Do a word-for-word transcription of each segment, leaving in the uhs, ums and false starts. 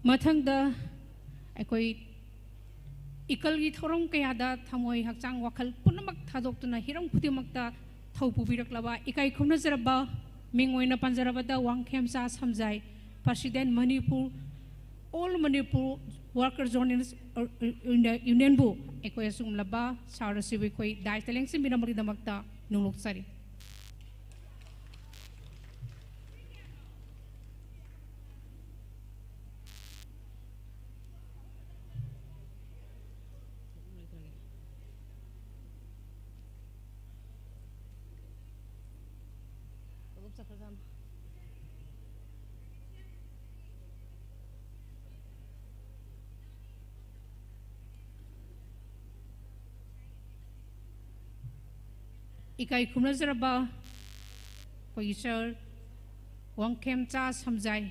ꯃꯊꯪꯗ ꯑꯩꯈꯣꯏ ꯏꯀꯜꯒꯤ ꯊꯧꯔꯝ ꯀꯌꯥꯗ ꯊꯃꯣꯏ, ꯍꯛꯆꯥꯡ, ꯋꯥꯈꯜ ꯄꯨꯝꯅꯃꯛ ꯊꯥꯗꯣꯛꯇꯨꯅ ꯍꯤꯔꯝ ꯈꯨꯗꯤꯡꯃꯛꯇ ꯊꯧ ꯄꯨꯕꯤꯔꯛꯂꯕ ꯏꯀꯥꯏ ꯈꯨꯝꯅꯖꯔꯕ, ꯃꯤꯡ ꯑꯣꯏꯅ ꯄꯟꯖꯔꯕꯗ Wangkhemcha ꯁꯝꯖꯥꯏ, President Manipur, All Manipur Worker Journalist Union ꯕꯨ ꯑꯩꯈꯣꯏ ꯑꯁꯤꯒꯨꯝꯂꯕ ꯁꯥꯔ ꯑꯁꯤꯕꯨ ꯑꯩꯈꯣꯏ dais ꯇ ꯂꯦꯡꯁꯤꯟꯕꯤꯔꯝꯕꯒꯤꯗꯃꯛꯇ ꯅꯣꯡꯂꯨꯛꯆꯔꯤ꯫ ꯏꯀꯥꯏ ꯈꯨꯝꯅꯖꯔꯕ ꯑꯩꯈꯣꯏꯒꯤ ꯁꯥꯔ ꯋꯥꯡꯈꯦꯝꯆꯥ ꯁꯝꯖꯥꯏ,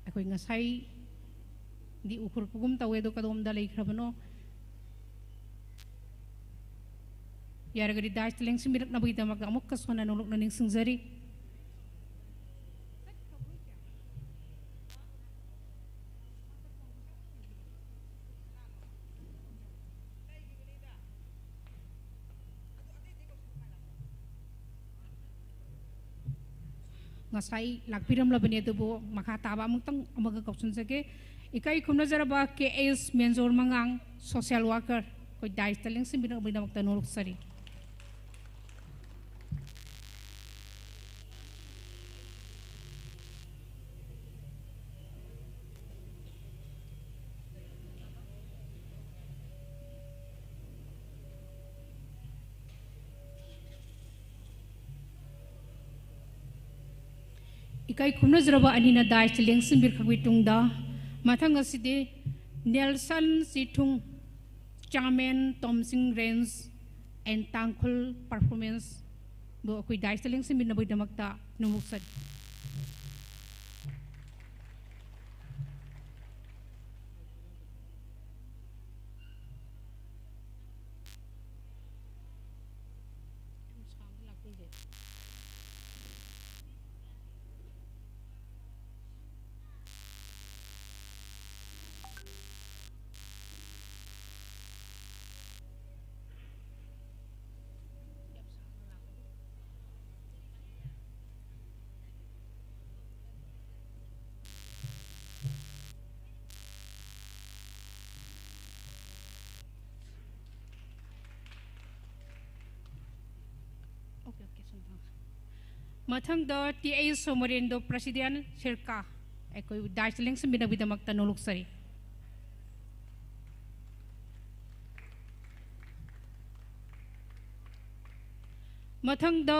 ꯑꯩꯈꯣꯏ ꯉꯁꯥꯏꯗꯤ ꯎꯈꯠꯂꯛꯄꯒꯨꯝ ꯇꯧꯋꯦ, ꯑꯗꯣ ꯀꯗꯣꯝꯗ ꯂꯩꯈ꯭ꯔꯕꯅꯣ? ꯌꯥꯔꯒꯗꯤ dais ꯇ ꯂꯦꯡꯁꯤꯟꯕꯤꯔꯛꯅꯕꯒꯤꯗꯃꯛꯇ ꯑꯃꯨꯛꯀꯁꯨ ꯍꯟꯅ ꯅꯣꯡꯂꯨꯛꯅ ꯅꯤꯡꯁꯤꯡꯖꯔꯤ꯫ ꯉꯁꯥꯏ ꯂꯥꯛꯄꯤꯔꯝꯂꯕꯅꯤ, ꯑꯗꯨꯕꯨ ꯃꯈꯥ ꯇꯥꯕ ꯑꯃꯨꯛꯇꯪ ꯑꯃꯒ ꯀꯧꯁꯤꯟꯖꯒꯦ꯫ ꯏꯀꯥꯏ ꯈꯨꯝꯅꯖꯔꯕ ꯀꯦ ꯑꯦꯁ ꯃꯦꯟꯖꯣꯔ ꯃꯉꯥꯡ, social worker, ꯑꯩꯈꯣꯏ dais ꯇ ꯂꯦꯡꯁꯤꯟꯕꯤꯅꯕꯒꯤꯗꯃꯛꯇ ꯅꯣꯡꯂꯨꯛꯆꯔꯤ꯫ ꯏꯀꯥꯏ ꯈꯨꯝꯅꯖꯔꯕ ꯑꯅꯤꯅ dais ꯇ ꯂꯦꯡꯁꯤꯟꯕꯤꯔꯛꯄꯒꯤ ꯇꯨꯡꯗ, ꯃꯊꯪ ꯑꯁꯤꯗꯤ Nelson ꯆꯤꯊꯨꯡ, Chairman, Tomsing Range and Tangkhul Performance ꯕꯨ ꯑꯩꯈꯣꯏ dais ꯇ ꯂꯦꯡꯁꯤꯟꯕꯤꯅꯕꯒꯤꯗꯃꯛꯇ ꯅꯣꯡꯂꯨꯛꯆꯔꯤ꯫ ꯃꯊꯪꯗ ꯇꯤ ꯑꯩ ꯁꯣꯃꯣꯔꯦꯟꯗꯣ, ꯄ꯭ꯔꯁꯤꯗꯦꯟ ꯁꯤꯔꯀꯥ, ꯑꯩꯈꯣꯏ ꯗꯥꯏꯁꯇ ꯂꯦꯡꯁꯤꯟꯕꯤꯅꯕꯒꯤꯗꯃꯛꯇ ꯅꯣꯡꯂꯨꯛꯆꯔꯤ꯫ ꯃꯊꯪꯗ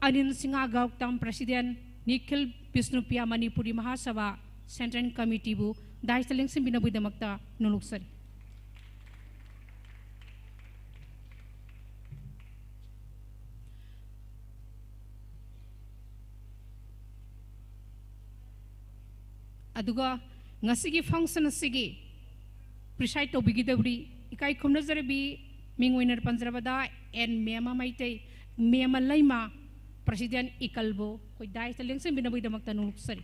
ꯑꯅꯤꯜ ꯁꯤꯡꯍ ꯒꯧꯇꯝ, ꯄ꯭ꯔꯁꯤꯗꯦꯟ, ꯅꯤꯈꯤꯜ ꯕꯤꯁꯅꯨꯄ꯭ꯔꯤꯌꯥ ꯃꯅꯤꯄꯨꯔꯤ ꯃꯍꯥꯁꯚꯥ ꯁꯦꯟꯇ꯭ꯔꯦꯜ ꯀꯃꯤꯇꯤꯕꯨ ꯗꯥꯏꯁꯇ ꯂꯦꯡꯁꯤꯟꯕꯤꯅꯕꯒꯤꯗꯃꯛꯇ ꯅꯣꯡꯂꯨꯛꯆꯔꯤ꯫ ꯑꯗꯨꯒ ꯉꯁꯤꯒꯤ function ꯑꯁꯤꯒꯤ preside ꯇꯧꯕꯤꯒꯗꯧꯔꯤ ꯏꯀꯥꯏ ꯈꯨꯝꯅꯖꯔꯕꯤ ꯃꯤꯡ ꯑꯣꯏꯅ ꯄꯟꯖꯔꯕꯗ and Mema Meitei, Mema Leima, president ꯏꯀꯜꯕꯨ ꯑꯩꯈꯣꯏ dais ꯇ ꯂꯦꯡꯁꯤꯟꯕꯤꯅꯕꯒꯤꯗꯃꯛꯇ ꯅꯣꯡꯂꯨꯛꯆꯔꯤ꯫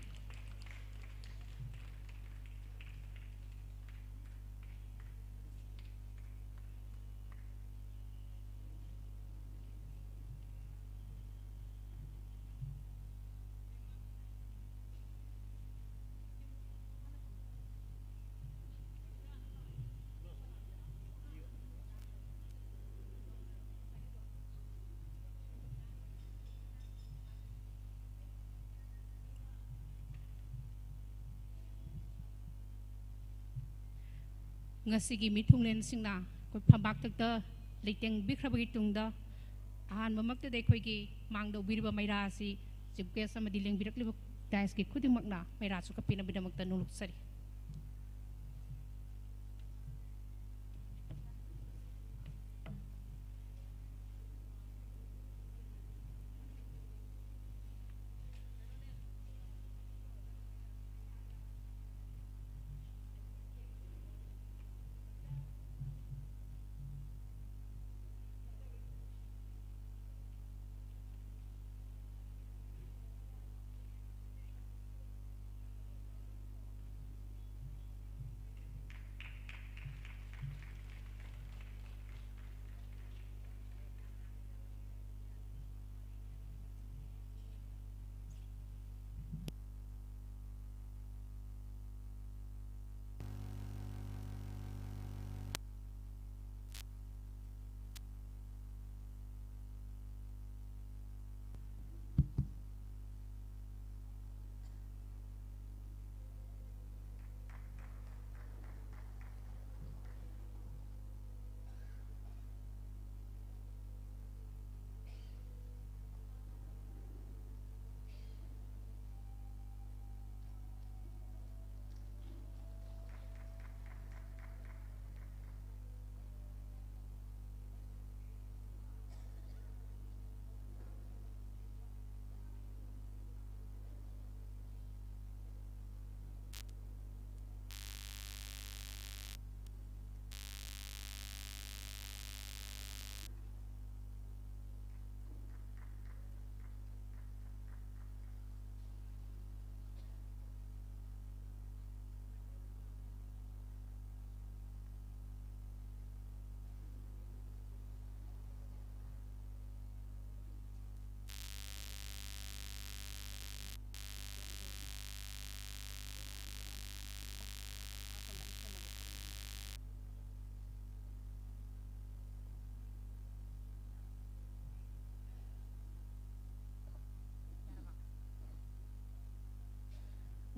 ꯉꯁꯤꯒꯤ ꯃꯤꯊꯨꯡꯂꯦꯟꯁꯤꯡꯅ ꯑꯩꯈꯣꯏ ꯐꯝꯕꯥꯛꯊꯛꯇ ꯂꯩꯇꯦꯡꯕꯤꯈ꯭ꯔꯕꯒꯤ ꯇꯨꯡꯗ, ꯑꯍꯥꯟꯕꯃꯛꯇꯗ ꯑꯩꯈꯣꯏꯒꯤ ꯃꯥꯡꯗ ꯎꯕꯤꯔꯤꯕ ꯃꯩꯔꯥ ꯑꯁꯤ chief guest ꯑꯃꯗꯤ ꯂꯦꯡꯕꯤꯔꯛꯂꯤꯕ dais ꯀꯤ ꯈꯨꯗꯤꯡꯃꯛꯅ ꯃꯩꯔꯥꯁꯨ ꯀꯞꯄꯤꯅꯕꯒꯤꯗꯃꯛꯇ ꯅꯣꯡꯂꯨꯛꯆꯔꯤ꯫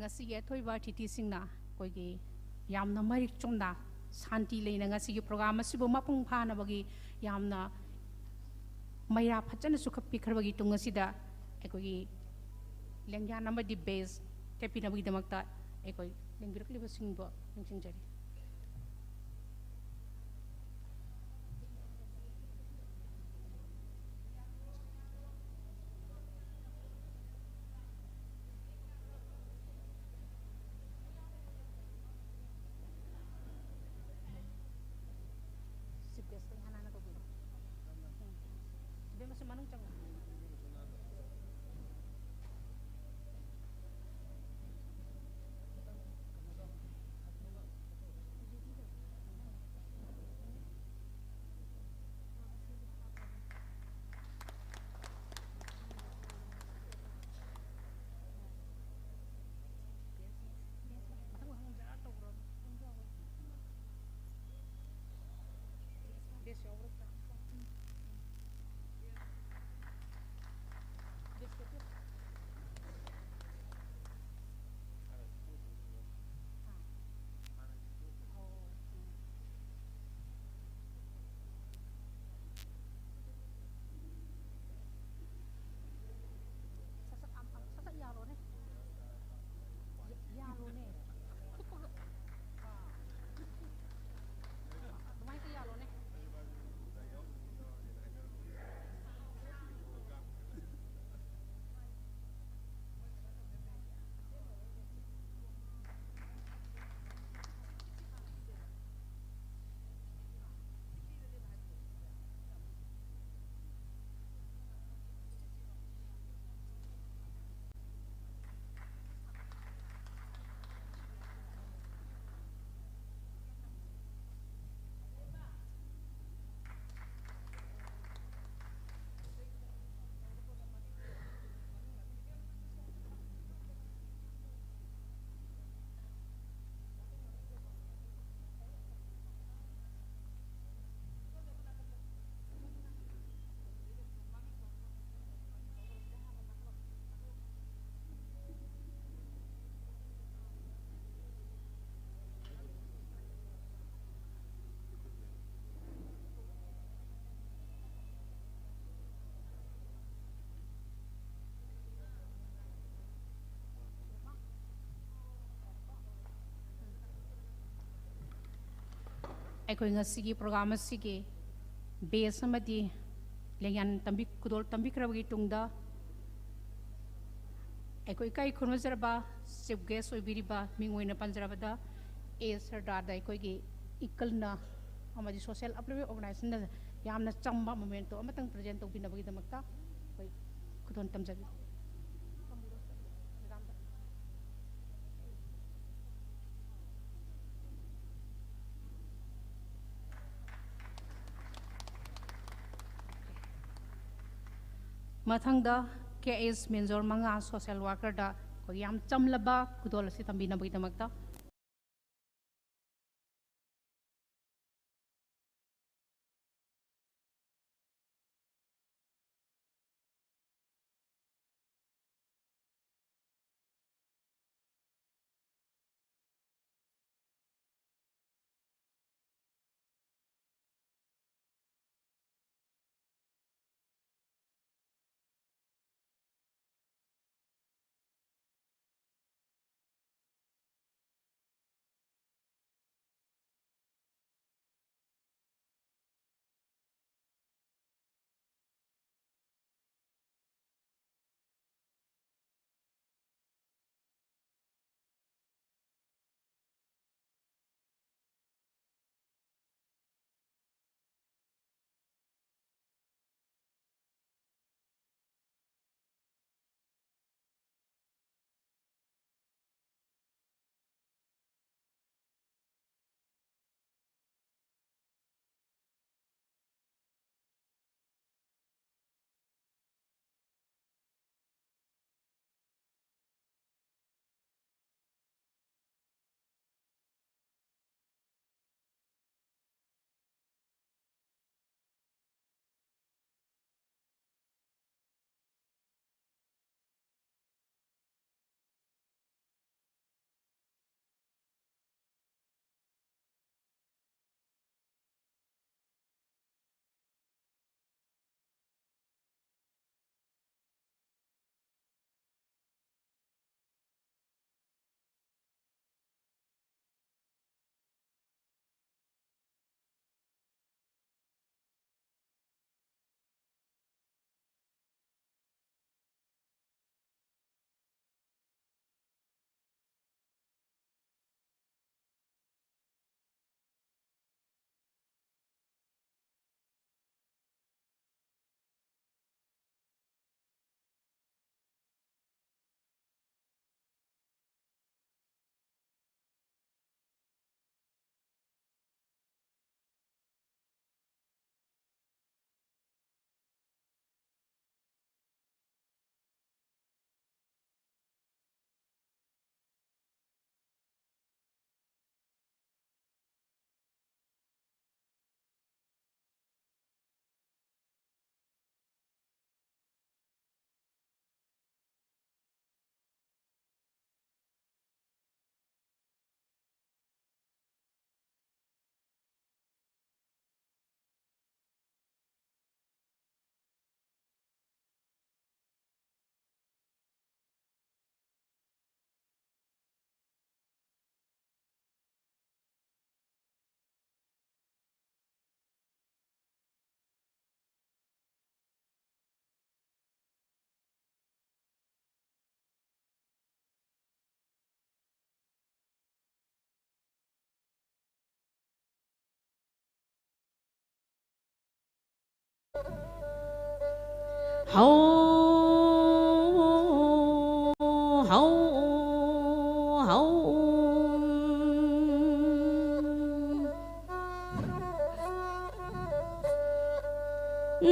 ꯉꯁꯤꯒꯤ ꯑꯊꯣꯏꯕ ꯑꯇꯤꯊꯤꯁꯤꯡꯅ ꯑꯩꯈꯣꯏꯒꯤ ꯌꯥꯝꯅ ꯃꯔꯤꯛ ꯆꯨꯝꯅ, ꯁꯥꯟꯇꯤ ꯂꯩꯅ ꯉꯁꯤꯒꯤ program ꯑꯁꯤꯕꯨ ꯃꯄꯨꯡ ꯐꯥꯅꯕꯒꯤ ꯌꯥꯝꯅ ꯃꯩꯔꯥ ꯐꯖꯅ ꯆꯨꯈꯠꯄꯤꯈ꯭ꯔꯕꯒꯤ ꯇꯨꯡ ꯑꯁꯤꯗ ꯑꯩꯈꯣꯏꯒꯤ ꯂꯦꯡꯌꯥꯟ ꯑꯃꯗꯤ badge ꯊꯦꯠꯄꯤꯅꯕꯒꯤꯗꯃꯛꯇ ꯑꯩꯈꯣꯏ ꯂꯦꯡꯕꯤꯔꯛꯂꯤꯕꯁꯤꯡꯕꯨ ꯅꯤꯡꯁꯤꯡꯖꯔꯤ꯫ Chief guest ꯇ ꯏꯍꯥꯟ ꯍꯥꯟꯅ ꯀꯧꯕꯤꯔꯣ꯫ ꯎꯝ꯫ ꯏꯕꯦꯝꯃꯁꯨ ꯃꯅꯨꯡ ꯆꯪꯉꯣ꯫ ꯑꯩꯈꯣꯏ ꯉꯁꯤꯒꯤ ꯄ꯭ꯔꯣꯒ꯭ꯔꯥꯝ ꯑꯁꯤꯒꯤ ꯕꯦꯁ ꯑꯃꯗꯤ ꯂꯦꯡꯌꯥꯟ ꯇꯝꯕꯤ-, ꯈꯨꯗꯣꯜ ꯇꯝꯕꯤꯈ꯭ꯔꯕꯒꯤ ꯇꯨꯡꯗ, ꯑꯩꯈꯣꯏ ꯏꯀꯥꯏ ꯈꯨꯝꯅꯖꯔꯕ ꯆꯤꯐ ꯒꯦꯁ ꯑꯣꯏꯕꯤꯔꯤꯕ ꯃꯤꯡ ꯑꯣꯏꯅ ꯄꯟꯖꯔꯕꯗ ꯑꯦ ꯁꯔꯗꯥꯔꯗ ꯑꯩꯈꯣꯏꯒꯤ ꯏꯀꯜꯅ ꯑꯃꯗꯤ ꯁꯣꯁꯤꯌꯦꯜ ꯑꯞꯂꯤꯞꯃꯦꯟ ꯑꯣꯔꯒꯅꯥꯏꯖꯦꯁꯟꯅ ꯌꯥꯝꯅ ꯆꯝꯕ ꯃꯣꯃꯦꯟꯇꯣ ꯑꯃꯇꯪ ꯄ꯭ꯔꯖꯦꯟ ꯇꯧꯕꯤꯅꯕꯒꯤꯗꯃꯛꯇ ꯑꯩꯈꯣꯏ ꯈꯨꯗꯣꯜ ꯇꯝꯖꯔꯤ꯫ ꯃꯊꯪꯗ ꯀꯦ ꯑꯦꯁ ꯃꯦꯟꯖꯣꯔ ꯃꯉꯥ ꯁꯣꯁꯤꯌꯦꯜ ꯋꯥꯔꯀꯔꯗ ꯑꯩꯈꯣꯏꯒꯤ ꯌꯥꯝ ꯆꯝꯂꯕ ꯈꯨꯗꯣꯜ ꯑꯁꯤ ꯇꯝꯕꯤꯅꯕꯒꯤꯗꯃꯛꯇ꯫ ꯍꯧ, ꯍꯧ, ꯍꯧ꯫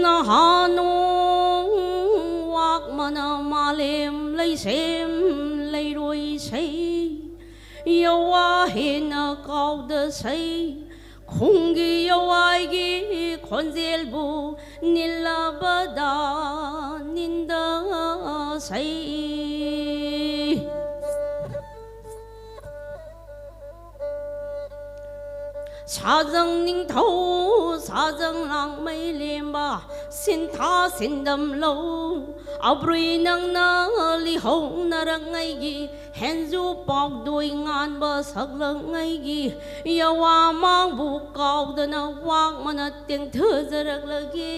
ꯅꯍꯥꯅꯣꯡ ꯋꯥꯛꯃꯅ ꯃꯥꯂꯦꯝ ꯂꯩꯁꯦꯝ ꯂꯩꯔꯣꯏ ꯁꯩ, ꯌꯋꯥ ꯍꯦꯟꯅ ꯀꯥꯎꯗ ꯁꯩ, ꯈꯨꯡꯒꯤ ꯌꯋꯥꯏꯒꯤ ꯈꯣꯟꯖꯦꯜꯕꯨ ꯅꯤꯜꯂꯕꯗ ꯅꯤꯟꯗ ꯁꯩ꯫ ꯁꯥꯖꯪ ꯅꯤꯡꯊꯧ ꯁꯥꯖꯪ ꯂꯥꯡꯃꯩ ꯂꯦꯝꯕ, ꯁꯤꯟꯊꯥ ꯁꯤꯟꯗꯝ ꯂꯧ ꯑꯕ꯭ꯔꯨꯏ ꯅꯪꯅ ꯂꯤꯍꯧꯅꯔꯛꯉꯩꯒꯤ, ꯍꯦꯟꯖꯨ ꯄꯥꯎꯗꯣꯏ ꯉꯥꯟꯕ ꯁꯛꯂꯛꯉꯩꯒꯤ, ꯌꯋꯥ ꯃꯥꯡꯕꯨ ꯀꯥꯎꯗꯅ ꯋꯥꯛꯃꯅ ꯇꯦꯡꯊꯖꯔꯛꯂꯒꯦ꯫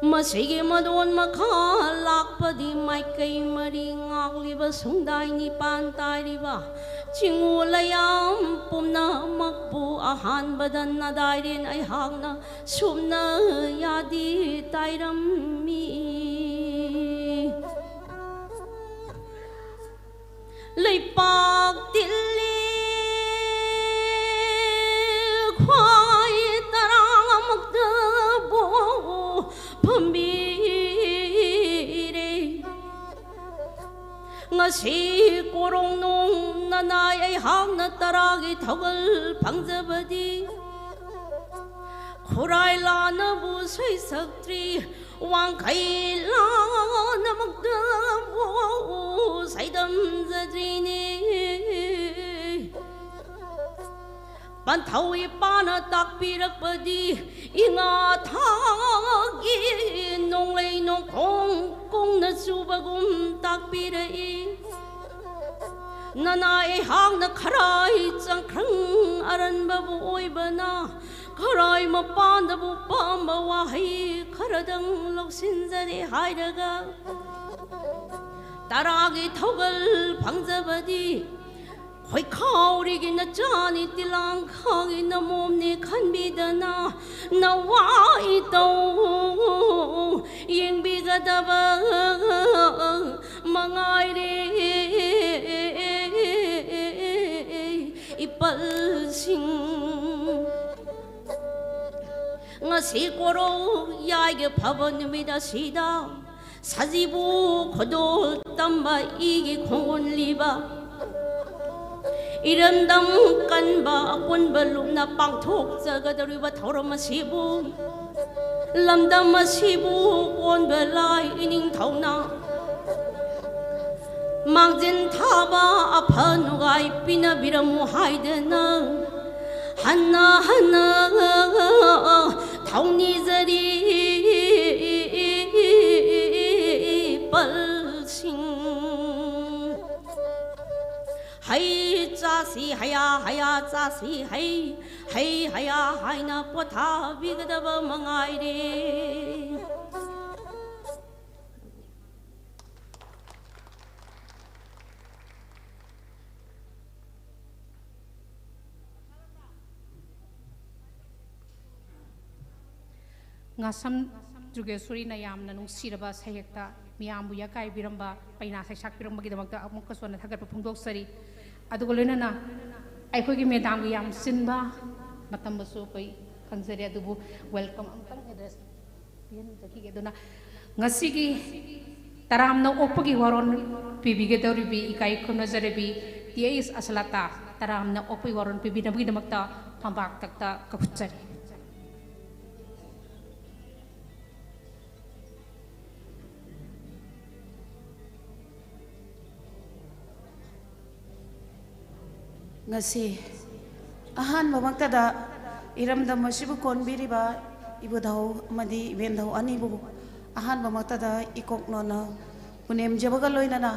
ꯃꯁꯤꯒꯤ ꯃꯗꯣꯟ ꯃꯈꯥ ꯂꯥꯛꯄꯗꯤ ꯃꯥꯏꯀꯩ ꯃꯔꯤ ꯉꯥꯛꯂꯤꯕ ꯁꯨꯡꯗꯥꯏ ꯅꯤꯄꯥꯟ ꯇꯥꯏꯔꯤꯕ ꯆꯤꯡꯉꯨ ꯂꯩꯌꯥꯝ ꯄꯨꯝꯅꯃꯛꯄꯨ ꯑꯍꯥꯟꯕꯗ ꯅꯗꯥꯏꯔꯦꯟ ꯑꯩꯍꯥꯛꯅ ꯁꯨꯞꯅ ꯌꯥꯗꯤ ꯇꯥꯏꯔꯝꯃꯤ꯫ ꯂꯩꯄꯥꯛ ꯇꯤꯜꯂꯤ ꯈ꯭ꯋꯥꯏ ꯇꯔꯥꯃꯛꯇꯕꯨ ꯐꯝꯕꯤꯔꯦ꯫ ꯉꯁꯤ ꯀꯣꯔꯣꯡꯅꯣꯡ ꯅꯅꯥꯏ ꯑꯩꯍꯥꯛꯅ ꯇꯔꯥꯒꯤ ꯊꯧꯒꯜ ꯐꯪꯖꯕꯗꯤ ꯈꯨꯔꯥꯏ ꯂꯥꯟꯅꯕꯨ ꯁꯩꯁꯛꯇ꯭ꯔꯤ, ꯋꯥꯡꯈꯩ ꯂꯥꯟꯅꯃꯛꯇꯕꯨ ꯁꯩꯗꯝꯖꯗ꯭ꯔꯤꯅꯤ꯫ ꯄꯟꯊꯧ ꯏꯄꯥꯅ ꯇꯥꯛꯄꯤꯔꯛꯄꯗꯤ ꯏꯉꯥ ꯊꯥꯒꯤ ꯅꯣꯡꯂꯩ ꯅꯣꯡꯈꯣꯡ ꯀꯨꯡꯅ ꯆꯨꯕꯒꯨꯝ ꯇꯥꯛꯄꯤꯔꯛꯏ꯫ ꯅꯅꯥ ꯑꯩꯍꯥꯛꯅ ꯈꯔꯥꯏ ꯆꯪꯈ꯭ꯔꯪ ꯑꯔꯟꯕꯕꯨ ꯑꯣꯏꯕꯅ, ꯈꯔꯥꯏ ꯃꯄꯥꯟꯗꯕꯨ ꯄꯥꯝꯕ ꯋꯥꯍꯩ ꯈꯔꯗꯪ ꯂꯧꯁꯤꯟꯖꯔꯦ ꯍꯥꯏꯔꯒ, ꯇꯔꯥꯒꯤ ꯊꯧꯒꯜ ꯐꯪꯖꯕꯗꯤ ꯐꯩꯈꯥꯎꯔꯤꯒꯤ ꯅꯆꯥꯅꯤ, ꯇꯤꯂꯥꯡꯈꯥꯒꯤ ꯅꯃꯣꯝꯅꯤ ꯈꯟꯕꯤꯗꯅ ꯅꯋꯥꯏ ꯇꯧ ꯌꯦꯡꯕꯤꯒꯗꯕ ꯃꯉꯥꯏꯔꯦ ꯏꯄꯜꯁꯤꯡ꯫ ꯉꯁꯤ ꯀꯣꯔꯧ ꯌꯥꯏꯒꯤ ꯐꯕ ꯅꯨꯃꯤꯠ ꯑꯁꯤꯗ ꯁꯖꯤꯕꯨ ꯈꯨꯗꯣꯜ ꯇꯝꯕ ꯏꯒꯤ ꯈꯣꯡꯒꯨꯟꯂꯤꯕ ꯏꯔꯝꯗꯝ ꯀꯟꯕ ꯑꯄꯨꯟꯕ ꯂꯨꯞꯅ ꯄꯥꯡꯊꯣꯛꯆꯒꯗꯧꯔꯤꯕ ꯊꯧꯔꯝ ꯑꯁꯤꯕꯨ, ꯂꯝꯗꯝ ꯑꯁꯤꯕꯨ ꯀꯣꯟꯕ ꯂꯥꯏ ꯏꯅꯤꯡꯊꯧꯅ ꯃꯥꯡꯖꯤꯟ ꯊꯥꯕ ꯑꯐ ꯅꯨꯡꯉꯥꯏ ꯄꯤꯅꯕꯤꯔꯝꯃꯨ ꯍꯥꯏꯗꯅ ꯍꯟꯅ ꯍꯟꯅ ꯊꯧꯅꯤꯖꯔꯤ ꯄꯜꯁꯤꯡ꯫ ꯍꯩ ꯆꯥꯁꯤ ꯍꯌꯥ, ꯍꯌꯥ ꯆꯥꯁꯤ ꯍꯩ, ꯍꯩ ꯍꯌꯥ ꯍꯥꯏꯅ ꯄꯣꯊꯥꯕꯤꯒꯗꯕ ꯃꯉꯥꯏꯔꯦ꯫ ꯉꯥꯁꯝ ꯖꯨꯒꯦꯁꯣꯔꯤꯅ ꯌꯥꯝꯅ ꯅꯨꯡꯁꯤꯔꯕ ꯁꯩꯍꯦꯛꯇ ꯃꯤꯌꯥꯝꯕꯨ ꯌꯥꯀꯥꯏꯕꯤꯔꯝꯕ, ꯄꯩꯅꯥ ꯁꯩꯁꯥꯛꯄꯤꯔꯝꯕꯒꯤꯗꯃꯛꯇ ꯑꯃꯨꯛꯀꯁꯨ ꯍꯟꯅ ꯊꯥꯒꯠꯄ ꯐꯣꯡꯗꯣꯛꯆꯔꯤ꯫ ꯑꯗꯨꯒ ꯂꯣꯏꯅꯅ ꯑꯩꯈꯣꯏꯒꯤ ꯃꯦꯗꯥꯝꯒꯤ ꯌꯥꯝ ꯆꯤꯟꯕ ꯃꯇꯝꯗꯁꯨ ꯑꯩꯈꯣꯏ ꯈꯪꯖꯔꯦ, ꯑꯗꯨꯕꯨ welcome ꯑꯃꯇꯪ address ꯄꯤꯍꯟꯖꯈꯤꯒꯦ꯫ ꯑꯗꯨꯅ ꯉꯁꯤꯒꯤ ꯇꯔꯥꯝꯅ ꯑꯣꯛꯄꯒꯤ ꯋꯥꯔꯣꯜ ꯄꯤꯕꯤꯒꯗꯧꯔꯤꯕꯤ ꯏꯀꯥꯏ ꯈꯨꯝꯅꯖꯔꯕꯤ ꯇꯤ ꯑꯩꯁ ꯑꯁꯂꯇꯥ, ꯇꯔꯥꯝꯅ ꯑꯣꯛꯄꯒꯤ ꯋꯥꯔꯣꯜ ꯄꯤꯕꯤꯅꯕꯒꯤꯗꯃꯛꯇ ꯐꯝꯕꯥꯛ ꯇꯛꯇ ꯀꯧꯈꯠꯆꯔꯤ꯫ ꯉꯁꯤ ꯑꯍꯥꯟꯕꯃꯛꯇꯗ ꯏꯔꯝꯗꯝ ꯑꯁꯤꯕꯨ ꯀꯣꯟꯕꯤꯔꯤꯕ ꯏꯕꯨꯙꯧ ꯑꯃꯗꯤ ꯏꯕꯦꯟꯙꯧ ꯑꯅꯤꯕꯨ ꯑꯍꯥꯟꯕꯃꯛꯇꯗ ꯏꯀꯣꯛꯅꯣꯅ ꯄꯨꯅꯦꯝꯖꯕꯒ ꯂꯣꯏꯅꯅ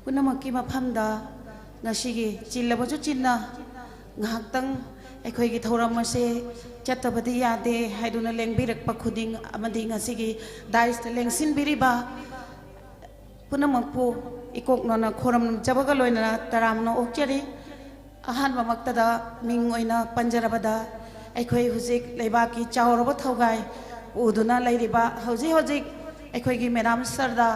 ꯄꯨꯝꯅꯃꯛꯀꯤ ꯃꯐꯝꯗ ꯉꯁꯤꯒꯤ ꯆꯤꯜꯂꯕꯁꯨ ꯆꯤꯟꯅ ꯉꯥꯏꯍꯥꯛꯇꯪ ꯑꯩꯈꯣꯏꯒꯤ ꯊꯧꯔꯝ ꯑꯁꯦ ꯆꯠꯇꯕꯗꯤ ꯌꯥꯗꯦ ꯍꯥꯏꯗꯨꯅ ꯂꯦꯡꯕꯤꯔꯛꯄ ꯈꯨꯗꯤꯡ ꯑꯃꯗꯤ ꯉꯁꯤꯒꯤ ꯗꯥꯏꯁꯇ ꯂꯦꯡꯁꯤꯟꯕꯤꯔꯤꯕ ꯄꯨꯝꯅꯃꯛꯄꯨ ꯏꯀꯣꯛꯅꯅ ꯈꯨꯔꯨꯝꯖꯕꯒ ꯂꯣꯏꯅꯅ ꯇꯔꯥꯝꯅ ꯑꯣꯛꯆꯔꯤ꯫ ꯑꯍꯥꯟꯕꯃꯛꯇꯗ ꯃꯤꯡ ꯑꯣꯏꯅ ꯄꯟꯖꯔꯕꯗ, ꯑꯩꯈꯣꯏ ꯍꯧꯖꯤꯛ ꯂꯩꯕꯥꯛꯀꯤ ꯆꯥꯎꯔꯕ ꯊꯧꯒꯥꯏ ꯄꯨꯗꯨꯅ ꯂꯩꯔꯤꯕ ꯍꯧꯖꯤꯛ ꯍꯧꯖꯤꯛ ꯑꯩꯈꯣꯏꯒꯤ ꯃꯦꯗꯥꯝ ꯁꯔꯗ,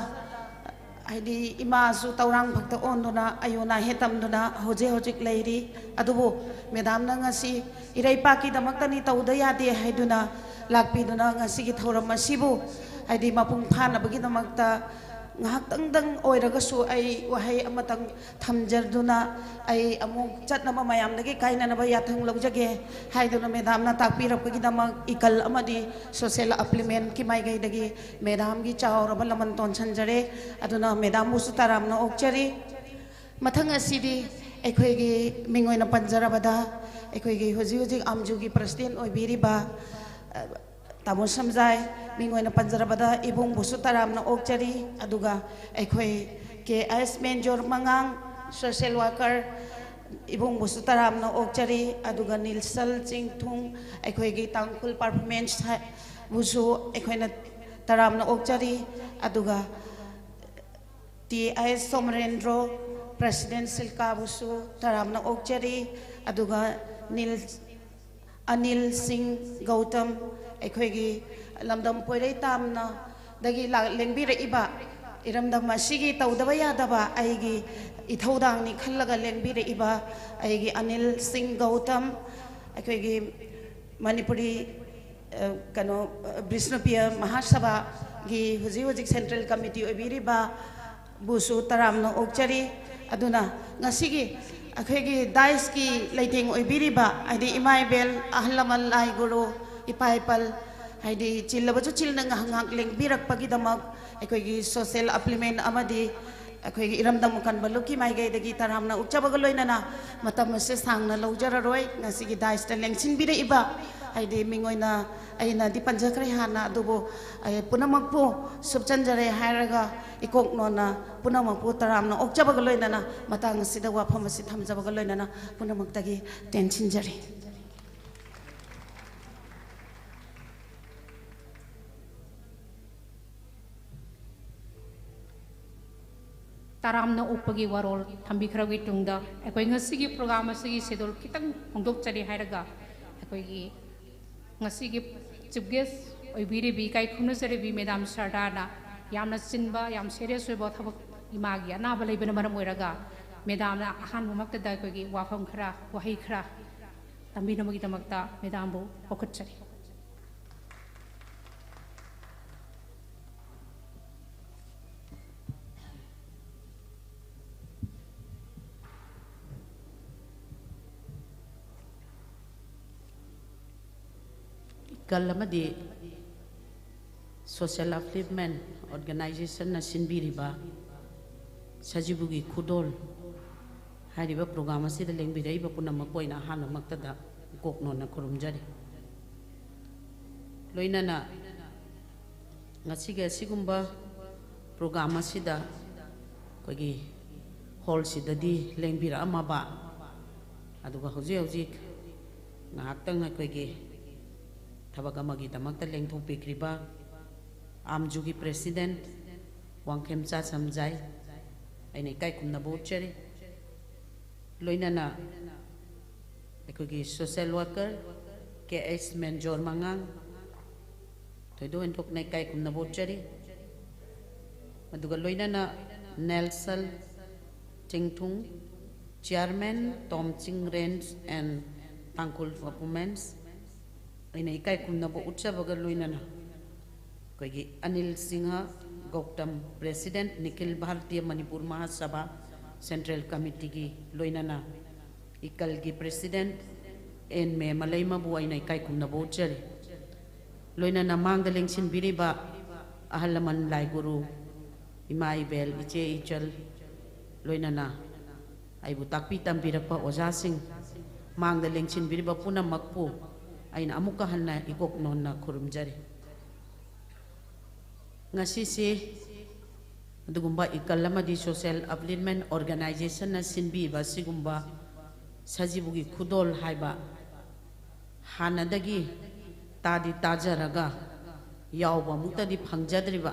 ꯍꯥꯏꯗꯤ ꯏꯃꯥꯁꯨ ꯇꯧꯔꯥꯡ ꯐꯛꯇ ꯑꯣꯟꯗꯨꯅ ꯑꯌꯨ ꯅꯥꯍꯦ ꯇꯝꯗꯨꯅ ꯍꯧꯖꯤꯛ ꯍꯧꯖꯤꯛ ꯂꯩꯔꯤ꯫ ꯑꯗꯨꯕꯨ ꯃꯦꯗꯥꯝꯅ ꯉꯁꯤ ꯏꯔꯩꯄꯥꯛꯀꯤꯗꯃꯛꯇꯅꯤ ꯇꯧꯗ ꯌꯥꯗꯦ ꯍꯥꯏꯗꯨꯅ ꯂꯥꯛꯄꯤꯗꯨꯅ ꯉꯁꯤꯒꯤ ꯊꯧꯔꯝ ꯑꯁꯤꯕꯨ ꯍꯥꯏꯗꯤ ꯃꯄꯨꯡ ꯐꯥꯅꯕꯒꯤꯗꯃꯛꯇ ꯉꯥꯏꯍꯥꯛꯇꯪꯗꯪ ꯑꯣꯏꯔꯒꯁꯨ ꯑꯩ ꯋꯥꯍꯩ ꯑꯃꯇꯪ ꯊꯝꯖꯗꯨꯅ ꯑꯩ ꯑꯃꯨꯛ ꯆꯠꯅꯕ ꯃꯌꯥꯝꯗꯒꯤ ꯀꯥꯏꯅꯅꯕ ꯌꯥꯊꯪ ꯂꯧꯖꯒꯦ ꯍꯥꯏꯗꯨꯅ ꯃꯦꯗꯥꯝꯅ ꯇꯥꯛꯄꯤꯔꯛꯄꯒꯤꯗꯃꯛ ꯏꯀꯜ ꯑꯃꯗꯤ ꯁꯣꯁꯦꯜ ꯑꯄ꯭ꯂꯤꯃꯦꯟꯀꯤ ꯃꯥꯏꯀꯩꯗꯒꯤ ꯃꯦꯗꯥꯝꯒꯤ ꯆꯥꯎꯔꯕ ꯂꯃꯟ ꯇꯣꯟꯁꯟꯖꯔꯦ꯫ ꯑꯗꯨꯅ ꯃꯦꯗꯥꯝꯕꯨꯁꯨ ꯇꯔꯥꯝꯅ ꯑꯣꯛꯆꯔꯤ꯫ ꯃꯊꯪ ꯑꯁꯤꯗꯤ ꯑꯩꯈꯣꯏꯒꯤ ꯃꯤꯡ ꯑꯣꯏꯅ ꯄꯟꯖꯔꯕꯗ, ꯑꯩꯈꯣꯏꯒꯤ ꯍꯧꯖꯤꯛ ꯍꯧꯖꯤꯛ ꯑꯥꯝꯖꯨꯒꯤ ꯄ꯭ꯔꯁꯤꯗꯦꯟ ꯑꯣꯏꯕꯤꯔꯤꯕ, ꯑ, ꯇꯥꯃꯣ ꯁꯝꯖꯥꯏ, ꯃꯤꯡ ꯑꯣꯏꯅ ꯄꯟꯖꯔꯕꯗ ꯏꯕꯨꯡꯕꯨꯁꯨ ꯇꯔꯥꯝꯅ ꯑꯣꯛꯆꯔꯤ꯫ ꯑꯗꯨꯒ ꯑꯩꯈꯣꯏ ꯀꯦ ꯑꯦꯁ ꯃꯦꯟꯖꯣꯔ ꯃꯉꯥꯡ, ꯁꯣꯁꯦꯜ ꯋꯥꯀꯔ, ꯏꯕꯨꯡꯕꯨꯁꯨ ꯇꯔꯥꯝꯅ ꯑꯣꯛꯆꯔꯤ꯫ ꯑꯗꯨꯒ ꯅꯤꯜꯁꯜ ꯆꯤꯡꯊꯨꯡ, ꯑꯩꯈꯣꯏꯒꯤ ꯇꯥꯡꯈꯨꯜ ꯄꯔꯐꯣꯔꯃꯦꯟꯁ ꯍꯥꯏ-, ꯕꯨꯁꯨ ꯑꯩꯈꯣꯏꯅ ꯇꯔꯥꯝꯅ ꯑꯣꯛꯆꯔꯤ꯫ ꯑꯗꯨꯒ ꯇꯤ ꯑꯥꯏ ꯑꯦꯁ ꯁꯣꯃꯔꯦꯟꯗ꯭ꯔꯣ, ꯄ꯭ꯔꯁꯤꯗꯦꯟ ꯁꯤꯜꯀꯥꯕꯨꯁꯨ ꯇꯔꯥꯝꯅ ꯑꯣꯛꯆꯔꯤ꯫ ꯑꯗꯨꯒ ꯅꯤꯜ, ꯑꯅꯤꯜ ꯁꯤꯡ ꯒꯧꯇꯝ, ꯑꯩꯈꯣꯏꯒꯤ ꯂꯝꯗꯝ ꯄꯣꯏꯔꯩ ꯇꯥꯝꯅꯗꯒꯤ ꯂꯥꯛ-, ꯂꯦꯡꯕꯤꯔꯛꯏꯕ, ꯏꯔꯝꯗꯝ ꯑꯁꯤꯒꯤ ꯇꯧꯗꯕ ꯌꯥꯗꯕ ꯑꯩꯒꯤ ꯏꯊꯧꯗꯥꯡꯅꯤ ꯈꯜꯂꯒ ꯂꯦꯡꯕꯤꯔꯛꯏꯕ ꯑꯩꯒꯤ ꯑꯅꯤꯜ ꯁꯤꯡ ꯒꯧꯇꯝ, ꯑꯩꯈꯣꯏꯒꯤ ꯃꯅꯤꯄꯨꯔꯤ ꯑ, ꯀꯩꯅꯣ, ꯑ, ꯕꯤꯁꯅꯨꯄꯤꯌꯥ ꯃꯍꯥꯁꯚꯥꯒꯤ ꯍꯧꯖꯤꯛ ꯍꯧꯖꯤꯛ ꯁꯦꯟꯇ꯭ꯔꯦꯜ ꯀꯃꯤꯇꯤ ꯑꯣꯏꯕꯤꯔꯤꯕ ꯕꯨꯁꯨ ꯇꯔꯥꯝꯅ ꯑꯣꯛꯆꯔꯤ꯫ ꯑꯗꯨꯅ ꯉꯁꯤꯒꯤ ꯑꯩꯈꯣꯏꯒꯤ ꯗꯥꯏꯁꯀꯤ ꯂꯩꯇꯦꯡ ꯑꯣꯏꯕꯤꯔꯤꯕ, ꯍꯥꯏꯗꯤ ꯏꯃꯥ ꯏꯕꯦꯜ, ꯑꯍꯜ ꯂꯃꯟ, ꯂꯥꯏ ꯒꯨꯔꯨ, ꯏꯄꯥ ꯏꯄꯜ, ꯍꯥꯏꯗꯤ ꯆꯤꯜꯂꯕꯁꯨ ꯆꯤꯜꯅ ꯉꯥꯏꯍꯥꯛ ꯉꯥꯏꯍꯥꯛ ꯂꯦꯡꯕꯤꯔꯛꯄꯒꯤꯗꯃꯛ ꯑꯩꯈꯣꯏꯒꯤ ꯁꯣꯁꯦꯜ ꯑꯄ꯭ꯂꯤꯃꯦꯟ ꯑꯃꯗꯤ ꯑꯩꯈꯣꯏꯒꯤ ꯏꯔꯝꯗꯝ ꯀꯟꯕ ꯂꯨꯞꯀꯤ ꯃꯥꯏꯀꯩꯗꯒꯤ ꯇꯔꯥꯝꯅ ꯑꯣꯛꯆꯕꯒ ꯂꯣꯏꯅꯅ ꯃꯇꯝ ꯑꯁꯤ ꯁꯥꯡꯅ ꯂꯧꯖꯔꯔꯣꯏ꯫ ꯉꯁꯤꯒꯤ ꯗꯥꯏꯁꯇ ꯂꯦꯡꯁꯤꯟꯕꯤꯔꯛꯏꯕ, ꯍꯥꯏꯗꯤ ꯃꯤꯡ ꯑꯣꯏꯅ ꯑꯩꯅꯗꯤ ꯄꯟꯖꯈ꯭ꯔꯦ ꯍꯥꯟꯅ, ꯑꯗꯨꯕꯨ ꯑꯩ ꯄꯨꯝꯅꯃꯛꯄꯨ ꯁꯨꯞꯆꯟꯖꯔꯦ ꯍꯥꯏꯔꯒ ꯏꯀꯣꯛꯅꯣꯅ ꯄꯨꯝꯅꯃꯛꯄꯨ ꯇꯔꯥꯝꯅ ꯑꯣꯛꯆꯕꯒ ꯂꯣꯏꯅꯅ ꯃꯇꯥꯡ ꯑꯁꯤꯗ ꯋꯥꯐꯝ ꯑꯁꯤ ꯊꯝꯖꯕꯒ ꯂꯣꯏꯅꯅ ꯄꯨꯝꯅꯃꯛꯇꯒꯤ ꯇꯦꯟꯁꯤꯟꯖꯔꯤ꯫ ꯇꯔꯥꯝꯅ ꯑꯣꯛꯄꯒꯤ ꯋꯥꯔꯣꯜ ꯊꯝꯕꯤꯈ꯭ꯔꯕꯒꯤ ꯇꯨꯡꯗ, ꯑꯩꯈꯣꯏ ꯉꯁꯤꯒꯤ program ꯑꯁꯤꯒꯤ schedule ꯈꯤꯇꯪ ꯍꯣꯡꯗꯣꯛꯆꯔꯤ ꯍꯥꯏꯔꯒ, ꯑꯩꯈꯣꯏꯒꯤ ꯉꯁꯤꯒꯤ chief guest ꯑꯣꯏꯕꯤꯔꯤꯕꯤ, ꯏꯀꯥꯏ ꯈꯨꯝꯅꯖꯔꯤꯕꯤ madam ꯁꯔꯗꯥꯅ ꯌꯥꯝꯅ ꯆꯤꯟꯕ, ꯌꯥꯝ serious ꯑꯣꯏꯕ ꯊꯕꯛ, ꯏꯃꯥꯒꯤ ꯑꯅꯥꯕ ꯂꯩꯕꯅ ꯃꯔꯝ ꯑꯣꯏꯔꯒ, madamꯅ ꯑꯍꯥꯟꯕꯃꯛꯇꯗ ꯑꯩꯈꯣꯏꯒꯤ ꯋꯥꯐꯝ ꯈꯔ, ꯋꯥꯍꯩ ꯈꯔ ꯇꯝꯕꯤꯅꯕꯒꯤꯗꯃꯛꯇ madamꯕꯨ ꯀꯧꯈꯠꯆꯔꯤ꯫ ꯏꯀꯜ ꯑꯃꯗꯤ social upliftment organizationꯅ ꯁꯤꯟꯕꯤꯔꯤꯕ ꯁꯖꯤꯕꯨꯒꯤ ꯈꯨꯗꯣꯜ ꯍꯥꯏꯔꯤꯕ program ꯑꯁꯤꯗ ꯂꯦꯡꯕꯤꯔꯛꯏꯕ ꯄꯨꯝꯅꯃꯛꯄꯨ ꯑꯩꯅ ꯑꯍꯥꯟꯕꯃꯛꯇꯗ ꯏꯀꯣꯛ ꯅꯣꯟꯅ ꯈꯨꯔꯨꯝꯖꯔꯤ꯫ ꯂꯣꯏꯅꯅ ꯉꯁꯤꯒꯤ ꯑꯁꯤꯒꯨꯝꯕ program ꯑꯁꯤꯗ ꯑꯩꯈꯣꯏꯒꯤ hallꯁꯤꯗꯗꯤ ꯂꯦꯡꯕꯤꯔꯛꯑꯝꯃꯕ, ꯑꯗꯨꯒ ꯍꯧꯖꯤꯛ ꯍꯧꯖꯤꯛ ꯉꯥꯏꯍꯥꯛꯇꯪ ꯑꯩꯈꯣꯏꯒꯤ ꯊꯕꯛ ꯑꯃꯒꯤꯗꯃꯛꯇ ꯂꯦꯡꯊꯣꯛꯄꯤꯈ꯭ꯔꯤꯕ ꯑꯥꯝꯖꯨꯒꯤ president ꯋꯥꯡꯈꯦꯝꯆꯥ ꯁꯝꯖꯥꯏ, ꯑꯩꯅ ꯏꯀꯥꯏ ꯈꯨꯝꯅꯕ ꯎꯠꯆꯔꯤ꯫ ꯂꯣꯏꯅꯅ ꯑꯩꯈꯣꯏꯒꯤ social worker K H Menjor ꯃꯉꯥꯡ, ꯊꯣꯏꯗꯣꯛ ꯍꯦꯟꯗꯣꯛꯅ ꯏꯀꯥꯏ ꯈꯨꯝꯅꯕ ꯎꯠꯆꯔꯤ꯫ ꯑꯗꯨꯒ ꯂꯣꯏꯅꯅ Nelson Chingthung, chairman Tomching Range and Tangkhul Performance, ꯑꯩꯅ ꯏꯀꯥꯏ ꯈꯨꯝꯅꯕ ꯎꯠꯆꯕꯒ ꯂꯣꯏꯅꯅ ꯑꯩꯈꯣꯏꯒꯤ ꯑꯅꯤꯜ ꯁꯤꯡꯍ ꯒꯧꯇꯝ, president ꯅꯤꯈꯤꯜ ꯚꯥꯔꯇꯤꯌ ꯃꯅꯤꯄꯨꯔ ꯃꯍꯥꯁꯚꯥ central committeeꯒꯤ ꯂꯣꯏꯅꯅ ꯏꯀꯜꯒꯤ president ꯑꯦꯟ ꯃꯦꯃꯂꯩꯃꯕꯨ ꯑꯩꯅ ꯏꯀꯥꯏ ꯈꯨꯝꯅꯕ ꯎꯠꯆꯔꯤ꯫ ꯂꯣꯏꯅꯅ ꯃꯥꯡꯗ ꯂꯦꯡꯁꯤꯟꯕꯤꯔꯤꯕ ꯑꯍꯜ ꯂꯃꯟ, ꯂꯥꯏꯒꯨꯔꯨ, ꯏꯃꯥ ꯏꯕꯦꯜ, ꯏꯆꯦ ꯏꯆꯜ, ꯂꯣꯏꯅꯅ ꯑꯩꯕꯨ ꯇꯥꯛꯄꯤ ꯇꯝꯕꯤꯔꯛꯄ ꯑꯣꯖꯥꯁꯤꯡ, ꯃꯥꯡꯗ ꯂꯦꯡꯁꯤꯟꯕꯤꯔꯤꯕ ꯄꯨꯝꯅꯃꯛꯄꯨ ꯑꯩꯅ ꯑꯃꯨꯛꯀ ꯍꯟꯅ ꯏꯀꯣꯛ ꯅꯣꯟꯅ ꯈꯨꯔꯨꯝꯖꯔꯤ꯫ ꯉꯁꯤꯁꯤ ꯑꯗꯨꯒꯨꯝꯕ ꯏꯀꯜ ꯑꯃꯗꯤ social upliftment organizationꯅ ꯁꯤꯟꯕꯤꯕ ꯑꯁꯤꯒꯨꯝꯕ ꯁꯖꯤꯕꯨꯒꯤ ꯈꯨꯗꯣꯜ ꯍꯥꯏꯕ ꯍꯥꯟꯅꯗꯒꯤ ꯇꯥꯗꯤ ꯇꯥꯖꯔꯒ ꯌꯥꯎꯕ ꯑꯃꯨꯛꯇꯗꯤ ꯐꯪꯖꯗ꯭ꯔꯤꯕ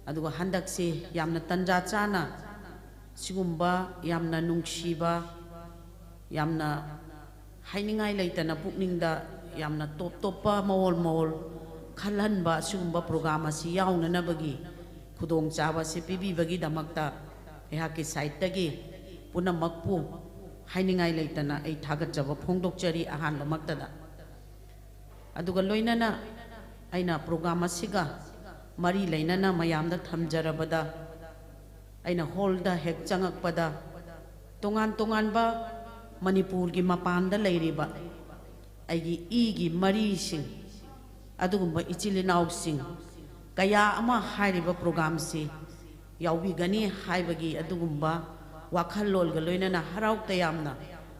ꯑꯗꯨꯒ ꯍꯟꯗꯛꯁꯤ ꯌꯥꯝꯅ ꯇꯟꯖꯥ ꯆꯥꯅ ꯁꯤꯒꯨꯝꯕ ꯌꯥꯝꯅ ꯅꯨꯡꯁꯤꯕ, ꯌꯥꯝꯅ ꯍꯥꯏꯅꯤꯡꯉꯥꯏ ꯂꯩꯇꯅ ꯄꯨꯛꯅꯤꯡꯗ ꯌꯥꯝꯅ ꯇꯣꯞ ꯇꯣꯞꯄ ꯃꯑꯣꯜ ꯃꯑꯣꯜ ꯈꯜꯍꯟꯕ ꯑꯁꯤꯒꯨꯝꯕ ꯄ꯭ꯔꯣꯒ꯭ꯔꯥꯝ ꯑꯁꯤ ꯌꯥꯎꯅꯅꯕꯒꯤ ꯈꯨꯗꯣꯡꯆꯥꯕ ꯑꯁꯤ ꯄꯤꯕꯤꯕꯒꯤꯗꯃꯛꯇ ꯑꯩꯍꯥꯛꯀꯤ ꯁꯥꯏꯠꯇꯒꯤ ꯄꯨꯝꯅꯃꯛꯄꯨ ꯍꯥꯏꯅꯤꯡꯉꯥꯏ ꯂꯩꯇꯅ ꯑꯩ ꯊꯥꯒꯠꯆꯕ ꯐꯣꯡꯗꯣꯛꯆꯔꯤ ꯑꯍꯥꯟꯕꯃꯛꯇꯗ꯫ ꯑꯗꯨꯒ ꯂꯣꯏꯅꯅ ꯑꯩꯅ ꯄ꯭ꯔꯣꯒ꯭ꯔꯥꯝ ꯑꯁꯤꯒ ꯃꯔꯤ ꯂꯩꯅꯅ ꯃꯌꯥꯝꯗ ꯊꯝꯖꯔꯕꯗ, ꯑꯩꯅ ꯍꯣꯜꯗ ꯍꯦꯛ ꯆꯪꯉꯛꯄꯗ ꯇꯣꯉꯥꯟ ꯇꯣꯉꯥꯟꯕ ꯃꯅꯤꯄꯨꯔꯒꯤ ꯃꯄꯥꯟꯗ ꯂꯩꯔꯤꯕ ꯑꯩꯒꯤ ꯏꯒꯤ ꯃꯔꯤꯁꯤꯡ, ꯑꯗꯨꯒꯨꯝꯕ ꯏꯆꯤꯜ ꯏꯅꯥꯎꯁꯤꯡ ꯀꯌꯥ ꯑꯃ ꯍꯥꯏꯔꯤꯕ ꯄ꯭ꯔꯣꯒ꯭ꯔꯥꯝꯁꯤ ꯌꯥꯎꯕꯤꯒꯅꯤ ꯍꯥꯏꯕꯒꯤ ꯑꯗꯨꯒꯨꯝꯕ ꯋꯥꯈꯜꯂꯣꯟꯒ ꯂꯣꯏꯅꯅ ꯍꯔꯥꯎ ꯇꯌꯥꯝꯅ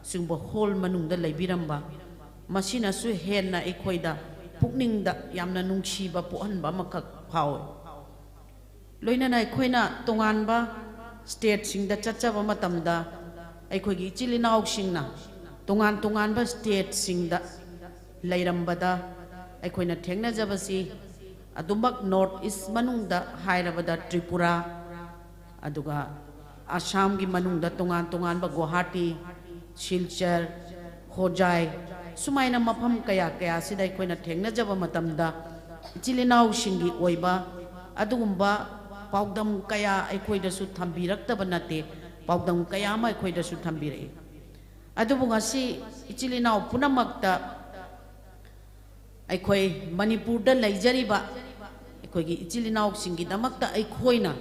ꯁꯤꯒꯨꯝꯕ ꯍꯣꯜ ꯃꯅꯨꯡꯗ ꯂꯩꯕꯤꯔꯝꯕ, ꯃꯁꯤꯅꯁꯨ ꯍꯦꯟꯅ ꯑꯩꯈꯣꯏꯗ ꯄꯨꯛꯅꯤꯡꯗ ꯌꯥꯝꯅ ꯅꯨꯡꯁꯤꯕ ꯄꯣꯛꯍꯟꯕ ꯑꯃꯈꯛ ꯐꯥꯎꯏ꯫ ꯂꯣꯏꯅꯅ ꯑꯩꯈꯣꯏꯅ ꯇꯣꯉꯥꯟꯕ ꯁ꯭ꯇꯦꯠꯁꯤꯡꯗ ꯆꯠꯆꯕ ꯃꯇꯝꯗ ꯑꯩꯈꯣꯏꯒꯤ ꯏꯆꯤꯜ ꯏꯅꯥꯎꯁꯤꯡꯅ ꯇꯣꯉꯥꯟ ꯇꯣꯉꯥꯟꯕ ꯁ꯭ꯇꯦꯠꯁꯤꯡꯗ ꯂꯩꯔꯝꯕꯗ ꯑꯩꯈꯣꯏꯅ ꯊꯦꯡꯅꯖꯕꯁꯤ ꯑꯗꯨꯃꯛ ꯅꯣꯔꯠ ꯏꯁ ꯃꯅꯨꯡꯗ ꯍꯥꯏꯔꯕꯗ ꯇ꯭ꯔꯤꯄꯨꯔꯥ, ꯑꯗꯨꯒ ꯑꯁꯥꯝꯒꯤ ꯃꯅꯨꯡꯗ ꯇꯣꯉꯥꯟ ꯇꯣꯉꯥꯟꯕ ꯒꯨꯋꯥꯍꯥꯇꯤ, ꯁꯤꯜꯆꯔ, ꯍꯣꯖꯥꯏ, ꯁꯨꯃꯥꯏꯅ ꯃꯐꯝ ꯀꯌꯥ ꯀꯌꯥꯁꯤꯗ ꯑꯩꯈꯣꯏꯅ ꯊꯦꯡꯅꯖꯕ ꯃꯇꯝꯗ ꯏꯆꯤꯜ ꯏꯅꯥꯎꯁꯤꯡꯒꯤ ꯑꯣꯏꯕ ꯑꯗꯨꯒꯨꯝꯕ ꯄꯥꯎꯗꯝ ꯀꯌꯥ ꯑꯩꯈꯣꯏꯗꯁꯨ ꯊꯝꯕꯤꯔꯛꯇꯕ ꯅꯠꯇꯦ, ꯄꯥꯎꯗꯝ ꯀꯌꯥ ꯑꯃ ꯑꯩꯈꯣꯏꯗꯁꯨ ꯊꯝꯕꯤꯔꯛꯏ꯫ ꯑꯗꯨꯕꯨ ꯉꯁꯤ ꯏꯆꯤꯜ ꯏꯅꯥꯎ ꯄꯨꯝꯅꯃꯛꯇ ꯑꯩꯈꯣꯏ ꯃꯅꯤꯄꯨꯔꯗ ꯂꯩꯖꯔꯤꯕ ꯑꯩꯈꯣꯏꯒꯤ ꯏꯆꯤꯜ ꯏꯅꯥꯎꯁꯤꯡꯒꯤꯗꯃꯛꯇ ꯑꯩꯈꯣꯏꯅ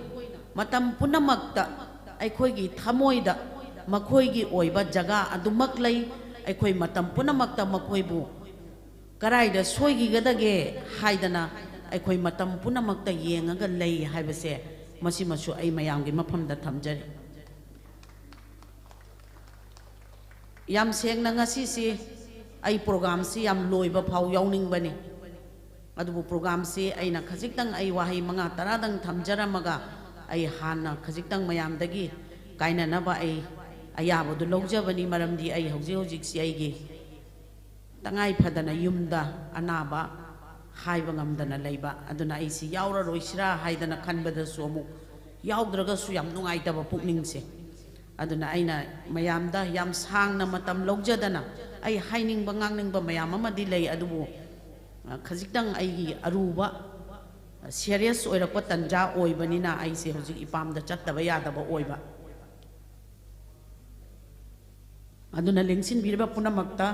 ꯃꯇꯝ ꯄꯨꯝꯅꯃꯛꯇ ꯑꯩꯈꯣꯏꯒꯤ ꯊꯃꯣꯏꯗ ꯃꯈꯣꯏꯒꯤ ꯑꯣꯏꯕ ꯖꯒꯥ ꯑꯗꯨꯃꯛ ꯂꯩ꯫ ꯑꯩꯈꯣꯏ ꯃꯇꯝ ꯄꯨꯝꯅꯃꯛꯇ ꯃꯈꯣꯏꯕꯨ ꯀꯗꯥꯏꯗ ꯁꯣꯏꯈꯤꯒꯗꯒꯦ ꯍꯥꯏꯗꯅ ꯑꯩꯈꯣꯏ ꯃꯇꯝ ꯄꯨꯝꯅꯃꯛꯇ ꯌꯦꯡꯉꯒ ꯂꯩ ꯍꯥꯏꯕꯁꯦ ꯃꯁꯤꯃꯁꯨ ꯑꯩ ꯃꯌꯥꯝꯒꯤ ꯃꯐꯝꯗ ꯊꯝꯖꯔꯤ꯫ ꯌꯥꯝ ꯁꯦꯡꯅ ꯉꯁꯤꯁꯤ ꯑꯩ ꯄ꯭ꯔꯣꯒ꯭ꯔꯥꯝꯁꯤ ꯌꯥꯝ ꯂꯣꯏꯕ ꯐꯥꯎ ꯌꯥꯎꯅꯤꯡꯕꯅꯤ꯫ ꯑꯗꯨꯕꯨ ꯄ꯭ꯔꯣꯒ꯭ꯔꯥꯝꯁꯤ ꯑꯩꯅ ꯈꯖꯤꯛꯇꯪ ꯑꯩ ꯋꯥꯍꯩ ꯃꯉꯥ ꯇꯔꯥꯗꯪ ꯊꯝꯖꯔꯝꯃꯒ ꯑꯩ ꯍꯥꯟꯅ ꯈꯖꯤꯛꯇꯪ ꯃꯌꯥꯝꯗꯒꯤ ꯀꯥꯏꯅꯅꯕ ꯑꯩ ꯑꯌꯥꯕꯗꯨ ꯂꯧꯖꯕꯅꯤ꯫ ꯃꯔꯝꯗꯤ ꯑꯩ ꯍꯧꯖꯤꯛ ꯍꯧꯖꯤꯛꯁꯤ ꯑꯩꯒꯤ ꯇꯉꯥꯏ ꯐꯗꯅ ꯌꯨꯝꯗ ꯑꯅꯥꯕ ꯍꯥꯏꯕ ꯉꯝꯗꯅ ꯂꯩꯕ꯫ ꯑꯗꯨꯅ ꯑꯩꯁꯤ ꯌꯥꯎꯔꯔꯣꯏꯁꯤꯔꯥ ꯍꯥꯏꯗꯅ ꯈꯟꯕꯗꯁꯨ ꯑꯃꯨꯛ ꯌꯥꯎꯗ꯭ꯔꯒꯁꯨ ꯌꯥꯝ ꯅꯨꯡꯉꯥꯏꯇꯕ ꯄꯨꯛꯅꯤꯡꯁꯦ꯫ ꯑꯗꯨꯅ ꯑꯩꯅ ꯃꯌꯥꯝꯗ ꯌꯥꯝ ꯁꯥꯡꯅ ꯃꯇꯝ ꯂꯧꯖꯗꯅ, ꯑꯩ ꯍꯥꯏꯅꯤꯡꯕ ꯉꯥꯡꯅꯤꯡꯕ ꯃꯌꯥꯝ ꯑꯃꯗꯤ ꯂꯩ, ꯑꯗꯨꯕꯨ, ꯑ, ꯈꯖꯤꯛꯇꯪ ꯑꯩꯒꯤ ꯑꯔꯨꯕ, ꯑ, serious ꯑꯣꯏꯔꯛꯄ ꯇꯟꯖꯥ ꯑꯣꯏꯕꯅꯤꯅ ꯑꯩꯁꯦ ꯍꯧꯖꯤꯛ ꯏꯄꯥꯝꯗ ꯆꯠꯇꯕ ꯌꯥꯗꯕ ꯑꯣꯏꯕ꯫ ꯑꯗꯨꯅ ꯂꯦꯡꯁꯤꯟꯕꯤꯔꯤꯕ ꯄꯨꯝꯅꯃꯛꯇ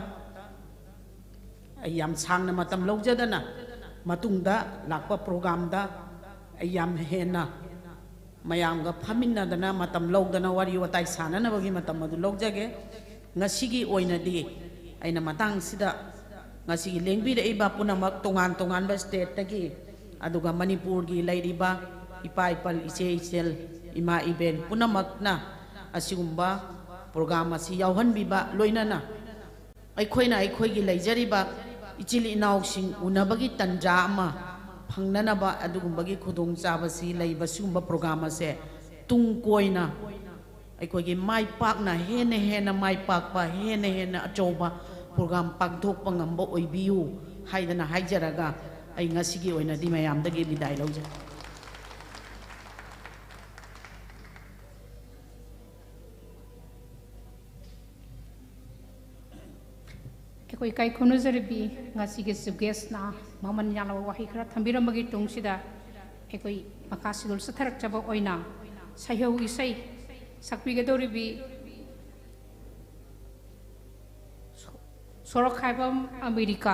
ꯑꯩ ꯌꯥꯝ ꯁꯥꯡꯅ ꯃꯇꯝ ꯂꯧꯖꯗꯅ, ꯃꯇꯨꯡꯗ ꯂꯥꯛꯄ programꯗ ꯑꯩ ꯌꯥꯝ ꯍꯦꯟꯅ ꯃꯌꯥꯝꯒ ꯐꯝꯃꯤꯟꯅꯗꯅ ꯃꯇꯝ ꯂꯧꯗꯅ ꯋꯥꯔꯤ ꯋꯥꯇꯥꯏ ꯁꯥꯟꯅꯅꯕꯒꯤ ꯃꯇꯝ ꯑꯗꯨ ꯂꯧꯖꯒꯦ꯫ ꯉꯁꯤꯒꯤ ꯑꯣꯏꯅꯗꯤ ꯑꯩꯅ ꯃꯇꯥꯡꯁꯤꯗ ꯉꯁꯤꯒꯤ ꯂꯦꯡꯕꯤꯔꯛꯏꯕ ꯄꯨꯝꯅꯃꯛ, ꯇꯣꯉꯥꯟ ꯇꯣꯉꯥꯟꯕ stateꯇꯒꯤ, ꯑꯗꯨꯒ ꯃꯅꯤꯄꯨꯔꯒꯤ ꯂꯩꯔꯤꯕ ꯏꯄꯥ ꯏꯄꯜ, ꯏꯆꯦ ꯏꯆꯜ, ꯏꯃꯥ ꯏꯕꯦꯟ ꯄꯨꯝꯅꯃꯛꯅ ꯑꯁꯤꯒꯨꯝꯕ program ꯑꯁꯤ ꯌꯥꯎꯍꯟꯕꯤꯕ, ꯂꯣꯏꯅꯅ ꯑꯩꯈꯣꯏꯅ ꯑꯩꯈꯣꯏꯒꯤ ꯂꯩꯖꯔꯤꯕ ꯏꯆꯤꯜ ꯏꯅꯥꯎꯁꯤꯡ ꯎꯅꯕꯒꯤ ꯇꯟꯖꯥ ꯑꯃ ꯐꯪꯅꯅꯕ ꯑꯗꯨꯒꯨꯝꯕꯒꯤ ꯈꯨꯗꯣꯡꯆꯥꯕꯁꯤ ꯂꯩꯕ ꯁꯤꯒꯨꯝꯕ program ꯑꯁꯦ ꯇꯨꯡ ꯀꯣꯏꯅ ꯑꯩꯈꯣꯏꯒꯤ ꯃꯥꯏ ꯄꯥꯛꯅ, ꯍꯦꯟꯅ ꯍꯦꯟꯅ ꯃꯥꯏ ꯄꯥꯛꯄ, ꯍꯦꯟꯅ ꯍꯦꯟꯅ ꯑꯆꯧꯕ program ꯄꯥꯡꯊꯣꯛꯄ ꯉꯝꯕ ꯑꯣꯏꯕꯤꯌꯨ ꯍꯥꯏꯗꯅ ꯍꯥꯏꯖꯔꯒ ꯑꯩ ꯉꯁꯤꯒꯤ ꯑꯣꯏꯅꯗꯤ ꯃꯌꯥꯝꯗꯒꯤ ꯕꯤꯗꯥꯏ ꯂꯧꯖꯩ꯫ ꯑꯩꯈꯣꯏ ꯏꯀꯥꯏ ꯈꯨꯝꯅꯖꯔꯤꯕꯤ ꯉꯁꯤꯒꯤ chief guestꯅ ꯃꯃꯜ ꯌꯥꯝꯂꯕ ꯋꯥꯍꯩ ꯈꯔ ꯊꯝꯕꯤꯔꯝꯕꯒꯤ ꯇꯨꯡꯁꯤꯗ ꯑꯩꯈꯣꯏ ꯃꯈꯥ ꯁꯤꯗꯨꯜ ꯆꯠꯊꯔꯛꯆꯕ ꯑꯣꯏꯅ ꯁꯩꯍꯧ ꯏꯁꯩ ꯁꯛꯄꯤꯒꯗꯧꯔꯤꯕꯤ ꯁꯣꯔꯣꯛꯈꯥꯏꯕꯝ ꯑꯃꯦꯔꯤꯀꯥ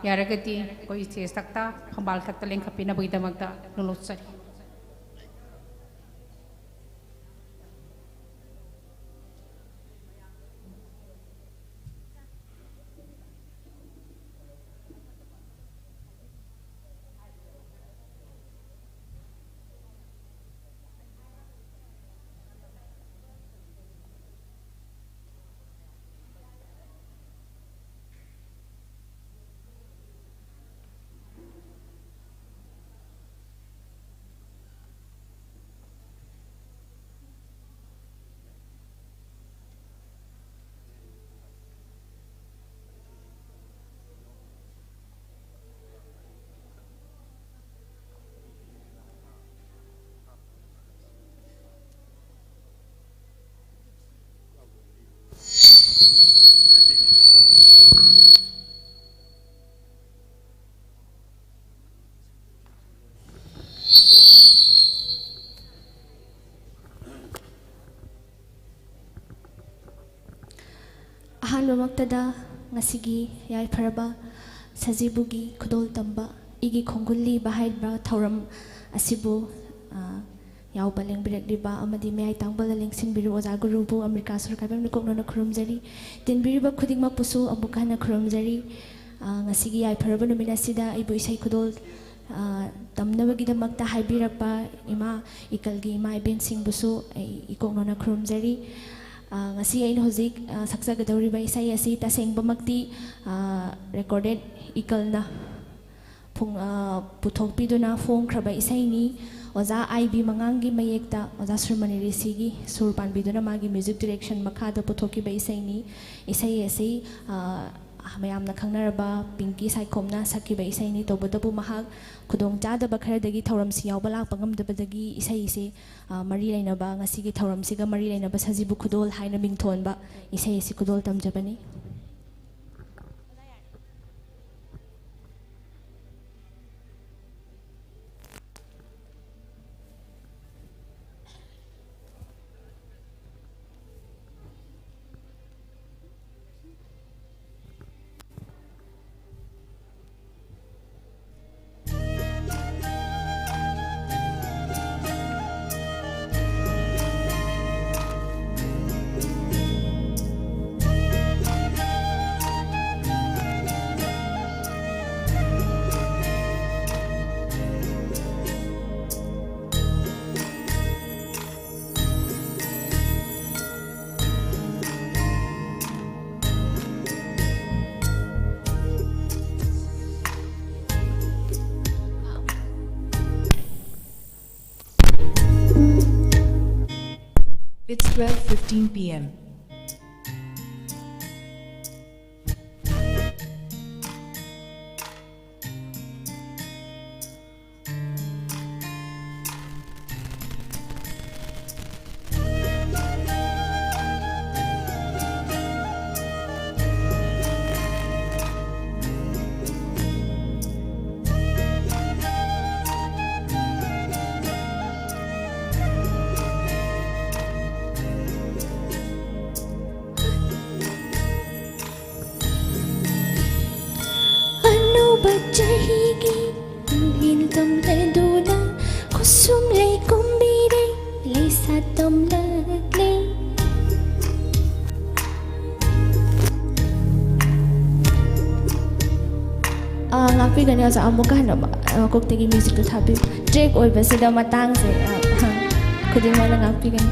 ꯌꯥꯔꯒꯗꯤ ꯑꯩꯈꯣꯏ stage ꯊꯛꯇ, ꯐꯝꯕꯥꯜ ꯊꯛꯇ ꯂꯦꯡꯈꯠꯄꯤꯅꯕꯒꯤꯗꯃꯛꯇ ꯅꯣꯂꯨꯛꯆꯔꯤ꯫ ꯑꯍꯥꯟꯕꯃꯛꯇꯗ ꯉꯁꯤꯒꯤ ꯌꯥꯏꯐꯔꯕ ꯁꯖꯤꯕꯨꯒꯤ ꯈꯨꯗꯣꯜ ꯇꯝꯕ ꯏꯒꯤ ꯈꯣꯡꯒꯨꯜ ꯂꯤꯕ ꯍꯥꯏꯔꯤꯕ ꯊꯧꯔꯝ ꯑꯁꯤꯕꯨ, ꯑ, ꯌꯥꯎꯕ ꯂꯦꯡꯕꯤꯔꯛꯂꯤꯕ ꯑꯃꯗꯤ ꯃꯌꯥꯏ ꯇꯥꯡꯕꯗ ꯂꯦꯡꯁꯤꯟꯕꯤꯔꯤꯕ ꯑꯣꯖꯥ ꯒꯨꯔꯨꯕꯨ ꯑꯃꯦꯔꯤꯀꯥ ꯁꯔꯀꯥꯔꯒꯤ ꯃꯤꯡ ꯀꯣꯛꯅꯅ ꯈꯨꯔꯨꯝꯖꯔꯤ꯫ ꯇꯤꯟꯕꯤꯔꯤꯕ ꯈꯨꯗꯤꯡꯃꯛꯄꯨꯁꯨ ꯑꯃꯨꯛ ꯍꯟꯅ ꯈꯨꯔꯨꯝꯖꯔꯤ꯫ ꯑ, ꯉꯁꯤꯒꯤ ꯌꯥꯏꯐꯔꯕ ꯅꯨꯃꯤꯠ ꯑꯁꯤꯗ ꯑꯩꯕꯨ ꯏꯁꯩ ꯈꯨꯗꯣꯜ, ꯑ, ꯇꯝꯅꯕꯒꯤꯗꯃꯛꯇ ꯍꯥꯏꯕꯤꯔꯛꯄ ꯏꯃꯥ ꯏꯀꯜꯒꯤ ꯏꯃꯥ ꯏꯕꯦꯟꯁꯤꯡꯕꯨꯁꯨ ꯑꯩ ꯏꯀꯣꯛꯅꯅ ꯈꯨꯔꯨꯝꯖꯔꯤ꯫ ꯑ, ꯉꯁꯤ ꯑꯩꯅ ꯍꯧꯖꯤꯛ, ꯑ, ꯁꯛꯆꯒꯗꯧꯔꯤꯕ ꯏꯁꯩ ꯑꯁꯤ ꯇꯁꯦꯡꯕꯃꯛꯇꯤ, ꯑ, recorded ꯏꯀꯜꯅ ꯐꯣꯡ-, ꯑ, ꯄꯨꯊꯣꯛꯄꯤꯗꯨꯅ ꯐꯣꯡꯈ꯭ꯔꯕ ꯏꯁꯩꯅꯤ꯫ ꯑꯣꯖꯥ ꯑꯥꯏ ꯕꯤ ꯃꯉꯥꯡꯒꯤ ꯃꯌꯦꯛꯇ ꯑꯣꯖꯥ ꯁꯨꯔꯃꯅꯤ ꯔꯤꯁꯤꯒꯤ ꯁꯨꯔ ꯄꯥꯟꯕꯤꯗꯨꯅ ꯃꯥꯒꯤ music direction ꯃꯈꯥꯗ ꯄꯨꯊꯣꯛꯈꯤꯕ ꯏꯁꯩꯅꯤ꯫ ꯏꯁꯩ ꯑꯁꯤ, ꯑ, ꯃꯌꯥꯝꯅ ꯈꯪꯅꯔꯕ ꯄꯤꯡꯀꯤ ꯁꯥꯏꯈꯣꯝꯅ ꯁꯛꯈꯤꯕ ꯏꯁꯩꯅꯤ꯫ ꯇꯧꯕꯇꯕꯨ ꯃꯍꯥꯛ ꯈꯨꯗꯣꯡꯆꯥꯗꯕ ꯈꯔꯗꯒꯤ ꯊꯧꯔꯝꯁꯤ ꯌꯥꯎꯕ ꯂꯥꯛꯄ ꯉꯝꯗꯕꯗꯒꯤ ꯏꯁꯩꯁꯤ, ꯑ, ꯃꯔꯤ ꯂꯩꯅꯕ, ꯉꯁꯤꯒꯤ ꯊꯧꯔꯝꯁꯤꯒ ꯃꯔꯤ ꯂꯩꯅꯕ ꯁꯖꯤꯕꯨ ꯈꯨꯗꯣꯜ ꯍꯥꯏꯅ ꯃꯤꯡꯊꯣꯟꯕ ꯏꯁꯩ ꯑꯁꯤ ꯈꯨꯗꯣꯜ ꯇꯝꯖꯕꯅꯤ꯫ It's twelve fifteen p m. ꯇꯝꯂꯛꯂꯤ꯫ ꯑꯥ, ꯉꯥꯛꯄꯤꯒꯅꯤ ꯑꯣꯖꯥ, ꯑꯃꯨꯛꯀ ꯍꯟꯅ ꯃꯀꯣꯛꯇꯒꯤ ꯃ꯭ꯌꯨꯖꯤꯛꯇꯨ ꯊꯥꯕꯤꯌꯨ꯫ ꯇ꯭ꯔꯦꯛ ꯑꯣꯏꯕꯁꯤꯗ ꯃꯇꯥꯡꯁꯦ, ꯑꯥ, ꯈꯨꯗꯤꯡꯃꯛꯅ ꯉꯥꯛꯄꯤꯒꯅꯤ꯫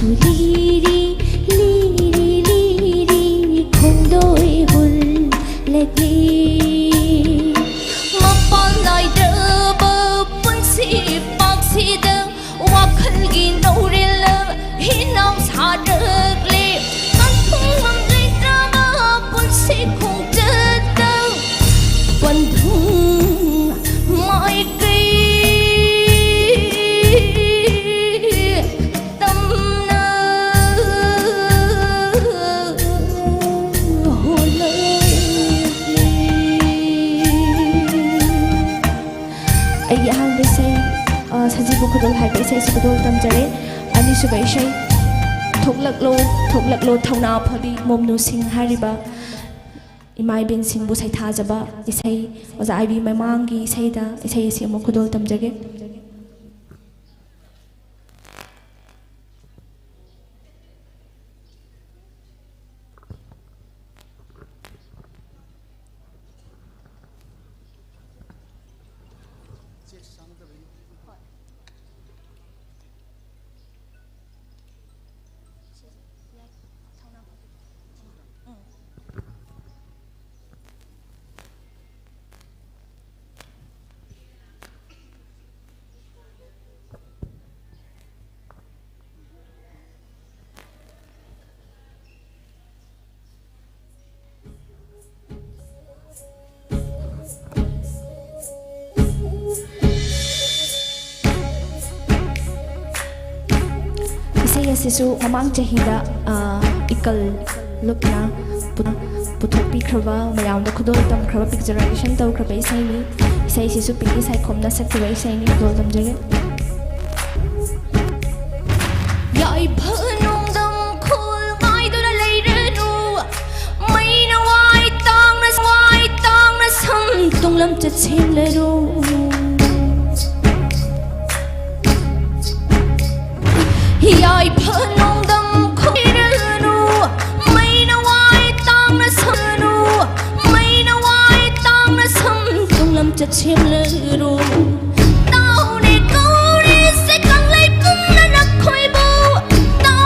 ꯂꯤꯔꯤ, ꯂꯤꯔꯤ, ꯂꯤꯔꯤ, ꯈꯣꯡꯗꯣꯏ ꯍꯨꯜꯂꯛꯂꯤ꯫ ꯃꯄꯥꯟ ꯅꯥꯏꯗ꯭ꯔꯕ ꯄꯨꯟꯁꯤ ꯄꯥꯛꯁꯤꯗ ꯋꯥꯈꯜꯒꯤ ꯅꯧꯔꯦꯜ ꯍꯤꯅꯥꯎ ꯁꯥꯔꯛꯂꯤ꯫ ꯄꯟꯊꯨꯡꯐꯝ ꯂꯩꯇ꯭ꯔꯕ ꯄꯨꯟꯁꯤ ꯈꯣꯡꯆꯠꯇ ꯄꯟꯊꯨꯡ ꯃꯥꯏꯀꯩ ꯇꯝꯅ ꯍꯣꯠꯅꯔꯤ꯫ ꯑꯩꯒꯤ ꯑꯍꯥꯟꯕ ꯏꯁꯩ, ꯑ, ꯁꯖꯤꯕꯨ ꯈꯨꯗꯣꯜ ꯍꯥꯏꯕ ꯏꯁꯩꯁꯤ ꯈꯨꯗꯣꯜ ꯇꯝꯖꯔꯦ꯫ ꯑꯅꯤꯁꯨꯕ ꯏꯁꯩ, ꯊꯣꯛꯂꯛꯂꯣ, ꯊꯣꯛꯂꯛꯂꯣ, ꯊꯧꯅꯥ ꯐꯕꯤ ꯃꯣꯝꯅꯨ ꯁꯤꯡ ꯍꯥꯏꯔꯤꯕ ꯏꯃꯥ ꯏꯕꯦꯟꯁꯤꯡꯕꯨ ꯁꯩꯊꯥꯖꯕ ꯏꯁꯩ, ꯑꯣꯖꯥ ꯑꯥꯏꯕꯤ ꯃꯃꯥꯡꯒꯤ ꯏꯁꯩꯗ ꯏꯁꯩ ꯑꯁꯤ ꯑꯃꯨꯛ ꯈꯨꯗꯣꯜ ꯇꯝꯖꯒꯦ꯫ ꯏꯁꯩ ꯑꯁꯤꯁꯨ ꯃꯃꯥꯡ ꯆꯍꯤꯗ, ꯑ, ꯏꯀꯜ ꯂꯨꯞꯅ ꯄꯨ-, ꯄꯨꯊꯣꯛꯄꯤꯈ꯭ꯔꯕ, ꯃꯌꯥꯝꯗ ꯈꯨꯗꯣꯜ ꯇꯝꯈ꯭ꯔꯕ, picturization ꯇꯧꯈ꯭ꯔꯕ ꯏꯁꯩꯅꯤ꯫ ꯏꯁꯩꯁꯤꯁꯨ ꯄꯤꯡꯀꯤ ꯁꯥꯏꯈꯣꯝꯅ ꯁꯛꯈꯤꯕ ꯏꯁꯩꯅꯤ꯫ ꯈꯨꯗꯣꯜ ꯇꯝꯖꯒꯦ꯫ ꯌꯥꯏꯐ ꯅꯣꯡꯗꯝ ꯈꯣꯜ ꯉꯥꯏꯗꯨꯅ ꯂꯩꯔꯅꯨ꯫ ꯃꯩꯅ ꯋꯥꯏ ꯇꯥꯡꯅ, ꯋꯥꯏ ꯇꯥꯡꯅ ꯁꯝ ꯇꯨꯡꯂꯝꯆꯠ ꯁꯦꯝꯂꯔꯨ꯫ ꯌꯥꯏꯐ ꯅꯣꯡꯗꯝ ꯈꯣꯏꯔꯅꯨ, ꯃꯩꯅ ꯋꯥꯏ ꯇꯥꯡꯅ ꯁꯝꯂꯔꯨ, ꯃꯩꯅ ꯋꯥꯏ ꯇꯥꯡꯅ ꯁꯝ ꯇꯨꯡꯂꯝꯆꯠ ꯁꯦꯝꯂꯔꯨ꯫ ꯇꯥꯎꯅꯦ ꯀꯧꯔꯤꯁꯦ ꯀꯪꯂꯩ ꯀꯨꯝꯅ ꯅꯈꯣꯏꯕꯨ, ꯇꯥꯎ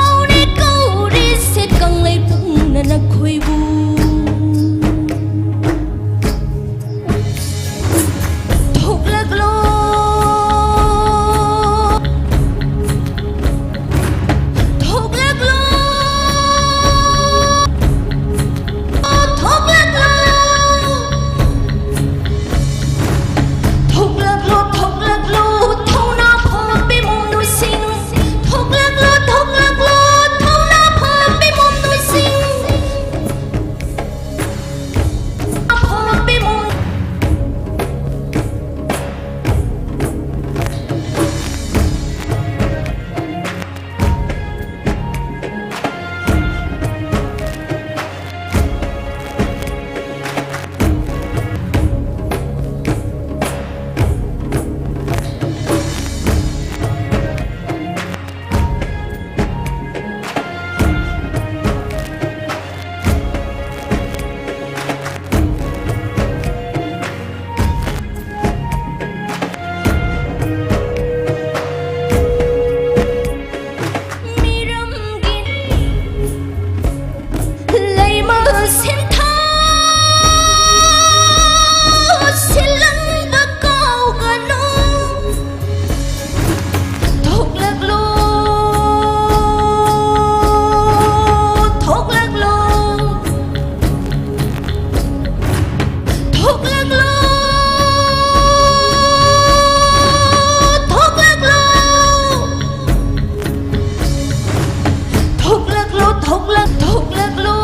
ꯊꯣꯛꯂꯛ ꯊꯣꯛꯂꯛꯂꯣ,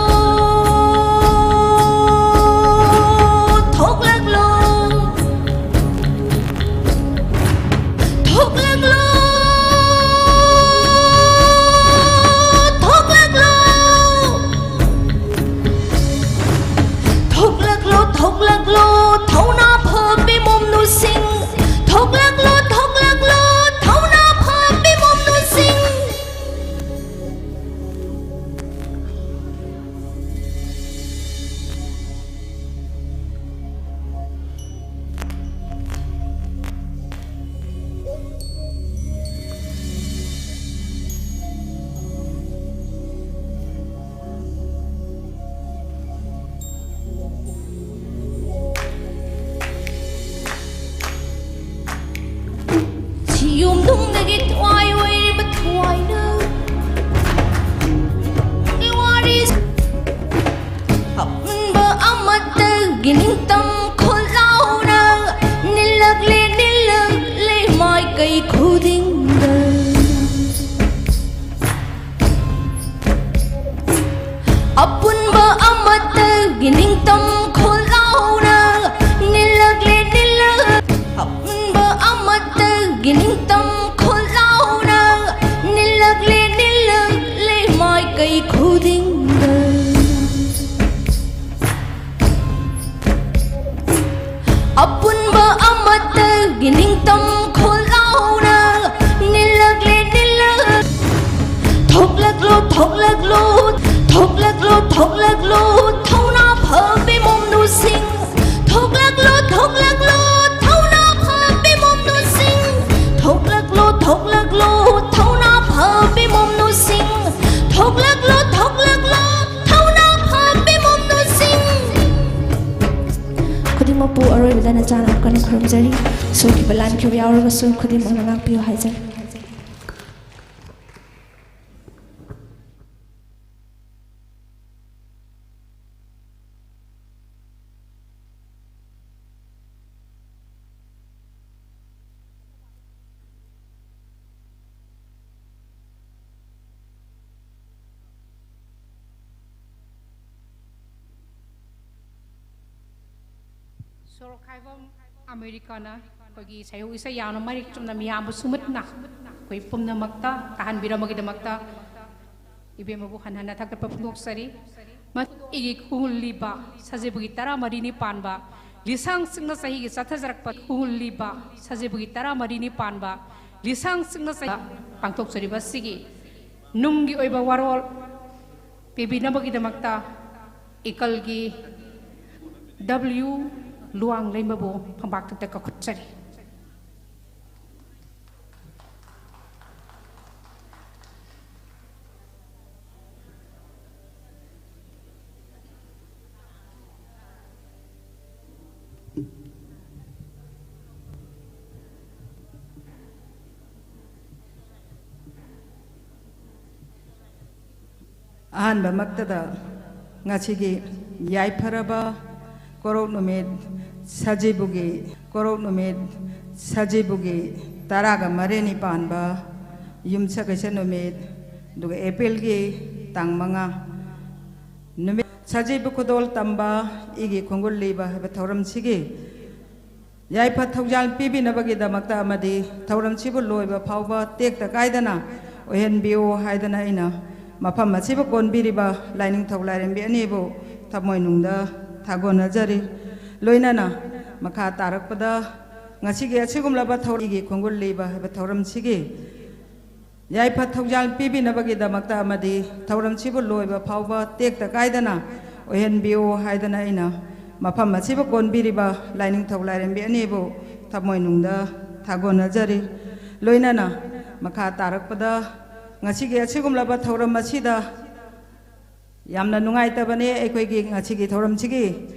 ꯊꯣꯛꯂꯛꯂꯣ, ꯊꯣꯛꯂꯛꯂꯣ, ꯊꯣꯛꯂꯛꯂꯣ, ꯊꯣꯛꯂꯛꯂꯣ, ꯊꯣꯛꯂꯛꯂꯣ, ꯊꯧꯅꯥ ꯐꯕꯤ ꯃꯣꯝꯅꯨꯁꯤꯡ꯫ ꯊꯣꯛꯂꯛꯂꯣ, ꯊꯣꯛꯂꯛꯂꯣ, ꯊꯧꯅꯥ ꯐꯕꯤ ꯃꯣꯝꯅꯨꯁꯤꯡ꯫ ꯁꯤꯌꯨꯝ ꯅꯨꯡꯗꯒꯤ ꯊꯋꯥꯏ ꯑꯣꯏꯔꯤꯕ ꯊꯋꯥꯏꯅ ꯋꯥꯔꯤ ꯑꯄꯨꯟꯕ ꯑꯃꯠꯇꯒꯤ ꯅꯤꯡꯇꯝ ꯈꯣꯜꯂꯥꯎꯅ ꯅꯤꯜꯂꯛꯂꯦ, ꯅꯤꯜꯂꯛꯂꯦ ꯃꯥꯏꯀꯩ ꯈꯨꯗꯤꯡꯗ꯫ ꯑꯄꯨꯟꯕ ꯑꯃꯠꯇꯒꯤ ꯅꯤꯡꯇꯝ ꯈꯣꯜꯂꯥꯎꯅ ꯅꯤꯜꯂꯛꯂꯦ, ꯅꯤꯜꯂꯛ-, ꯑꯄꯨꯟꯕ ꯑꯃꯠꯇꯒꯤ ꯅꯤꯡꯇꯝ ꯈꯣꯜꯂꯥꯎꯅ ꯅꯤꯜꯂꯛꯂꯦ, ꯅꯤꯜꯂꯛꯂꯦ ꯃꯥꯏꯀꯩ ꯈꯨꯗꯤꯡꯗ꯫ ꯑꯄꯨꯟꯕ ꯑꯃꯠꯇꯒꯤ ꯅꯤꯡꯇꯝ ꯈꯣꯜꯂꯥꯎꯅ ꯅꯤꯜꯂꯛꯂꯦ, ꯅꯤꯜꯂꯛ-, ꯊꯣꯛꯂꯛꯂꯣ, ꯊꯣꯛꯂꯛꯂꯣ, ꯊꯣꯛꯂꯛꯂꯣ, ꯊꯣꯛꯂꯛꯂꯣ, ꯊꯧꯅꯥ ꯐꯕꯤ ꯃꯣꯝꯅꯨꯁꯤꯡ꯫ ꯊꯣꯛꯂꯛꯂꯣ, ꯊꯣꯛꯂꯛꯂꯣ, ꯊꯧꯅꯥ ꯐꯕꯤ ꯃꯣꯝꯅꯨꯁꯤꯡ꯫ ꯊꯣꯛꯂꯛꯂꯣ, ꯊꯣꯛꯂꯛꯂꯣ, ꯊꯧꯅꯥ ꯐꯕꯤ ꯃꯣꯝꯅꯨꯁꯤꯡ꯫ ꯊꯣꯛꯂꯛꯂꯣ, ꯊꯣꯛꯂꯛꯂꯣ, ꯊꯧꯅꯥ ꯐꯕꯤ ꯃꯣꯝꯅꯨꯁꯤꯡ꯫ ꯈꯨꯗꯤꯡꯃꯛꯄꯨ ꯑꯔꯣꯏꯕꯗ ꯅꯆꯥꯅ ꯑꯃꯨꯛ ꯍꯟꯅ ꯈꯨꯔꯨꯝꯖꯔꯤ꯫ ꯁꯣꯏꯈꯤꯕ ꯂꯥꯟꯈꯤꯕ ꯌꯥꯎꯔꯒꯁꯨ ꯈꯨꯗꯤꯡꯃꯛꯅ ꯉꯥꯛꯄꯤꯌꯨ ꯍꯥꯏꯖꯔꯤ꯫ ꯁꯣꯔꯣꯛꯈꯥꯏꯕꯝ ꯑꯃꯦꯔꯤꯀꯥꯅ ꯑꯩꯈꯣꯏꯒꯤ ꯁꯩꯍꯧ ꯏꯁꯩ ꯌꯥꯝꯅ ꯃꯔꯤꯛ ꯆꯨꯝꯅ ꯃꯤꯌꯥꯝꯕꯨ ꯁꯨꯃꯠꯅ ꯑꯩꯈꯣꯏ ꯄꯨꯝꯅꯃꯛꯇ ꯇꯥꯍꯟꯕꯤꯔꯝꯕꯒꯤꯗꯃꯛꯇ ꯏꯕꯦꯝꯃꯕꯨ ꯍꯟꯅ ꯍꯟꯅ ꯊꯥꯒꯠꯄ ꯐꯣꯡꯗꯣꯛꯆꯔꯤ꯫ ꯃꯁꯤꯒꯤ ꯈꯨꯍꯨꯜꯂꯤꯕ ꯁꯖꯤꯕꯨꯒꯤ ꯇꯔꯥꯃꯔꯤꯅꯤ ꯄꯥꯟꯕ ꯂꯤꯁꯥꯡ ꯁꯤꯡꯅ ꯆꯍꯤꯒꯤ ꯆꯠꯊꯖꯔꯛꯄ ꯈꯨꯍꯨꯜꯂꯤꯕ ꯁꯖꯤꯕꯨꯒꯤ ꯇꯔꯥꯃꯔꯤꯅꯤ ꯄꯥꯟꯕ ꯂꯤꯁꯥꯡ ꯁꯤꯡꯅ ꯆꯍꯤ ꯄꯥꯡꯊꯣꯛꯆꯔꯤꯕ ꯑꯁꯤꯒꯤ ꯅꯨꯡꯒꯤ ꯑꯣꯏꯕ ꯋꯥꯔꯣꯜ ꯄꯤꯕꯤꯅꯕꯒꯤꯗꯃꯛꯇ ꯏꯀꯜꯒꯤ ꯗꯕ꯭ꯂꯤꯎ ꯂꯨꯋꯥꯡꯂꯩꯃꯕꯨ ꯐꯝꯕꯥꯛꯇ ꯀꯧꯈꯠꯆꯔꯤ꯫ ꯑꯍꯥꯟꯕꯃꯛꯇꯗ ꯉꯁꯤꯒꯤ ꯌꯥꯏꯐꯔꯕ ꯀꯣꯔꯧ ꯅꯨꯃꯤꯠ ꯁꯖꯤꯕꯨꯒꯤ, ꯀꯣꯔꯧ ꯅꯨꯃꯤꯠ ꯁꯖꯤꯕꯨꯒꯤ ꯇꯔꯥꯒ ꯃꯔꯤꯅꯤ ꯄꯥꯟꯕ ꯌꯨꯝꯁꯀꯩꯁ ꯅꯨꯃꯤꯠ, ꯑꯗꯨꯒ ꯑꯦꯄ꯭ꯔꯤꯜꯒꯤ ꯇꯥꯡ ꯃꯉꯥ ꯅꯨꯃꯤꯠ ꯁꯖꯤꯕꯨ ꯈꯨꯗꯣꯜ ꯇꯝꯕ ꯏꯒꯤ ꯈꯣꯡꯒꯨꯜ ꯂꯤꯕ ꯍꯥꯏꯕ ꯊꯧꯔꯝꯁꯤꯒꯤ ꯌꯥꯏꯐ ꯊꯧꯖꯥꯜ ꯄꯤꯕꯤꯅꯕꯒꯤꯗꯃꯛꯇ ꯑꯃꯗꯤ ꯊꯧꯔꯝꯁꯤꯕꯨ ꯂꯣꯏꯕ ꯐꯥꯎꯕ ꯇꯦꯛꯇ ꯀꯥꯏꯗꯅ ꯑꯣꯏꯍꯟꯕꯤꯌꯨ ꯍꯥꯏꯗꯅ ꯑꯩꯅ ꯃꯐꯝ ꯑꯁꯤꯕꯨ ꯀꯣꯟꯕꯤꯔꯤꯕ ꯂꯥꯏꯅꯤꯡꯊꯧ ꯂꯥꯏꯔꯦꯝꯕꯤ ꯑꯅꯤꯕꯨ ꯊꯃꯣꯏꯅꯨꯡꯗ ꯊꯥꯒꯣꯟꯅꯖꯔꯤ꯫ ꯂꯣꯏꯅꯅ ꯃꯈꯥ ꯇꯥꯔꯛꯄꯗ ꯉꯁꯤꯒꯤ ꯑꯁꯤꯒꯨꯝꯂꯕ ꯊꯧꯔꯝꯒꯤ ꯈꯣꯡꯒꯨꯜ ꯂꯤꯕ ꯍꯥꯏꯕ ꯊꯧꯔꯝꯁꯤꯒꯤ ꯌꯥꯏꯐ ꯊꯧꯖꯥꯜ ꯄꯤꯕꯤꯅꯕꯒꯤꯗꯃꯛꯇ ꯑꯃꯗꯤ ꯊꯧꯔꯝꯁꯤꯕꯨ ꯂꯣꯏꯕ ꯐꯥꯎꯕ ꯇꯦꯛꯇ ꯀꯥꯏꯗꯅ ꯑꯣꯏꯍꯟꯕꯤꯌꯨ ꯍꯥꯏꯗꯅ ꯑꯩꯅ ꯃꯐꯝ ꯑꯁꯤꯕꯨ ꯀꯣꯟꯕꯤꯔꯤꯕ ꯂꯥꯏꯅꯤꯡꯊꯧ ꯂꯥꯏꯔꯦꯝꯕꯤ ꯑꯅꯤꯕꯨ ꯊꯃꯣꯏꯅꯨꯡꯗ ꯊꯥꯒꯣꯟꯅꯖꯔꯤ꯫ ꯂꯣꯏꯅꯅ ꯃꯈꯥ ꯇꯥꯔꯛꯄꯗ ꯉꯁꯤꯒꯤ ꯑꯁꯤꯒꯨꯝꯂꯕ ꯊꯧꯔꯝ ꯑꯁꯤꯗ ꯌꯥꯝꯅ ꯅꯨꯡꯉꯥꯏꯇꯕꯅꯤ꯫ ꯑꯩꯈꯣꯏꯒꯤ ꯉꯁꯤꯒꯤ ꯊꯧꯔꯝꯁꯤꯒꯤ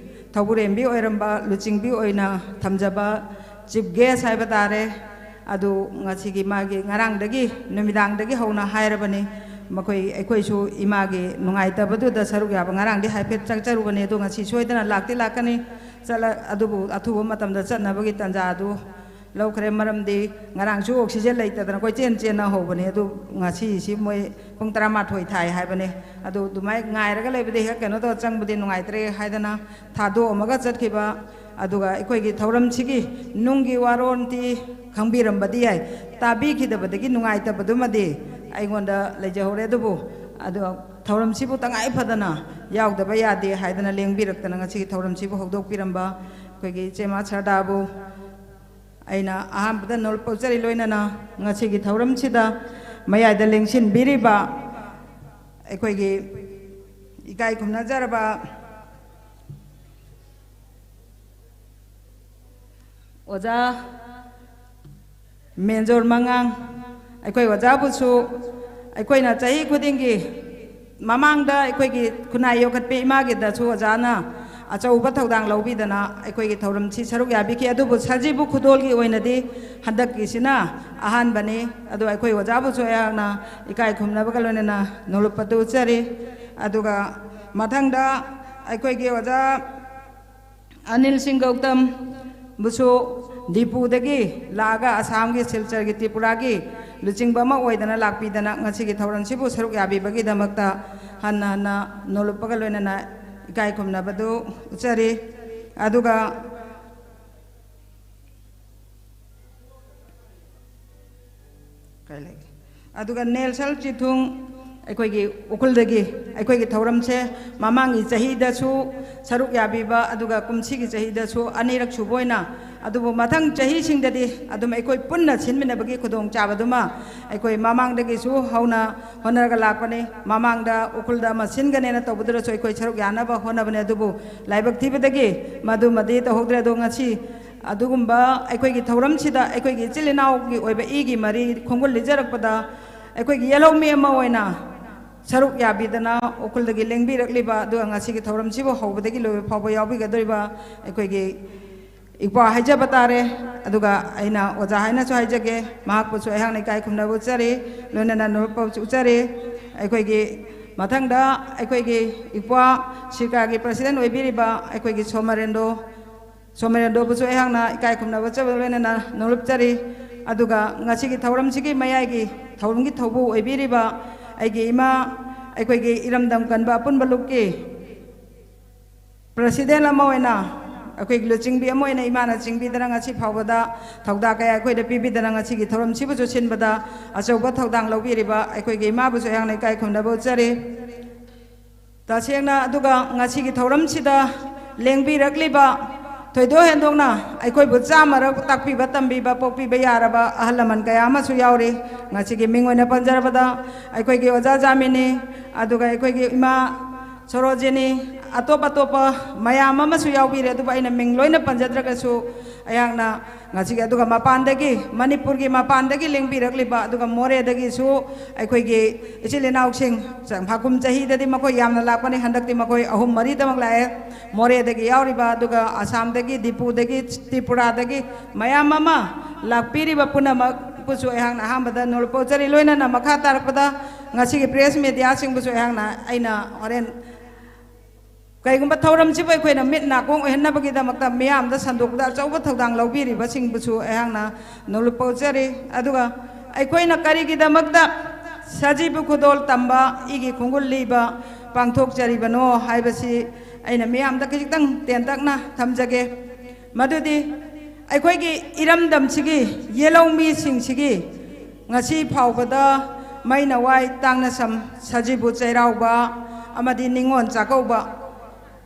ꯊꯧꯕꯨꯔꯦꯝꯕꯤ ꯑꯣꯏꯔꯝꯕ, ꯂꯨꯆꯤꯡꯕꯤ ꯑꯣꯏꯅ ꯊꯝꯖꯕ ꯆꯤꯐ ꯒꯦꯁ ꯍꯥꯏꯕ ꯇꯥꯔꯦ, ꯑꯗꯨ ꯉꯁꯤꯒꯤ ꯃꯥꯒꯤ ꯉꯔꯥꯡꯗꯒꯤ, ꯅꯨꯃꯤꯗꯥꯡꯗꯒꯤ ꯍꯧꯅ ꯍꯥꯏꯔꯕꯅꯤ꯫ ꯃꯈꯣꯏ, ꯑꯩꯈꯣꯏꯁꯨ ꯏꯃꯥꯒꯤ ꯅꯨꯡꯉꯥꯏꯇꯕꯗꯨꯗ ꯁꯔꯨꯛ ꯌꯥꯕ ꯉꯔꯥꯡꯗꯤ ꯍꯥꯏꯐꯦꯠ ꯆꯪꯖꯔꯨꯕꯅꯤ, ꯑꯗꯨ ꯉꯁꯤ ꯁꯣꯏꯗꯅ ꯂꯥꯛꯇꯤ ꯂꯥꯛꯀꯅꯤ꯫ ꯆꯠꯂ-, ꯑꯗꯨꯕꯨ ꯑꯊꯨꯕ ꯃꯇꯝꯗ ꯆꯠꯅꯕꯒꯤ ꯇꯥꯟꯖꯥ ꯑꯗꯨ ꯂꯧꯈ꯭ꯔꯦ꯫ ꯃꯔꯝꯗꯤ ꯉꯔꯥꯡꯁꯨ ꯑꯣꯛꯁꯤꯖꯦꯟ ꯂꯩꯇꯗꯅ ꯀꯣꯏꯆꯦꯟ ꯆꯦꯟꯅ ꯍꯧꯕꯅꯦ꯫ ꯑꯗꯨ ꯉꯁꯤꯁꯤ ꯃꯣꯏ ꯄꯨꯡ ꯇꯔꯥꯃꯥꯊꯣꯏ ꯊꯥꯏ ꯍꯥꯏꯕꯅꯦ꯫ ꯑꯗꯨ ꯑꯗꯨꯃꯥꯏꯅ ꯉꯥꯏꯔꯒ ꯂꯩꯕꯗꯤ ꯍꯦꯛ ꯀꯩꯅꯣ ꯇꯧꯔ ꯆꯪꯕꯗꯤ ꯅꯨꯡꯉꯥꯏꯇ꯭ꯔꯦ ꯍꯥꯏꯗꯅ ꯊꯥꯗꯣꯛꯑꯝꯃꯒ ꯆꯠꯈꯤꯕ ꯑꯗꯨꯒ ꯑꯩꯈꯣꯏꯒꯤ ꯊꯧꯔꯝꯁꯤꯒꯤ ꯅꯨꯡꯒꯤ ꯋꯥꯔꯣꯜꯗꯤ ꯈꯪꯕꯤꯔꯝꯕꯗꯤ ꯌꯥꯏ, ꯇꯥꯕꯤꯈꯤꯗꯕꯗꯒꯤ ꯅꯨꯡꯉꯥꯏꯇꯕꯗꯨꯃꯗꯤ ꯑꯩꯉꯣꯟꯗ ꯂꯩꯖꯍꯧꯔꯦ꯫ ꯑꯗꯨꯕꯨ ꯑꯗꯣ ꯊꯧꯔꯝꯁꯤꯕꯨ ꯇꯉꯥꯏ ꯐꯗꯅ ꯌꯥꯎꯗꯕ ꯌꯥꯗꯦ ꯍꯥꯏꯗꯅ ꯂꯦꯡꯕꯤꯔꯛꯇꯅ ꯉꯁꯤꯒꯤ ꯊꯧꯔꯝꯁꯤꯕꯨ ꯍꯧꯗꯣꯛꯄꯤꯔꯝꯕ ꯑꯩꯈꯣꯏꯒꯤ ꯏꯆꯦꯃ ꯁꯔꯗꯥꯕꯨ ꯑꯩꯅ ꯑꯍꯥꯟꯕꯗ ꯅꯣꯂꯨꯛ ꯄꯧꯖꯔꯤ, ꯂꯣꯏꯅꯅ ꯉꯁꯤꯒꯤ ꯊꯧꯔꯝꯁꯤꯗ ꯃꯌꯥꯏꯗ ꯂꯦꯡꯁꯤꯟꯕꯤꯔꯤꯕ ꯑꯩꯈꯣꯏꯒꯤ ꯏꯀꯥꯏ ꯈꯨꯝꯅꯖꯔꯕ ꯑꯣꯖꯥ ꯃꯦꯟꯖꯣꯔ ꯃꯉꯥꯡ, ꯑꯩꯈꯣꯏ ꯑꯣꯖꯥꯕꯨꯁꯨ ꯑꯩꯈꯣꯏꯅ ꯆꯍꯤ ꯈꯨꯗꯤꯡꯒꯤ ꯃꯃꯥꯡꯗ ꯑꯩꯈꯣꯏꯒꯤ ꯈꯨꯟꯅꯥꯏ ꯌꯣꯛꯈꯠꯄꯤ ꯏꯃꯥꯒꯤꯗꯁꯨ ꯑꯣꯖꯥꯅ ꯑꯆꯧꯕ ꯊꯧꯗꯥꯡ ꯂꯧꯕꯤꯗꯅ ꯑꯩꯈꯣꯏꯒꯤ ꯊꯧꯔꯝꯁꯤ ꯁꯔꯨꯛ ꯌꯥꯕꯤꯈꯤ꯫ ꯑꯗꯨꯕꯨ ꯁꯖꯤꯕꯨ ꯈꯨꯗꯣꯜꯒꯤ ꯑꯣꯏꯅꯗꯤ ꯍꯟꯗꯛꯀꯤꯁꯤꯅ ꯑꯍꯥꯟꯕꯅꯤ꯫ ꯑꯗꯣ ꯑꯩꯈꯣꯏ ꯑꯣꯖꯥꯕꯨꯁꯨ ꯑꯩꯍꯥꯛꯅ ꯏꯀꯥꯏ ꯈꯨꯝꯅꯕꯒ ꯂꯣꯏꯅꯅ ꯅꯣꯂꯨꯛ ꯄꯗꯨ ꯎꯠꯆꯔꯤ꯫ ꯑꯗꯨꯒ ꯃꯊꯪꯗ ꯑꯩꯈꯣꯏꯒꯤ ꯑꯣꯖꯥ ꯑꯅꯤꯜ ꯁꯤꯡ ꯒꯧꯇꯝꯕꯨꯁꯨ ꯗꯤꯄꯨꯗꯒꯤ ꯂꯥꯛꯑꯒ ꯑꯁꯥꯝꯒꯤ ꯁꯤꯜꯆꯔꯒꯤ ꯇ꯭ꯔꯤꯄꯨꯔꯥꯒꯤ ꯂꯨꯆꯤꯡꯕ ꯑꯃ ꯑꯣꯏꯗꯅ ꯂꯥꯛꯄꯤꯗꯅ ꯉꯁꯤꯒꯤ ꯊꯧꯔꯝꯁꯤꯕꯨ ꯁꯔꯨꯛ ꯌꯥꯕꯤꯕꯒꯤꯗꯃꯛꯇ ꯍꯟꯅ ꯍꯟꯅ ꯅꯣꯂꯨꯛꯄꯒ ꯂꯣꯏꯅꯅ ꯏꯀꯥꯏ ꯈꯨꯝꯅꯕꯗꯨ ꯎꯠꯆꯔꯤ꯫ ꯑꯗꯨꯒ ꯀꯩ ꯂꯩꯒꯦ? ꯑꯗꯨꯒ ꯅꯦꯜꯁꯟ ꯆꯤꯊꯨꯡ ꯑꯩꯈꯣꯏꯒꯤ ꯎꯈ꯭ꯔꯨꯜꯗꯒꯤ ꯑꯩꯈꯣꯏꯒꯤ ꯊꯧꯔꯝꯁꯦ ꯃꯃꯥꯡꯒꯤ ꯆꯍꯤꯗꯁꯨ ꯁꯔꯨꯛ ꯌꯥꯕꯤꯕ, ꯑꯗꯨꯒ ꯀꯨꯝꯁꯤꯒꯤ ꯆꯍꯤꯗꯁꯨ ꯑꯅꯤꯔꯛ ꯁꯨꯕ ꯑꯣꯏꯅ, ꯑꯗꯨꯕꯨ ꯃꯊꯪ ꯆꯍꯤꯁꯤꯡꯗꯗꯤ ꯑꯗꯨꯝ ꯑꯩꯈꯣꯏ ꯄꯨꯟꯅ ꯁꯤꯟꯃꯤꯟꯅꯕꯒꯤ ꯈꯨꯗꯣꯡꯆꯥꯕꯗꯨꯃ ꯑꯩꯈꯣꯏ ꯃꯃꯥꯡꯗꯒꯤꯁꯨ ꯍꯧꯅ ꯍꯣꯠꯅꯔꯒ ꯂꯥꯛꯄꯅꯤ꯫ ꯃꯃꯥꯡꯗ ꯎꯈ꯭ꯔꯨꯜꯗ ꯑꯃ ꯁꯤꯟꯒꯅꯦꯅ ꯇꯧꯕꯗꯨꯗꯁꯨ ꯑꯩꯈꯣꯏ ꯁꯔꯨꯛ ꯌꯥꯅꯕ ꯍꯣꯠꯅꯕꯅꯤ, ꯑꯗꯨꯕꯨ ꯂꯥꯏꯕꯛ ꯊꯤꯕꯗꯒꯤ ꯃꯗꯨꯃꯗꯤ ꯇꯧꯍꯧꯗ꯭ꯔꯦ꯫ ꯑꯗꯣ ꯉꯁꯤ ꯑꯗꯨꯒꯨꯝꯕ ꯑꯩꯈꯣꯏꯒꯤ ꯊꯧꯔꯝꯁꯤꯗ ꯑꯩꯈꯣꯏꯒꯤ ꯏꯆꯤꯜ ꯏꯅꯥꯎꯒꯤ ꯑꯣꯏꯕ ꯏꯒꯤ ꯃꯔꯤ ꯈꯣꯡꯒꯨꯜ ꯂꯤꯖꯔꯛꯄꯗ ꯑꯩꯈꯣꯏꯒꯤ ꯌꯦꯜꯍꯧꯃꯤ ꯑꯃ ꯑꯣꯏꯅ ꯁꯔꯨꯛ ꯌꯥꯕꯤꯗꯅ ꯎꯈ꯭ꯔꯨꯜꯗꯒꯤ ꯂꯦꯡꯕꯤꯔꯛꯂꯤꯕ, ꯑꯗꯨꯒ ꯉꯁꯤꯒꯤ ꯊꯧꯔꯝꯁꯤꯕꯨ ꯍꯧꯕꯗꯒꯤ ꯂꯣꯏꯕ ꯐꯥꯎꯕ ꯌꯥꯎꯕꯤꯒꯗꯧꯔꯤꯕ ꯑꯩꯈꯣꯏꯒꯤ ꯏꯄ꯭ꯋꯥ ꯍꯥꯏꯖꯕ ꯇꯥꯔꯦ꯫ ꯑꯗꯨꯒ ꯑꯩꯅ ꯑꯣꯖꯥ ꯍꯥꯏꯅꯁꯨ ꯍꯥꯏꯖꯒꯦ, ꯃꯍꯥꯛꯄꯨꯁꯨ ꯑꯩꯍꯥꯛꯅ ꯏꯀꯥꯏ ꯈꯨꯝꯅꯕ ꯎꯠꯆꯔꯤ, ꯂꯣꯏꯅꯅ ꯅꯣꯂꯨꯛꯄꯁꯨ ꯎꯠꯆꯔꯤ꯫ ꯑꯩꯈꯣꯏꯒꯤ ꯃꯊꯪꯗ ꯑꯩꯈꯣꯏꯒꯤ ꯏꯄ꯭ꯋꯥ ꯁꯤꯔꯀꯥꯒꯤ ꯄ꯭ꯔꯁꯤꯗꯦꯟ ꯑꯣꯏꯕꯤꯔꯤꯕ ꯑꯩꯈꯣꯏꯒꯤ ꯁꯣꯃꯔꯦꯟꯗꯣ, ꯁꯣꯃꯔꯦꯟꯗꯣꯕꯨꯁꯨ ꯑꯩꯍꯥꯛꯅ ꯏꯀꯥꯏ ꯈꯨꯝꯅꯕ ꯎꯠꯆꯕ ꯂꯣꯏꯅꯅ ꯅꯣꯂꯨꯛꯆꯔꯤ꯫ ꯑꯗꯨꯒ ꯉꯁꯤꯒꯤ ꯊꯧꯔꯝꯁꯤꯒꯤ ꯃꯌꯥꯏꯒꯤ ꯊꯧꯔꯝꯒꯤ ꯊꯧꯕꯨ ꯑꯣꯏꯕꯤꯔꯤꯕ ꯑꯩꯒꯤ ꯏꯃꯥ, ꯑꯩꯈꯣꯏꯒꯤ ꯏꯔꯝꯗꯝ ꯀꯟꯕ ꯑꯄꯨꯟꯕ ꯂꯨꯞꯀꯤ ꯄ꯭ꯔꯁꯤꯗꯦꯟ ꯑꯃ ꯑꯣꯏꯅ ꯑꯩꯈꯣꯏꯒꯤ ꯂꯨꯆꯤꯡꯕꯤ ꯑꯃ ꯑꯣꯏꯅ ꯏꯃꯥꯅ ꯆꯤꯡꯕꯤꯗꯅ ꯉꯁꯤ ꯐꯥꯎꯕꯗ ꯊꯧꯗꯥꯡ ꯀꯌꯥ ꯑꯩꯈꯣꯏꯗ ꯄꯤꯕꯤꯗꯅ ꯉꯁꯤꯒꯤ ꯊꯧꯔꯝꯁꯤꯕꯨꯁꯨ ꯁꯤꯟꯕꯗ ꯑꯆꯧꯕ ꯊꯧꯗꯥꯡ ꯂꯧꯕꯤꯔꯤꯕ ꯑꯩꯈꯣꯏꯒꯤ ꯏꯃꯥꯕꯨꯁꯨ ꯑꯩꯍꯥꯛꯅ ꯏꯀꯥꯏ ꯈꯨꯝꯅꯕ ꯎꯠꯆꯔꯤ꯫ ꯇꯁꯦꯡꯅ ꯑꯗꯨꯒ ꯉꯁꯤꯒꯤ ꯊꯧꯔꯝꯁꯤꯗ ꯂꯦꯡꯕꯤꯔꯛꯂꯤꯕ, ꯊꯣꯏꯗꯣꯛ ꯍꯦꯟꯗꯣꯛꯅ ꯑꯩꯈꯣꯏꯕꯨ ꯆꯥꯝꯃꯔꯛ ꯇꯥꯛꯄꯤꯕ ꯇꯝꯕꯤꯕ ꯄꯣꯛꯄꯤꯕ ꯌꯥꯔꯕ ꯑꯍꯜ ꯂꯃꯟ ꯀꯌꯥ ꯑꯃꯁꯨ ꯌꯥꯎꯔꯤ꯫ ꯉꯁꯤꯒꯤ ꯃꯤꯡ ꯑꯣꯏꯅ ꯄꯟꯖꯔꯕꯗ ꯑꯩꯈꯣꯏꯒꯤ ꯑꯣꯖꯥ ꯖꯥꯃꯤꯅꯤ, ꯑꯗꯨꯒ ꯑꯩꯈꯣꯏꯒꯤ ꯏꯃꯥ ꯁꯣꯔꯣꯖꯤꯅꯤ, ꯑꯇꯣꯞ ꯑꯇꯣꯞꯄ ꯃꯌꯥꯝ ꯑꯃꯁꯨ ꯌꯥꯎꯕꯤꯔꯦ꯫ ꯑꯗꯨꯕꯨ ꯑꯩꯅ ꯃꯤꯡ ꯂꯣꯏꯅ ꯄꯟꯖꯗ꯭ꯔꯒꯁꯨ ꯑꯩꯍꯥꯛꯅ ꯉꯁꯤꯒꯤ, ꯑꯗꯨꯒ ꯃꯄꯥꯟꯗꯒꯤ, ꯃꯅꯤꯄꯨꯔꯒꯤ ꯃꯄꯥꯟꯗꯒꯤ ꯂꯦꯡꯕꯤꯔꯛꯂꯤꯕ, ꯑꯗꯨꯒ ꯃꯣꯔꯦꯗꯒꯤꯁꯨ ꯑꯩꯈꯣꯏꯒꯤ ꯏꯆꯤꯜ ꯏꯅꯥꯎꯁꯤꯡ, ꯍꯥꯀꯨꯝ ꯆꯍꯤꯗꯗꯤ ꯃꯈꯣꯏ ꯌꯥꯝꯅ ꯂꯥꯛꯄꯅꯤ, ꯍꯟꯗꯛꯇꯤ ꯃꯈꯣꯏ ꯑꯍꯨꯝ ꯃꯔꯤꯗꯃꯛ ꯂꯥꯛꯑꯦ꯫ ꯃꯣꯔꯦꯗꯒꯤ ꯌꯥꯎꯔꯤꯕ, ꯑꯗꯨꯒ ꯑꯁꯥꯝꯗꯒꯤ, ꯗꯤꯄꯨꯗꯒꯤ, ꯇ꯭ꯔꯤꯄꯨꯔꯥꯗꯒꯤ ꯃꯌꯥꯝ ꯑꯃ ꯂꯥꯛꯄꯤꯔꯤꯕ ꯄꯨꯝꯅꯃꯛꯄꯨꯁꯨ ꯑꯩꯍꯥꯛꯅ ꯑꯍꯥꯟꯕꯗ ꯅꯣꯂꯨꯛ ꯄꯧꯖꯔꯤ꯫ ꯂꯣꯏꯅꯅ ꯃꯈꯥ ꯇꯥꯔꯛꯄꯗ ꯉꯁꯤꯒꯤ ꯄ꯭ꯔꯦꯁ ꯃꯦꯗꯤꯌꯥꯁꯤꯡꯕꯨꯁꯨ ꯑꯩꯍꯥꯛꯅ, ꯑꯩꯅ ꯍꯣꯔꯦꯟ ꯀꯩꯒꯨꯝꯕ ꯊꯧꯔꯝꯁꯤꯕꯨ ꯑꯩꯈꯣꯏꯅ ꯃꯤꯠ ꯅꯥꯀꯣꯡ ꯑꯣꯏꯍꯟꯅꯕꯒꯤꯗꯃꯛꯇ ꯃꯤꯌꯥꯝꯗ ꯁꯟꯗꯣꯛꯄꯗ ꯑꯆꯧꯕ ꯊꯧꯗꯥꯡ ꯂꯧꯕꯤꯔꯤꯕꯁꯤꯡꯕꯨꯁꯨ ꯑꯩꯍꯥꯛꯅ ꯅꯣꯂꯨꯛ ꯄꯧꯖꯔꯤ꯫ ꯑꯗꯨꯒ ꯑꯩꯈꯣꯏꯅ ꯀꯔꯤꯒꯤꯗꯃꯛꯇ ꯁꯖꯤꯕꯨ ꯈꯨꯗꯣꯜ ꯇꯝꯕ, ꯏꯒꯤ ꯈꯣꯡꯒꯨꯜ ꯂꯤꯕ ꯄꯥꯡꯊꯣꯛꯆꯔꯤꯕꯅꯣ ꯍꯥꯏꯕꯁꯤ ꯑꯩꯅ ꯃꯤꯌꯥꯝꯗ ꯈꯖꯤꯛꯇꯪ ꯇꯦꯟꯇꯛꯅ ꯊꯝꯖꯒꯦ꯫ ꯃꯗꯨꯗꯤ ꯑꯩꯈꯣꯏꯒꯤ ꯏꯔꯝꯗꯝꯁꯤꯒꯤ ꯌꯦꯜꯍꯧꯃꯤꯁꯤꯡꯁꯤꯒꯤ ꯉꯁꯤ ꯐꯥꯎꯕꯗ ꯃꯩꯅꯋꯥꯏ, ꯇꯥꯡꯅꯁꯝ, ꯁꯖꯤꯕꯨ ꯆꯩꯔꯥꯎꯕ ꯑꯃꯗꯤ ꯅꯤꯉꯣꯜ ꯆꯥꯛꯀꯧꯕ,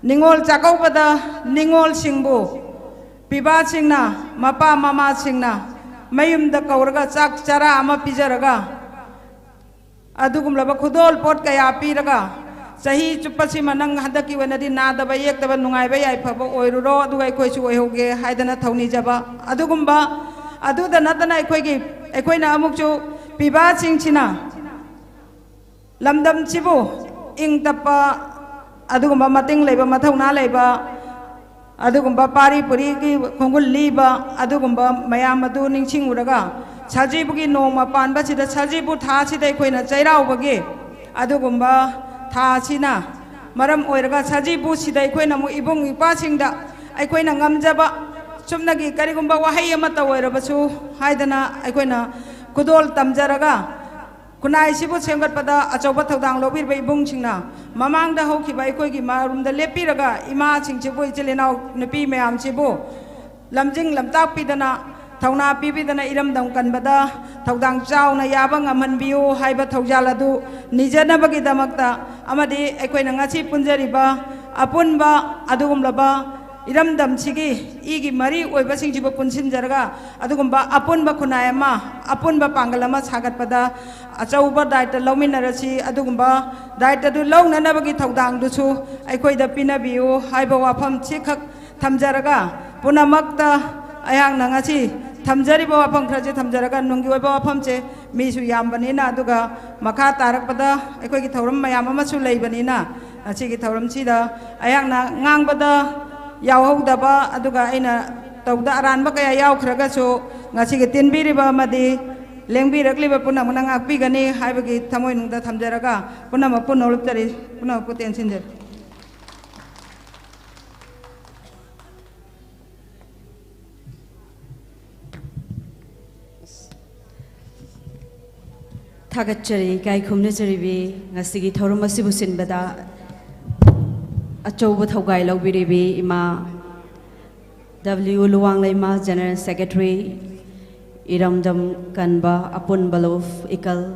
ꯅꯤꯉꯣꯜ ꯆꯥꯛꯀꯧꯕꯗ ꯅꯤꯉꯣꯜꯁꯤꯡꯕꯨ ꯄꯤꯕꯥꯁꯤꯡꯅ, ꯃꯄꯥ ꯃꯃꯥꯁꯤꯡꯅ ꯃꯌꯨꯝꯗ ꯀꯧꯔꯒ ꯆꯥꯛ ꯆꯔꯥ ꯑꯃ ꯄꯤꯖꯔꯒ, ꯑꯗꯨꯒꯨꯝꯂꯕ ꯈꯨꯗꯣꯜ ꯄꯣꯠ ꯀꯌꯥ ꯄꯤꯔꯒ, ꯆꯍꯤ ꯆꯨꯞꯄꯁꯤꯃ ꯅꯪ ꯍꯟꯗꯛꯀꯤ ꯑꯣꯏꯅꯗꯤ ꯅꯥꯗꯕ ꯌꯦꯛꯇꯕ, ꯅꯨꯡꯉꯥꯏꯕ ꯌꯥꯏꯐꯕ ꯑꯣꯏꯔꯨꯔꯣ, ꯑꯗꯨꯒ ꯑꯩꯈꯣꯏꯁꯨ ꯑꯣꯏꯍꯧꯒꯦ ꯍꯥꯏꯗꯅ ꯊꯧꯅꯤꯖꯕ ꯑꯗꯨꯒꯨꯝꯕ, ꯑꯗꯨꯗ ꯅꯠꯇꯅ ꯑꯩꯈꯣꯏꯒꯤ, ꯑꯩꯈꯣꯏꯅ ꯑꯃꯨꯛꯁꯨ ꯄꯤꯕꯥꯁꯤꯡꯁꯤꯅ ꯂꯝꯗꯝꯁꯤꯕꯨ ꯏꯪ ꯇꯞꯄ, ꯑꯗꯨꯒꯨꯝꯕ ꯃꯇꯤꯡ ꯂꯩꯕ, ꯃꯊꯧꯅꯥ ꯂꯩꯕ, ꯑꯗꯨꯒꯨꯝꯕ ꯄꯥꯔꯤ ꯄꯨꯔꯤꯒꯤ ꯈꯣꯡꯒꯨꯜ ꯂꯤꯕ, ꯑꯗꯨꯒꯨꯝꯕ ꯃꯌꯥꯝ ꯑꯗꯨ ꯅꯤꯡꯁꯤꯡꯉꯨꯔꯒ, ꯁꯖꯤꯕꯨꯒꯤ ꯅꯣꯡꯃ ꯄꯥꯟꯕꯁꯤꯗ, ꯁꯖꯤꯕꯨ ꯊꯥꯁꯤꯗ ꯑꯩꯈꯣꯏꯅ ꯆꯩꯔꯥꯎꯕꯒꯤ ꯑꯗꯨꯒꯨꯝꯕ ꯊꯥ ꯑꯁꯤꯅ ꯃꯔꯝ ꯑꯣꯏꯔꯒ, ꯁꯖꯤꯕꯨꯁꯤꯗ ꯑꯩꯈꯣꯏꯅ ꯑꯃꯨꯛ ꯏꯕꯨꯡ ꯏꯄ꯭ꯋꯥꯁꯤꯡꯗ ꯑꯩꯈꯣꯏꯅ ꯉꯝꯖꯕ ꯆꯨꯝꯅꯒꯤ ꯀꯔꯤꯒꯨꯝꯕ ꯋꯥꯍꯩ ꯑꯃꯠꯇ ꯑꯣꯏꯔꯕꯁꯨ ꯍꯥꯏꯗꯅ ꯑꯩꯈꯣꯏꯅ ꯈꯨꯗꯣꯜ ꯇꯝꯖꯔꯒ, ꯈꯨꯟꯅꯥꯏꯁꯤꯕꯨ ꯁꯦꯝꯒꯠꯄꯗ ꯑꯆꯧꯕ ꯊꯧꯗꯥꯡ ꯂꯧꯕꯤꯔꯤꯕ ꯏꯕꯨꯡꯁꯤꯡꯅ ꯃꯃꯥꯡꯗ ꯍꯧꯈꯤꯕ ꯑꯩꯈꯣꯏꯒꯤ ꯃꯔꯨꯝꯗ ꯂꯦꯞꯄꯤꯔꯒ ꯏꯃꯥꯁꯤꯡꯁꯤꯕꯨ, ꯏꯆꯤꯜ ꯏꯅꯥꯎ ꯅꯨꯄꯤ ꯃꯌꯥꯝꯁꯤꯕꯨ ꯂꯝꯖꯤꯡ ꯂꯝꯇꯥꯛꯄꯤꯗꯅ, ꯊꯧꯅꯥ ꯄꯤꯕꯤꯗꯅ ꯏꯔꯝꯗꯝ ꯀꯟꯕꯗ ꯊꯧꯗꯥꯡ ꯆꯥꯎꯅ ꯌꯥꯕ ꯉꯝꯍꯟꯕꯤꯌꯨ ꯍꯥꯏꯕ ꯊꯧꯖꯥꯜ ꯑꯗꯨ ꯅꯤꯖꯅꯕꯒꯤꯗꯃꯛꯇ ꯑꯃꯗꯤ ꯑꯩꯈꯣꯏꯅ ꯉꯁꯤ ꯄꯨꯟꯖꯔꯤꯕ ꯑꯄꯨꯟꯕ ꯑꯗꯨꯒꯨꯝꯂꯕ ꯏꯔꯝꯗꯝꯁꯤꯒꯤ ꯏꯒꯤ ꯃꯔꯤ ꯑꯣꯏꯕꯁꯤꯡꯁꯤꯕꯨ ꯄꯨꯟꯁꯤꯟꯖꯔꯒ ꯑꯗꯨꯒꯨꯝꯕ ꯑꯄꯨꯟꯕ ꯈꯨꯟꯅꯥꯏ ꯑꯃ, ꯑꯄꯨꯟꯕ ꯄꯥꯡꯒꯜ ꯑꯃ ꯁꯥꯒꯠꯄꯗ ꯑꯆꯧꯕ ꯗꯥꯏꯇ ꯂꯧꯃꯤꯟꯅꯔꯁꯤ꯫ ꯑꯗꯨꯒꯨꯝꯕ ꯗꯥꯏꯇꯗꯨ ꯂꯧꯅꯅꯕꯒꯤ ꯊꯧꯗꯥꯡꯗꯨꯁꯨ ꯑꯩꯈꯣꯏꯗ ꯄꯤꯅꯕꯤꯌꯨ ꯍꯥꯏꯕ ꯋꯥꯐꯝꯁꯤꯈꯛ ꯊꯝꯖꯔꯒ, ꯄꯨꯝꯅꯃꯛꯇ ꯑꯩꯍꯥꯛꯅ ꯉꯁꯤ ꯊꯝꯖꯔꯤꯕ ꯋꯥꯐꯝ ꯈꯔꯁꯦ ꯊꯝꯖꯔꯒ, ꯅꯨꯡꯒꯤ ꯑꯣꯏꯕ ꯋꯥꯐꯝꯁꯦ ꯃꯤꯁꯨ ꯌꯥꯝꯕꯅꯤꯅ, ꯑꯗꯨꯒ ꯃꯈꯥ ꯇꯥꯔꯛꯄꯗ ꯑꯩꯈꯣꯏꯒꯤ ꯊꯧꯔꯝ ꯃꯌꯥꯝ ꯑꯃꯁꯨ ꯂꯩꯕꯅꯤꯅ, ꯉꯁꯤꯒꯤ ꯊꯧꯔꯝꯁꯤꯗ ꯑꯩꯍꯥꯛꯅ ꯉꯥꯡꯕꯗ ꯌꯥꯎꯍꯧꯗꯕ, ꯑꯗꯨꯒ ꯑꯩꯅ ꯇꯧꯕꯗ ꯑꯔꯥꯟꯕ ꯀꯌꯥ ꯌꯥꯎꯈ꯭ꯔꯒꯁꯨ, ꯉꯁꯤꯒꯤ ꯇꯤꯟꯕꯤꯔꯤꯕ ꯑꯃꯗꯤ ꯂꯦꯡꯕꯤꯔꯛꯂꯤꯕ ꯄꯨꯝꯅꯃꯛꯅ ꯉꯥꯛꯄꯤꯒꯅꯤ ꯍꯥꯏꯕꯒꯤ ꯊꯃꯣꯏꯅꯨꯡꯗ ꯊꯝꯖꯔꯒ, ꯄꯨꯝꯅꯃꯛꯄꯨ ꯅꯣꯂꯨꯞꯆꯔꯤ, ꯄꯨꯝꯅꯃꯛꯄꯨ ꯇꯦꯟꯁꯤꯟꯖꯔꯤ꯫ ꯊꯥꯒꯠꯆꯔꯤ, ꯏꯀꯥꯏ ꯈꯨꯝꯅꯖꯔꯤꯕꯤ, ꯉꯁꯤꯒꯤ ꯊꯧꯔꯝ ꯑꯁꯤꯕꯨ ꯁꯤꯟꯕꯗ ꯑꯆꯧꯕ ꯊꯧꯒꯥꯏ ꯂꯧꯕꯤꯔꯤꯕꯤ ꯏꯃꯥ ꯗꯕ꯭ꯂꯤꯎ ꯂꯨꯋꯥꯡꯂꯩꯃ, General Secretary, ꯏꯔꯝꯗꯝ ꯀꯟꯕ ꯑꯄꯨꯟꯕ ꯂꯨꯞ ꯏꯀꯜ꯫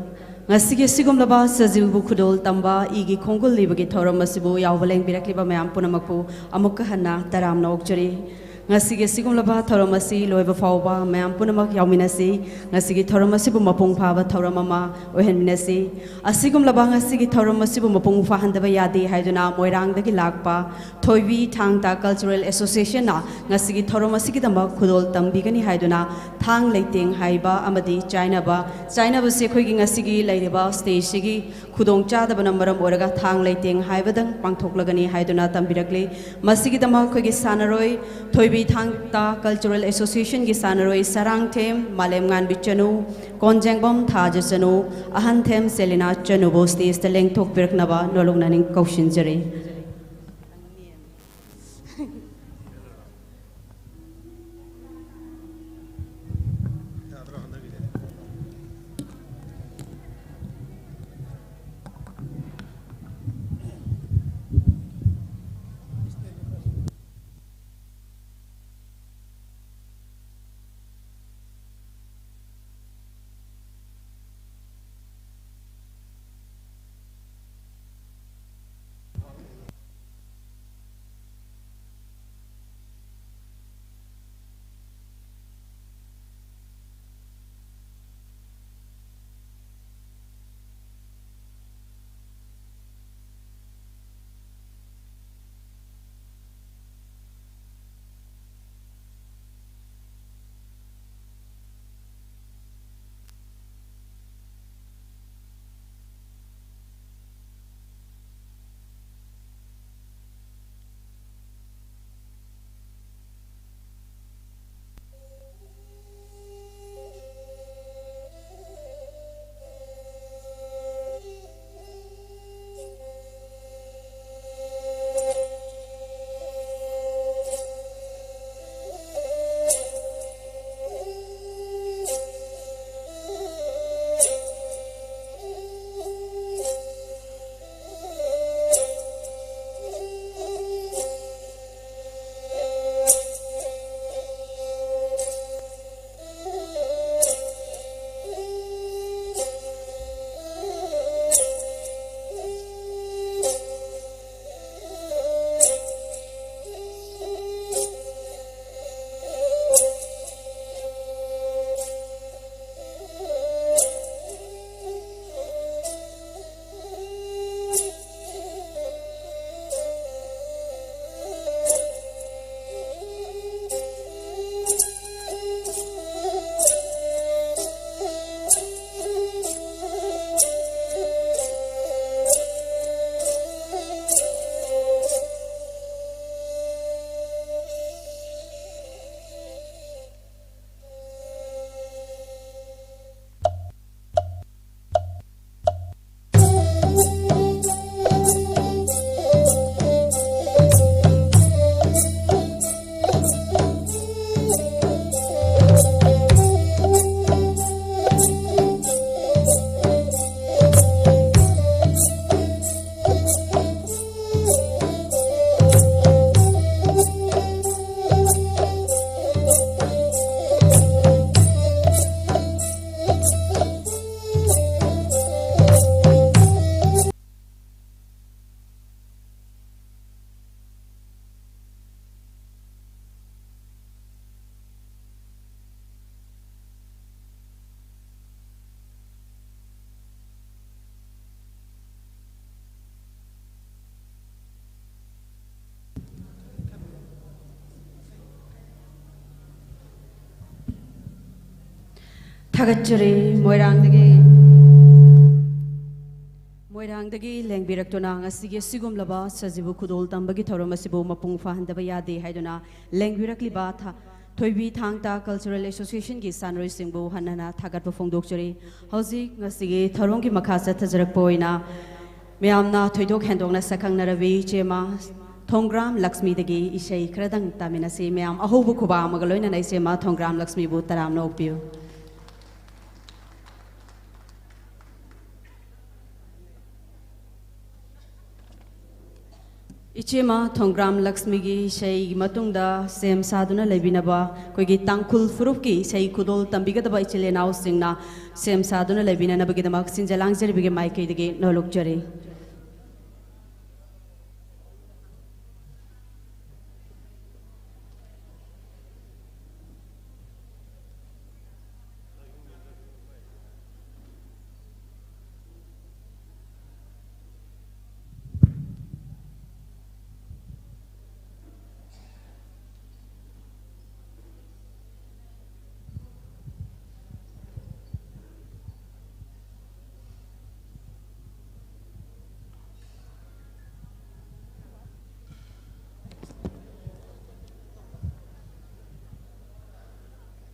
ꯉꯁꯤꯒꯤ ꯑꯁꯤꯒꯨꯝꯂꯕ ꯁꯖꯤꯕꯨ ꯈꯨꯗꯣꯜ ꯇꯝꯕ ꯏꯒꯤ ꯈꯣꯡꯒꯨꯜ ꯂꯤꯕꯒꯤ ꯊꯧꯔꯝ ꯑꯁꯤꯕꯨ ꯌꯥꯎꯕ ꯂꯦꯡꯕꯤꯔꯛꯂꯤꯕ ꯃꯌꯥꯝ ꯄꯨꯝꯅꯃꯛꯄꯨ ꯑꯃꯨꯛꯀ ꯍꯟꯅ ꯇꯔꯥꯝꯅ ꯑꯣꯛꯆꯔꯤ꯫ ꯉꯁꯤꯒꯤ ꯑꯁꯤꯒꯨꯝꯂꯕ ꯊꯧꯔꯝ ꯑꯁꯤ ꯂꯣꯏꯕ ꯐꯥꯎꯕ ꯃꯌꯥꯝ ꯄꯨꯝꯅꯃꯛ ꯌꯥꯎꯃꯤꯟꯅꯁꯤ꯫ ꯉꯁꯤꯒꯤ ꯊꯧꯔꯝ ꯑꯁꯤꯕꯨ ꯃꯄꯨꯡ ꯐꯥꯕ ꯊꯧꯔꯝ ꯑꯃ ꯑꯣꯏꯍꯟꯃꯤꯟꯅꯁꯤ꯫ ꯑꯁꯤꯒꯨꯝꯂꯕ ꯉꯁꯤꯒꯤ ꯊꯧꯔꯝ ꯑꯁꯤꯕꯨ ꯃꯄꯨꯡ ꯐꯥꯍꯟꯗꯕ ꯌꯥꯗꯦ ꯍꯥꯏꯗꯨꯅ ꯃꯣꯏꯔꯥꯡꯗꯒꯤ ꯂꯥꯛꯄ ꯊꯣꯏꯕꯤ ꯊꯥꯡ ꯇꯥ Cultural Associationꯅ ꯉꯁꯤꯒꯤ ꯊꯧꯔꯝ ꯑꯁꯤꯒꯤꯗꯃꯛ ꯈꯨꯗꯣꯜ ꯇꯝꯕꯤꯒꯅꯤ ꯍꯥꯏꯗꯨꯅ ꯊꯥꯡ ꯂꯩꯇꯦꯡ ꯍꯥꯏꯕ ꯑꯃꯗꯤ ꯆꯥꯏꯅꯕ, ꯆꯥꯏꯅꯕꯁꯤ ꯑꯩꯈꯣꯏꯒꯤ ꯉꯁꯤꯒꯤ ꯂꯩꯔꯤꯕ stageꯁꯤꯒꯤ ꯈꯨꯗꯣꯡꯆꯥꯗꯕꯅ ꯃꯔꯝ ꯑꯣꯏꯔꯒ ꯊꯥꯡ ꯂꯩꯇꯦꯡ ꯍꯥꯏꯕꯗꯪ ꯄꯥꯡꯊꯣꯛꯂꯒꯅꯤ ꯍꯥꯏꯗꯨꯅ ꯇꯝꯕꯤꯔꯛꯂꯤ꯫ ꯃꯁꯤꯒꯤꯗꯃꯛ ꯑꯩꯈꯣꯏꯒꯤ ꯁꯥꯟꯅꯔꯣꯏ ꯊꯣꯏꯕꯤ ꯊꯥꯡ ꯇꯥ Cultural Associationꯒꯤ ꯁꯥꯟꯅꯔꯣꯏ ꯁꯔꯥꯡꯊꯦꯝ ꯃꯥꯂꯦꯝꯉꯥꯟꯕꯤ ꯆꯅꯨ, ꯀꯣꯟꯖꯦꯡꯕꯝ ꯊꯥꯖ ꯆꯅꯨ, ꯑꯍꯟꯊꯦꯝ ꯁꯦꯂꯤꯅꯥ ꯆꯅꯨꯕꯨ stageꯇ ꯂꯦꯡꯊꯣꯛꯄꯤꯔꯛꯅꯕ ꯅꯣꯂꯨꯛꯅ ꯅꯤꯡ ꯀꯧꯁꯤꯟꯖꯔꯤ꯫ ꯊꯥꯒꯠꯆꯔꯤ꯫ ꯃꯣꯏꯔꯥꯡꯗꯒꯤ, ꯃꯣꯏꯔꯥꯡꯗꯒꯤ ꯂꯦꯡꯕꯤꯔꯛꯇꯨꯅ ꯉꯁꯤꯒꯤ ꯑꯁꯤꯒꯨꯝꯂꯕ ꯁꯖꯤꯕꯨ ꯈꯨꯗꯣꯜ ꯇꯝꯕꯒꯤ ꯊꯧꯔꯝ ꯑꯁꯤꯕꯨ ꯃꯄꯨꯡ ꯐꯥꯍꯟꯗꯕ ꯌꯥꯗꯦ ꯍꯥꯏꯗꯨꯅ ꯂꯦꯡꯕꯤꯔꯛꯂꯤꯕ ꯊ-, ꯊꯣꯏꯕꯤ ꯊꯥꯡ ꯇꯥ Cultural Associationꯒꯤ ꯁꯥꯟꯅꯔꯣꯏꯁꯤꯡꯕꯨ ꯍꯟꯅ ꯍꯟꯅ ꯊꯥꯒꯠꯄ ꯐꯣꯡꯗꯣꯛꯆꯔꯤ꯫ ꯍꯧꯖꯤꯛ ꯉꯁꯤꯒꯤ ꯊꯧꯔꯝꯒꯤ ꯃꯈꯥ ꯆꯠꯊꯖꯔꯛꯄ ꯑꯣꯏꯅ ꯃꯌꯥꯝꯅ ꯊꯣꯏꯗꯣꯛ ꯍꯦꯟꯗꯣꯛꯅ ꯁꯛꯈꯪꯅꯔꯕꯤ ꯏꯆꯦꯃ ꯊꯣꯡꯒ꯭ꯔꯥꯝ ꯂꯛꯁꯃꯤꯗꯒꯤ ꯏꯁꯩ ꯈꯔꯗꯪ ꯇꯥꯃꯤꯟꯅꯁꯤ꯫ ꯃꯌꯥꯝ ꯑꯍꯧꯕ ꯈꯨꯕꯥꯛ ꯑꯃꯒ ꯂꯣꯏꯅꯅ ꯏꯆꯦꯃ ꯊꯣꯡꯒ꯭ꯔꯥꯝ ꯂꯛꯁꯃꯤꯕꯨ ꯇꯔꯥꯝꯅ ꯑꯣꯛꯄꯤꯌꯨ꯫ ꯏꯆꯦꯃ ꯊꯣꯡꯒ꯭ꯔꯥꯝ ꯂꯛꯁꯃꯤꯒꯤ ꯏꯁꯩꯒꯤ ꯃꯇꯨꯡꯗ ꯁꯦꯝ ꯁꯥꯗꯨꯅ ꯂꯩꯕꯤꯅꯕ ꯑꯩꯈꯣꯏꯒꯤ ꯇꯥꯡꯈꯨꯜ ꯐꯨꯔꯨꯞꯀꯤ ꯏꯁꯩ ꯈꯨꯗꯣꯜ ꯇꯝꯕꯤꯒꯗꯕ ꯏꯆꯤꯜ ꯏꯅꯥꯎꯁꯤꯡꯅ ꯁꯦꯝ ꯁꯥꯗꯨꯅ ꯂꯩꯕꯤꯅꯅꯕꯒꯤꯗꯃꯛ ꯁꯤꯟꯖ ꯂꯥꯡꯖꯔꯤꯕꯒꯤ ꯃꯥꯏꯀꯩꯗꯒꯤ ꯅꯣꯜꯂꯨꯛꯆꯔꯤ꯫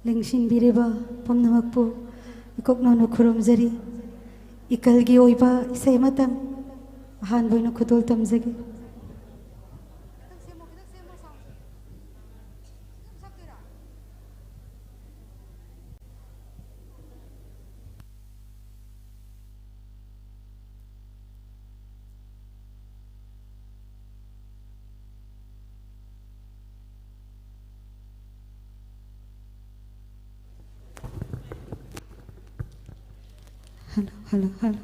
ꯂꯦꯡꯁꯤꯟꯕꯤꯔꯤꯕ ꯄꯨꯝꯅꯃꯛꯄꯨ ꯏꯀꯣꯛꯅꯧꯅ ꯈꯨꯔꯨꯝꯖꯔꯤ꯫ ꯏꯀꯜꯒꯤ ꯑꯣꯏꯕ ꯏꯁꯩ ꯑꯃꯇꯪ ꯑꯍꯥꯟꯕ ꯑꯣꯏꯅ ꯈꯨꯗꯣꯜ ꯇꯝꯖꯒꯦ꯫ Hello, hello, hello.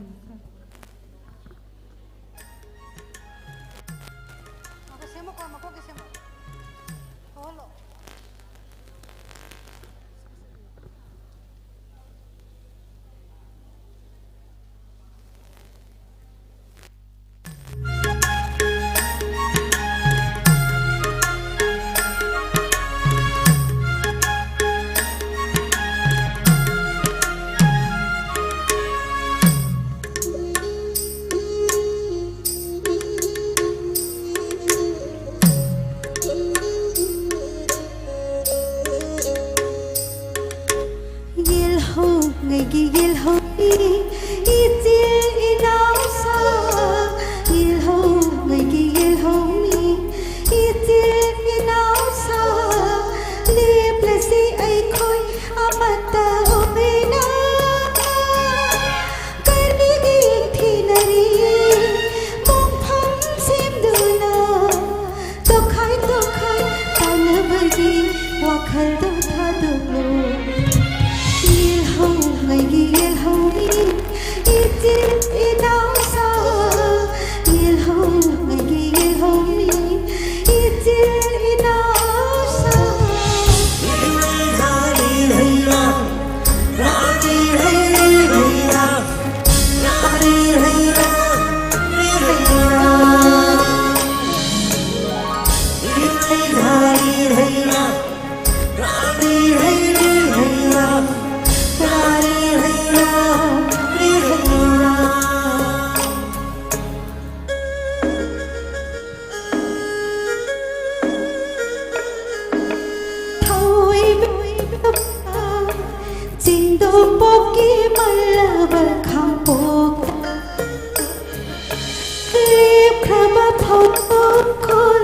ꯈꯣꯜ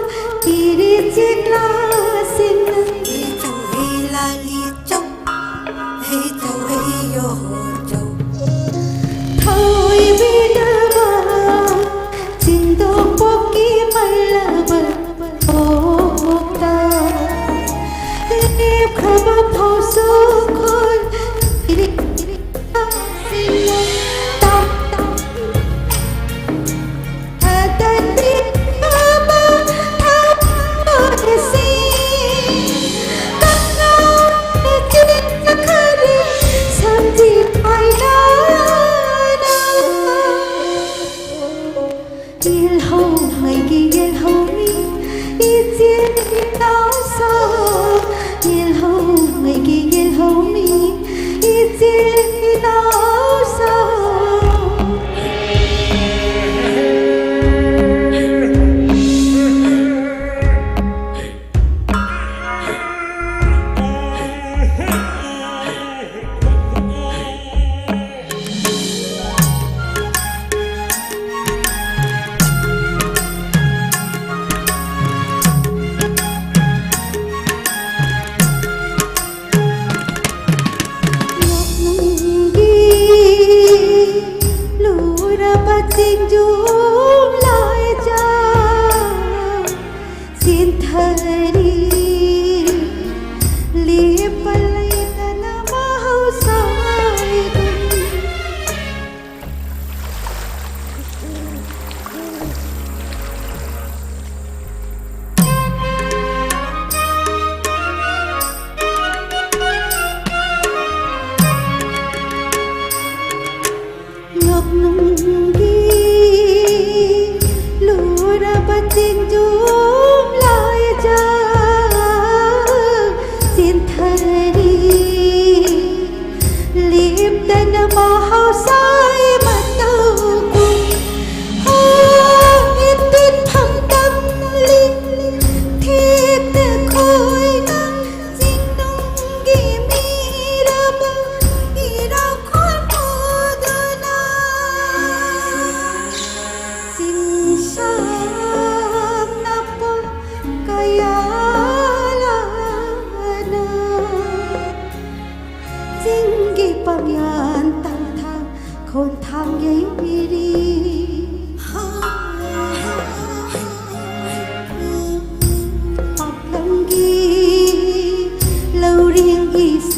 ꯏꯔꯤꯆꯦꯛꯂꯥꯁꯤꯡꯅ ꯏꯆꯧ ꯍꯦ ꯂꯥꯂꯤ ꯆꯧ, ꯍꯦ ꯆꯧ ꯍꯦ ꯌꯣ ꯆꯧ꯫ ꯊꯣꯏꯕꯤꯅꯕ ꯆꯤꯡꯗꯣꯛꯄꯣꯛꯀꯤ ꯃꯜꯂꯕ ꯊꯣꯛꯇ ꯂꯦꯞꯈ꯭ꯔꯕ ꯐꯥꯎꯁꯨ ꯈꯣꯜ ꯏꯔꯤꯆꯦꯛꯂꯥꯁꯤꯡꯅ ꯇꯥ ꯌꯦꯜꯍꯧꯉꯩꯒꯤ ꯌꯦꯜꯍꯧꯃꯤ ꯏꯆꯤꯜ ꯏꯅꯥꯎꯁꯨ, ꯌꯦꯜꯍꯧꯉꯩꯒꯤ ꯌꯦꯜꯍꯧꯃꯤ ꯏꯆꯤꯜ ꯏꯅꯥꯎꯁꯨ꯫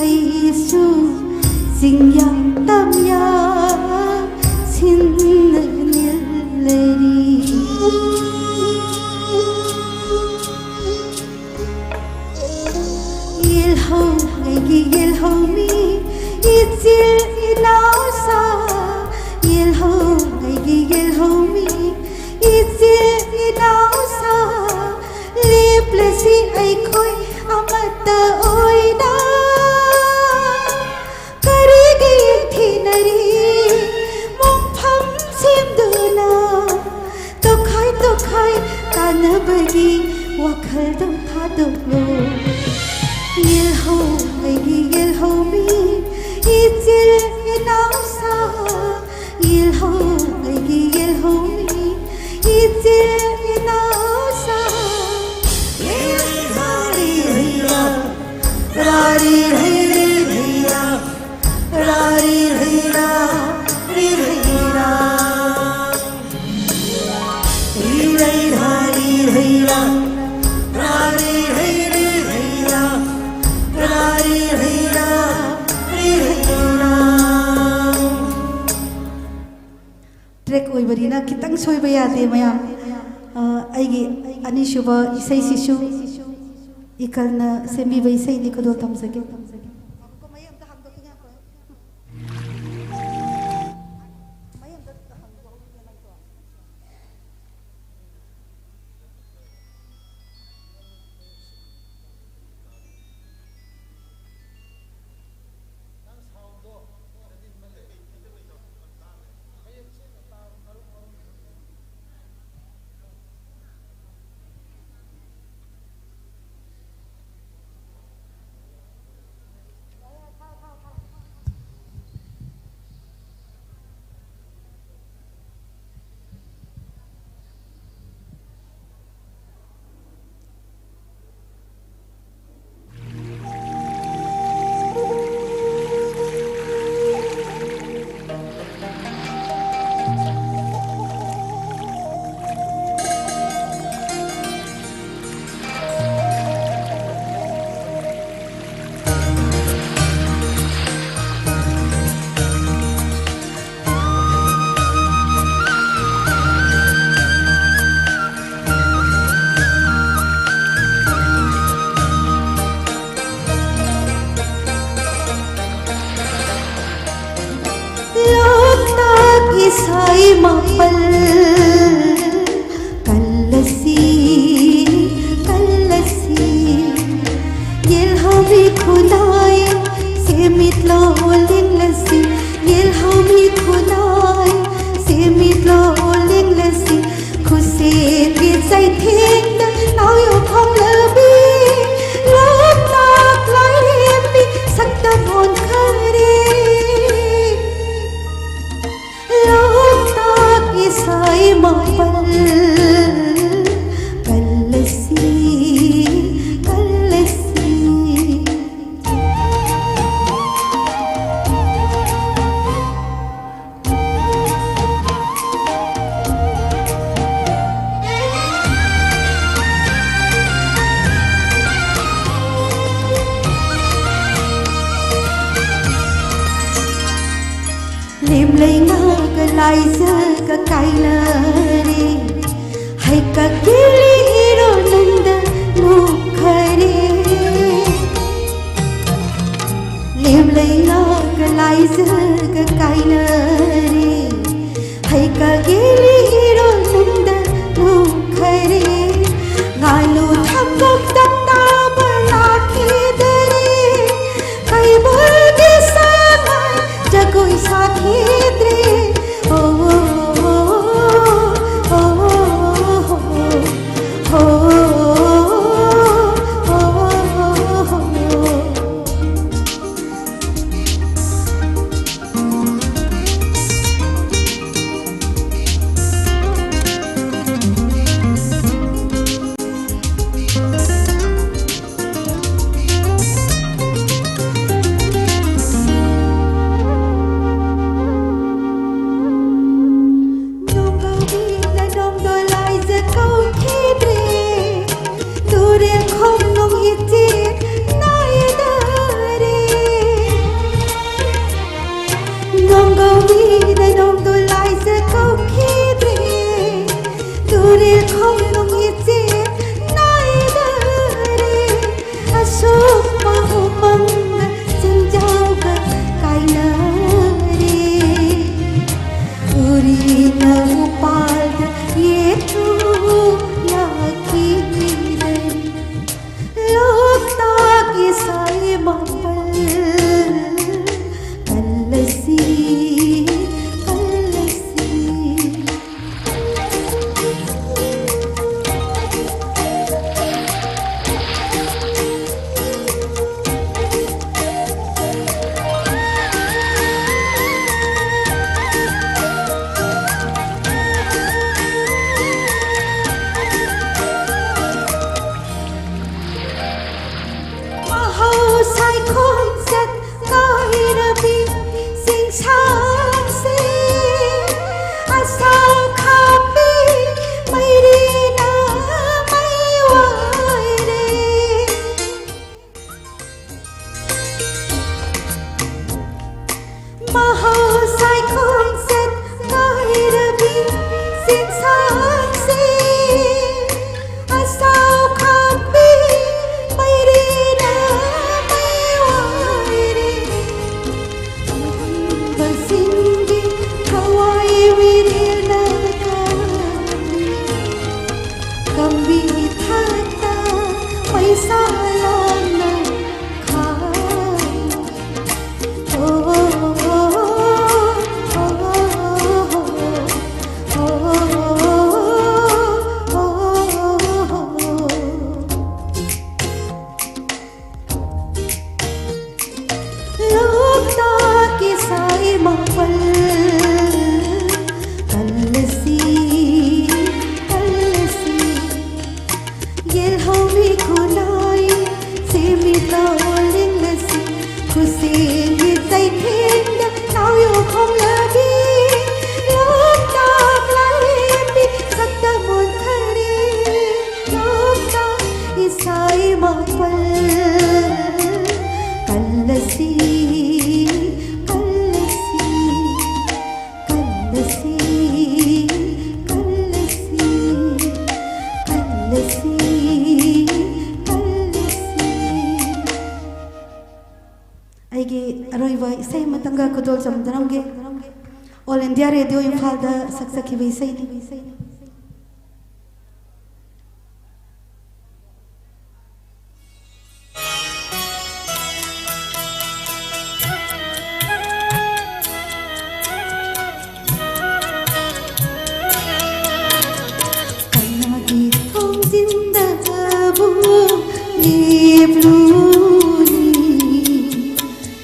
ꯑꯩꯁꯨ ꯆꯤꯡꯌꯥ ꯇꯝꯌꯥ ꯁꯤꯟꯅ ꯂꯩꯔꯤ꯫ ꯌꯦꯜꯍꯧ ꯑꯩꯒꯤ ꯌꯦꯜꯍꯧꯃꯤ, ꯏꯆꯤꯜ ꯏꯅꯥꯎꯁꯥ, ꯌꯦꯜꯍꯧ ꯑꯩꯒꯤ ꯌꯦꯜꯍꯧꯃꯤ, ꯏꯆꯤꯜ ꯏꯅꯥꯎꯁꯥ, ꯂꯦꯞꯂꯁꯤ ꯑꯩꯈꯣꯏ ꯑꯃꯠꯇ ꯑꯣꯏꯅ꯫ ꯀꯔꯤꯒꯤ ꯌꯦꯡꯊꯤꯅꯔꯤ ꯃꯣꯡꯐꯝ ꯁꯦꯝꯗꯨꯅ? ꯇꯣꯈꯥꯏ ꯇꯣꯈꯥꯏ ꯇꯥꯟꯅꯕꯒꯤ ꯋꯥꯈꯜꯗꯣ ꯊꯥꯗꯣꯛꯂꯣ꯫ ꯌꯦꯜꯍꯧ ꯑꯩꯒꯤ ꯌꯦꯜꯍꯧꯃꯤ, ꯏꯆꯤꯜ ꯏꯅꯥꯎꯁꯥ, ꯌꯦꯜꯍꯧ ꯑꯩꯒꯤ ꯌꯦꯜꯍꯧꯃꯤ, ꯏꯆꯤꯜ ꯏꯅꯥꯎꯁꯥ꯫ ꯔꯥꯔꯤ ꯔꯩ ꯔꯤ ꯔꯩꯔꯥ, ꯔꯥꯔꯤ ꯔꯩꯔꯥ ꯔꯤ ꯔꯩꯔꯥ, ꯔꯤ ꯔꯩꯔꯥ ꯔꯤ ꯔꯩꯔꯥ, ꯔꯥꯔꯤ ꯔꯩ ꯔꯤ ꯔꯩꯔꯥ, ꯔꯥꯔꯤ ꯔꯩꯔꯥ ꯔꯤ ꯔꯩꯔꯥ꯫ ꯇ꯭ꯔꯦꯛ ꯑꯣꯏꯕꯅꯤꯅ ꯈꯤꯇꯪ ꯁꯣꯏꯕ ꯌꯥꯗꯦ ꯃꯌꯥꯝ꯫ ꯑ, ꯑꯩꯒꯤ ꯑꯅꯤꯁꯨꯕ ꯏꯁꯩꯁꯤꯁꯨ ꯏꯀꯜꯅ ꯁꯦꯝꯕꯤꯕ ꯏꯁꯩꯅꯤ, ꯈꯨꯗꯣꯜ ꯇꯝꯖꯒꯦ꯫ ꯂꯩꯉꯥꯛꯀ ꯂꯥꯏꯖꯒ ꯀꯥꯏꯅꯔꯦ, ꯍꯩꯀꯛ ꯀꯦꯜꯂꯤ ꯏꯔꯣ ꯅꯨꯡꯗ ꯂꯨꯞꯈꯔꯦ꯫ ꯂꯦꯝ ꯂꯩꯉꯥꯛꯀ ꯂꯥꯏꯖꯒ ꯀꯥꯏꯅꯔꯦ, ꯍꯩꯀꯛ ꯀꯦꯜꯂꯤ ꯏꯔꯣ ꯅꯨꯡꯗ ꯂꯨꯞꯈꯔꯦ꯫ ꯉꯥꯅꯨ ꯊꯝꯕꯣꯛꯇ ꯇꯥꯕ ꯂꯥꯛꯈꯤꯗꯔꯦ, ꯀꯩꯕꯨꯜꯒꯤ ꯁꯉꯥꯏ ꯖꯒꯣꯏ ꯁꯥꯈꯤꯗ꯭ꯔꯦ꯫ ꯑꯣ, ꯑꯣ, ꯑꯣ, ꯑꯣ, ꯑꯣ, ꯑꯣ, ꯑꯣ, ꯑꯣ꯫ ꯈꯨꯗꯣꯜ ꯆꯝꯗꯅꯝꯒꯤ ꯑꯣꯜ ꯏꯟꯗꯤꯌꯥ ꯔꯦꯗꯤꯑꯣ ꯏꯝꯐꯥꯜꯗ ꯁꯛꯆꯈꯤꯕ ꯏꯁꯩꯅꯤ꯫ ꯀꯅꯥꯒꯤ ꯊꯣꯡꯖꯤꯟꯗꯕꯨ ꯂꯦꯞꯂꯨꯅꯤ?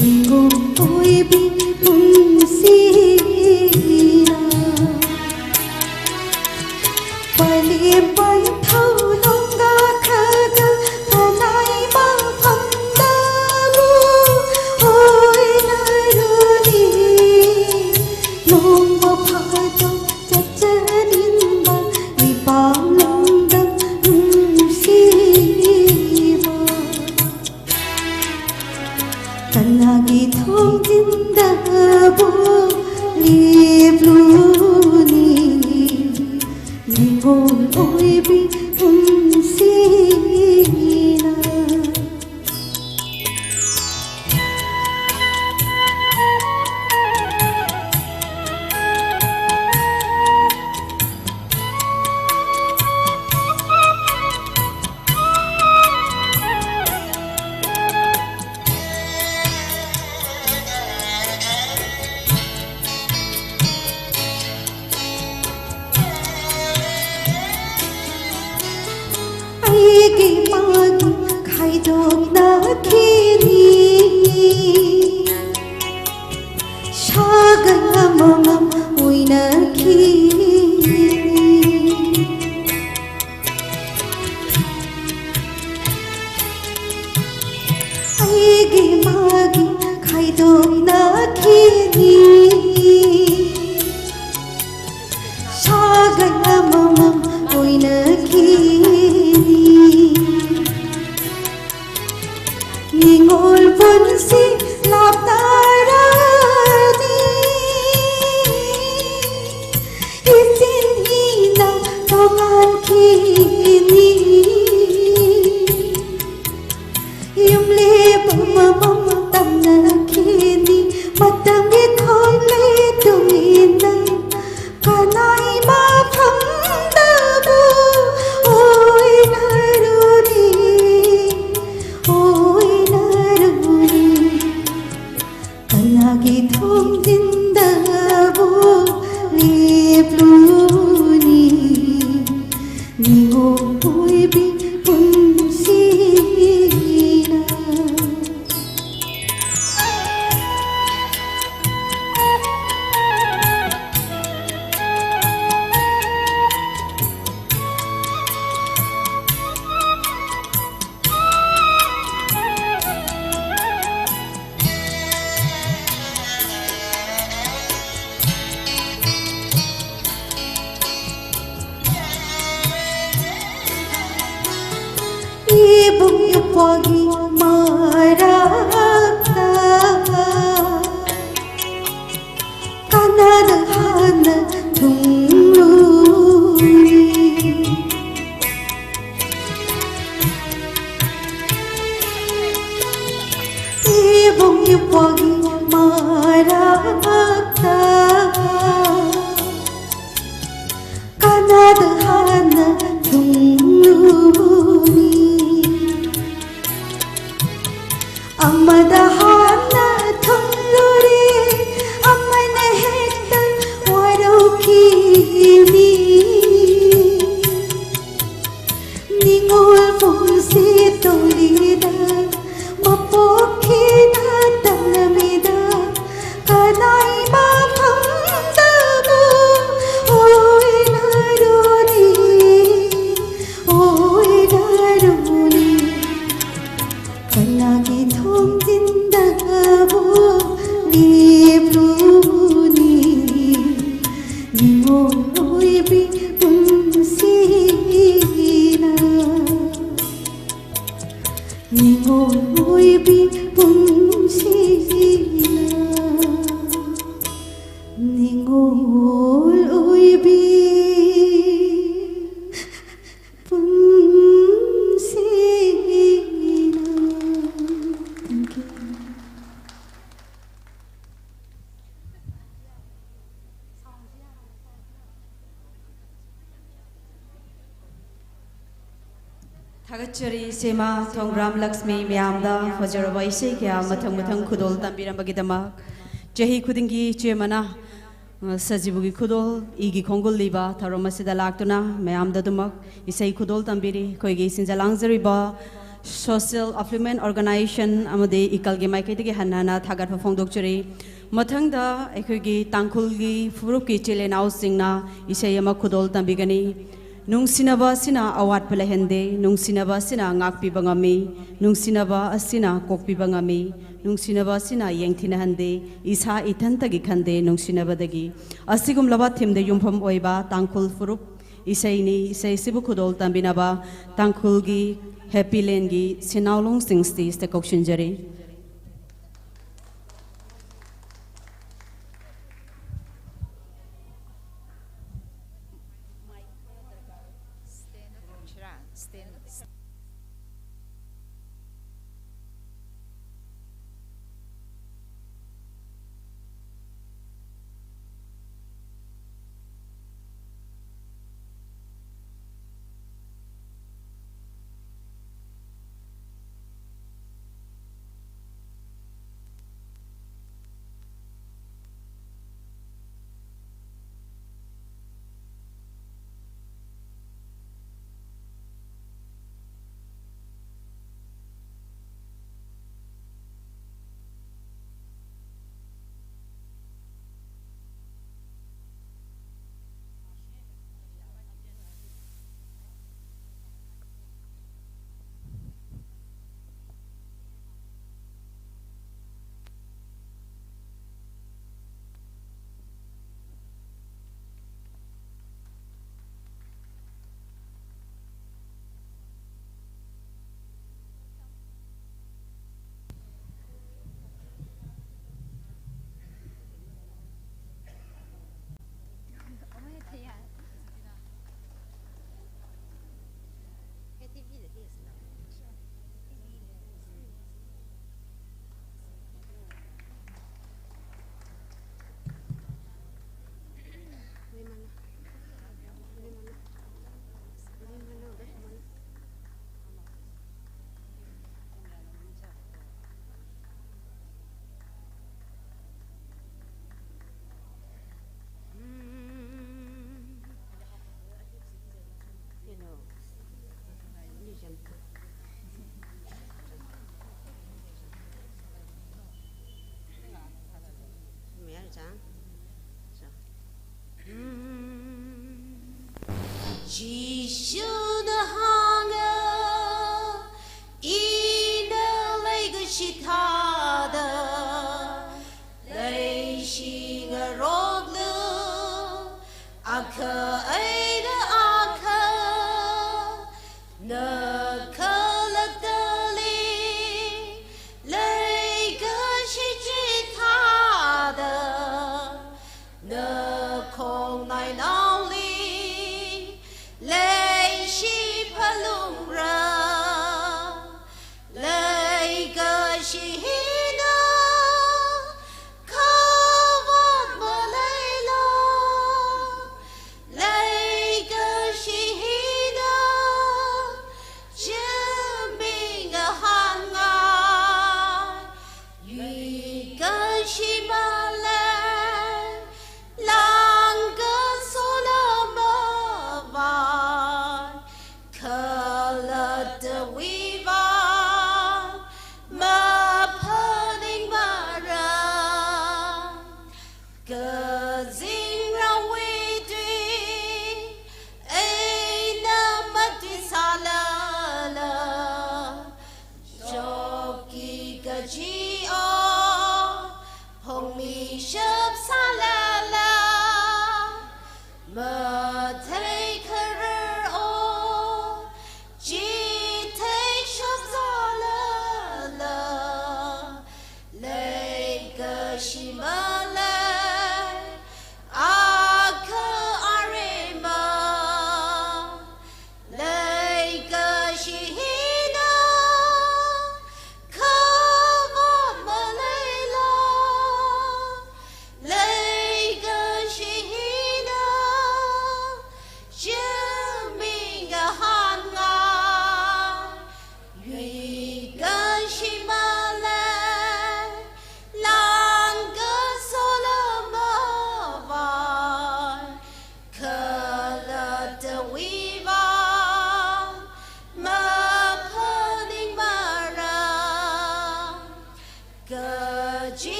ꯅꯤꯡꯉꯣꯝ ꯑꯣꯏꯕꯤ ꯄꯨꯟꯁꯤꯅ ꯄꯂꯦꯝ ꯄꯟꯊꯧ ꯅꯣꯡꯒꯥꯈꯒ ꯀꯅꯥꯏ ꯃꯐꯝꯗꯕꯨ ꯑꯣꯏꯅꯔꯨꯅꯤ? ꯅꯣꯡꯃ ꯐꯥꯗꯣꯛ ꯆꯠꯆꯅꯤꯡꯕ ꯏꯄꯥꯝ ꯂꯝꯗꯝ ꯅꯨꯡꯁꯤꯕ꯫ ꯀꯅꯥꯒꯤ ꯊꯣꯡꯖꯤꯟꯗꯕꯨ ꯂꯦꯞꯂꯨꯅꯤ? ꯅꯤꯡꯉꯣꯜ ꯑꯣꯏꯕꯤ ꯄꯨꯟꯁꯤꯅ꯫ ꯑꯩꯒꯤ ꯃꯥꯒꯤ ꯈꯥꯏꯗꯣꯛꯅꯈꯤꯅꯤ꯫ ꯁꯥꯒꯩ ꯑꯃꯃꯝ ꯑꯣꯏꯅꯈꯤꯅꯤ꯫ ꯑꯩꯒꯤ ꯃꯥꯒꯤ ꯈꯥꯏꯗꯣꯛꯅꯈꯤꯅꯤ꯫ ꯁꯥꯒꯩ ꯑꯃꯃꯝ ꯑꯣꯏꯅꯈꯤꯅꯤ꯫ ꯅꯤꯡꯉꯣꯜ ꯄꯨꯟꯁꯤ ꯂꯥꯞꯅꯔꯅꯤ꯫ ꯏꯆꯤꯟ ꯏꯅꯥꯎ ꯇꯣꯉꯥꯟꯈꯤꯅꯤ꯫ ꯌꯨꯝꯂꯦꯞ ꯑꯃꯃꯝ ꯇꯝꯅꯈꯤꯅꯤ꯫ ꯃꯇꯝ ꯏꯕꯨꯡ ꯏꯄ꯭ꯋꯥꯒꯤ ꯃꯔꯛꯇ ꯀꯅꯥꯗ ꯍꯥꯟꯅ ꯊꯨꯡꯂꯨꯅꯤ? ꯏꯕꯨꯡ ꯏꯄ꯭ꯋꯥꯒꯤ ꯃꯔꯛꯇ ꯀꯅꯥꯗ ꯍꯥꯟꯅ ꯊꯨꯡꯂꯨꯅꯤ? ꯑꯃꯗ ꯍꯥꯟꯅ ꯊꯨꯡꯂꯨꯔꯦ, ꯑꯃꯅ ꯍꯦꯛꯇ ꯋꯥꯔꯧꯈꯤꯅꯤ꯫ ꯅꯤꯉꯣꯜ ꯄꯨꯝꯁꯤ ꯇꯣꯂꯤꯗ ꯃꯄꯣꯛꯈꯤꯅ ꯇꯝꯂꯝꯃꯤꯗ ꯀꯅꯥꯏ ꯃꯐꯝꯗꯕꯨ ꯑꯣꯏꯅꯔꯨꯅꯤ, ꯑꯣꯏꯅꯔꯨꯅꯤ꯫ ꯀꯅꯥꯒꯤ ꯊꯣꯡꯖꯤꯟꯗꯕꯨ ꯂꯦꯞꯂꯨꯅꯤ? ꯅꯤꯉꯣꯜ ꯑꯣꯏꯕꯤ ꯄꯨꯟꯁꯤꯅ, ꯅꯤꯉꯣꯜ ꯑꯣꯏꯕꯤ ꯄꯨꯟꯁꯤꯅ, ꯅꯤꯉꯣꯜ ꯑꯣꯏꯕꯤ ꯄꯨꯟꯁꯤꯅ꯫ Thank you. ꯊꯥꯒꯠꯆꯔꯤ ꯏꯆꯦꯃ ꯊꯣꯡꯒ꯭ꯔꯥꯝ ꯂꯛꯁꯃꯤ ꯃꯌꯥꯝꯗ ꯐꯖꯔꯕ ꯏꯁꯩ ꯀꯌꯥ ꯃꯊꯪ ꯃꯊꯪ ꯈꯨꯗꯣꯜ ꯇꯝꯕꯤꯔꯝꯕꯒꯤꯗꯃꯛ꯫ ꯆꯍꯤ ꯈꯨꯗꯤꯡꯒꯤ ꯏꯆꯦꯃꯅ, ꯑ, ꯁꯖꯤꯕꯨꯒꯤ ꯈꯨꯗꯣꯜ, ꯏꯒꯤ ꯈꯣꯡꯒꯨꯜ ꯂꯤꯕ ꯊꯧꯔꯝ ꯑꯁꯤꯗ ꯂꯥꯛꯇꯨꯅ ꯃꯌꯥꯝꯗ ꯑꯗꯨꯃꯛ ꯏꯁꯩ ꯈꯨꯗꯣꯜ ꯇꯝꯕꯤꯔꯤ꯫ ꯑꯩꯈꯣꯏꯒꯤ ꯁꯤꯟꯖ ꯂꯥꯡꯖꯔꯤꯕ Social Affluent Organization ꯑꯃꯗꯤ ꯏꯀꯜꯒꯤ ꯃꯥꯏꯀꯩꯗꯒꯤ ꯍꯟꯅ ꯍꯟꯅ ꯊꯥꯒꯠꯄ ꯐꯣꯡꯗꯣꯛꯆꯔꯤ꯫ ꯃꯊꯪꯗ ꯑꯩꯈꯣꯏꯒꯤ ꯇꯥꯡꯈꯨꯜꯒꯤ ꯐꯨꯔꯨꯞꯀꯤ ꯏꯆꯤꯜ ꯏꯅꯥꯎꯁꯤꯡꯅ ꯏꯁꯩ ꯑꯃ ꯈꯨꯗꯣꯜ ꯇꯝꯕꯤꯒꯅꯤ꯫ ꯅꯨꯡꯁꯤꯅꯕ ꯑꯁꯤꯅ ꯑꯋꯥꯠꯄ ꯂꯩꯍꯟꯗꯦ, ꯅꯨꯡꯁꯤꯅꯕ ꯑꯁꯤꯅ ꯉꯥꯛꯄꯤꯕ ꯉꯝꯃꯤ, ꯅꯨꯡꯁꯤꯅꯕ ꯑꯁꯤꯅ ꯀꯣꯛꯄꯤꯕ ꯉꯝꯃꯤ, ꯅꯨꯡꯁꯤꯅꯕ ꯑꯁꯤꯅ ꯌꯦꯡꯊꯤꯅꯍꯟꯗꯦ, ꯏꯁꯥ ꯏꯊꯟꯇꯒꯤ ꯈꯟꯗꯦ, ꯅꯨꯡꯁꯤꯅꯕꯗꯒꯤ꯫ ꯑꯁꯤꯒꯨꯝꯂꯕ ꯊꯤꯝꯗ ꯌꯨꯝꯐꯝ ꯑꯣꯏꯕ ꯇꯥꯡꯈꯨꯜ ꯐꯨꯔꯨꯞ ꯏꯁꯩꯅꯤ꯫ ꯏꯁꯩꯁꯤꯕꯨ ꯈꯨꯗꯣꯜ ꯇꯝꯕꯤꯅꯕ ꯇꯥꯡꯈꯨꯜꯒꯤ ꯍꯦꯄꯤ ꯂꯦꯟꯒꯤ ꯁꯤꯅꯥꯎꯂꯣꯡꯁꯤꯡ ꯁ꯭ꯇꯦꯖꯇ ꯀꯧꯁꯤꯟꯖꯔꯤ꯫ ꯆꯥ꯫ ꯎꯝ꯫ ꯖꯤꯁꯨꯅ ꯍꯥꯡꯉ ꯏꯅ ꯂꯩꯒꯁꯤ ꯊꯥꯗ ꯂꯩꯁꯤ ꯉꯔꯣꯛꯂꯨ ꯑꯈ ꯑꯩꯅ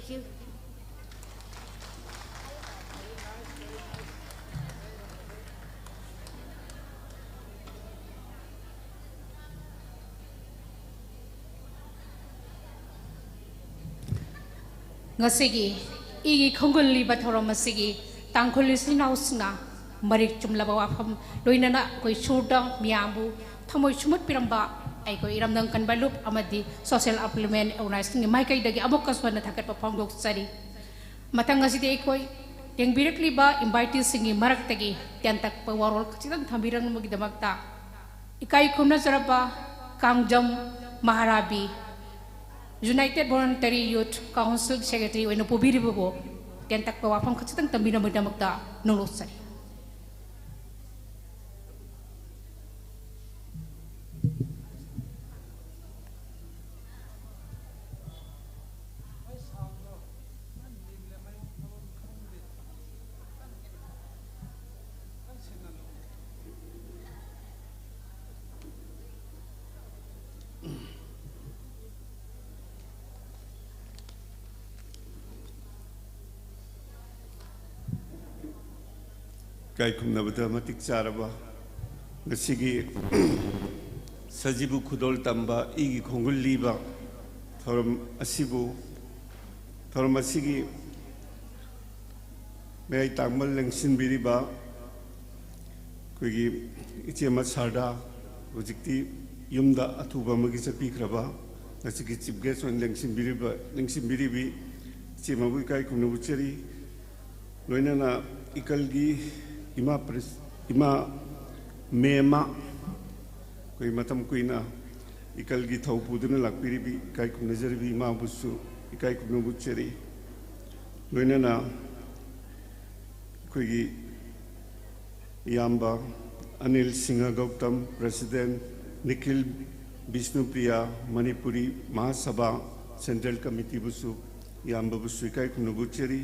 you. ꯉꯁꯤꯒꯤ ꯏꯒꯤ ꯈꯣꯡꯒꯨꯜ ꯂꯤꯕ ꯊꯧꯔꯝ ꯑꯁꯤꯒꯤ ꯇꯥꯡꯈꯨꯜ ꯏꯆꯤꯟ ꯏꯅꯥꯎꯁꯤꯡꯅ ꯃꯔꯤꯛ ꯆꯨꯝꯂꯕ ꯋꯥꯐꯝ, ꯂꯣꯏꯅꯅ ꯑꯩꯈꯣꯏ ꯁꯨꯔꯗ ꯃꯤꯌꯥꯝꯕꯨ ꯊꯃꯣꯏ ꯁꯨꯝꯍꯠꯄꯤꯔꯝꯕ ꯑꯩꯈꯣꯏ ꯏꯔꯝꯗꯝ ꯀꯟꯕ ꯂꯨꯞ ꯑꯃꯗꯤ Social Employment Organization ꯒꯤ ꯃꯥꯏꯀꯩꯗꯒꯤ ꯑꯃꯨꯛꯀꯁꯨ ꯍꯟꯅ ꯊꯥꯒꯠꯄ ꯐꯣꯡꯗꯣꯛꯆꯔꯤ꯫ ꯃꯊꯪ ꯑꯁꯤꯗꯤ ꯑꯩꯈꯣꯏ ꯌꯦꯡꯕꯤꯔꯛꯂꯤꯕ invitee ꯁꯤꯡꯒꯤ ꯃꯔꯛꯇꯒꯤ ꯇꯦꯟꯇꯛꯄ ꯋꯥꯔꯣꯜ ꯈꯖꯤꯛꯇꯪ ꯊꯝꯕꯤꯔꯛꯅꯕꯒꯤꯗꯃꯛꯇ ꯏꯀꯥꯏ ꯈꯨꯝꯅꯖꯔꯕ Kangjam ꯃꯍꯥꯔꯥꯕꯤ, United Voluntary Youth Council Secretary ꯑꯣꯏꯅ ꯄꯨꯕꯤꯔꯤꯕꯕꯨ ꯇꯦꯟꯇꯛꯄ ꯋꯥꯐꯝ ꯈꯖꯤꯛꯇꯪ ꯊꯝꯕꯤꯅꯕꯒꯤꯗꯃꯛꯇ ꯅꯣꯡꯂꯣꯛꯆꯔꯤ꯫ ꯏꯀꯥꯏ ꯈꯨꯝꯅꯕꯗ ꯃꯇꯤꯛ ꯆꯥꯔꯕ ꯉꯁꯤꯒꯤ ꯁꯖꯤꯕꯨ ꯈꯨꯗꯣꯜ ꯇꯝꯕ ꯏꯒꯤ ꯈꯣꯡꯒꯨꯜ ꯂꯤꯕ ꯊꯧꯔꯝ ꯑꯁꯤꯕꯨ, ꯊꯧꯔꯝ ꯑꯁꯤꯒꯤ ꯃꯌꯥꯏ ꯇꯥꯡꯕ ꯂꯦꯡꯁꯤꯟꯕꯤꯔꯤꯕ ꯑꯩꯈꯣꯏꯒꯤ ꯏꯆꯦꯃ ꯁꯥꯔꯗꯥ, ꯍꯧꯖꯤꯛꯇꯤ ꯌꯨꯝꯗ ꯑꯊꯨꯕ ꯑꯃꯒꯤ ꯆꯠꯄꯤꯈ꯭ꯔꯕ, ꯉꯁꯤꯒꯤ chief guest ꯑꯣꯏꯅ ꯂꯦꯡꯁꯤꯟꯕꯤꯔꯤꯕ, ꯂꯦꯡꯁꯤꯟꯕꯤꯔꯤꯕꯤ ꯏꯆꯦꯃꯕꯨ ꯏꯀꯥꯏ ꯈꯨꯝꯅꯕ ꯎꯠꯆꯔꯤ꯫ ꯂꯣꯏꯅꯅ ꯏꯀꯜꯒꯤ ꯏꯃꯥ ꯄ꯭ꯔꯦꯁ-, ꯏꯃꯥ ꯃꯦꯝꯃ, ꯑꯩꯈꯣꯏ ꯃꯇꯝ ꯀꯨꯏꯅ ꯏꯀꯜꯒꯤ ꯊꯧ ꯄꯨꯗꯨꯅ ꯂꯥꯛꯄꯤꯔꯤꯕꯤ, ꯏꯀꯥꯏ ꯈꯨꯝꯅꯖꯔꯤꯕꯤ ꯏꯃꯥꯕꯨꯁꯨ ꯏꯀꯥꯏ ꯈꯨꯝꯅꯕ ꯎꯠꯆꯔꯤ꯫ ꯂꯣꯏꯅꯅ ꯑꯩꯈꯣꯏꯒꯤ ꯏꯌꯥꯝꯕ Anil Singh Gautam, president, Nikhil ꯕꯤꯁꯅꯨꯄ꯭ꯔꯤꯌꯥ, Manipuri ꯃꯍꯥꯁꯚꯥ central committee ꯕꯨꯁꯨ, ꯏꯌꯥꯝꯕꯕꯨꯁꯨ ꯏꯀꯥꯏ ꯈꯨꯝꯅꯕ ꯎꯠꯆꯔꯤ꯫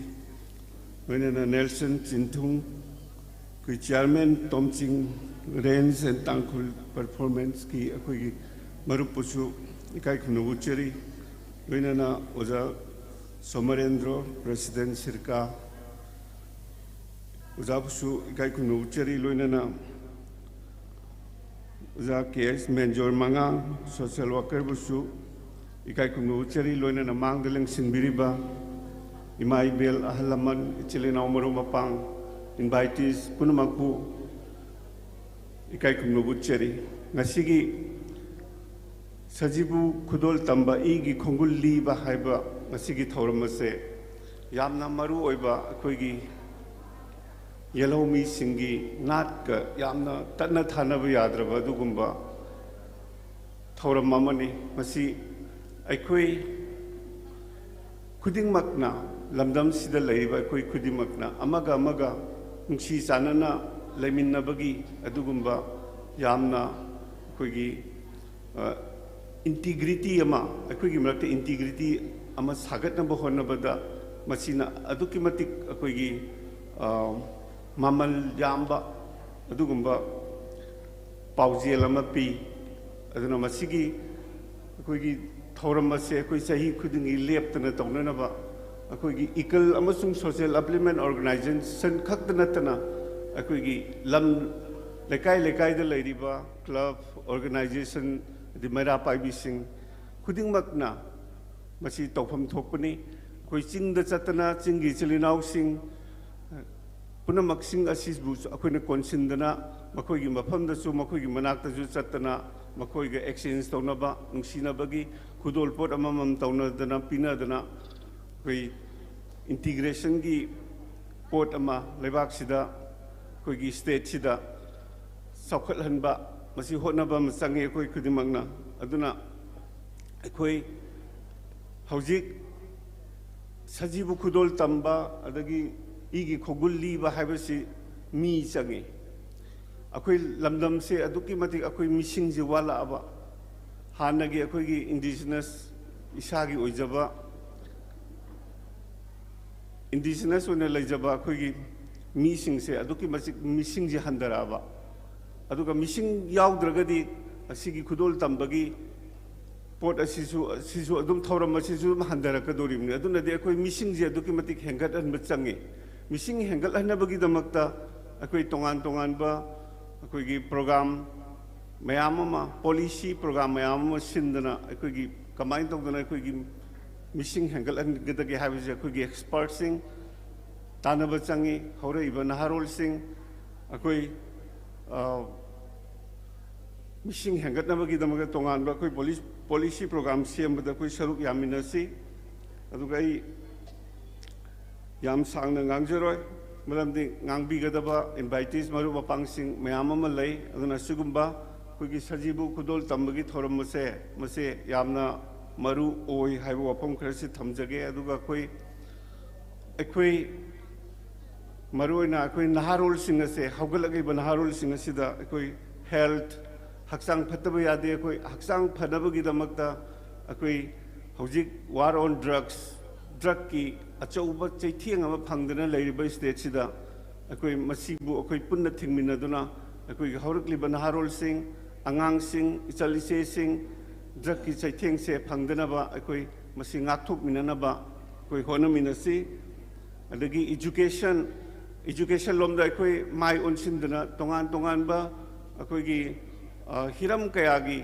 ꯂꯣꯏꯅꯅ ꯅꯦꯜꯁꯟ ꯆꯤꯟꯊꯨꯡ, ꯑꯩꯈꯣꯏ chairman Tomching, Range and Tangkhul performance ꯀꯤ ꯑꯩꯈꯣꯏꯒꯤ ꯃꯔꯨꯞꯄꯨꯁꯨ ꯏꯀꯥꯏ ꯈꯨꯝꯅꯕ ꯎꯠꯆꯔꯤ꯫ ꯂꯣꯏꯅꯅ ꯑꯣꯖꯥ ꯁꯣꯃꯔꯦꯟꯗ꯭ꯔꯣ, ꯄ꯭ꯔꯦꯁꯤꯗꯦꯟ ꯁꯤꯔꯀꯥ, ꯑꯣꯖꯥꯕꯨꯁꯨ ꯏꯀꯥꯏ ꯈꯨꯝꯅꯕ ꯎꯠꯆꯔꯤ, ꯂꯣꯏꯅꯅ ꯑꯣꯖꯥ ꯀꯦ ꯑꯦꯁ ꯃꯦꯟꯖꯣꯔ ꯃꯉꯥꯡ, ꯁꯣꯁꯤꯌꯦꯜ ꯋꯥꯀꯔꯕꯨꯁꯨ ꯏꯀꯥꯏ ꯈꯨꯝꯅꯕ ꯎꯠꯆꯔꯤ, ꯂꯣꯏꯅꯅ ꯃꯥꯡꯗ ꯂꯦꯡꯁꯤꯟꯕꯤꯔꯤꯕ ꯏꯃꯥ ꯏꯕꯦꯜ, ꯑꯍꯜ ꯂꯃꯟ, ꯏꯆꯤꯜ ꯏꯅꯥꯎ, ꯃꯔꯨꯞ ꯃꯄꯥꯡ, ꯏꯟꯚꯥꯏꯇꯤꯁ ꯄꯨꯝꯅꯃꯛꯄꯨ ꯏꯀꯥꯏ ꯈꯨꯝꯅꯕ ꯎꯠꯆꯔꯤ꯫ ꯉꯁꯤꯒꯤ ꯁꯖꯤꯕꯨ ꯈꯨꯗꯣꯜ ꯇꯝꯕ, ꯏꯒꯤ ꯈꯣꯡꯒꯨꯜ ꯂꯤꯕ ꯍꯥꯏꯕ ꯉꯁꯤꯒꯤ ꯊꯧꯔꯝ ꯑꯁꯦ ꯌꯥꯝꯅ ꯃꯔꯨ ꯑꯣꯏꯕ, ꯑꯩꯈꯣꯏꯒꯤ ꯌꯦꯜꯍꯧꯃꯤꯁꯤꯡꯒꯤ ꯅꯥꯠꯀ ꯌꯥꯝꯅ ꯇꯠꯅ ꯊꯥꯅꯕ ꯌꯥꯗ꯭ꯔꯕ ꯑꯗꯨꯒꯨꯝꯕ ꯊꯧꯔꯝ ꯑꯃꯅꯤ꯫ ꯃꯁꯤ ꯑꯩꯈꯣꯏ ꯈꯨꯗꯤꯡꯃꯛꯅ, ꯂꯝꯗꯝꯁꯤꯗ ꯂꯩꯔꯤꯕ ꯑꯩꯈꯣꯏ ꯈꯨꯗꯤꯡꯃꯛꯅ ꯑꯃꯒ ꯑꯃꯒ ꯅꯨꯡꯁꯤ ꯆꯥꯟꯅꯅ ꯂꯩꯃꯤꯟꯅꯕꯒꯤ ꯑꯗꯨꯒꯨꯝꯕ ꯌꯥꯝꯅ ꯑꯩꯈꯣꯏꯒꯤ, ꯑ, ꯏꯟꯇꯤꯒ꯭ꯔꯤꯇꯤ ꯑꯃ, ꯑꯩꯈꯣꯏꯒꯤ ꯃꯔꯛꯇ ꯏꯟꯇꯤꯒ꯭ꯔꯤꯇꯤ ꯑꯃ ꯁꯥꯒꯠꯅꯕ ꯍꯣꯠꯅꯕꯗ ꯃꯁꯤꯅ ꯑꯗꯨꯛꯀꯤ ꯃꯇꯤꯛ ꯑꯩꯈꯣꯏꯒꯤ, ꯑ, ꯃꯃꯜ ꯌꯥꯝꯕ ꯑꯗꯨꯒꯨꯝꯕ ꯄꯥꯎꯖꯦꯜ ꯑꯃ ꯄꯤ꯫ ꯑꯗꯨꯅ ꯃꯁꯤꯒꯤ ꯑꯩꯈꯣꯏꯒꯤ ꯊꯧꯔꯝ ꯑꯁꯦ ꯑꯩꯈꯣꯏ ꯆꯍꯤ ꯈꯨꯗꯤꯡꯒꯤ ꯂꯦꯞꯇꯅ ꯇꯧꯅꯅꯕ, ꯑꯩꯈꯣꯏꯒꯤ ꯏꯀꯜ ꯑꯃꯁꯨꯡ ꯁꯣꯁꯤꯌꯦꯜ ꯑꯞꯂꯤꯞꯃꯦꯟ ꯑꯣꯔꯒꯅꯥꯏꯖꯦꯁꯟ ꯈꯛꯇ ꯅꯠꯇꯅ ꯑꯩꯈꯣꯏꯒꯤ ꯂꯝ, ꯂꯩꯀꯥꯏ ꯂꯩꯀꯥꯏꯗ ꯂꯩꯔꯤꯕ ꯀ꯭ꯂꯕ, ꯑꯣꯔꯒꯅꯥꯏꯖꯦꯁꯟ, ꯑꯗꯩ ꯃꯩꯔꯥ ꯄꯥꯏꯕꯤꯁꯤꯡ ꯈꯨꯗꯤꯡꯃꯛꯅ ꯃꯁꯤ ꯇꯧꯐꯝ ꯊꯣꯛꯄꯅꯤ꯫ ꯑꯩꯈꯣꯏ ꯆꯤꯡꯗ ꯆꯠꯇꯅ ꯆꯤꯡꯒꯤ ꯏꯆꯤꯜ ꯏꯅꯥꯎꯁꯤꯡ ꯄꯨꯝꯅꯃꯛꯁꯤꯡ ꯑꯁꯤꯕꯨ ꯑꯩꯈꯣꯏꯅ ꯀꯣꯟꯁꯤꯟꯗꯅ, ꯃꯈꯣꯏꯒꯤ ꯃꯐꯝꯗꯁꯨ, ꯃꯈꯣꯏꯒꯤ ꯃꯅꯥꯛꯇꯁꯨ ꯆꯠꯇꯅ, ꯃꯈꯣꯏꯒ ꯑꯦꯛꯁꯆꯦꯟꯖ ꯇꯧꯅꯕ, ꯅꯨꯡꯁꯤꯅꯕꯒꯤ ꯈꯨꯗꯣꯜꯄꯣꯠ ꯑꯃꯃꯝ ꯇꯧꯅꯗꯅ, ꯄꯤꯅꯗꯅ, ꯑꯩꯈꯣꯏ ꯏꯟꯇꯤꯒ꯭ꯔꯦꯁꯟꯒꯤ ꯄꯣꯠ ꯑꯃ ꯂꯩꯕꯥꯛꯁꯤꯗ ꯑꯩꯈꯣꯏꯒꯤ ꯁ꯭ꯇꯦꯠꯁꯤꯗ ꯆꯥꯎꯈꯠꯍꯟꯕ, ꯃꯁꯤ ꯍꯣꯠꯅꯕ ꯑꯃ ꯆꯪꯉꯤ ꯑꯩꯈꯣꯏ ꯈꯨꯗꯤꯡꯃꯛꯅ꯫ ꯑꯗꯨꯅ ꯑꯩꯈꯣꯏ ꯍꯧꯖꯤꯛ ꯁꯖꯤꯕꯨ ꯈꯨꯗꯣꯜ ꯇꯝꯕ, ꯑꯗꯒꯤ ꯏꯒꯤ ꯈꯣꯡꯒꯨꯜ ꯂꯤꯕ ꯍꯥꯏꯕꯁꯤ ꯃꯤ ꯆꯪꯉꯤ꯫ ꯑꯩꯈꯣꯏ ꯂꯝꯗꯝꯁꯦ ꯑꯗꯨꯛꯀꯤ ꯃꯇꯤꯛ ꯑꯩꯈꯣꯏ ꯃꯤꯁꯤꯡꯁꯦ ꯋꯥꯠꯂꯛꯑꯕ, ꯍꯥꯟꯅꯒꯤ ꯑꯩꯈꯣꯏꯒꯤ ꯏꯟꯗꯤꯖꯤꯅꯁ, ꯏꯁꯥꯒꯤ ꯑꯣꯏꯖꯕ ꯏꯟꯗꯤꯖꯤꯅꯁ ꯑꯣꯏꯅ ꯂꯩꯖꯕ ꯑꯩꯈꯣꯏꯒꯤ ꯃꯤꯁꯤꯡꯁꯦ ꯑꯗꯨꯛꯀꯤ ꯃꯇꯤꯛ ꯃꯤꯁꯤꯡꯁꯦ ꯍꯟꯊꯔꯛꯑꯕ, ꯑꯗꯨꯒ ꯃꯤꯁꯤꯡ ꯌꯥꯎꯗ꯭ꯔꯒꯗꯤ ꯑꯁꯤꯒꯤ ꯈꯨꯗꯣꯜ ꯇꯝꯕꯒꯤ ꯄꯣꯠ ꯑꯁꯤꯁꯨ, ꯑꯁꯤꯁꯨ ꯑꯗꯨꯝ, ꯊꯧꯔꯝ ꯑꯁꯤꯁꯨ ꯑꯗꯨꯝ ꯍꯟꯊꯔꯛꯀꯗꯧꯔꯤꯕꯅꯤ꯫ ꯑꯗꯨꯅꯗꯤ ꯑꯩꯈꯣꯏ ꯃꯤꯁꯤꯡꯁꯦ ꯑꯗꯨꯛꯀꯤ ꯃꯇꯤꯛ ꯍꯦꯟꯒꯠꯍꯟꯕ ꯆꯪꯉꯤ꯫ ꯃꯤꯁꯤꯡ ꯍꯦꯟꯒꯠꯍꯟꯅꯕꯒꯤꯗꯃꯛꯇ ꯑꯩꯈꯣꯏ ꯇꯣꯉꯥꯟ ꯇꯣꯉꯥꯟꯕ ꯑꯩꯈꯣꯏꯒꯤ ꯄ꯭ꯔꯣꯒ꯭ꯔꯥꯝ ꯃꯌꯥꯝ ꯑꯃ, ꯄꯣꯂꯤꯁꯤ ꯄ꯭ꯔꯣꯒ꯭ꯔꯥꯝ ꯃꯌꯥꯝ ꯑꯃ ꯁꯤꯟꯗꯅ, ꯑꯩꯈꯣꯏꯒꯤ ꯀꯃꯥꯏꯅ ꯇꯧꯗꯅ ꯑꯩꯈꯣꯏꯒꯤ ꯃꯤꯁꯤꯡ ꯍꯦꯟꯒꯠꯍꯟꯒꯗꯒꯦ ꯍꯥꯏꯕꯁꯦ ꯑꯩꯈꯣꯏꯒꯤ ꯑꯦꯛꯁꯄꯔꯠꯁꯤꯡ ꯇꯥꯟꯅꯕ ꯆꯪꯉꯤ꯫ ꯍꯧꯔꯛꯏꯕ ꯅꯍꯥꯔꯣꯜꯁꯤꯡ ꯑꯩꯈꯣꯏ, ꯑ, ꯃꯤꯁꯤꯡ ꯍꯦꯟꯒꯠꯅꯕꯒꯤꯗꯃꯛꯇ ꯇꯣꯉꯥꯟꯕ ꯑꯩꯈꯣꯏ ꯄꯣꯂꯤ-, ꯄꯣꯂꯤꯁꯤ ꯄ꯭ꯔꯣꯒ꯭ꯔꯥꯝ ꯁꯦꯝꯕꯗ ꯑꯩꯈꯣꯏ ꯁꯔꯨꯛ ꯌꯥꯃꯤꯟꯅꯁꯤ꯫ ꯑꯗꯨꯒ ꯑꯩ ꯌꯥꯝ ꯁꯥꯡꯅ ꯉꯥꯡꯖꯔꯣꯏ, ꯃꯔꯝꯗꯤ ꯉꯥꯡꯕꯤꯒꯗꯕ ꯏꯟꯚꯥꯏꯇꯤꯁ ꯃꯔꯨꯞ ꯃꯄꯥꯡꯁꯤꯡ ꯃꯌꯥꯝ ꯑꯃ ꯂꯩ꯫ ꯑꯗꯨꯅ ꯁꯤꯒꯨꯝꯕ ꯑꯩꯈꯣꯏꯒꯤ ꯁꯖꯤꯕꯨ ꯈꯨꯗꯣꯜ ꯇꯝꯕꯒꯤ ꯊꯧꯔꯝ ꯑꯁꯦ, ꯃꯁꯤ ꯌꯥꯝꯅ ꯃꯔꯨ ꯑꯣꯏ ꯍꯥꯏꯕ ꯋꯥꯐꯝ ꯈꯔꯁꯤ ꯊꯝꯖꯒꯦ꯫ ꯑꯗꯨꯒ ꯑꯩꯈꯣꯏ, ꯑꯩꯈꯣꯏ ꯃꯔꯨꯑꯣꯏꯅ ꯑꯩꯈꯣꯏ ꯅꯍꯥꯔꯣꯜꯁꯤꯡ ꯑꯁꯦ, ꯍꯧꯒꯠꯂꯛꯂꯤꯕ ꯅꯍꯥꯔꯣꯜꯁꯤꯡ ꯑꯁꯤꯗ ꯑꯩꯈꯣꯏ ꯍꯦꯜꯊ, ꯍꯛꯆꯥꯡ ꯐꯠꯇꯕ ꯌꯥꯗꯦ꯫ ꯑꯩꯈꯣꯏ ꯍꯛꯆꯥꯡ ꯐꯅꯕꯒꯤꯗꯃꯛꯇ ꯑꯩꯈꯣꯏ ꯍꯧꯖꯤꯛ war on drugs, ꯗ꯭ꯔꯒꯀꯤ ꯑꯆꯧꯕ ꯆꯩꯊꯦꯡ ꯑꯃ ꯐꯪꯗꯅ ꯂꯩꯔꯤꯕ ꯁ꯭ꯇꯦꯠꯁꯤꯗ, ꯑꯩꯈꯣꯏ ꯃꯁꯤꯕꯨ ꯑꯩꯈꯣꯏ ꯄꯨꯟꯅ ꯊꯤꯡꯃꯤꯟꯅꯗꯨꯅ, ꯑꯩꯈꯣꯏꯒꯤ ꯍꯧꯔꯛꯂꯤꯕ ꯅꯍꯥꯔꯣꯜꯁꯤꯡ, ꯑꯉꯥꯡꯁꯤꯡ, ꯏꯆꯜ ꯏꯆꯦꯁꯤꯡ ꯗ꯭ꯔꯒꯀꯤ ꯆꯩꯊꯦꯡꯁꯦ ꯐꯪꯗꯅꯕ ꯑꯩꯈꯣꯏ ꯃꯁꯤ ꯉꯥꯛꯊꯣꯛꯃꯤꯟꯅꯅꯕ ꯑꯩꯈꯣꯏ ꯍꯣꯠꯅꯃꯤꯟꯅꯁꯤ꯫ ꯑꯗꯒꯤ ꯏꯖꯨꯀꯦꯁꯟ, ꯏꯖꯨꯀꯦꯁꯟ ꯂꯣꯝꯗ ꯑꯩꯈꯣꯏ ꯃꯥꯏ ꯑꯣꯟꯁꯤꯟꯗꯅ, ꯇꯣꯉꯥꯟ ꯇꯣꯉꯥꯟꯕ ꯑꯩꯈꯣꯏꯒꯤ, ꯑ, ꯍꯤꯔꯝ ꯀꯌꯥꯒꯤ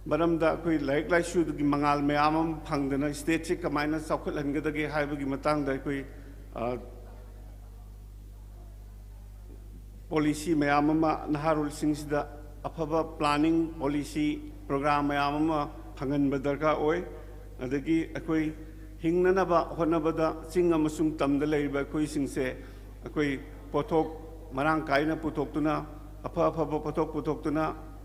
ꯃꯔꯝꯗ ꯑꯩꯈꯣꯏ ꯂꯥꯏꯔꯤꯛ ꯂꯥꯏꯁꯨꯒꯤ ꯃꯉꯥꯜ ꯃꯌꯥꯝ ꯑꯃ ꯐꯪꯗꯅ ꯁ꯭ꯇꯦꯠꯁꯤ ꯀꯃꯥꯏꯅ ꯆꯥꯎꯈꯠꯍꯟꯒꯗꯒꯦ ꯍꯥꯏꯕꯒꯤ ꯃꯇꯥꯡꯗ ꯑꯩꯈꯣꯏ, ꯑ, ꯄꯣꯂꯤꯁꯤ ꯃꯌꯥꯝ ꯑꯃ ꯅꯍꯥꯔꯣꯜꯁꯤꯡꯁꯤꯗ ꯑꯐꯕ ꯄ꯭ꯂꯥꯅꯤꯡ, ꯄꯣꯂꯤꯁꯤ, ꯄ꯭ꯔꯣꯒ꯭ꯔꯥꯝ ꯃꯌꯥꯝ ꯑꯃ ꯐꯪꯍꯟꯕ ꯗꯔꯀꯥꯔ ꯑꯣꯏ꯫ ꯑꯗꯒꯤ ꯑꯩꯈꯣꯏ ꯍꯤꯡꯅꯅꯕ ꯍꯣꯠꯅꯕꯗ ꯆꯤꯡ ꯑꯃꯁꯨꯡ ꯇꯝꯗ ꯂꯩꯔꯤꯕ ꯑꯩꯈꯣꯏꯁꯤꯡꯁꯦ ꯑꯩꯈꯣꯏ ꯄꯣꯠꯊꯣꯛ ꯃꯔꯥꯡ ꯀꯥꯏꯅ ꯄꯨꯊꯣꯛꯇꯨꯅ, ꯑꯐ ꯑꯐꯕ ꯄꯣꯠꯊꯣꯛ ꯄꯨꯊꯣꯛꯇꯨꯅ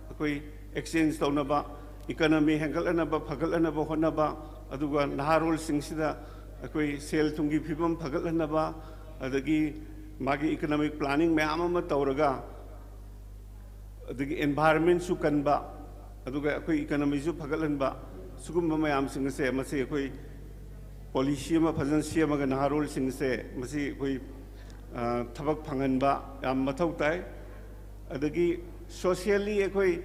ꯑꯩꯈꯣꯏ ꯑꯦꯛꯁꯆꯦꯟꯖ ꯇꯧꯅꯕ, ꯏꯀꯅꯃꯤ ꯍꯦꯟꯒꯠꯍꯟꯅꯕ, ꯐꯒꯠꯍꯟꯅꯕ ꯍꯣꯠꯅꯕ, ꯑꯗꯨꯒ ꯅꯍꯥꯔꯣꯜꯁꯤꯡꯁꯤꯗ ꯑꯩꯈꯣꯏ ꯁꯦꯜ ꯊꯨꯝꯒꯤ ꯐꯤꯕꯝ ꯐꯒꯠꯍꯟꯅꯕ, ꯑꯗꯒꯤ ꯃꯥꯒꯤ ꯏꯀꯅꯃꯤꯛ ꯄ꯭ꯂꯥꯅꯤꯡ ꯃꯌꯥꯝ ꯑꯃ ꯇꯧꯔꯒ, ꯑꯗꯒꯤ ꯑꯦꯟꯚꯥꯏꯔꯟꯃꯦꯟꯁꯨ ꯀꯟꯕ, ꯑꯗꯨꯒ ꯑꯩꯈꯣꯏ ꯏꯀꯅꯃꯤꯁꯨ ꯐꯒꯠꯍꯟꯕ, ꯁꯤꯒꯨꯝꯕ ꯃꯌꯥꯝꯁꯤꯡ ꯑꯁꯦ, ꯃꯁꯤ ꯑꯩꯈꯣꯏ ꯄꯣꯂꯤꯁꯤ ꯑꯃ ꯐꯖꯅ ꯁꯦꯝꯃꯒ ꯅꯍꯥꯔꯣꯜꯁꯤꯡꯁꯦ ꯃꯁꯤ ꯑꯩꯈꯣꯏ, ꯑ, ꯊꯕꯛ ꯐꯪꯍꯟꯕ ꯌꯥꯝ ꯃꯊꯧ ꯇꯥꯏ꯫ ꯑꯗꯒꯤ ꯁꯣꯁꯤꯌꯦꯜꯂꯤ ꯑꯩꯈꯣꯏ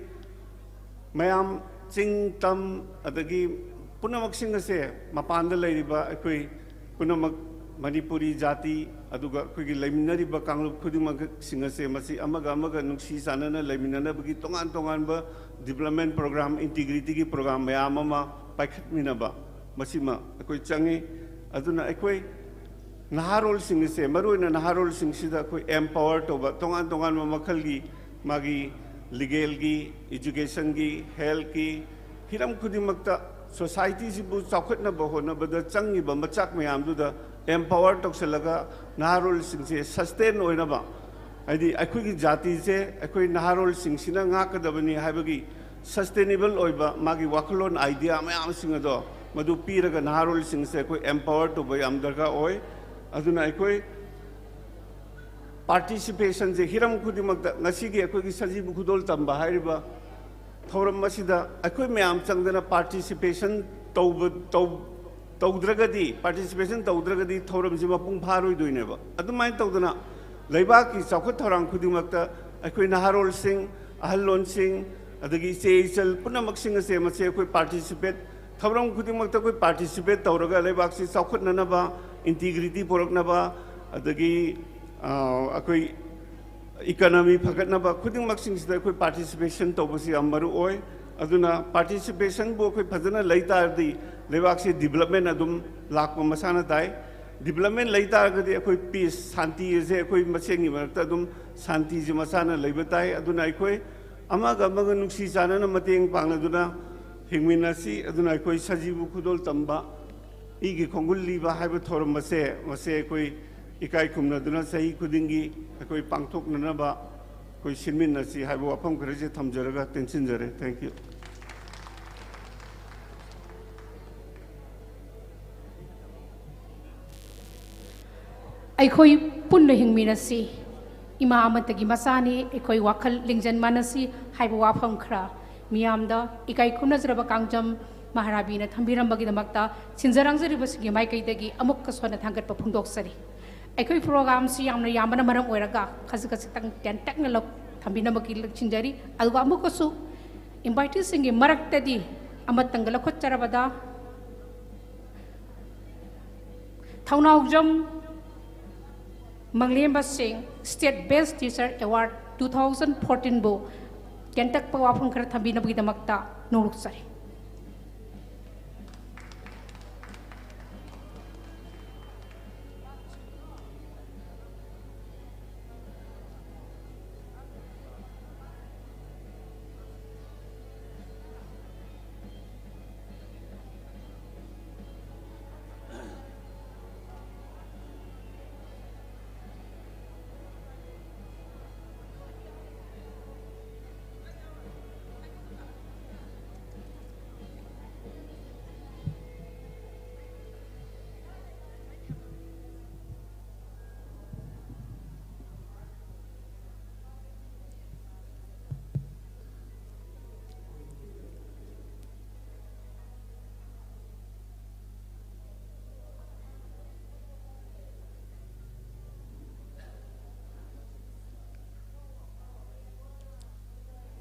ꯃꯌꯥꯝ ꯆꯤꯡ, ꯇꯝ, ꯑꯗꯒꯤ ꯄꯨꯝꯅꯃꯛꯁꯤꯡ ꯑꯁꯦ, ꯃꯄꯥꯟꯗ ꯂꯩꯔꯤꯕ ꯑꯩꯈꯣꯏ ꯄꯨꯝꯅꯃꯛ, ꯃꯅꯤꯄꯨꯔꯤ ꯖꯥꯇꯤ, ꯑꯗꯨꯒ ꯑꯩꯈꯣꯏꯒꯤ ꯂꯩꯃꯤꯟꯅꯔꯤꯕ ꯀꯥꯡꯂꯨꯞ ꯈꯨꯗꯤꯡꯃꯛꯁꯤꯡ ꯑꯁꯦ, ꯃꯁꯤ ꯑꯃꯒ ꯑꯃꯒ ꯅꯨꯡꯁꯤ ꯆꯥꯟꯅꯅ ꯂꯩꯃꯤꯟꯅꯅꯕꯒꯤ ꯇꯣꯉꯥꯟ ꯇꯣꯉꯥꯟꯕ development program, integrityꯒꯤ program ꯃꯌꯥꯝ ꯑꯃ ꯄꯥꯏꯈꯠꯃꯤꯟꯅꯕ, ꯃꯁꯤꯃ ꯑꯩꯈꯣꯏ ꯆꯪꯉꯤ꯫ ꯑꯗꯨꯅ ꯑꯩꯈꯣꯏ ꯅꯍꯥꯔꯣꯜꯁꯤꯡ ꯑꯁꯦ, ꯃꯔꯨꯑꯣꯏꯅ ꯅꯍꯥꯔꯣꯜꯁꯤꯡꯁꯤꯗ ꯑꯩꯈꯣꯏ empower ꯇꯧꯕ, ꯇꯣꯉꯥꯟ ꯇꯣꯉꯥꯟꯕ ꯃꯈꯜꯒꯤ, ꯃꯥꯒꯤ legalꯒꯤ, educationꯒꯤ, healthꯀꯤ, ꯍꯤꯔꯝ ꯈꯨꯗꯤꯡꯃꯛꯇ societyꯁꯤꯕꯨ ꯆꯥꯎꯈꯠꯅꯕ ꯍꯣꯠꯅꯕꯗ ꯆꯪꯉꯤꯕ ꯃꯆꯥꯛ ꯃꯌꯥꯝꯗꯨꯗ empower ꯇꯧꯁꯤꯜꯂꯒ, ꯅꯍꯥꯔꯣꯜꯁꯤꯡꯁꯦ sustain ꯑꯣꯏꯅꯕ, ꯍꯥꯏꯗꯤ ꯑꯩꯈꯣꯏꯒꯤ ꯖꯥꯇꯤꯁꯦ ꯑꯩꯈꯣꯏ ꯅꯍꯥꯔꯣꯜꯁꯤꯡꯁꯤꯅ ꯉꯥꯛꯀꯗꯕꯅꯤ ꯍꯥꯏꯕꯒꯤ sustainable ꯑꯣꯏꯕ ꯃꯥꯒꯤ ꯋꯥꯈꯜꯂꯣꯟ, idea ꯃꯌꯥꯝꯁꯤꯡ ꯑꯗꯣ ꯃꯗꯨ ꯄꯤꯔꯒ ꯅꯍꯥꯔꯣꯜꯁꯤꯡꯁꯦ ꯑꯩꯈꯣꯏ empower ꯇꯧꯕ ꯌꯥꯝ ꯗꯔꯀꯥꯔ ꯑꯣꯏ꯫ ꯑꯗꯨꯅ ꯑꯩꯈꯣꯏ participationꯁꯦ ꯍꯤꯔꯝ ꯈꯨꯗꯤꯡꯃꯛꯇ, ꯉꯁꯤꯒꯤ ꯑꯩꯈꯣꯏꯒꯤ ꯁꯖꯤꯕꯨ ꯈꯨꯗꯣꯜ ꯇꯝꯕ ꯍꯥꯏꯔꯤꯕ ꯊꯧꯔꯝ ꯑꯁꯤꯗ ꯑꯩꯈꯣꯏ ꯃꯌꯥꯝ ꯆꯪꯗꯅ participation ꯇꯧꯕ, ꯇꯧ-, ꯇꯧꯗ꯭ꯔꯒꯗꯤ, participation ꯇꯧꯗ꯭ꯔꯒꯗꯤ ꯊꯧꯔꯝꯁꯤ ꯃꯄꯨꯡ ꯐꯥꯔꯣꯏꯗꯣꯏꯅꯦꯕ꯫ ꯑꯗꯨꯃꯥꯏꯅ ꯇꯧꯗꯅ ꯂꯩꯕꯥꯛꯀꯤ ꯆꯥꯎꯈꯠ ꯊꯧꯔꯥꯡ ꯈꯨꯗꯤꯡꯃꯛꯇ ꯑꯩꯈꯣꯏ ꯅꯍꯥꯔꯣꯜꯁꯤꯡ, ꯑꯍꯜꯂꯣꯟꯁꯤꯡ, ꯑꯗꯒꯤ ꯏꯆꯦ ꯏꯆꯜ ꯄꯨꯝꯅꯃꯛꯁꯤꯡ ꯑꯁꯦ, ꯃꯁꯤ ꯑꯩꯈꯣꯏ participate, ꯊꯧꯔꯝ ꯈꯨꯗꯤꯡꯃꯛꯇ ꯑꯩꯈꯣꯏ participate ꯇꯧꯔꯒ ꯂꯩꯕꯥꯛꯁꯤ ꯆꯥꯎꯈꯠꯅꯅꯕ, integrity ꯄꯨꯔꯛꯅꯕ, ꯑꯗꯒꯤ, ꯑ, ꯑꯩꯈꯣꯏ economy ꯐꯒꯠꯅꯕ ꯈꯨꯗꯤꯡꯃꯛꯁꯤꯡꯁꯤꯗ ꯑꯩꯈꯣꯏ participation ꯇꯧꯕꯁꯤ ꯌꯥꯝ ꯃꯔꯨ ꯑꯣꯏ꯫ ꯑꯗꯨꯅ participationꯕꯨ ꯑꯩꯈꯣꯏ ꯐꯖꯅ ꯂꯩ ꯇꯥꯔꯗꯤ ꯂꯩꯕꯥꯛꯁꯤ development ꯑꯗꯨꯝ ꯂꯥꯛꯄ ꯃꯁꯥꯅ ꯇꯥꯏ꯫ Development ꯂꯩ ꯇꯥꯔꯒꯗꯤ ꯑꯩꯈꯣꯏ peace, ꯁꯥꯟꯇꯤ ꯑꯁꯦ ꯑꯩꯈꯣꯏ ꯃꯁꯦꯟꯒꯤ ꯃꯔꯛꯇ ꯑꯗꯨꯝ ꯁꯥꯟꯇꯤꯁꯦ ꯃꯁꯥꯅ ꯂꯩꯕ ꯇꯥꯏ꯫ ꯑꯗꯨꯅ ꯑꯩꯈꯣꯏ ꯑꯃꯒ ꯑꯃꯒ ꯅꯨꯡꯁꯤ ꯆꯥꯟꯅꯅ ꯃꯇꯦꯡ ꯄꯥꯡꯅꯗꯨꯅ ꯍꯤꯡꯃꯤꯟꯅꯁꯤ꯫ ꯑꯗꯨꯅ ꯑꯩꯈꯣꯏ ꯁꯖꯤꯕꯨ ꯈꯨꯗꯣꯜ ꯇꯝꯕ, ꯏꯒꯤ ꯈꯣꯡꯒꯨꯜ ꯂꯤꯕ ꯍꯥꯏꯕ ꯊꯧꯔꯝ ꯑꯁꯦ, ꯃꯁꯦ ꯑꯩꯈꯣꯏ ꯏꯀꯥꯏ ꯈꯨꯝꯅꯗꯨꯅ ꯆꯍꯤ ꯈꯨꯗꯤꯡꯒꯤ ꯑꯩꯈꯣꯏ ꯄꯥꯡꯊꯣꯛꯅꯅꯕ ꯑꯩꯈꯣꯏ ꯁꯤꯟꯃꯤꯟꯅꯁꯤ ꯍꯥꯏꯕ ꯋꯥꯐꯝ ꯈꯔꯁꯦ ꯊꯝꯖꯔꯒ ꯇꯦꯟꯁꯤꯟꯖꯔꯦ꯫ Thank you꯫ ꯑꯩꯈꯣꯏ ꯄꯨꯟꯅ ꯍꯤꯡꯃꯤꯟꯅꯁꯤ, ꯏꯃꯥ ꯑꯃꯠꯇꯒꯤ ꯃꯆꯥꯅꯤ, ꯑꯩꯈꯣꯏ ꯋꯥꯈꯜ ꯂꯤꯡꯖꯦꯜ ꯃꯥꯟꯅꯁꯤ ꯍꯥꯏꯕ ꯋꯥꯐꯝ ꯈꯔ ꯃꯤꯌꯥꯝꯗ ꯏꯀꯥꯏ ꯈꯨꯝꯅꯖꯔꯕ ꯀꯥꯡꯖꯝ ꯃꯍꯥꯔꯥꯕꯤꯅ ꯊꯝꯕꯤꯔꯝꯕꯒꯤꯗꯃꯛꯇ ꯁꯤꯟꯖ ꯂꯥꯡꯖꯔꯤꯕꯁꯤꯡꯒꯤ ꯃꯥꯏꯀꯩꯗꯒꯤ ꯑꯃꯨꯛꯀꯁꯨ ꯍꯟꯅ ꯊꯥꯡꯒꯠꯄ ꯐꯣꯡꯗꯣꯛꯆꯔꯤ꯫ ꯑꯩꯈꯣꯏ programꯁꯤ ꯌꯥꯝꯅ ꯌꯥꯝꯕꯅ ꯃꯔꯝ ꯑꯣꯏꯔꯒ ꯈꯖꯤꯛ ꯈꯖꯤꯛꯇꯪ ꯇꯦꯟꯇꯛꯅ ꯂꯧ-, ꯊꯝꯕꯤꯅꯕꯒꯤ ꯂꯧꯁꯤꯟꯖꯔꯤ꯫ ꯑꯗꯨꯒ ꯑꯃꯨꯛꯀꯁꯨ Inviteeꯁꯤꯡꯒꯤ ꯃꯔꯛꯇꯗꯤ ꯑꯃꯇꯪꯒ ꯂꯧꯈꯠꯆꯔꯕꯗ, ꯊꯧꯅꯥꯎꯖꯝ ꯃꯪꯂꯦꯝꯕ ꯁꯤꯡ State Best Teacher Award two thousand fourteenꯕꯨ ꯇꯦꯟꯇꯛꯄ ꯋꯥꯐꯝ ꯈꯔ ꯊꯝꯕꯤꯅꯕꯒꯤꯗꯃꯛꯇ ꯅꯣꯡꯂꯨꯛꯆꯔꯤ꯫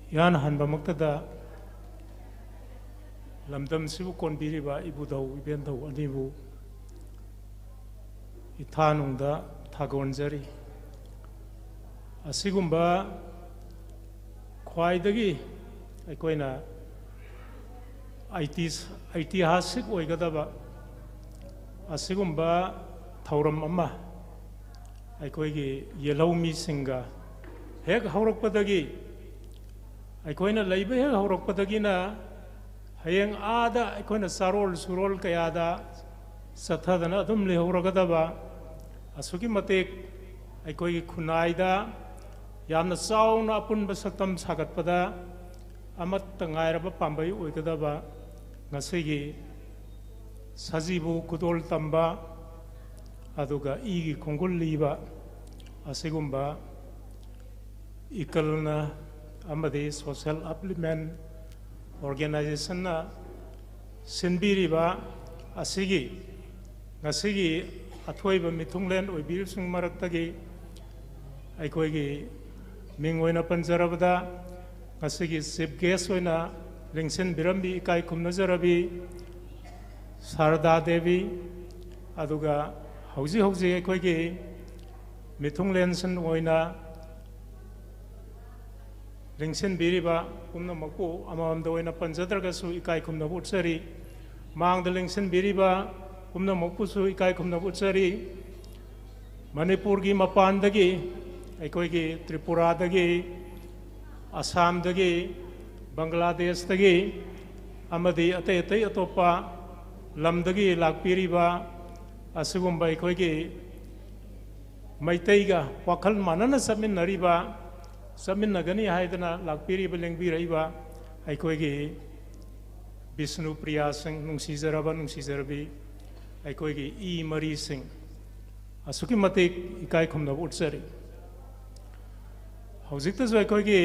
ꯏꯍꯥꯟ ꯍꯥꯟꯕꯃꯛꯇꯗ ꯂꯝꯗꯝꯁꯤꯕꯨ ꯀꯣꯟꯕꯤꯔꯤꯕ ꯏꯕꯨꯙꯧ ꯏꯕꯦꯟꯙꯧ ꯑꯅꯤꯕꯨ ꯏꯊꯥꯅꯨꯡꯗ ꯊꯥꯒꯣꯟꯖꯔꯤ꯫ ꯑꯁꯤꯒꯨꯝꯕ ꯈ꯭ꯋꯥꯏꯗꯒꯤ ꯑꯩꯈꯣꯏꯅ ꯑꯩꯇꯤ-, ꯑꯩꯇꯤꯍꯥꯁꯤꯛ ꯑꯣꯏꯒꯗꯕ ꯑꯁꯤꯒꯨꯝꯕ ꯊꯧꯔꯝ ꯑꯃ ꯑꯩꯈꯣꯏꯒꯤ ꯌꯦꯜꯍꯧꯃꯤꯁꯤꯡꯒ ꯍꯦꯛ ꯍꯧꯔꯛꯄꯗꯒꯤ, ꯑꯩꯈꯣꯏꯅ ꯂꯩꯕ ꯍꯦꯛ ꯍꯧꯔꯛꯄꯗꯒꯤꯅ ꯍꯌꯦꯡ ꯑꯥꯗ ꯑꯩꯈꯣꯏꯅ ꯆꯥꯔꯣꯜ ꯁꯨꯔꯣꯜ ꯀꯌꯥꯗ ꯆꯠꯊꯗꯅ ꯑꯗꯨꯝ ꯂꯩꯍꯧꯔꯒꯗꯕ, ꯑꯁꯨꯛꯀꯤ ꯃꯇꯤꯛ ꯑꯩꯈꯣꯏꯒꯤ ꯈꯨꯟꯅꯥꯏꯗ ꯌꯥꯝꯅ ꯆꯥꯎꯅ ꯑꯄꯨꯟꯕ ꯁꯛꯇꯝ ꯁꯥꯒꯠꯄꯗ ꯑꯃꯠꯇ ꯉꯥꯏꯔꯕ ꯄꯥꯝꯕꯩ ꯑꯣꯏꯒꯗꯕ ꯉꯁꯤꯒꯤ ꯁꯖꯤꯕꯨ ꯈꯨꯗꯣꯜ ꯇꯝꯕ, ꯑꯗꯨꯒ ꯏꯒꯤ ꯈꯣꯡꯒꯨꯜ ꯂꯤꯕ ꯑꯁꯤꯒꯨꯝꯕ ꯏꯀꯜꯅ ꯑꯃꯗꯤ Social Upliftment Organizationꯅ ꯁꯤꯟꯕꯤꯔꯤꯕ ꯑꯁꯤꯒꯤ ꯉꯁꯤꯒꯤ ꯑꯊꯣꯏꯕ ꯃꯤꯊꯨꯡꯂꯦꯟ ꯑꯣꯏꯕꯤꯔꯤꯕꯁꯤꯡ ꯃꯔꯛꯇꯒꯤ ꯑꯩꯈꯣꯏꯒꯤ ꯃꯤꯡ ꯑꯣꯏꯅ ꯄꯟꯖꯔꯕꯗ ꯉꯁꯤꯒꯤ ꯆꯤꯐ ꯒꯦꯁ ꯑꯣꯏꯅ ꯂꯦꯡꯁꯤꯟꯕꯤꯔꯝꯕꯤ ꯏꯀꯥꯏ ꯈꯨꯝꯅꯖꯔꯕꯤ ꯁꯥꯔꯗꯥ ꯗꯦꯕꯤ, ꯑꯗꯨꯒ ꯍꯧꯖꯤꯛ ꯍꯧꯖꯤꯛ ꯑꯩꯈꯣꯏꯒꯤ ꯃꯤꯊꯨꯡꯂꯦꯟꯁꯟ ꯑꯣꯏꯅ ꯂꯦꯡꯁꯤꯟꯕꯤꯔꯤꯕ ꯄꯨꯝꯅꯃꯛꯄꯨ ꯑꯃꯃꯝꯗ ꯑꯣꯏꯅ ꯄꯟꯖꯗ꯭ꯔꯒꯁꯨ ꯏꯀꯥꯏ ꯈꯨꯝꯅꯕ ꯎꯠꯆꯔꯤ꯫ ꯃꯥꯡꯗ ꯂꯦꯡꯁꯤꯟꯕꯤꯔꯤꯕ ꯄꯨꯝꯅꯃꯛꯄꯨꯁꯨ ꯏꯀꯥꯏ ꯈꯨꯝꯅꯕ ꯎꯠꯆꯔꯤ꯫ ꯃꯅꯤꯄꯨꯔꯒꯤ ꯃꯄꯥꯟꯗꯒꯤ, ꯑꯩꯈꯣꯏꯒꯤ ꯇ꯭ꯔꯤꯄꯨꯔꯥꯗꯒꯤ, ꯑꯁꯥꯝꯗꯒꯤ, ꯕꯪꯒ꯭ꯂꯥꯗꯦꯁꯇꯒꯤ ꯑꯃꯗꯤ ꯑꯇꯩ ꯑꯇꯩ ꯑꯇꯣꯞꯄ ꯂꯝꯗꯒꯤ ꯂꯥꯛꯄꯤꯔꯤꯕ ꯑꯁꯤꯒꯨꯝꯕ ꯑꯩꯈꯣꯏꯒꯤ ꯃꯩꯇꯩꯒ ꯋꯥꯈꯜ ꯃꯥꯟꯅꯅ ꯆꯠꯃꯤꯟꯅꯔꯤꯕ, ꯆꯠꯃꯤꯟꯅꯒꯅꯤ ꯍꯥꯏꯗꯅ ꯂꯥꯛꯄꯤꯔꯤꯕ, ꯂꯦꯡꯕꯤꯔꯛꯏꯕ ꯑꯩꯈꯣꯏꯒꯤ ꯕꯤꯁꯅꯨꯄ꯭ꯔꯤꯌꯥꯁꯤꯡ, ꯅꯨꯡꯁꯤꯖꯔꯕ, ꯅꯨꯡꯁꯤꯖꯔꯕꯤ ꯑꯩꯈꯣꯏꯒꯤ ꯏ ꯃꯔꯤꯁꯤꯡ, ꯑꯁꯨꯛꯀꯤ ꯃꯇꯤꯛ ꯏꯀꯥꯏ ꯈꯨꯝꯅꯕ ꯎꯠꯆꯔꯤ꯫ ꯍꯧꯖꯤꯛꯇꯁꯨ ꯑꯩꯈꯣꯏꯒꯤ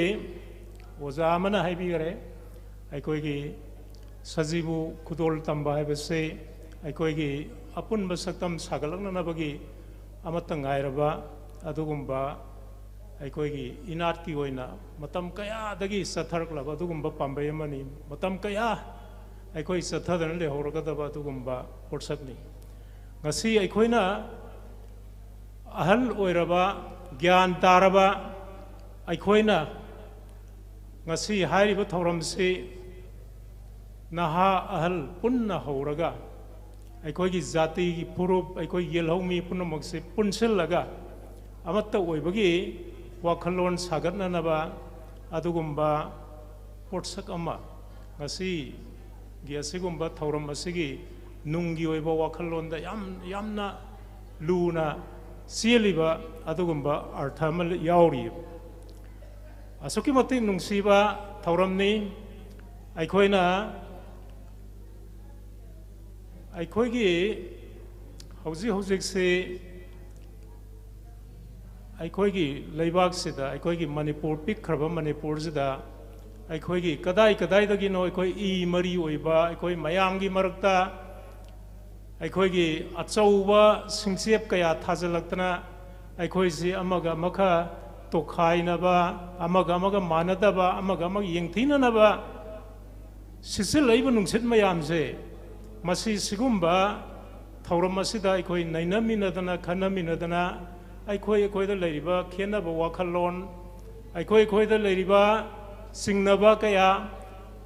ꯑꯣꯖꯥ ꯑꯃꯅ ꯍꯥꯏꯕꯤꯈꯔꯦ, ꯑꯩꯈꯣꯏꯒꯤ ꯁꯖꯤꯕꯨ ꯈꯨꯗꯣꯜ ꯇꯝꯕ ꯍꯥꯏꯕꯁꯤ ꯑꯩꯈꯣꯏꯒꯤ ꯑꯄꯨꯟꯕ ꯁꯛꯇꯝ ꯁꯥꯒꯠꯂꯛꯅꯅꯕꯒꯤ ꯑꯃꯠꯇ ꯉꯥꯏꯔꯕ ꯑꯗꯨꯒꯨꯝꯕ ꯑꯩꯈꯣꯏꯒꯤ ꯏꯅꯥꯠꯀꯤ ꯑꯣꯏꯅ ꯃꯇꯝ ꯀꯌꯥꯗꯒꯤ ꯆꯠꯊꯔꯛꯂꯕ ꯑꯗꯨꯒꯨꯝꯕ ꯄꯥꯝꯕꯩ ꯑꯃꯅꯤ꯫ ꯃꯇꯝ ꯀꯌꯥ ꯑꯩꯈꯣꯏ ꯆꯠꯊꯗꯅ ꯂꯩꯍꯧꯔꯒꯗꯕ ꯑꯗꯨꯒꯨꯝꯕ ꯄꯣꯠꯁꯛꯅꯤ꯫ ꯉꯁꯤ ꯑꯩꯈꯣꯏꯅ ꯑꯍꯜ ꯑꯣꯏꯔꯕ, ꯒ꯭ꯌꯥꯟ ꯇꯥꯔꯕ ꯑꯩꯈꯣꯏꯅ ꯉꯁꯤ ꯍꯥꯏꯔꯤꯕ ꯊꯧꯔꯝꯁꯤ ꯅꯍꯥ ꯑꯍꯜ ꯄꯨꯟꯅ ꯍꯧꯔꯒ, ꯑꯩꯈꯣꯏꯒꯤ ꯖꯥꯇꯤꯒꯤ ꯐꯨꯔꯨꯞ, ꯑꯩꯈꯣꯏ ꯌꯦꯜꯍꯧꯃꯤ ꯄꯨꯝꯅꯃꯛꯁꯦ ꯄꯨꯟꯁꯤꯜꯂꯒ ꯑꯃꯠꯇ ꯑꯣꯏꯕꯒꯤ ꯋꯥꯈꯜꯂꯣꯟ ꯁꯥꯒꯠꯅꯅꯕ ꯑꯗꯨꯒꯨꯝꯕ ꯄꯣꯠꯁꯛ ꯑꯃ, ꯉꯁꯤꯒꯤ ꯑꯁꯤꯒꯨꯝꯕ ꯊꯧꯔꯝ ꯑꯁꯤꯒꯤ ꯅꯨꯡꯒꯤ ꯑꯣꯏꯕ ꯋꯥꯈꯜꯂꯣꯟꯗ ꯌꯥꯝ, ꯌꯥꯝꯅ ꯂꯨꯅ ꯆꯦꯜꯂꯤꯕ ꯑꯗꯨꯒꯨꯝꯕ ꯑꯔꯊ ꯑꯃ ꯌꯥꯎꯔꯤ꯫ ꯑꯁꯨꯛꯀꯤ ꯃꯇꯤꯛ ꯅꯨꯡꯁꯤꯕ ꯊꯧꯔꯝꯅꯤ꯫ ꯑꯩꯈꯣꯏꯅ, ꯑꯩꯈꯣꯏꯒꯤ ꯍꯧꯖꯤꯛ ꯍꯧꯖꯤꯛꯁꯤ ꯑꯩꯈꯣꯏꯒꯤ ꯂꯩꯕꯥꯛꯁꯤꯗ, ꯑꯩꯈꯣꯏꯒꯤ ꯃꯅꯤꯄꯨꯔ, ꯄꯤꯛꯈ꯭ꯔꯕ ꯃꯅꯤꯄꯨꯔꯁꯤꯗ ꯑꯩꯈꯣꯏꯒꯤ ꯀꯗꯥꯏ ꯀꯗꯥꯏꯗꯒꯤꯅꯣ ꯑꯩꯈꯣꯏ ꯏ ꯃꯔꯤ ꯑꯣꯏꯕ ꯑꯩꯈꯣꯏ ꯃꯌꯥꯝꯒꯤ ꯃꯔꯛꯇ ꯑꯩꯈꯣꯏꯒꯤ ꯑꯆꯧꯕ ꯁꯤꯡꯆꯦꯞ ꯀꯌꯥ ꯊꯥꯖꯤꯜꯂꯛꯇꯅ ꯑꯩꯈꯣꯏꯁꯤ ꯑꯃꯒ ꯑꯃꯒ ꯇꯣꯈꯥꯏꯅꯕ, ꯑꯃꯒ ꯑꯃꯒ ꯃꯥꯟꯅꯗꯕ, ꯑꯃꯒ ꯑꯃꯒ ꯌꯦꯡꯊꯤꯅꯅꯕ ꯁꯤꯠꯆꯤꯜꯂꯛꯏꯕ ꯅꯨꯡꯁꯤꯠ ꯃꯌꯥꯝꯁꯦ, ꯃꯁꯤ ꯁꯤꯒꯨꯝꯕ ꯊꯧꯔꯝ ꯑꯁꯤꯗ ꯑꯩꯈꯣꯏ ꯅꯩꯅꯃꯤꯟꯅꯗꯅ, ꯈꯟꯅꯃꯤꯟꯅꯗꯅ, ꯑꯩꯈꯣꯏ ꯑꯩꯈꯣꯏꯗ ꯂꯩꯔꯤꯕ ꯈꯦꯠꯅꯕ ꯋꯥꯈꯜꯂꯣꯟ, ꯑꯩꯈꯣꯏ ꯑꯩꯈꯣꯏꯗ ꯂꯩꯔꯤꯕ ꯆꯤꯡꯅꯕ ꯀꯌꯥ,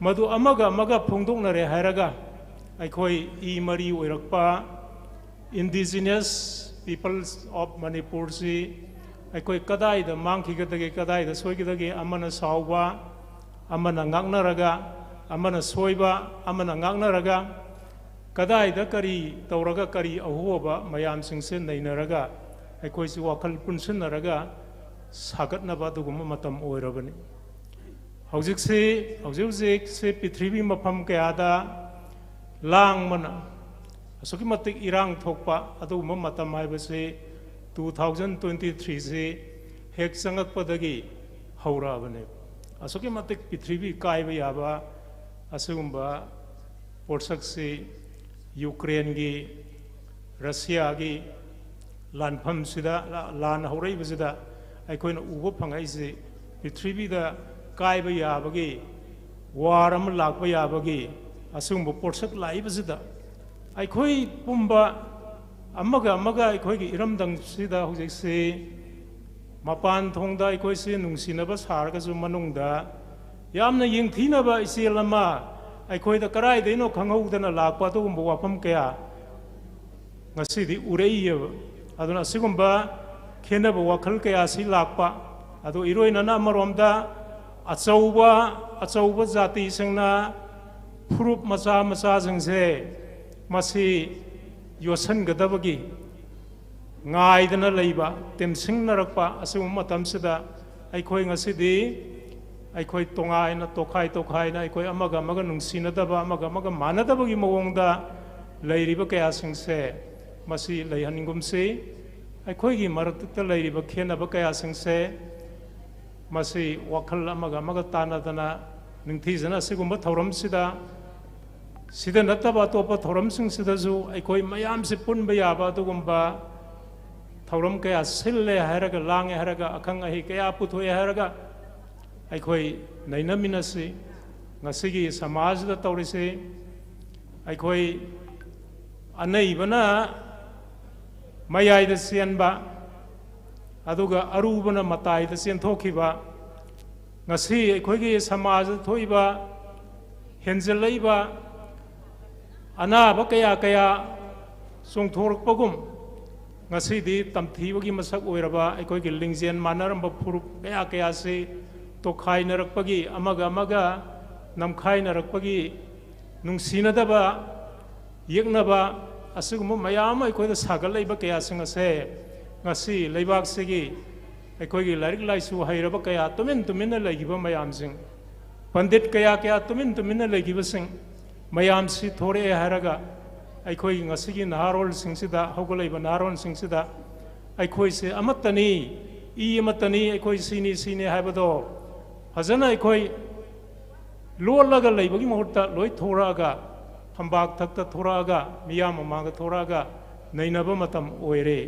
ꯃꯗꯨ ꯑꯃꯒ ꯑꯃꯒ ꯐꯣꯡꯗꯣꯛꯅꯔꯦ ꯍꯥꯏꯔꯒ, ꯑꯩꯈꯣꯏ ꯏ ꯃꯔꯤ ꯑꯣꯏꯔꯛꯄ Indigenous Peoples of ꯃꯅꯤꯄꯨꯔꯁꯤ ꯑꯩꯈꯣꯏ ꯀꯗꯥꯏꯗ ꯃꯥꯡꯈꯤꯒꯗꯒꯦ, ꯀꯗꯥꯏꯗ ꯁꯣꯏꯒꯗꯒꯦ, ꯑꯃꯅ ꯁꯥꯎꯕ, ꯑꯃꯅ ꯉꯥꯛꯅꯔꯒ, ꯑꯃꯅ ꯁꯣꯏꯕ, ꯑꯃꯅ ꯉꯥꯛꯅꯔꯒ, ꯀꯗꯥꯏꯗ ꯀꯔꯤ ꯇꯧꯔꯒ ꯀꯔꯤ ꯑꯍꯣꯕ ꯃꯌꯥꯝꯁꯤꯡꯁꯦ ꯅꯩꯅꯔꯒ, ꯑꯩꯈꯣꯏꯁꯤ ꯋꯥꯈꯜ ꯄꯨꯟꯁꯤꯟꯅꯔꯒ ꯁꯥꯒꯠꯅꯕ ꯑꯗꯨꯒꯨꯝꯕ ꯃꯇꯝ ꯑꯣꯏꯔꯕꯅꯤ꯫ ꯍꯧꯖꯤꯛꯁꯤ, ꯍꯧꯖꯤꯛ ꯍꯧꯖꯤꯛꯁꯤ ꯄ꯭ꯔꯤꯊꯤꯕꯤ ꯃꯐꯝ ꯀꯌꯥꯗ ꯂꯥꯡꯕꯅ ꯑꯁꯨꯛꯀꯤ ꯃꯇꯤꯛ ꯏꯔꯥꯡ ꯊꯣꯛꯄ ꯑꯗꯨꯒꯨꯝꯕ ꯃꯇꯝ ꯍꯥꯏꯕꯁꯤ two thousand twenty threeꯁꯤ ꯍꯦꯛ ꯆꯪꯉꯛꯄꯗꯒꯤ ꯍꯧꯔꯛꯑꯕꯅꯦꯕ꯫ ꯑꯁꯨꯛꯀꯤ ꯃꯇꯤꯛ ꯄ꯭ꯔꯤꯊꯤꯕꯤ ꯀꯥꯏꯕ ꯌꯥꯕ ꯑꯁꯤꯒꯨꯝꯕ ꯄꯣꯠꯁꯛꯁꯤ ꯌꯨꯀ꯭ꯔꯦꯟꯒꯤ, ꯔꯁꯤꯌꯥꯒꯤ ꯂꯥꯟꯐꯝꯁꯤꯗ, ꯂꯥꯟ ꯍꯧꯔꯛꯏꯕꯁꯤꯗ ꯑꯩꯈꯣꯏꯅ ꯎꯕ ꯐꯪꯉꯛꯏꯁꯤ, ꯄ꯭ꯔꯤꯊꯤꯕꯤꯗ ꯀꯥꯏꯕ ꯌꯥꯕꯒꯤ, ꯋꯥꯔ ꯑꯃ ꯂꯥꯛꯄ ꯌꯥꯕꯒꯤ ꯑꯁꯤꯒꯨꯝꯕ ꯄꯣꯠꯁꯛ ꯂꯥꯛꯏꯕꯁꯤꯗ, ꯑꯩꯈꯣꯏ ꯄꯨꯝꯕ ꯑꯃꯒ ꯑꯃꯒ ꯑꯩꯈꯣꯏꯒꯤ ꯏꯔꯝꯗꯝꯁꯤꯗ ꯍꯧꯖꯤꯛꯁꯤ ꯃꯄꯥꯟ ꯊꯣꯡꯗ ꯑꯩꯈꯣꯏꯁꯤ ꯅꯨꯡꯁꯤꯅꯕ ꯁꯥꯔꯒꯁꯨ, ꯃꯅꯨꯡꯗ ꯌꯥꯝꯅ ꯌꯦꯡꯊꯤꯅꯕ ꯏꯆꯦꯜ ꯑꯃ ꯑꯩꯈꯣꯏꯗ ꯀꯗꯥꯏꯗꯩꯅꯣ ꯈꯪꯍꯧꯗꯅ ꯂꯥꯛꯄ ꯑꯗꯨꯒꯨꯝꯕ ꯋꯥꯐꯝ ꯀꯌꯥ ꯉꯁꯤꯗꯤ ꯎꯔꯛꯏꯑꯕ꯫ ꯑꯗꯨꯅ ꯑꯁꯤꯒꯨꯝꯕ ꯈꯦꯠꯅꯕ ꯋꯥꯈꯜ ꯀꯌꯥꯁꯤ ꯂꯥꯛꯄ, ꯑꯗꯨ ꯏꯔꯣꯏꯅꯅ ꯑꯃꯔꯣꯝꯗ ꯑꯆꯧꯕ, ꯑꯆꯧꯕ ꯖꯥꯇꯤꯁꯤꯡꯅ ꯐꯨꯔꯨꯞ ꯃꯆꯥ ꯃꯆꯥꯁꯤꯡꯁꯦ ꯃꯁꯤ ꯌꯣꯠꯁꯤꯟꯒꯗꯕꯒꯤ ꯉꯥꯏꯗꯅ ꯂꯩꯕ, ꯇꯦꯝꯁꯤꯡꯅꯔꯛꯄ ꯑꯁꯤꯒꯨꯝꯕ ꯃꯇꯝꯁꯤꯗ, ꯑꯩꯈꯣꯏ ꯉꯁꯤꯗꯤ ꯑꯩꯈꯣꯏ ꯇꯣꯉꯥꯏꯅ, ꯇꯣꯈꯥꯏ ꯇꯣꯈꯥꯏꯅ, ꯑꯩꯈꯣꯏ ꯑꯃꯒ ꯑꯃꯒ ꯅꯨꯡꯁꯤꯅꯗꯕ, ꯑꯃꯒ ꯑꯃꯒ ꯃꯥꯟꯅꯗꯕꯒꯤ ꯃꯑꯣꯡꯗ ꯂꯩꯔꯤꯕ ꯀꯌꯥꯁꯤꯡꯁꯦ, ꯃꯁꯤ ꯂꯩꯍꯟꯒꯨꯝꯁꯤ꯫ ꯑꯩꯈꯣꯏꯒꯤ ꯃꯔꯛꯇ ꯂꯩꯔꯤꯕ ꯈꯦꯠꯅꯕ ꯀꯌꯥꯁꯤꯡꯁꯦ, ꯃꯁꯤ ꯋꯥꯈꯜ ꯑꯃꯒ ꯑꯃꯒ ꯇꯥꯟꯅꯗꯅ, ꯅꯤꯡꯊꯤꯖꯅ ꯑꯁꯤꯒꯨꯝꯕ ꯊꯧꯔꯝꯁꯤꯗ, ꯁꯤꯗ ꯅꯠꯇꯕ ꯑꯇꯣꯞꯄ ꯊꯧꯔꯝꯁꯤꯡꯁꯤꯗꯁꯨ ꯑꯩꯈꯣꯏ ꯃꯌꯥꯝꯁꯤ ꯄꯨꯟꯕ ꯌꯥꯕ ꯑꯗꯨꯒꯨꯝꯕ ꯊꯧꯔꯝ ꯀꯌꯥ ꯁꯤꯜꯂꯦ ꯍꯥꯏꯔꯒ, ꯂꯥꯡꯉꯦ ꯍꯥꯏꯔꯒ, ꯑꯈꯪ ꯑꯍꯩ ꯀꯌꯥ ꯄꯨꯊꯣꯛꯑꯦ ꯍꯥꯏꯔꯒ ꯑꯩꯈꯣꯏ ꯅꯩꯅꯃꯤꯟꯅꯁꯤ꯫ ꯉꯁꯤꯒꯤ ꯁꯃꯥꯖꯗ ꯇꯧꯔꯤꯁꯤ ꯑꯩꯈꯣꯏ ꯑꯅꯩꯕꯅ ꯃꯌꯥꯏꯗ ꯆꯦꯟꯕ, ꯑꯗꯨꯒ ꯑꯔꯨꯕꯅ ꯃꯇꯥꯏꯗ ꯆꯦꯟꯊꯣꯛꯈꯤꯕ, ꯉꯁꯤ ꯑꯩꯈꯣꯏꯒꯤ ꯁꯃꯥꯖꯗ ꯊꯣꯛꯏꯕ ꯍꯦꯟꯖꯜꯂꯛꯏꯕ ꯑꯅꯥꯕ ꯀꯌꯥ ꯀꯌꯥ ꯆꯣꯡꯊꯣꯔꯛꯄꯒꯨꯝ, ꯉꯁꯤꯗꯤ ꯇꯝꯊꯤꯕꯒꯤ ꯃꯁꯛ ꯑꯣꯏꯔꯕ ꯑꯩꯈꯣꯏꯒꯤ ꯂꯤꯡꯖꯦꯜ ꯃꯥꯟꯅꯔꯝꯕ ꯐꯨꯔꯨꯞ ꯀꯌꯥ ꯀꯌꯥꯁꯤ ꯇꯣꯈꯥꯏꯅꯔꯛꯄꯒꯤ, ꯑꯃꯒ ꯑꯃꯒ ꯅꯝꯈꯥꯏꯅꯔꯛꯄꯒꯤ, ꯅꯨꯡꯁꯤꯅꯗꯕ, ꯌꯦꯛꯅꯕ, ꯑꯁꯤꯒꯨꯝꯕ ꯃꯌꯥꯝ ꯑꯃ ꯑꯩꯈꯣꯏꯗ ꯁꯥꯒꯠꯂꯛꯏꯕ ꯀꯌꯥꯁꯤꯡ ꯑꯁꯦ ꯉꯁꯤ ꯂꯩꯕꯥꯛꯁꯤꯒꯤ ꯑꯩꯈꯣꯏꯒꯤ ꯂꯥꯏꯔꯤꯛ ꯂꯥꯏꯁꯨ ꯍꯩꯔꯕ ꯀꯌꯥ ꯇꯨꯃꯤꯟ ꯇꯨꯃꯤꯟꯅ ꯂꯩꯈꯤꯕ ꯃꯌꯥꯝꯁꯤꯡ, ꯄꯟꯗꯤꯠ ꯀꯌꯥ ꯀꯌꯥ ꯇꯨꯃꯤꯟ ꯇꯨꯃꯤꯟꯅ ꯂꯩꯈꯤꯕꯁꯤꯡ ꯃꯌꯥꯝꯁꯤ ꯊꯣꯔꯛꯑꯦ ꯍꯥꯏꯔꯒ, ꯑꯩꯈꯣꯏꯒꯤ ꯉꯁꯤꯒꯤ ꯅꯍꯥꯔꯣꯜꯁꯤꯡꯁꯤꯗ, ꯍꯧꯒꯠꯂꯛꯏꯕ ꯅꯍꯥꯔꯣꯜꯁꯤꯡꯁꯤꯗ ꯑꯩꯈꯣꯏꯁꯦ ꯑꯃꯠꯇꯅꯤ, ꯏ ꯑꯃꯠꯇꯅꯤ, ꯑꯩꯈꯣꯏ ꯁꯤꯅꯤ ꯁꯤꯅꯤ ꯍꯥꯏꯕꯗꯣ ꯐꯖꯅ ꯑꯩꯈꯣꯏ ꯂꯣꯠꯂꯒ ꯂꯩꯕꯒꯤ ꯃꯍꯨꯠꯇ ꯂꯣꯏ ꯊꯣꯔꯛꯑꯒ, ꯐꯝꯕꯥꯛ ꯊꯛꯇ ꯊꯣꯔꯛꯑꯒ, ꯃꯤꯌꯥꯝ ꯃꯃꯥꯡꯗ ꯊꯣꯔꯛꯑꯒ ꯅꯩꯅꯕ ꯃꯇꯝ ꯑꯣꯏꯔꯦ꯫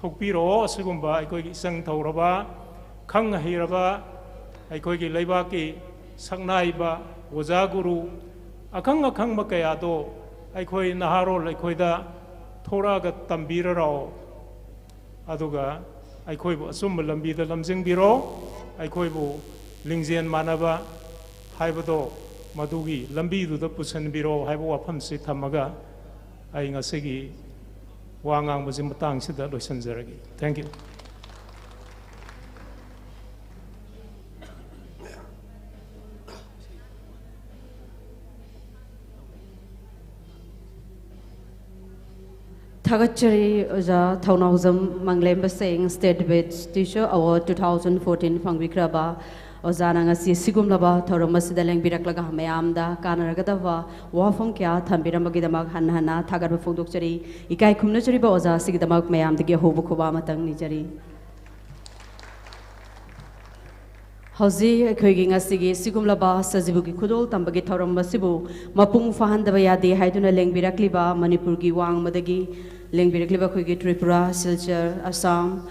ꯊꯣꯛꯄꯤꯔꯛꯑꯣ, ꯑꯁꯤꯒꯨꯝꯕ ꯑꯩꯈꯣꯏꯒꯤ ꯏꯆꯪ ꯊꯧꯔꯕ, ꯈꯪ ꯍꯩꯔꯕ ꯑꯩꯈꯣꯏꯒꯤ ꯂꯩꯕꯥꯛꯀꯤ ꯁꯛꯅꯥꯏꯕ ꯑꯣꯖꯥ ꯒꯨꯔꯨ, ꯑꯈꯪ ꯑꯈꯪꯕ ꯀꯌꯥꯗꯣ ꯑꯩꯈꯣꯏ ꯅꯍꯥꯔꯣꯜ ꯑꯩꯈꯣꯏꯗ ꯊꯣꯔꯛꯑꯒ ꯇꯝꯕꯤꯔꯔꯥꯎ꯫ ꯑꯗꯨꯒ ꯑꯩꯈꯣꯏꯕꯨ ꯑꯆꯨꯝꯕ ꯂꯝꯕꯤꯗ ꯂꯝꯖꯤꯡꯕꯤꯔꯣ, ꯑꯩꯈꯣꯏꯕꯨ ꯂꯤꯡꯖꯦꯜ ꯃꯥꯟꯅꯕ ꯍꯥꯏꯕꯗꯣ, ꯃꯗꯨꯒꯤ ꯂꯝꯕꯤꯗꯨꯗ ꯄꯨꯁꯤꯟꯕꯤꯔꯣ ꯍꯥꯏꯕ ꯋꯥꯐꯝꯁꯤ ꯊꯝꯃꯒ ꯑꯩ ꯉꯁꯤꯒꯤ ꯋꯥ ꯉꯥꯡꯕꯁꯤ ꯃꯇꯥꯡꯁꯤꯗ ꯂꯣꯏꯁꯤꯟꯖꯔꯒꯦ꯫ Thank you꯫ ꯊꯥꯒꯠꯆꯔꯤ ꯑꯣꯖꯥ ꯊꯧꯅꯥꯎꯖꯝ ꯃꯪꯂꯦꯝꯕ ꯁꯤꯡ, State Best Teacher Award two thousand fourteen ꯐꯪꯕꯤꯈ꯭ꯔꯕ ꯑꯣꯖꯥꯅ ꯉꯁꯤ ꯁꯤꯒꯨꯝꯂꯕ ꯊꯧꯔꯝ ꯑꯁꯤꯗ ꯂꯦꯡꯕꯤꯔꯛꯂꯒ ꯃꯌꯥꯝꯗ ꯀꯥꯟꯅꯔꯒꯗꯕ ꯋꯥꯐꯝ ꯀꯌꯥ ꯊꯝꯕꯤꯔꯝꯕꯒꯤꯗꯃꯛ ꯍꯟꯅ ꯍꯟꯅ ꯊꯥꯒꯠꯄ ꯐꯣꯡꯗꯣꯛꯆꯔꯤ꯫ ꯏꯀꯥꯏ ꯈꯨꯝꯅꯖꯔꯤꯕ ꯑꯣꯖꯥ ꯑꯁꯤꯒꯤꯗꯃꯛ ꯃꯌꯥꯝꯗꯒꯤ ꯑꯍꯧꯕ ꯈꯨꯕꯥꯛ ꯑꯃꯇꯪ ꯅꯤꯖꯔꯤ꯫ ꯍꯧꯖꯤꯛ ꯑꯩꯈꯣꯏꯒꯤ ꯉꯁꯤꯒꯤ ꯁꯤꯒꯨꯝꯂꯕ ꯁꯖꯤꯕꯨꯒꯤ ꯈꯨꯗꯣꯜ ꯇꯝꯕꯒꯤ ꯊꯧꯔꯝ ꯑꯁꯤꯕꯨ ꯃꯄꯨꯡ ꯐꯥꯍꯟꯗꯕ ꯌꯥꯗꯦ ꯍꯥꯏꯗꯨꯅ ꯂꯦꯡꯕꯤꯔꯛꯂꯤꯕ ꯃꯅꯤꯄꯨꯔꯒꯤ ꯋꯥꯡꯃꯗꯒꯤ ꯂꯦꯡꯕꯤꯔꯛꯂꯤꯕ ꯑꯩꯈꯣꯏꯒꯤ ꯇ꯭ꯔꯤꯄꯨꯔꯥ, ꯁꯤꯜꯆꯔ, ꯑꯁꯥꯝ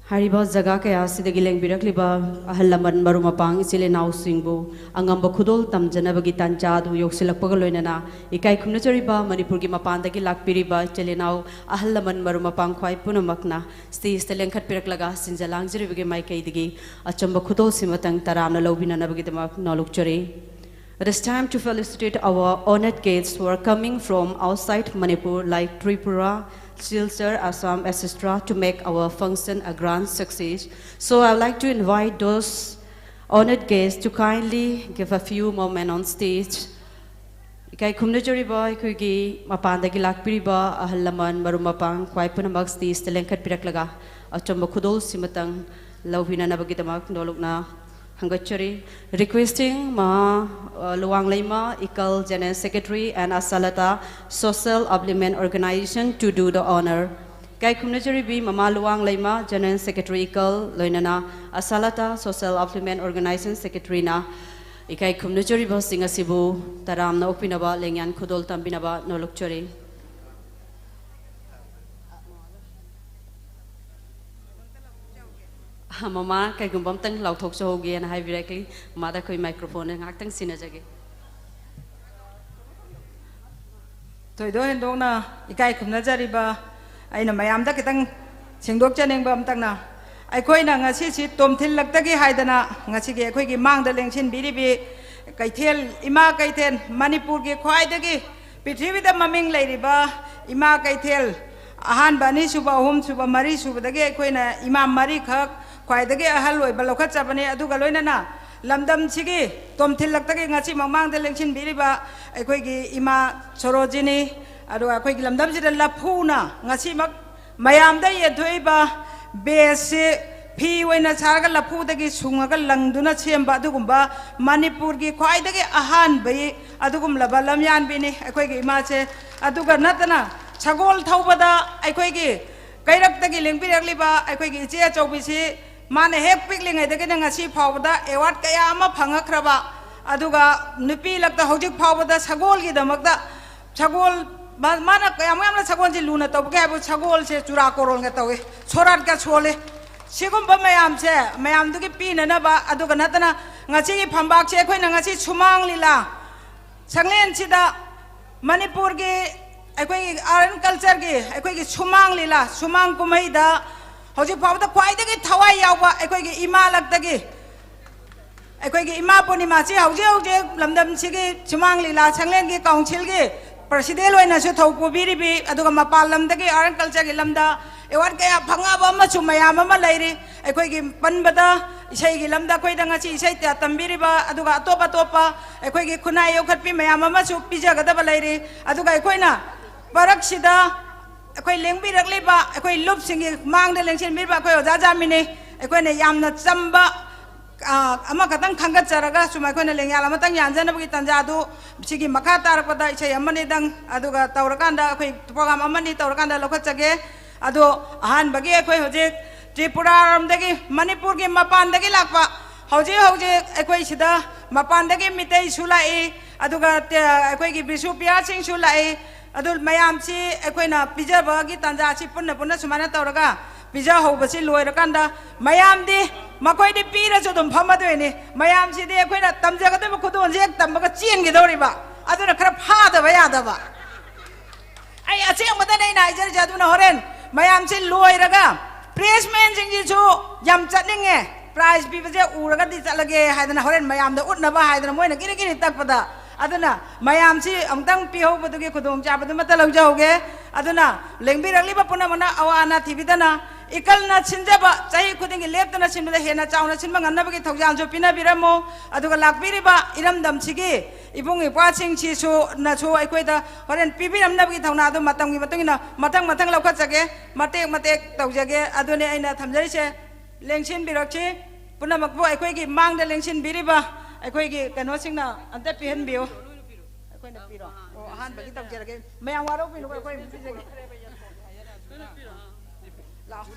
ꯍꯥꯏꯔꯤꯕ ꯖꯒꯥ ꯀꯌꯥ ꯑꯁꯤꯗꯒꯤ ꯂꯦꯡꯕꯤꯔꯛꯂꯤꯕ ꯑꯍꯜ ꯂꯃꯟ, ꯃꯔꯨꯞ ꯃꯄꯥꯡ, ꯏꯆꯤꯜ ꯏꯅꯥꯎꯁꯤꯡꯕꯨ ꯑꯉꯝꯕ ꯈꯨꯗꯣꯜ ꯇꯝꯖꯅꯕꯒꯤ ꯇꯥꯟꯖꯥ ꯑꯗꯨ ꯌꯧꯁꯤꯜꯂꯛꯄꯒ ꯂꯣꯏꯅꯅ ꯏꯀꯥꯏ ꯈꯨꯝꯅꯖꯔꯤꯕ ꯃꯅꯤꯄꯨꯔꯒꯤ ꯃꯄꯥꯟꯗꯒꯤ ꯂꯥꯛꯄꯤꯔꯤꯕ ꯏꯆꯤꯜ ꯏꯅꯥꯎ, ꯑꯍꯜ ꯂꯃꯟ, ꯃꯔꯨꯞ ꯃꯄꯥꯡ ꯈ꯭ꯋꯥꯏ ꯄꯨꯝꯅꯃꯛꯅ ꯁ꯭ꯇꯦꯖꯇ ꯂꯦꯡꯈꯠꯄꯤꯔꯛꯂꯒ ꯁꯤꯟꯖ ꯂꯥꯡꯖꯔꯤꯕꯒꯤ ꯃꯥꯏꯀꯩꯗꯒꯤ ꯑꯆꯝꯕ ꯈꯨꯗꯣꯜꯁꯤꯃꯇꯪ ꯇꯔꯥꯝꯅ ꯂꯧꯕꯤꯅꯅꯕꯒꯤꯗꯃꯛ ꯅꯣꯂꯨꯛꯆꯔꯤ꯫ It is time to felicitate our honored guests who are coming from outside Manipur, like Tripura, Silchar, Assam, et cetera, to make our function a grand success. So I would like to invite those honored guests to kindly give a few moments on stage. ꯏꯀꯥꯏ ꯈꯨꯝꯅꯖꯔꯤꯕ ꯑꯩꯈꯣꯏꯒꯤ ꯃꯄꯥꯟꯗꯒꯤ ꯂꯥꯛꯄꯤꯔꯤꯕ ꯑꯍꯜ ꯂꯃꯟ, ꯃꯔꯨꯞ ꯃꯄꯥꯡ ꯈ꯭ꯋꯥꯏ ꯄꯨꯝꯅꯃꯛ ꯁ꯭ꯇꯦꯖꯇ ꯂꯦꯡꯈꯠꯄꯤꯔꯛꯂꯒ ꯑꯆꯝꯕ ꯈꯨꯗꯣꯜꯁꯤꯃꯇꯪ ꯂꯧꯕꯤꯅꯅꯕꯒꯤꯗꯃꯛ ꯅꯣꯂꯨꯛꯅ ꯍꯪꯒꯠꯆꯔꯤ꯫ Requesting ꯃꯥ, ꯑ, ꯂꯨꯋꯥꯡꯂꯩꯃ ꯏꯀꯜ, General Secretary, and Asalata Social Upliftment Organization to do the honor. ꯏꯀꯥꯏ ꯈꯨꯝꯅꯖꯔꯤꯕꯤ ꯃꯃꯥ ꯂꯨꯋꯥꯡꯂꯩꯃ, General Secretary ꯏꯀꯜ, ꯂꯣꯏꯅꯅ ꯑꯁꯥꯂꯇꯥ Social Upliftment Organization Secretaryꯅ ꯏꯀꯥꯏ ꯈꯨꯝꯅꯖꯔꯤꯕꯁꯤꯡ ꯑꯁꯤꯕꯨ ꯇꯔꯥꯝꯅ ꯑꯣꯛꯄꯤꯅꯕ ꯂꯦꯡꯌꯥꯟ ꯈꯨꯗꯣꯜ ꯇꯝꯕꯤꯅꯕ ꯅꯣꯂꯨꯛꯆꯔꯤ꯫ ꯃꯃꯥ, ꯀꯩꯒꯨꯝꯕ ꯑꯝꯇꯪ ꯂꯥꯎꯊꯣꯛꯆꯍꯧꯒꯦꯅ ꯍꯥꯏꯕꯤꯔꯛꯂꯤ꯫ ꯃꯃꯥꯗ ꯑꯩꯈꯣꯏ microphoneꯗ ꯉꯥꯏꯍꯥꯛꯇꯪ ꯁꯤꯟꯅꯖꯒꯦ꯫ ꯊꯣꯏꯗꯣꯛ ꯍꯦꯟꯗꯣꯛꯅ ꯏꯀꯥꯏ ꯈꯨꯝꯅꯖꯔꯤꯕ ꯑꯩꯅ ꯃꯌꯥꯝꯗ ꯈꯤꯇꯪ ꯁꯦꯡꯗꯣꯛꯆꯅꯤꯡꯕ ꯑꯝꯇꯪꯅ, ꯑꯩꯈꯣꯏꯅ ꯉꯁꯤꯁꯤ ꯇꯣꯝꯊꯤꯜꯂꯛꯇꯒꯤ ꯍꯥꯏꯗꯅ ꯉꯁꯤꯒꯤ ꯑꯩꯈꯣꯏꯒꯤ ꯃꯥꯡꯗ ꯂꯦꯡꯁꯤꯟꯕꯤꯔꯤꯕꯤ ꯀꯩꯊꯦꯜ, ꯏꯃꯥ ꯀꯩꯊꯦꯜ, ꯃꯅꯤꯄꯨꯔꯒꯤ ꯈ꯭ꯋꯥꯏꯗꯒꯤ ꯄ꯭ꯔꯤꯊꯤꯕꯤꯗ ꯃꯃꯤꯡ ꯂꯩꯔꯤꯕ ꯏꯃꯥ ꯀꯩꯊꯦꯜ, ꯑꯍꯥꯟꯕ, ꯑꯅꯤꯁꯨꯕ, ꯑꯍꯨꯝꯁꯨꯕ, ꯃꯔꯤꯁꯨꯕꯗꯒꯤ ꯑꯩꯈꯣꯏꯅ ꯏꯃꯥ ꯃꯔꯤꯈꯛ ꯈ꯭ꯋꯥꯏꯗꯒꯤ ꯑꯍꯜ ꯑꯣꯏꯕ ꯂꯧꯈꯠꯆꯕꯅꯤ꯫ ꯑꯗꯨꯒ ꯂꯣꯏꯅꯅ ꯂꯝꯗꯝꯁꯤꯒꯤ ꯇꯣꯝꯊꯤꯜꯂꯛꯇꯒꯤ ꯉꯁꯤ ꯃꯃꯥꯡꯗ ꯂꯦꯡꯁꯤꯟꯕꯤꯔꯤꯕ ꯑꯩꯈꯣꯏꯒꯤ ꯏꯃꯥ ꯁꯣꯔꯣꯖꯤꯅꯤ, ꯑꯗꯨꯒ ꯑꯩꯈꯣꯏꯒꯤ ꯂꯝꯗꯝꯁꯤꯗ ꯂꯐꯨꯅ ꯉꯁꯤꯃꯛ ꯃꯌꯥꯝꯗ ꯌꯦꯟꯊꯣꯛꯏꯕ ꯕꯦꯁꯁꯤ ꯐꯤ ꯑꯣꯏꯅ ꯁꯥꯔꯒ ꯂꯐꯨꯗꯒꯤ ꯁꯨꯡꯉꯒ ꯂꯪꯗꯨꯅ ꯁꯦꯝꯕ ꯑꯗꯨꯒꯨꯝꯕ ꯃꯅꯤꯄꯨꯔꯒꯤ ꯈ꯭ꯋꯥꯏꯗꯒꯤ ꯑꯍꯥꯟꯕꯒꯤ ꯑꯗꯨꯒꯨꯝꯂꯕ ꯂꯝꯌꯥꯟꯕꯤꯅꯤ ꯑꯩꯈꯣꯏꯒꯤ ꯏꯃꯥꯁꯦ꯫ ꯑꯗꯨꯒ ꯅꯠꯇꯅ ꯁꯒꯣꯜ ꯊꯧꯕꯗ ꯑꯩꯈꯣꯏꯒꯤ ꯀꯩꯔꯛꯇꯒꯤ ꯂꯦꯡꯕꯤꯔꯛꯂꯤꯕ ꯑꯩꯈꯣꯏꯒꯤ ꯏꯆꯦ ꯑꯆꯧꯕꯤꯁꯤ ꯃꯥꯅ ꯍꯦꯛ ꯄꯤꯛꯂꯤꯉꯩꯗꯒꯤꯅ ꯉꯁꯤ ꯐꯥꯎꯕꯗ ꯑꯦꯋꯥꯔꯗ ꯀꯌꯥ ꯑꯃ ꯐꯪꯉꯛꯈ꯭ꯔꯕ, ꯑꯗꯨꯒ ꯅꯨꯄꯤ ꯂꯛꯇ ꯍꯧꯖꯤꯛ ꯐꯥꯎꯕꯗ ꯁꯒꯣꯜꯒꯤꯗꯃꯛꯇ, ꯁꯒꯣꯜ, ꯃꯥ-, ꯃꯥꯅ ꯀꯌꯥꯝ ꯌꯥꯝꯅ ꯁꯒꯣꯜꯁꯦ ꯂꯨꯅ ꯇꯧꯕꯒꯦ ꯍꯥꯏꯕꯨ, ꯁꯒꯣꯜꯁꯦ ꯆꯨꯔꯥꯀꯣꯔꯣꯟꯒ ꯇꯧꯏ, ꯁꯣꯔꯥꯠꯀ ꯁꯣꯜꯂꯤ꯫ ꯁꯤꯒꯨꯝꯕ ꯃꯌꯥꯝꯁꯦ ꯃꯌꯥꯝꯗꯨꯒꯤ ꯄꯤꯅꯅꯕ, ꯑꯗꯨꯒ ꯅꯠꯇꯅ ꯉꯁꯤꯒꯤ ꯐꯝꯕꯥꯛꯁꯦ ꯑꯩꯈꯣꯏꯅ ꯉꯁꯤ ꯁꯨꯃꯥꯡ ꯂꯤꯂꯥ ꯁꯪꯂꯦꯟꯁꯤꯗ ꯃꯅꯤꯄꯨꯔꯒꯤ ꯑꯩꯈꯣꯏꯒꯤ art and culture ꯒꯤ ꯑꯩꯈꯣꯏꯒꯤ ꯁꯨꯃꯥꯡ ꯂꯤꯂꯥ, ꯁꯨꯃꯥꯡ ꯀꯨꯝꯍꯩꯗ ꯍꯧꯖꯤꯛ ꯐꯥꯎꯕꯗ ꯈ꯭ꯋꯥꯏꯗꯒꯤ ꯊꯋꯥꯏ ꯌꯥꯎꯕ ꯑꯩꯈꯣꯏꯒꯤ ꯏꯃꯥ ꯂꯛꯇꯒꯤ, ꯑꯩꯈꯣꯏꯒꯤ ꯏꯃꯥ ꯄꯨꯔꯅꯤꯃꯥꯁꯤ ꯍꯧꯖꯤꯛ ꯍꯧꯖꯤꯛ ꯂꯝꯗꯝꯁꯤꯒꯤ ꯁꯨꯃꯥꯡ ꯂꯤꯂꯥ ꯁꯪꯂꯦꯟꯒꯤ council ꯒꯤ president ꯑꯣꯏꯅꯁꯨ ꯊꯧ ꯄꯨꯕꯤꯔꯤꯕꯤ, ꯑꯗꯨꯒ ꯃꯄꯥꯟ ꯂꯝꯗꯒꯤ art and culture ꯒꯤ ꯂꯝꯗ ꯑꯦꯋꯥꯔꯗ ꯀꯌꯥ ꯐꯪꯉꯕ ꯑꯃꯁꯨ ꯃꯌꯥꯝ ꯑꯃ ꯂꯩꯔꯤ꯫ ꯑꯩꯈꯣꯏꯒꯤ ꯄꯟꯕꯗ ꯏꯁꯩꯒꯤ ꯂꯝꯗ ꯑꯩꯈꯣꯏꯗ ꯉꯁꯤ ꯏꯁꯩ ꯇ-, ꯇꯝꯕꯤꯔꯤꯕ, ꯑꯗꯨꯒ ꯑꯇꯣꯞ ꯑꯇꯣꯞꯄ ꯑꯩꯈꯣꯏꯒꯤ ꯈꯨꯟꯅꯥꯏ ꯌꯣꯛꯈꯠꯄꯤ ꯃꯌꯥꯝ ꯑꯃꯁꯨ ꯄꯤꯖꯒꯗꯕ ꯂꯩꯔꯤ꯫ ꯑꯗꯨꯒ ꯑꯩꯈꯣꯏꯅ ꯃꯔꯛꯁꯤꯗ ꯑꯩꯈꯣꯏ ꯂꯦꯡꯕꯤꯔꯛꯂꯤꯕ, ꯑꯩꯈꯣꯏ ꯂꯨꯞꯁꯤꯡꯒꯤ ꯃꯥꯡꯗ ꯂꯦꯡꯁꯤꯟꯕꯤꯔꯤꯕ ꯑꯩꯈꯣꯏ ꯑꯣꯖꯥ ꯖꯥꯃꯤꯅꯤ, ꯑꯩꯈꯣꯏꯅ ꯌꯥꯝꯅ ꯆꯝꯕ, ꯑ, ꯑꯃꯈꯛꯇꯪ ꯈꯟꯒꯠꯆꯔꯒ ꯁꯨꯝ ꯑꯩꯈꯣꯏꯅ ꯂꯦꯡꯌꯥꯜ ꯑꯃꯇꯪ ꯌꯥꯟꯖꯅꯕꯒꯤ ꯇꯥꯟꯖꯥ ꯑꯗꯨ ꯁꯤꯒꯤ ꯃꯈꯥ ꯇꯥꯔꯛꯄꯗ ꯏꯁꯩ ꯑꯃꯅꯤꯗꯪ, ꯑꯗꯨꯒ ꯇꯧꯔꯀꯥꯟꯗ ꯑꯩꯈꯣꯏ program ꯑꯃꯅꯤ ꯇꯧꯔꯀꯥꯟꯗ ꯂꯧꯈꯠꯆꯒꯦ꯫ ꯑꯗꯣ ꯑꯍꯥꯟꯕꯒꯤ ꯑꯩꯈꯣꯏ ꯍꯧꯖꯤꯛ ꯇ꯭ꯔꯤꯄꯨꯔꯥꯔꯣꯝꯗꯒꯤ, ꯃꯅꯤꯄꯨꯔꯒꯤ ꯃꯄꯥꯟꯗꯒꯤ ꯂꯥꯛꯄ, ꯍꯧꯖꯤꯛ ꯍꯧꯖꯤꯛ ꯑꯩꯈꯣꯏ ꯁꯤꯗ ꯃꯄꯥꯟꯗꯒꯤ ꯃꯤꯇꯩꯁꯨ ꯂꯥꯛꯏ, ꯑꯗꯨꯒ ꯇꯦ-, ꯑꯩꯈꯣꯏꯒꯤ ꯕꯤꯁꯨꯄ꯭ꯔꯤꯌꯥꯁꯤꯡꯁꯨ ꯂꯥꯛꯏ꯫ ꯑꯗꯨ ꯃꯌꯥꯝꯁꯤ ꯑꯩꯈꯣꯏꯅ ꯄꯤꯖꯕꯒꯤ ꯇꯥꯟꯖꯥꯁꯤ ꯄꯨꯟꯅ ꯄꯨꯟꯅ ꯁꯨꯃꯥꯏꯅ ꯇꯧꯔꯒ ꯄꯤꯖꯍꯧꯕꯁꯤ ꯂꯣꯏꯔꯀꯥꯟꯗ, ꯃꯌꯥꯝꯗꯤ, ꯃꯈꯣꯏꯗꯤ ꯄꯤꯔꯁꯨ ꯑꯗꯨꯝ ꯐꯝꯃꯗꯣꯏꯅꯤ, ꯃꯌꯥꯝꯁꯤꯗꯤ ꯑꯩꯈꯣꯏꯅ ꯇꯝꯖꯒꯗꯕ ꯈꯨꯗꯣꯜꯁꯦ ꯍꯦꯛ ꯇꯝꯕꯒ ꯆꯦꯟꯈꯤꯗꯧꯔꯤꯕ, ꯑꯗꯨꯅ ꯈꯔ ꯐꯥꯗꯕ ꯌꯥꯗꯕ꯫ ꯑꯩ ꯑꯁꯦꯡꯕꯗꯅꯦ ꯑꯩꯅ ꯍꯥꯏꯖꯔꯤꯁꯦ꯫ ꯑꯗꯨꯅ ꯍꯣꯔꯦꯟ ꯃꯌꯥꯝꯁꯤ ꯂꯣꯏꯔꯒ press man ꯁꯤꯡꯁꯤꯁꯨ ꯌꯥꯝ ꯆꯠꯅꯤꯡꯉꯦ, prize ꯄꯤꯕꯁꯦ ꯎꯔꯒꯗꯤ ꯆꯠꯂꯒꯦ ꯍꯥꯏꯗꯅ, ꯍꯣꯔꯦꯟ ꯃꯌꯥꯝꯗ ꯎꯠꯅꯕ ꯍꯥꯏꯗꯅ ꯃꯣꯏꯅ ꯒꯤꯔꯤ ꯒꯤꯔꯤ ꯇꯛꯄꯗ꯫ ꯑꯗꯨꯅ ꯃꯌꯥꯝꯁꯤ ꯑꯃꯨꯛꯇꯪ ꯄꯤꯍꯧꯕꯗꯨꯒꯤ ꯈꯨꯗꯣꯡꯆꯥꯕꯗꯨꯃꯠꯇ ꯂꯧꯖꯍꯧꯒꯦ꯫ ꯑꯗꯨꯅ ꯂꯦꯡꯕꯤꯔꯛꯂꯤꯕ ꯄꯨꯝꯅꯃꯛꯅ ꯑꯋꯥ ꯑꯅꯥ ꯊꯤꯕꯤꯗꯅ, ꯏꯀꯜꯅ ꯁꯤꯟꯖꯕ, ꯆꯍꯤ ꯈꯨꯗꯤꯡꯒꯤ ꯂꯦꯞꯇꯅ ꯁꯤꯟꯕꯗ ꯍꯦꯟꯅ ꯆꯥꯎꯅ ꯁꯤꯟꯕ ꯉꯝꯅꯕꯒꯤ ꯊꯧꯖꯥꯜꯁꯨ ꯄꯤꯅꯕꯤꯔꯝꯃꯨ꯫ ꯑꯗꯨꯒ ꯂꯥꯛꯄꯤꯔꯤꯕ ꯏꯔꯝꯗꯝꯁꯤꯒꯤ ꯏꯕꯨꯡ ꯏꯄ꯭ꯋꯥꯁꯤꯡꯁꯤꯁꯨ ꯅꯁꯨ ꯑꯩꯈꯣꯏꯗ ꯍꯣꯔꯦꯟ ꯄꯤꯕꯤꯔꯝꯅꯕꯒꯤ ꯊꯧꯅꯥꯗꯨ ꯃꯇꯝꯒꯤ ꯃꯇꯨꯡ ꯏꯟꯅ ꯃꯊꯪ ꯃꯊꯪ ꯂꯧꯈꯠꯆꯒꯦ, ꯃꯇꯦꯛ ꯃꯇꯦꯛ ꯇꯧꯖꯒꯦ꯫ ꯑꯗꯨꯅꯤ ꯑꯩꯅ ꯊꯝꯖꯔꯤꯁꯦ꯫ ꯂꯦꯡꯁꯤꯟꯕꯤꯔꯛꯁꯤ꯫ ꯄꯨꯝꯅꯃꯛꯄꯨ ꯑꯩꯈꯣꯏꯒꯤ ꯃꯥꯡꯗ ꯂꯦꯡꯁꯤꯟꯕꯤꯔꯤꯕ ꯑꯩꯈꯣꯏꯒꯤ ꯀꯩꯅꯣꯁꯤꯡꯅ ꯑꯝꯇ ꯄꯤꯍꯟꯕꯤꯌꯨ꯫ ꯑꯩꯈꯣꯏꯅ ꯄꯤꯔꯣ꯫ ꯑꯣ, ꯑꯍꯥꯟꯕꯒꯤ ꯇꯧꯖꯔꯒꯦ꯫ ꯃꯌꯥꯝ ꯋꯥꯔꯧꯕꯤꯅꯨꯀꯣ, ꯑꯩꯈꯣꯏ ꯄꯤꯖꯒꯦ꯫ ꯂꯥꯛꯑꯣ꯫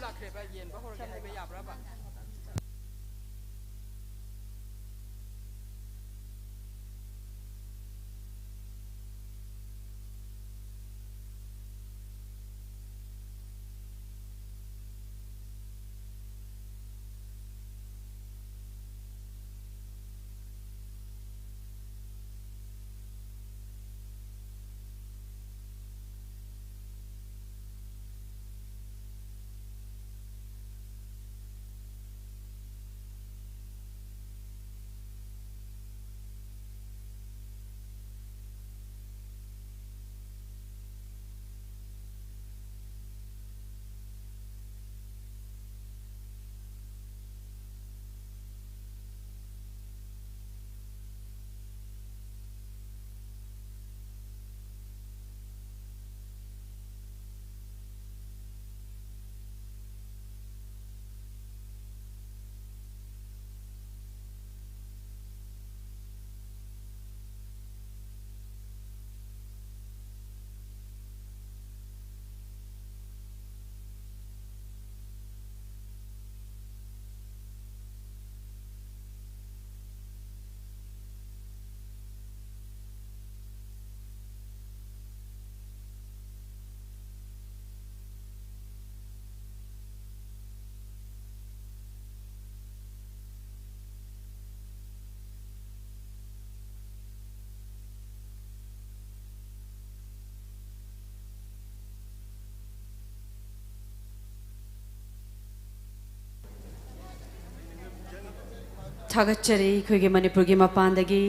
ꯊꯥꯒꯠꯆꯔꯤ꯫ ꯑꯩꯈꯣꯏꯒꯤ ꯃꯅꯤꯄꯨꯔꯒꯤ ꯃꯄꯥꯟꯗꯒꯤ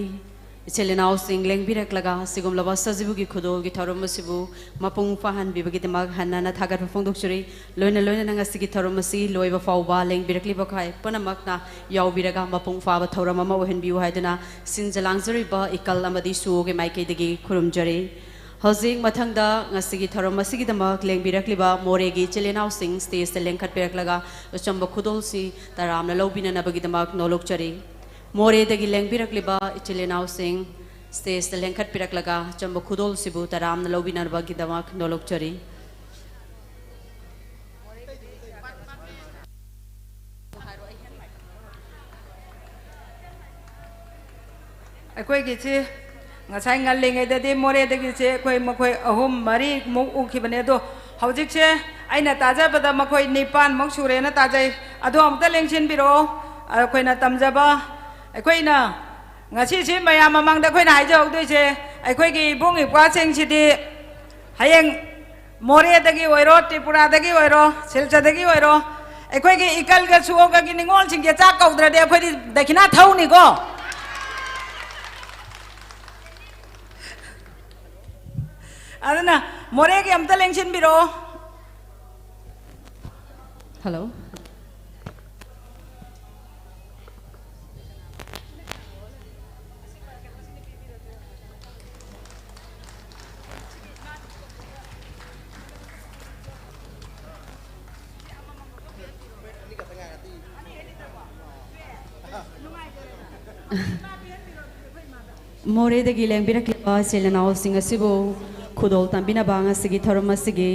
ꯏꯆꯤꯜ ꯏꯅꯥꯎꯁꯤꯡ ꯂꯦꯡꯕꯤꯔꯛꯂꯒ ꯑꯁꯤꯒꯨꯝꯂꯕ ꯁꯖꯤꯕꯨꯒꯤ ꯈꯨꯗꯣꯜꯒꯤ ꯊꯧꯔꯝ ꯑꯁꯤꯕꯨ ꯃꯄꯨꯡ ꯐꯥꯍꯟꯕꯤꯕꯒꯤꯗꯃꯛ ꯍꯟꯅ ꯍꯟꯅ ꯊꯥꯒꯠꯄ ꯐꯣꯡꯗꯣꯛꯆꯔꯤ꯫ ꯂꯣꯏꯅ ꯂꯣꯏꯅꯅ ꯉꯁꯤꯒꯤ ꯊꯧꯔꯝ ꯑꯁꯤ ꯂꯣꯏꯕ ꯐꯥꯎꯕ ꯂꯦꯡꯕꯤꯔꯛꯂꯤꯕ ꯈꯥꯏ ꯄꯨꯝꯅꯃꯛꯅ ꯌꯥꯎꯕꯤꯔꯒ ꯃꯄꯨꯡ ꯐꯥꯕ ꯊꯧꯔꯝ ꯑꯃ ꯑꯣꯏꯍꯟꯕꯤꯌꯨ ꯍꯥꯏꯗꯨꯅ ꯁꯤꯟꯖ ꯂꯥꯡꯖꯔꯤꯕ ꯏꯀꯜ ꯑꯃꯗꯤ ꯁꯨꯑꯣꯒꯤ ꯃꯥꯏꯀꯩꯗꯒꯤ ꯈꯨꯔꯨꯝꯖꯔꯤ꯫ ꯍꯧꯖꯤꯛ ꯃꯊꯪꯗ ꯉꯁꯤꯒꯤ ꯊꯧꯔꯝ ꯑꯁꯤꯒꯤꯗꯃꯛ ꯂꯦꯡꯕꯤꯔꯛꯂꯤꯕ ꯃꯣꯔꯦꯒꯤ ꯏꯆꯤꯜ ꯏꯅꯥꯎꯁꯤꯡ ꯁ꯭ꯇꯦꯖꯇ ꯂꯦꯡꯈꯠꯄꯤꯔꯛꯂꯒ ꯑꯆꯝꯕ ꯈꯨꯗꯣꯜꯁꯤ ꯇꯔꯥꯝꯅ ꯂꯧꯕꯤꯅꯅꯕꯒꯤꯗꯃꯛ ꯅꯣꯂꯨꯛꯆꯔꯤ꯫ ꯃꯣꯔꯦꯗꯒꯤ ꯂꯦꯡꯕꯤꯔꯛꯂꯤꯕ ꯏꯆꯤꯜ ꯏꯅꯥꯎꯁꯤꯡ ꯁ꯭ꯇꯦꯖꯇ ꯂꯦꯡꯈꯠꯄꯤꯔꯛꯂꯒ ꯑꯆꯝꯕ ꯈꯨꯗꯣꯜꯁꯤꯕꯨ ꯇꯔꯥꯝꯅ ꯂꯧꯕꯤꯅꯅꯕꯒꯤꯗꯃꯛ ꯅꯣꯂꯨꯛꯆꯔꯤ꯫ ꯑꯩꯈꯣꯏꯒꯤꯁꯤ ꯉꯁꯥꯏ ꯉꯜꯂꯤꯉꯩꯗꯗꯤ ꯃꯣꯔꯦꯗꯒꯤꯁꯦ ꯑꯩꯈꯣꯏ ꯃꯈꯣꯏ ꯑꯍꯨꯝ ꯃꯔꯤꯃꯨꯛ ꯎꯈꯤꯕꯅꯦ, ꯑꯗꯣ ꯍꯧꯖꯤꯛꯁꯦ ꯑꯩꯅ ꯇꯥꯖꯕꯗ ꯃꯈꯣꯏ ꯅꯤꯄꯥꯟꯃꯨꯛ ꯁꯨꯔꯦꯅ ꯇꯥꯖꯩ꯫ ꯑꯗꯣ ꯑꯃꯨꯛꯇ ꯂꯦꯡꯁꯤꯟꯕꯤꯔꯛꯑꯣ꯫ ꯑꯩꯈꯣꯏꯅ ꯇꯝꯖꯕ, ꯑꯩꯈꯣꯏꯅ ꯉꯁꯤꯁꯤ ꯃꯌꯥꯝ ꯃꯃꯥꯡꯗ ꯑꯩꯈꯣꯏꯅ ꯍꯥꯏꯖꯍꯧꯗꯣꯏꯁꯦ, ꯑꯩꯈꯣꯏꯒꯤ ꯏꯕꯨꯡ ꯏꯄ꯭ꯋꯥꯁꯤꯡꯁꯤꯗꯤ ꯍꯌꯦꯡ ꯃꯣꯔꯦꯗꯒꯤ ꯑꯣꯏꯔꯣ, ꯇ꯭ꯔꯤꯄꯨꯔꯥꯗꯒꯤ ꯑꯣꯏꯔꯣ, ꯁꯤꯜꯆꯔꯗꯒꯤ ꯑꯣꯏꯔꯣ, ꯑꯩꯈꯣꯏꯒꯤ ꯏꯀꯜꯒ ꯁꯨꯑꯣꯒꯒꯤ ꯅꯤꯉꯣꯜꯁꯤꯡꯁꯦ ꯆꯥꯛ ꯀꯧꯗ꯭ꯔꯗꯤ ꯑꯩꯈꯣꯏꯗꯤ ꯗꯈꯤꯅꯥ ꯊꯧꯅꯤꯀꯣ꯫ ꯑꯗꯨꯅ ꯃꯣꯔꯦꯒꯤ ꯑꯝꯇ ꯂꯦꯡꯁꯤꯟꯕꯤꯔꯛꯑꯣ꯫ ꯍꯜꯂꯣ꯫ ꯃꯣꯔꯦꯗꯒꯤ ꯂꯦꯡꯕꯤꯔꯛꯂꯤꯕ ꯏꯆꯤꯜ ꯏꯅꯥꯎꯁꯤꯡ ꯑꯁꯤꯕꯨ ꯈꯨꯗꯣꯜ ꯇꯝꯕꯤꯅꯕ ꯉꯁꯤꯒꯤ ꯊꯧꯔꯝ ꯑꯁꯤꯒꯤ,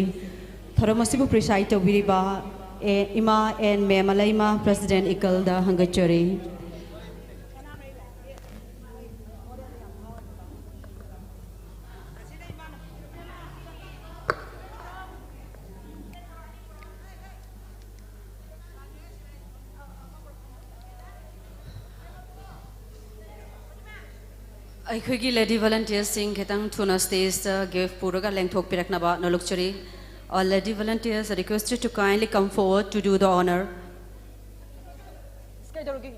ꯊꯧꯔꯝ ꯑꯁꯤꯕꯨ preside ꯇꯧꯕꯤꯔꯤꯕ ꯑꯦ, ꯏꯃꯥ ꯑꯦꯟ ꯃꯦꯃꯂꯩꯃ, President ꯏꯀꯜꯗ ꯍꯪꯒꯠꯆꯔꯤ꯫ ꯑꯩꯈꯣꯏꯒꯤ lady volunteersꯁꯤꯡ ꯈꯤꯇꯪ ꯊꯨꯅ stageꯇ gift ꯄꯨꯔꯒ ꯂꯦꯡꯊꯣꯛꯄꯤꯔꯛꯅꯕ ꯅꯣꯂꯨꯛꯆꯔꯤ꯫ All lady volunteers are requested to kindly come forward to do the honor. ꯀꯩꯗꯧꯔꯒꯦ?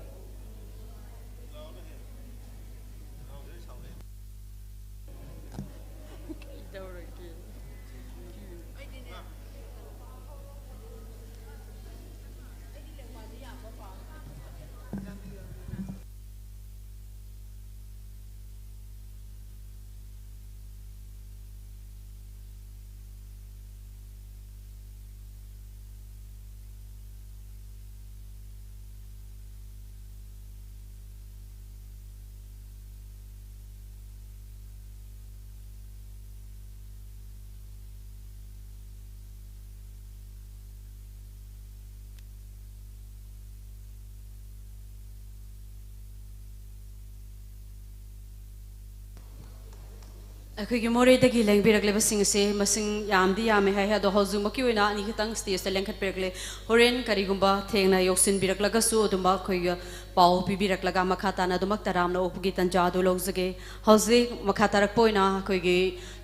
ꯑꯩꯈꯣꯏꯒꯤ ꯃꯣꯔꯦꯗꯒꯤ ꯂꯦꯡꯕꯤꯔꯛꯂꯤꯕꯁꯤꯡ ꯑꯁꯦ ꯃꯁꯤꯡ ꯌꯥꯝꯗꯤ ꯌꯥꯝꯃꯦ ꯍꯥꯏ, ꯑꯗꯣ ꯍꯧꯖꯤꯛꯃꯛꯀꯤ ꯑꯣꯏꯅ ꯑꯅꯤꯈꯛꯇꯪ stageꯇ ꯂꯦꯡꯈꯠꯄꯤꯔꯛꯂꯦ꯫ ꯍꯣꯔꯦꯟ ꯀꯔꯤꯒꯨꯝꯕ ꯊꯦꯡꯅ ꯌꯧꯁꯤꯟꯕꯤꯔꯛꯂꯒꯁꯨ ꯑꯗꯨꯝꯃꯛ ꯑꯩꯈꯣꯏꯒ ꯄꯥꯎ ꯄꯤꯕꯤꯔꯛꯂꯒ ꯃꯈꯥ ꯇꯥꯅ ꯑꯗꯨꯝꯃꯛ ꯇꯔꯥꯝꯅ ꯑꯣꯛꯄꯒꯤ ꯇꯥꯟꯖꯥ ꯑꯗꯨ ꯂꯧꯖꯒꯦ꯫ ꯍꯧꯖꯤꯛ ꯃꯈꯥ ꯇꯥꯔꯛꯄ ꯑꯣꯏꯅ ꯑꯩꯈꯣꯏꯒꯤ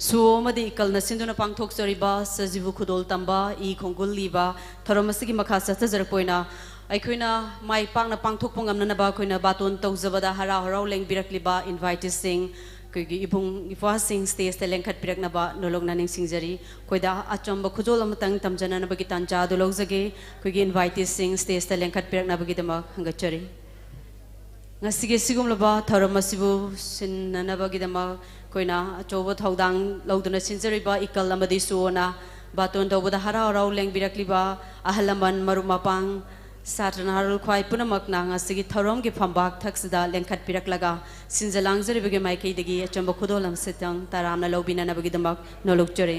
ꯁꯣ ꯑꯃꯗꯤ ꯏꯀꯜꯅ ꯁꯤꯟꯗꯨꯅ ꯄꯥꯡꯊꯣꯛꯆꯔꯤꯕ ꯁꯖꯤꯕꯨ ꯈꯨꯗꯣꯜ ꯇꯝꯕ, ꯏ ꯈꯣꯡꯒꯨꯜ ꯂꯤꯕ ꯊꯧꯔꯝ ꯑꯁꯤꯒꯤ ꯃꯈꯥ ꯆꯠꯊꯖꯔꯛꯄ ꯑꯣꯏꯅ ꯑꯩꯈꯣꯏꯅ ꯃꯥꯏ ꯄꯥꯛꯅ ꯄꯥꯡꯊꯣꯛꯄ ꯉꯝꯅꯅꯕ ꯑꯩꯈꯣꯏꯅ ꯕꯥꯇꯣꯟ ꯇꯧꯖꯕꯗ ꯍꯔꯥꯎ ꯍꯔꯥꯎ ꯂꯦꯡꯕꯤꯔꯛꯂꯤꯕ inviteeꯁꯤꯡ, ꯑꯩꯈꯣꯏꯒꯤ ꯏꯕꯨꯡ ꯏꯄ꯭ꯋꯥꯁꯤꯡ stageꯇ ꯂꯦꯡꯈꯠꯄꯤꯔꯛꯅꯕ ꯅꯣꯂꯨꯛꯅ ꯅꯤꯡꯁꯤꯡꯖꯔꯤ꯫ ꯑꯩꯈꯣꯏꯗ ꯑꯆꯝꯕ ꯈꯨꯗꯣꯜ ꯑꯃꯇꯪ ꯇꯝꯖꯅꯅꯕꯒꯤ ꯇꯥꯟꯖꯥ ꯑꯗꯨ ꯂꯧꯖꯒꯦ꯫ ꯑꯩꯈꯣꯏꯒꯤ inviteeꯁꯤꯡ stageꯇ ꯂꯦꯡꯈꯠꯄꯤꯔꯛꯅꯕꯒꯤꯗꯃꯛ ꯍꯪꯒꯠꯆꯔꯤ꯫ ꯉꯁꯤꯒꯤ ꯑꯁꯤꯒꯨꯝꯂꯕ ꯊꯧꯔꯝ ꯑꯁꯤꯕꯨ ꯁꯤꯟꯅꯅꯕꯒꯤꯗꯃꯛ ꯑꯩꯈꯣꯏꯅ ꯑꯆꯧꯕ ꯊꯧꯗꯥꯡ ꯂꯧꯗꯨꯅ ꯁꯤꯟꯖꯔꯤꯕ ꯏꯀꯜ ꯑꯃꯗꯤ ꯁꯣꯅ ꯕꯥꯇꯣꯟ ꯇꯧꯕꯗ ꯍꯔꯥꯎ ꯍꯔꯥꯎ ꯂꯦꯡꯕꯤꯔꯛꯂꯤꯕ ꯑꯍꯜ ꯂꯃꯟ, ꯃꯔꯨꯞ ꯃꯄꯥꯡ, ꯁꯥꯇ꯭ꯔ ꯅꯍꯥꯔꯣꯜ ꯈ꯭ꯋꯥꯏ ꯄꯨꯝꯅꯃꯛꯅ ꯉꯁꯤꯒꯤ ꯊꯧꯔꯝꯒꯤ ꯐꯝꯕꯥꯛ ꯊꯛꯁꯤꯗ ꯂꯦꯡꯈꯠꯄꯤꯔꯛꯂꯒ ꯁꯤꯟꯖ ꯂꯥꯡꯖꯔꯤꯕꯒꯤ ꯃꯥꯏꯀꯩꯗꯒꯤ ꯑꯆꯝꯕ ꯈꯨꯗꯣꯜ ꯑꯃꯁꯤꯇꯪ ꯇꯔꯥꯝꯅ ꯂꯧꯕꯤꯅꯅꯕꯒꯤꯗꯃꯛ ꯅꯣꯂꯨꯛꯆꯔꯤ꯫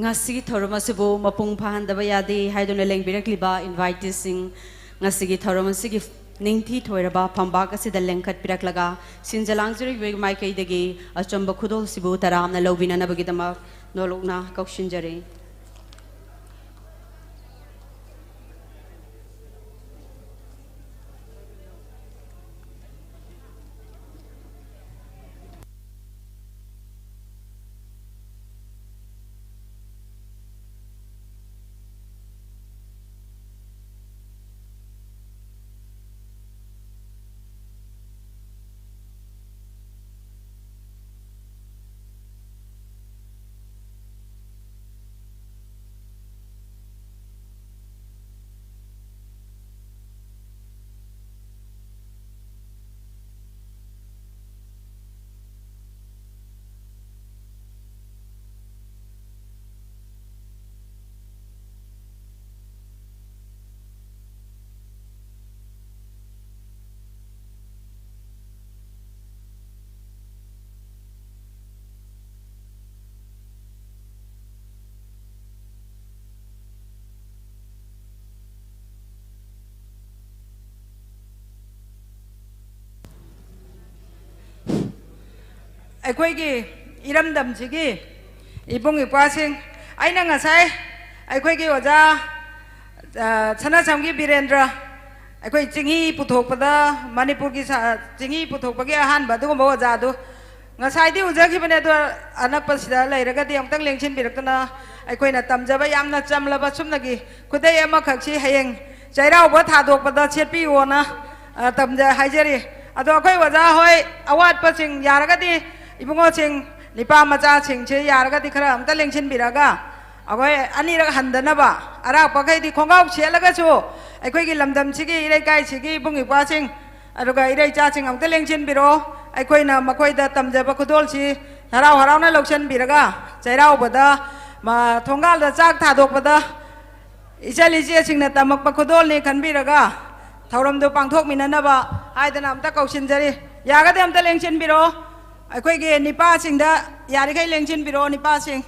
ꯉꯁꯤꯒꯤ ꯊꯧꯔꯝ ꯑꯁꯤꯕꯨ ꯃꯄꯨꯡ ꯐꯥꯍꯟꯗꯕ ꯌꯥꯗꯦ ꯍꯥꯏꯗꯨꯅ ꯂꯦꯡꯕꯤꯔꯛꯂꯤꯕ inviteeꯁꯤꯡ, ꯉꯁꯤꯒꯤ ꯊꯧꯔꯝ ꯑꯁꯤꯒꯤ ꯅꯤꯡꯊꯤ ꯊꯣꯏꯔꯕ ꯐꯝꯕꯥꯛ ꯑꯁꯤꯗ ꯂꯦꯡꯈꯠꯄꯤꯔꯛꯂꯒ ꯁꯤꯟꯖ ꯂꯥꯡꯖꯔꯤꯕꯒꯤ ꯃꯥꯏꯀꯩꯗꯒꯤ ꯑꯆꯝꯕ ꯈꯨꯗꯣꯜꯁꯤꯕꯨ ꯇꯔꯥꯝꯅ ꯂꯧꯕꯤꯅꯅꯕꯒꯤꯗꯃꯛ ꯅꯣꯂꯨꯛꯅ ꯀꯧꯁꯤꯟꯖꯔꯤ꯫ ꯑꯩꯈꯣꯏꯒꯤ ꯏꯔꯝꯗꯝꯁꯤꯒꯤ ꯏꯕꯨꯡ ꯏꯄ꯭ꯋꯥꯁꯤꯡ, ꯑꯩꯅ ꯉꯁꯥꯏ ꯑꯩꯈꯣꯏꯒꯤ ꯑꯣꯖꯥ, ꯑ, ꯁꯅꯥꯁꯝꯒꯤ ꯕꯤꯔꯦꯟꯗ꯭ꯔ, ꯑꯩꯈꯣꯏ ꯆꯤꯡꯍꯤ ꯄꯨꯊꯣꯛꯄꯗ, ꯃꯅꯤꯄꯨꯔꯒꯤ ꯁꯥ-, ꯆꯤꯡꯍꯤ ꯄꯨꯊꯣꯛꯄꯒꯤ ꯑꯍꯥꯟꯕ ꯑꯗꯨꯒꯨꯝꯕ ꯑꯣꯖꯥꯗꯨ ꯉꯁꯥꯏꯗꯤ ꯎꯖꯈꯤꯕꯅꯦ, ꯑꯗꯣ ꯑꯅꯛꯄꯁꯤꯗ ꯂꯩꯔꯒꯗꯤ ꯑꯃꯨꯛꯇꯪ ꯂꯦꯡꯁꯤꯟꯕꯤꯔꯛꯇꯅ ꯑꯩꯈꯣꯏꯅ ꯇꯝꯖꯕ ꯌꯥꯝꯅ ꯆꯝꯂꯕ ꯁꯨꯞꯅꯒꯤ ꯈꯨꯗꯩ ꯑꯃꯈꯛꯁꯤ ꯍꯌꯦꯡ ꯆꯩꯔꯥꯎꯕ ꯊꯥꯗꯣꯛꯄꯗ ꯁꯦꯠꯄꯤꯌꯣꯅ, ꯑ, ꯇꯝꯖ-, ꯍꯥꯏꯖꯔꯤ꯫ ꯑꯗꯣ ꯑꯩꯈꯣꯏ ꯑꯣꯖꯥ ꯍꯣꯏ ꯑꯋꯥꯠꯄꯁꯤꯡ ꯌꯥꯔꯒꯗꯤ ꯏꯕꯨꯡꯉꯣꯁꯤꯡ, ꯅꯤꯄꯥ ꯃꯆꯥꯁꯤꯡꯁꯦ ꯌꯥꯔꯒꯗꯤ ꯈꯔ ꯑꯝꯇ ꯂꯦꯡꯁꯤꯟꯕꯤꯔꯒ ꯑꯩꯈꯣꯏ ꯑꯅꯤꯔꯛ ꯍꯟꯗꯅꯕ, ꯑꯔꯥꯛꯄꯈꯩꯗꯤ ꯈꯣꯡꯒ꯭ꯔꯥꯎ ꯁꯦꯠꯂꯒꯁꯨ ꯑꯩꯈꯣꯏꯒꯤ ꯂꯝꯗꯝꯁꯤꯒꯤ, ꯏꯔꯩꯀꯥꯏꯁꯤꯒꯤ ꯏꯕꯨꯡ ꯏꯄ꯭ꯋꯥꯁꯤꯡ, ꯑꯗꯨꯒ ꯏꯔꯩꯆꯥꯁꯤꯡ ꯑꯃꯨꯛꯇ ꯂꯦꯡꯁꯤꯟꯕꯤꯔꯛꯑꯣ꯫ ꯑꯩꯈꯣꯏꯅ ꯃꯈꯣꯏꯗ ꯇꯝꯖꯕ ꯈꯨꯗꯣꯜꯁꯤ ꯍꯔꯥꯎ ꯍꯔꯥꯎꯅ ꯂꯧꯁꯤꯟꯕꯤꯔꯒ ꯆꯩꯔꯥꯎꯕꯗ, ꯃ-, ꯊꯣꯡꯒꯥꯜꯗ ꯆꯥꯛ ꯊꯥꯗꯣꯛꯄꯗ ꯏꯆꯜ ꯏꯆꯦꯁꯤꯡꯅ ꯇꯝꯃꯛꯄ ꯈꯨꯗꯣꯜꯅꯤ ꯈꯟꯕꯤꯔꯒ ꯊꯧꯔꯝꯗꯨ ꯄꯥꯡꯊꯣꯛꯃꯤꯟꯅꯅꯕ ꯍꯥꯏꯗꯅ ꯑꯝꯇ ꯀꯧꯁꯤꯟꯖꯔꯤ꯫ ꯌꯥꯔꯒꯗꯤ ꯑꯝꯇ ꯂꯦꯡꯁꯤꯟꯕꯤꯔꯛꯑꯣ꯫ ꯑꯩꯈꯣꯏꯒꯤ ꯅꯤꯄꯥꯁꯤꯡꯗ ꯌꯥꯔꯤꯈꯩ ꯂꯦꯡꯁꯤꯟꯕꯤꯔꯛꯑꯣ, ꯅꯤꯄꯥꯁꯤꯡ꯫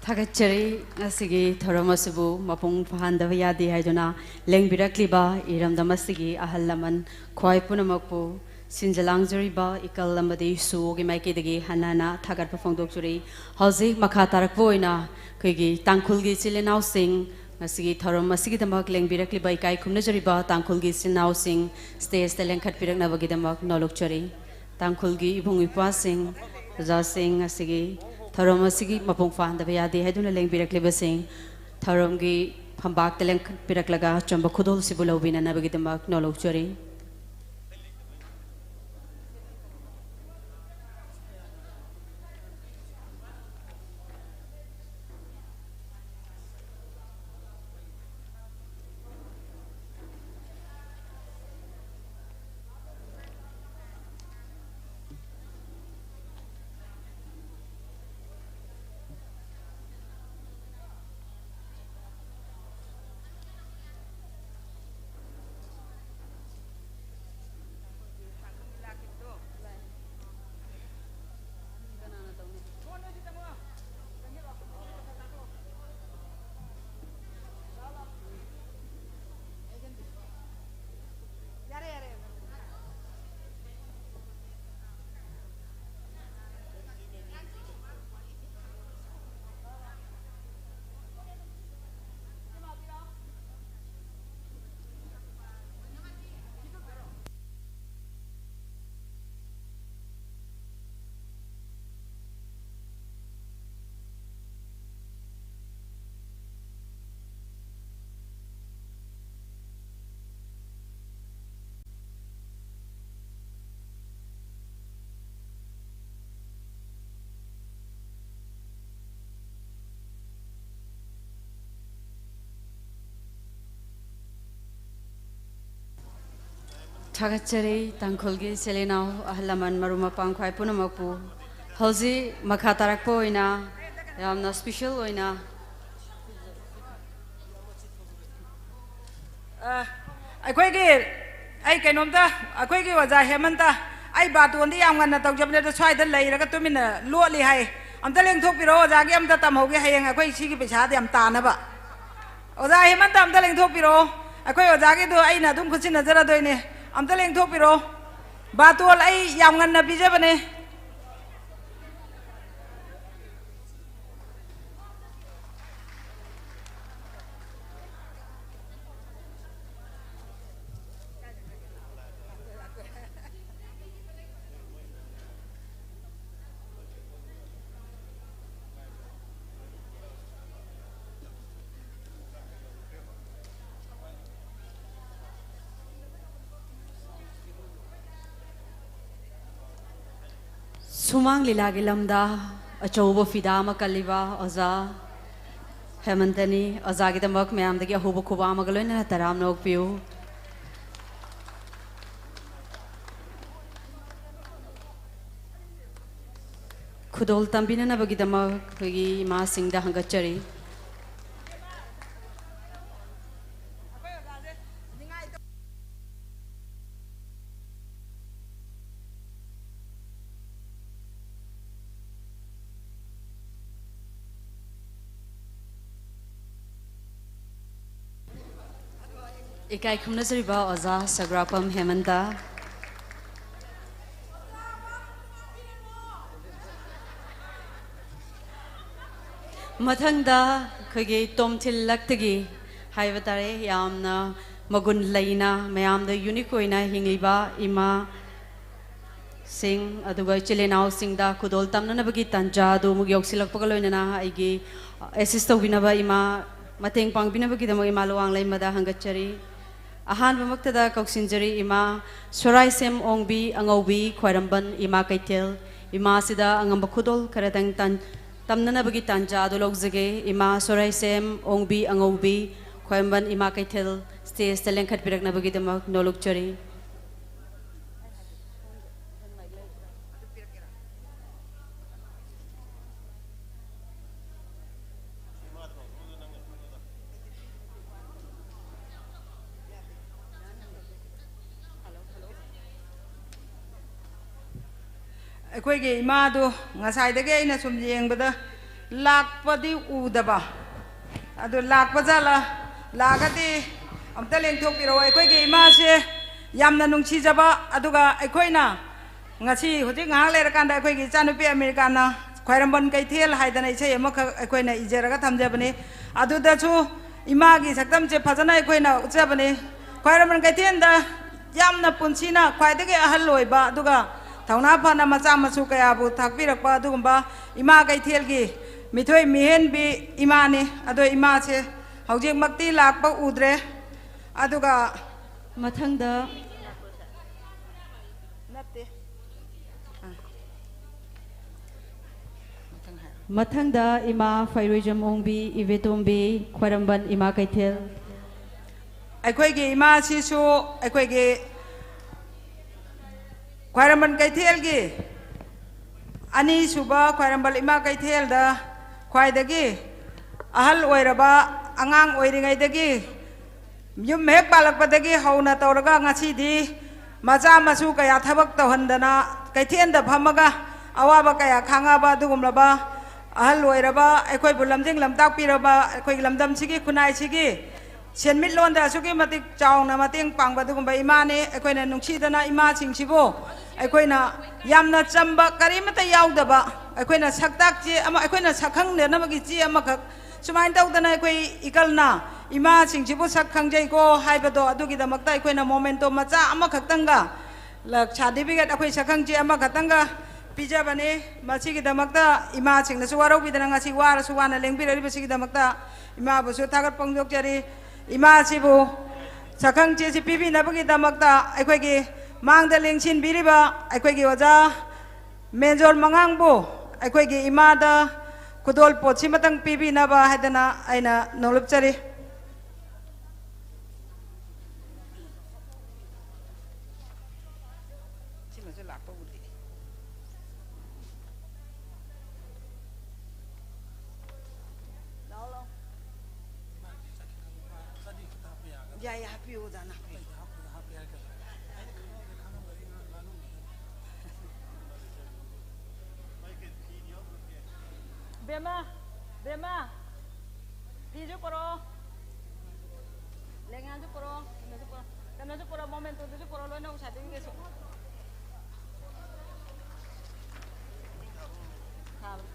ꯊꯥꯒꯠꯆꯔꯤ꯫ ꯉꯁꯤꯒꯤ ꯊꯧꯔꯝ ꯑꯁꯤꯕꯨ ꯃꯄꯨꯡ ꯐꯥꯍꯟꯗꯕ ꯌꯥꯗꯦ ꯍꯥꯏꯗꯨꯅ ꯂꯦꯡꯕꯤꯔꯛꯂꯤꯕ ꯏꯔꯝꯗꯝ ꯑꯁꯤꯒꯤ ꯑꯍꯜ ꯂꯃꯟ ꯈ꯭ꯋꯥꯏ ꯄꯨꯝꯅꯃꯛꯄꯨ, ꯁꯤꯟꯖ ꯂꯥꯡꯖꯔꯤꯕ ꯏꯀꯜ ꯑꯃꯗꯤ ꯁꯨꯑꯣꯒꯤ ꯃꯥꯏꯀꯩꯗꯒꯤ ꯍꯟꯅ ꯍꯟꯅ ꯊꯥꯒꯠꯄ ꯐꯣꯡꯗꯣꯛꯆꯔꯤ꯫ ꯍꯧꯖꯤꯛ ꯃꯈꯥ ꯇꯥꯔꯛꯄ ꯑꯣꯏꯅ ꯑꯩꯈꯣꯏꯒꯤ ꯇꯥꯡꯈꯨꯜꯒꯤ ꯏꯆꯤꯜ ꯏꯅꯥꯎꯁꯤꯡ, ꯉꯁꯤꯒꯤ ꯊꯧꯔꯝ ꯑꯁꯤꯒꯤꯗꯃꯛ ꯂꯦꯡꯕꯤꯔꯛꯂꯤꯕ ꯏꯀꯥꯏ ꯈꯨꯝꯅꯖꯔꯤꯕ ꯇꯥꯡꯈꯨꯜꯒꯤ ꯏꯆꯤꯜ ꯏꯅꯥꯎꯁꯤꯡ stageꯇ ꯂꯦꯡꯈꯠꯄꯤꯔꯛꯅꯕꯒꯤꯗꯃꯛ ꯅꯣꯜꯂꯨꯛꯆꯔꯤ꯫ ꯇꯥꯡꯈꯨꯜꯒꯤ ꯏꯕꯨꯡ ꯏꯄ꯭ꯋꯥꯁꯤꯡ, ꯑꯣꯖꯥꯁꯤꯡ, ꯉꯁꯤꯒꯤ ꯊꯧꯔꯝ ꯑꯁꯤꯒꯤ ꯃꯄꯨꯡ ꯐꯥꯍꯟꯗꯕ ꯌꯥꯗꯦ ꯍꯥꯏꯗꯨꯅ ꯂꯦꯡꯕꯤꯔꯛꯂꯤꯕꯁꯤꯡ, ꯊꯧꯔꯝꯒꯤ ꯐꯝꯕꯥꯛꯇ ꯂꯦꯡꯈꯠꯄꯤꯔꯛꯂꯒ ꯑꯆꯝꯕ ꯈꯨꯗꯣꯜꯁꯤꯕꯨ ꯂꯧꯕꯤꯅꯅꯕꯒꯤꯗꯃꯛ ꯅꯣꯜꯂꯨꯛꯆꯔꯤ꯫ ꯊꯥꯒꯠꯆꯔꯤ ꯇꯥꯡꯈꯨꯜꯒꯤ ꯏꯆꯤꯜ ꯏꯅꯥꯎ, ꯑꯍꯜ ꯂꯃꯟ, ꯃꯔꯨꯞ ꯃꯄꯥꯡ ꯈ꯭ꯋꯥꯏ ꯄꯨꯝꯅꯃꯛꯄꯨ꯫ ꯍꯧꯖꯤꯛ ꯃꯈꯥ ꯇꯥꯔꯛꯄ ꯑꯣꯏꯅ ꯌꯥꯝꯅ special ꯑꯣꯏꯅ, ꯑ, ꯑꯩꯈꯣꯏꯒꯤ, ꯑꯩ ꯀꯩꯅꯣꯝꯇ, ꯑꯩꯈꯣꯏꯒꯤ ꯑꯣꯖꯥ ꯍꯦꯃꯟꯇ, ꯑꯩ ꯕꯥꯇꯣꯟꯗꯤ ꯌꯥꯝ ꯉꯟꯅ ꯇꯧꯖꯕꯅꯦ, ꯑꯗꯣ ꯁ꯭ꯋꯥꯏꯗ ꯂꯩꯔꯒ ꯇꯨꯃꯤꯟꯅ ꯂꯣꯠꯂꯤ ꯍꯥꯏ꯫ ꯑꯝꯇ ꯂꯦꯡꯊꯣꯛꯄꯤꯔꯛꯑꯣ, ꯑꯣꯖꯥꯒꯤ ꯑꯝꯇ ꯇꯝꯍꯧꯒꯦ, ꯍꯌꯦꯡ ꯑꯩꯈꯣꯏ ꯁꯤꯒꯤ ꯄꯩꯁꯥꯗꯤ ꯌꯥꯝ ꯇꯥꯅꯕ꯫ ꯑꯣꯖꯥ ꯍꯦꯃꯟꯇ, ꯑꯝꯇ ꯂꯦꯡꯊꯣꯛꯄꯤꯔꯛꯑꯣ, ꯑꯩꯈꯣꯏ ꯑꯣꯖꯥꯒꯤꯗꯣ ꯑꯩꯅ ꯑꯗꯨꯝ ꯈꯨꯠꯁꯤꯟꯅꯖꯔꯗꯣꯏꯅꯦ꯫ ꯑꯝꯇ ꯂꯦꯡꯊꯣꯛꯄꯤꯔꯛꯑꯣ꯫ ꯕꯥꯇꯣꯜ ꯑꯩ ꯌꯥꯝ ꯉꯟꯅ ꯄꯤꯖꯕꯅꯦ꯫ ꯁꯨꯃꯥꯡ ꯂꯤꯂꯥꯒꯤ ꯂꯝꯗ ꯑꯆꯧꯕ ꯐꯤꯗꯥ ꯑꯃ ꯀꯜꯂꯤꯕ ꯑꯣꯖꯥ ꯍꯦꯃꯟꯇꯅꯤ꯫ ꯑꯣꯖꯥꯒꯤꯗꯃꯛ ꯃꯌꯥꯝꯗꯒꯤ ꯑꯍꯧꯕ ꯈꯨꯕꯥꯛ ꯑꯃꯒ ꯂꯣꯏꯅꯅ ꯇꯔꯥꯝꯅ ꯑꯣꯛꯄꯤꯌꯨ꯫ ꯈꯨꯗꯣꯜ ꯇꯝꯕꯤꯅꯅꯕꯒꯤꯗꯃꯛ ꯑꯩꯈꯣꯏꯒꯤ ꯏꯃꯥꯁꯤꯡꯗ ꯍꯪꯒꯠꯆꯔꯤ꯫ ꯏꯀꯥꯏ ꯈꯨꯝꯅꯖꯔꯤꯕ ꯑꯣꯖꯥ ꯁꯒ꯭ꯔꯥꯄꯝ ꯍꯦꯃꯟꯇ꯫ ꯃꯊꯪꯗ ꯑꯩꯈꯣꯏꯒꯤ ꯇꯣꯝꯊꯤꯜ ꯂꯛꯇꯒꯤ ꯍꯥꯏꯕ ꯇꯥꯔꯦ, ꯌꯥꯝꯅ ꯃꯒꯨꯟ ꯂꯩꯅ ꯃꯌꯥꯝꯗ ꯌꯨꯅꯤꯛ ꯑꯣꯏꯅ ꯍꯤꯡꯂꯤꯕ ꯏꯃꯥ ꯁꯤꯡ, ꯑꯗꯨꯒ ꯏꯆꯤꯜ ꯏꯅꯥꯎꯁꯤꯡꯗ ꯈꯨꯗꯣꯜ ꯇꯝꯅꯅꯕꯒꯤ ꯇꯥꯟꯖꯥ ꯑꯗꯨ ꯑꯃꯨꯛ ꯌꯧꯁꯤꯜꯂꯛꯄꯒ ꯂꯣꯏꯅꯅ ꯑꯩꯒꯤ ꯑꯦꯁꯤꯁ ꯇꯧꯕꯤꯅꯕ ꯏꯃꯥ, ꯃꯇꯦꯡ ꯄꯥꯡꯕꯤꯅꯕꯒꯤꯗꯃꯛ ꯏꯃꯥ ꯂꯨꯋꯥꯡꯂꯩꯃꯗ ꯍꯪꯒꯠꯆꯔꯤ꯫ ꯑꯍꯥꯟꯕꯃꯛꯇꯗ ꯀꯧꯁꯤꯟꯖꯔꯤ ꯏꯃꯥ ꯁꯣꯔꯥꯏꯁꯦꯝ ꯑꯣꯡꯕꯤ ꯑꯉꯧꯕꯤ ꯈ꯭ꯋꯥꯏꯔꯝꯕꯟ ꯏꯃꯥ ꯀꯩꯊꯦꯜ꯫ ꯏꯃꯥꯁꯤꯗ ꯑꯉꯝꯕ ꯈꯨꯗꯣꯜ ꯈꯔꯗꯪ ꯇꯥꯟ-, ꯇꯝꯅꯅꯕꯒꯤ ꯇꯥꯟꯖꯥ ꯑꯗꯨ ꯂꯧꯖꯒꯦ꯫ ꯏꯃꯥ ꯁꯣꯔꯥꯏꯁꯦꯝ ꯑꯣꯡꯕꯤ ꯑꯉꯧꯕꯤ ꯈ꯭ꯋꯥꯏꯔꯝꯕꯟ ꯏꯃꯥ ꯀꯩꯊꯦꯜ ꯁ꯭ꯇꯦꯖꯇ ꯂꯦꯡꯈꯠꯄꯤꯔꯛꯅꯕꯒꯤꯗꯃꯛ ꯅꯣꯂꯨꯛꯆꯔꯤ꯫ ꯑꯩꯈꯣꯏꯒꯤ ꯏꯃꯥꯗꯨ ꯉꯁꯥꯏꯗꯒꯤ ꯑꯩꯅ ꯁꯨꯝ ꯌꯦꯡꯕꯗ ꯂꯥꯛꯄꯗꯤ ꯎꯗꯕ, ꯑꯗꯨ ꯂꯥꯛꯄ ꯖꯥꯠꯂ? ꯂꯥꯛꯑꯒꯗꯤ ꯑꯝꯇ ꯂꯦꯡꯊꯣꯛꯄꯤꯔꯛꯑꯣ꯫ ꯑꯩꯈꯣꯏꯒꯤ ꯏꯃꯥꯁꯦ ꯌꯥꯝꯅ ꯅꯨꯡꯁꯤꯖꯕ, ꯑꯗꯨꯒ ꯑꯩꯈꯣꯏꯅ ꯉꯁꯤ ꯍꯧꯖꯤꯛ ꯉꯥꯏꯍꯥꯛ ꯂꯩꯔꯀꯥꯟꯗ ꯑꯩꯈꯣꯏꯒꯤ ꯏꯆꯥꯅꯨꯄꯤ ꯑꯃꯦꯔꯤꯀꯥꯅ ꯈ꯭ꯋꯥꯏꯔꯝꯕꯟ ꯀꯩꯊꯦꯜ ꯍꯥꯏꯗꯅ ꯏꯁꯩ ꯑꯃꯈꯛ ꯑꯩꯈꯣꯏꯅ ꯏꯖꯔꯒ ꯊꯝꯖꯕꯅꯤ꯫ ꯑꯗꯨꯗꯁꯨ ꯏꯃꯥꯒꯤ ꯁꯛꯇꯝꯁꯦ ꯐꯖꯅ ꯑꯩꯈꯣꯏꯅ ꯎꯠꯆꯕꯅꯤ꯫ ꯈ꯭ꯋꯥꯏꯔꯝꯕꯟ ꯀꯩꯊꯦꯜꯗ ꯌꯥꯝꯅ ꯄꯨꯟꯁꯤꯅ ꯈ꯭ꯋꯥꯏꯗꯒꯤ ꯑꯍꯜ ꯑꯣꯏꯕ, ꯑꯗꯨꯒ ꯊꯧꯅꯥ ꯐꯅ ꯃꯆꯥ ꯃꯁꯨ ꯀꯌꯥꯕꯨ ꯊꯥꯛꯄꯤꯔꯛꯄ ꯑꯗꯨꯒꯨꯝꯕ ꯏꯃꯥ ꯀꯩꯊꯦꯜꯒꯤ ꯃꯤꯊꯣꯏ ꯃꯤꯍꯦꯟꯕꯤ ꯏꯃꯥꯅꯤ꯫ ꯑꯗꯣ ꯏꯃꯥꯁꯦ ꯍꯧꯖꯤꯛꯃꯛꯇꯤ ꯂꯥꯛꯄ ꯎꯗ꯭ꯔꯦ꯫ ꯑꯗꯨꯒ ꯃꯊꯪꯗ ꯅꯠꯇꯦ꯫ ꯑꯥ꯫ ꯃꯊꯪ ꯍꯥꯏꯔꯣ꯫ ꯃꯊꯪꯗ ꯏꯃꯥ ꯐꯩꯔꯣꯏꯖꯝ ꯑꯣꯡꯕꯤ ꯏꯕꯦꯇꯣꯝꯕꯤ, ꯈ꯭ꯋꯥꯏꯔꯝꯕꯟ ꯏꯃꯥ ꯀꯩꯊꯦꯜ꯫ ꯑꯩꯈꯣꯏꯒꯤ ꯏꯃꯥꯁꯤꯁꯨ ꯑꯩꯈꯣꯏꯒꯤ ꯈ꯭ꯋꯥꯏꯔꯝꯕꯟ ꯀꯩꯊꯦꯜꯒꯤ ꯑꯅꯤꯁꯨꯕ ꯈ꯭ꯋꯥꯏꯔꯝꯕꯟ ꯏꯃꯥ ꯀꯩꯊꯦꯜꯗ ꯈ꯭ꯋꯥꯏꯗꯒꯤ ꯑꯍꯜ ꯑꯣꯏꯔꯕ, ꯑꯉꯥꯡ ꯑꯣꯏꯔꯤꯉꯩꯗꯒꯤ ꯌꯨꯝ ꯍꯦꯛ ꯄꯥꯜꯂꯛꯄꯗꯒꯤ ꯍꯧꯅ ꯇꯧꯔꯒ ꯉꯁꯤꯗꯤ ꯃꯆꯥ ꯃꯁꯨ ꯀꯌꯥ ꯊꯕꯛ ꯇꯧꯍꯟꯗꯅ ꯀꯩꯊꯦꯜꯗ ꯐꯝꯃꯒ ꯑꯋꯥꯕ ꯀꯌꯥ ꯈꯥꯡꯉꯕ ꯑꯗꯨꯒꯨꯝꯂꯕ ꯑꯍꯜ ꯑꯣꯏꯔꯕ, ꯑꯩꯈꯣꯏꯕꯨ ꯂꯝꯖꯤꯡ ꯂꯝꯇꯥꯛꯄꯤꯔꯕ, ꯑꯩꯈꯣꯏꯒꯤ ꯂꯝꯗꯝꯁꯤꯒꯤ ꯈꯨꯟꯅꯥꯏꯁꯤꯒꯤ ꯁꯦꯟꯃꯤꯠꯂꯣꯟꯗ ꯑꯁꯨꯛꯀꯤ ꯃꯇꯤꯛ ꯆꯥꯎꯅ ꯃꯇꯦꯡ ꯄꯥꯡꯕ ꯑꯗꯨꯒꯨꯝꯕ ꯏꯃꯥꯅꯤ꯫ ꯑꯩꯈꯣꯏꯅ ꯅꯨꯡꯁꯤꯗꯅ ꯏꯃꯥꯁꯤꯡꯁꯤꯕꯨ ꯑꯩꯈꯣꯏꯅ ꯌꯥꯝꯅ ꯆꯝꯕ, ꯀꯔꯤꯃꯠꯇ ꯌꯥꯎꯗꯕ, ꯑꯩꯈꯣꯏꯅ ꯁꯛꯇꯥꯛ ꯆꯦ ꯑꯃ, ꯑꯩꯈꯣꯏꯅ ꯁꯛꯈꯪꯅꯅꯕꯒꯤ ꯆꯦ ꯑꯃꯈꯛ ꯁꯨꯃꯥꯏꯅ ꯇꯧꯗꯅ ꯑꯩꯈꯣꯏ ꯏꯀꯜꯅ ꯏꯃꯥꯁꯤꯡꯁꯤꯕꯨ ꯁꯛ ꯈꯪꯖꯩꯀꯣ ꯍꯥꯏꯕꯗꯣ, ꯑꯗꯨꯒꯤꯗꯃꯛꯇ ꯑꯩꯈꯣꯏꯅ ꯃꯣꯃꯦꯟꯇꯣ ꯃꯆꯥ ꯑꯃꯈꯛꯇꯪꯒ, ꯁꯥꯔꯇꯤꯐꯤꯀꯦꯠ, ꯑꯩꯈꯣꯏ ꯁꯛꯈꯪꯆꯦ ꯑꯃꯈꯛꯇꯪꯒ ꯄꯤꯖꯕꯅꯤ꯫ ꯃꯁꯤꯒꯤꯗꯃꯛꯇ ꯏꯃꯥꯁꯤꯡꯅꯁꯨ ꯋꯥꯔꯧꯕꯤꯗꯅ ꯉꯁꯤ ꯋꯥꯔꯁꯨ ꯋꯥꯅ ꯂꯦꯡꯕꯤꯔꯛꯂꯤꯕꯁꯤꯒꯤꯗꯃꯛꯇ ꯏꯃꯥꯕꯨꯁꯨ ꯊꯥꯒꯠꯄ ꯐꯣꯡꯗꯣꯛꯆꯔꯤ꯫ ꯏꯃꯥꯁꯤꯕꯨ ꯁꯛꯈꯪꯆꯦꯁꯤ ꯄꯤꯕꯤꯅꯕꯒꯤꯗꯃꯛꯇ ꯑꯩꯈꯣꯏꯒꯤ ꯃꯥꯡꯗ ꯂꯦꯡꯁꯤꯟꯕꯤꯔꯤꯕ ꯑꯩꯈꯣꯏꯒꯤ ꯑꯣꯖꯥ ꯃꯦꯖꯣꯔ ꯃꯉꯥꯡꯕꯨ ꯑꯩꯈꯣꯏꯒꯤ ꯏꯃꯥꯗ ꯈꯨꯗꯣꯜ ꯄꯣꯠꯁꯤꯃꯇꯪ ꯄꯤꯕꯤꯅꯕ ꯍꯥꯏꯗꯅ ꯑꯩꯅ ꯅꯣꯡꯂꯨꯞꯆꯔꯤ꯫ ꯁꯤꯃꯁꯨ ꯂꯥꯛꯄ ꯎꯗꯦ꯫ ꯂꯥꯎ, ꯂꯥꯎ꯫ ꯌꯥꯏ, ꯍꯥꯞꯄꯤꯌꯨ, ꯑꯣꯖꯥꯅ ꯍꯥꯞꯄꯤꯌꯨ꯫ ꯕꯦꯝꯃ, ꯕꯦꯝꯃ, ꯐꯤꯁꯨ ꯄꯨꯔꯛꯑꯣ, ꯂꯦꯡꯌꯥꯟꯁꯨ ꯄꯨꯔꯛꯑꯣ, ꯀꯩꯅꯣꯁꯨ ꯄꯨꯔꯛꯑꯣ, ꯀꯩꯅꯣꯁꯨ ꯄꯨꯔꯛꯑꯣ, ꯃꯣꯃꯦꯟꯇꯣꯗꯨꯁꯨ ꯄꯨꯔꯛꯑꯣ, ꯂꯣꯏꯅ ꯎꯁꯥꯗꯒꯤꯁꯨ꯫ ꯊꯥꯕꯅꯤ꯫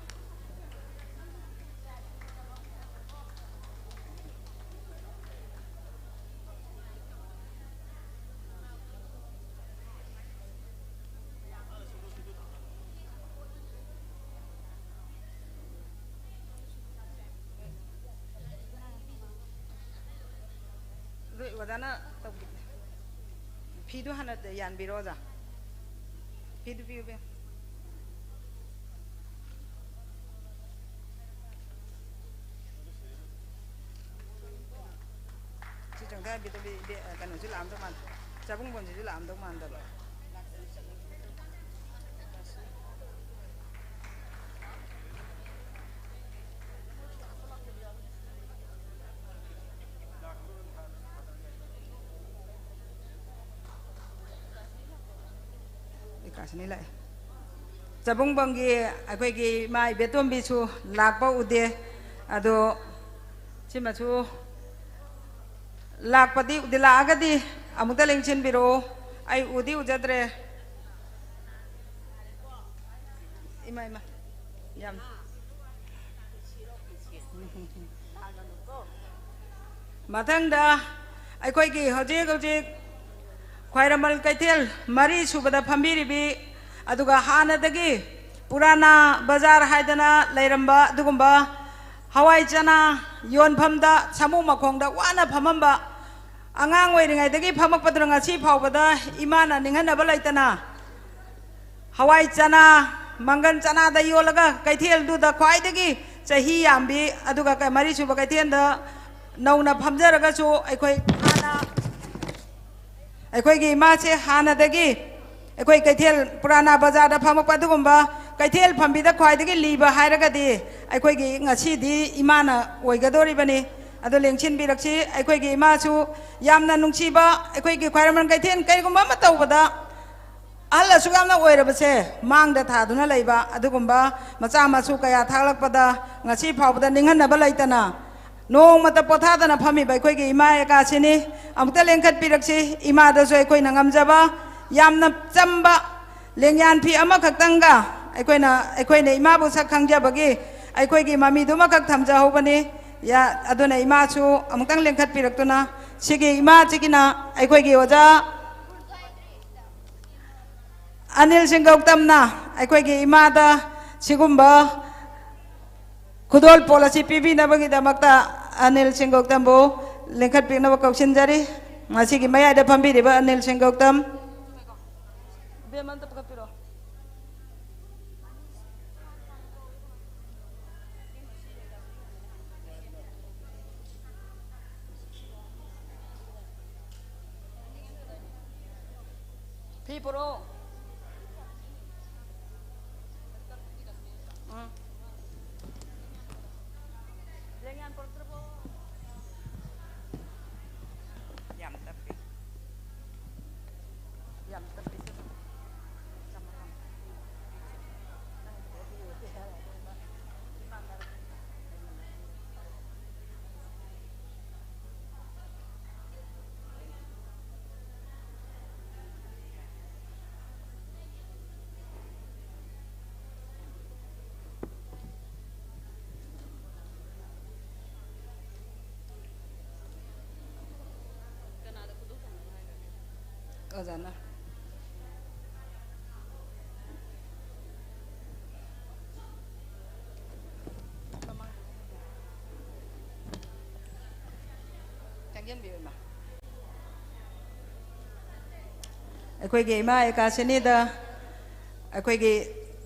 ꯑꯗꯨ ꯑꯣꯖꯥꯅ ꯇꯧꯕꯤ-, ꯐꯤꯗꯨ ꯍꯥꯟꯅ ꯌꯥꯟꯕꯤꯔꯣ, ꯑꯣꯖꯥ꯫ ꯐꯤꯗꯨ ꯄꯤꯌꯨ, ꯄꯤꯌꯨ꯫ ꯁꯤ ꯆꯪꯊꯍꯟꯕꯤꯗꯕꯤ ꯏꯕꯦ-, ꯀꯩꯅꯣꯁꯨ ꯂꯥꯛꯑꯝꯗꯧ ꯃꯥꯟꯗꯦ꯫ ꯆꯥꯕꯨꯡꯕꯝꯁꯤꯁꯨ ꯂꯥꯛꯑꯝꯗꯧ ꯃꯥꯟꯗꯕ꯫ ꯕꯤꯀꯥꯁꯅꯤ ꯂꯥꯛꯑꯦ꯫ ꯆꯥꯕꯨꯡꯕꯝꯒꯤ ꯑꯩꯈꯣꯏꯒꯤ ꯏꯃꯥ ꯏꯕꯦꯇꯣꯝꯕꯤꯁꯨ ꯂꯥꯛꯄ ꯎꯗꯦ꯫ ꯑꯗꯣ ꯁꯤꯃꯁꯨ ꯂꯥꯛꯄꯗꯤ ꯎꯗꯦ, ꯂꯥꯛꯑꯒꯗꯤ ꯑꯃꯨꯛꯇ ꯂꯦꯡꯁꯤꯟꯕꯤꯔꯛꯑꯣ꯫ ꯑꯩ ꯎꯗꯤ ꯎꯖꯗ꯭ꯔꯦ꯫ ꯏꯃꯥ, ꯏꯃꯥ꯫ ꯌꯥꯝ꯫ ꯃꯊꯪꯗ ꯑꯩꯈꯣꯏꯒꯤ ꯍꯧꯖꯤꯛ ꯍꯧꯖꯤꯛ ꯈ꯭ꯋꯥꯏꯔꯝꯕꯟ ꯀꯩꯊꯦꯜ ꯃꯔꯤ ꯁꯨꯕꯗ ꯐꯝꯕꯤꯔꯤꯕꯤ, ꯑꯗꯨꯒ ꯍꯥꯟꯅꯗꯒꯤ ꯄꯨꯔꯥꯅꯥ ꯕꯖꯥꯔ ꯍꯥꯏꯗꯅ ꯂꯩꯔꯝꯕ ꯑꯗꯨꯒꯨꯝꯕ ꯍꯋꯥꯏ ꯆꯅꯥ ꯌꯣꯟꯐꯝꯗ ꯁꯥꯃꯨ ꯃꯈꯣꯡꯗ ꯋꯥꯅ ꯐꯝꯃꯝꯕ, ꯑꯉꯥꯡ ꯑꯣꯏꯔꯤꯉꯩꯗꯒꯤ ꯐꯝꯃꯛꯄꯗꯨꯅ ꯉꯁꯤ ꯐꯥꯎꯕꯗ ꯏꯃꯥꯅ ꯅꯤꯡꯍꯟꯅꯕ ꯂꯩꯇꯅ ꯍꯋꯥꯏ ꯆꯅꯥ, ꯃꯪꯒꯟ ꯆꯅꯥꯗ ꯌꯣꯜꯂꯒ ꯀꯩꯊꯦꯜꯗꯨꯗ ꯈ꯭ꯋꯥꯏꯗꯒꯤ ꯆꯍꯤ ꯌꯥꯝꯕꯤ, ꯑꯗꯨꯒ ꯀ-, ꯃꯔꯤꯁꯨꯕ ꯀꯩꯊꯦꯜꯗ ꯅꯧꯅ ꯐꯝꯖꯔꯒꯁꯨ ꯑꯩꯈꯣꯏ ꯍꯥꯟꯅ, ꯑꯩꯈꯣꯏꯒꯤ ꯏꯃꯥꯁꯦ ꯍꯥꯟꯅꯗꯒꯤ ꯑꯩꯈꯣꯏ ꯀꯩꯊꯦꯜ ꯄꯨꯔꯥꯅꯥ ꯕꯖꯥꯔꯗ ꯐꯝꯃꯛꯄ ꯑꯗꯨꯒꯨꯝꯕ ꯀꯩꯊꯦꯜ ꯐꯝꯕꯤꯗ ꯈ꯭ꯋꯥꯏꯗꯒꯤ ꯂꯤꯕ ꯍꯥꯏꯔꯒꯗꯤ ꯑꯩꯈꯣꯏꯒꯤ ꯉꯁꯤꯗꯤ ꯏꯃꯥꯅ ꯑꯣꯏꯒꯗꯧꯔꯤꯕꯅꯤ꯫ ꯑꯗꯨ ꯂꯦꯡꯁꯤꯟꯕꯤꯔꯛꯁꯤ꯫ ꯑꯩꯈꯣꯏꯒꯤ ꯏꯃꯥꯁꯨ ꯌꯥꯝꯅ ꯅꯨꯡꯁꯤꯕ, ꯑꯩꯈꯣꯏꯒꯤ ꯈ꯭ꯋꯥꯏꯔꯝꯕꯟ ꯀꯩꯊꯦꯜ ꯀꯔꯤꯒꯨꯝꯕ ꯑꯃ ꯇꯧꯕꯗ ꯑꯍꯜ ꯑꯁꯨꯛ ꯌꯥꯝꯅ ꯑꯣꯏꯔꯕꯁꯦ ꯃꯥꯡꯗ ꯊꯥꯗꯨꯅ ꯂꯩꯕ ꯑꯗꯨꯒꯨꯝꯕ ꯃꯆꯥ ꯃꯁꯨ ꯀꯌꯥ ꯊꯥꯛꯂꯛꯄꯗ ꯉꯁꯤ ꯐꯥꯎꯕꯗ ꯅꯤꯡꯍꯟꯅꯕ ꯂꯩꯇꯅ ꯅꯣꯡꯃꯇ ꯄꯣꯊꯥꯗꯅ ꯐꯝꯃꯤꯕ ꯑꯩꯈꯣꯏꯒꯤ ꯏꯃꯥ ꯑꯦꯀꯥꯁꯤꯅꯤ꯫ ꯑꯃꯨꯛꯇ ꯂꯦꯡꯈꯠꯄꯤꯔꯛꯁꯤ꯫ ꯏꯃꯥꯗꯁꯨ ꯑꯩꯈꯣꯏꯅ ꯉꯝꯖꯕ ꯌꯥꯝꯅ ꯆꯝꯕ ꯂꯦꯡꯌꯥꯟ ꯐꯤ ꯑꯃꯈꯛꯇꯪꯒ ꯑꯩꯈꯣꯏꯅ, ꯑꯩꯈꯣꯏꯅ ꯏꯃꯥꯕꯨ ꯁꯛ ꯈꯪꯖꯕꯒꯤ ꯑꯩꯈꯣꯏꯒꯤ ꯃꯃꯤꯗꯨꯃꯈꯛ ꯊꯝꯖꯍꯧꯕꯅꯤ꯫ ꯌꯥ-, ꯑꯗꯨꯅ ꯏꯃꯥꯁꯨ ꯑꯃꯨꯛꯇꯪ ꯂꯦꯡꯈꯠꯄꯤꯔꯛꯇꯨꯅ ꯁꯤꯒꯤ ꯏꯃꯥꯁꯤꯒꯤꯅ ꯑꯩꯈꯣꯏꯒꯤ ꯑꯣꯖꯥ ꯑꯅꯤꯜ ꯁꯤꯡꯒꯧꯇꯝꯅ ꯑꯩꯈꯣꯏꯒꯤ ꯏꯃꯥꯗ ꯁꯤꯒꯨꯝꯕ ꯈꯨꯗꯣꯜꯄꯣꯠ ꯑꯁꯤ ꯄꯤꯕꯤꯅꯕꯒꯤꯗꯃꯛꯇ ꯑꯅꯤꯜ ꯁꯤꯡꯒꯧꯇꯝꯕꯨ ꯂꯦꯡꯈꯠꯄꯤꯅꯕ ꯀꯧꯁꯤꯟꯖꯔꯤ꯫ ꯉꯁꯤꯒꯤ ꯃꯌꯥꯏꯗ ꯐꯝꯕꯤꯔꯤꯕ ꯑꯅꯤꯜ ꯁꯤꯡꯒꯧꯇꯝ꯫ ꯏꯕꯦꯝꯃ, ꯑꯝꯇ ꯄꯨꯈꯠꯄꯤꯔꯣ꯫ ꯐꯤ ꯄꯨꯔꯛꯑꯣ꯫ ꯎꯝ꯫ ꯂꯦꯡꯌꯥꯟ ꯄꯨꯔꯛꯇ꯭ꯔꯕꯣ? ꯌꯥꯝ ꯇꯞꯄꯤ꯫ ꯌꯥꯝ ꯇꯞꯄꯤ꯫ ꯑꯣꯖꯥꯅ꯫ ꯆꯪꯖꯟꯕꯤꯌꯨ, ꯏꯃꯥ꯫ ꯑꯩꯈꯣꯏꯒꯤ ꯏꯃꯥ ꯑꯦꯀꯥꯁꯤꯅꯤꯗ ꯑꯩꯈꯣꯏꯒꯤ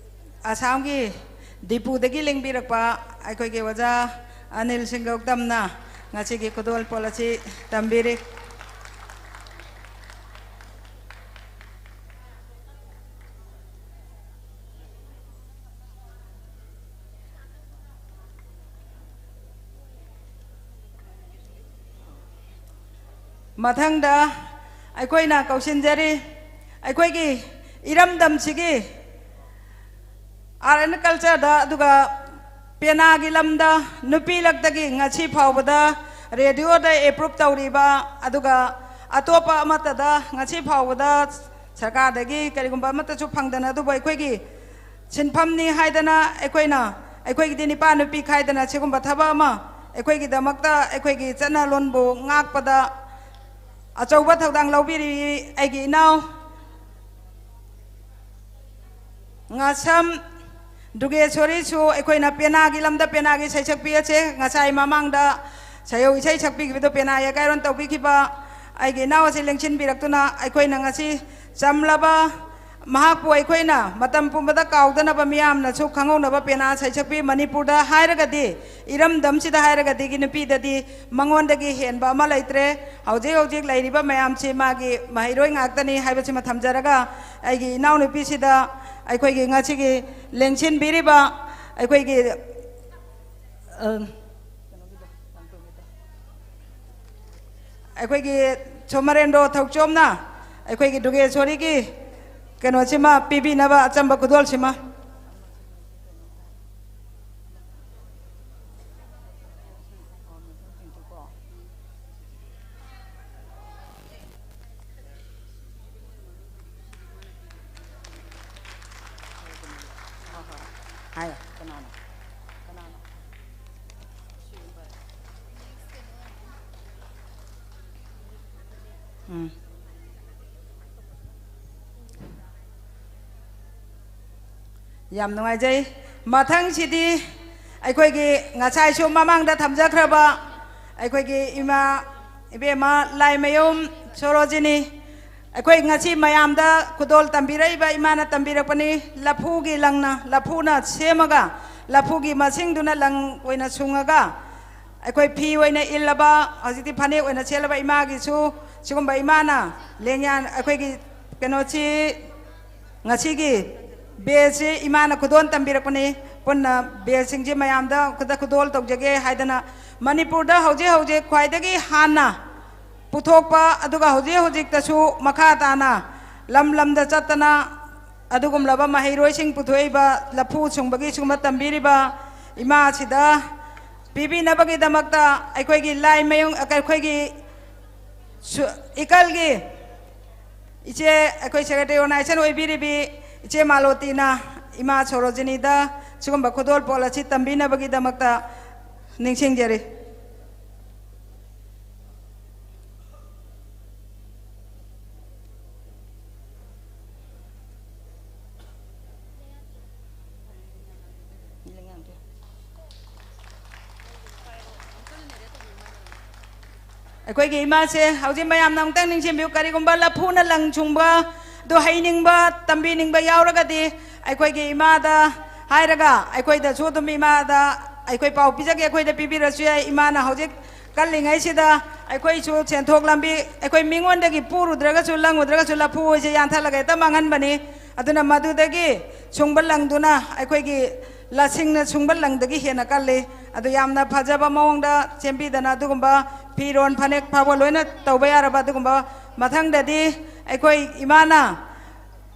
ꯑꯁꯥꯝꯒꯤ ꯗꯤꯄꯨꯗꯒꯤ ꯂꯦꯡꯕꯤꯔꯛꯄ ꯑꯩꯈꯣꯏꯒꯤ ꯑꯣꯖꯥ ꯑꯅꯤꯜ ꯁꯤꯡꯒꯧꯇꯝꯅ ꯉꯁꯤꯒꯤ ꯈꯨꯗꯣꯜꯄꯣꯠ ꯑꯁꯤ ꯇꯝꯕꯤꯔꯤ꯫ ꯃꯊꯪꯗ ꯑꯩꯈꯣꯏꯅ ꯀꯧꯁꯤꯟꯖꯔꯤ, ꯑꯩꯈꯣꯏꯒꯤ ꯏꯔꯝꯗꯝꯁꯤꯒꯤ ꯑꯥꯔꯠ ꯑꯦꯟ ꯀꯜꯆꯔꯗ, ꯑꯗꯨꯒ ꯄꯦꯅꯥꯒꯤ ꯂꯝꯗ ꯅꯨꯄꯤ ꯂꯛꯇꯒꯤ ꯉꯁꯤ ꯐꯥꯎꯕꯗ ꯔꯦꯗꯤꯑꯣꯗ ꯑꯦꯄ꯭ꯔꯨꯞ ꯇꯧꯔꯤꯕ, ꯑꯗꯨꯒ ꯑꯇꯣꯞꯄ ꯑꯃꯠꯇꯗ ꯉꯁꯤ ꯐꯥꯎꯕꯗ ꯁꯔꯀꯥꯔꯗꯒꯤ ꯀꯔꯤꯒꯨꯝꯕ ꯑꯃꯠꯇꯁꯨ ꯐꯪꯗꯅ, ꯑꯗꯨꯕꯨ ꯑꯩꯈꯣꯏꯒꯤ ꯁꯤꯟꯐꯝꯅꯤ ꯍꯥꯏꯗꯅ ꯑꯩꯈꯣꯏꯅ, ꯑꯩꯈꯣꯏꯒꯤꯗꯤ ꯅꯨꯄꯥ ꯅꯨꯄꯤ ꯈꯥꯏꯗꯅ ꯁꯤꯒꯨꯝꯕ ꯊꯕꯛ ꯑꯃ ꯑꯩꯈꯣꯏꯒꯤꯗꯃꯛꯇ, ꯑꯩꯈꯣꯏꯒꯤ ꯆꯠꯅꯂꯣꯟꯕꯨ ꯉꯥꯛꯄꯗ ꯑꯆꯧꯕ ꯊꯧꯗꯥꯡ ꯂꯧꯕꯤꯔꯤ ꯑꯩꯒꯤ ꯏꯅꯥꯎ ꯉꯥꯁꯝ ꯗꯨꯒꯦꯁꯣꯔꯤꯁꯨ ꯑꯩꯈꯣꯏꯅ ꯄꯦꯅꯥꯒꯤ ꯂꯝꯗ ꯄꯦꯅꯥꯒꯤ ꯁꯩꯁꯛꯄꯤ ꯑꯁꯦ ꯉꯁꯥꯏ ꯃꯃꯥꯡꯗ ꯁꯩꯌꯧ ꯏꯁꯩ ꯁꯛꯄꯤꯈꯤꯕꯗꯣ ꯄꯦꯅꯥ ꯌꯥꯀꯥꯏꯔꯣꯟ ꯇꯧꯕꯤꯈꯤꯕ ꯑꯩꯒꯤ ꯏꯅꯥꯎ ꯑꯁꯤ ꯂꯦꯡꯁꯤꯟꯕꯤꯔꯛꯇꯨꯅ ꯑꯩꯈꯣꯏꯅ ꯉꯁꯤ ꯆꯝꯂꯕ ꯃꯍꯥꯛꯄꯨ ꯑꯩꯈꯣꯏꯅ ꯃꯇꯝ ꯄꯨꯝꯕꯗ ꯀꯥꯎꯗꯅꯕ ꯃꯤꯌꯥꯝꯅꯁꯨ ꯈꯪꯍꯧꯅꯕ ꯄꯦꯅꯥ ꯁꯩꯁꯛꯄꯤ ꯃꯅꯤꯄꯨꯔꯗ ꯍꯥꯏꯔꯒꯗꯤ, ꯏꯔꯝꯗꯝꯁꯤꯗ ꯍꯥꯏꯔꯒꯗꯤ ꯅꯨꯄꯤꯗꯗꯤ ꯃꯉꯣꯟꯗꯒꯤ ꯍꯦꯟꯕ ꯑꯃ ꯂꯩꯇ꯭ꯔꯦ꯫ ꯍꯧꯖꯤꯛ ꯍꯧꯖꯤꯛ ꯂꯩꯔꯤꯕ ꯃꯌꯥꯝꯁꯤ ꯃꯥꯒꯤ ꯃꯍꯩꯔꯣꯏ ꯉꯥꯛꯇꯅꯤ ꯍꯥꯏꯕꯁꯤꯃ ꯊꯝꯖꯔꯒ, ꯑꯩꯒꯤ ꯏꯅꯥꯎꯅꯨꯄꯤꯁꯤꯗ ꯑꯩꯈꯣꯏꯒꯤ ꯉꯁꯤꯒꯤ ꯂꯦꯡꯁꯤꯟꯕꯤꯔꯤꯕ ꯑꯩꯈꯣꯏꯒꯤ, ꯑ, ꯑꯩꯈꯣꯏꯒꯤ ꯁꯣꯃꯔꯦꯟꯗ꯭ꯔꯣ ꯊꯧꯆꯣꯝꯅ ꯑꯩꯈꯣꯏꯒꯤ ꯗꯨꯒꯦꯁꯣꯔꯤꯒꯤ ꯀꯩꯅꯣꯁꯤꯃ ꯄꯤꯕꯤꯅꯕ ꯑꯆꯝꯕ ꯈꯨꯗꯣꯜꯁꯤꯃ꯫ ꯍꯥꯏꯌꯣ, ꯀꯅꯥꯅꯣ? ꯀꯅꯥꯅꯣ? ꯎꯝ꯫ ꯌꯥꯝ ꯅꯨꯡꯉꯥꯏꯖꯩ꯫ ꯃꯊꯪꯁꯤꯗꯤ ꯑꯩꯈꯣꯏꯒꯤ ꯉꯁꯥꯏꯁꯨ ꯃꯃꯥꯡꯗ ꯊꯝꯖꯈ꯭ꯔꯕ ꯑꯩꯈꯣꯏꯒꯤ ꯏꯃꯥ ꯏꯕꯦꯝꯃ ꯂꯥꯏꯃꯌꯨꯝ ꯁꯣꯔꯣꯖꯤꯅꯤ, ꯑꯩꯈꯣꯏ ꯉꯁꯤ ꯃꯌꯥꯝꯗ ꯈꯨꯗꯣꯜ ꯇꯝꯕꯤꯔꯛꯏꯕ ꯏꯃꯥꯅ ꯇꯝꯕꯤꯔꯛꯄꯅꯤ꯫ ꯂꯐꯨꯒꯤ ꯂꯪꯅ, ꯂꯐꯨꯅ ꯁꯦꯝꯃꯒ, ꯂꯐꯨꯒꯤ ꯃꯁꯤꯡꯗꯨꯅ ꯂꯪ ꯑꯣꯏꯅ ꯁꯨꯡꯉꯒ, ꯑꯩꯈꯣꯏ ꯐꯤ ꯑꯣꯏꯅ ꯏꯜꯂꯕ, ꯍꯧꯖꯤꯛꯇꯤ ꯐꯅꯦꯛ ꯑꯣꯏꯅ ꯁꯦꯠꯂꯕ ꯏꯃꯥꯒꯤꯁꯨ ꯁꯤꯒꯨꯝꯕ ꯏꯃꯥꯅ ꯂꯦꯡꯌꯥꯟ, ꯑꯩꯈꯣꯏꯒꯤ ꯀꯩꯅꯣꯁꯤ, ꯉꯁꯤꯒꯤ ꯕꯦꯜꯁꯤ ꯏꯃꯥꯅ ꯈꯨꯗꯣꯜ ꯇꯝꯕꯤꯔꯛꯄꯅꯤ꯫ ꯄꯨꯟꯅ ꯕꯦꯜꯁꯤꯡꯁꯤ ꯃꯌꯥꯝꯗ ꯈꯨꯗ-, ꯈꯨꯗꯣꯜ ꯇꯧꯖꯒꯦ ꯍꯥꯏꯗꯅ, ꯃꯅꯤꯄꯨꯔꯗ ꯍꯧꯖꯤꯛ ꯍꯧꯖꯤꯛ ꯈ꯭ꯋꯥꯏꯗꯒꯤ ꯍꯥꯟꯅ ꯄꯨꯊꯣꯛꯄ, ꯑꯗꯨꯒ ꯍꯧꯖꯤꯛ ꯍꯧꯖꯤꯛꯇꯁꯨ ꯃꯈꯥ ꯇꯥꯅ ꯂꯝ ꯂꯝꯗ ꯆꯠꯇꯅ ꯑꯗꯨꯒꯨꯝꯂꯕ ꯃꯍꯩꯔꯣꯏꯁꯤꯡ ꯄꯨꯊꯣꯛꯏꯕ, ꯂꯐꯨ ꯁꯨꯡꯕꯒꯤ ꯁꯤꯒꯨꯝꯕ ꯇꯝꯕꯤꯔꯤꯕ ꯏꯃꯥꯁꯤꯗ ꯄꯤꯕꯤꯅꯕꯒꯤꯗꯃꯛꯇ ꯑꯩꯈꯣꯏꯒꯤ ꯂꯥꯏꯃꯌꯨꯝ, ꯑꯩꯈꯣꯏꯒꯤ ꯁꯨ-, ꯏꯀꯜꯒꯤ ꯏꯆꯦ, ꯑꯩꯈꯣꯏ ꯁꯦꯀ꯭ꯔꯦꯇꯔꯤ ꯑꯣꯔꯒꯅꯥꯏꯖꯦꯁꯟ ꯑꯣꯏꯕꯤꯔꯤꯕꯤ ꯏꯆꯦ ꯃꯥꯂꯣꯇꯤꯅ ꯏꯃꯥ ꯁꯣꯔꯣꯖꯤꯅꯤꯗ ꯁꯤꯒꯨꯝꯕ ꯈꯨꯗꯣꯜꯄꯣꯠ ꯑꯁꯤ ꯇꯝꯕꯤꯅꯕꯒꯤꯗꯃꯛꯇ ꯅꯤꯡꯁꯤꯡꯖꯔꯤ꯫ ꯑꯩꯈꯣꯏꯒꯤ ꯏꯃꯥꯁꯦ ꯍꯧꯖꯤꯛ ꯃꯌꯥꯝꯅ ꯑꯃꯨꯛꯇꯪ ꯅꯤꯡꯁꯤꯡꯕꯤꯌꯨ꯫ ꯀꯔꯤꯒꯨꯝꯕ ꯂꯐꯨꯅ ꯂꯪ ꯁꯨꯡꯕ ꯑꯗꯨ ꯍꯩꯅꯤꯡꯕ, ꯇꯝꯕꯤꯅꯤꯡꯕ ꯌꯥꯎꯔꯒꯗꯤ ꯑꯩꯈꯣꯏꯒꯤ ꯏꯃꯥꯗ ꯍꯥꯏꯔꯒ, ꯑꯩꯈꯣꯏꯗꯁꯨ ꯑꯗꯨꯝ ꯏꯃꯥꯗ ꯑꯩꯈꯣꯏ ꯄꯥꯎ ꯄꯤꯖꯒꯦ, ꯑꯩꯈꯣꯏꯗ ꯄꯤꯕꯤꯔꯁꯨ ꯌꯥꯏ꯫ ꯏꯃꯥꯅ ꯍꯧꯖꯤꯛ ꯀꯜꯂꯤꯉꯩꯁꯤꯗ ꯑꯩꯈꯣꯏꯁꯨ ꯁꯦꯟꯊꯣꯛ ꯂꯝꯕꯤ, ꯑꯩꯈꯣꯏ ꯃꯤꯉꯣꯟꯗꯒꯤ ꯄꯨꯔꯨꯗ꯭ꯔꯒꯁꯨ ꯂꯪꯉꯨꯗ꯭ꯔꯒꯁꯨ ꯂꯐꯨ ꯍꯣꯏꯁꯦ ꯌꯥꯟꯊꯠꯂꯒ ꯍꯦꯛꯇ ꯃꯥꯡꯍꯟꯕꯅꯤ꯫ ꯑꯗꯨꯅ ꯃꯗꯨꯗꯒꯤ ꯁꯨꯡꯕ ꯂꯪꯗꯨꯅ ꯑꯩꯈꯣꯏꯒꯤ ꯂꯁꯤꯡꯅ ꯁꯨꯡꯕ ꯂꯪꯗꯒꯤ ꯍꯦꯟꯅ ꯀꯜꯂꯤ꯫ ꯑꯗꯨ ꯌꯥꯝꯅ ꯐꯖꯕ ꯃꯑꯣꯡꯗ ꯁꯦꯝꯕꯤꯗꯅ ꯑꯗꯨꯒꯨꯝꯕ ꯐꯤꯔꯣꯟ ꯐꯅꯦꯛ ꯐꯥꯎꯕ ꯂꯣꯏꯅ ꯇꯧꯕ ꯌꯥꯔꯕ ꯑꯗꯨꯒꯨꯝꯕ, ꯃꯊꯪꯗꯗꯤ ꯑꯩꯈꯣꯏ ꯏꯃꯥꯅ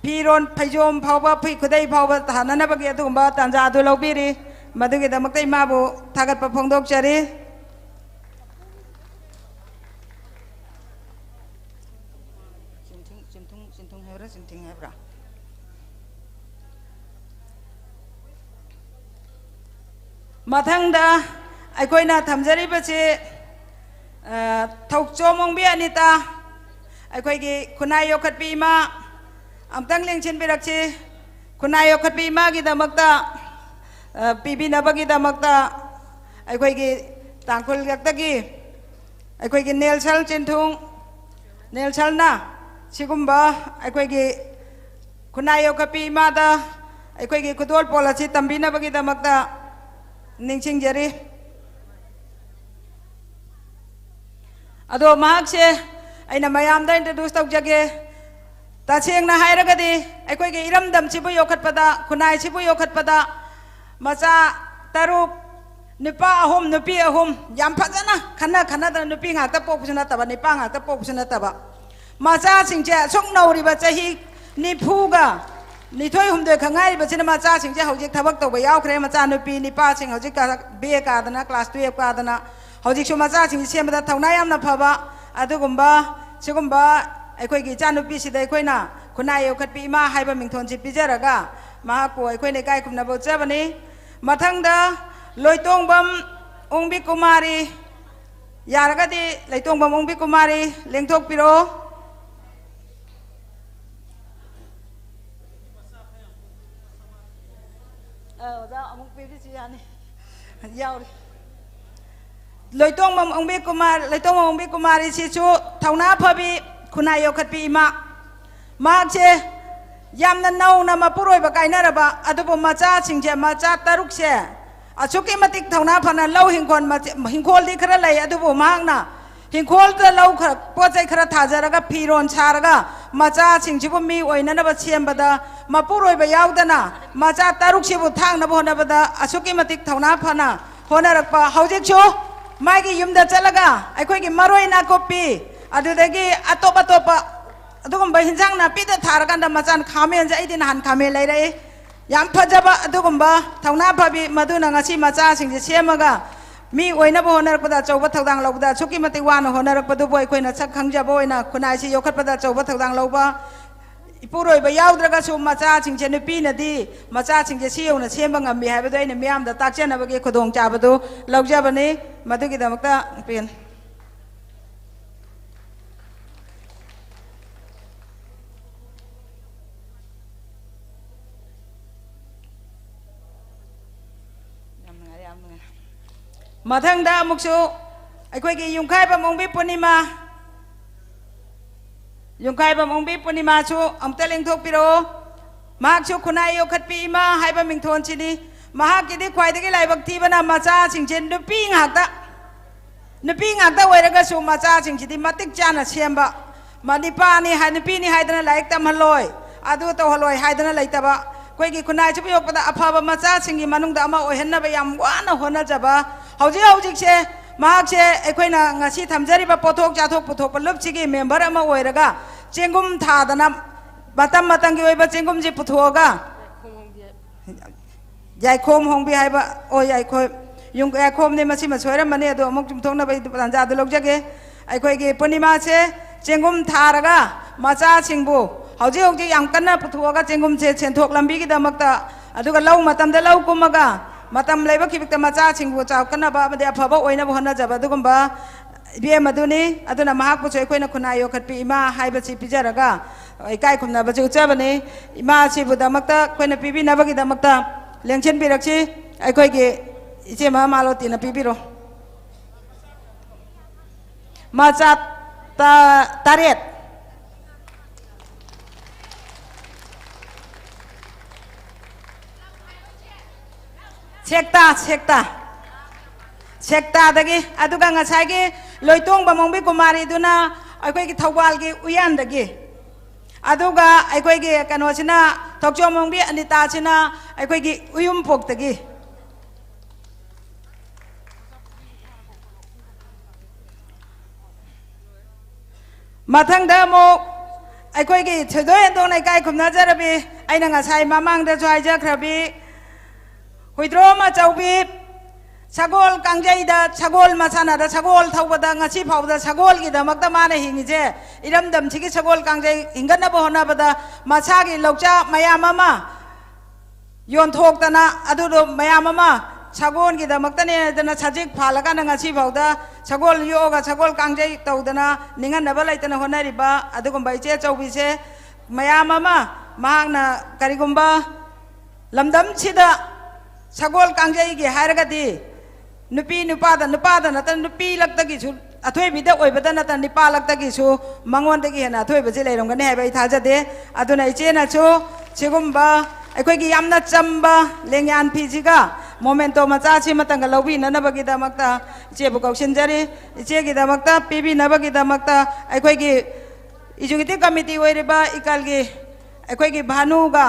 ꯐꯤꯔꯣꯟ ꯐꯩꯖꯣꯝ ꯐꯥꯎꯕ, ꯐꯤ ꯈꯨꯗꯩ ꯐꯥꯎꯕ ꯇꯥꯍꯟꯅꯅꯕꯒꯤ ꯑꯗꯨꯒꯨꯝꯕ ꯇꯥꯟꯖꯥ ꯑꯗꯨ ꯂꯧꯕꯤꯔꯤ꯫ ꯃꯗꯨꯒꯤꯗꯃꯛꯇ ꯏꯃꯥꯕꯨ ꯊꯥꯒꯠꯄ ꯐꯣꯡꯗꯣꯛꯆꯔꯤ꯫ ꯆꯤꯟꯊꯨꯡ, ꯆꯤꯟꯊꯨꯡ, ꯆꯤꯟꯊꯨꯡ ꯍꯥꯏꯕ꯭ꯔꯥ, ꯆꯤꯟꯊꯤꯡ ꯍꯥꯏꯕ꯭ꯔꯥ? ꯃꯊꯪꯗ ꯑꯩꯈꯣꯏꯅ ꯊꯝꯖꯔꯤꯕꯁꯤ, ꯑ, ꯊꯧꯆꯣꯝ ꯑꯣꯡꯕꯤ ꯑꯅꯤꯇꯥ, ꯑꯩꯈꯣꯏꯒꯤ ꯈꯨꯟꯅꯥꯏ ꯌꯣꯛꯈꯠꯄꯤ ꯏꯃꯥ, ꯑꯝꯇꯪ ꯂꯦꯡꯁꯤꯟꯕꯤꯔꯛꯁꯤ꯫ ꯈꯨꯟꯅꯥꯏ ꯌꯣꯛꯈꯠꯄꯤ ꯏꯃꯥꯒꯤꯗꯃꯛꯇ, ꯑ, ꯄꯤꯕꯤꯅꯕꯒꯤꯗꯃꯛꯇ ꯑꯩꯈꯣꯏꯒꯤ ꯇꯥꯡꯈꯨꯜ ꯈꯛꯇꯒꯤ ꯑꯩꯈꯣꯏꯒꯤ ꯅꯦꯜꯁꯟ ꯆꯤꯟꯊꯨꯡ, ꯅꯦꯜꯁꯟꯅ ꯁꯤꯒꯨꯝꯕ ꯑꯩꯈꯣꯏꯒꯤ ꯈꯨꯟꯅꯥꯏ ꯌꯣꯛꯈꯠꯄꯤ ꯏꯃꯥꯗ ꯑꯩꯈꯣꯏꯒꯤ ꯈꯨꯗꯣꯜꯄꯣꯠ ꯑꯁꯤ ꯇꯝꯕꯤꯅꯕꯒꯤꯗꯃꯛꯇ ꯅꯤꯡꯁꯤꯡꯖꯔꯤ꯫ ꯑꯗꯣ ꯃꯍꯥꯛꯁꯦ ꯑꯩꯅ ꯃꯌꯥꯝꯗ introduce ꯇꯧꯖꯒꯦ꯫ ꯇꯁꯦꯡꯅ ꯍꯥꯏꯔꯒꯗꯤ ꯑꯩꯈꯣꯏꯒꯤ ꯏꯔꯝꯗꯝꯁꯤꯕꯨ ꯌꯣꯛꯈꯠꯄꯗ, ꯈꯨꯟꯅꯥꯏꯁꯤꯕꯨ ꯌꯣꯛꯈꯠꯄꯗ ꯃꯆꯥ ꯇꯔꯨꯛ, ꯅꯨꯄꯥ ꯑꯍꯨꯝ, ꯅꯨꯄꯤ ꯑꯍꯨꯝ, ꯌꯥꯝ ꯐꯖꯅ ꯈꯟꯅ ꯈꯟꯅꯗꯅ ꯅꯨꯄꯤ ꯉꯥꯛꯇ ꯄꯣꯛꯄꯁꯨ ꯅꯠꯇꯕ, ꯅꯨꯄꯥ ꯉꯥꯛꯇ ꯄꯣꯛꯄꯁꯨ ꯅꯠꯇꯕ, ꯃꯆꯥꯁꯤꯡꯁꯦ ꯑꯁꯨꯛ ꯅꯧꯔꯤꯕ ꯆꯍꯤ ꯅꯤꯐꯨꯒ ꯅꯤꯊꯣꯏ ꯍꯨꯝꯗꯣꯏ ꯈꯛ ꯉꯥꯏꯔꯤꯕꯁꯤꯅ ꯃꯆꯥꯁꯤꯡꯁꯦ ꯍꯧꯖꯤꯛ ꯊꯕꯛ ꯇꯧꯕ ꯌꯥꯎꯈ꯭ꯔꯦ꯫ ꯃꯆꯥꯅꯨꯄꯤ ꯅꯤꯄꯥꯁꯤꯡ ꯍꯧꯖꯤꯛ ꯀ-, ꯕꯤ ꯑꯦ ꯀꯥꯗꯅ, ꯀ꯭ꯂꯥꯁ ꯇꯨꯌꯦꯜꯞ ꯀꯥꯗꯅ ꯍꯧꯖꯤꯛꯁꯨ ꯃꯆꯥꯁꯤꯡꯁꯤ ꯁꯦꯝꯕꯗ ꯊꯧꯅꯥ ꯌꯥꯝꯅ ꯐꯕ ꯑꯗꯨꯒꯨꯝꯕ ꯁꯤꯒꯨꯝꯕ ꯑꯩꯈꯣꯏꯒꯤ ꯏꯆꯥꯅꯨꯄꯤꯁꯤꯗ ꯑꯩꯈꯣꯏꯅ ꯈꯨꯟꯅꯥꯏ ꯌꯣꯛꯈꯠꯄꯤ ꯏꯃꯥ ꯍꯥꯏꯕ ꯃꯤꯡꯊꯣꯟꯁꯤ ꯄꯤꯖꯔꯒ ꯃꯍꯥꯛꯄꯨ ꯑꯩꯈꯣꯏꯅ ꯏꯀꯥꯏ ꯈꯨꯝꯅꯕ ꯎꯠꯆꯕꯅꯤ꯫ ꯃꯊꯪꯗ ꯂꯣꯏꯇꯣꯡꯕꯝ ꯑꯣꯡꯕꯤ ꯀꯨꯃꯥꯔꯤ, ꯌꯥꯔꯒꯗꯤ ꯂꯩꯇꯣꯡꯕꯝ ꯑꯣꯡꯕꯤ ꯀꯨꯃꯥꯔꯤ ꯂꯦꯡꯊꯣꯛꯄꯤꯔꯛꯑꯣ꯫ ꯑ, ꯑꯣꯖꯥ ꯑꯃꯨꯛ ꯄꯤꯕꯤꯁꯤ ꯌꯥꯅꯤ꯫ ꯌꯥꯎꯔꯤ꯫ ꯂꯣꯏꯇꯣꯡꯕꯝ ꯑꯣꯡꯕꯤ ꯀꯨꯃꯥꯔ, ꯂꯣꯏꯇꯣꯡꯕꯝ ꯑꯣꯡꯕꯤ ꯀꯨꯃꯥꯔꯤꯁꯤꯁꯨ ꯊꯧꯅꯥ ꯐꯕꯤ, ꯈꯨꯟꯅꯥꯏ ꯌꯣꯛꯈꯠꯄꯤ ꯏꯃꯥ꯫ ꯃꯍꯥꯛꯁꯦ ꯌꯥꯝꯅ ꯅꯧꯅ ꯃꯄꯨꯔꯣꯏꯕ ꯀꯥꯏꯅꯔꯕ, ꯑꯗꯨꯕꯨ ꯃꯆꯥꯁꯤꯡꯁꯦ, ꯃꯆꯥ ꯇꯔꯨꯛꯁꯦ ꯑꯁꯨꯛꯀꯤ ꯃꯇꯤꯛ ꯊꯧꯅꯥ ꯐꯅ ꯂꯧ ꯍꯤꯡꯈꯣꯜ ꯃꯆꯦ-, ꯍꯤꯡꯈꯣꯜꯗꯤ ꯈꯔ ꯂꯩ, ꯑꯗꯨꯕꯨ ꯃꯍꯥꯛꯅ ꯍꯤꯡꯈꯣꯜꯗ ꯂꯧ ꯈꯔ, ꯄꯣꯠ ꯆꯩ ꯈꯔ ꯊꯥꯖꯔꯒ, ꯐꯤꯔꯣꯜ ꯁꯥꯔꯒ, ꯃꯆꯥꯁꯤꯡꯁꯤꯕꯨ ꯃꯤ ꯑꯣꯏꯅꯅꯕ ꯁꯦꯝꯕꯗ, ꯃꯄꯨꯔꯣꯏꯕ ꯌꯥꯎꯗꯅ ꯃꯆꯥ ꯇꯔꯨꯛꯁꯤꯕꯨ ꯊꯥꯡꯅꯕ ꯍꯣꯠꯅꯕꯗ ꯑꯁꯨꯛꯀꯤ ꯃꯇꯤꯛ ꯊꯧꯅꯥ ꯐꯅ ꯍꯣꯠꯅꯔꯛꯄ, ꯍꯧꯖꯤꯛꯁꯨ ꯃꯥꯒꯤ ꯌꯨꯝꯗ ꯆꯠꯂꯒ ꯑꯩꯈꯣꯏꯒꯤ ꯃꯔꯣꯏ ꯅꯥꯀꯨꯞꯄꯤ, ꯑꯗꯨꯗꯒꯤ ꯑꯇꯣꯞ ꯑꯇꯣꯞꯄ ꯑꯗꯨꯒꯨꯝꯕ ꯍꯤꯟꯖꯥꯡ ꯅꯥꯄꯤꯗ ꯊꯥꯔꯀꯥꯟꯗ ꯃꯆꯥꯅ ꯈꯥꯃꯦꯟꯁꯦ, ꯑꯩꯗꯤ ꯅꯍꯥꯟ ꯈꯥꯃꯦꯟ ꯂꯩꯔꯛꯏ, ꯌꯥꯝ ꯐꯖꯕ ꯑꯗꯨꯒꯨꯝꯕ ꯊꯧꯅꯥ ꯐꯕꯤ, ꯃꯗꯨꯅ ꯉꯁꯤ ꯃꯆꯥꯁꯤꯡꯁꯦ ꯁꯦꯝꯃꯒ ꯃꯤ ꯑꯣꯏꯅꯕ ꯍꯣꯠꯅꯔꯛꯄꯗ ꯑꯆꯧꯕ ꯊꯧꯗꯥꯡ ꯂꯧꯕꯗ ꯑꯁꯨꯛꯀꯤ ꯃꯇꯤꯛ ꯋꯥꯅ ꯍꯣꯠꯅꯔꯛꯄꯗꯨꯕꯨ ꯑꯩꯈꯣꯏꯅ ꯁꯛ ꯈꯪꯖꯕ ꯑꯣꯏꯅ ꯈꯨꯟꯅꯥꯏꯁꯤ ꯌꯣꯛꯈꯠꯄꯗ ꯑꯆꯧꯕ ꯊꯧꯗꯥꯡ ꯂꯧꯕ ꯏꯄꯨꯔꯣꯏꯕ ꯌꯥꯎꯗ꯭ꯔꯒꯁꯨ ꯃꯆꯥꯁꯤꯡꯁꯦ, ꯅꯨꯄꯤꯅꯗꯤ ꯃꯆꯥꯁꯤꯡꯁꯦ ꯁꯤ ꯌꯧꯅ ꯁꯦꯝꯕ ꯉꯝꯃꯤ ꯍꯥꯏꯕꯗꯨ ꯑꯩꯅ ꯃꯤꯌꯥꯝꯗ ꯇꯥꯛꯆꯅꯕꯒꯤ ꯈꯨꯗꯣꯡꯆꯥꯕꯗꯨ ꯂꯧꯖꯕꯅꯤ꯫ ꯃꯗꯨꯒꯤꯗꯃꯛꯇ ꯄꯦꯟ-, ꯌꯥꯝ ꯅꯨꯡꯉꯥꯏꯔꯦ, ꯌꯥꯝ ꯅꯨꯡꯉꯥꯏꯔꯦ꯫ ꯃꯊꯪꯗ ꯑꯃꯨꯛꯁꯨ ꯑꯩꯈꯣꯏꯒꯤ ꯌꯨꯝꯈꯥꯏꯕꯝ ꯑꯣꯡꯕꯤ ꯄꯨꯔꯅꯤꯃꯥ, ꯌꯨꯝꯈꯥꯏꯕꯝ ꯑꯣꯡꯕꯤ ꯄꯨꯔꯅꯤꯃꯥꯁꯨ ꯑꯃꯨꯛꯇ ꯂꯦꯡꯊꯣꯛꯄꯤꯔꯛꯑꯣ꯫ ꯃꯍꯥꯛꯁꯨ ꯈꯨꯟꯅꯥꯏ ꯌꯣꯛꯈꯠꯄꯤ ꯏꯃꯥ ꯍꯥꯏꯕ ꯃꯤꯡꯊꯣꯟꯁꯤꯅꯤ꯫ ꯃꯍꯥꯛꯀꯤꯗꯤ ꯈ꯭ꯋꯥꯏꯗꯒꯤ ꯂꯥꯏꯕꯛ ꯊꯤꯕꯅ ꯃꯆꯥꯁꯤꯡꯁꯦ ꯅꯨꯄꯤ ꯉꯥꯛꯇ, ꯅꯨꯄꯤ ꯉꯥꯛꯇ ꯑꯣꯏꯔꯒꯁꯨ ꯃꯆꯥꯁꯤꯡꯁꯤꯗꯤ ꯃꯇꯤꯛ ꯆꯥꯅ ꯁꯦꯝꯕ, ꯃ-, ꯅꯤꯄꯥꯅꯤ ꯍꯥꯏ-, ꯅꯨꯄꯤꯅꯤ ꯍꯥꯏꯗꯅ ꯂꯥꯏꯔꯤꯛ ꯇꯝꯍꯜꯂꯣꯏ, ꯑꯗꯨ ꯇꯧꯍꯜꯂꯣꯏ ꯍꯥꯏꯗꯅ ꯂꯩꯇꯕ, ꯑꯩꯈꯣꯏꯒꯤ ꯈꯨꯟꯅꯥꯏꯁꯤꯕꯨ ꯌꯣꯛꯄꯗ ꯑꯐꯕ ꯃꯆꯥꯁꯤꯡꯒꯤ ꯃꯅꯨꯡꯗ ꯑꯃ ꯑꯣꯏꯍꯟꯅꯕ ꯌꯥꯝ ꯋꯥꯅ ꯍꯣꯠꯅꯖꯕ, ꯍꯧꯖꯤꯛ ꯍꯧꯖꯤꯛꯁꯦ ꯃꯍꯥꯛꯁꯦ ꯑꯩꯈꯣꯏꯅ ꯉꯁꯤ ꯊꯝꯖꯔꯤꯕ ꯄꯣꯠꯊꯣꯛ ꯆꯥꯊꯣꯛ ꯄꯨꯊꯣꯛꯄ ꯂꯨꯞꯁꯤꯒꯤ ꯃꯦꯝꯕꯔ ꯑꯃ ꯑꯣꯏꯔꯒ ꯆꯦꯡꯒꯨꯝ ꯊꯥꯗꯅ ꯃꯇꯝ ꯃꯇꯝꯒꯤ ꯑꯣꯏꯕ ꯆꯦꯡꯒꯨꯝꯁꯤ ꯄꯨꯊꯣꯛꯑꯒ ꯌꯥꯏꯈꯣꯝ ꯍꯣꯡꯕꯤ ꯍꯥꯏꯕ, ꯑꯣ, ꯌꯥꯏꯈꯣꯝ, ꯌꯨꯝ, ꯌꯥꯏꯈꯣꯝꯅꯦ, ꯃꯁꯤꯃ ꯁꯣꯏꯔꯝꯃꯅꯤ, ꯑꯗꯣ ꯑꯃꯨꯛ ꯆꯨꯝꯊꯣꯛꯅꯕ ꯑꯩ ꯇꯥꯟꯖꯥꯗꯨ ꯂꯧꯖꯒꯦ꯫ ꯑꯩꯈꯣꯏꯒꯤ ꯄꯨꯔꯅꯤꯃꯥꯁꯦ ꯆꯦꯡꯒꯨꯝ ꯊꯥꯔꯒ ꯃꯆꯥꯁꯤꯡꯕꯨ ꯍꯧꯖꯤꯛ ꯍꯧꯖꯤꯛ ꯌꯥꯝ ꯀꯟꯅ ꯄꯨꯊꯣꯛꯑꯒ ꯆꯦꯡꯒꯨꯝꯁꯦ ꯁꯦꯟꯊꯣꯛ ꯂꯝꯕꯤꯒꯤꯗꯃꯛꯇ, ꯑꯗꯨꯒ ꯂꯧ ꯃꯇꯝꯗ ꯂꯧ ꯀꯨꯝꯃꯒ ꯃꯇꯝ ꯂꯩꯕ ꯈꯤꯕꯤꯛꯇ ꯃꯆꯥꯁꯤꯡꯕꯨ ꯆꯥꯎꯈꯠꯅꯕ ꯑꯃꯗꯤ ꯑꯐꯕ ꯑꯣꯏꯅꯕ ꯍꯣꯠꯅꯖꯕ ꯑꯗꯨꯒꯨꯝꯕ ꯏꯕꯦꯝ ꯑꯗꯨꯅꯤ꯫ ꯑꯗꯨꯅ ꯃꯍꯥꯛꯄꯨꯁꯨ ꯑꯩꯈꯣꯏꯅ ꯈꯨꯟꯅꯥꯏ ꯌꯣꯛꯈꯠꯄꯤ ꯏꯃꯥ ꯍꯥꯏꯕꯁꯤ ꯄꯤꯖꯔꯒ ꯏꯀꯥꯏ ꯈꯨꯝꯅꯕꯁꯤ ꯎꯠꯆꯕꯅꯤ꯫ ꯏꯃꯥ ꯑꯁꯤꯕꯨꯗꯃꯛꯇ ꯑꯩꯈꯣꯏꯅ ꯄꯤꯕꯤꯅꯕꯒꯤꯗꯃꯛꯇ ꯂꯦꯡꯁꯤꯟꯕꯤꯔꯛꯁꯤ꯫ ꯑꯩꯈꯣꯏꯒꯤ ꯏꯆꯦꯃ ꯃꯥꯂꯣꯇꯤꯅ ꯄꯤꯕꯤꯔꯣ꯫ ꯃꯆꯥ ꯇ-, ꯇꯔꯦꯠ꯫ ꯁꯦꯛꯇꯥ, ꯁꯦꯛꯇꯥ꯫ ꯁꯦꯛꯇꯥꯗꯒꯤ, ꯑꯗꯨꯒ ꯉꯁꯥꯏꯒꯤ ꯂꯣꯏꯇꯣꯡꯕ ꯃꯣꯡꯕꯤ ꯀꯨꯃꯥꯔꯤꯗꯨꯅ ꯑꯩꯈꯣꯏꯒꯤ ꯊꯧꯕꯥꯜꯒꯤ ꯎꯌꯥꯟꯗꯒꯤ, ꯑꯗꯨꯒ ꯑꯩꯈꯣꯏꯒꯤ ꯀꯩꯅꯣꯁꯤꯅ, ꯊꯣꯛꯆꯣꯝ ꯃꯣꯡꯕꯤ ꯑꯅꯤꯇꯥꯁꯤꯅ ꯑꯩꯈꯣꯏꯒꯤ ꯎꯌꯨꯝꯄꯣꯛꯇꯒꯤ꯫ ꯃꯊꯪꯗ ꯑꯃꯨꯛ ꯑꯩꯈꯣꯏꯒꯤ ꯊꯣꯏꯗꯣꯛ ꯍꯦꯟꯗꯣꯛꯅ ꯏꯀꯥꯏ ꯈꯨꯝꯅꯖꯔꯕꯤ, ꯑꯩꯅ ꯉꯁꯥꯏ ꯃꯃꯥꯡꯗꯁꯨ ꯍꯥꯏꯖꯈ꯭ꯔꯕꯤ, ꯍꯨꯏꯗ꯭ꯔꯣꯝ ꯑꯆꯧꯕꯤ, ꯁꯒꯣꯜ ꯀꯥꯡꯖꯩꯗ ꯁꯒꯣꯜ ꯃꯁꯥꯟꯅꯗ ꯁꯒꯣꯜ ꯊꯧꯕꯗ ꯉꯁꯤ ꯐꯥꯎꯕꯗ ꯁꯒꯣꯜꯒꯤꯗꯃꯛꯇ ꯃꯥꯅ ꯍꯤꯡꯉꯤꯁꯦ, ꯏꯔꯝꯗꯝꯁꯤꯒꯤ ꯁꯒꯣꯜ ꯀꯥꯡꯖꯩ ꯍꯤꯡꯒꯠꯅꯕ ꯍꯣꯠꯅꯕꯗ ꯃꯁꯥꯒꯤ ꯂꯧꯆꯥ ꯃꯌꯥꯝ ꯑꯃ ꯌꯣꯟꯊꯣꯛꯇꯅ, ꯑꯗꯨꯗꯣ ꯃꯌꯥꯝ ꯑꯃ ꯁꯒꯣꯜꯒꯤꯗꯃꯛꯇꯅꯦꯗꯅ ꯁꯖꯤꯛ ꯐꯥꯜꯂꯀꯥꯟꯗ ꯉꯁꯤ ꯐꯥꯎꯗ ꯁꯒꯣꯜ ꯌꯣꯛꯑꯒ ꯁꯒꯣꯜ ꯀꯥꯡꯖꯩ ꯇꯧꯗꯅ ꯅꯤꯡꯍꯟꯅꯕ ꯂꯩꯇꯅ ꯍꯣꯠꯅꯔꯤꯕ ꯑꯗꯨꯒꯨꯝꯕ ꯏꯆꯦ ꯑꯆꯧꯕꯤꯁꯦ ꯃꯌꯥꯝ ꯑꯃ, ꯃꯍꯥꯛꯅ ꯀꯔꯤꯒꯨꯝꯕ ꯂꯝꯗꯝꯁꯤꯗ ꯁꯒꯣꯜ ꯀꯥꯡꯖꯩꯒꯤ ꯍꯥꯏꯔꯒꯗꯤ ꯅꯨꯄꯤ ꯅꯨꯄꯥꯗ, ꯅꯨꯄꯥꯗ ꯅꯠꯇꯅ ꯅꯨꯄꯤ ꯂꯛꯇꯒꯤꯁꯨ, ꯑꯊꯣꯏꯕꯤꯗ ꯑꯣꯏꯕꯗ ꯅꯠꯇꯅ ꯅꯨꯄꯥ ꯂꯛꯇꯒꯤꯁꯨ ꯃꯉꯣꯟꯗꯒꯤ ꯍꯦꯟꯅ ꯑꯊꯣꯏꯕꯁꯤ ꯂꯩꯔꯝꯒꯅꯤ ꯍꯥꯏꯕ ꯑꯩ ꯊꯥꯖꯗꯦ꯫ ꯑꯗꯨꯅ ꯏꯆꯦꯅꯁꯨ ꯁꯤꯒꯨꯝꯕ ꯑꯩꯈꯣꯏꯒꯤ ꯌꯥꯝꯅ ꯆꯝꯕ ꯂꯦꯡꯌꯥꯟ ꯐꯤꯁꯤꯒ ꯃꯣꯃꯦꯟꯇꯣ ꯃꯆꯥꯁꯤꯃꯇꯪꯒ ꯂꯧꯕꯤꯅꯅꯕꯒꯤꯗꯃꯛꯇ ꯏꯆꯦꯕꯨ ꯀꯧꯁꯤꯟꯖꯔꯤ꯫ ꯏꯆꯦꯒꯤꯗꯃꯛꯇ ꯄꯤꯕꯤꯅꯕꯒꯤꯗꯃꯛꯇ ꯑꯩꯈꯣꯏꯒꯤ ꯑꯦꯛꯖꯤꯀ꯭ꯌꯨꯇꯤꯚ ꯀꯃꯤꯇꯤ ꯑꯣꯏꯔꯤꯕ ꯏꯀꯜꯒꯤ ꯑꯩꯈꯣꯏꯒꯤ ꯚꯥꯅꯨꯒ,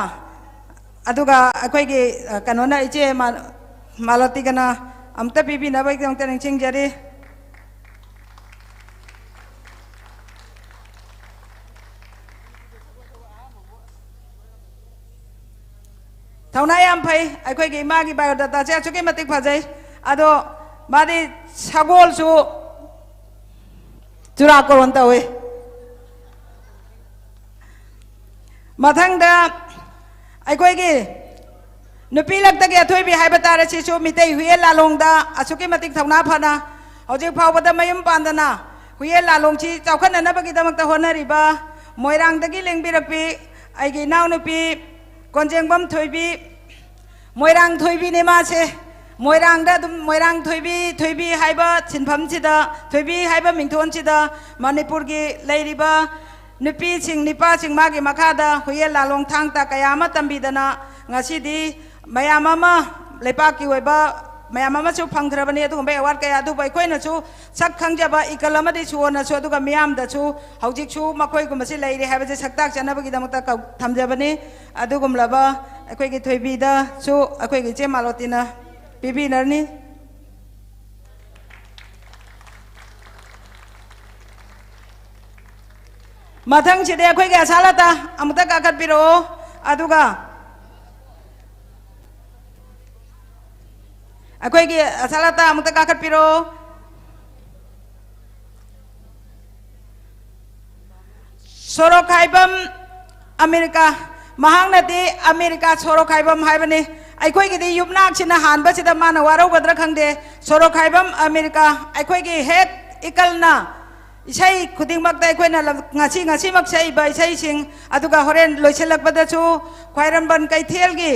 ꯑꯗꯨꯒ ꯑꯩꯈꯣꯏꯒꯤ, ꯑ, ꯀꯩꯅꯣꯅ, ꯏꯆꯦ ꯃꯥ-, ꯃꯥꯂꯣꯇꯤꯒꯅ ꯑꯝꯇ ꯄꯤꯕꯤꯅꯕꯒꯤꯗꯃꯛꯇ ꯅꯤꯡꯁꯤꯡꯖꯔꯤ꯫ ꯊꯧꯅꯥ ꯌꯥꯝ ꯐꯩ꯫ ꯑꯩꯈꯣꯏꯒꯤ ꯏꯃꯥꯒꯤ biodata ꯁꯦ ꯑꯁꯨꯛꯀꯤ ꯃꯇꯤꯛ ꯐꯖꯩ꯫ ꯑꯗꯣ ꯃꯥꯗꯤ ꯁꯒꯣꯜꯁꯨ ꯆꯨꯔꯥꯀꯣꯔꯣꯟ ꯇꯧꯏ꯫ ꯃꯊꯪꯗ ꯑꯩꯈꯣꯏꯒꯤ ꯅꯨꯄꯤ ꯂꯛꯇꯒꯤ ꯑꯊꯣꯏꯕꯤ ꯍꯥꯏꯕ ꯇꯥꯔꯦ, ꯁꯤꯁꯨ ꯃꯤꯇꯩ ꯍꯨꯏꯌꯦꯟ ꯂꯥꯂꯣꯡꯗ ꯑꯁꯨꯛꯀꯤ ꯃꯇꯤꯛ ꯊꯧꯅꯥ ꯐꯅ ꯍꯧꯖꯤꯛ ꯐꯥꯎꯕꯗ ꯃꯌꯨꯝ ꯄꯥꯟꯗꯅ ꯍꯨꯏꯌꯦꯟ ꯂꯥꯂꯣꯡꯁꯤ ꯆꯥꯎꯈꯠꯅꯅꯕꯒꯤꯗꯃꯛꯇ ꯍꯣꯠꯅꯔꯤꯕ ꯃꯣꯏꯔꯥꯡꯗꯒꯤ ꯂꯦꯡꯕꯤꯔꯛꯄꯤ ꯑꯩꯒꯤ ꯏꯅꯥꯎꯅꯨꯄꯤ ꯀꯣꯟꯖꯦꯡꯕꯝ ꯊꯣꯏꯕꯤ, ꯃꯣꯏꯔꯥꯡ ꯊꯣꯏꯕꯤꯅꯦ ꯃꯥꯁꯦ꯫ ꯃꯣꯏꯔꯥꯡꯗ ꯑꯗꯨꯝ ꯃꯣꯏꯔꯥꯡ ꯊꯣꯏꯕꯤ, ꯊꯣꯏꯕꯤ ꯍꯥꯏꯕ ꯁꯤꯟꯐꯝꯁꯤꯗ, ꯊꯣꯏꯕꯤ ꯍꯥꯏꯕ ꯃꯤꯡꯊꯣꯟꯁꯤꯗ ꯃꯅꯤꯄꯨꯔꯒꯤ ꯂꯩꯔꯤꯕ ꯅꯨꯄꯤꯁꯤꯡ, ꯅꯤꯄꯥꯁꯤꯡ ꯃꯥꯒꯤ ꯃꯈꯥꯗ ꯍꯨꯏꯌꯦꯟ ꯂꯥꯂꯣꯡ ꯊꯥꯡ ꯇꯥ ꯀꯌꯥ ꯑꯃ ꯇꯝꯕꯤꯗꯅ ꯉꯁꯤꯗꯤ ꯃꯌꯥꯝ ꯑꯃ ꯂꯩꯄꯥꯛꯀꯤ ꯑꯣꯏꯕ ꯃꯌꯥꯝ ꯑꯃꯁꯨ ꯐꯪꯈ꯭ꯔꯕꯅꯤ ꯑꯗꯨꯒꯨꯝꯕ award ꯀꯌꯥ꯫ ꯑꯗꯨꯕꯨ ꯑꯩꯈꯣꯏꯅꯁꯨ ꯁꯛ ꯈꯪꯖꯕ ꯏꯀꯜ ꯑꯃꯗꯤ ꯁꯨꯑꯣꯅꯁꯨ, ꯑꯗꯨꯒ ꯃꯤꯌꯥꯝꯗꯁꯨ ꯍꯧꯖꯤꯛꯁꯨ ꯃꯈꯣꯏꯒꯨꯝꯕꯁꯤ ꯂꯩꯔꯤ ꯍꯥꯏꯕꯁꯦ ꯁꯛ ꯇꯥꯛꯆꯅꯕꯒꯤꯗꯃꯛꯇ ꯀꯧ-, ꯊꯝꯖꯕꯅꯤ꯫ ꯑꯗꯨꯒꯨꯝꯂꯕ ꯑꯩꯈꯣꯏꯒꯤ ꯊꯣꯏꯕꯤꯗꯁꯨ ꯑꯩꯈꯣꯏꯒꯤ ꯏꯆꯦ ꯃꯥꯂꯣꯇꯤꯅ ꯄꯤꯕꯤꯅꯔꯅꯤ꯫ ꯃꯊꯪꯁꯤꯗꯤ ꯑꯩꯈꯣꯏꯒꯤ ꯑꯁꯥꯂꯇꯥ ꯑꯃꯨꯛꯇ ꯀꯥꯈꯠꯄꯤꯔꯛꯑꯣ꯫ ꯑꯗꯨꯒ ꯑꯩꯈꯣꯏꯒꯤ ꯑꯁꯥꯂꯇꯥ ꯑꯃꯨꯛꯇ ꯀꯥꯈꯠꯄꯤꯔꯛꯑꯣ꯫ ꯁꯣꯔꯣꯛꯈꯥꯏꯕꯝ ꯑꯃꯦꯔꯤꯀꯥ, ꯃꯍꯥꯛꯅꯗꯤ ꯑꯃꯦꯔꯤꯀꯥ ꯁꯣꯔꯣꯛꯈꯥꯏꯕꯝ ꯍꯥꯏꯕꯅꯤ꯫ ꯑꯩꯈꯣꯏꯒꯤꯗꯤ ꯌꯨꯝꯅꯥꯛꯁꯤꯅ ꯍꯥꯟꯕꯁꯤꯗ ꯃꯥꯅ ꯋꯥꯔꯧꯒꯗ꯭ꯔꯥ ꯈꯪꯗꯦ꯫ ꯁꯣꯔꯣꯛꯈꯥꯏꯕꯝ ꯑꯃꯦꯔꯤꯀꯥ, ꯑꯩꯈꯣꯏꯒꯤ ꯍꯦꯛ ꯏꯀꯜꯅ ꯏꯁꯩ ꯈꯨꯗꯤꯡꯃꯛꯇ ꯑꯩꯈꯣꯏꯅ ꯂꯝ-, ꯉꯁꯤ, ꯉꯁꯤꯃꯛ ꯁꯛꯏꯕ ꯏꯁꯩꯁꯤꯡ, ꯑꯗꯨꯒ ꯍꯣꯔꯦꯟ ꯂꯣꯏꯁꯤꯜꯂꯛꯄꯗꯁꯨ ꯈ꯭ꯋꯥꯏꯔꯝꯕꯟ ꯀꯩꯊꯦꯜꯒꯤ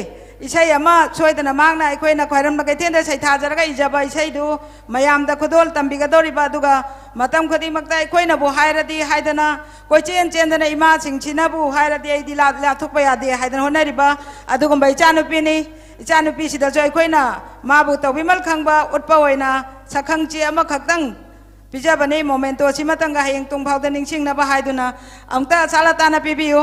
ꯏꯁꯩ ꯑꯃ ꯁꯣꯏꯗꯅ ꯃꯍꯥꯛꯅ ꯑꯩꯈꯣꯏꯅ ꯈ꯭ꯋꯥꯏꯔꯝꯕꯟ ꯀꯩꯊꯦꯜꯗ ꯁꯩꯊꯥꯖꯔꯒ ꯏꯖꯕ ꯏꯁꯩꯗꯨ ꯃꯌꯥꯝꯗ ꯈꯨꯗꯣꯜ ꯇꯝꯕꯤꯒꯗꯧꯔꯤꯕ, ꯑꯗꯨꯒ ꯃꯇꯝ ꯈꯨꯗꯤꯡꯃꯛꯇ ꯑꯩꯈꯣꯏꯅꯕꯨ ꯍꯥꯏꯔꯗꯤ ꯍꯥꯏꯗꯅ ꯀꯣꯏꯆꯦꯟ ꯆꯦꯟꯗꯅ ꯏꯃꯥꯁꯤꯡꯁꯤꯅꯕꯨ ꯍꯥꯏꯔꯗꯤ ꯑꯩꯗꯤ ꯂꯥ-, ꯂꯥꯞꯊꯣꯛꯄ ꯌꯥꯗꯦ ꯍꯥꯏꯗꯅ ꯍꯣꯠꯅꯔꯤꯕ ꯑꯗꯨꯒꯨꯝꯕ ꯏꯆꯥꯅꯨꯄꯤꯅꯤ꯫ ꯏꯆꯥꯅꯨꯄꯤꯁꯤꯗꯁꯨ ꯑꯩꯈꯣꯏꯅ ꯃꯥꯕꯨ ꯇꯧꯕꯤꯃꯜ ꯈꯪꯕ ꯎꯠꯄ ꯑꯣꯏꯅ ꯁꯛꯈꯪꯆꯦ ꯑꯃꯈꯛꯇꯪ ꯄꯤꯖꯕꯅꯤ꯫ Memento ꯁꯤꯃꯇꯪꯒ ꯍꯌꯦꯡ ꯇꯨꯡ ꯐꯥꯎꯗ ꯅꯤꯡꯁꯤꯡꯅꯕ ꯍꯥꯏꯗꯨꯅ ꯑꯃꯨꯛꯇ ꯑꯁꯥꯂꯇꯥꯅ ꯄꯤꯕꯤꯌꯨ꯫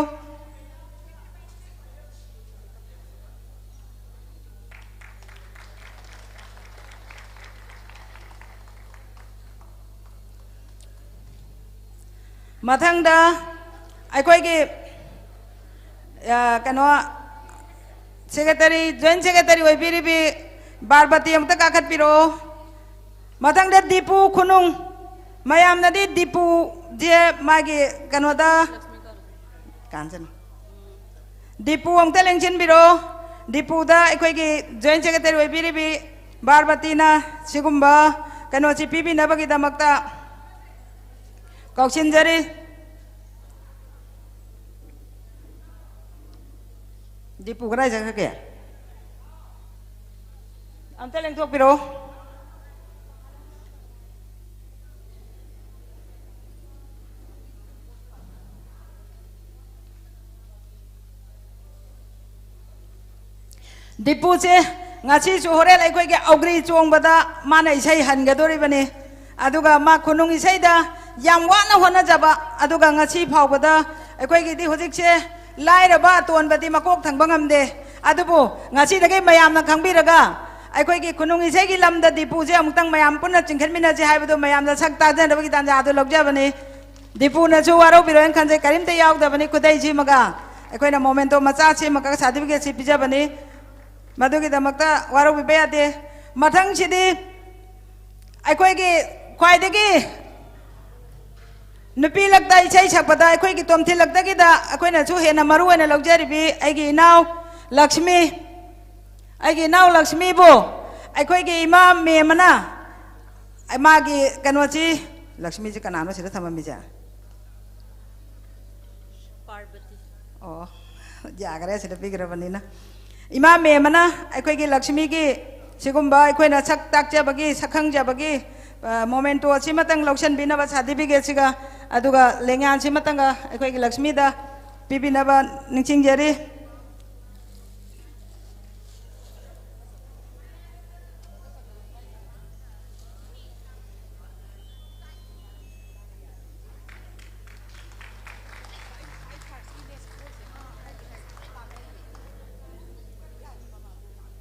ꯃꯊꯪꯗ ꯑꯩꯈꯣꯏꯒꯤ, ꯑ, ꯀꯩꯅꯣ, ꯁꯦꯀ꯭ꯔꯦꯇꯔꯤ, ꯖꯣꯏꯟꯠ ꯁꯦꯀ꯭ꯔꯦꯇꯔꯤ ꯑꯣꯏꯕꯤꯔꯤꯕꯤ ꯄꯥꯔꯕꯇꯤ ꯑꯃꯨꯛꯇ ꯀꯥꯈꯠꯄꯤꯔꯛꯑꯣ꯫ ꯃꯊꯪꯗ ꯗꯤꯄꯨ ꯈꯨꯅꯨꯡ꯫ ꯃꯌꯥꯝꯅꯗꯤ ꯗꯤꯄꯨꯁꯦ ꯃꯥꯒꯤ ꯀꯩꯅꯣꯗ, ꯀꯥꯟꯁꯅꯨ꯫ ꯗꯤꯄꯨ ꯑꯃꯨꯛꯇ ꯂꯦꯡꯁꯤꯟꯕꯤꯔꯣ꯫ ꯗꯤꯄꯨꯗ ꯑꯩꯈꯣꯏꯒꯤ ꯖꯣꯏꯟꯠ ꯁꯦꯀ꯭ꯔꯦꯇꯔꯤ ꯑꯣꯏꯕꯤꯔꯤꯕꯤ ꯄꯥꯔꯕꯇꯤꯅ ꯁꯤꯒꯨꯝꯕ ꯀꯩꯅꯣꯁꯤ ꯄꯤꯕꯤꯅꯕꯒꯤꯗꯃꯛꯇ ꯀꯧꯁꯤꯟꯖꯔꯤ꯫ ꯗꯤꯄꯨ ꯀꯗꯥꯏ ꯆꯠꯈ꯭ꯔꯒꯦ? ꯑꯝꯇ ꯂꯦꯡꯊꯣꯛꯄꯤꯔꯛꯑꯣ꯫ ꯗꯤꯄꯨꯁꯦ ꯉꯁꯤꯁꯨ ꯍꯣꯔꯦꯟ ꯑꯩꯈꯣꯏꯒꯤ ꯑꯧꯒ꯭ꯔꯤ ꯆꯣꯡꯕꯗ ꯃꯥꯅ ꯏꯁꯩ ꯍꯟꯒꯗꯣꯔꯤꯕꯅꯤ꯫ ꯑꯗꯨꯒ ꯃꯥ ꯈꯨꯅꯨꯡ ꯏꯁꯩꯗ ꯌꯥꯝ ꯋꯥꯅ ꯍꯣꯠꯅꯖꯕ, ꯑꯗꯨꯒ ꯉꯁꯤ ꯐꯥꯎꯕꯗ ꯑꯩꯈꯣꯏꯒꯤꯗꯤ ꯍꯧꯖꯤꯛꯁꯦ ꯂꯥꯏꯔꯕ ꯑꯇꯣꯟꯕꯗꯤ ꯃꯀꯣꯛ ꯊꯪꯕ ꯉꯝꯗꯦ꯫ ꯑꯗꯨꯕꯨ ꯉꯁꯤꯗꯒꯤ ꯃꯌꯥꯝꯅ ꯈꯪꯕꯤꯔꯒ ꯑꯩꯈꯣꯏꯒꯤ ꯈꯨꯅꯨꯡ ꯏꯁꯩꯒꯤ ꯂꯝꯗ ꯗꯤꯄꯨꯁꯦ ꯑꯃꯨꯛꯇꯪ ꯃꯌꯥꯝ ꯄꯨꯟꯅ ꯆꯤꯡꯈꯠꯃꯤꯟꯅꯁꯤ ꯍꯥꯏꯕꯗꯨ ꯃꯌꯥꯝꯗ ꯁꯛ ꯇꯥꯖꯅꯕꯒꯤ ꯇꯥꯟꯖꯥ ꯑꯗꯨ ꯂꯧꯖꯕꯅꯤ꯫ ꯗꯤꯄꯨꯅꯁꯨ ꯋꯥꯔꯧꯕꯤꯔꯣꯏꯅ ꯈꯟꯖꯩ, ꯀꯔꯤꯝꯇ ꯌꯥꯎꯗꯕꯅꯤ꯫ ꯈꯨꯗꯩꯁꯤꯃꯒ ꯑꯩꯈꯣꯏꯅ ꯃꯣꯃꯦꯟꯇꯣ ꯃꯆꯥ ꯁꯦꯝꯃꯒ ꯁꯥꯔꯇꯤꯐꯤꯀꯦꯠꯁꯤ ꯄꯤꯖꯕꯅꯤ꯫ ꯃꯗꯨꯒꯤꯗꯃꯛꯇ ꯋꯥꯔꯧꯕꯤꯕ ꯌꯥꯗꯦ꯫ ꯃꯊꯪꯁꯤꯗꯤ ꯑꯩꯈꯣꯏꯒꯤ ꯈ꯭ꯋꯥꯏꯗꯒꯤ ꯅꯨꯄꯤ ꯂꯛꯇ ꯏꯁꯩ ꯁꯛꯄꯗ ꯑꯩꯈꯣꯏꯒꯤ ꯇꯣꯝꯊꯤꯟ ꯂꯛꯇꯒꯤꯗ ꯑꯩꯈꯣꯏꯅꯁꯨ ꯍꯦꯟꯅ ꯃꯔꯨ ꯑꯣꯏꯅ ꯂꯧꯖꯔꯤꯕꯤ ꯑꯩꯒꯤ ꯏꯅꯥꯎ ꯂꯛꯁꯃꯤ꯫ ꯑꯩꯒꯤ ꯏꯅꯥꯎ ꯂꯛꯁꯃꯤꯕꯨ ꯑꯩꯈꯣꯏꯒꯤ ꯏꯃꯥ ꯃꯦꯝ ꯑꯃꯅ ꯃꯥꯒꯤ ꯀꯩꯅꯣꯁꯤ, ꯂꯛꯁꯃꯤꯁꯤ ꯀꯅꯥꯅꯣ ꯁꯤꯗ ꯊꯝꯃꯝꯃꯤꯁꯦ? ꯄꯥꯔꯕꯇꯤ꯫ ꯑꯣ, ꯌꯥꯈꯔꯦ, ꯁꯤꯗ ꯄꯤꯈ꯭ꯔꯕꯅꯤꯅ꯫ ꯏꯃꯥ ꯃꯦꯝ ꯑꯃꯅ ꯑꯩꯈꯣꯏꯒꯤ ꯂꯛꯁꯃꯤꯒꯤ ꯁꯤꯒꯨꯝꯕ ꯑꯩꯈꯣꯏꯅ ꯁꯛ ꯇꯥꯛꯆꯕꯒꯤ, ꯁꯛ ꯈꯪꯖꯕꯒꯤ, ꯑ, ꯃꯣꯃꯦꯟꯇꯣ ꯑꯁꯤꯃꯇꯪ ꯂꯧꯁꯤꯟꯕꯤꯅꯕ ꯁꯥꯔꯇꯤꯐꯤꯀꯦꯠꯁꯤꯒ, ꯑꯗꯨꯒ ꯂꯦꯡꯌꯥꯟꯁꯤꯃꯇꯪꯒ ꯑꯩꯈꯣꯏꯒꯤ ꯂꯛꯁꯃꯤꯗ ꯄꯤꯕꯤꯅꯕ ꯅꯤꯡꯁꯤꯡꯖꯔꯤ꯫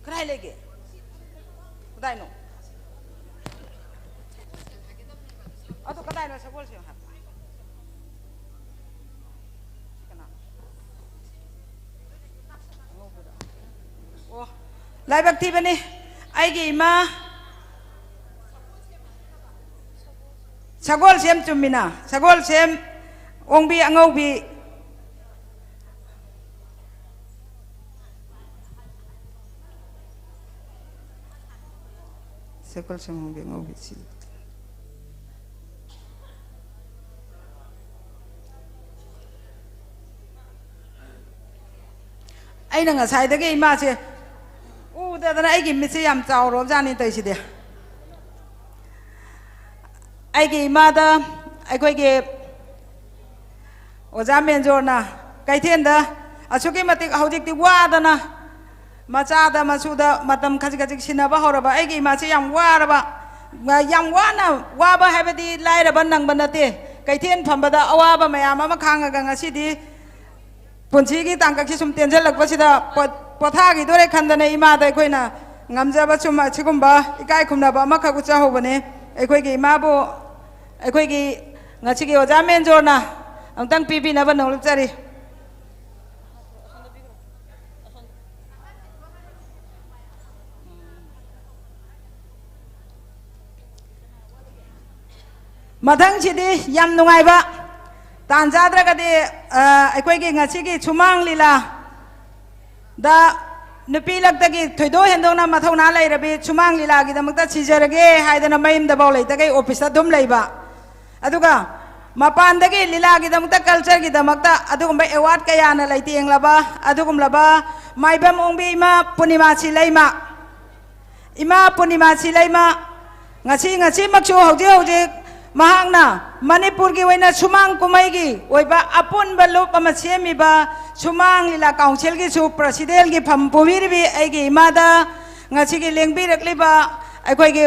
ꯀꯗꯥꯏ ꯂꯩꯒꯦ? ꯀꯗꯥꯏꯅꯣ? ꯑꯗꯨ ꯀꯗꯥꯏꯅꯣ ꯁꯒꯣꯜꯁꯦ ꯍꯥꯏꯕ? ꯂꯥꯏꯕꯛ ꯊꯤꯕꯅꯤ꯫ ꯑꯩꯒꯤ ꯏꯃꯥ ꯁꯒꯣꯜꯁꯦꯝ ꯆꯨꯝꯃꯤꯅ, ꯁꯒꯣꯜꯁꯦꯝ ꯑꯣꯡꯕꯤ ꯑꯉꯧꯕꯤ꯫ ꯁꯒꯣꯜꯁꯦꯝ ꯑꯣꯡꯕꯤ ꯑꯉꯧꯕꯤ ꯁꯤ꯫ ꯑꯩꯅ ꯉꯁꯥꯏꯗꯒꯤ ꯏꯃꯥꯁꯦ ꯎꯗꯗꯅ ꯑꯩꯒꯤ ꯃꯤꯠꯁꯦ ꯌꯥꯝ ꯆꯥꯎꯔꯕꯖꯥꯠꯅꯤ ꯇꯧꯔꯤꯁꯤꯗꯤ꯫ ꯑꯩꯒꯤ ꯏꯃꯥꯗ ꯑꯩꯈꯣꯏꯒꯤ ꯑꯣꯖꯥ ꯃꯦꯟꯖꯣꯔꯅ ꯀꯩꯊꯦꯜꯗ ꯑꯁꯨꯛꯀꯤ ꯃꯇꯤꯛ ꯍꯧꯖꯤꯛꯇꯤ ꯋꯥꯗꯅ ꯃꯆꯥꯗ ꯃꯁꯨꯗ ꯃꯇꯝ ꯈꯖꯤꯛ ꯈꯖꯤꯛ ꯁꯤꯟꯅꯕ ꯍꯧꯔꯕ ꯑꯩꯒꯤ ꯏꯃꯥꯁꯦ ꯌꯥꯝ ꯋꯥꯔꯕ, ꯌꯥꯝ ꯋꯥꯅ, ꯋꯥꯕ ꯍꯥꯏꯕꯗꯤ ꯂꯥꯏꯔꯕ ꯅꯪꯕ ꯅꯠꯇꯦ꯫ ꯀꯩꯊꯦꯜ ꯐꯝꯕꯗ ꯑꯋꯥꯕ ꯃꯌꯥꯝ ꯑꯃ ꯈꯥꯡꯉꯒ ꯉꯁꯤꯗꯤ ꯄꯨꯟꯁꯤꯒꯤ ꯇꯥꯡꯀꯛꯁꯤ ꯁꯨꯝ ꯇꯦꯟꯁꯤꯜꯂꯛꯄꯁꯤꯗ ꯄꯣ-, ꯄꯣꯊꯥꯈꯤꯗꯣꯔꯦ ꯈꯟꯗꯅ ꯏꯃꯥꯗ ꯑꯩꯈꯣꯏꯅ ꯉꯝꯖꯕ ꯁꯨꯝ ꯑꯁꯤꯒꯨꯝꯕ ꯏꯀꯥꯏ ꯈꯨꯝꯅꯕ ꯑꯃꯈꯛ ꯎꯠꯆꯍꯧꯕꯅꯤ꯫ ꯑꯩꯈꯣꯏꯒꯤ ꯏꯃꯥꯕꯨ ꯑꯩꯈꯣꯏꯒꯤ ꯉꯁꯤꯒꯤ ꯑꯣꯖꯥ ꯃꯦꯟꯖꯣꯔꯅ ꯑꯃꯨꯛꯇꯪ ꯄꯤꯕꯤꯅꯕ ꯅꯣꯡꯂꯨꯛꯆꯔꯤ꯫ ꯃꯊꯪꯁꯤꯗꯤ ꯌꯥꯝ ꯅꯨꯡꯉꯥꯏꯕ ꯇꯥꯟ ꯆꯥꯗ꯭ꯔꯒꯗꯤ, ꯑ, ꯑꯩꯈꯣꯏꯒꯤ ꯉꯁꯤꯒꯤ ꯁꯨꯃꯥꯡ ꯂꯤꯂꯥꯗ ꯅꯨꯄꯤ ꯂꯛꯇꯒꯤ ꯊꯣꯏꯗꯣꯛ ꯍꯦꯟꯗꯣꯛꯅ ꯃꯊꯧꯅꯥ ꯂꯩꯔꯕꯤ ꯁꯨꯃꯥꯡ ꯂꯤꯂꯥꯒꯤꯗꯃꯛꯇ ꯁꯤꯖꯔꯒꯦ ꯍꯥꯏꯗꯅ ꯃꯌꯨꯝꯗꯐꯥꯎ ꯂꯩꯇꯈꯩ ꯑꯣꯐꯤꯁꯇ ꯑꯗꯨꯝ ꯂꯩꯕ, ꯑꯗꯨꯒ ꯃꯄꯥꯟꯗꯒꯤ ꯂꯤꯂꯥꯒꯤꯗꯃꯛꯇ, ꯀꯜꯆꯔꯒꯤꯗꯃꯛꯇ ꯑꯗꯨꯒꯨꯝꯕ ꯑꯦꯋꯥꯔꯗ ꯀꯌꯥꯅ ꯂꯩꯇꯦꯡꯂꯕ ꯑꯗꯨꯒꯨꯝꯂꯕ ꯃꯥꯏꯕꯝ ꯑꯣꯡꯕꯤ ꯏꯃꯥ ꯄꯨꯔꯅꯤꯃꯥꯁꯤ ꯂꯩꯃ, ꯏꯃꯥ ꯄꯨꯔꯅꯤꯃꯥꯁꯤ ꯂꯩꯃ, ꯉꯁꯤ, ꯉꯁꯤꯃꯛꯁꯨ ꯍꯧꯖꯤꯛ ꯍꯧꯖꯤꯛ ꯃꯍꯥꯛꯅ ꯃꯅꯤꯄꯨꯔꯒꯤ ꯑꯣꯏꯅ ꯁꯨꯃꯥꯡ ꯀꯨꯝꯍꯩꯒꯤ ꯑꯣꯏꯕ ꯑꯄꯨꯟꯕ ꯂꯨꯞ ꯑꯃ ꯁꯦꯝꯃꯤꯕ ꯁꯨꯃꯥꯡ ꯂꯤꯂꯥ ꯀꯥꯎꯟꯁꯤꯜꯒꯤꯁꯨ ꯄ꯭ꯔꯁꯤꯗꯦꯟꯒꯤ ꯐꯝ ꯄꯨꯕꯤꯔꯤꯕꯤ ꯑꯩꯒꯤ ꯏꯃꯥꯗ, ꯉꯁꯤꯒꯤ ꯂꯦꯡꯕꯤꯔꯛꯂꯤꯕ ꯑꯩꯈꯣꯏꯒꯤ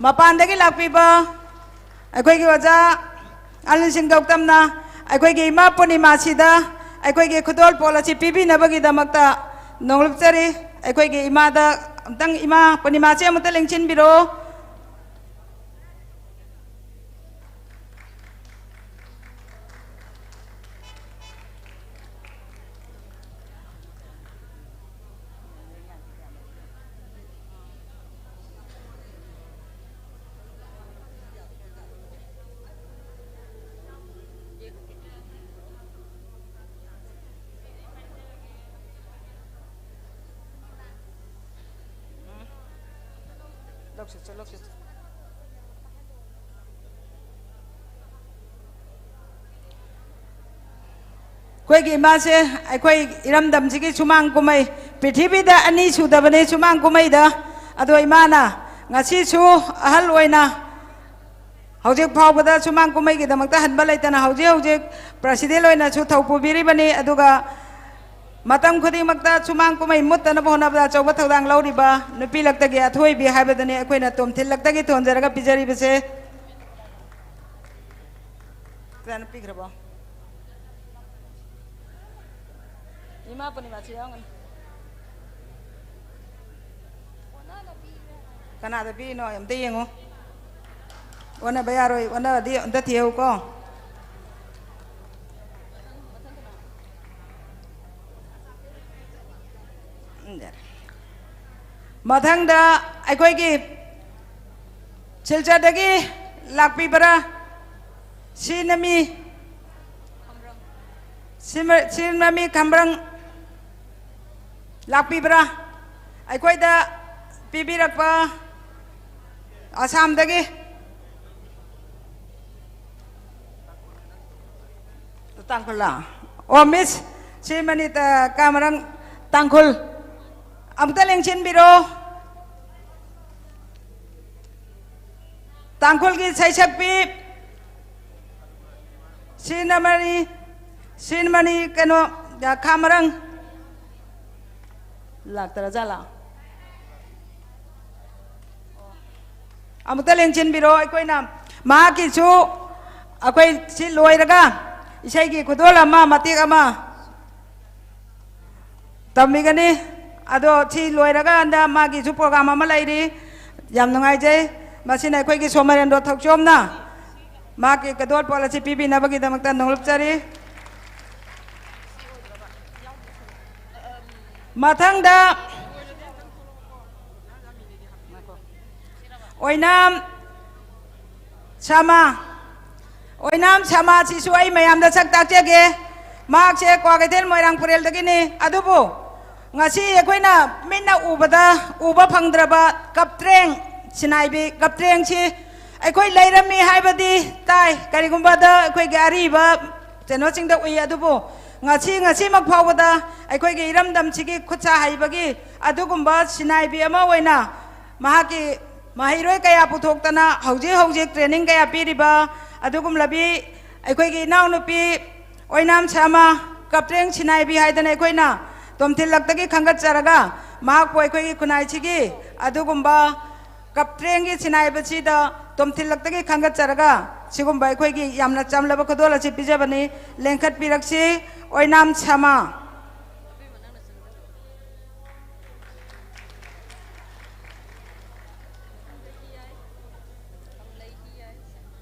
ꯃꯄꯥꯟꯗꯒꯤ ꯂꯥꯛꯄꯤꯕ ꯑꯩꯈꯣꯏꯒꯤ ꯑꯣꯖꯥ ꯑꯅꯤꯜ ꯁꯤꯡ ꯒꯧꯇꯝꯅ ꯑꯩꯈꯣꯏꯒꯤ ꯏꯃꯥ ꯄꯨꯔꯅꯤꯃꯥꯁꯤꯗ ꯑꯩꯈꯣꯏꯒꯤ ꯈꯨꯗꯣꯜꯄꯣꯠ ꯑꯁꯤ ꯄꯤꯕꯤꯅꯕꯒꯤꯗꯃꯛꯇ ꯅꯣꯡꯂꯨꯞꯆꯔꯤ꯫ ꯑꯩꯈꯣꯏꯒꯤ ꯏꯃꯥꯗ ꯑꯝꯇꯪ, ꯏꯃꯥ ꯄꯨꯔꯅꯤꯃꯥꯁꯤ ꯑꯃꯨꯛꯇ ꯂꯦꯡꯁꯤꯟꯕꯤꯔꯛꯑꯣ꯫ ꯑꯩꯈꯣꯏꯒꯤ ꯏꯃꯥꯁꯦ ꯑꯩꯈꯣꯏ ꯏꯔꯝꯗꯝꯁꯤꯒꯤ ꯁꯨꯃꯥꯡ ꯀꯨꯝꯍꯩ, ꯄ꯭ꯔꯤꯊꯤꯕꯤꯗ ꯑꯅꯤ ꯁꯨꯗꯕꯅꯤ ꯁꯨꯃꯥꯡ ꯀꯨꯝꯍꯩꯗ꯫ ꯑꯗꯣ ꯏꯃꯥꯅ ꯉꯁꯤꯁꯨ ꯑꯍꯜ ꯑꯣꯏꯅ ꯍꯧꯖꯤꯛ ꯐꯥꯎꯕꯗ ꯁꯨꯃꯥꯡ ꯀꯨꯝꯍꯩꯒꯤꯗꯃꯛꯇ ꯍꯟꯕ ꯂꯩꯇꯅ ꯍꯧꯖꯤꯛ ꯍꯧꯖꯤꯛ ꯄ꯭ꯔꯁꯤꯗꯦꯟ ꯑꯣꯏꯅꯁꯨ ꯊꯧ ꯄꯨꯕꯤꯔꯤꯕꯅꯤ꯫ ꯑꯗꯨꯒ ꯃꯇꯝ ꯈꯨꯗꯤꯡꯃꯛꯇ ꯁꯨꯃꯥꯡ ꯀꯨꯝꯍꯩ ꯃꯨꯠꯇꯅꯕ ꯍꯣꯠꯅꯕꯗ ꯑꯆꯧꯕ ꯊꯧꯗꯥꯡ ꯂꯧꯔꯤꯕ ꯅꯨꯄꯤ ꯂꯛꯇꯒꯤ ꯑꯊꯣꯏꯕꯤ ꯍꯥꯏꯕꯗꯨꯅꯤ ꯑꯩꯈꯣꯏꯅ ꯇꯣꯝꯊꯤꯟ ꯂꯛꯇꯒꯤ ꯊꯣꯟꯖꯔꯒ ꯄꯤꯖꯔꯤꯕꯁꯦ꯫ ꯀꯅꯥꯅ ꯄꯤꯈ꯭ꯔꯕꯣ? ꯏꯃꯥ ꯄꯨꯔꯅꯤꯃꯥꯁꯤ ꯌꯥꯎꯔꯝꯒꯅꯤ꯫ ꯀꯅꯥꯗ ꯄꯤꯔꯤꯅꯣ ꯑꯝꯇ ꯌꯦꯡꯉꯨ꯫ ꯑꯣꯟꯅꯕ ꯌꯥꯔꯣꯏ, ꯑꯣꯟꯅꯔꯗꯤ ꯑꯝꯇ ꯊꯤꯍꯧꯀꯣ꯫ ꯎꯝ, ꯌꯥꯔꯦ꯫ ꯃꯊꯪꯗ ꯑꯩꯈꯣꯏꯒꯤ ꯁꯤꯜꯆꯔꯗꯒꯤ ꯂꯥꯛꯄꯤꯕ꯭ꯔꯥ? ꯁꯤꯅꯃꯤ, ꯁꯤꯃ-, ꯁꯤꯅꯃꯤ ꯈꯝꯕ꯭ꯔꯪ ꯂꯥꯛꯄꯤꯕ꯭ꯔꯥ? ꯑꯩꯈꯣꯏꯗ ꯄꯤꯕꯤꯔꯛꯄ ꯑꯁꯥꯝꯗꯒꯤ꯫ ꯇꯥꯡꯈꯨꯜꯂꯥ? ꯑꯣ, ꯃꯤꯁ ꯁꯤꯃꯅꯤ, ꯇ-, ꯀꯥꯃꯔꯪ ꯇꯥꯡꯈꯨꯜ꯫ ꯑꯃꯨꯛꯇ ꯂꯦꯡꯁꯤꯟꯕꯤꯔꯣ꯫ ꯇꯥꯡꯈꯨꯜꯒꯤ ꯁꯩꯁꯛꯄꯤ ꯁꯤꯅꯃꯅꯤ, ꯁꯤꯅꯃꯅꯤ ꯀꯩꯅꯣ, ꯈꯥꯃꯔꯪ꯫ ꯂꯥꯛꯇ꯭ꯔꯖꯥꯠꯂꯥ? ꯑꯃꯨꯛꯇ ꯂꯦꯡꯁꯤꯟꯕꯤꯔꯣ꯫ ꯑꯩꯈꯣꯏꯅ ꯃꯍꯥꯛꯀꯤꯁꯨ, ꯑꯩꯈꯣꯏ ꯁꯤ ꯂꯣꯏꯔꯒ ꯏꯁꯩꯒꯤ ꯈꯨꯗꯣꯜ ꯑꯃ, ꯃꯇꯦꯛ ꯑꯃ ꯇꯝꯕꯤꯒꯅꯤ꯫ ꯑꯗꯣ ꯁꯤ ꯂꯣꯏꯔꯀꯥꯟꯗ ꯃꯥꯒꯤꯁꯨ ꯄ꯭ꯔꯣꯒ꯭ꯔꯥꯝ ꯑꯃ ꯂꯩꯔꯤ꯫ ꯌꯥꯝ ꯅꯨꯡꯉꯥꯏꯖꯩ꯫ ꯃꯁꯤꯅ ꯑꯩꯈꯣꯏꯒꯤ ꯁꯣꯃꯔꯦꯟꯗ꯭ꯔꯣ ꯊꯧꯆꯣꯝꯅ ꯃꯍꯥꯛꯀꯤ ꯈꯨꯗꯣꯜꯄꯣꯠ ꯑꯁꯤ ꯄꯤꯕꯤꯅꯕꯒꯤꯗꯃꯛꯇ ꯅꯣꯡꯂꯨꯛꯆꯔꯤ꯫ ꯃꯊꯪꯗ ꯑꯣꯏꯅꯥꯝ ꯁꯃꯥ, ꯑꯣꯏꯅꯥꯝ ꯁꯃꯥꯁꯤꯁꯨ ꯑꯩ ꯃꯌꯥꯝꯗ ꯁꯛ ꯇꯥꯛꯆꯒꯦ꯫ ꯃꯍꯥꯛꯁꯦ ꯀ꯭ꯋꯥꯀꯩꯊꯦꯜ ꯃꯣꯏꯔꯥꯡ ꯄꯨꯔꯦꯜꯗꯒꯤꯅꯤ꯫ ꯑꯗꯨꯕꯨ ꯉꯁꯤ ꯑꯩꯈꯣꯏꯅ ꯃꯤꯠꯅ ꯎꯕꯗ, ꯎꯕ ꯐꯪꯗ꯭ꯔꯕ ꯀꯞꯇ꯭ꯔꯦꯡ ꯁꯤꯅꯥꯏꯕꯤ ꯀꯞꯇ꯭ꯔꯦꯡꯁꯤ ꯑꯩꯈꯣꯏ ꯂꯩꯔꯝꯃꯤ ꯍꯥꯏꯕꯗꯤ ꯇꯥꯏ꯫ ꯀꯔꯤꯒꯨꯝꯕꯗ ꯑꯩꯈꯣꯏꯒꯤ ꯑꯔꯤꯕ ꯀꯩꯅꯣꯁꯤꯡꯗ ꯎꯏ, ꯑꯗꯨꯕꯨ ꯉꯁꯤ, ꯉꯁꯤꯃꯛ ꯐꯥꯎꯕꯗ ꯑꯩꯈꯣꯏꯒꯤ ꯏꯔꯝꯗꯝꯁꯤꯒꯤ ꯈꯨꯠꯁꯥ ꯍꯩꯕꯒꯤ ꯑꯗꯨꯒꯨꯝꯕ ꯁꯤꯅꯥꯏꯕꯤ ꯑꯃ ꯑꯣꯏꯅ ꯃꯍꯥꯛꯀꯤ ꯃꯍꯩꯔꯣꯏ ꯀꯌꯥ ꯄꯨꯊꯣꯛꯇꯅ ꯍꯧꯖꯤꯛ ꯍꯧꯖꯤꯛ training ꯀꯌꯥ ꯄꯤꯔꯤꯕ ꯑꯗꯨꯒꯨꯝꯂꯕꯤ ꯑꯩꯈꯣꯏꯒꯤ ꯏꯅꯥꯎꯅꯨꯄꯤ ꯑꯣꯏꯅꯥꯝ ꯁꯃꯥ ꯀꯞꯇ꯭ꯔꯦꯡ ꯁꯤꯅꯥꯏꯕꯤ ꯍꯥꯏꯗꯅ ꯑꯩꯈꯣꯏꯅ ꯇꯣꯝꯊꯤꯜꯂꯛꯇꯒꯤ ꯈꯟꯒꯠꯆꯔꯒ ꯃꯍꯥꯛꯄꯨ ꯑꯩꯈꯣꯏꯒꯤ ꯈꯨꯟꯅꯥꯏꯁꯤꯒꯤ ꯑꯗꯨꯒꯨꯝꯕ ꯀꯞꯇ꯭ꯔꯦꯡꯒꯤ ꯁꯤꯅꯥꯏꯕꯁꯤꯗ ꯇꯣꯝꯊꯤꯜꯂꯛꯇꯒꯤ ꯈꯟꯒꯠꯆꯔꯒ ꯁꯤꯒꯨꯝꯕ ꯑꯩꯈꯣꯏꯒꯤ ꯌꯥꯝꯅ ꯆꯝꯂꯕ ꯈꯨꯗꯣꯜ ꯑꯁꯤ ꯄꯤꯖꯕꯅꯤ꯫ ꯂꯦꯡꯈꯠꯄꯤꯔꯛꯁꯤ ꯑꯣꯏꯅꯥꯝ ꯁꯃꯥ꯫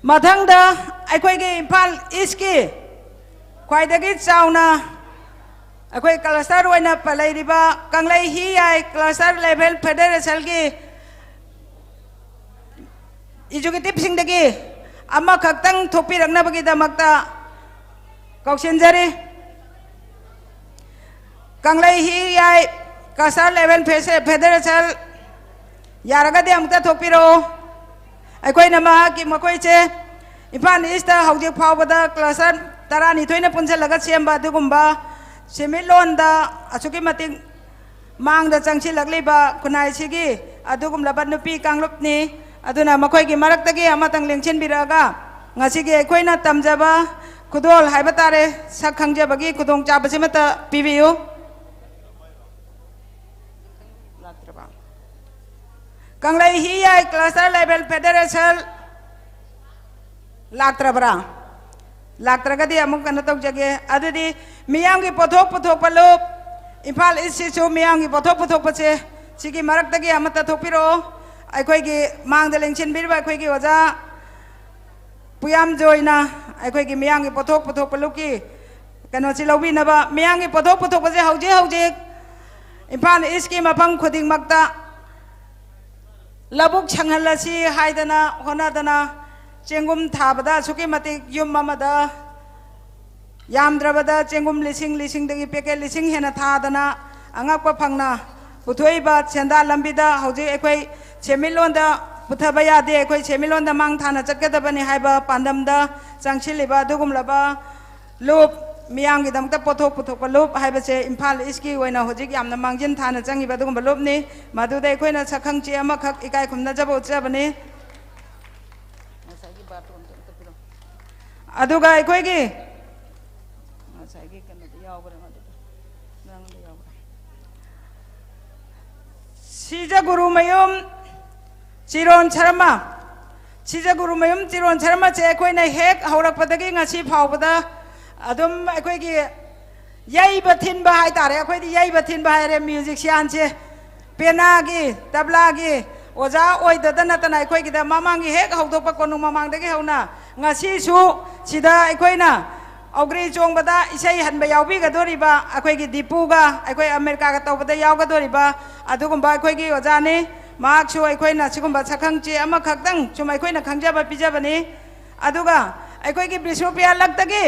ꯃꯊꯪꯗ ꯑꯩꯈꯣꯏꯒꯤ ꯏꯝꯐꯥꯜ ꯏꯁꯀꯤ ꯈ꯭ꯋꯥꯏꯗꯒꯤ ꯆꯥꯎꯅ ꯑꯩꯈꯣꯏ cluster ꯑꯣꯏꯅ ꯄ-, ꯂꯩꯔꯤꯕ ꯀꯪꯂꯩ ꯍꯤ ꯌꯥꯏ cluster level federation ꯒꯤ executive ꯁꯤꯡꯗꯒꯤ ꯑꯃꯈꯛꯇꯪ ꯊꯣꯛꯄꯤꯔꯛꯅꯕꯒꯤꯗꯃꯛꯇ ꯀꯧꯁꯤꯟꯖꯔꯤ꯫ ꯀꯪꯂꯩ ꯍꯤ ꯌꯥꯏ cluster level federation ꯌꯥꯔꯒꯗꯤ ꯑꯃꯨꯛꯇ ꯊꯣꯛꯄꯤꯔꯛꯑꯣ꯫ ꯑꯩꯈꯣꯏꯅ ꯃꯍꯥꯛꯀꯤ, ꯃꯈꯣꯏꯁꯦ ꯏꯝꯐꯥꯜ ꯏꯁꯇ ꯍꯧꯖꯤꯛ ꯐꯥꯎꯕꯗ cluster ꯇꯔꯥꯅꯤꯊꯣꯏꯅ ꯄꯨꯟꯁꯤꯜꯂꯒ ꯁꯦꯝꯕ ꯑꯗꯨꯒꯨꯝꯕ ꯁꯦꯟꯃꯤꯠꯂꯣꯟꯗ ꯑꯁꯨꯛꯀꯤ ꯃꯇꯤꯛ ꯃꯥꯡꯗ ꯆꯪꯁꯤꯜꯂꯛꯂꯤꯕ ꯈꯨꯟꯅꯥꯏꯁꯤꯒꯤ ꯑꯗꯨꯒꯨꯝꯂꯕ ꯅꯨꯄꯤ ꯀꯥꯡꯂꯨꯞꯅꯤ꯫ ꯑꯗꯨꯅ ꯃꯈꯣꯏꯒꯤ ꯃꯔꯛꯇꯒꯤ ꯑꯃꯇꯪ ꯂꯦꯡꯁꯤꯟꯕꯤꯔꯛꯑꯒ ꯉꯁꯤꯒꯤ ꯑꯩꯈꯣꯏꯅ ꯇꯝꯖꯕ ꯈꯨꯗꯣꯜ ꯍꯥꯏꯕ ꯇꯥꯔꯦ, ꯁꯛ ꯈꯪꯖꯕꯒꯤ ꯈꯨꯗꯣꯡꯆꯥꯕꯁꯤꯃꯇ ꯄꯤꯕꯤꯌꯨ꯫ ꯂꯥꯛꯇ꯭ꯔꯕ? ꯀꯪꯂꯩ ꯍꯤ ꯌꯥꯏ cluster level federation ꯂꯥꯛꯇ꯭ꯔꯕ꯭ꯔꯥ? ꯂꯥꯛꯇ꯭ꯔꯒꯗꯤ ꯑꯃꯨꯛ ꯀꯩꯅꯣ ꯇꯧꯖꯒꯦ꯫ ꯑꯗꯨꯗꯤ ꯃꯤꯌꯥꯝꯒꯤ ꯄꯣꯠꯊꯣꯛ ꯄꯨꯊꯣꯛꯄ ꯂꯨꯞ, ꯏꯝꯐꯥꯜ ꯏꯁꯁꯤꯁꯨ ꯃꯤꯌꯥꯝꯒꯤ ꯄꯣꯠꯊꯣꯛ ꯄꯨꯊꯣꯛꯄꯁꯦ ꯁꯤꯒꯤ ꯃꯔꯛꯇꯒꯤ ꯑꯃꯠꯇ ꯊꯣꯛꯄꯤꯔꯛꯑꯣ꯫ ꯑꯩꯈꯣꯏꯒꯤ ꯃꯥꯡꯗ ꯂꯦꯡꯁꯤꯟꯕꯤꯔꯤꯕ ꯑꯩꯈꯣꯏꯒꯤ ꯑꯣꯖꯥ ꯄꯨꯌꯥꯝꯖꯣꯏꯅ ꯑꯩꯈꯣꯏꯒꯤ ꯃꯤꯌꯥꯝꯒꯤ ꯄꯣꯠꯊꯣꯛ ꯄꯨꯊꯣꯛꯄ ꯂꯨꯞꯀꯤ ꯀꯩꯅꯣꯁꯤ ꯂꯧꯕꯤꯅꯕ꯫ ꯃꯤꯌꯥꯝꯒꯤ ꯄꯣꯠꯊꯣꯛ ꯄꯨꯊꯣꯛꯄꯁꯦ ꯍꯧꯖꯤꯛ ꯍꯧꯖꯤꯛ ꯏꯝꯐꯥꯜ ꯏꯁꯀꯤ ꯃꯐꯝ ꯈꯨꯗꯤꯡꯃꯛꯇ ꯂꯧꯕꯨꯛ ꯁꯪꯍꯜꯂꯁꯤ ꯍꯥꯏꯗꯅ ꯍꯣꯠꯅꯗꯅ ꯆꯦꯡꯒꯨꯝ ꯊꯥꯕꯗ ꯑꯁꯨꯛꯀꯤ ꯃꯇꯤꯛ ꯌꯨꯝ ꯑꯃꯗ ꯌꯥꯝꯗ꯭ꯔꯕꯗ ꯆꯦꯡꯒꯨꯝ ꯂꯤꯁꯤꯡ, ꯂꯤꯁꯤꯡꯗꯒꯤ packet ꯂꯤꯁꯤꯡ ꯍꯦꯟꯅ ꯊꯥꯗꯅ ꯑꯉꯛꯄ ꯐꯪꯅ ꯄꯨꯊꯣꯛꯏꯕ ꯁꯦꯟꯗꯥꯟ ꯂꯝꯕꯤꯗ ꯍꯧꯖꯤꯛ ꯑꯩꯈꯣꯏ ꯁꯦꯟꯃꯤꯠꯂꯣꯟꯗ ꯄꯨꯊꯕ ꯌꯥꯗꯦ, ꯑꯩꯈꯣꯏ ꯁꯦꯟꯃꯤꯠꯂꯣꯟꯗ ꯃꯥꯡ ꯊꯥꯅ ꯆꯠꯀꯗꯕꯅꯤ ꯍꯥꯏꯕ ꯄꯥꯟꯗꯝꯗ ꯆꯪꯁꯤꯜꯂꯤꯕ ꯑꯗꯨꯒꯨꯝꯂꯕ ꯂꯨꯞ, ꯃꯤꯌꯥꯝꯒꯤꯗꯃꯛꯇ ꯄꯣꯠꯊꯣꯛ ꯄꯨꯊꯣꯛꯄ ꯂꯨꯞ ꯍꯥꯏꯕꯁꯦ ꯏꯝꯐꯥꯜ ꯏꯁꯀꯤ ꯑꯣꯏꯅ ꯍꯧꯖꯤꯛ ꯌꯥꯝꯅ ꯃꯥꯡꯖꯤꯟ ꯊꯥꯅ ꯆꯪꯉꯤꯕ ꯑꯗꯨꯒꯨꯝꯕ ꯂꯨꯞꯅꯤ꯫ ꯃꯗꯨꯗ ꯑꯩꯈꯣꯏꯅ ꯁꯛꯈꯪ ꯆꯦ ꯑꯃꯈꯛ ꯏꯀꯥꯏ ꯈꯨꯝꯅꯖꯕ ꯎꯠꯆꯕꯅꯤ꯫ ꯑꯗꯨꯒ ꯑꯩꯈꯣꯏꯒꯤ ꯉꯁꯥꯏꯒꯤ ꯀꯩꯅꯣꯗ ꯌꯥꯎꯈ꯭ꯔꯦ, ꯃꯗꯨꯗ ꯅꯉꯣꯟꯗ ꯌꯥꯎꯈ꯭ꯔꯦ꯫ ꯁꯤꯖꯒꯨꯔꯨꯃꯌꯨꯝ ꯆꯤꯔꯣꯟ ꯁꯔꯃ, ꯁꯤꯖꯒꯨꯔꯨꯃꯌꯨꯝ ꯆꯤꯔꯣꯟ ꯁꯔꯃꯁꯦ ꯑꯩꯈꯣꯏꯅ ꯍꯦꯛ ꯍꯧꯔꯛꯄꯗꯒꯤ ꯉꯁꯤ ꯐꯥꯎꯕꯗ ꯑꯗꯨꯝ ꯑꯩꯈꯣꯏꯒꯤ ꯌꯩꯕ ꯊꯤꯟꯕ ꯍꯥꯏꯇꯥꯔꯦ, ꯑꯩꯈꯣꯏꯗꯤ ꯌꯩꯕ ꯊꯤꯟꯕ ꯍꯥꯏꯔꯦ, ꯃ꯭ꯌꯨꯖꯤꯛꯁꯤꯌꯥꯟꯁꯦ꯫ ꯄꯦꯅꯥꯒꯤ, ꯇꯕ꯭ꯂꯥꯒꯤ ꯑꯣꯖꯥ ꯑꯣꯏꯗꯗ ꯅꯠꯇꯅ ꯑꯩꯈꯣꯏꯒꯤꯗ ꯃꯃꯥꯡꯒꯤ ꯍꯦꯛ ꯍꯧꯗꯣꯛꯄ ꯀꯣꯅꯨꯡ ꯃꯃꯥꯡꯗꯒꯤ ꯍꯧꯅ ꯉꯁꯤꯁꯨ ꯁꯤꯗ ꯑꯩꯈꯣꯏꯅ ꯑꯧꯒ꯭ꯔꯤ ꯆꯣꯡꯕꯗ ꯏꯁꯩ ꯍꯟꯕ ꯌꯥꯎꯕꯤꯒꯗꯣꯔꯤꯕ ꯑꯩꯈꯣꯏꯒꯤ ꯗꯤꯄꯨꯒ ꯑꯩꯈꯣꯏ ꯑꯃꯦꯔꯤꯀꯥꯒ ꯇꯧꯕꯗ ꯌꯥꯎꯒꯗꯣꯔꯤꯕ ꯑꯗꯨꯒꯨꯝꯕ ꯑꯩꯈꯣꯏꯒꯤ ꯑꯣꯖꯥꯅꯤ꯫ ꯃꯍꯥꯛꯁꯨ ꯑꯩꯈꯣꯏꯅ ꯁꯤꯒꯨꯝꯕ ꯁꯛꯈꯪ ꯆꯦ ꯑꯃꯈꯛꯇꯪ ꯁꯨꯝ ꯑꯩꯈꯣꯏꯅ ꯈꯪꯖꯕ ꯄꯤꯖꯕꯅꯤ꯫ ꯑꯗꯨꯒ ꯑꯩꯈꯣꯏꯒꯤ ꯕꯤꯁꯅꯨꯄ꯭ꯔꯤꯌꯥ ꯂꯛꯇꯒꯤ,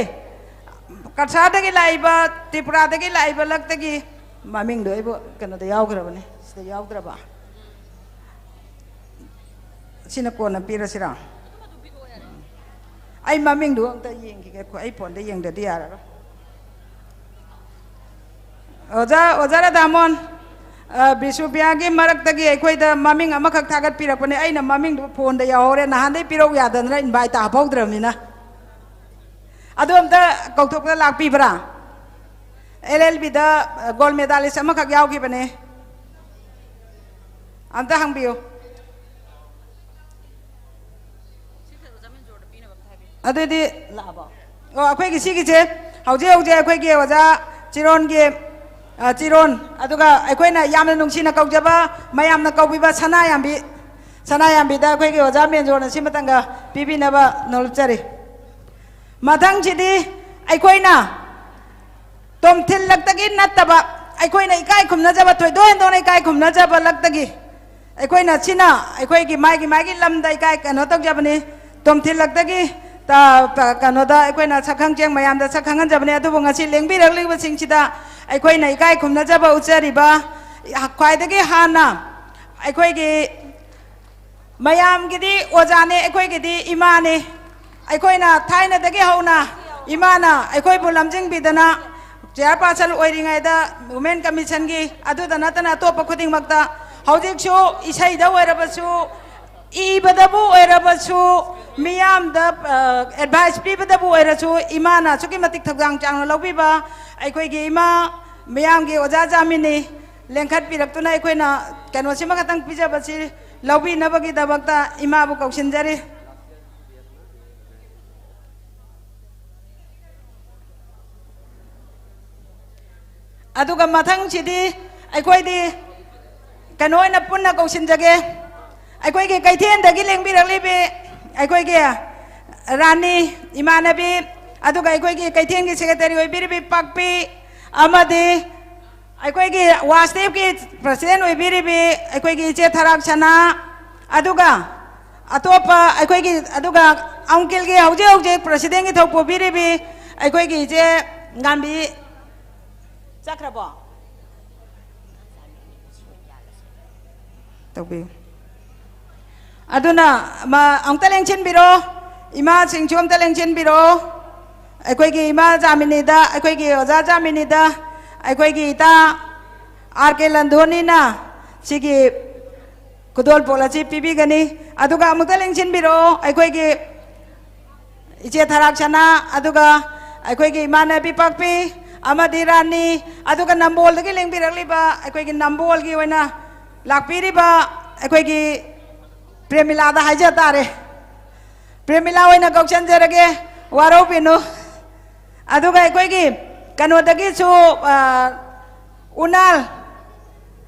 ꯀꯁꯥꯔꯗꯒꯤ ꯂꯥꯛꯏꯕ, ꯇ꯭ꯔꯤꯄꯨꯔꯥꯗꯒꯤ ꯂꯥꯛꯏꯕ ꯂꯛꯇꯒꯤ ꯃꯃꯤꯡꯗꯣ ꯑꯩꯕꯨ ꯀꯩꯅꯣꯗ ꯌꯥꯎꯈ꯭ꯔꯕꯅꯦ, ꯁꯤꯗ ꯌꯥꯎꯗ꯭ꯔꯕ꯫ ꯁꯤꯅ ꯀꯣꯟꯅ ꯄꯤꯔꯁꯤꯔꯥ? ꯑꯩ ꯃꯃꯤꯡꯗꯨ ꯑꯝꯇ ꯌꯦꯡꯈꯤꯒꯦ, ꯑꯩ ꯐꯣꯟꯗ ꯌꯦꯡꯗꯗꯤ ꯌꯥꯔꯔꯣꯏ꯫ ꯑꯣꯖꯥ, ꯑꯣꯖꯥ ꯔꯥꯙꯥꯃꯣꯍꯟ, ꯑ, ꯕꯤꯁꯨꯄ꯭ꯔꯤꯌꯥꯒꯤ ꯃꯔꯛꯇꯒꯤ ꯑꯩꯈꯣꯏꯗ ꯃꯃꯤꯡ ꯑꯃꯈꯛ ꯊꯥꯒꯠꯄꯤꯔꯛꯄꯅꯦ꯫ ꯑꯩꯅ ꯃꯃꯤꯡꯗꯨ ꯐꯣꯟꯗ ꯌꯥꯎꯍꯧꯔꯦ, ꯅꯍꯥꯟꯗꯩ ꯄꯤꯔꯧ ꯌꯥꯗꯗꯅ ꯏꯟꯚꯥꯏꯠ ꯍꯥꯞꯍꯧꯗ꯭ꯔꯕꯅꯤꯅ꯫ ꯑꯗꯨ ꯑꯝꯇ ꯀꯧꯊꯣꯛꯄꯗ ꯂꯥꯛꯄꯤꯕ꯭ꯔꯥ? ꯑꯦꯜ ꯑꯦꯜ ꯕꯤꯗ ꯒꯣꯜ ꯃꯦꯗꯥꯂꯤꯁ ꯑꯃꯈꯛ ꯌꯥꯎꯈꯤꯕꯅꯦ꯫ ꯑꯝꯇ ꯍꯪꯕꯤꯌꯨ꯫ ꯑꯗꯨꯗꯤ ꯂꯥꯛꯑꯕꯣ? ꯑꯣ, ꯑꯩꯈꯣꯏꯒꯤ ꯁꯤꯒꯤꯁꯦ ꯍꯧꯖꯤꯛ ꯍꯧꯖꯤꯛ ꯑꯩꯈꯣꯏꯒꯤ ꯑꯣꯖꯥ ꯆꯤꯔꯣꯟꯒꯤ, ꯑ, ꯆꯤꯔꯣꯟ, ꯑꯗꯨꯒ ꯑꯩꯈꯣꯏꯅ ꯌꯥꯝꯅ ꯅꯨꯡꯁꯤꯅ ꯀꯧꯖꯕ, ꯃꯌꯥꯝꯅ ꯀꯧꯕꯤꯕ ꯁꯅꯥꯌꯥꯝꯕꯤ, ꯁꯅꯥꯌꯥꯝꯕꯤꯗ ꯑꯩꯈꯣꯏꯒꯤ ꯑꯣꯖꯥ ꯃꯦꯟꯖꯣꯔꯅ ꯁꯤꯃꯇꯪꯒ ꯄꯤꯕꯤꯅꯕ ꯅꯣꯜꯂꯨꯛꯆꯔꯤ꯫ ꯃꯊꯪꯁꯤꯗꯤ ꯑꯩꯈꯣꯏꯅ ꯇꯣꯝꯊꯤꯜꯂꯛꯇꯒꯤ ꯅꯠꯇꯕ, ꯑꯩꯈꯣꯏꯅ ꯏꯀꯥꯏ ꯈꯨꯝꯅꯖꯕ, ꯊꯣꯏꯗꯣꯛ ꯍꯦꯟꯗꯣꯛꯅ ꯏꯀꯥꯏ ꯈꯨꯝꯅꯖꯕ ꯂꯛꯇꯒꯤ ꯑꯩꯈꯣꯏꯅ ꯁꯤꯅ ꯑꯩꯈꯣꯏꯒꯤ ꯃꯥꯒꯤ ꯃꯥꯒꯤ ꯂꯝꯗ ꯏꯀꯥꯏ ꯀꯩꯅꯣ ꯇꯧꯖꯕꯅꯤ꯫ ꯇꯣꯝꯊꯤꯜꯂꯛꯇꯒꯤ ꯇ-, ꯄ-, ꯀꯩꯅꯣꯗ ꯑꯩꯈꯣꯏꯅ ꯁꯛꯈꯪ ꯆꯦꯡ ꯃꯌꯥꯝꯗ ꯁꯛ ꯈꯪꯍꯟꯖꯕꯅꯤ꯫ ꯑꯗꯨꯕꯨ ꯉꯁꯤ ꯂꯦꯡꯕꯤꯔꯛꯂꯤꯕꯁꯤꯡꯁꯤꯗ ꯑꯩꯈꯣꯏꯅ ꯏꯀꯥꯏ ꯈꯨꯝꯅꯖꯕ ꯎꯠꯆꯔꯤꯕ, ꯈ꯭ꯋꯥꯏꯗꯒꯤ ꯍꯥꯟꯅ ꯑꯩꯈꯣꯏꯒꯤ ꯃꯌꯥꯝꯒꯤꯗꯤ ꯑꯣꯖꯥꯅꯦ, ꯑꯩꯈꯣꯏꯒꯤꯗꯤ ꯏꯃꯥꯅꯦ꯫ ꯑꯩꯈꯣꯏꯅ ꯊꯥꯏꯅꯗꯒꯤ ꯍꯧꯅ ꯏꯃꯥꯅ ꯑꯩꯈꯣꯏꯕꯨ ꯂꯝꯖꯤꯡꯕꯤꯗꯅ, ꯆꯤꯌꯔꯄꯥꯔꯁꯟ ꯑꯣꯏꯔꯤꯉꯩꯗ ꯋꯨꯃꯦꯟ ꯀꯃꯤꯁꯟꯒꯤ, ꯑꯗꯨꯗ ꯅꯠꯇꯅ ꯑꯇꯣꯞꯄ ꯈꯨꯗꯤꯡꯃꯛꯇ, ꯍꯧꯖꯤꯛꯁꯨ ꯏꯁꯩꯗ ꯑꯣꯏꯔꯕꯁꯨ, ꯏꯕꯗꯕꯨ ꯑꯣꯏꯔꯕꯁꯨ, ꯃꯤꯌꯥꯝꯗ ꯑꯦꯗꯚꯥꯏꯁ ꯄꯤꯕꯗꯕꯨ ꯑꯣꯏꯔꯁꯨ, ꯏꯃꯥꯅ ꯑꯁꯨꯛꯀꯤ ꯃꯇꯤꯛ ꯊꯧꯗꯥꯡ ꯆꯥꯎꯅ ꯂꯧꯕꯤꯕ ꯑꯩꯈꯣꯏꯒꯤ ꯏꯃꯥ, ꯃꯤꯌꯥꯝꯒꯤ ꯑꯣꯖꯥ ꯖꯥꯃꯤꯅꯤ ꯂꯦꯡꯈꯠꯄꯤꯔꯛꯇꯨꯅ ꯑꯩꯈꯣꯏꯅ ꯀꯩꯅꯣꯁꯤꯃ ꯈꯛꯇꯪ ꯄꯤꯖꯕꯁꯤ ꯂꯧꯕꯤꯅꯕꯒꯤꯗꯃꯛꯇ ꯏꯃꯥꯕꯨ ꯀꯧꯁꯤꯟꯖꯔꯤ꯫ ꯑꯗꯨꯒ ꯃꯊꯪꯁꯤꯗꯤ ꯑꯩꯈꯣꯏꯗꯤ ꯀꯩꯅꯣ ꯑꯣꯏꯅ ꯄꯨꯟꯅ ꯀꯧꯁꯤꯟꯖꯒꯦ꯫ ꯑꯩꯈꯣꯏꯒꯤ ꯀꯩꯊꯦꯜꯗꯒꯤ ꯂꯦꯡꯕꯤꯔꯛꯂꯤꯕꯤ ꯑꯩꯈꯣꯏꯒꯤ ꯔꯥꯅꯤ ꯏꯃꯥꯟꯅꯕꯤ, ꯑꯗꯨꯒ ꯑꯩꯈꯣꯏꯒꯤ ꯀꯩꯊꯦꯜꯒꯤ ꯁꯦꯀ꯭ꯔꯦꯇꯔꯤ ꯑꯣꯏꯕꯤꯔꯤꯕꯤ ꯄꯥꯛꯄꯤ, ꯑꯃꯗꯤ ꯑꯩꯈꯣꯏꯒꯤ ꯋꯥꯁꯇꯦꯞꯀꯤ ꯄ꯭ꯔꯁꯤꯗꯦꯟ ꯑꯣꯏꯕꯤꯔꯤꯕꯤ ꯑꯩꯈꯣꯏꯒꯤ ꯏꯆꯦ ꯊꯔꯥꯛꯁꯅꯥ, ꯑꯗꯨꯒ ꯑꯇꯣꯞꯄ ꯑꯩꯈꯣꯏꯒꯤ, ꯑꯗꯨꯒ ꯑꯪꯀꯤꯜꯒꯤ ꯍꯧꯖꯤꯛ ꯍꯧꯖꯤꯛ ꯄ꯭ꯔꯁꯤꯗꯦꯟꯒꯤ ꯊꯧ ꯄꯨꯕꯤꯔꯤꯕꯤ ꯑꯩꯈꯣꯏꯒꯤ ꯏꯆꯦ ꯉꯥꯟꯕꯤ ꯆꯠꯈ꯭ꯔꯕꯣ? ꯇꯧꯕꯤꯌꯨ꯫ ꯑꯗꯨꯅ ꯃ-, ꯑꯃꯨꯛꯇ ꯂꯦꯡꯁꯤꯟꯕꯤꯔꯣ, ꯏꯃꯥꯁꯤꯡꯁꯨ ꯑꯃꯨꯛꯇ ꯂꯦꯡꯁꯤꯟꯕꯤꯔꯣ꯫ ꯑꯩꯈꯣꯏꯒꯤ ꯏꯃꯥ ꯖꯥꯃꯤꯅꯤꯗ, ꯑꯩꯈꯣꯏꯒꯤ ꯑꯣꯖꯥ ꯖꯥꯃꯤꯅꯤꯗ, ꯑꯩꯈꯣꯏꯒꯤ ꯏꯇꯥ ꯑꯥꯔ ꯀꯦ ꯂꯟꯗꯣꯅꯤꯅ ꯁꯤꯒꯤ ꯈꯨꯗꯣꯜꯄꯣꯠ ꯑꯁꯤ ꯄꯤꯕꯤꯒꯅꯤ꯫ ꯑꯗꯨꯒ ꯑꯃꯨꯛꯇ ꯂꯦꯡꯁꯤꯟꯕꯤꯔꯛꯑꯣ, ꯑꯩꯈꯣꯏꯒꯤ ꯏꯆꯦ ꯊꯔꯥꯛꯁꯅꯥ, ꯑꯗꯨꯒ ꯑꯩꯈꯣꯏꯒꯤ ꯏꯃꯥꯟꯅꯕꯤ ꯄꯥꯛꯄꯤ ꯑꯃꯗꯤ ꯔꯥꯅꯤ, ꯑꯗꯨꯒ ꯅꯝꯕꯣꯜꯗꯒꯤ ꯂꯦꯡꯕꯤꯔꯛꯂꯤꯕ ꯑꯩꯈꯣꯏꯒꯤ ꯅꯝꯕꯣꯜꯒꯤ ꯑꯣꯏꯅ ꯂꯥꯛꯄꯤꯔꯤꯕ ꯑꯩꯈꯣꯏꯒꯤ ꯄ꯭ꯔꯦꯃꯤꯂꯥꯗ ꯍꯥꯏꯖ ꯇꯥꯔꯦ꯫ ꯄ꯭ꯔꯦꯃꯤꯂꯥ ꯑꯣꯏꯅ ꯀꯧꯁꯟꯖꯔꯒꯦ, ꯋꯥꯔꯧꯕꯤꯅꯨ꯫ ꯑꯗꯨꯒ ꯑꯩꯈꯣꯏꯒꯤ ꯀꯩꯅꯣꯗꯒꯤꯁꯨ, ꯑ, ꯎꯅꯥꯜ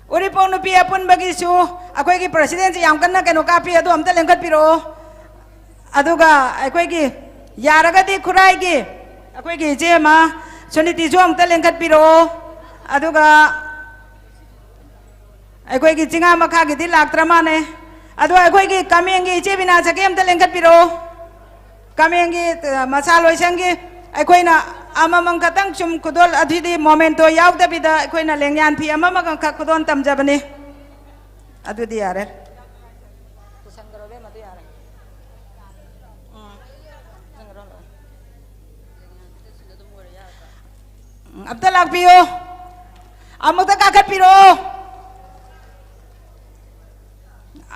ꯎꯔꯤꯄꯣꯛ ꯅꯨꯄꯤ ꯑꯄꯨꯟꯕꯒꯤꯁꯨ ꯑꯩꯈꯣꯏꯒꯤ ꯄ꯭ꯔꯁꯤꯗꯦꯟꯁꯤ ꯌꯥꯝ ꯀꯟꯅ ꯀꯩꯅꯣ ꯀꯥꯞꯄꯤ, ꯑꯗꯨ ꯑꯝꯇ ꯂꯦꯡꯈꯠꯄꯤꯔꯛꯑꯣ꯫ ꯑꯗꯨꯒ ꯑꯩꯈꯣꯏꯒꯤ ꯌꯥꯔꯒꯗꯤ ꯈꯨꯔꯥꯏꯒꯤ ꯑꯩꯈꯣꯏꯒꯤ ꯏꯆꯦ ꯑꯃ ꯁꯨꯅꯤꯇꯤꯁꯨ ꯑꯝꯇ ꯂꯦꯡꯈꯠꯄꯤꯔꯛꯑꯣ꯫ ꯑꯗꯨꯒ ꯑꯩꯈꯣꯏꯒꯤ ꯆꯤꯡꯉꯥ ꯃꯈꯥꯒꯤꯗꯤ ꯂꯥꯛꯇ꯭ꯔ ꯃꯥꯅꯦ꯫ ꯑꯗꯣ ꯑꯩꯈꯣꯏꯒꯤ ꯀꯃꯦꯡꯒꯤ ꯏꯆꯦ ꯕꯤꯅꯥ ꯆꯀꯦ ꯑꯝꯇ ꯂꯦꯡꯈꯠꯄꯤꯔꯛꯑꯣ꯫ ꯀꯃꯦꯡꯒꯤ, ꯑ, ꯃꯁꯥ ꯂꯣꯏꯁꯪꯒꯤ ꯑꯩꯈꯣꯏꯅ ꯑꯃꯃꯝ ꯈꯛꯇꯪ ꯁꯨꯝ ꯈꯨꯗꯣꯜ, ꯑꯗꯨꯗꯤ ꯃꯣꯃꯦꯟꯇꯣ ꯌꯥꯎꯗꯕꯤꯗ ꯑꯩꯈꯣꯏꯅ ꯂꯦꯡꯌꯥꯟ ꯐꯤ ꯑꯃꯃꯝꯈꯛ ꯈꯨꯗꯣꯜ ꯇꯝꯖꯕꯅꯤ꯫ ꯑꯗꯨꯗꯤ ꯌꯥꯔꯦ꯫ ꯑꯝꯇ ꯂꯥꯛꯄꯤꯌꯨ꯫ ꯑꯃꯨꯛꯇ ꯀꯥꯈꯠꯄꯤꯔꯣ꯫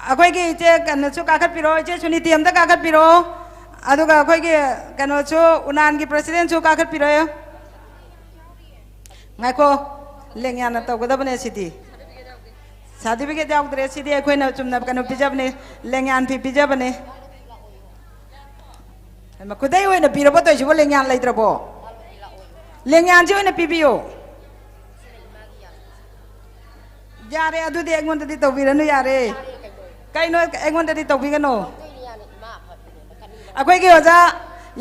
ꯑꯩꯈꯣꯏꯒꯤ ꯏꯆꯦ ꯀꯩꯅꯣꯁꯨ ꯀꯥꯈꯠꯄꯤꯔꯣ, ꯏꯆꯦ ꯁꯨꯅꯤꯇꯤ ꯑꯝꯇ ꯀꯥꯈꯠꯄꯤꯔꯣ꯫ ꯑꯗꯨꯒ ꯑꯩꯈꯣꯏꯒꯤ ꯀꯩꯅꯣꯁꯨ, ꯎꯅꯥꯟꯒꯤ ꯄ꯭ꯔꯁꯤꯗꯦꯟꯁꯨ ꯀꯥꯈꯠꯄꯤꯔꯣ꯫ ꯉꯥꯏꯈꯣ, ꯂꯦꯡꯌꯥꯟꯅ ꯇꯧꯒꯗꯕꯅꯦ ꯁꯤꯗꯤ꯫ ꯁꯥꯔꯇꯤꯐꯤꯀꯦꯠ ꯌꯥꯎꯗ꯭ꯔꯦ, ꯁꯤꯗꯤ ꯑꯩꯈꯣꯏꯅ ꯆꯨꯝꯅ ꯀꯩꯅꯣ ꯄꯤꯖꯕꯅꯦ, ꯂꯦꯡꯌꯥꯟ ꯐꯤ ꯄꯤꯖꯕꯅꯦ꯫ ꯍꯩꯃꯥ, ꯈꯨꯗꯩ ꯑꯣꯏꯅ ꯄꯤꯔꯕꯣ ꯇꯧꯔꯤꯁꯤꯕꯣ? ꯂꯦꯡꯌꯥꯟ ꯂꯩꯇ꯭ꯔꯕꯣ? ꯂꯦꯡꯌꯥꯟꯁꯤ ꯑꯣꯏꯅ ꯄꯤꯕꯤꯌꯣ꯫ ꯌꯥꯔꯦ, ꯑꯗꯨꯗꯤ ꯑꯩꯉꯣꯟꯗꯗꯤ ꯇꯧꯕꯤꯔꯅꯨ, ꯌꯥꯔꯦ꯫ ꯀꯩꯅꯣ ꯑꯩꯉꯣꯟꯗꯗꯤ ꯇꯧꯕꯤꯒꯅꯣ? ꯑꯩꯈꯣꯏꯒꯤ ꯑꯣꯖꯥ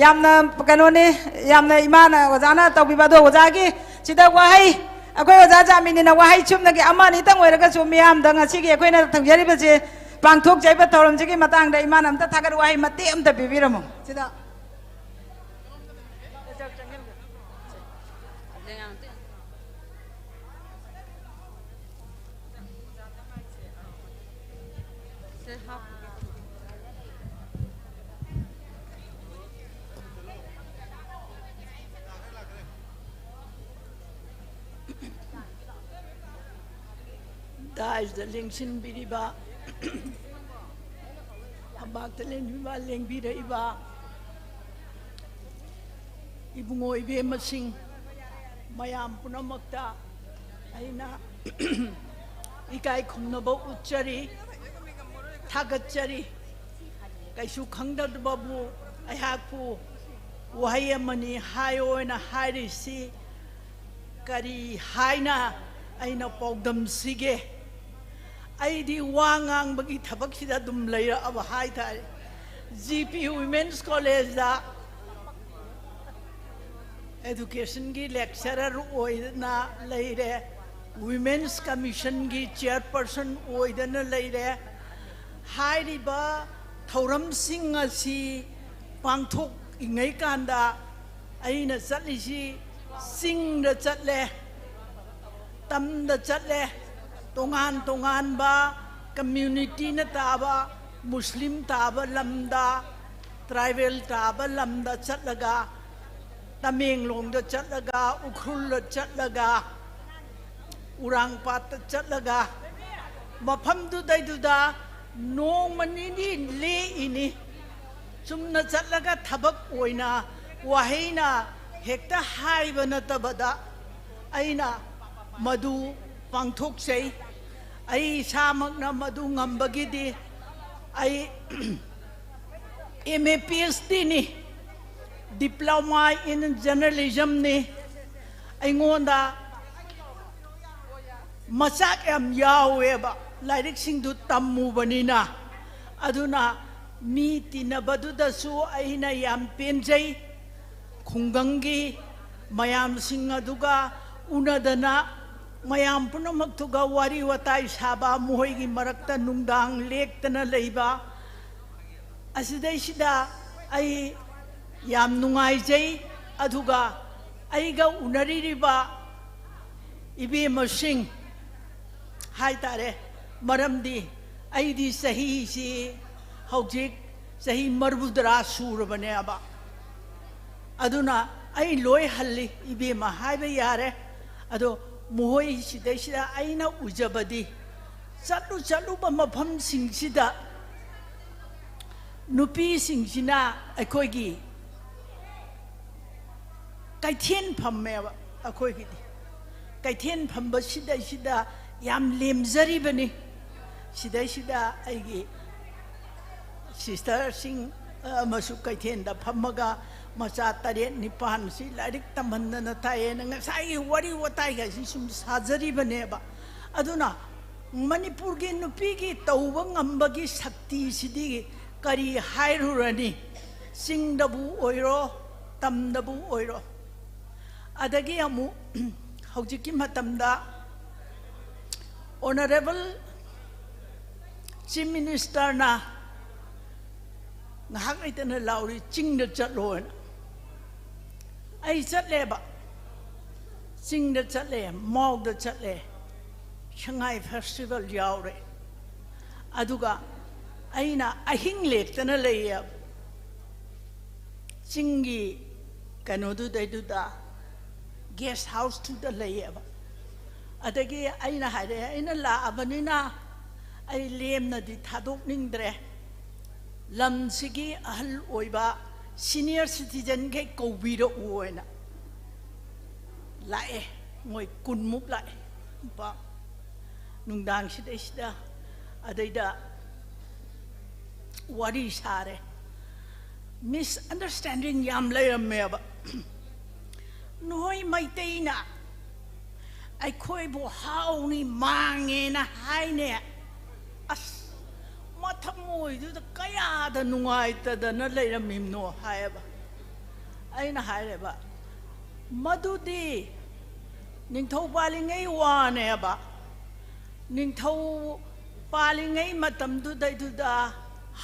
ꯌꯥꯝꯅ ꯀꯩꯅꯣꯅꯤ, ꯌꯥꯝꯅ ꯏꯃꯥꯅ, ꯑꯣꯖꯥꯅ ꯇꯧꯕꯤꯕ ꯑꯗꯣ, ꯑꯣꯖꯥꯒꯤ ꯁꯤꯗ ꯋꯥꯍꯩ, ꯑꯩꯈꯣꯏ ꯑꯣꯖꯥ ꯖꯥꯃꯤꯅꯤꯅ ꯋꯥꯍꯩ ꯁꯨꯞꯅꯒꯤ ꯑꯃ ꯑꯅꯤꯇꯪ ꯑꯣꯏꯔꯒꯁꯨ ꯃꯤꯌꯥꯝꯗ ꯉꯁꯤꯒꯤ ꯑꯩꯈꯣꯏꯅ ꯇꯧꯖꯔꯤꯕꯁꯦ, ꯄꯥꯡꯊꯣꯛꯆꯔꯤꯕ ꯊꯧꯔꯝꯁꯤꯒꯤ ꯃꯇꯥꯡꯗ ꯏꯃꯥꯅ ꯑꯝꯇ ꯊꯥꯒꯠ ꯋꯥꯍꯩ ꯃꯇꯦꯛ ꯑꯝꯇ ꯄꯤꯕꯤꯔꯝꯃꯣ꯫ ꯁꯤꯗ ꯗꯥꯏꯁꯇ ꯂꯦꯡꯁꯤꯟꯕꯤꯔꯤꯕ, ꯐꯝꯄꯥꯛꯇ ꯂꯦꯡꯕꯤꯕ, ꯂꯦꯡꯕꯤꯔꯛꯏꯕ ꯏꯕꯨꯡꯉꯣ ꯏꯕꯦꯝꯃꯁꯤꯡ, ꯃꯌꯥꯝ ꯄꯨꯝꯅꯃꯛꯇ ꯑꯩꯅ ꯏꯀꯥꯏ ꯈꯨꯝꯅꯕ ꯎꯠꯆꯔꯤ, ꯊꯥꯒꯠꯆꯔꯤ꯫ ꯀꯩꯁꯨ ꯈꯪꯗꯕꯕꯨ ꯑꯩꯍꯥꯛꯄꯨ ꯋꯥꯍꯩ ꯑꯃꯅꯤ ꯍꯥꯏꯌꯣꯅ ꯍꯥꯏꯔꯤꯁꯤ ꯀꯔꯤ ꯍꯥꯏꯅ ꯑꯩꯅ ꯄꯥꯎꯗꯝꯁꯤꯒꯦ? ꯑꯩꯗꯤ ꯋꯥ ꯉꯥꯡꯕꯒꯤ ꯊꯕꯛꯁꯤꯗ ꯑꯗꯨꯝ ꯂꯩꯔꯛꯑꯕ ꯍꯥꯏꯇꯥꯔꯦ꯫ ꯖꯤ ꯄꯤ ꯋꯤꯃꯦꯟꯁ ꯀꯣꯂꯦꯖꯇ ꯑꯦꯗꯨꯀꯦꯁꯟꯒꯤ ꯂꯦꯛꯆꯔꯔ ꯑꯣꯏꯗꯅ ꯂꯩꯔꯦ, ꯋꯤꯃꯦꯟꯁ ꯀꯃꯤꯁꯟꯒꯤ ꯆꯤꯌꯔꯄꯔꯁꯟ ꯑꯣꯏꯗꯅ ꯂꯩꯔꯦ꯫ ꯍꯥꯏꯔꯤꯕ ꯊꯧꯔꯝꯁꯤꯡ ꯑꯁꯤ ꯄꯥꯡꯊꯣꯛꯏꯉꯩ ꯀꯥꯟꯗ ꯑꯩꯅ ꯆꯠꯂꯤꯁꯤ ꯆꯤꯡꯗ ꯆꯠꯂꯦ, ꯇꯝꯗ ꯆꯠꯂꯦ, ꯇꯣꯉꯥꯟ ꯇꯣꯉꯥꯟꯕ ꯀꯝꯃ꯭ꯌꯨꯅꯤꯇꯤꯅ ꯇꯥꯕ, ꯃꯨꯁꯂꯤꯝ ꯇꯥꯕ ꯂꯝꯗ, ꯇ꯭ꯔꯥꯏꯕꯦꯜ ꯇꯥꯕ ꯂꯝꯗ ꯆꯠꯂꯒ ꯇꯃꯦꯡꯂꯣꯡꯗ ꯆꯠꯂꯒ, ꯎꯈ꯭ꯔꯨꯜꯗ ꯆꯠꯂꯒ, ꯎꯔꯥꯡꯄꯥꯠꯇ ꯆꯠꯂꯒ, ꯃꯐꯝꯗꯨꯗꯩꯗꯨꯗ ꯅꯣꯡꯃ ꯅꯤꯅꯤ ꯂꯦꯛꯏꯅꯤ꯫ ꯆꯨꯝꯅ ꯆꯠꯂꯒ ꯊꯕꯛ ꯑꯣꯏꯅ ꯋꯥꯍꯩꯅ ꯍꯦꯛꯇ ꯍꯥꯏꯕ ꯅꯠꯇꯕꯗ, ꯑꯩꯅ ꯃꯗꯨ ꯄꯥꯡꯊꯣꯛꯆꯩ꯫ ꯑꯩ ꯏꯁꯥꯃꯛꯅ ꯃꯗꯨ ꯉꯝꯕꯒꯤꯗꯤ ꯑꯩ ꯑꯦꯝ ꯑꯦ ꯄꯤ ꯑꯩꯆ ꯗꯤꯅꯤ, Diploma in Journalismꯅꯤ꯫ ꯑꯩꯉꯣꯟꯗ ꯃꯆꯥꯛ ꯌꯥꯝ ꯌꯥꯎꯋꯦꯕ, ꯂꯥꯏꯔꯤꯛꯁꯤꯡꯗꯨ ꯇꯝꯃꯨꯕꯅꯤꯅ꯫ ꯑꯗꯨꯅ ꯃꯤ ꯇꯤꯟꯅꯕꯗꯨꯗꯁꯨ ꯑꯩꯅ ꯌꯥꯝ ꯄꯦꯟꯖꯩ꯫ ꯈꯨꯡꯒꯪꯒꯤ ꯃꯌꯥꯝꯁꯤꯡ ꯑꯗꯨꯒ ꯎꯅꯗꯅ, ꯃꯌꯥꯝ ꯄꯨꯝꯅꯃꯛꯇꯨꯒ ꯋꯥꯔꯤ ꯋꯥꯇꯥꯏ ꯁꯥꯕ, ꯃꯈꯣꯏꯒꯤ ꯃꯔꯛꯇ ꯅꯨꯡꯗꯥꯡ ꯂꯦꯛꯇꯅ ꯂꯩꯕ, ꯑꯁꯤꯗꯩꯁꯤꯗ ꯑꯩ ꯌꯥꯝ ꯅꯨꯡꯉꯥꯏꯖꯩ꯫ ꯑꯗꯨꯒ ꯑꯩꯒ ꯎꯅꯔꯤꯕ ꯏꯕꯦꯝꯃꯁꯤꯡ ꯍꯥꯏꯇꯥꯔꯦ, ꯃꯔꯝꯗꯤ ꯑꯩꯗꯤ ꯆꯍꯤꯁꯤ ꯍꯧꯖꯤꯛ ꯆꯍꯤ ꯃꯔꯤꯐꯨꯇꯔꯥ ꯁꯨꯔꯕꯅꯦꯕ꯫ ꯑꯗꯨꯅ ꯑꯩ ꯂꯣꯏ ꯍꯜꯂꯤ, ꯏꯕꯦꯝꯃ ꯍꯥꯏꯕ ꯌꯥꯔꯦ꯫ ꯑꯗꯣ ꯃꯈꯣꯏ ꯁꯤꯗꯩꯁꯤꯗ ꯑꯩꯅ ꯎꯖꯕꯗꯤ, ꯆꯠꯂꯨ ꯆꯠꯂꯨꯕ ꯃꯐꯝꯁꯤꯡꯁꯤꯗ ꯅꯨꯄꯤꯁꯤꯡꯁꯤꯅ ꯑꯩꯈꯣꯏꯒꯤ ꯀꯩꯊꯦꯜ ꯐꯝꯃꯦꯕ꯫ ꯑꯩꯈꯣꯏꯒꯤꯗꯤ ꯀꯩꯊꯦꯜ ꯐꯝꯕꯁꯤꯗꯩꯁꯤꯗ ꯌꯥꯝ ꯂꯦꯝꯖꯔꯤꯕꯅꯤ꯫ ꯁꯤꯗꯩꯁꯤꯗ ꯑꯩꯒꯤ ꯁꯤꯁꯇꯔꯁꯤꯡ ꯑꯃꯁꯨ ꯀꯩꯊꯦꯜꯗ ꯐꯝꯃꯒ ꯃꯆꯥ ꯇꯔꯦꯠ ꯅꯤꯄꯥꯜꯁꯤ ꯂꯥꯏꯔꯤꯛ ꯇꯝꯍꯟꯗꯅ ꯇꯥꯛꯑꯦꯅ ꯉꯁꯥꯏꯒꯤ ꯋꯥꯔꯤ ꯋꯥꯇꯥꯏꯒꯁꯤ ꯁꯨꯝ ꯁꯥꯖꯔꯤꯕꯅꯦꯕ꯫ ꯑꯗꯨꯅ ꯃꯅꯤꯄꯨꯔꯒꯤ ꯅꯨꯄꯤꯒꯤ ꯇꯧꯕ ꯉꯝꯕꯒꯤ ꯁꯛꯇꯤꯁꯤꯗꯤ ꯀꯔꯤ ꯍꯥꯏꯔꯨꯔꯅꯤ? ꯆꯤꯡꯗꯕꯨ ꯑꯣꯏꯔꯣ, ꯇꯝꯗꯕꯨ ꯑꯣꯏꯔꯣ꯫ ꯑꯗꯒꯤ ꯑꯃꯨꯛ ꯍꯧꯖꯤꯛꯀꯤ ꯃꯇꯝꯗ Honourable Chief Ministerꯅ ꯉꯥꯏꯍꯥꯛ ꯂꯩꯇꯅ ꯂꯥꯎꯔꯤ, "ꯆꯤꯡꯗ ꯆꯠꯂꯣꯅ"꯫ ꯑꯩ ꯆꯠꯂꯦꯕ, ꯆꯤꯡꯗ ꯆꯠꯂꯦ, ꯃꯥꯎꯗ ꯆꯠꯂꯦ, ꯁꯉꯥꯏ festival ꯌꯥꯎꯔꯦ꯫ ꯑꯗꯨꯒ ꯑꯩꯅ ꯑꯍꯤꯡ ꯂꯦꯛꯇꯅ ꯂꯩꯌꯦ꯫ ꯆꯤꯡꯒꯤ ꯀꯩꯅꯣꯗꯨꯗꯩꯗꯨꯗ, ꯒꯦꯁ ꯍꯥꯎꯁꯇꯨꯗ ꯂꯩꯌꯦꯕ꯫ ꯑꯗꯒꯤ ꯑꯩꯅ ꯍꯥꯏꯔꯦ, "ꯑꯩꯅ ꯂꯥꯛꯑꯕꯅꯤꯅ ꯑꯩ ꯂꯦꯝꯅꯗꯤ ꯊꯥꯗꯣꯛꯅꯤꯡꯗ꯭ꯔꯦ, ꯂꯝꯁꯤꯒꯤ ꯑꯍꯜ ꯑꯣꯏꯕ ꯁꯤꯅꯤꯌꯔ ꯁꯤꯇꯤꯖꯟꯈꯩ ꯀꯧꯕꯤꯔꯛꯎ" ꯍꯥꯏꯅ ꯂꯥꯛꯑꯦ꯫ ꯃꯣꯏ ꯀꯨꯟꯃꯨꯛ ꯂꯥꯛꯑꯦ, ꯅꯨꯄꯥ꯫ ꯅꯨꯡꯗꯥꯡꯁꯤꯗꯩꯁꯤꯗ ꯑꯗꯩꯗ ꯋꯥꯔꯤ ꯁꯥꯔꯦ꯫ ꯃꯤꯁꯑꯟꯗꯔꯁ꯭ꯇꯦꯟꯗꯤꯡ ꯌꯥꯝ ꯂꯩꯔꯝꯃꯦꯕ꯫ "ꯅꯣꯏ ꯃꯩꯇꯩꯅ ꯑꯩꯈꯣꯏꯕꯨ ꯍꯥꯎꯅꯤ ꯃꯥꯡꯉꯦꯅ ꯍꯥꯏꯅꯦ꯫ ꯑꯁ, ꯃꯊꯃꯣꯏꯗꯨꯗ ꯀꯌꯥꯗ ꯅꯨꯡꯉꯥꯏꯇꯗꯅ ꯂꯩꯔꯝꯃꯤꯕꯅꯣ" ꯍꯥꯏꯌꯦꯕ꯫ ꯑꯩꯅ ꯍꯥꯏꯔꯦꯕ, "ꯃꯗꯨꯗꯤ ꯅꯤꯡꯊꯧ ꯄꯥꯜꯂꯤꯉꯩ ꯋꯥꯅꯦꯕ꯫ ꯅꯤꯡꯊꯧ ꯄꯥꯜꯂꯤꯉꯩ ꯃꯇꯝꯗꯨꯗꯩꯗꯨꯗ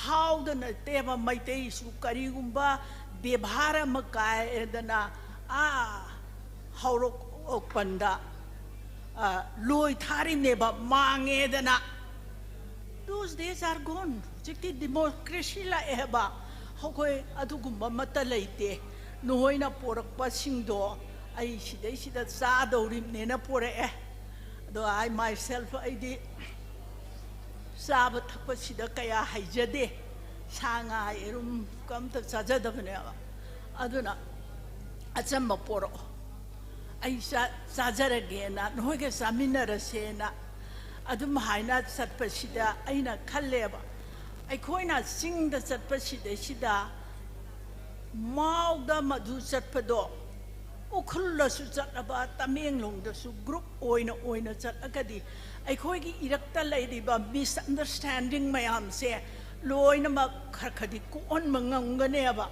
ꯍꯥꯎꯗꯅ ꯅꯠꯇꯦꯕ, ꯃꯩꯇꯩꯁꯨ ꯀꯔꯤꯒꯨꯝꯕ ꯕꯦꯕꯥꯔ ꯑꯃ ꯀꯥꯏꯗꯅ, ꯑꯥ, ꯍꯧꯔꯛ ꯑꯣꯛꯄꯟꯗ, ꯑ, ꯂꯣꯏ ꯊꯥꯔꯤꯅꯦꯕ, ꯃꯥꯡꯉꯦꯗꯅ꯫ Those days are gone꯫ ꯍꯧꯖꯤꯛꯇꯤ ꯗꯤꯃꯣꯀ꯭ꯔꯦꯁꯤ ꯂꯥꯛꯑꯦ ꯍꯥꯏꯕ꯫ ꯑꯩꯈꯣꯏ ꯑꯗꯨꯒꯨꯝꯕ ꯑꯃꯠꯇ ꯂꯩꯇꯦ꯫ ꯅꯈꯣꯏꯅ ꯄꯣꯔꯛꯄꯁꯤꯡꯗꯣ ꯑꯩ ꯁꯤꯗꯩꯁꯤꯗ ꯆꯥꯗꯧꯔꯤꯕꯅꯦꯅ ꯄꯣꯔꯛꯑꯦ꯫ ꯑꯗꯣ I myself, ꯑꯩꯗꯤ ꯆꯥꯕ ꯊꯛꯄꯁꯤꯗ ꯀꯌꯥ ꯍꯩꯖꯗꯦ꯫ ꯁꯥ ꯉꯥ ꯌꯦꯔꯨꯝ ꯑꯝꯇ ꯆꯥꯖꯗꯕꯅꯦꯕ꯫ ꯑꯗꯨꯅ ꯑꯆꯝꯕ ꯄꯣꯔꯛꯑꯣ, ꯑꯩ ꯆꯥ-, ꯆꯥꯖꯔꯒꯦꯅ, ꯅꯈꯣꯏꯒ ꯆꯥꯃꯤꯟꯅꯔꯁꯦꯅ ꯑꯗꯨꯝ ꯍꯥꯏꯅ ꯆꯠꯄꯁꯤꯗ ꯑꯩꯅ ꯈꯜꯂꯦꯕ, ꯑꯩꯈꯣꯏꯅ ꯆꯤꯡꯗ ꯆꯠꯄꯁꯤꯗꯩꯁꯤꯗ ꯃꯥꯎꯗ ꯃꯗꯨ ꯆꯠꯄꯗꯣ, ꯎꯈ꯭ꯔꯨꯜꯗꯁꯨ ꯆꯠꯂꯕ, ꯇꯃꯦꯡꯂꯣꯡꯗꯁꯨ ꯒ꯭ꯔꯨꯞ ꯑꯣꯏꯅ ꯑꯣꯏꯅ ꯆꯠꯂꯒꯗꯤ ꯑꯩꯈꯣꯏꯒꯤ ꯏꯔꯛꯇ ꯂꯩꯔꯤꯕ ꯃꯤꯁꯑꯟꯗꯔꯁ꯭ꯇꯦꯟꯗꯤꯡ ꯃꯌꯥꯝꯁꯦ ꯂꯣꯏꯅꯃꯛ ꯈꯔ ꯈꯔꯗꯤ ꯀꯣꯛꯍꯟꯕ ꯉꯝꯒꯅꯦꯕ꯫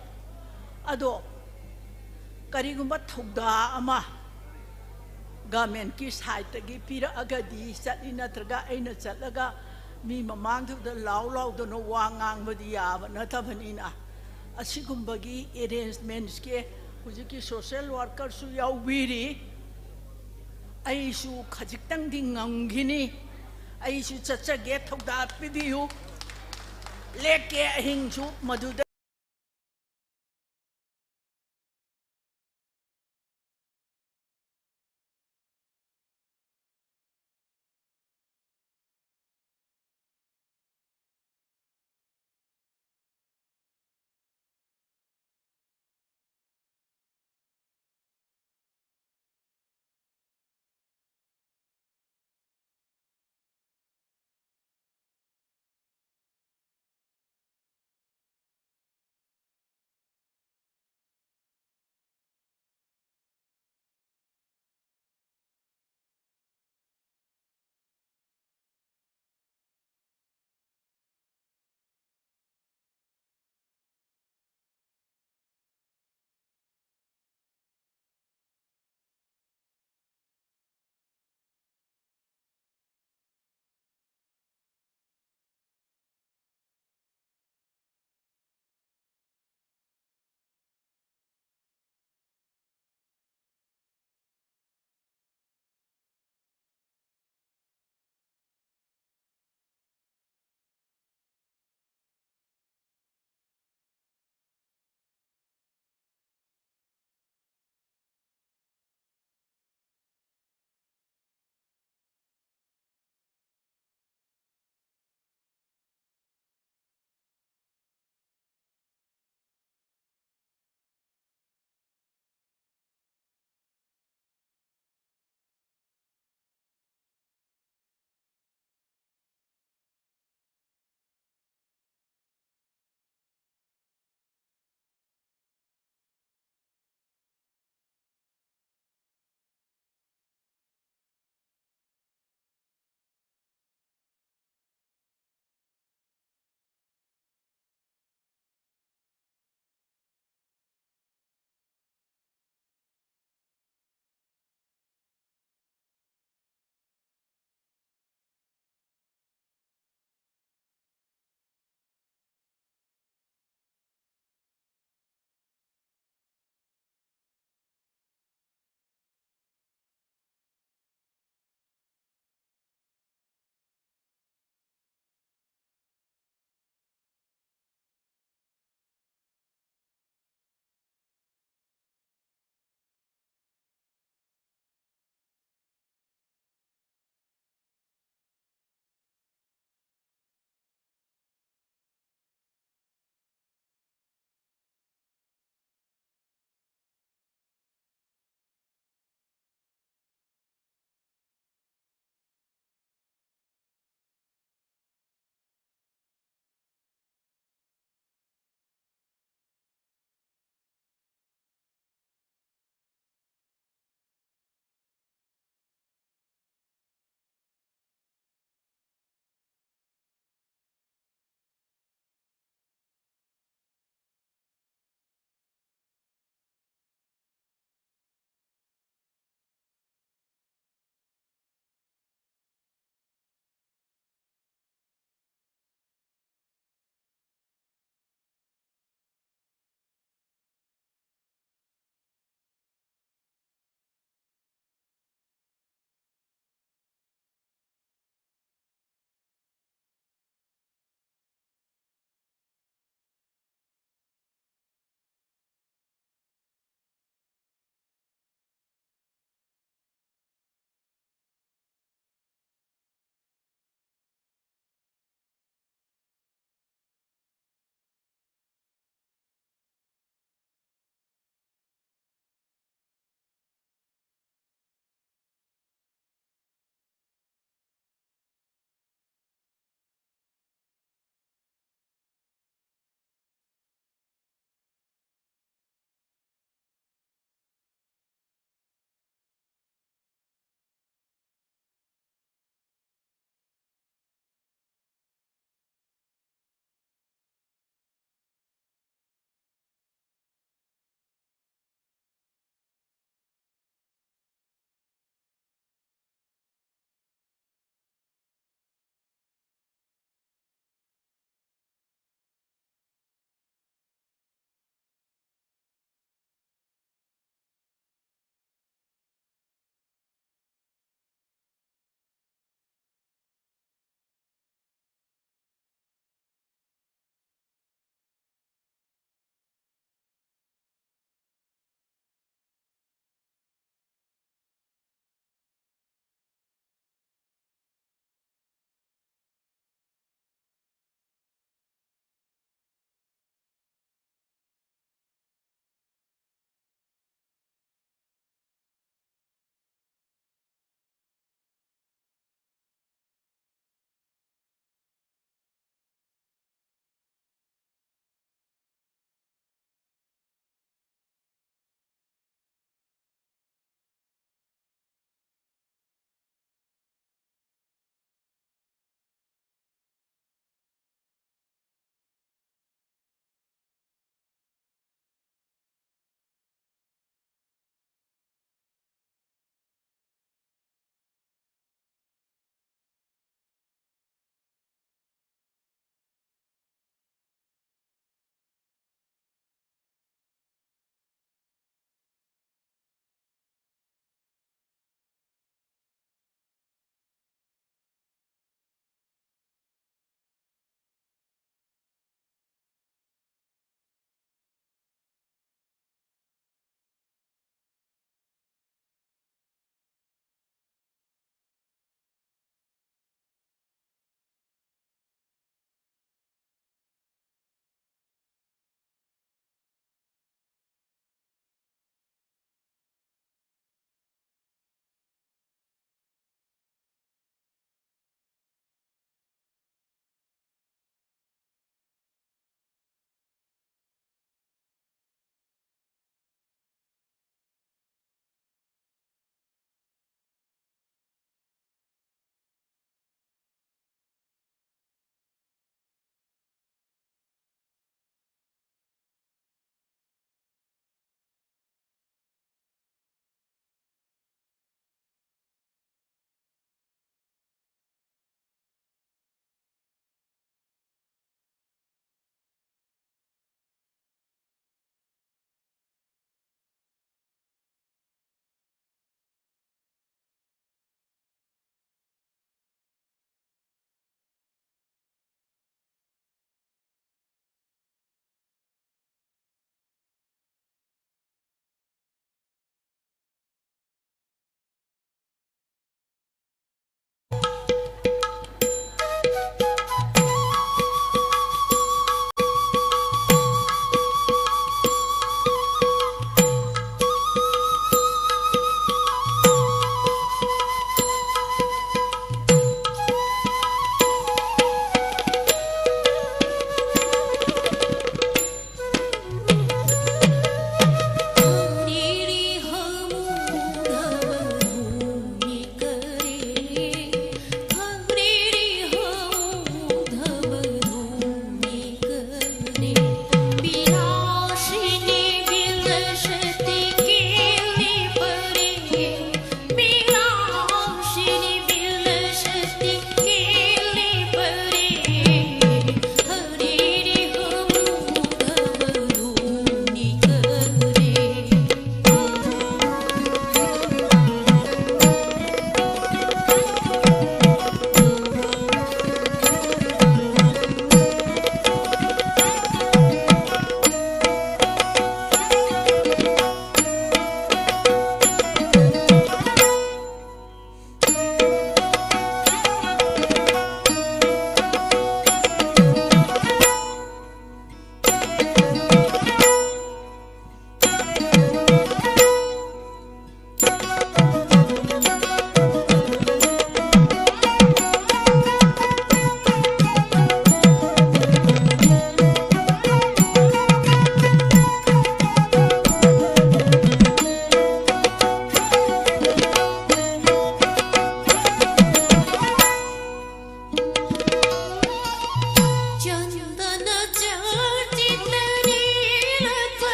ꯑꯗꯣ ꯀꯔꯤꯒꯨꯝꯕ ꯊꯧꯗꯥ ꯑꯃ ꯒꯚꯔꯟꯃꯦꯟꯠꯀꯤ ꯁꯥꯏꯠꯇꯒꯤ ꯄꯤꯔꯛꯑꯒꯗꯤ ꯆꯠꯂꯤ, ꯅꯠꯇ꯭ꯔꯒ ꯑꯩꯅ ꯆꯠꯂꯒ ꯃꯤ ꯃꯃꯥꯡꯗꯨꯗ ꯂꯥꯎ ꯂꯥꯎꯗꯅ ꯋꯥ ꯉꯥꯡꯕꯗꯤ ꯌꯥꯕ ꯅꯠꯇꯕꯅꯤꯅ, ꯑꯁꯤꯒꯨꯝꯕꯒꯤ ꯑꯦꯔꯦꯟꯖꯃꯦꯟꯠꯁꯀꯤ ꯍꯧꯖꯤꯛꯀꯤ ꯁꯣꯁꯤꯌꯦꯜ ꯋꯥꯔꯀꯔꯁꯨ ꯌꯥꯎꯕꯤꯔꯤ꯫ ꯑꯩꯁꯨ ꯈꯖꯤꯛꯇꯪꯗꯤ ꯉꯝꯈꯤꯅꯤ꯫ ꯑꯩꯁꯨ ꯆꯠꯆꯒꯦ, ꯊꯧꯗꯥ ꯄꯤꯕꯤꯌꯨ꯫ ꯂꯦꯛꯀꯦ ꯑꯍꯤꯡꯁꯨ ꯃꯗꯨꯗ꯫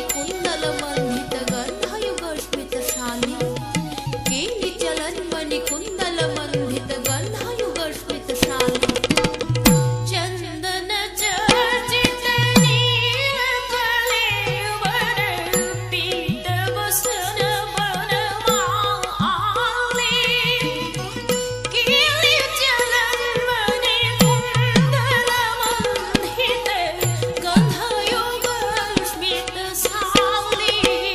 कुण्डलमण्डितगन्धयुगस्मितशाली। केलिचलन्मणिकुण्डलमण्डितगन्धयुगस्मितशाली। चन्दनचर्चितनीलकलेवरपीतवसनवनमाली। केलिचलन्मणिकुण्डलमण्डितगन्धयुगस्मितशाली।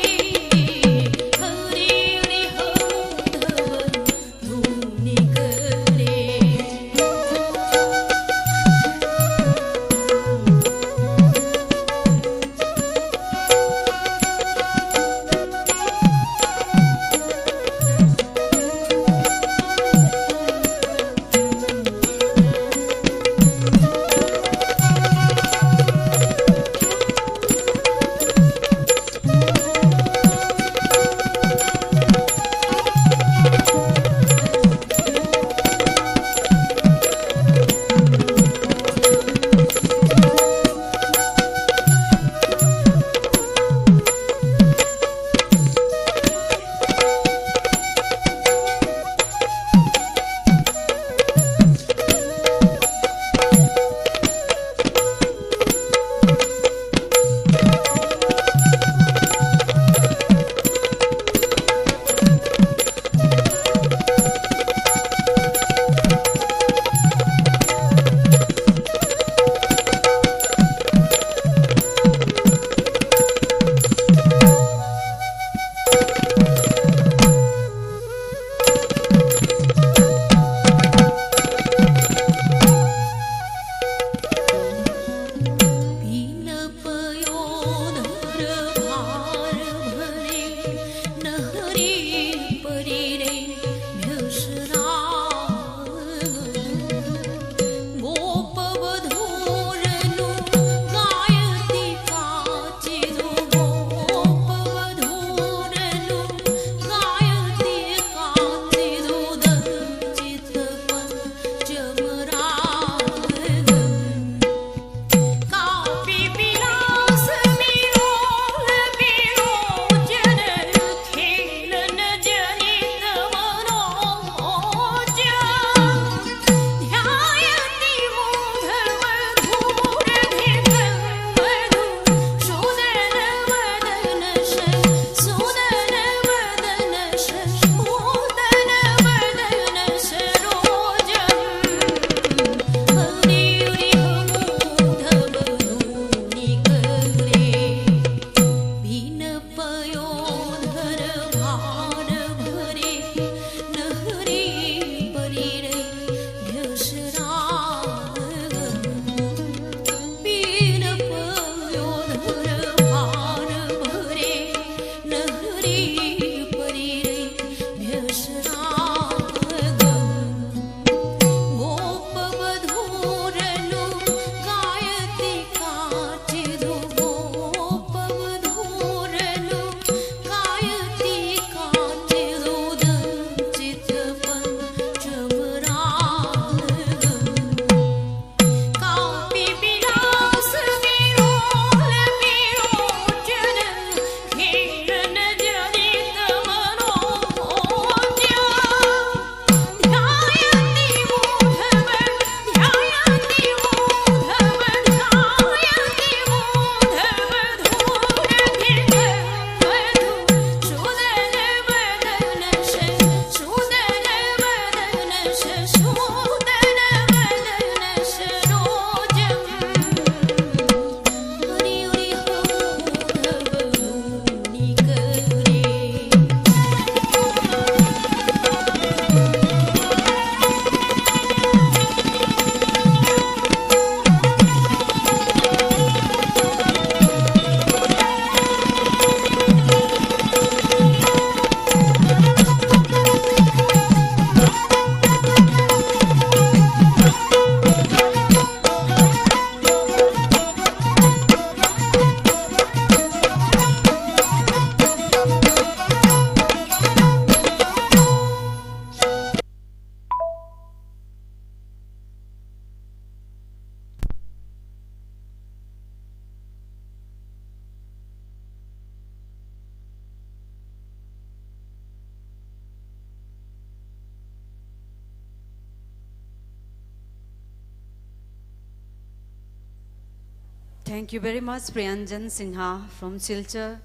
Thank you very much, Priyanjan Sinha from Silchar.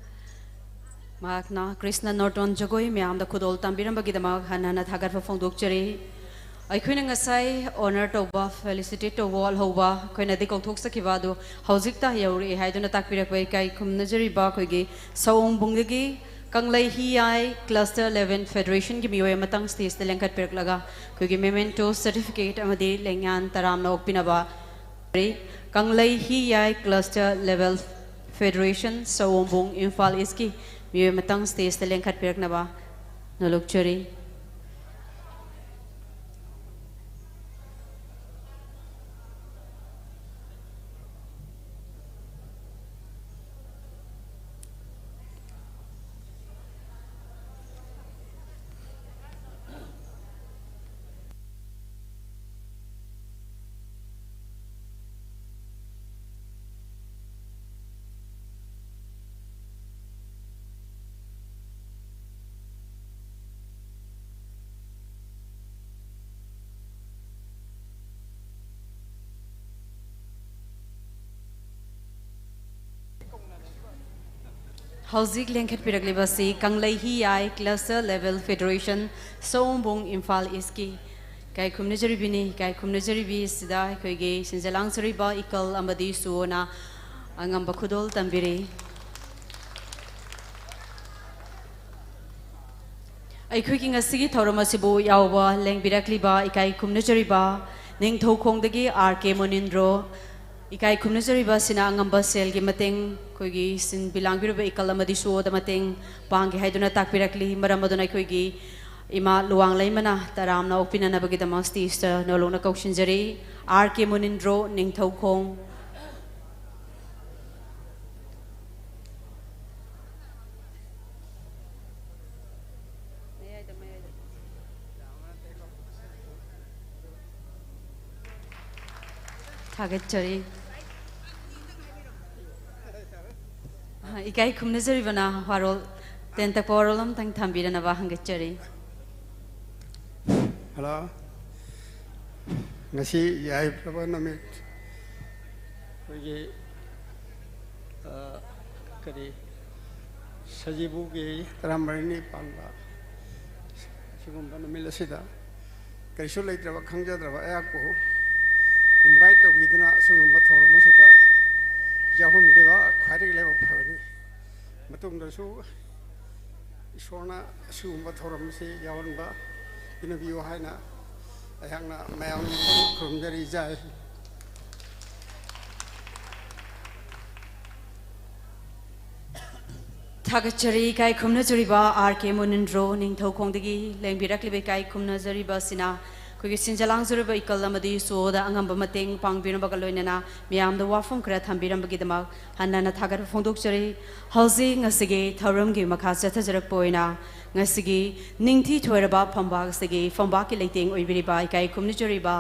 ꯃꯍꯥꯛꯅ ꯀ꯭ꯔꯤꯁꯅ ꯅꯣꯔꯇꯣꯟ ꯖꯒꯣꯏ ꯃꯌꯥꯝꯗ ꯈꯨꯗꯣꯜ ꯇꯝꯕꯤꯔꯝꯕꯒꯤꯗꯃꯛ ꯍꯟꯅ ꯍꯟꯅ ꯊꯥꯒꯠꯄ ꯐꯣꯡꯗꯣꯛꯆꯔꯤ꯫ ꯑꯩꯈꯣꯏꯅ ꯉꯁꯥꯏ honor ꯇꯧꯕ, felicitate ꯇꯧꯕ ꯋꯥꯠꯍꯧꯕ, ꯑꯩꯈꯣꯏꯅꯗꯤ ꯀꯧꯊꯣꯛꯆꯈꯤꯕ ꯑꯗꯨ ꯍꯧꯖꯤꯛꯇ ꯌꯧꯔꯛꯑꯦ ꯍꯥꯏꯗꯨꯅ ꯇꯥꯛꯄꯤꯔꯛꯄ ꯏꯀꯥꯏ ꯈꯨꯝꯅꯖꯔꯤꯕ ꯑꯩꯈꯣꯏꯒꯤ ꯁꯑꯣꯝꯕꯨꯡꯗꯒꯤ ꯀꯪꯂꯩ ꯍꯤꯌꯥꯏ cluster eleven federationꯒꯤ ꯃꯤꯑꯣꯏ ꯑꯃꯇꯪ stageꯇ ꯂꯦꯡꯈꯠꯄꯤꯔꯛꯂꯒ ꯑꯩꯈꯣꯏꯒꯤ memento certificate ꯑꯃꯗꯤ ꯂꯦꯡꯌꯥꯟ ꯇꯔꯥꯝꯅ ꯑꯣꯛꯄꯤꯅꯕ ꯀꯪꯂꯩ ꯍꯤꯌꯥꯏ cluster eleven federation ꯁꯑꯣꯝꯕꯨꯡ ꯏꯝꯐꯥꯜ ꯏꯁꯀꯤ ꯃꯤꯑꯣꯏ ꯑꯃꯇꯪ stageꯇ ꯂꯦꯡꯈꯠꯄꯤꯔꯛꯅꯕ ꯅꯣꯂꯨꯛꯆꯔꯤ꯫ ꯍꯧꯖꯤꯛ ꯂꯦꯡꯈꯠꯄꯤꯔꯛꯂꯤꯕ ꯑꯁꯤ ꯀꯪꯂꯩ ꯍꯤꯌꯥꯏ cluster eleven federation ꯁꯑꯣꯝꯕꯨꯡ ꯏꯝꯐꯥꯜ ꯏꯁꯀꯤ ꯏꯀꯥꯏ ꯈꯨꯝꯅꯖꯔꯤꯕꯤꯅꯤ꯫ ꯏꯀꯥꯏ ꯈꯨꯝꯅꯖꯔꯤꯕꯤ ꯑꯁꯤꯗ ꯑꯩꯈꯣꯏꯒꯤ ꯁꯤꯟꯖ ꯂꯥꯡꯖꯔꯤꯕ ꯏꯀꯜ ꯑꯃꯗꯤ ꯁꯨꯑꯣꯅ ꯑꯉꯝꯕ ꯈꯨꯗꯣꯜ ꯇꯝꯕꯤꯔꯤ꯫ ꯑꯩꯈꯣꯏꯒꯤ ꯉꯁꯤꯒꯤ ꯊꯧꯔꯝ ꯑꯁꯤꯕꯨ ꯌꯥꯎꯕ ꯂꯦꯡꯕꯤꯔꯛꯂꯤꯕ ꯏꯀꯥꯏ ꯈꯨꯝꯅꯖꯔꯤꯕ ꯅꯤꯡꯊꯧꯈꯣꯡꯗꯒꯤ ꯑꯥꯔ ꯀꯦ ꯃꯨꯅꯤꯟꯗ꯭ꯔꯣ, ꯏꯀꯥꯏ ꯈꯨꯝꯅꯖꯔꯤꯕ ꯑꯁꯤꯅ ꯑꯉꯝꯕ ꯁꯦꯜꯒꯤ ꯃꯇꯦꯡ, ꯑꯩꯈꯣꯏꯒꯤ ꯁꯤꯟꯕꯤ ꯂꯥꯡꯕꯤꯔꯤꯕ ꯏꯀꯜ ꯑꯃꯗꯤ ꯁꯨꯑꯣꯗ ꯃꯇꯦꯡ ꯄꯥꯡꯒꯦ ꯍꯥꯏꯗꯨꯅ ꯇꯥꯛꯄꯤꯔꯛꯂꯤ꯫ ꯃꯔꯝ ꯑꯗꯨꯅ ꯑꯩꯈꯣꯏꯒꯤ ꯏꯃꯥ ꯂꯨꯋꯥꯡꯂꯩꯃꯅ ꯇꯔꯥꯝꯅ ꯑꯣꯛꯄꯤꯅꯅꯕꯒꯤꯗꯃꯛ stageꯇ ꯅꯣꯂꯨꯛꯅ ꯀꯧꯁꯤꯟꯖꯔꯤ꯫ ꯑꯥꯔ ꯀꯦ ꯃꯨꯅꯤꯟꯗ꯭ꯔꯣ, ꯅꯤꯡꯊꯧꯈꯣꯡ꯫ ꯊꯥꯒꯠꯆꯔꯤ꯫ ꯑ, ꯏꯀꯥꯏ ꯈꯨꯝꯅꯖꯔꯤꯕꯅ ꯋꯥꯔꯣꯜ, ꯇꯦꯟ ꯇꯛꯄ ꯋꯥꯔꯣꯜ ꯑꯃꯇꯪ ꯊꯝꯕꯤꯔꯅꯕ ꯍꯪꯒꯠꯆꯔꯤ꯫ ꯍꯜꯂꯣ꯫ ꯉꯁꯤ ꯌꯥꯏꯐꯔꯕ ꯅꯨꯃꯤꯠ, ꯑꯩꯈꯣꯏꯒꯤ ꯑ, ꯀꯔꯤ, ꯁꯖꯤꯕꯨꯒꯤ ꯇꯔꯥꯃꯔꯤꯅꯤ ꯄꯥꯟꯕ ꯁꯤꯒꯨꯝꯕ ꯅꯨꯃꯤꯠ ꯑꯁꯤꯗ ꯀꯔꯤꯁꯨ ꯂꯩꯇ꯭ꯔꯕ, ꯈꯪꯖꯗ꯭ꯔꯕ ꯑꯩꯍꯥꯛꯄꯨ invite ꯇꯧꯕꯤꯗꯨꯅ ꯑꯁꯤꯒꯨꯝꯕ ꯊꯧꯔꯝ ꯑꯁꯤꯗ ꯌꯥꯎꯍꯟꯕꯤꯕ ꯈ꯭ꯋꯥꯏꯗꯒꯤ ꯂꯥꯏꯕꯛ ꯐꯕꯅꯤ꯫ ꯃꯇꯨꯡꯗꯁꯨ ꯏꯁꯣꯔꯅ ꯑꯁꯤꯒꯨꯝꯕ ꯊꯧꯔꯝ ꯑꯁꯤ ꯌꯥꯎꯍꯟꯕ ꯄꯤꯅꯕꯤꯌꯨ ꯍꯥꯏꯅ ꯑꯩꯍꯥꯛꯅ ꯃꯌꯥꯝ ꯈꯨꯔꯨꯝꯖꯔꯤ꯫ ꯖꯥꯏ꯫ ꯊꯥꯒꯠꯆꯔꯤ꯫ ꯏꯀꯥꯏ ꯈꯨꯝꯅꯖꯔꯤꯕ ꯑꯥꯔ ꯀꯦ ꯃꯨꯅꯤꯟꯗ꯭ꯔꯣ ꯅꯤꯡꯊꯧꯈꯣꯡꯗꯒꯤ ꯂꯦꯡꯕꯤꯔꯛꯂꯤꯕ ꯏꯀꯥꯏ ꯈꯨꯝꯅꯖꯔꯤꯕ ꯑꯁꯤꯅ ꯑꯩꯈꯣꯏꯒꯤ ꯁꯤꯟꯖ ꯂꯥꯡꯖꯔꯤꯕ ꯏꯀꯜ ꯑꯃꯗꯤ ꯁꯣꯗ ꯑꯉꯝꯕ ꯃꯇꯦꯡ ꯄꯥꯡꯕꯤꯔꯝꯕꯒ ꯂꯣꯏꯅꯅ ꯃꯤꯌꯥꯝꯗ ꯋꯥꯐꯝ ꯈꯔ ꯊꯝꯕꯤꯔꯝꯕꯒꯤꯗꯃꯛ ꯍꯟꯅ ꯍꯟꯅ ꯊꯥꯒꯠꯄ ꯐꯣꯡꯗꯣꯛꯆꯔꯤ꯫ ꯍꯧꯖꯤꯛ ꯉꯁꯤꯒꯤ ꯊꯧꯔꯝꯒꯤ ꯃꯈꯥ ꯆꯠꯊꯖꯔꯛꯄ ꯑꯣꯏꯅ ꯉꯁꯤꯒꯤ ꯅꯤꯡꯊꯤ ꯊꯣꯏꯔꯕ ꯐꯝꯕꯥꯛ ꯑꯁꯤꯒꯤ ꯐꯝꯕꯥꯛꯀꯤ ꯂꯩꯇꯦꯡ ꯑꯣꯏꯕꯤꯔꯤꯕ ꯏꯀꯥꯏ ꯈꯨꯝꯅꯖꯔꯤꯕ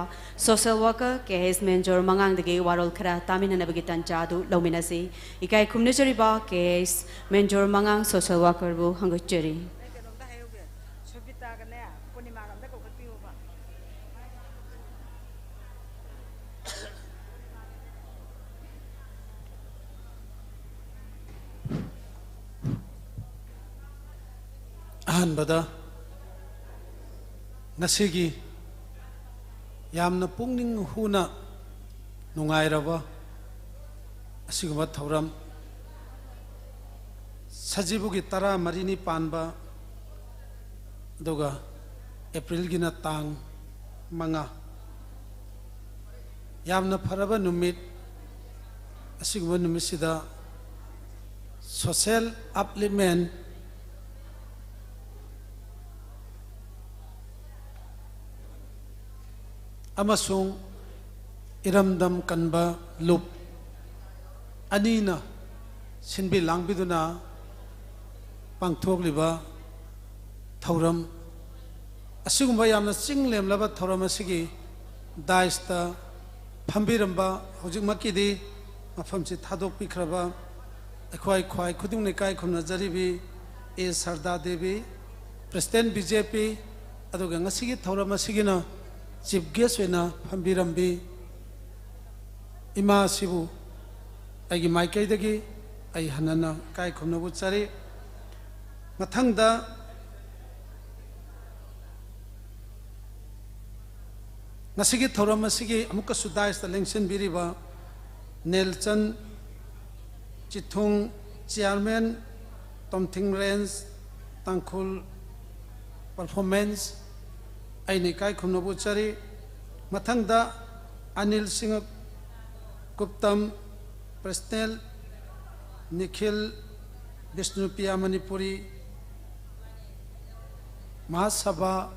social worker ꯀꯦ ꯑꯦꯁ ꯃꯦꯟꯖꯣꯔ ꯃꯉꯥꯡꯗꯒꯤ ꯋꯥꯔꯣꯜ ꯈꯔ ꯇꯥꯃꯤꯟꯅꯅꯕꯒꯤ ꯇꯥꯟꯖꯥ ꯑꯗꯨ ꯂꯧꯃꯤꯟꯅꯁꯤ꯫ ꯏꯀꯥꯏ ꯈꯨꯝꯅꯖꯔꯤꯕ ꯀꯦ ꯑꯦꯁ ꯃꯦꯟꯖꯣꯔ ꯃꯉꯥꯡ social workerꯕꯨ ꯍꯪꯒꯠꯆꯔꯤ꯫ ꯑꯩ ꯀꯩꯅꯣꯝꯇ ꯍꯥꯏꯍꯧꯒꯦ꯫ ꯁꯣꯕꯤꯇꯥꯒꯅꯦ, ꯄꯨꯔꯅꯤꯃꯥꯒ ꯑꯝꯇ ꯀꯧꯈꯠꯄꯤꯌꯣꯕ꯫ ꯑꯍꯥꯟꯕꯗ ꯉꯁꯤꯒꯤ ꯌꯥꯝꯅ ꯄꯨꯛꯅꯤꯡ ꯍꯨꯅ ꯅꯨꯡꯉꯥꯏꯔꯕ ꯑꯁꯤꯒꯨꯝꯕ ꯊꯧꯔꯝ, ꯁꯖꯤꯕꯨꯒꯤ ꯇꯔꯥ ꯃꯔꯤꯅꯤ ꯄꯥꯟꯕ, ꯑꯗꯨꯒ ꯑꯦꯄ꯭ꯔꯤꯜꯒꯤꯅ ꯇꯥꯡ ꯃꯉꯥ, ꯌꯥꯝꯅ ꯐꯔꯕ ꯅꯨꯃꯤꯠ꯫ ꯑꯁꯤꯒꯨꯝꯕ ꯅꯨꯃꯤꯠꯁꯤꯗ social upliftment ꯑꯃꯁꯨꯡ ꯏꯔꯝꯗꯝ ꯀꯟꯕ ꯂꯨꯞ ꯑꯅꯤꯅ ꯁꯤꯟꯕꯤ ꯂꯥꯡꯕꯤꯗꯨꯅ ꯄꯥꯡꯊꯣꯛꯂꯤꯕ ꯊꯧꯔꯝ, ꯑꯁꯤꯒꯨꯝꯕ ꯌꯥꯝꯅ ꯆꯤꯡ ꯂꯦꯝꯂꯕ ꯊꯧꯔꯝ ꯑꯁꯤꯒꯤ dais ꯇ ꯐꯝꯕꯤꯔꯝꯕ, ꯍꯧꯖꯤꯛꯃꯛꯀꯤꯗꯤ ꯃꯐꯝꯁꯤ ꯊꯥꯗꯣꯛꯄꯤꯈ꯭ꯔꯕ ꯑꯩꯈꯣꯏ ꯈ꯭ꯋꯥꯏ ꯈꯨꯗꯤꯡꯃꯛ ꯏꯀꯥꯏ ꯈꯨꯝꯅꯖꯔꯤꯕꯤ ꯑꯦ ꯁꯔꯗꯥ Devi, president B J P, ꯑꯗꯨꯒ ꯉꯁꯤꯒꯤ ꯊꯧꯔꯝ ꯑꯁꯤꯒꯤꯅ chief guest ꯑꯣꯏꯅ ꯐꯝꯕꯤꯔꯝꯕꯤ ꯏꯃꯥ ꯑꯁꯤꯕꯨ ꯑꯩꯒꯤ ꯃꯥꯏꯀꯩꯗꯒꯤ ꯑꯩ ꯍꯟꯅꯅ ꯏꯀꯥꯏ ꯈꯨꯝꯅꯕ ꯎꯠꯆꯔꯤ꯫ ꯃꯊꯪꯗ ꯉꯁꯤꯒꯤ ꯊꯧꯔꯝ ꯑꯁꯤꯒꯤ ꯑꯃꯨꯛꯀꯁꯨ ꯗꯥꯏꯁꯇ ꯂꯦꯡꯁꯤꯟꯕꯤꯔꯤꯕ ꯅꯦꯜꯆꯟ ꯆꯤꯊꯨꯡ, ꯆꯤꯌꯥꯔꯃꯦꯟ, ꯇꯣꯝꯊꯤꯡ ꯔꯦꯟꯖ, ꯇꯥꯡꯈꯨꯜ ꯄꯔꯐꯣꯔꯃꯦꯟꯁ, ꯑꯩꯅ ꯏꯀꯥꯏ ꯈꯨꯝꯅꯕ ꯎꯠꯆꯔꯤ꯫ ꯃꯊꯪꯗ ꯑꯅꯤꯜ ꯁꯤꯡꯍ ꯒꯨꯞꯇꯝ, ꯄ꯭ꯔꯦꯁꯤꯗꯦꯟ, ꯅꯤꯈꯤꯜ ꯕꯤꯁꯅꯨꯄ꯭ꯔꯤꯌꯥ ꯃꯅꯤꯄꯨꯔꯤ ꯃꯍꯥꯁꯚꯥ,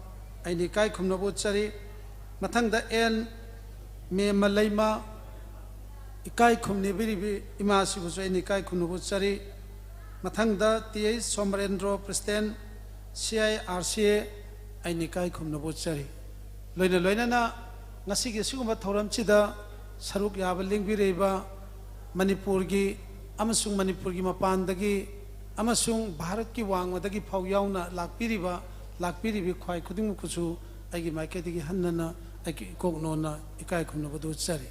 ꯑꯩꯅ ꯏꯀꯥꯏ ꯈꯨꯝꯅꯕ ꯎꯠꯆꯔꯤ꯫ ꯃꯊꯪꯗ ꯑꯦꯟ ꯃꯦꯃꯂꯩꯃ, ꯏꯀꯥꯏ ꯈꯨꯝꯅꯕꯤꯔꯤꯕꯤ ꯏꯃꯥꯁꯤꯕꯨꯁꯨ ꯑꯩꯅ ꯏꯀꯥꯏ ꯈꯨꯝꯅꯕ ꯎꯠꯆꯔꯤ꯫ ꯃꯊꯪꯗ T H ꯁꯣꯃꯔꯦꯟꯗ꯭ꯔꯣ, president, C I R C ꯑꯦ, ꯑꯩꯅ ꯏꯀꯥꯏ ꯈꯨꯝꯅꯕ ꯎꯠꯆꯔꯤ꯫ ꯂꯣꯏꯅ ꯂꯣꯏꯅꯅ ꯉꯁꯤꯒꯤ ꯑꯁꯤꯒꯨꯝꯕ ꯊꯧꯔꯝꯁꯤꯗ ꯁꯔꯨꯛ ꯌꯥꯕ ꯂꯦꯡꯕꯤꯔꯛꯏꯕ ꯃꯅꯤꯄꯨꯔꯒꯤ ꯑꯃꯁꯨꯡ ꯃꯅꯤꯄꯨꯔꯒꯤ ꯃꯄꯥꯟꯗꯒꯤ ꯑꯃꯁꯨꯡ ꯚꯥꯔꯠꯀꯤ ꯋꯥꯡꯃꯗꯒꯤ ꯐꯥꯎ ꯌꯥꯎꯅ ꯂꯥꯛꯄꯤꯔꯤꯕ, ꯂꯥꯛꯄꯤꯔꯤꯕꯤ ꯈ꯭ꯋꯥꯏ ꯈꯨꯗꯤꯡꯃꯛꯄꯨꯁꯨ ꯑꯩꯒꯤ ꯃꯥꯏꯀꯩꯗꯒꯤ ꯍꯟꯅꯅ ꯑꯩꯒꯤ ꯏꯀꯣꯛ ꯅꯣꯟꯅ ꯏꯀꯥꯏ ꯈꯨꯝꯅꯕꯗꯨ ꯎꯠꯆꯔꯤ꯫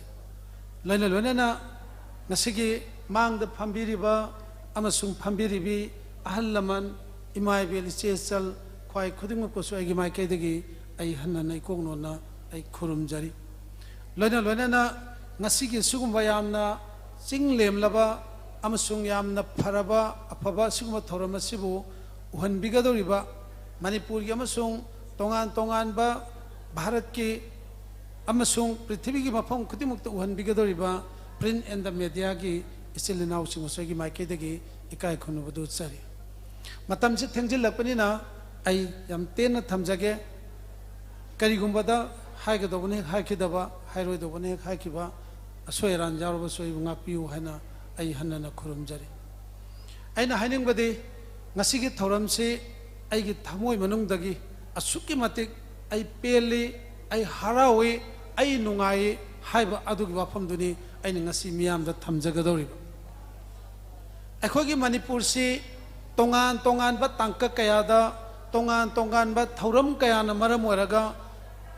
ꯂꯣꯏꯅ ꯂꯣꯏꯅꯅ ꯉꯁꯤꯒꯤ ꯃꯥꯡꯗ ꯐꯝꯕꯤꯔꯤꯕ ꯑꯃꯁꯨꯡ ꯐꯝꯕꯤꯔꯤꯕꯤ ꯑꯍꯜ ꯂꯃꯟ, ꯏꯃꯥ ꯏꯕꯦꯜ, ꯏꯆꯦ ꯏꯆꯜ, ꯈ꯭ꯋꯥꯏ ꯈꯨꯗꯤꯡꯃꯛꯄꯨꯁꯨ ꯑꯩꯒꯤ ꯃꯥꯏꯀꯩꯗꯒꯤ ꯑꯩ ꯍꯟꯅꯅ ꯏꯀꯣꯛ ꯅꯣꯟꯅ ꯑꯩ ꯈꯨꯔꯨꯝꯖꯔꯤ꯫ ꯂꯣꯏꯅ ꯂꯣꯏꯅꯅ ꯉꯁꯤꯒꯤ ꯁꯤꯒꯨꯝꯕ ꯌꯥꯝꯅ ꯆꯤꯡ ꯂꯦꯝꯂꯕ ꯑꯃꯁꯨꯡ ꯌꯥꯝꯅ ꯐꯔꯕ, ꯑꯐꯕ ꯁꯤꯒꯨꯝꯕ ꯊꯧꯔꯝ ꯑꯁꯤꯕꯨ ꯎꯍꯟꯕꯤꯒꯗꯧꯔꯤꯕ ꯃꯅꯤꯄꯨꯔꯒꯤ ꯑꯃꯁꯨꯡ ꯇꯣꯉꯥꯟ ꯇꯣꯉꯥꯟꯕ ꯚꯥꯔꯠꯀꯤ ꯑꯃꯁꯨꯡ ꯄ꯭ꯔꯤꯊꯤꯕꯤꯒꯤ ꯃꯐꯝ ꯈꯨꯗꯤꯡꯃꯛꯇ ꯎꯍꯟꯕꯤꯒꯗꯧꯔꯤꯕ print and the mediaꯒꯤ ꯏꯆꯤꯜ ꯏꯅꯥꯎꯁꯤꯡꯕꯨꯁꯨ ꯑꯩꯒꯤ ꯃꯥꯏꯀꯩꯗꯒꯤ ꯏꯀꯥꯏ ꯈꯨꯝꯅꯕꯗꯨ ꯎꯠꯆꯔꯤ꯫ ꯃꯇꯝꯁꯤ ꯊꯦꯡꯖꯤꯜꯂꯛꯄꯅꯤꯅ ꯑꯩ ꯌꯥꯝ ꯇꯦꯟꯅ ꯊꯝꯖꯒꯦ꯫ ꯀꯔꯤꯒꯨꯝꯕꯗ ꯍꯥꯏꯒꯗꯧꯕꯅ ꯍꯦꯛ ꯍꯥꯏꯈꯤꯗꯕ, ꯍꯥꯏꯔꯣꯏꯗꯧꯕꯅ ꯍꯦꯛ ꯍꯥꯏꯈꯤꯕ, ꯑꯁꯣꯏ ꯑꯔꯥꯟ ꯌꯥꯎꯔꯕꯁꯨ ꯑꯩꯕꯨ ꯉꯥꯛꯄꯤꯌꯨ ꯍꯥꯏꯅ ꯑꯩ ꯍꯟꯅꯅ ꯈꯨꯔꯨꯝꯖꯔꯤ꯫ ꯑꯩꯅ ꯍꯥꯏꯅꯤꯡꯕꯗꯤ, ꯉꯁꯤꯒꯤ ꯊꯧꯔꯝꯁꯤ ꯑꯩꯒꯤ ꯊꯃꯣꯏ ꯃꯅꯨꯡꯗꯒꯤ ꯑꯁꯨꯛꯀꯤ ꯃꯇꯤꯛ ꯑꯩ ꯄꯦꯜꯂꯤ, ꯑꯩ ꯍꯔꯥꯎꯏ, ꯑꯩ ꯅꯨꯡꯉꯥꯏ ꯍꯥꯏꯕ ꯑꯗꯨꯒꯤ ꯋꯥꯐꯝꯗꯨꯅꯤ ꯑꯩꯅ ꯉꯁꯤ ꯃꯤꯌꯥꯝꯗ ꯊꯝꯖꯒꯗꯧꯔꯤꯕ꯫ ꯑꯩꯈꯣꯏꯒꯤ ꯃꯅꯤꯄꯨꯔꯁꯤ ꯇꯣꯉꯥꯟ ꯇꯣꯉꯥꯟꯕ ꯇꯥꯡꯀꯛ ꯀꯌꯥꯗ, ꯇꯣꯉꯥꯟ ꯇꯣꯉꯥꯟꯕ ꯊꯧꯔꯝ ꯀꯌꯥꯅ ꯃꯔꯝ ꯑꯣꯏꯔꯒ,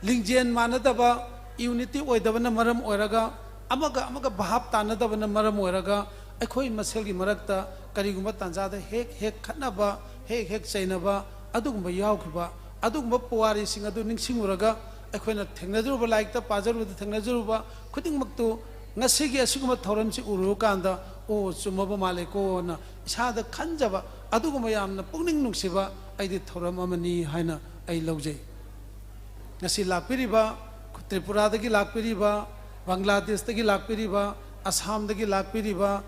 ꯂꯤꯡꯖꯦꯜ ꯃꯥꯟꯅꯗꯕ, unity ꯑꯣꯏꯗꯕꯅ ꯃꯔꯝ ꯑꯣꯏꯔꯒ, ꯑꯃꯒ ꯑꯃꯒ ꯚꯥꯞ ꯇꯥꯅꯗꯕꯅ ꯃꯔꯝ ꯑꯣꯏꯔꯒ, ꯑꯩꯈꯣꯏ ꯃꯁꯦꯜꯒꯤ ꯃꯔꯛꯇ ꯀꯔꯤꯒꯨꯝꯕ ꯇꯥꯟꯖꯥꯗ ꯍꯦꯛ ꯍꯦꯛ ꯈꯠꯅꯕ, ꯍꯦꯛ ꯍꯦꯛ ꯆꯩꯅꯕ, ꯑꯗꯨꯒꯨꯝꯕ ꯌꯥꯎꯈꯤꯕ, ꯑꯗꯨꯒꯨꯝꯕ ꯄꯨꯋꯥꯔꯤꯁꯤꯡ ꯑꯗꯨ ꯅꯤꯡꯁꯤꯡꯂꯨꯔꯒ, ꯑꯩꯈꯣꯏꯅ ꯊꯦꯡꯅꯖꯔꯨꯕ, ꯂꯥꯏꯔꯤꯛꯇ ꯄꯥꯖꯔꯨꯕꯗ ꯊꯦꯡꯅꯖꯔꯨꯕ ꯈꯨꯗꯤꯡꯃꯛꯇꯨ ꯉꯁꯤꯒꯤ ꯑꯁꯤꯒꯨꯝꯕ ꯊꯧꯔꯝꯁꯤ ꯎꯔꯨꯔꯀꯥꯟꯗ, "ꯑꯣ, ꯆꯨꯝꯃꯕ ꯃꯥꯜꯂꯦꯀꯣꯅ" ꯏꯁꯥꯗ ꯈꯟꯖꯕ, ꯑꯗꯨꯒꯨꯝꯕ ꯌꯥꯝꯅ ꯄꯨꯛꯅꯤꯡ ꯅꯨꯡꯁꯤꯕ ꯑꯩꯗꯤ ꯊꯧꯔꯝ ꯑꯃꯅꯤ ꯍꯥꯏꯅ ꯑꯩ ꯂꯧꯖꯩ꯫ ꯉꯁꯤ ꯂꯥꯛꯄꯤꯔꯤꯕ, ꯇ꯭ꯔꯤꯄꯨꯔꯥꯗꯒꯤ ꯂꯥꯛꯄꯤꯔꯤꯕ, ꯕꯪꯒ꯭ꯂꯥꯗꯦꯁꯇꯒꯤ ꯂꯥꯛꯄꯤꯔꯤꯕ, ꯑꯁꯥꯝꯗꯒꯤ ꯂꯥꯛꯄꯤꯔꯤꯕ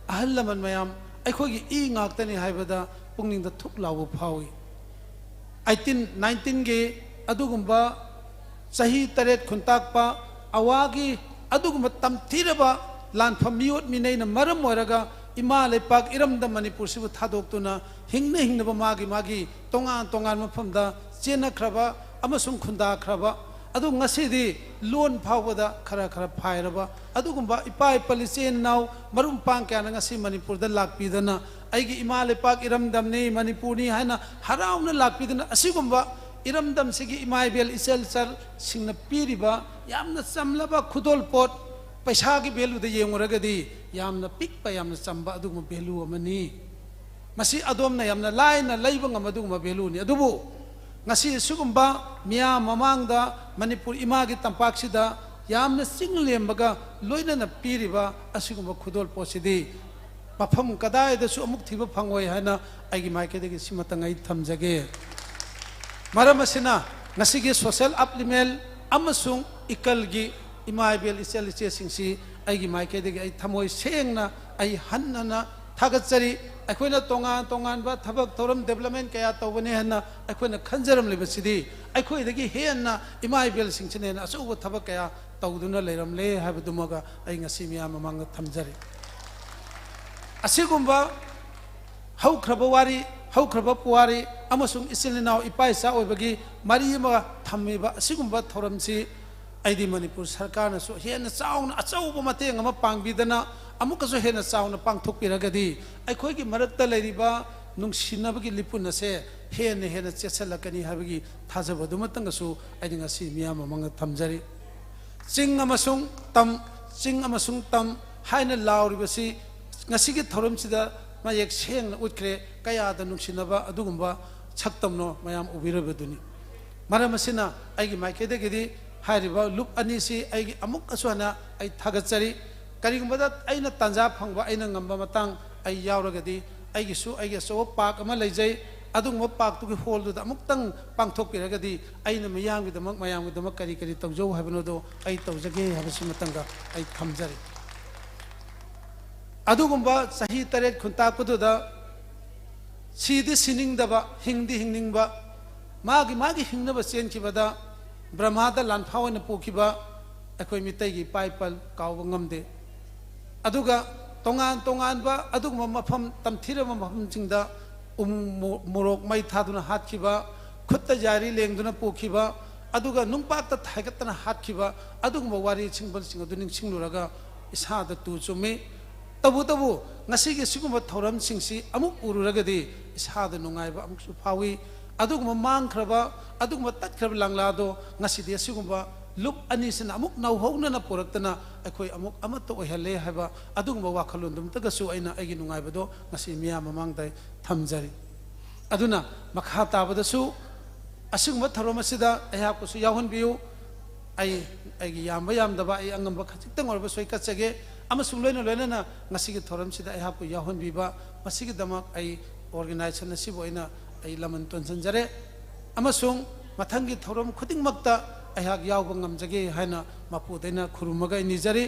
ꯑꯍꯜ ꯂꯃꯟ ꯃꯌꯥꯝ, ꯑꯩꯈꯣꯏꯒꯤ ꯏ ꯉꯥꯛꯇꯅꯤ ꯍꯥꯏꯕꯗ ꯄꯨꯛꯅꯤꯡꯗ ꯊꯨꯛ ꯂꯥꯎꯕ ꯐꯥꯎꯏ꯫ ꯑꯩꯠꯇꯤꯟ ꯅꯥꯏꯟꯇꯤꯟꯒꯤ ꯑꯗꯨꯒꯨꯝꯕ ꯆꯍꯤ ꯇꯔꯦꯠ ꯈꯨꯟꯇꯥꯛꯄ ꯑꯋꯥꯒꯤ ꯑꯗꯨꯒꯨꯝꯕ ꯇꯝꯊꯤꯔꯕ ꯂꯥꯟꯐꯝ ꯃꯤꯑꯣꯠ ꯃꯤꯅꯩꯅ ꯃꯔꯝ ꯑꯣꯏꯔꯒ ꯏꯃꯥ ꯂꯩꯄꯥꯛ ꯏꯔꯝꯗꯝ ꯃꯅꯤꯄꯨꯔꯁꯤꯕꯨ ꯊꯥꯗꯣꯛꯇꯨꯅ ꯍꯤꯡꯅ ꯍꯤꯡꯅꯕ ꯃꯥꯒꯤ ꯃꯥꯒꯤ ꯇꯣꯉꯥꯟ ꯇꯣꯉꯥꯟꯕ ꯃꯐꯝꯗ ꯆꯦꯟꯅꯈ꯭ꯔꯕ ꯑꯃꯁꯨꯡ ꯈꯨꯟꯗꯥꯈ꯭ꯔꯕ, ꯑꯗꯨ ꯉꯁꯤꯗꯤ ꯂꯣꯟ ꯐꯥꯎꯕꯗ ꯈꯔ ꯈꯔ ꯐꯥꯏꯔꯕ ꯑꯗꯨꯒꯨꯝꯕ ꯏꯄꯥ ꯏꯄꯜ ꯏꯆꯤꯟ ꯏꯅꯥꯎ ꯃꯔꯨꯞ ꯃꯄꯥꯡ ꯀꯌꯥꯅ ꯉꯁꯤ ꯃꯅꯤꯄꯨꯔꯗ ꯂꯥꯛꯄꯤꯗꯅ ꯑꯩꯒꯤ ꯏꯃꯥ ꯂꯩꯄꯥꯛ ꯏꯔꯝꯗꯝꯅꯤ, ꯃꯅꯤꯄꯨꯔꯅꯤ ꯍꯥꯏꯅ ꯍꯔꯥꯎꯅ ꯂꯥꯛꯄꯤꯗꯨꯅ ꯑꯁꯤꯒꯨꯝꯕ ꯏꯔꯝꯗꯝꯁꯤꯒꯤ ꯏꯃꯥ ꯏꯕꯦꯜ ꯏꯆꯜ ꯏꯆꯜꯁꯤꯡꯅ ꯄꯤꯔꯤꯕ ꯌꯥꯝꯅ ꯆꯝꯂꯕ ꯈꯨꯗꯣꯜꯄꯣꯠ, ꯄꯩꯁꯥꯒꯤ ꯚꯦꯂꯨꯗ ꯌꯦꯡꯉꯨꯔꯒꯗꯤ ꯌꯥꯝꯅ ꯄꯤꯛꯄ, ꯌꯥꯝꯅ ꯆꯝꯕ ꯑꯗꯨꯒꯨꯝꯕ ꯚꯦꯂꯨ ꯑꯃꯅꯤ꯫ ꯃꯁꯤ ꯑꯗꯣꯝꯅ ꯌꯥꯝꯅ ꯂꯥꯏꯅ ꯂꯩꯕ ꯉꯝꯕ ꯑꯗꯨꯒꯨꯝꯕ ꯚꯦꯂꯨꯅꯤ꯫ ꯑꯗꯨꯕꯨ ꯉꯁꯤ ꯑꯁꯤꯒꯨꯝꯕ ꯃꯤꯌꯥꯝ ꯃꯃꯥꯡꯗ ꯃꯅꯤꯄꯨꯔ ꯏꯃꯥꯒꯤ ꯇꯝꯄꯥꯛꯁꯤꯗ ꯌꯥꯝꯅ ꯆꯤꯡ ꯂꯦꯝꯕꯒ ꯂꯣꯏꯅꯅ ꯄꯤꯔꯤꯕ ꯑꯁꯤꯒꯨꯝꯕ ꯈꯨꯗꯣꯜꯄꯣꯠꯁꯤꯗꯤ ꯃꯐꯝ ꯀꯗꯥꯏꯗꯁꯨ ꯑꯃꯨꯛ ꯊꯤꯕ ꯐꯪꯉꯣꯏ ꯍꯥꯏꯅ ꯑꯩꯒꯤ ꯃꯥꯏꯀꯩꯗꯒꯤ ꯁꯤꯃꯇꯪ ꯑꯩ ꯊꯝꯖꯒꯦ꯫ ꯃꯔꯝ ꯑꯁꯤꯅ ꯉꯁꯤꯒꯤ social upliftment ꯑꯃꯁꯨꯡ ꯏꯀꯜꯒꯤ ꯏꯃꯥ ꯏꯕꯦꯜ ꯏꯆꯜ ꯏꯆꯦꯁꯤꯡꯁꯤ ꯑꯩꯒꯤ ꯃꯥꯏꯀꯩꯗꯒꯤ ꯑꯩ ꯊꯃꯣꯏ ꯁꯦꯡꯅ ꯑꯩ ꯍꯟꯅꯅ ꯊꯥꯒꯠꯆꯔꯤ꯫ ꯑꯩꯈꯣꯏꯅ ꯇꯣꯉꯥꯟ ꯇꯣꯉꯥꯟꯕ ꯊꯕꯛ ꯊꯧꯔꯝ development ꯀꯌꯥ ꯇꯧꯒꯅꯤ ꯍꯥꯏꯅ ꯑꯩꯈꯣꯏꯅ ꯈꯟꯖꯔꯝꯂꯤꯕꯁꯤꯗꯤ ꯑꯩꯈꯣꯏꯗꯒꯤ ꯍꯦꯟꯅ ꯏꯃꯥ ꯏꯕꯦꯜꯁꯤꯡꯁꯤꯅ ꯍꯦꯟꯅ ꯑꯆꯧꯕ ꯊꯕꯛ ꯀꯌꯥ ꯇꯧꯗꯨꯅ ꯂꯩꯔꯝꯂꯦ ꯍꯥꯏꯕꯗꯨꯃꯒ ꯑꯩ ꯉꯁꯤ ꯃꯤꯌꯥꯝ ꯃꯃꯥꯡꯗ ꯊꯝꯖꯔꯤ꯫ ꯑꯁꯤꯒꯨꯝꯕ ꯍꯧꯈ꯭ꯔꯕ ꯋꯥꯔꯤ, ꯍꯧꯈ꯭ꯔꯕ ꯄꯨꯋꯥꯔꯤ ꯑꯃꯁꯨꯡ ꯏꯆꯤꯜ ꯏꯅꯥꯎ ꯏꯄꯥ ꯏꯆꯥ ꯑꯣꯏꯕꯒꯤ ꯃꯔꯤ ꯑꯃ ꯊꯝꯃꯤꯕ ꯑꯁꯤꯒꯨꯝꯕ ꯊꯧꯔꯝꯁꯤ ꯑꯩꯗꯤ ꯃꯅꯤꯄꯨꯔ ꯁꯔꯀꯥꯔꯅꯁꯨ ꯍꯦꯟꯅ ꯆꯥꯎꯅ ꯑꯆꯧꯕ ꯃꯇꯦꯡ ꯑꯃ ꯄꯥꯡꯕꯤꯗꯅ ꯑꯃꯨꯛꯀꯁꯨ ꯍꯦꯟꯅ ꯆꯥꯎꯅ ꯄꯥꯡꯊꯣꯛꯄꯤꯔꯒꯗꯤ ꯑꯩꯈꯣꯏꯒꯤ ꯃꯔꯛꯇ ꯂꯩꯔꯤꯕ ꯅꯨꯡꯁꯤꯅꯕꯒꯤ ꯂꯤꯄꯨꯟ ꯑꯁꯦ ꯍꯦꯟꯅ ꯍꯦꯟꯅ ꯆꯦꯠꯁꯤꯜꯂꯛꯀꯅꯤ ꯍꯥꯏꯕꯒꯤ ꯊꯥꯖꯕ ꯑꯗꯨꯃꯇꯪꯒꯁꯨ ꯑꯩꯅ ꯉꯁꯤ ꯃꯤꯌꯥꯝ ꯃꯃꯥꯡꯗ ꯊꯝꯖꯔꯤ꯫ ꯆꯤꯡ ꯑꯃꯁꯨꯡ ꯇꯝ, ꯆꯤꯡ ꯑꯃꯁꯨꯡ ꯇꯝ ꯍꯥꯏꯅ ꯂꯥꯎꯔꯤꯕꯁꯤ ꯉꯁꯤꯒꯤ ꯊꯧꯔꯝꯁꯤꯗ ꯃꯌꯦꯛ ꯁꯦꯡꯅ ꯎꯠꯈ꯭ꯔꯦ꯫ ꯀꯌꯥꯗ ꯅꯨꯡꯁꯤꯅꯕ ꯑꯗꯨꯒꯨꯝꯕ ꯁꯛꯇꯝꯅꯣ ꯃꯌꯥꯝ ꯎꯕꯤꯔꯕꯗꯨꯅꯤ꯫ ꯃꯔꯝ ꯑꯁꯤꯅ ꯑꯩꯒꯤ ꯃꯥꯏꯀꯩꯗꯒꯤꯗꯤ ꯍꯥꯏꯔꯤꯕ ꯂꯨꯞ ꯑꯅꯤꯁꯤ ꯑꯩꯒꯤ ꯑꯃꯨꯛꯀꯁꯨ ꯍꯟꯅ ꯑꯩ ꯊꯥꯒꯠꯆꯔꯤ꯫ ꯀꯔꯤꯒꯨꯝꯕꯗ ꯑꯩꯅ ꯇꯥꯟꯖꯥ ꯐꯪꯕ, ꯑꯩꯅ ꯉꯝꯕ ꯃꯇꯥꯡ ꯑꯩ ꯌꯥꯎꯔꯒꯗꯤ, ꯑꯩꯒꯤꯁꯨ ꯑꯩꯒꯤ ꯑꯆꯧꯕ ꯄꯥꯔꯛ ꯑꯃ ꯂꯩꯖꯩ꯫ ꯑꯗꯨꯒꯨꯝꯕ ꯄꯥꯔꯛꯇꯨꯒꯤ ꯍꯣꯜꯗꯨꯗ ꯑꯃꯨꯛꯇꯪ ꯄꯥꯡꯊꯣꯛꯄꯤꯔꯒꯗꯤ, ꯑꯩꯅ ꯃꯤꯌꯥꯝꯒꯤꯗꯃꯛ, ꯃꯌꯥꯝꯒꯤꯗꯃꯛ ꯀꯔꯤ ꯀꯔꯤ ꯇꯧꯖꯧ ꯍꯥꯏꯕꯅꯣꯗꯣ ꯑꯩ ꯇꯧꯖꯒꯦ ꯍꯥꯏꯕꯁꯤ ꯃꯇꯝꯗ ꯑꯩ ꯊꯝꯖꯔꯤ꯫ ꯑꯗꯨꯒꯨꯝꯕ ꯆꯍꯤ ꯇꯔꯦꯠ ꯈꯨꯟꯇꯥꯛꯄꯗꯨꯗ ꯁꯤꯗꯤ ꯁꯤꯅꯤꯡꯗꯕ, ꯍꯤꯡꯗꯤ ꯍꯤꯡꯅꯤꯡꯕ, ꯃꯥꯒꯤ ꯃꯥꯒꯤ ꯍꯤꯡꯅꯕ ꯆꯦꯟꯈꯤꯕꯗ ꯕ꯭ꯔꯍꯃꯥꯗ ꯂꯥꯟꯐꯥ ꯑꯣꯏꯅ ꯄꯨꯈꯤꯕ ꯑꯩꯈꯣꯏ ꯃꯤꯇꯩꯒꯤ ꯏꯄꯥ ꯏꯄꯜ ꯀꯥꯎꯕ ꯉꯝꯗꯦ꯫ ꯑꯗꯨꯒ ꯇꯣꯉꯥꯟ ꯇꯣꯉꯥꯟꯕ ꯑꯗꯨꯒꯨꯝꯕ ꯃꯐꯝ, ꯇꯝꯊꯤꯔꯕ ꯃꯐꯝꯁꯤꯡꯗ ꯎ ꯃꯣ-, ꯃꯣꯔꯣꯛ ꯃꯩ ꯊꯥꯗꯨꯅ ꯍꯥꯠꯈꯤꯕ, ꯈꯨꯠꯇ ꯌꯥꯔꯤ ꯂꯦꯡꯗꯨꯅ ꯄꯨꯈꯤꯕ, ꯑꯗꯨꯒ ꯅꯨꯡꯄꯥꯛꯇ ꯊꯥꯏꯒꯠꯇꯅ ꯍꯥꯠꯈꯤꯕ, ꯑꯗꯨꯒꯨꯝꯕ ꯋꯥꯔꯤ ꯁꯤꯡꯕꯜꯁꯤꯡ ꯑꯗꯨ ꯅꯤꯡꯁꯤꯡꯂꯨꯔꯒ ꯏꯁꯥꯗ ꯇꯨ ꯆꯨꯝꯃꯤ꯫ ꯇꯧꯕꯇꯕꯨ, ꯉꯁꯤꯒꯤ ꯁꯤꯒꯨꯝꯕ ꯊꯧꯔꯝꯁꯤꯡꯁꯤ ꯑꯃꯨꯛ ꯎꯔꯨꯔꯒꯗꯤ ꯏꯁꯥꯗ ꯅꯨꯡꯉꯥꯏꯕ ꯑꯃꯨꯛꯁꯨ ꯐꯥꯎꯏ꯫ ꯑꯗꯨꯒꯨꯝꯕ ꯃꯥꯡꯈ꯭ꯔꯕ, ꯑꯗꯨꯒꯨꯝꯕ ꯇꯠꯈ꯭ꯔꯕ ꯂꯥꯡꯂꯥꯗꯣ ꯉꯁꯤꯗꯤ ꯑꯁꯤꯒꯨꯝꯕ ꯂꯨꯞ ꯑꯅꯤꯁꯤꯅ ꯑꯃꯨꯛ ꯅꯧꯍꯧꯅꯅ ꯄꯨꯔꯛꯇꯅ ꯑꯩꯈꯣꯏ ꯑꯃꯨꯛ ꯑꯃꯠꯇ ꯑꯣꯏꯍꯜꯂꯦ ꯍꯥꯏꯕ ꯑꯗꯨꯒꯨꯝꯕ ꯋꯥꯈꯜꯂꯣꯟꯗꯨꯃꯇꯒꯁꯨ ꯑꯩꯅ ꯑꯩꯒꯤ ꯅꯨꯡꯉꯥꯏꯕꯗꯣ ꯉꯁꯤ ꯃꯤꯌꯥꯝ ꯃꯃꯥꯡꯗ ꯊꯝꯖꯔꯤ꯫ ꯑꯗꯨꯅ ꯃꯈꯥ ꯇꯥꯕꯗꯁꯨ ꯑꯁꯤꯒꯨꯝꯕ ꯊꯧꯔꯝ ꯑꯁꯤꯗ ꯑꯩꯍꯥꯛꯄꯨꯁꯨ ꯌꯥꯎꯍꯟꯕꯤꯌꯨ꯫ ꯑꯩ, ꯑꯩꯒꯤ ꯌꯥꯝꯕ ꯌꯥꯝꯗꯕ, ꯑꯩ ꯑꯉꯝꯕ ꯈꯖꯤꯛꯇꯪ ꯑꯣꯏꯔꯕꯁꯨ ꯑꯩ ꯀꯠꯆꯒꯦ꯫ ꯑꯃꯁꯨꯡ ꯂꯣꯏꯅ ꯂꯣꯏꯅꯅ ꯉꯁꯤꯒꯤ ꯊꯧꯔꯝꯁꯤꯗ ꯑꯩꯍꯥꯛꯄꯨ ꯌꯥꯎꯍꯟꯕꯤꯕ, ꯃꯁꯤꯒꯤꯗꯃꯛ ꯑꯩ organization ꯑꯁꯤꯕꯨ ꯑꯩꯅ ꯑꯩ ꯂꯃꯟ ꯇꯣꯟꯁꯤꯟꯖꯔꯦ꯫ ꯑꯃꯁꯨꯡ ꯃꯊꯪꯒꯤ ꯊꯧꯔꯝ ꯈꯨꯗꯤꯡꯃꯛꯇ ꯑꯩꯍꯥꯛ ꯌꯥꯎꯕ ꯉꯝꯖꯒꯦ ꯍꯥꯏꯅ ꯃꯄꯨꯗ ꯑꯩꯅ ꯈꯨꯔꯨꯝꯃꯒ ꯑꯩ ꯅꯤꯖꯔꯤ꯫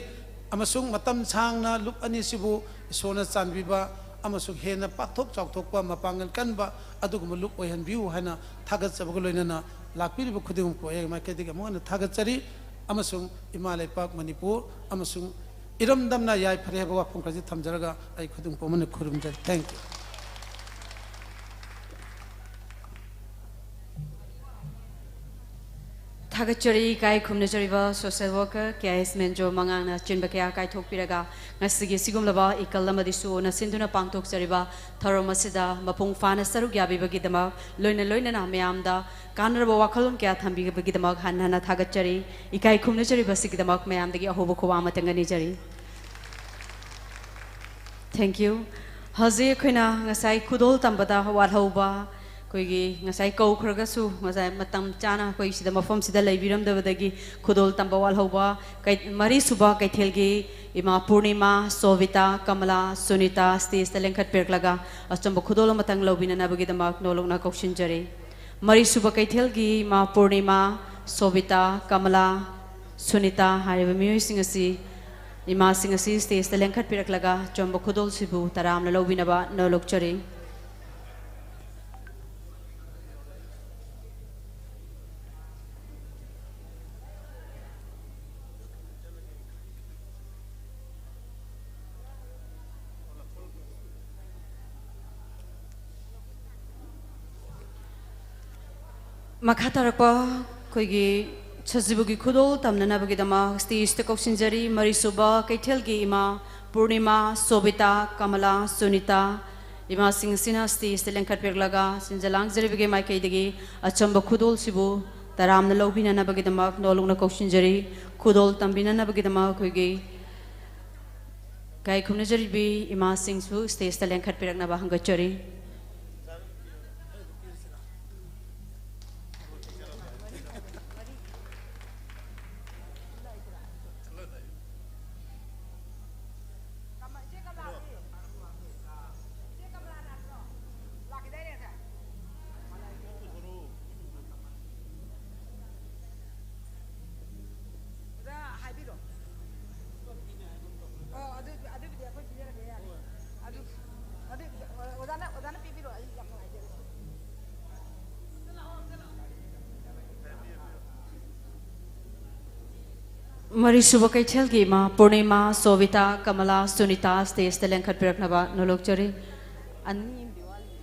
ꯑꯃꯁꯨꯡ ꯃꯇꯝ ꯁꯥꯡꯅ ꯂꯨꯞ ꯑꯅꯤꯁꯤꯕꯨ ꯏꯁꯣꯔꯅ ꯆꯥꯟꯕꯤꯕ ꯑꯃꯁꯨꯡ ꯍꯦꯟꯅ ꯄꯥꯛꯊꯣꯛ ꯆꯥꯎꯊꯣꯛꯄ, ꯃꯄꯥꯡꯒꯜ ꯀꯟꯕ ꯑꯗꯨꯒꯨꯝꯕ ꯂꯨꯞ ꯑꯣꯏꯍꯟꯕꯤꯌꯨ ꯍꯥꯏꯅ ꯊꯥꯒꯠꯆꯕꯒ ꯂꯣꯏꯅꯅ ꯂꯥꯛꯄꯤꯔꯤꯕ ꯈꯨꯗꯤꯡꯃꯛꯄꯨ ꯑꯩ ꯃꯥꯏꯀꯩꯗꯒꯤ ꯑꯃꯨꯛ ꯍꯟꯅ ꯊꯥꯒꯠꯆꯔꯤ꯫ ꯑꯃꯁꯨꯡ ꯏꯃꯥ ꯂꯩꯄꯥꯛ ꯃꯅꯤꯄꯨꯔ ꯑꯃꯁꯨꯡ ꯏꯔꯝꯗꯝꯅ ꯌꯥꯏꯐꯔꯦ ꯍꯥꯏꯕ ꯋꯥꯐꯝ ꯈꯔꯁꯤ ꯊꯝꯖꯔꯒ ꯑꯩ ꯈꯨꯗꯤꯡꯃꯛꯄꯨ ꯑꯃꯨꯛ ꯍꯟꯅ ꯈꯨꯔꯨꯝꯖꯔꯤ꯫ Thank you꯫ ꯊꯥꯒꯠꯆꯔꯤ꯫ ꯏꯀꯥꯏ ꯈꯨꯝꯅꯖꯔꯤꯕ social worker ꯀꯦ ꯑꯥꯏ ꯑꯦꯁ ꯃꯦꯟꯖꯣ ꯃꯉꯥꯡꯅ ꯑꯆꯤꯟꯕ ꯀꯌꯥ ꯀꯥꯏꯊꯣꯛꯄꯤꯔꯒ ꯉꯁꯤꯒꯤ ꯁꯤꯒꯨꯝꯂꯕ ꯏꯀꯜ ꯑꯃꯗꯤ ꯁꯨꯑꯣꯟꯅ ꯁꯤꯟꯗꯨꯅ ꯄꯥꯡꯊꯣꯛꯆꯔꯤꯕ ꯊꯧꯔꯝ ꯑꯁꯤꯗ ꯃꯄꯨꯡ ꯐꯥꯅ ꯁꯔꯨꯛ ꯌꯥꯕꯤꯕꯒꯤꯗꯃꯛ, ꯂꯣꯏꯅ ꯂꯣꯏꯅꯅ ꯃꯌꯥꯝꯗ ꯀꯥꯟꯅꯔꯕ ꯋꯥꯈꯜꯂꯣꯟ ꯀꯌꯥ ꯊꯝꯕꯤꯕꯒꯤꯗꯃꯛ ꯍꯟꯅ ꯍꯟꯅ ꯊꯥꯒꯠꯆꯔꯤ꯫ ꯏꯀꯥꯏ ꯈꯨꯝꯅꯖꯔꯤꯕꯁꯤꯒꯤꯗꯃꯛ ꯃꯌꯥꯝꯗꯒꯤ ꯑꯍꯧꯕ ꯈꯨꯋꯥ ꯑꯃꯇꯪꯒ ꯅꯤꯖꯔꯤ꯫ Thank you. ꯍꯧꯖꯤꯛ ꯑꯩꯈꯣꯏꯅ ꯉꯁꯥꯏ ꯈꯨꯗꯣꯜ ꯇꯝꯕꯗ ꯋꯥꯠꯍꯧꯕ, ꯑꯩꯈꯣꯏꯒꯤ ꯉꯁꯥꯏ ꯀꯧꯈ꯭ꯔꯒꯁꯨ ꯉꯁꯥꯏ ꯃꯇꯝ ꯆꯥꯅ ꯑꯩꯈꯣꯏ ꯁꯤꯗ, ꯃꯐꯝꯁꯤꯗ ꯂꯩꯕꯤꯔꯝꯗꯕꯗꯒꯤ ꯈꯨꯗꯣꯜ ꯇꯝꯕ ꯋꯥꯠꯍꯧꯕ ꯀꯩ-, ꯃꯔꯤꯁꯨꯕ ꯀꯩꯊꯦꯜꯒꯤ ꯏꯃꯥ ꯄꯨꯔꯅꯤꯃꯥ, ꯁꯣꯚꯤꯇꯥ, ꯀꯃꯂꯥ, ꯁꯨꯅꯤꯇꯥ stage ꯇ ꯂꯦꯡꯈꯠꯄꯤꯔꯛꯂꯒ ꯑꯆꯝꯕ ꯈꯨꯗꯣꯜ ꯑꯃꯇꯪ ꯂꯧꯕꯤꯅꯅꯕꯒꯤꯗꯃꯛ ꯅꯣꯂꯨꯛꯅ ꯀꯧꯁꯤꯟꯖꯔꯤ꯫ ꯃꯔꯤꯁꯨꯕ ꯀꯩꯊꯦꯜꯒꯤ ꯏꯃꯥ ꯄꯨꯔꯅꯤꯃꯥ, ꯁꯣꯚꯤꯇꯥ, ꯀꯃꯂꯥ, ꯁꯨꯅꯤꯇꯥ ꯍꯥꯏꯔꯤꯕ ꯃꯤꯑꯣꯏꯁꯤꯡ ꯑꯁꯤ, ꯏꯃꯥꯁꯤꯡ ꯑꯁꯤ stage ꯇ ꯂꯦꯡꯈꯠꯄꯤꯔꯛꯂꯒ ꯑꯆꯝꯕ ꯈꯨꯗꯣꯜꯁꯤꯕꯨ ꯇꯔꯥꯝꯅ ꯂꯧꯕꯤꯅꯕ ꯅꯣꯂꯨꯛꯆꯔꯤ꯫ ꯃꯈꯥ ꯇꯥꯔꯛꯄ ꯑꯩꯈꯣꯏꯒꯤ ꯁꯖꯤꯕꯨꯒꯤ ꯈꯨꯗꯣꯜ ꯇꯝꯅꯅꯕꯒꯤꯗꯃꯛ stage ꯇ ꯀꯧꯁꯤꯟꯖꯔꯤ, ꯃꯔꯤꯁꯨꯕ ꯀꯩꯊꯦꯜꯒꯤ ꯏꯃꯥ ꯄꯨꯔꯅꯤꯃꯥ, ꯁꯣꯕꯤꯇꯥ, ꯀꯃꯂꯥ, ꯁꯨꯅꯤꯇꯥ꯫ ꯏꯃꯥꯁꯤꯡ ꯑꯁꯤꯅ stage ꯇ ꯂꯦꯡꯈꯠꯄꯤꯔꯛꯂꯒ ꯁꯤꯟꯖ ꯂꯥꯡꯖꯔꯤꯕꯒꯤ ꯃꯥꯏꯀꯩꯗꯒꯤ ꯑꯆꯝꯕ ꯈꯨꯗꯣꯜꯁꯤꯕꯨ ꯇꯔꯥꯝꯅ ꯂꯧꯕꯤꯅꯅꯕꯒꯤꯗꯃꯛ ꯅꯣꯂꯨꯛꯅ ꯀꯧꯁꯤꯟꯖꯔꯤ꯫ ꯈꯨꯗꯣꯜ ꯇꯝꯕꯤꯅꯅꯕꯒꯤꯗꯃꯛ ꯑꯩꯈꯣꯏꯒꯤ ꯏꯀꯥꯏ ꯈꯨꯝꯅꯖꯔꯤꯕꯤ ꯏꯃꯥꯁꯤꯡꯁꯨ stage ꯇ ꯂꯦꯡꯈꯠꯄꯤꯔꯛꯅꯕ ꯍꯪꯒꯠꯆꯔꯤ꯫ ꯑꯣꯖꯥ ꯍꯥꯏꯕꯤꯔꯣ꯫ ꯑꯣ, ꯑꯗꯨ, ꯑꯗꯨꯕꯨꯗꯤ ꯑꯩꯈꯣꯏ ꯄꯤꯖꯔꯒꯦ, ꯌꯥꯔꯦ꯫ ꯑꯗꯨ, ꯑꯗꯨ, ꯑꯣꯖꯥꯅ, ꯑꯣꯖꯥꯅ ꯄꯤꯕꯤꯔꯣ, ꯑꯩ ꯌꯥꯝ ꯅꯨꯡꯉꯥꯏꯖꯔꯦ꯫ ꯃꯔꯤꯁꯨꯕ ꯀꯩꯊꯦꯜꯒꯤ ꯏꯃꯥ ꯄꯨꯔꯅꯤꯃꯥ, ꯁꯣꯕꯤꯇꯥ, ꯀꯃꯂꯥ, ꯁꯨꯅꯤꯇꯥ stage ꯇ ꯂꯦꯡꯈꯠꯄꯤꯔꯛꯅꯕ ꯅꯣꯂꯣꯛꯆꯔꯤ꯫ ꯑꯅꯤ ꯑꯃꯗꯤ ꯋꯥꯠꯂꯤ꯫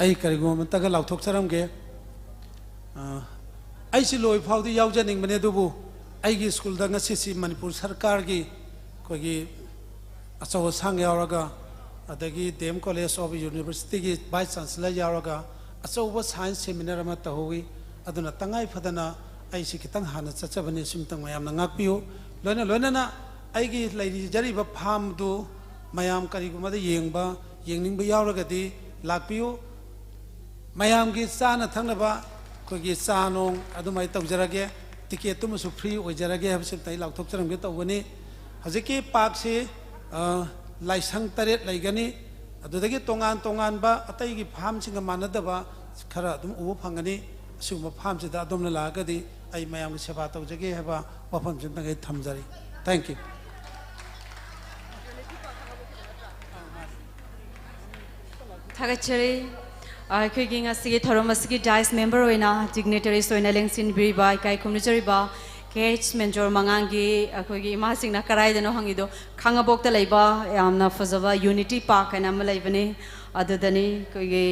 ꯑꯩ ꯀꯔꯤꯒꯨꯝꯕ ꯑꯃꯇꯒ ꯂꯥꯎꯊꯣꯛꯆꯔꯝꯒꯦ꯫ ꯑ, ꯑꯩꯁꯤ ꯂꯣꯏ ꯐꯥꯎꯗꯤ ꯌꯥꯎꯖꯅꯤꯡꯕꯅꯦ, ꯑꯗꯨꯕꯨ ꯑꯩꯒꯤ ꯁ꯭ꯀꯨꯜꯗ ꯉꯁꯤꯁꯤ ꯃꯅꯤꯄꯨꯔ ꯁꯔꯀꯥꯔꯒꯤ ꯑꯩꯈꯣꯏꯒꯤ ꯑꯆꯧ ꯑꯁꯥꯡ ꯌꯥꯎꯔꯒ, ꯑꯗꯒꯤ ꯗꯤ ꯑꯦꯝ ꯀꯣꯂꯦꯖ ꯑꯣꯐ ꯌꯨꯅꯤꯚꯔꯁꯤꯇꯤꯒꯤ ꯚꯥꯏꯁ ꯆꯥꯟꯁꯦꯂꯔ ꯌꯥꯎꯔꯒ ꯑꯆꯧꯕ ꯁꯥꯏꯟꯁ ꯁꯦꯃꯤꯅꯥꯔ ꯑꯃ ꯇꯧꯍꯧꯋꯤ꯫ ꯑꯗꯨꯅ ꯇꯉꯥꯏ ꯐꯗꯅ ꯑꯩꯁꯤ ꯈꯤꯇꯪ ꯍꯥꯟꯅ ꯆꯠꯆꯕꯅꯤ, ꯁꯤꯃꯇꯪ ꯃꯌꯥꯝꯅ ꯉꯥꯛꯄꯤꯌꯨ꯫ ꯂꯣꯏꯅ ꯂꯣꯏꯅꯅ ꯑꯩꯒꯤ ꯂꯩꯖꯔꯤꯕ ꯐꯥꯝꯗꯨ ꯃꯌꯥꯝ ꯀꯔꯤꯒꯨꯝꯕꯗ ꯌꯦꯡꯕ, ꯌꯦꯡꯅꯤꯡꯕ ꯌꯥꯎꯔꯒꯗꯤ ꯂꯥꯛꯄꯤꯌꯨ꯫ ꯃꯌꯥꯝꯒꯤ ꯆꯥꯅ ꯊꯛꯅꯕ ꯑꯩꯈꯣꯏꯒꯤ ꯆꯥ ꯅꯣꯡ ꯑꯗꯨꯃꯥꯏꯅ ꯇꯧꯖꯔꯒꯦ, ꯇꯤꯀꯦꯠꯇꯨꯃꯁꯨ ꯐ꯭ꯔꯤ ꯑꯣꯏꯖꯔꯒꯦ ꯍꯥꯏꯕꯁꯤꯃꯇ ꯑꯩ ꯂꯥꯎꯊꯣꯛꯆꯔꯝꯒꯦ ꯇꯧꯕꯅꯤ꯫ ꯍꯧꯖꯤꯛꯀꯤ ꯄꯥꯔꯛꯁꯤ, ꯑ, ꯂꯥꯏꯁꯪ ꯇꯔꯦꯠ ꯂꯩꯒꯅꯤ꯫ ꯑꯗꯨꯗꯒꯤ ꯇꯣꯉꯥꯟ ꯇꯣꯉꯥꯟꯕ ꯑꯇꯩꯒꯤ ꯐꯥꯝꯁꯤꯡꯒ ꯃꯥꯟꯅꯗꯕ ꯈꯔ ꯑꯗꯨꯝ ꯎꯕ ꯐꯪꯒꯅꯤ꯫ ꯑꯁꯤꯒꯨꯝꯕ ꯐꯥꯝꯁꯤꯗ ꯑꯗꯣꯝꯅ ꯂꯥꯛꯑꯒꯗꯤ ꯑꯩ ꯃꯌꯥꯝꯒꯤ ꯁꯦꯕꯥ ꯇꯧꯖꯒꯦ ꯍꯥꯏꯕ ꯋꯥꯐꯝꯁꯤꯃꯇꯪ ꯑꯩ ꯊꯝꯖꯔꯤ꯫ Thank you꯫ ꯊꯥꯒꯠꯆꯔꯤ꯫ ꯑꯩꯈꯣꯏꯒꯤ ꯉꯁꯤꯒꯤ ꯊꯧꯔꯝ ꯑꯁꯤꯒꯤ ꯗꯥꯏꯁ ꯃꯦꯝꯕꯔ ꯑꯣꯏꯅ ꯗꯤꯒꯅꯤꯇꯔꯤꯁ ꯑꯣꯏꯅ ꯂꯦꯡꯁꯤꯟꯕꯤꯔꯤꯕ ꯏꯀꯥꯏ ꯈꯨꯝꯅꯖꯔꯤꯕ ꯀꯦ ꯑꯩꯆ ꯃꯦꯟꯖꯣꯔ ꯃꯉꯥꯡꯒꯤ ꯑꯩꯈꯣꯏꯒꯤ ꯏꯃꯥꯁꯤꯡꯅ ꯀꯗꯥꯏꯗꯅꯣ ꯍꯪꯉꯤꯗꯣ, ꯈꯥꯉꯕꯣꯛꯇ ꯂꯩꯕ ꯌꯥꯝꯅ ꯐꯖꯕ ꯌꯨꯅꯤꯇꯤ ꯄꯥꯔꯛ ꯍꯥꯏꯅ ꯑꯃ ꯂꯩꯕꯅꯤ꯫ ꯑꯗꯨꯗꯅꯤ ꯑꯩꯈꯣꯏꯒꯤ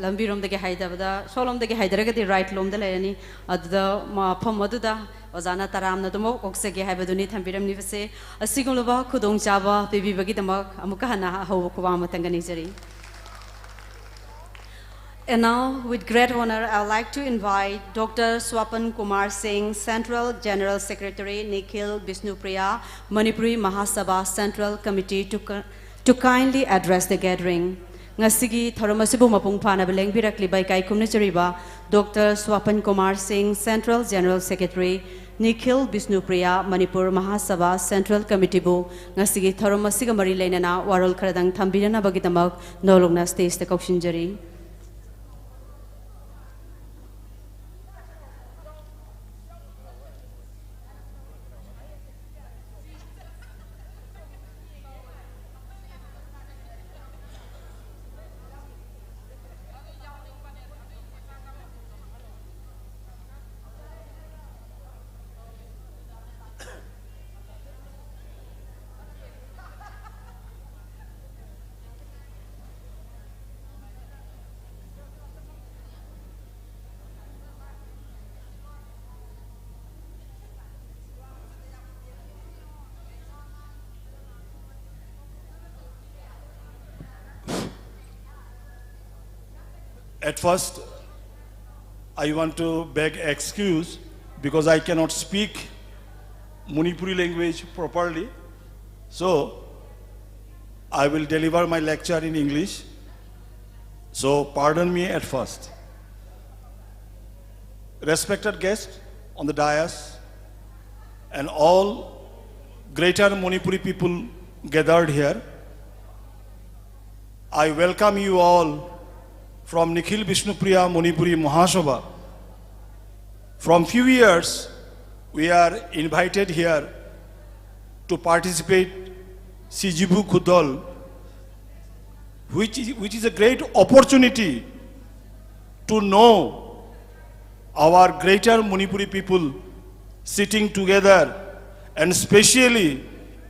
ꯂꯝꯕꯤꯔꯣꯝꯗꯒꯤ ꯍꯥꯏꯗꯕꯗ, ꯁꯣꯝꯂꯣꯝꯗꯒꯤ ꯍꯥꯏꯗꯔꯒꯗꯤ ꯔꯥꯏꯠ ꯂꯣꯝꯗ ꯂꯩꯔꯅꯤ꯫ ꯑꯗꯨꯗ ꯃꯐꯝ ꯑꯗꯨꯗ ꯑꯣꯖꯥꯅ ꯇꯔꯥꯝꯅ ꯑꯗꯨꯃꯛ ꯑꯣꯛꯆꯒꯦ ꯍꯥꯏꯕꯗꯨꯅꯤ ꯊꯝꯕꯤꯔꯝꯂꯤꯕꯁꯦ꯫ ꯑꯁꯤꯒꯨꯝꯂꯕ ꯈꯨꯗꯣꯡꯆꯥꯕ ꯄꯤꯕꯤꯕꯒꯤ ꯗꯃꯛ ꯑꯃꯨꯛꯀ ꯍꯟꯅ ꯑꯍꯧꯕ ꯈꯨꯕꯥꯛ ꯑꯃ ꯊꯥꯡꯒꯠꯅꯤꯡꯖꯔꯤ꯫ And now, with great honor, I would like to invite Doctor Swapan Kumar Singh, Central General Secretary, Nikhil Bishnupriya Manipuri Mahasabha Central Committee, to, to kindly address the gathering. ꯉꯁꯤꯒꯤ ꯊꯧꯔꯝ ꯑꯁꯤꯕꯨ ꯃꯄꯨꯡ ꯐꯥꯅꯕ ꯂꯦꯡꯕꯤꯔꯛꯂꯤꯕ ꯏꯀꯥꯏ ꯈꯨꯝꯅꯖꯔꯤꯕ Doctor Swapan Kumar Singh, Central General Secretary, Nikhil Bishnupriya Manipur Mahasabha Central Committeeꯕꯨ ꯉꯁꯤꯒꯤ ꯊꯧꯔꯝ ꯑꯁꯤꯒ ꯃꯔꯤ ꯂꯩꯅꯅ ꯋꯥꯔꯣꯜ ꯈꯔꯗꯪ ꯊꯝꯕꯤꯅꯅꯕꯒꯤꯗꯃꯛ ꯅꯧꯂꯨꯛꯅ stageꯇ ꯀꯧꯁꯤꯟꯖꯔꯤ꯫ At first, I want to beg excuse because I cannot speak Manipuri language properly. So, I will deliver my lecture in English. So, pardon me at first. Respected guests on the dais and all greater Manipuri people gathered here, I welcome you all from Nikhil Bishnupriya Manipuri Mahasabha. From few years, we are invited here to participate Sijibu Khudol, which is, which is a great opportunity to know our greater Manipuri people sitting together and specially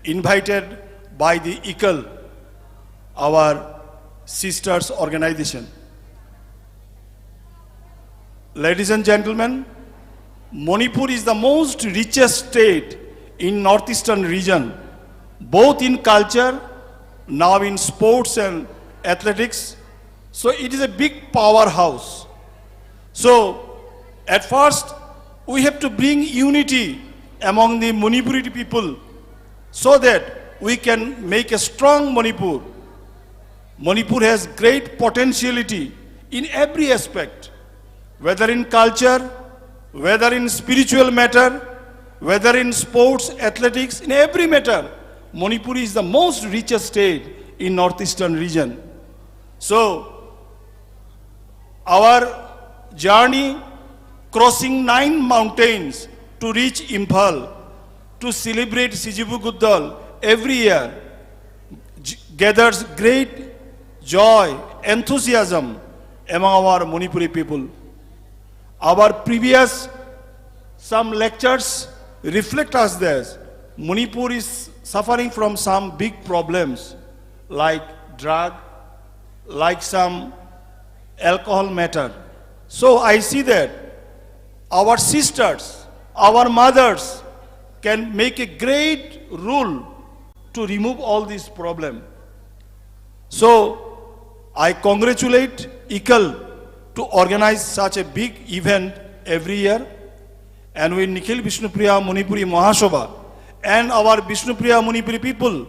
invited by the ICAL, our sisters organization. Ladies and gentlemen, Manipur is the most richest state in northeastern region, both in culture, now in sports and athletics. So it is a big powerhouse. So at first, we have to bring unity among the Manipuri people so that we can make a strong Manipur. Manipur has great potentiality in every aspect, whether in culture, whether in spiritual matter, whether in sports, athletics, in every matter. Manipur is the most richest state in northeastern region. So, our journey crossing nine mountains to reach Imphal to celebrate Sijibu Guddal every year g- gathers great joy, enthusiasm among our Manipuri people. Our previous some lectures reflect us this. Manipur is suffering from some big problems like drug, like some alcohol matter. So I see that our sisters, our mothers can make a great role to remove all this problem. So I congratulate ICAL to organize such a big event every year. And with Nikhil Bishnupriya Manipuri Mahasabha and our Bishnupriya Manipuri people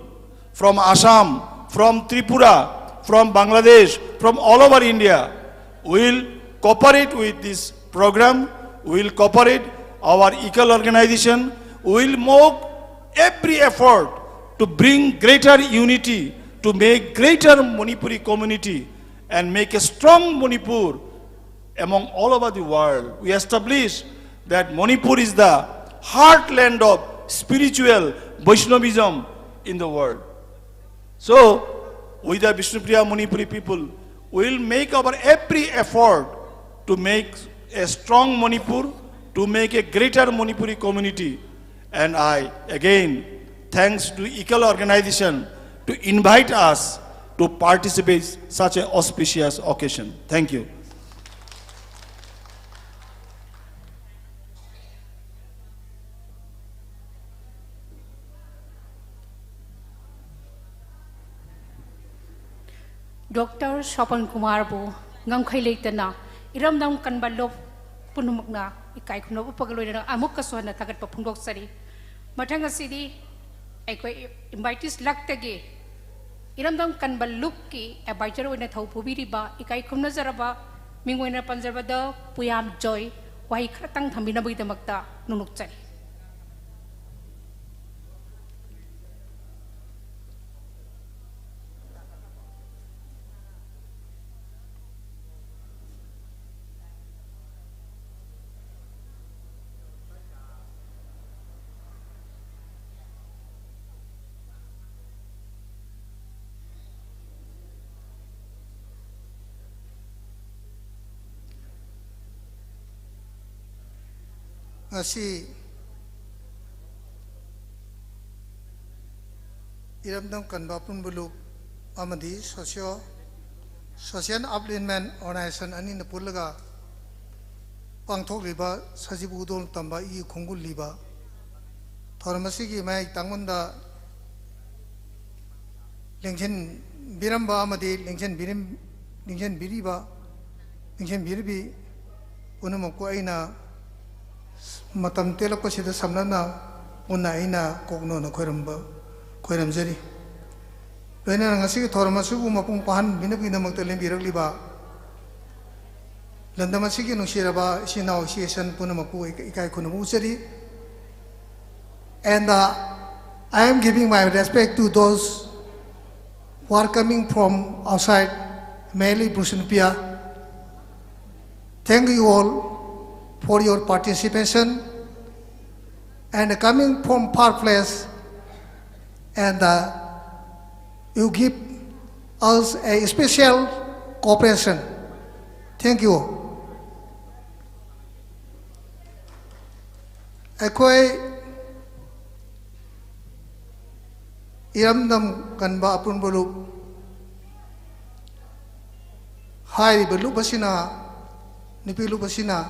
from Assam, from Tripura, from Bangladesh, from all over India, will cooperate with this program, will cooperate our equal organization, will make every effort to bring greater unity, to make greater Manipuri community and make a strong Manipur among all over the world. We establish that Manipur is the heartland of spiritual Vaishnavism in the world. So, with the Bishnupriya Manipuri people, we will make our every effort to make a strong Manipur, to make a greater Manipuri community. And I, again, thanks to Equal Organization to invite us to participate such an auspicious occasion. Thank you. Doctor Sopan ꯀꯨꯃꯥꯔꯕꯨ ꯉꯝꯈꯩ ꯂꯩꯇꯅ ꯏꯔꯝꯗꯝ ꯀꯟꯕ ꯂꯨꯞ ꯄꯨꯝꯅꯃꯛꯅ ꯏꯀꯥꯏ ꯈꯨꯝꯅꯕ ꯎꯠꯄꯒ ꯂꯣꯏꯅꯅ ꯑꯃꯨꯛꯀꯁꯨ ꯍꯟꯅ ꯊꯥꯒꯠꯄ ꯐꯣꯡꯗꯣꯛꯆꯔꯤ꯫ ꯃꯊꯪ ꯑꯁꯤꯗꯤ ꯑꯩꯈꯣꯏ ꯏꯟꯚꯥꯏꯇꯤꯁ ꯂꯛꯇꯒꯤ ꯏꯔꯝꯗꯝ ꯀꯟꯕ ꯂꯨꯞꯀꯤ ꯑꯦꯗꯚꯥꯏꯖꯔ ꯑꯣꯏꯅ ꯊꯧ ꯄꯨꯕꯤꯔꯤꯕ ꯏꯀꯥꯏ ꯈꯨꯝꯅꯖꯔꯕ ꯃꯤꯡ ꯑꯣꯏꯅ ꯄꯟꯖꯕꯗ ꯄꯨꯌꯥꯝ ꯖꯣꯏ ꯋꯥꯍꯩ ꯈꯔꯇꯪ ꯊꯝꯕꯤꯅꯕꯒꯤꯗꯃꯛꯇ ꯅꯣꯡꯅꯣꯛꯆꯔꯤ꯫ ꯉꯁꯤ ꯏꯔꯝꯗꯝ ꯀꯟꯕ ꯑꯄꯨꯟꯕ ꯂꯨꯞ ꯑꯃꯗꯤ ꯁꯣꯁꯤꯌꯣ ꯁꯣꯁꯤꯌꯦꯜ ꯑꯞꯂꯤꯐꯃꯦꯟ ꯑꯣꯔꯒꯅꯥꯏꯖꯦꯁꯟ ꯑꯅꯤꯅ ꯄꯨꯜꯂꯒ ꯄꯥꯡꯊꯣꯛꯂꯤꯕ ꯁꯖꯤꯕꯨ ꯈꯨꯗꯣꯜ ꯇꯝꯕ ꯏ ꯈꯣꯡꯒꯨꯜ ꯂꯤꯕ ꯊꯧꯔꯝ ꯑꯁꯤꯒꯤ ꯃꯌꯥꯏ ꯇꯥꯡꯕꯟꯗ ꯂꯦꯡꯁꯤꯟꯕꯤꯔꯝꯕ ꯑꯃꯗꯤ ꯂꯦꯡꯁꯤꯟꯕꯤꯔꯝ ꯂꯦꯡꯁꯤꯟꯕꯤꯔꯤꯕ ꯅꯤꯡꯁꯤꯡꯕꯤꯔꯤꯕꯤ ꯄꯨꯝꯅꯃꯛꯄꯨ ꯑꯩꯅ ꯃꯇꯝ ꯇꯦꯜꯂꯛꯄꯁꯤꯗ ꯁꯝꯂꯞꯅ ꯄꯨꯟꯅ ꯑꯩꯅ ꯀꯣꯛꯅꯣꯅ ꯈꯣꯏꯔꯝꯕ, ꯈꯣꯏꯔꯝꯖꯔꯤ꯫ ꯂꯣꯏꯅꯅ ꯉꯁꯤꯒꯤ ꯊꯧꯔꯝ ꯑꯁꯤꯕꯨ ꯃꯄꯨꯡ ꯐꯥꯍꯟꯕꯤꯅꯕꯒꯤꯗꯃꯛꯇ ꯂꯦꯡꯕꯤꯔꯛꯂꯤꯕ ꯂꯝꯗꯝ ꯑꯁꯤꯒꯤ ꯅꯨꯡꯁꯤꯔꯕ ꯏꯆꯤꯟ ꯏꯅꯥꯎ ꯏꯆꯦ ꯏꯆꯟ ꯄꯨꯝꯅꯃꯛꯄꯨ ꯏꯀꯥꯏ ꯈꯨꯝꯅꯕ ꯎꯠꯆꯔꯤ꯫ And uh, I am giving my respect to those who are coming from outside, mainly Brusunpia. Thank you all for your participation and coming from far place, and uh, you give us a special cooperation. Thank you. ꯑꯩꯈꯣꯏ ꯏꯔꯝꯗꯝ ꯀꯟꯕ ꯑꯄꯨꯟꯕ ꯂꯨꯞ, ꯍꯥꯏꯔꯤꯕ ꯂꯨꯞ ꯑꯁꯤꯅ, ꯅꯨꯄꯤ ꯂꯨꯞ ꯑꯁꯤꯅ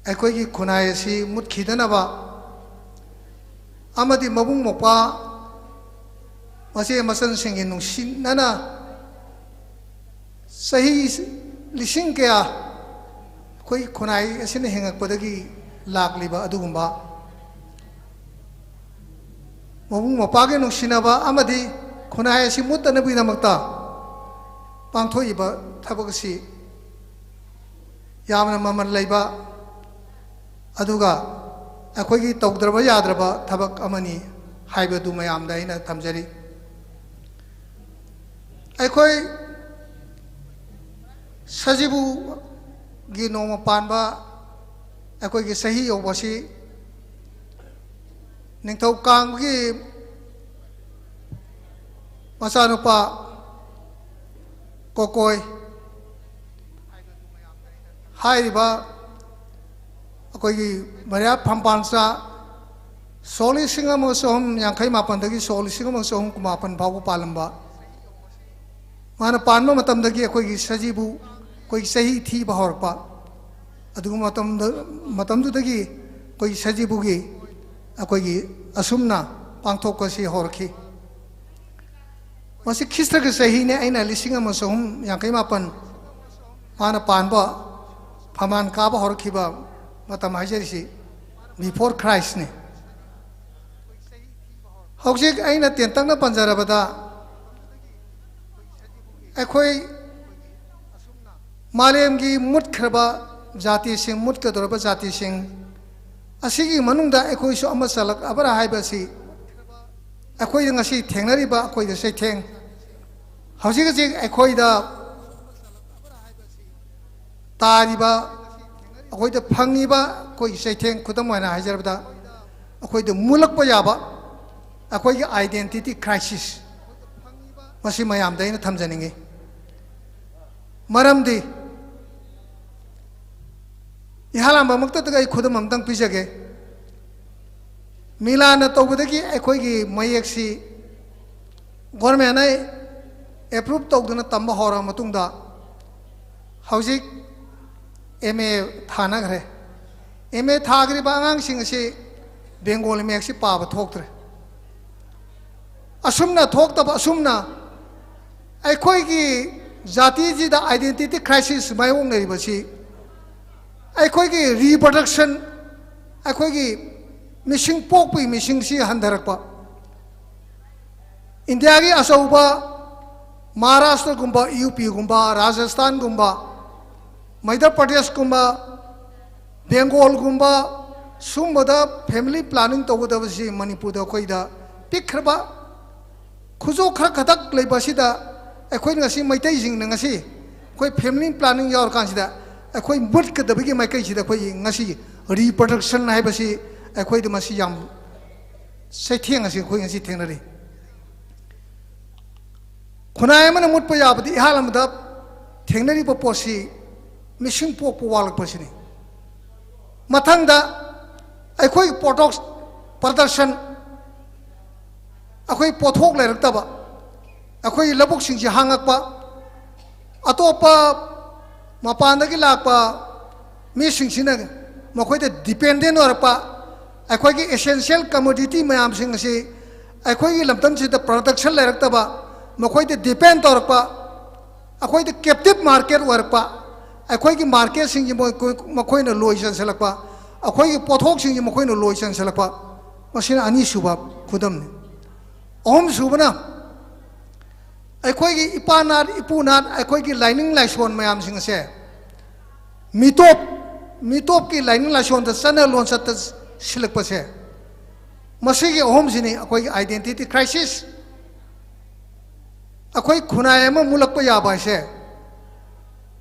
ꯑꯩꯈꯣꯏꯒꯤ ꯈꯨꯟꯅꯥꯏ ꯑꯁꯤ ꯃꯨꯠꯈꯤꯗꯅꯕ ꯑꯃꯗꯤ ꯃꯕꯨꯡ ꯃꯧꯄ꯭ꯋꯥ, ꯃꯆꯦ ꯃꯆꯟꯁꯤꯡꯒꯤ ꯅꯨꯡꯁꯤꯅꯅ ꯆꯍꯤ ꯂꯤꯁꯤꯡ ꯀꯌꯥ ꯑꯩꯈꯣꯏ ꯈꯨꯟꯅꯥꯏ ꯑꯁꯤꯅ ꯍꯤꯡꯉꯛꯄꯗꯒꯤ ꯂꯥꯛꯂꯤꯕ ꯑꯗꯨꯒꯨꯝꯕ ꯃꯕꯨꯡ ꯃꯧꯄ꯭ꯋꯥꯒꯤ ꯅꯨꯡꯁꯤꯅꯕ ꯑꯃꯗꯤ ꯈꯨꯟꯅꯥꯏ ꯑꯁꯤ ꯃꯨꯠꯇꯅꯕꯒꯤꯗꯃꯛꯇ ꯄꯥꯡꯊꯣꯛꯏꯕ ꯊꯕꯛ ꯑꯁꯤ ꯌꯥꯝꯅ ꯃꯃꯜ ꯂꯩꯕ, ꯑꯗꯨꯒ ꯑꯩꯈꯣꯏꯒꯤ ꯇꯧꯗ꯭ꯔꯕ ꯌꯥꯗ꯭ꯔꯕ ꯊꯕꯛ ꯑꯃꯅꯤ ꯍꯥꯏꯕꯗꯨ ꯃꯌꯥꯝꯗ ꯑꯩꯅ ꯊꯝꯖꯔꯤ꯫ ꯑꯩꯈꯣꯏ ꯁꯖꯤꯕꯨꯒꯤ ꯅꯣꯡꯃ ꯄꯥꯟꯕ ꯑꯩꯈꯣꯏꯒꯤ ꯆꯍꯤ ꯌꯧꯕꯁꯤ ꯅꯤꯡꯊꯧ ꯀꯥꯡꯕꯒꯤ ꯃꯆꯥꯅꯨꯄꯥ ꯀꯣꯀꯣꯏ ꯍꯥꯏꯔꯤꯕ ꯑꯩꯈꯣꯏꯒꯤ ꯃꯔꯤꯌꯥ ꯐꯝꯄꯥꯟꯆꯥ ꯁꯣꯛ ꯂꯤꯁꯤꯡ ꯑꯃ ꯆꯍꯨꯝ ꯌꯥꯡꯈꯩ ꯃꯥꯄꯟꯗꯒꯤ ꯁꯣꯛ ꯂꯤꯁꯤꯡ ꯑꯃ ꯆꯍꯨꯝ ꯀꯨꯟꯃꯥꯄꯟ ꯐꯥꯎꯕ ꯄꯥꯜꯂꯝꯕ, ꯃꯥꯅ ꯄꯥꯟꯕ ꯃꯇꯝꯗꯒꯤ ꯑꯩꯈꯣꯏꯒꯤ ꯁꯖꯤꯕꯨ, ꯑꯩꯈꯣꯏꯒꯤ ꯆꯍꯤ ꯊꯤꯕ ꯍꯧꯔꯛꯄ, ꯑꯗꯨꯒꯨꯝꯕ ꯃꯇꯝꯗ, ꯃꯇꯝꯗꯨꯗꯒꯤ ꯑꯩꯈꯣꯏꯒꯤ ꯁꯖꯤꯕꯨꯒꯤ ꯑꯩꯈꯣꯏꯒꯤ ꯑꯁꯨꯝꯅ ꯄꯥꯡꯊꯣꯛꯄꯁꯤ ꯍꯧꯔꯛꯈꯤ꯫ ꯃꯁꯤ ꯈ꯭ꯔꯤꯁꯇꯒꯤ ꯆꯍꯤꯅꯦ, ꯑꯩꯅ ꯂꯤꯁꯤꯡ ꯑꯃ ꯆꯍꯨꯝ ꯌꯥꯡꯈꯩ ꯃꯥꯄꯟ ꯃꯥꯅ ꯄꯥꯟꯕ, ꯐꯝꯕꯥꯜ ꯀꯥꯕ ꯍꯧꯔꯛꯈꯤꯕ ꯃꯇꯝ ꯍꯥꯏꯖꯔꯤꯁꯤ before Christꯅꯤ꯫ ꯍꯧꯖꯤꯛ ꯑꯩꯅ ꯇꯦꯟꯇꯛꯅ ꯄꯟꯖꯔꯕꯗ, ꯑꯩꯈꯣꯏ ꯃꯥꯂꯦꯝꯒꯤ ꯃꯨꯠꯈ꯭ꯔꯕ ꯖꯥꯇꯤꯁꯤꯡ, ꯃꯨꯠꯀꯗꯧꯔꯕ ꯖꯥꯇꯤꯁꯤꯡ ꯑꯁꯤꯒꯤ ꯃꯅꯨꯡꯗ ꯑꯩꯈꯣꯏꯁꯨ ꯑꯃ ꯆꯜꯂꯛꯑꯕ꯭ꯔꯥ ꯍꯥꯏꯕꯁꯤ ꯑꯩꯈꯣꯏꯗ ꯉꯁꯤ ꯊꯦꯡꯅꯔꯤꯕ ꯑꯩꯈꯣꯏꯗ ꯆꯩꯊꯦꯡ, ꯍꯧꯖꯤꯛ ꯍꯧꯖꯤꯛ ꯑꯩꯈꯣꯏꯗ ꯇꯥꯔꯤꯕ, ꯑꯩꯈꯣꯏꯗ ꯐꯪꯉꯤꯕ ꯑꯩꯈꯣꯏꯒꯤ ꯆꯩꯊꯦꯡ, ꯈꯨꯗꯝ ꯑꯣꯏꯅ ꯍꯥꯏꯖꯔꯕꯗ, ꯑꯩꯈꯣꯏꯗ ꯃꯨꯜꯂꯛꯄ ꯌꯥꯕ ꯑꯩꯈꯣꯏꯒꯤ identity crisis, ꯃꯁꯤ ꯃꯌꯥꯝꯗ ꯑꯩꯅ ꯊꯝꯖꯅꯤꯡꯉꯤ꯫ ꯃꯔꯝꯗꯤ ꯏꯍꯥꯟ ꯍꯥꯟꯕꯃꯛꯇꯗ ꯑꯩ ꯈꯨꯗꯝ ꯑꯃꯇꯪ ꯄꯤꯖꯒꯦ꯫ ꯃꯤꯂꯥꯟꯅ ꯇꯧꯕꯗꯒꯤ ꯑꯩꯈꯣꯏꯒꯤ ꯃꯌꯦꯛꯁꯤ governmentꯅ approve ꯇꯧꯗꯨꯅ ꯇꯝꯕ ꯍꯧꯔꯕ ꯃꯇꯨꯡꯗ, ꯍꯧꯖꯤꯛ M A ꯊꯥꯅꯈ꯭ꯔꯦ꯫ M A ꯊꯥꯈ꯭ꯔꯤꯕ ꯑꯉꯥꯡꯁꯤꯡ ꯑꯁꯤ ꯕꯦꯡꯒꯣꯂꯤ ꯃꯌꯦꯛꯁꯤ ꯄꯥꯕ ꯊꯣꯛꯇ꯭ꯔꯦ꯫ ꯑꯁꯨꯝꯅ ꯊꯣꯛꯇꯕ, ꯑꯁꯨꯝꯅ ꯑꯩꯈꯣꯏꯒꯤ ꯖꯥꯇꯤꯁꯤꯗ identity crisis ꯃꯥꯌꯣꯛꯅꯔꯤꯕꯁꯤ, ꯑꯩꯈꯣꯏꯒꯤ reproduction, ꯑꯩꯈꯣꯏꯒꯤ ꯃꯤꯁꯤꯡ, ꯄꯣꯛꯄꯒꯤ ꯃꯤꯁꯤꯡꯁꯤ ꯍꯟꯊꯔꯛꯄ, ꯏꯟꯗꯤꯌꯥꯒꯤ ꯑꯆꯧꯕ ꯃꯍꯥꯔꯥꯁꯇ꯭ꯔꯒꯨꯝꯕ, UPꯒꯨꯝꯕ, ꯔꯥꯖꯁꯊꯥꯟꯒꯨꯝꯕ, ꯃꯩꯙ꯭ꯌ ꯄ꯭ꯔꯗꯦꯁꯀꯨꯝꯕ, ꯕꯦꯡꯒꯣꯜꯒꯨꯝꯕ, ꯁꯨꯝꯕꯗ family planning ꯇꯧꯒꯗꯕꯁꯤ ꯃꯅꯤꯄꯨꯔꯗ ꯑꯩꯈꯣꯏꯗ ꯄꯤꯛꯈ꯭ꯔꯕ, ꯈꯨꯖꯣꯞ ꯈꯔ ꯈꯛꯇꯛ ꯂꯩꯕ ꯑꯁꯤꯗ, ꯑꯩꯈꯣꯏ ꯉꯁꯤ ꯃꯩꯇꯩꯁꯤꯡꯅ ꯉꯁꯤ ꯑꯩꯈꯣꯏ family planning ꯌꯥꯎꯔꯀꯥꯟꯁꯤꯗ ꯑꯩꯈꯣꯏ ꯃꯨꯠꯀꯗꯕꯒꯤ ꯃꯥꯏꯀꯩꯁꯤꯗ ꯑꯩꯈꯣꯏ ꯉꯁꯤ reproduction ꯍꯥꯏꯕꯁꯤ ꯑꯩꯈꯣꯏꯗ ꯃꯁꯤ ꯌꯥꯝ ꯆꯩꯊꯦꯡ ꯑꯁꯤ ꯑꯩꯈꯣꯏ ꯉꯁꯤ ꯊꯦꯡꯅꯔꯤ꯫ ꯈꯨꯟꯅꯥꯏ ꯑꯃꯅ ꯃꯨꯠꯄ ꯌꯥꯕꯗꯤ ꯏꯍꯥꯟ ꯑꯃꯗ ꯊꯦꯡꯅꯔꯤꯕ ꯄꯣꯠꯁꯤ ꯃꯤꯁꯤꯡ ꯄꯣꯛꯄ ꯋꯥꯠꯂꯛꯄꯁꯤꯅꯤ꯫ ꯃꯊꯪꯗ ꯑꯩꯈꯣꯏꯒꯤ ꯄꯣꯠꯊꯣꯛ, production, ꯑꯩꯈꯣꯏ ꯄꯣꯠꯊꯣꯛ ꯂꯩꯔꯛꯇꯕ, ꯑꯩꯈꯣꯏꯒꯤ ꯂꯧꯕꯨꯛꯁꯤꯡꯁꯤ ꯍꯥꯡꯉꯛꯄ, ꯑꯇꯣꯞꯄ ꯃꯄꯥꯟꯗꯒꯤ ꯂꯥꯛꯄ ꯃꯤꯁꯤꯡꯁꯤꯅ ꯃꯈꯣꯏꯗ dependent ꯑꯣꯏꯔꯛꯄ, ꯑꯩꯈꯣꯏꯒꯤ essential commodity ꯃꯌꯥꯝꯁꯤꯡ ꯑꯁꯤ ꯑꯩꯈꯣꯏꯒꯤ ꯂꯝꯗꯝꯁꯤꯗ production ꯂꯩꯔꯛꯇꯕ, ꯃꯈꯣꯏꯗ depend ꯇꯧꯔꯛꯄ, ꯑꯩꯈꯣꯏꯗ captive market ꯑꯣꯏꯔꯛꯄ, ꯑꯩꯈꯣꯏꯒꯤ ꯃꯥꯔꯀꯦꯠꯁꯤꯡꯁꯤ ꯃꯈꯣꯏꯅ ꯂꯣꯏ ꯆꯟꯁꯤꯜꯂꯛꯄ, ꯑꯩꯈꯣꯏꯒꯤ ꯄꯣꯠꯊꯣꯛꯁꯤꯡꯁꯤ ꯃꯈꯣꯏꯅ ꯂꯣꯏ ꯆꯟꯁꯤꯜꯂꯛꯄ, ꯃꯁꯤꯅ ꯑꯅꯤꯁꯨꯕ ꯈꯨꯗꯝꯅꯤ꯫ ꯑꯍꯨꯝꯁꯨꯕꯅ, ꯑꯩꯈꯣꯏꯒꯤ ꯏꯄꯥ ꯅꯥꯠ ꯏꯄꯨ ꯅꯥꯠ ꯑꯩꯈꯣꯏꯒꯤ ꯂꯥꯏꯅꯤꯡ ꯂꯥꯏꯁꯣꯟ ꯃꯌꯥꯝꯁꯤꯡ ꯑꯁꯦ ꯃꯤꯇꯣꯞ, ꯃꯤꯇꯣꯞꯀꯤ ꯂꯥꯏꯅꯤꯡ ꯂꯥꯏꯁꯣꯟꯗ ꯆꯠꯅ ꯂꯣꯟꯆꯠꯇ ꯁꯤꯜꯂꯛꯄꯁꯦ, ꯃꯁꯤꯒꯤ ꯑꯍꯨꯝꯁꯤꯅꯤ ꯑꯩꯈꯣꯏꯒꯤ identity crisis꯫ ꯑꯩꯈꯣꯏ ꯈꯨꯟꯅꯥꯏ ꯑꯃ ꯃꯨꯠꯂꯛꯄ ꯌꯥꯕ ꯍꯥꯏꯁꯦ,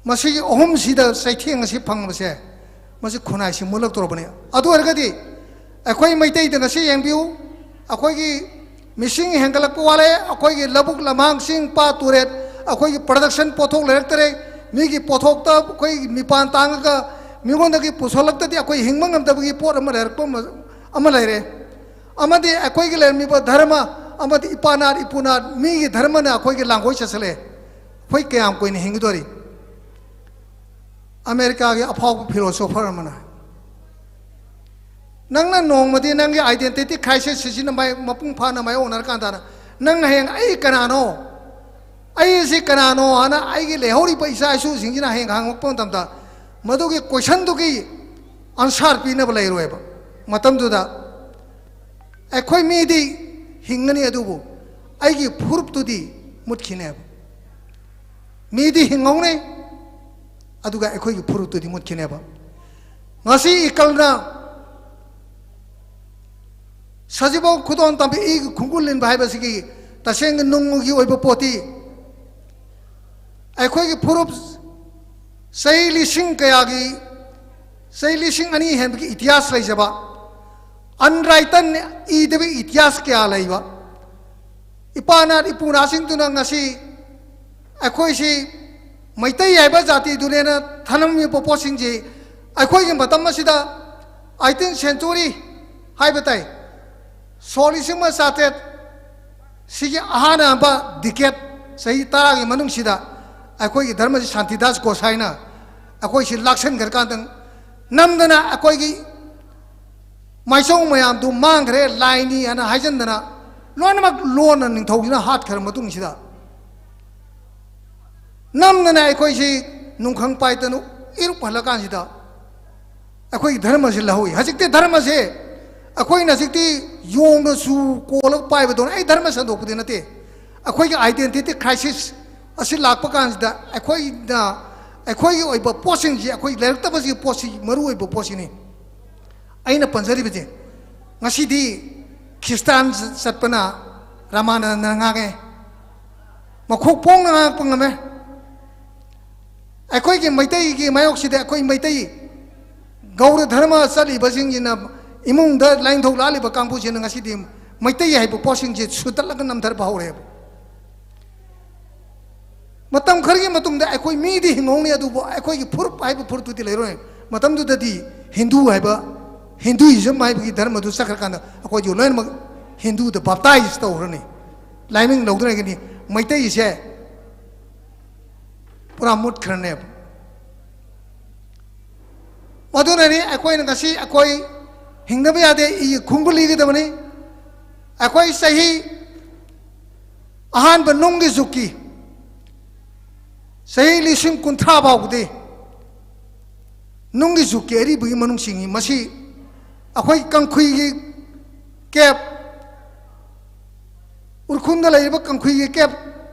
ꯃꯁꯤꯒꯤ ꯑꯍꯨꯝꯁꯤꯗ ꯆꯩꯊꯦꯡ ꯑꯁꯤ ꯐꯪꯕꯁꯦ, ꯃꯁꯤ ꯈꯨꯟꯅꯥꯏꯁꯤ ꯃꯨꯠꯂꯛꯇꯧꯔꯕꯅꯤ꯫ ꯑꯗꯨ ꯑꯣꯏꯔꯒꯗꯤ ꯑꯩꯈꯣꯏ ꯃꯩꯇꯩꯗ ꯉꯁꯤ ꯌꯦꯡꯕꯤꯌꯨ, ꯑꯩꯈꯣꯏꯒꯤ ꯃꯤꯁꯤꯡ ꯍꯦꯟꯒꯠꯂꯛꯄ ꯋꯥꯠꯂꯦ, ꯑꯩꯈꯣꯏꯒꯤ ꯂꯧꯕꯨꯛ ꯂꯝꯍꯥꯡ, ꯆꯤꯡ ꯄꯥꯠ ꯇꯨꯔꯦꯜ, ꯑꯩꯈꯣꯏꯒꯤ production ꯄꯣꯠꯊꯣꯛ ꯂꯩꯔꯛꯇꯔꯦ, ꯃꯤꯒꯤ ꯄꯣꯠꯊꯣꯛꯇ ꯑꯩꯈꯣꯏ ꯃꯤꯄꯥꯟ ꯇꯥꯡꯉꯒ ꯃꯤꯉꯣꯟꯗꯒꯤ ꯄꯨꯁꯜꯂꯛꯇꯗꯤ ꯑꯩꯈꯣꯏ ꯍꯤꯡꯕ ꯉꯝꯗꯕꯒꯤ ꯄꯣꯠ ꯑꯃ ꯂꯩꯔꯛꯄ ꯑꯃ, ꯑꯃ ꯂꯩꯔꯦ꯫ ꯑꯃꯗꯤ ꯑꯩꯈꯣꯏꯒꯤ ꯂꯩꯔꯝꯃꯤꯕ ꯙꯔꯃ, ꯑꯃꯗꯤ ꯏꯄꯥ ꯅꯥꯠ ꯏꯄꯨ ꯅꯥꯠ, ꯃꯤꯒꯤ ꯙꯔꯃꯅ ꯑꯩꯈꯣꯏꯒꯤ ꯂꯥꯡꯒꯣꯏ ꯆꯠꯁꯤꯜꯂꯛꯑꯦ꯫ ꯑꯩꯈꯣꯏ ꯀꯌꯥꯝ ꯀꯨꯏꯅ ꯍꯤꯡꯒꯗꯣꯔꯤ? ꯑꯃꯦꯔꯤꯀꯥꯒꯤ ꯑꯐꯥꯎꯕ philosopher ꯑꯃꯅ, ꯅꯪꯅ ꯅꯣꯡꯃꯗꯤ ꯅꯪꯒꯤ identity crisis ꯁꯤꯖꯤꯟꯅ ꯃꯥꯏ-, ꯃꯄꯨꯡ ꯐꯥꯅ ꯃꯥꯌꯣꯛꯅꯔꯀꯥꯟꯗ, ꯅꯪ ꯍꯌꯦꯡ "ꯑꯩ ꯀꯅꯥꯅꯣ? ꯑꯩ ꯑꯁꯤ ꯀꯅꯥꯅꯣ?" ꯍꯥꯏꯅ ꯑꯩꯒꯤ ꯂꯩꯍꯧꯔꯤꯕ ꯏꯆꯥ ꯏꯁꯨꯁꯤꯡꯁꯤꯅ ꯍꯌꯦꯡ ꯍꯪꯉꯛꯄ ꯃꯇꯝꯗ, ꯃꯗꯨꯒꯤ questionꯗꯨꯒꯤ answer ꯄꯤꯅꯕ ꯂꯩꯔꯣꯏꯕ꯫ ꯃꯇꯝꯗꯨꯗ ꯑꯩꯈꯣꯏ ꯃꯤꯗꯤ ꯍꯤꯡꯒꯅꯤ, ꯑꯗꯨꯕꯨ ꯑꯩꯒꯤ ꯐꯨꯔꯨꯞꯇꯨꯗꯤ ꯃꯨꯠꯈꯤꯅꯦꯕ꯫ ꯃꯤꯗꯤ ꯍꯤꯡꯍꯧꯅꯩ, ꯑꯗꯨꯒ ꯑꯩꯈꯣꯏꯒꯤ ꯐꯨꯔꯨꯞꯇꯨꯗꯤ ꯃꯨꯠꯈꯤꯅꯦꯕ꯫ ꯉꯁꯤ ꯏꯀꯜꯅ ꯁꯖꯤꯕꯧ ꯈꯨꯗꯣꯟ ꯇꯝꯕꯤ ꯏꯒꯤ ꯈꯣꯡꯒꯨꯜ ꯂꯤꯟꯕ ꯍꯥꯏꯕꯁꯤꯒꯤ ꯇꯁꯦꯡꯅ ꯅꯨꯡꯒꯤ ꯑꯣꯏꯕ ꯄꯣꯠꯇꯤ ꯑꯩꯈꯣꯏꯒꯤ ꯐꯨꯔꯨꯞ ꯆꯍꯤ ꯂꯤꯁꯤꯡ ꯀꯌꯥꯒꯤ, ꯆꯍꯤ ꯂꯤꯁꯤꯡ ꯑꯅꯤ ꯍꯦꯟꯕꯒꯤ ꯏꯇꯤꯍꯥꯁ ꯂꯩꯖꯕ, unwritten, ꯏꯗꯕ ꯏꯇꯤꯍꯥꯁ ꯀꯌꯥ ꯂꯩꯕ ꯏꯄꯥ ꯅꯥꯠ ꯏꯄꯨ ꯅꯥꯠꯁꯤꯡꯗꯨꯅ ꯉꯁꯤ ꯑꯩꯈꯣꯏꯁꯤ ꯃꯩꯇꯩ ꯍꯥꯏꯕ ꯖꯥꯇꯤꯗꯨꯅꯦꯅ ꯊꯅꯝꯃꯤꯕ ꯄꯣꯠꯁꯤꯡꯁꯤ ꯑꯩꯈꯣꯏꯒꯤ ꯃꯇꯝ ꯑꯁꯤꯗ eighteenth century ꯍꯥꯏꯕ ꯇꯥꯏ, ꯁꯣꯛ ꯂꯤꯁꯤꯡ ꯑꯃ ꯆꯥꯇ꯭ꯔꯦꯠ ꯁꯤꯒꯤ ꯑꯍꯥꯟꯕ decade, ꯆꯍꯤ ꯇꯔꯥꯒꯤ ꯃꯅꯨꯡꯁꯤꯗ ꯑꯩꯈꯣꯏꯒꯤ ꯙꯔꯃꯁꯤ ꯁꯥꯟꯇꯤꯗꯥꯁ ꯒꯣꯁꯥꯏꯅ ꯑꯩꯈꯣꯏꯁꯤ ꯂꯥꯛꯁꯟꯈ꯭ꯔꯀꯥꯟꯗ ꯅꯝꯗꯅ ꯑꯩꯈꯣꯏꯒꯤ ꯃꯥꯏꯆꯧ ꯃꯌꯥꯝꯗꯨ ꯃꯥꯡꯈ꯭ꯔꯦ, ꯂꯥꯏꯅꯤ ꯍꯥꯏꯅ ꯍꯥꯏꯖꯟꯗꯅ ꯂꯣꯏꯅꯃꯛ ꯂꯣꯟꯅ ꯅꯤꯡꯊꯧꯁꯤꯅ ꯍꯥꯠꯈ꯭ꯔ ꯃꯇꯨꯡꯁꯤꯗ ꯅꯝꯗꯅ ꯑꯩꯈꯣꯏꯁꯤ ꯅꯨꯡꯈꯪ ꯄꯥꯏꯗꯅ ꯏꯔꯨꯞ ꯍꯜꯂꯀꯥꯟꯁꯤꯗ ꯑꯩꯈꯣꯏꯒꯤ ꯙꯔꯃꯁꯤ ꯂꯧꯍꯧꯏ꯫ ꯍꯧꯖꯤꯛꯇꯤ ꯙꯔꯃꯁꯦ ꯑꯩꯈꯣꯏꯅ ꯍꯧꯖꯤꯛꯇꯤ ꯌꯣꯡꯅ ꯆꯨ ꯀꯣꯜꯂꯒ ꯄꯥꯏꯕꯗꯧꯅ ꯑꯩ ꯙꯔꯃ ꯁꯟꯗꯣꯛꯄꯗꯤ ꯅꯠꯇꯦ꯫ ꯑꯩꯈꯣꯏꯒꯤ identity crisis ꯑꯁꯤ ꯂꯥꯛꯄ ꯀꯥꯟꯁꯤꯗ ꯑꯩꯈꯣꯏꯅ, ꯑꯩꯈꯣꯏꯒꯤ ꯑꯣꯏꯕ ꯄꯣꯠꯁꯤꯡꯁꯤ, ꯑꯩꯈꯣꯏ ꯂꯩꯔꯛꯇꯕꯁꯤꯒꯤ ꯄꯣꯠꯁꯤ ꯃꯔꯨ ꯑꯣꯏꯕ ꯄꯣꯠꯁꯤꯅꯤ꯫ ꯑꯩꯅ ꯄꯟꯖꯔꯤꯕꯁꯦ, ꯉꯁꯤꯗꯤ ꯈ꯭ꯔꯤꯁꯇꯥꯟ ꯆꯠꯄꯅ, ꯔꯃꯥꯅꯟꯗꯅ ꯉꯥꯡꯉꯦ, ꯃꯈꯣꯛ ꯄꯣꯡꯅ ꯉꯥꯡꯉꯛꯄ ꯉꯝꯃꯦ꯫ ꯑꯩꯈꯣꯏꯒꯤ ꯃꯩꯇꯩꯒꯤ ꯃꯥꯌꯣꯛꯁꯤꯗ ꯑꯩꯈꯣꯏ ꯃꯩꯇꯩ ꯒꯧꯔ ꯙꯔꯃ ꯆꯠꯂꯤꯕꯁꯤꯡꯁꯤꯅ, ꯏꯃꯨꯡꯗ ꯂꯥꯏꯅꯤꯡꯊꯧ ꯂꯥꯠꯂꯤꯕ ꯀꯥꯡꯕꯨꯁꯤꯅ ꯉꯁꯤꯗꯤ ꯃꯩꯇꯩ ꯍꯥꯏꯕ ꯄꯣꯠꯁꯤꯡꯁꯦ ꯁꯨꯠꯇꯠꯂꯒ ꯅꯝꯊꯔꯛꯄ ꯍꯧꯔꯛꯑꯦꯕ꯫ ꯃꯇꯝ ꯈꯔꯒꯤ ꯃꯇꯨꯡꯗ ꯑꯩꯈꯣꯏ ꯃꯤꯗꯤ ꯍꯤꯡꯍꯧꯅꯤ, ꯑꯗꯨꯕꯨ ꯑꯩꯈꯣꯏꯒꯤ ꯐꯨꯔꯨꯞ ꯍꯥꯏꯕ ꯐꯨꯔꯨꯞꯇꯨꯗꯤ ꯂꯩꯔꯣꯏ꯫ ꯃꯇꯝꯗꯨꯗꯗꯤ ꯍꯤꯟꯗꯨ ꯍꯥꯏꯕ, ꯍꯤꯟꯗꯨꯏꯖꯝ ꯍꯥꯏꯕꯒꯤ ꯙꯔꯃꯗꯨ ꯆꯠꯈ꯭ꯔꯀꯥꯟꯗ ꯑꯩꯈꯣꯏꯁꯨ ꯂꯣꯏꯅꯃꯛ ꯍꯤꯟꯗꯨꯗ ꯕꯥꯞꯇꯥꯏꯖ ꯇꯧꯈ꯭ꯔꯅꯤ, ꯂꯥꯏꯃꯤꯡ ꯂꯧꯗ꯭ꯔꯒꯅꯤ꯫ ꯃꯩꯇꯩꯁꯦ ꯄꯨꯔꯥ ꯃꯨꯠꯈ꯭ꯔꯅꯦꯕ꯫ ꯃꯗꯨꯅꯅꯤ ꯑꯩꯈꯣꯏꯅ ꯉꯁꯤ ꯑꯩꯈꯣꯏ ꯍꯤꯡꯗꯕ ꯌꯥꯗꯦ, ꯏ ꯈꯨꯝꯒꯠꯂꯤꯒꯗꯕꯅꯤ꯫ ꯑꯩꯈꯣꯏ ꯆꯍꯤ ꯑꯍꯥꯟꯕ ꯅꯨꯡꯒꯤ ꯖꯨꯛꯀꯤ ꯆꯍꯤ ꯂꯤꯁꯤꯡ ꯀꯨꯟꯊ꯭ꯔꯥ ꯐꯥꯎꯕꯗꯤ ꯅꯨꯡꯒꯤ ꯖꯨꯛꯀꯤ ꯑꯔꯤꯕꯒꯤ ꯃꯅꯨꯡ ꯆꯤꯡꯏ꯫ ꯃꯁꯤ ꯑꯩꯈꯣꯏ ꯀꯪꯈꯨꯏꯒꯤ ꯀꯦꯞ, ꯎꯔꯈꯨꯜꯗ ꯂꯩꯔꯤꯕ ꯀꯪꯈꯨꯏꯒꯤ ꯀꯦꯞ,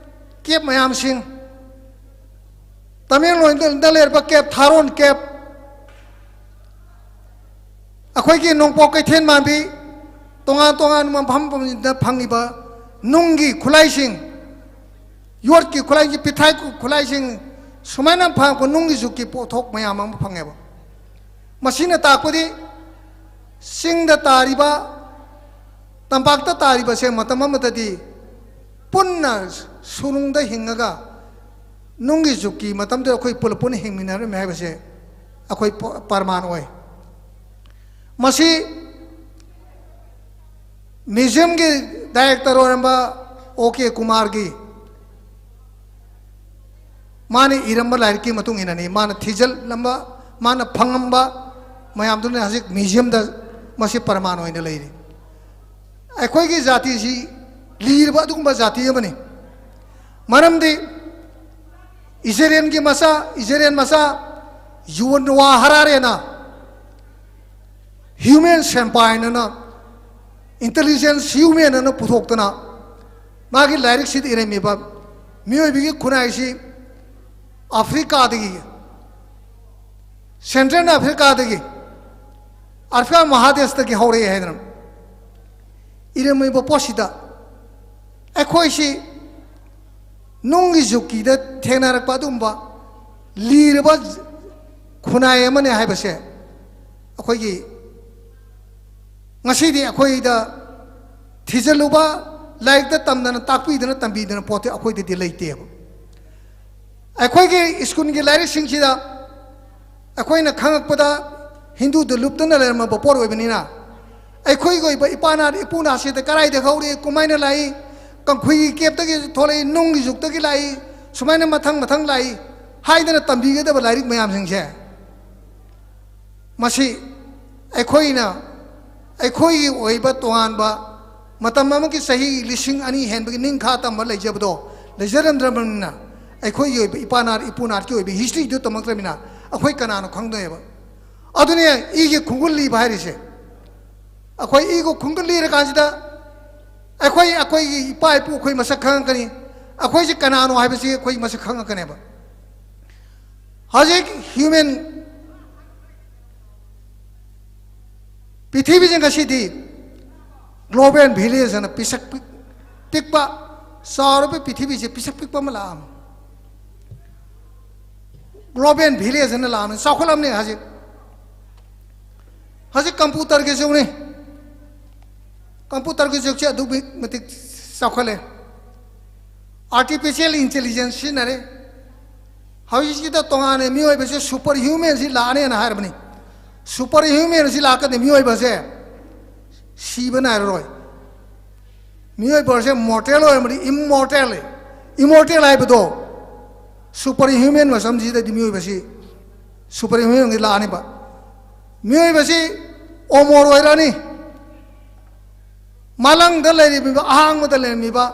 ꯀꯦꯞ ꯃꯌꯥꯝꯁꯤꯡ, ꯇꯃꯦꯡꯂꯣꯡꯗ ꯂꯩꯔꯤꯕ ꯀꯦꯞ, ꯊꯥꯔꯣꯟ ꯀꯦꯞ, ꯑꯩꯈꯣꯏꯒꯤ ꯅꯣꯡꯄꯣꯛ ꯀꯩꯊꯦꯜ ꯃꯥꯟꯕꯤ, ꯇꯣꯉꯥꯟ ꯇꯣꯉꯥꯟꯕ ꯃꯐꯝ ꯃꯐꯝꯁꯤꯡꯗ ꯐꯪꯉꯤꯕ ꯅꯨꯡꯒꯤ ꯈꯨꯠꯂꯥꯏꯁꯤꯡ, ꯌꯣꯠꯀꯤ ꯈꯨꯠꯂꯥꯏꯒꯤ ꯄꯤꯊ꯭ꯔꯥꯏ ꯈꯨꯠꯂꯥꯏꯁꯤꯡ, ꯁꯨꯃꯥꯏꯅ ꯐꯪꯉꯛꯄ ꯅꯨꯡꯒꯤ ꯖꯨꯛꯀꯤ ꯄꯣꯠꯊꯣꯛ ꯃꯌꯥꯝ ꯑꯃ ꯐꯪꯉꯦꯕ꯫ ꯃꯁꯤꯅ ꯇꯥꯛꯄꯗꯤ ꯆꯤꯡꯗ ꯇꯥꯔꯤꯕ, ꯇꯝꯄꯥꯛꯇ ꯇꯥꯔꯤꯕꯁꯦ ꯃꯇꯝ ꯑꯃꯗꯗꯤ ꯄꯨꯟꯅ ꯁꯨꯔꯨꯡꯗ ꯍꯤꯡꯉꯒ ꯅꯨꯡꯒꯤ ꯖꯨꯛꯀꯤ ꯃꯇꯝꯗꯨꯗ ꯑꯩꯈꯣꯏ ꯄꯨꯂꯞ ꯄꯨꯟꯅ ꯍꯤꯡꯃꯤꯟꯅꯔꯝꯃꯤ ꯍꯥꯏꯕꯁꯦ ꯑꯩꯈꯣꯏ ꯄ-, ꯄ꯭ꯔꯃꯥꯟ ꯑꯣꯏ꯫ ꯃꯁꯤ ꯃ꯭ꯌꯨꯖꯤꯌꯝꯒꯤ ꯗꯥꯏꯔꯦꯛꯇꯔ ꯑꯣꯏꯔꯝꯕ ꯑꯣ ꯀꯦ ꯀꯨꯃꯥꯔꯒꯤ, ꯃꯥꯅ ꯏꯔꯝꯕ ꯂꯥꯏꯔꯤꯛꯀꯤ ꯃꯇꯨꯡ ꯏꯟꯅꯅꯤ, ꯃꯥꯅ ꯊꯤꯖꯤꯜꯂꯝꯕ, ꯃꯥꯅ ꯐꯪꯉꯝꯕ ꯃꯌꯥꯝꯗꯨꯅ ꯍꯧꯖꯤꯛ ꯃ꯭ꯌꯨꯖꯤꯌꯝꯗ ꯃꯁꯤ ꯄ꯭ꯔꯃꯥꯟ ꯑꯣꯏꯅ ꯂꯩꯔꯤ꯫ ꯑꯩꯈꯣꯏꯒꯤ ꯖꯥꯇꯤꯁꯤ ꯂꯤꯔꯕ ꯑꯗꯨꯒꯨꯝꯕ ꯖꯥꯇꯤ ꯑꯃꯅꯤ꯫ ꯃꯔꯝꯗꯤ ꯏꯖꯔꯦꯜꯒꯤ ꯃꯆꯥ, ꯏꯖꯔꯦꯜ ꯃꯆꯥ ꯌꯨꯚꯟ ꯅꯣꯋꯥ ꯍꯔꯥꯔꯦꯅ, ꯍ꯭ꯌꯨꯃꯦꯟ ꯁꯦꯝꯄꯥꯏꯟ ꯑꯅ, ꯏꯟꯇꯦꯂꯤꯖꯦꯟꯁ ꯍ꯭ꯌꯨꯃꯦꯟ ꯑꯅ ꯄꯨꯊꯣꯛꯇꯅ, ꯃꯥꯒꯤ ꯂꯥꯏꯔꯤꯛꯁꯤꯗ ꯏꯔꯝꯃꯤꯕ ꯃꯤꯑꯣꯏꯕꯒꯤ ꯈꯨꯟꯅꯥꯏꯁꯤ ꯑꯐ꯭ꯔꯤꯀꯥꯗꯒꯤ, ꯁꯦꯟꯇ꯭ꯔꯦꯜ ꯑꯐ꯭ꯔꯤꯀꯥꯗꯒꯤ, ꯑꯐ꯭ꯔꯤꯀꯥ ꯃꯍꯥꯗꯦꯁꯇꯒꯤ ꯍꯧꯔꯛꯑꯦ ꯍꯥꯏꯗꯅ ꯏꯔꯝꯃꯤꯕ ꯄꯣꯠꯁꯤꯗ, ꯑꯩꯈꯣꯏꯁꯤ ꯅꯨꯡꯒꯤ ꯖꯨꯛꯀꯤꯗ ꯊꯦꯡꯅꯔꯛꯄ ꯑꯗꯨꯒꯨꯝꯕ ꯂꯤꯔꯕ ꯈꯨꯟꯅꯥꯏ ꯑꯃꯅꯤ ꯍꯥꯏꯕꯁꯦ ꯑꯩꯈꯣꯏꯒꯤ ꯉꯁꯤꯗꯤ ꯑꯩꯈꯣꯏꯗ ꯊꯤꯖꯤꯜꯂꯨꯕ, ꯂꯥꯏꯔꯤꯛꯇ ꯇꯝꯗꯅ, ꯇꯥꯛꯄꯤꯗꯅ, ꯇꯝꯕꯤꯗꯅ ꯄꯣꯠꯇꯤ ꯑꯩꯈꯣꯏꯗꯗꯤ ꯂꯩꯇꯦꯕ꯫ ꯑꯩꯈꯣꯏꯒꯤ ꯁ꯭ꯀꯨꯜꯒꯤ ꯂꯥꯏꯔꯤꯛꯁꯤꯡꯁꯤꯗ ꯑꯩꯈꯣꯏꯅ ꯈꯪꯉꯛꯄꯗ ꯍꯤꯟꯗꯨꯗ ꯂꯨꯞꯇꯅ ꯂꯩꯔꯝꯃꯕ ꯄꯣꯠ ꯑꯣꯏꯕꯅꯤꯅ, ꯑꯩꯈꯣꯏꯒꯤ ꯑꯣꯏꯕ ꯏꯄꯥ ꯅꯥ ꯏꯄꯨ ꯅꯥꯁꯤꯗ ꯀꯗꯥꯏꯗ ꯍꯧꯔꯛꯏ, ꯀꯃꯥꯏꯅ ꯂꯥꯛꯏ, ꯀꯪꯈꯨꯒꯤ ꯀꯦꯞꯇꯒꯤ ꯊꯣꯛꯂꯛꯏ, ꯅꯨꯡꯒꯤ ꯖꯨꯛꯇꯒꯤ ꯂꯥꯛꯏ, ꯁꯨꯃꯥꯏꯅ ꯃꯊꯪ ꯃꯊꯪ ꯂꯥꯛꯏ ꯍꯥꯏꯗꯅ ꯇꯝꯕꯤꯒꯗꯕ ꯂꯥꯏꯔꯤꯛ ꯃꯌꯥꯝꯁꯤꯡꯁꯦ, ꯃꯁꯤ ꯑꯩꯈꯣꯏꯅ ꯑꯩꯈꯣꯏꯒꯤ ꯑꯣꯏꯕ ꯇꯣꯉꯥꯟꯕ ꯃꯇꯝ ꯑꯃꯒꯤ ꯆꯍꯤ ꯂꯤꯁꯤꯡ ꯑꯅꯤ ꯍꯦꯟꯕꯒꯤ ꯅꯤꯡꯈꯥ ꯇꯝꯕ ꯂꯩꯖꯕꯗꯣ ꯂꯩꯖꯔꯝꯗ꯭ꯔꯕꯅꯤꯅ, ꯑꯩꯈꯣꯏꯒꯤ ꯑꯣꯏꯕ ꯏꯄꯥ ꯅꯥꯠ ꯏꯄꯨ ꯅꯥꯠꯀꯤ ꯑꯣꯏꯕ ꯍꯤꯁꯇ꯭ꯔꯤꯗꯨ ꯇꯝꯃꯛꯇ꯭ꯔꯕꯅꯤꯅ ꯑꯩꯈꯣꯏ ꯀꯅꯥꯅꯣ ꯈꯪꯗꯣꯏꯕ? ꯑꯗꯨꯅꯦ ꯏꯒꯤ ꯈꯣꯡꯒꯨꯜ ꯂꯤꯕ ꯍꯥꯏꯔꯤꯁꯦ꯫ ꯑꯩꯈꯣꯏ ꯏꯒꯤ ꯈꯣꯡꯒꯨꯜ ꯂꯤꯔꯀꯥꯟꯁꯤꯗ ꯑꯩꯈꯣꯏ, ꯑꯩꯈꯣꯏꯒꯤ ꯏꯄꯥ ꯏꯄꯨ ꯑꯩꯈꯣꯏ ꯃꯁꯛ ꯈꯪꯉꯛꯀꯅꯤ, ꯑꯩꯈꯣꯏꯁꯦ ꯀꯅꯥꯅꯣ ꯍꯥꯏꯕꯁꯤ ꯑꯩꯈꯣꯏ ꯃꯁꯛ ꯈꯪꯉꯛꯀꯅꯦꯕ꯫ ꯍꯧꯖꯤꯛ ꯍ꯭ꯌꯨꯃꯦꯟ ꯄ꯭ꯔꯤꯊꯤꯕꯤꯁꯦ ꯉꯁꯤꯗꯤ ꯒ꯭ꯂꯣꯕꯦꯜ ꯚꯤꯂꯦꯖ ꯑꯅ ꯄꯤꯁꯛ ꯄꯤꯛ-, ꯄꯤꯛꯄ, ꯆꯥꯎꯔꯕ ꯄ꯭ꯔꯤꯊꯤꯕꯤꯁꯦ ꯄꯤꯁꯛ ꯄꯤꯛꯄ ꯑꯃ ꯂꯥꯛꯑꯝꯃꯤ꯫ ꯒ꯭ꯂꯣꯕꯦꯜ ꯚꯤꯂꯦꯖ ꯑꯅ ꯂꯥꯛꯑꯝꯃꯤ, ꯆꯥꯎꯈꯠꯂꯝꯅꯤ ꯍꯧꯖꯤꯛ꯫ ꯍꯧꯖꯤꯛ ꯀꯝꯄ꯭ꯌꯨꯇꯔꯒꯤ ꯖꯨꯒꯅꯤ꯫ ꯀꯝꯄ꯭ꯌꯨꯇꯔꯒꯤ ꯖꯨꯒꯁꯦ ꯑꯗꯨꯛꯀꯤ ꯃꯇꯤꯛ ꯆꯥꯎꯈꯠꯂꯦ꯫ ꯑꯥꯔꯇꯤꯐꯤꯁꯤꯌꯦꯜ ꯏꯟꯇꯦꯂꯤꯖꯦꯟꯁ ꯁꯤꯖꯤꯟꯅꯔꯦ꯫ ꯍꯧꯖꯤꯛꯁꯤꯗ ꯇꯣꯉꯥꯟꯅ ꯃꯤꯑꯣꯏꯕꯁꯦ ꯁꯨꯄꯔ ꯍ꯭ꯌꯨꯃꯦꯟꯁꯤ ꯂꯥꯛꯑꯅꯦꯅ ꯍꯥꯏꯔꯕꯅꯤ꯫ ꯁꯨꯄꯔ ꯍ꯭ꯌꯨꯃꯦꯟꯁꯤ ꯂꯥꯛꯀꯗꯤ ꯃꯤꯑꯣꯏꯕꯁꯦ ꯁꯤꯕ ꯅꯥꯏꯔꯔꯣꯏ꯫ ꯃꯤꯑꯣꯏꯕꯁꯦ ꯃꯣꯔꯇꯦꯜ ꯑꯣꯏꯔꯝꯕꯅꯤ, ꯏꯝꯃꯣꯔꯇꯦꯜ꯫ ꯏꯃꯣꯔꯇꯦꯜ ꯍꯥꯏꯕꯗꯣ ꯁꯨꯄꯔ ꯍ꯭ꯌꯨꯃꯦꯟ ꯃꯇꯝꯁꯤꯗꯗꯤ ꯃꯤꯑꯣꯏꯕꯁꯤ ꯁꯨꯄꯔ ꯍ꯭ꯌꯨꯃꯦꯟꯒꯤ ꯂꯥꯛꯑꯅꯤꯕ꯫ ꯃꯤꯑꯣꯏꯕꯁꯤ ꯑꯣꯃꯣꯔ ꯑꯣꯏꯔꯛꯑꯅꯤ꯫ ꯃꯥꯂꯪꯗ ꯂꯩꯔꯝꯃꯤꯕ, ꯑꯍꯥꯡꯕꯗ ꯂꯩꯔꯝꯃꯤꯕ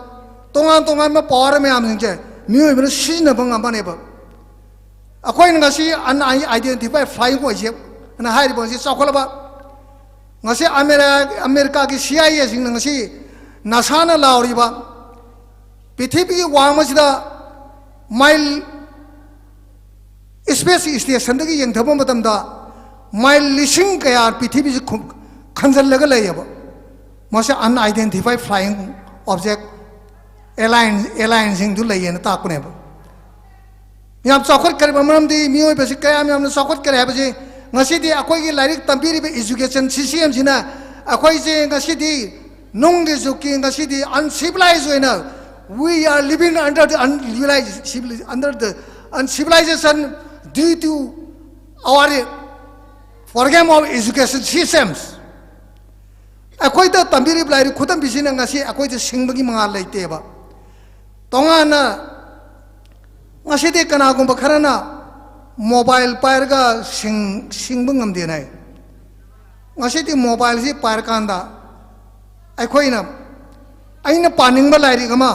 ꯇꯣꯉꯥꯟ ꯇꯣꯉꯥꯟꯕ ꯄꯋꯥꯔ ꯃꯌꯥꯝꯁꯤꯡꯁꯦ ꯃꯤꯑꯣꯏꯕꯅ ꯁꯤꯖꯤꯟꯅꯕ ꯉꯝꯕꯅꯦꯕ꯫ ꯑꯩꯈꯣꯏꯅ ꯉꯁꯤ unidentified flying object ꯑꯅ ꯍꯥꯏꯔꯤꯕ ꯉꯁꯤ ꯆꯥꯎꯈꯠꯂꯕ, ꯉꯁꯤ ꯑꯃꯦꯔꯤꯀꯥ, ꯑꯃꯦꯔꯤꯀꯥꯒꯤ ꯁꯤ ꯑꯥꯏ ꯑꯦꯁꯤꯡꯅ ꯉꯁꯤ ꯅꯥꯁꯥꯅ ꯂꯥꯎꯔꯤꯕ ꯄ꯭ꯔꯤꯊꯤꯕꯤꯒꯤ ꯋꯥꯡꯃꯁꯤꯗ ꯃꯥꯏꯜ ꯏꯁꯄꯦꯁ ꯏꯁꯇꯦꯁꯟꯗꯒꯤ ꯌꯦꯡꯊꯕ ꯃꯇꯝꯗ ꯃꯥꯏꯜ ꯂꯤꯁꯤꯡ ꯀꯌꯥ ꯄ꯭ꯔꯤꯊꯤꯕꯤꯁꯤ ꯈꯨ-, ꯈꯟꯖꯜꯂꯒ ꯂꯩꯌꯦꯕ꯫ ꯃꯁꯤ unidentified flying object ꯑꯦꯂꯥꯏꯟ ꯑꯦꯂꯥꯏꯟꯁꯤꯡꯗꯨ ꯂꯩꯌꯦꯅ ꯇꯥꯛꯄꯅꯦꯕ꯫ ꯌꯥꯝ ꯆꯥꯎꯈꯠꯈ꯭ꯔꯤꯕ ꯃꯔꯝꯗꯤ ꯃꯤꯑꯣꯏꯕꯁꯤ ꯀꯌꯥꯝ ꯌꯥꯝꯅ ꯆꯥꯎꯈꯠꯈ꯭ꯔꯦ ꯍꯥꯏꯕꯁꯤ ꯉꯁꯤꯗꯤ ꯑꯩꯈꯣꯏꯒꯤ ꯂꯥꯏꯔꯤꯛ ꯇꯝꯕꯤꯔꯤꯕ education systemꯁꯤꯅ ꯑꯩꯈꯣꯏꯁꯦ ꯉꯁꯤꯗꯤ ꯅꯨꯡꯒꯤ ꯖꯨꯒꯀꯤ ꯉꯁꯤꯗꯤ uncivilized ꯑꯣꯏꯅ, we are living under the uncivilized, under the uncivilization due to our program of education systems꯫ ꯑꯩꯈꯣꯏꯗ ꯇꯝꯕꯤꯔꯤꯕ ꯂꯥꯏꯔꯤꯛ ꯈꯨꯇꯝꯕꯤꯁꯤꯅ ꯉꯁꯤ ꯑꯩꯈꯣꯏꯗ ꯁꯤꯡꯕꯒꯤ ꯃꯉꯥꯜ ꯂꯩꯇꯦꯕ꯫ ꯇꯣꯉꯥꯟꯅ ꯉꯁꯤꯗꯤ ꯀꯅꯥꯒꯨꯝꯕ ꯈꯔꯅ mobile ꯄꯥꯏꯔꯒ ꯁꯤꯡ-, ꯁꯤꯡꯕ ꯉꯝꯗꯦꯅ ꯍꯥꯏ꯫ ꯉꯁꯤꯗꯤ mobileꯁꯤ ꯄꯥꯏꯔꯀꯥꯟꯗ ꯑꯩꯈꯣꯏꯅ, ꯑꯩꯅ ꯄꯥꯅꯤꯡꯕ ꯂꯥꯏꯔꯤꯛ ꯑꯃ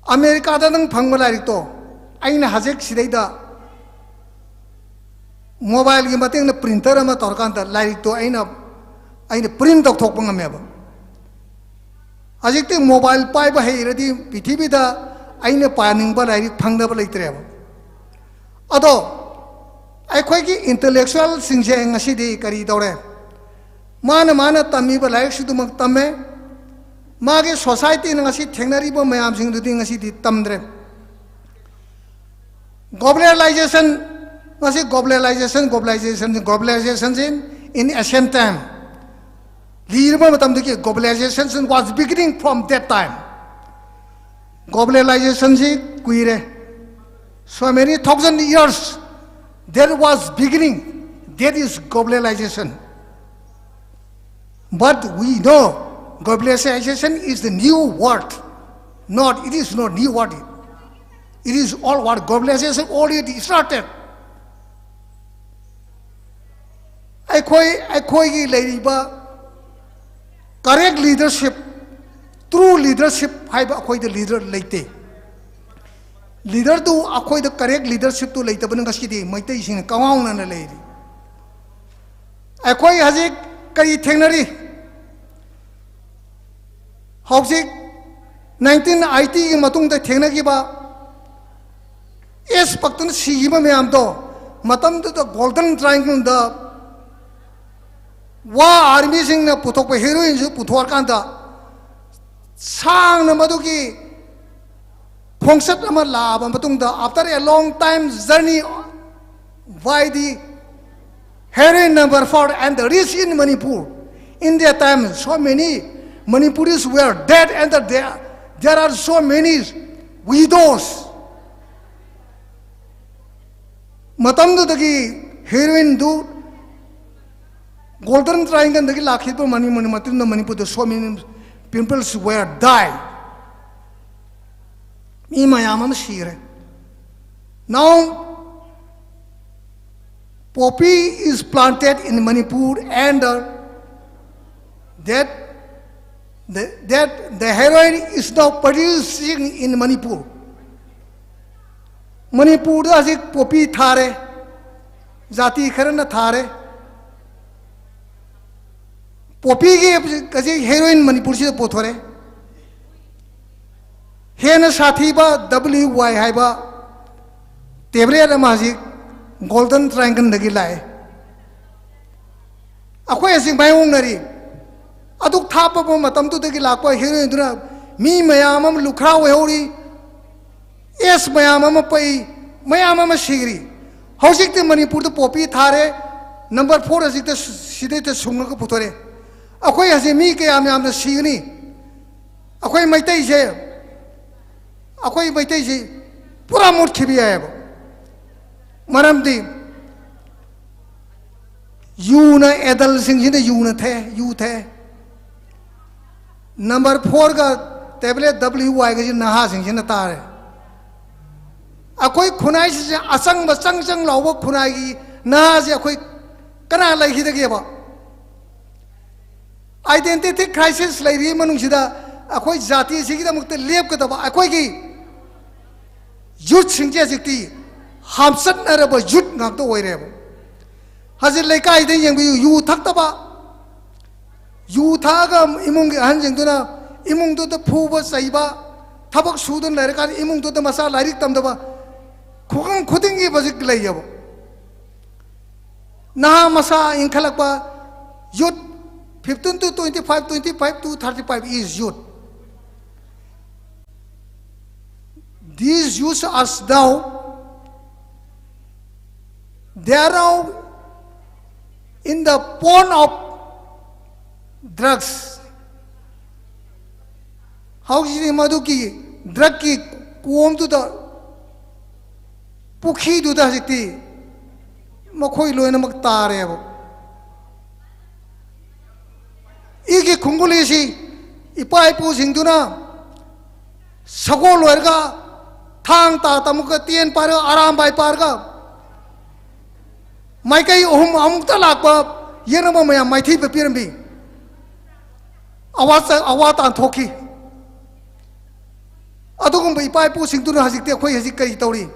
ꯑꯃꯦꯔꯤꯀꯥꯗ ꯅꯪ ꯐꯪꯕ ꯂꯥꯏꯔꯤꯛꯇꯣ ꯑꯩꯅ ꯍꯧꯖꯤꯛ ꯁꯤꯗꯩꯗ mobileꯒꯤ ꯃꯇꯦꯡꯅ printer ꯑꯃ ꯇꯧꯔꯀꯥꯟꯗ ꯂꯥꯏꯔꯤꯛꯇꯣ ꯑꯩꯅ, ꯑꯩꯅ print ꯇꯧꯊꯣꯛꯄ ꯉꯝꯃꯦꯕ꯫ ꯍꯧꯖꯤꯛꯇꯤ mobile ꯄꯥꯏꯕ ꯍꯩꯔꯗꯤ ꯄ꯭ꯔꯤꯊꯤꯕꯤꯗ ꯑꯩꯅ ꯄꯥꯅꯤꯡꯕ ꯂꯥꯏꯔꯤꯛ ꯐꯪꯗꯕ ꯂꯩꯇ꯭ꯔꯦꯕ꯫ ꯑꯗꯣ ꯑꯩꯈꯣꯏꯒꯤ intellectualꯁꯤꯡꯁꯦ ꯉꯁꯤꯗꯤ ꯀꯔꯤ ꯇꯧꯔꯦ? ꯃꯥꯅ, ꯃꯥꯅ ꯇꯝꯃꯤꯕ ꯂꯥꯏꯔꯤꯛꯁꯤꯗꯨꯃꯛ ꯇꯝꯃꯦ꯫ ꯃꯥꯒꯤ societyꯅ ꯉꯁꯤ ꯊꯦꯡꯅꯔꯤꯕ ꯃꯌꯥꯝꯁꯤꯡꯗꯨꯗꯤ ꯉꯁꯤꯗꯤ ꯇꯝꯗ꯭ꯔꯦ꯫ Globalization, ꯉꯁꯤ globalization, globalization, globalizationꯁꯤ in ancient time, ꯂꯤꯔꯕ ꯃꯇꯝꯗꯒꯤ globalization was beginning from that time꯫ Globalizationꯁꯤ ꯀꯨꯏꯔꯦ, so many thousand years that was beginning, that is globalization. But we know globalization is the new word. Not, it is not new word. It is all what globalization already started. ꯑꯩꯈꯣꯏ, ꯑꯩꯈꯣꯏꯒꯤ ꯂꯩꯔꯤꯕ correct leadership, True leadership ꯍꯥꯏꯕ ꯑꯩꯈꯣꯏꯗ leader ꯂꯩꯇꯦ꯫ Leaderꯗꯨ ꯑꯩꯈꯣꯏꯗ correct leadershipꯇꯨ ꯂꯩꯇꯕꯅ ꯉꯁꯤꯗꯤ ꯃꯩꯇꯩꯁꯤꯡꯅ ꯀꯉꯥꯎꯅꯅ ꯂꯩꯔꯤ꯫ ꯑꯩꯈꯣꯏ ꯍꯧꯖꯤꯛ ꯀꯔꯤ ꯊꯦꯡꯅꯔꯤ? ꯍꯧꯖꯤꯛ nineteen eightyꯒꯤ ꯃꯇꯨꯡꯗ ꯊꯦꯡꯅꯈꯤꯕ ꯑꯦꯁ ꯄꯛꯇꯨꯅ ꯁꯤꯈꯤꯕ ꯃꯌꯥꯝꯗꯣ, ꯃꯇꯝꯗꯨꯗ Golden Triangleꯗ ꯋꯥ armyꯁꯤꯡꯅ ꯄꯨꯊꯣꯛꯄ heroinꯁꯨ ꯄꯨꯊꯣꯛꯑꯀꯥꯟꯗ ꯁꯥꯡꯅ ꯃꯗꯨꯒꯤ ꯈꯣꯡꯆꯠ ꯑꯃ ꯂꯥꯛꯑꯕ ꯃꯇꯨꯡꯗ, after a long time journey by the heroine number four and reach in Manipur. In that time, so many Manipuris were dead and there, there are so many widows. ꯃꯇꯝꯗꯨꯗꯒꯤ heroineꯗꯨ Golden Triangleꯗꯒꯤ ꯂꯥꯛꯈꯤꯕ ꯃꯅꯤ-, ꯃꯅꯤ-, ꯃꯇꯨꯡꯗ ꯃꯅꯤꯄꯨꯔꯗ so many peoples were die. ꯃꯤ ꯃꯌꯥꯝ ꯑꯃ ꯁꯤꯈ꯭ꯔꯦ꯫ Now, poppy is planted in Manipur and, uh, that, the, that the heroin is now producing in Manipur. ꯃꯅꯤꯄꯨꯔꯗ ꯍꯧꯖꯤꯛ poppy ꯊꯥꯔꯦ, ꯖꯥꯇꯤ ꯈꯔꯅ ꯊꯥꯔꯦ꯫ Poppyꯒꯤ ꯍꯧꯖꯤꯛ heroin ꯃꯅꯤꯄꯨꯔꯁꯤꯗ ꯄꯨꯊꯣꯔꯛꯑꯦ꯫ ꯍꯦꯟꯅ ꯁꯥꯊꯤꯕ W Y ꯍꯥꯏꯕ tablet ꯑꯃ ꯍꯧꯖꯤꯛ Golden Triangleꯗꯒꯤ ꯂꯥꯛꯑꯦ꯫ ꯑꯩꯈꯣꯏ ꯍꯧꯖꯤꯛ ꯃꯥꯌꯣꯛꯅꯔꯤ꯫ ꯑꯗꯨꯛ ꯊꯥꯞꯄꯕ ꯃꯇꯝꯗꯨꯗꯒꯤ ꯂꯥꯛꯄ heroinꯗꯨꯅ ꯃꯤ ꯃꯌꯥꯝ ꯑꯃ ꯂꯨꯈ꯭ꯔꯥ ꯑꯣꯏꯍꯧꯔꯤ, ꯑꯦꯁ ꯃꯌꯥꯝ ꯑꯃ ꯄꯛꯏ, ꯃꯌꯥꯝ ꯑꯃ ꯁꯤꯈ꯭ꯔꯤ꯫ ꯍꯧꯖꯤꯛꯇꯤ ꯃꯅꯤꯄꯨꯔꯗ poppy ꯊꯥꯔꯦ, number four ꯍꯧꯖꯤꯛꯇ ꯁꯤꯗꯩꯗ ꯁꯨꯡꯉꯒ ꯄꯨꯊꯣꯔꯛꯑꯦ꯫ ꯑꯩꯈꯣꯏ ꯍꯧꯖꯤꯛ ꯃꯤ ꯀꯌꯥꯝ ꯌꯥꯝꯅ ꯁꯤꯒꯅꯤ? ꯑꯩꯈꯣꯏ ꯃꯩꯇꯩꯁꯦ, ꯑꯩꯈꯣꯏ ꯃꯩꯇꯩꯁꯤ ꯄꯨꯔꯥ ꯃꯨꯠꯈꯤꯕ ꯌꯥꯏꯑꯕ꯫ ꯃꯔꯝꯗꯤ ꯌꯨꯅ, adultꯁꯤꯡꯁꯤꯅ ꯌꯨꯅ ꯊꯛꯑꯦ, ꯌꯨ ꯊꯛꯑꯦ꯫ Number fourꯒ tablet W Yꯒꯁꯤ ꯅꯍꯥꯁꯤꯡꯁꯤꯅ ꯇꯥꯔꯦ꯫ ꯑꯩꯈꯣꯏ ꯈꯨꯟꯅꯥꯏꯁꯤꯁꯦ ꯑꯆꯪꯕ ꯆꯪ ꯆꯪ ꯂꯥꯎꯕ ꯈꯨꯟꯅꯥꯏꯒꯤ ꯅꯍꯥꯁꯦ ꯑꯩꯈꯣꯏ ꯀꯅꯥ ꯂꯩꯈꯤꯗꯒꯦꯕ? Identity crisis ꯂꯩꯔꯤ ꯃꯅꯨꯡꯁꯤꯗ ꯑꯩꯈꯣꯏ ꯖꯥꯇꯤꯁꯤꯒꯤꯗꯃꯛꯇ ꯂꯦꯞꯀꯗꯕ ꯑꯩꯈꯣꯏꯒꯤ ꯌꯨꯠꯁꯤꯡꯁꯦ ꯍꯧꯖꯤꯛꯇꯤ ꯍꯥꯝꯆꯠꯅꯔꯕ ꯌꯨꯠ ꯉꯥꯛꯇ ꯑꯣꯏꯔꯦꯕ꯫ ꯍꯧꯖꯤꯛ ꯂꯩꯀꯥꯏꯗ ꯌꯦꯡꯕꯤꯌꯨ, ꯌꯨ ꯊꯛꯇꯕ, ꯌꯨ ꯊꯛꯑꯒ ꯏꯃꯨꯡꯒꯤ ꯑꯍꯟꯁꯤꯡꯗꯨꯅ ꯏꯃꯨꯡꯗꯨꯗ ꯐꯨꯕ ꯆꯩꯕ, ꯊꯕꯛ ꯁꯨꯗꯅ ꯂꯩꯔꯀꯥꯟꯗ ꯏꯃꯨꯡꯗꯨꯗ ꯃꯆꯥ ꯂꯥꯏꯔꯤꯛ ꯇꯝꯗꯕ, ꯈꯨꯡꯒꯪ ꯈꯨꯗꯤꯡꯒꯤ ꯍꯧꯖꯤꯛ ꯂꯩꯌꯦꯕ꯫ ꯅꯍꯥ ꯃꯁꯥ ꯏꯟꯈꯠꯂꯛꯄ youth, fifteen to twenty five, twenty five to thirty five is youth. These youths are now, they are now in the pond of drugs. ꯍꯧꯖꯤꯛꯇꯤ ꯃꯗꯨꯒꯤ ꯗ꯭ꯔꯛꯀꯤ ꯀꯣꯝꯗꯨꯗ, ꯄꯨꯈ꯭ꯔꯤꯗꯨꯗ ꯍꯧꯖꯤꯛꯇꯤ ꯃꯈꯣꯏ ꯂꯣꯏꯅꯃꯛ ꯇꯥꯔꯦꯕ꯫ ꯏꯒꯤ ꯈꯨꯡꯒꯨꯂꯤꯁꯤ ꯏꯄꯥ ꯏꯄꯨꯁꯤꯡꯗꯨꯅ ꯁꯒꯣꯜ ꯑꯣꯏꯔꯒ, ꯊꯥꯡ ꯇꯥ ꯇꯃꯨꯛꯀ ꯇꯦꯟ ꯄꯥꯏꯔꯒ, ꯑꯔꯥꯝꯕꯥꯏ ꯄꯥꯏꯔꯒ, ꯃꯥꯏꯀꯩ ꯑꯍꯨꯝ ꯑꯃꯨꯛꯇ ꯂꯥꯛꯄ ꯌꯦꯛꯅꯕ ꯃꯌꯥꯝ ꯃꯥꯏꯊꯤꯕ ꯄꯤꯔꯝꯃꯤ꯫ ꯑꯋꯥ ꯆ-, ꯑꯋꯥ ꯇꯥꯟꯊꯣꯛꯈꯤ꯫ ꯑꯗꯨꯒꯨꯝꯕ ꯏꯄꯥ ꯏꯄꯨꯁꯤꯡꯗꯨꯅ ꯍꯧꯖꯤꯛꯇꯤ ꯑꯩꯈꯣꯏ ꯍꯧꯖꯤꯛ ꯀꯔꯤ ꯇꯧꯔꯤ?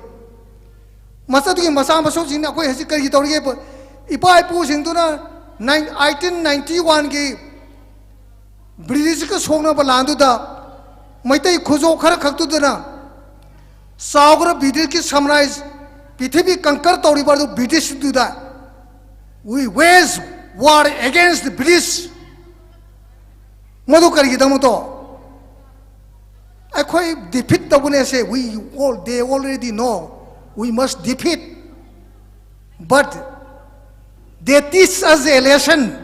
ꯃꯆꯥꯗꯨꯒꯤ ꯃꯆꯥ ꯃꯁꯨꯁꯤꯡꯅ ꯑꯩꯈꯣꯏ ꯍꯧꯖꯤꯛ ꯀꯔꯤ ꯇꯧꯔꯤꯒꯦ? ꯏꯄꯥ ꯏꯄꯨꯁꯤꯡꯗꯨꯅ ꯅꯥꯏꯟ-, eighteen ninety one ꯒꯤ ꯕ꯭ꯔꯤꯇꯤꯁꯀ ꯁꯣꯛꯅꯕ ꯂꯥꯟꯗꯨꯗ ꯃꯩꯇꯩ ꯈꯨꯖꯣꯞ ꯈꯔ ꯈꯛꯇꯨꯗꯅ ꯆꯥꯎꯈ꯭ꯔ ꯕ꯭ꯔꯤꯇꯤꯁꯀꯤ ꯁꯝꯔꯥꯏꯖ, ꯄ꯭ꯔꯤꯊꯤꯕꯤ ꯀꯪꯀꯔ ꯇꯧꯔꯤꯕ ꯑꯗꯨ ꯕ꯭ꯔꯤꯇꯤꯁꯇꯨꯗ, "We wage war against the British." ꯃꯗꯨ ꯀꯔꯤꯒꯤꯗꯃꯛꯇꯣ? ꯑꯩꯈꯣꯏ ꯗꯤꯐꯤꯠ ꯇꯧꯒꯅꯤ ꯍꯥꯏꯁꯦ, we all, they already know, we must defeat, but they teach us a lesson.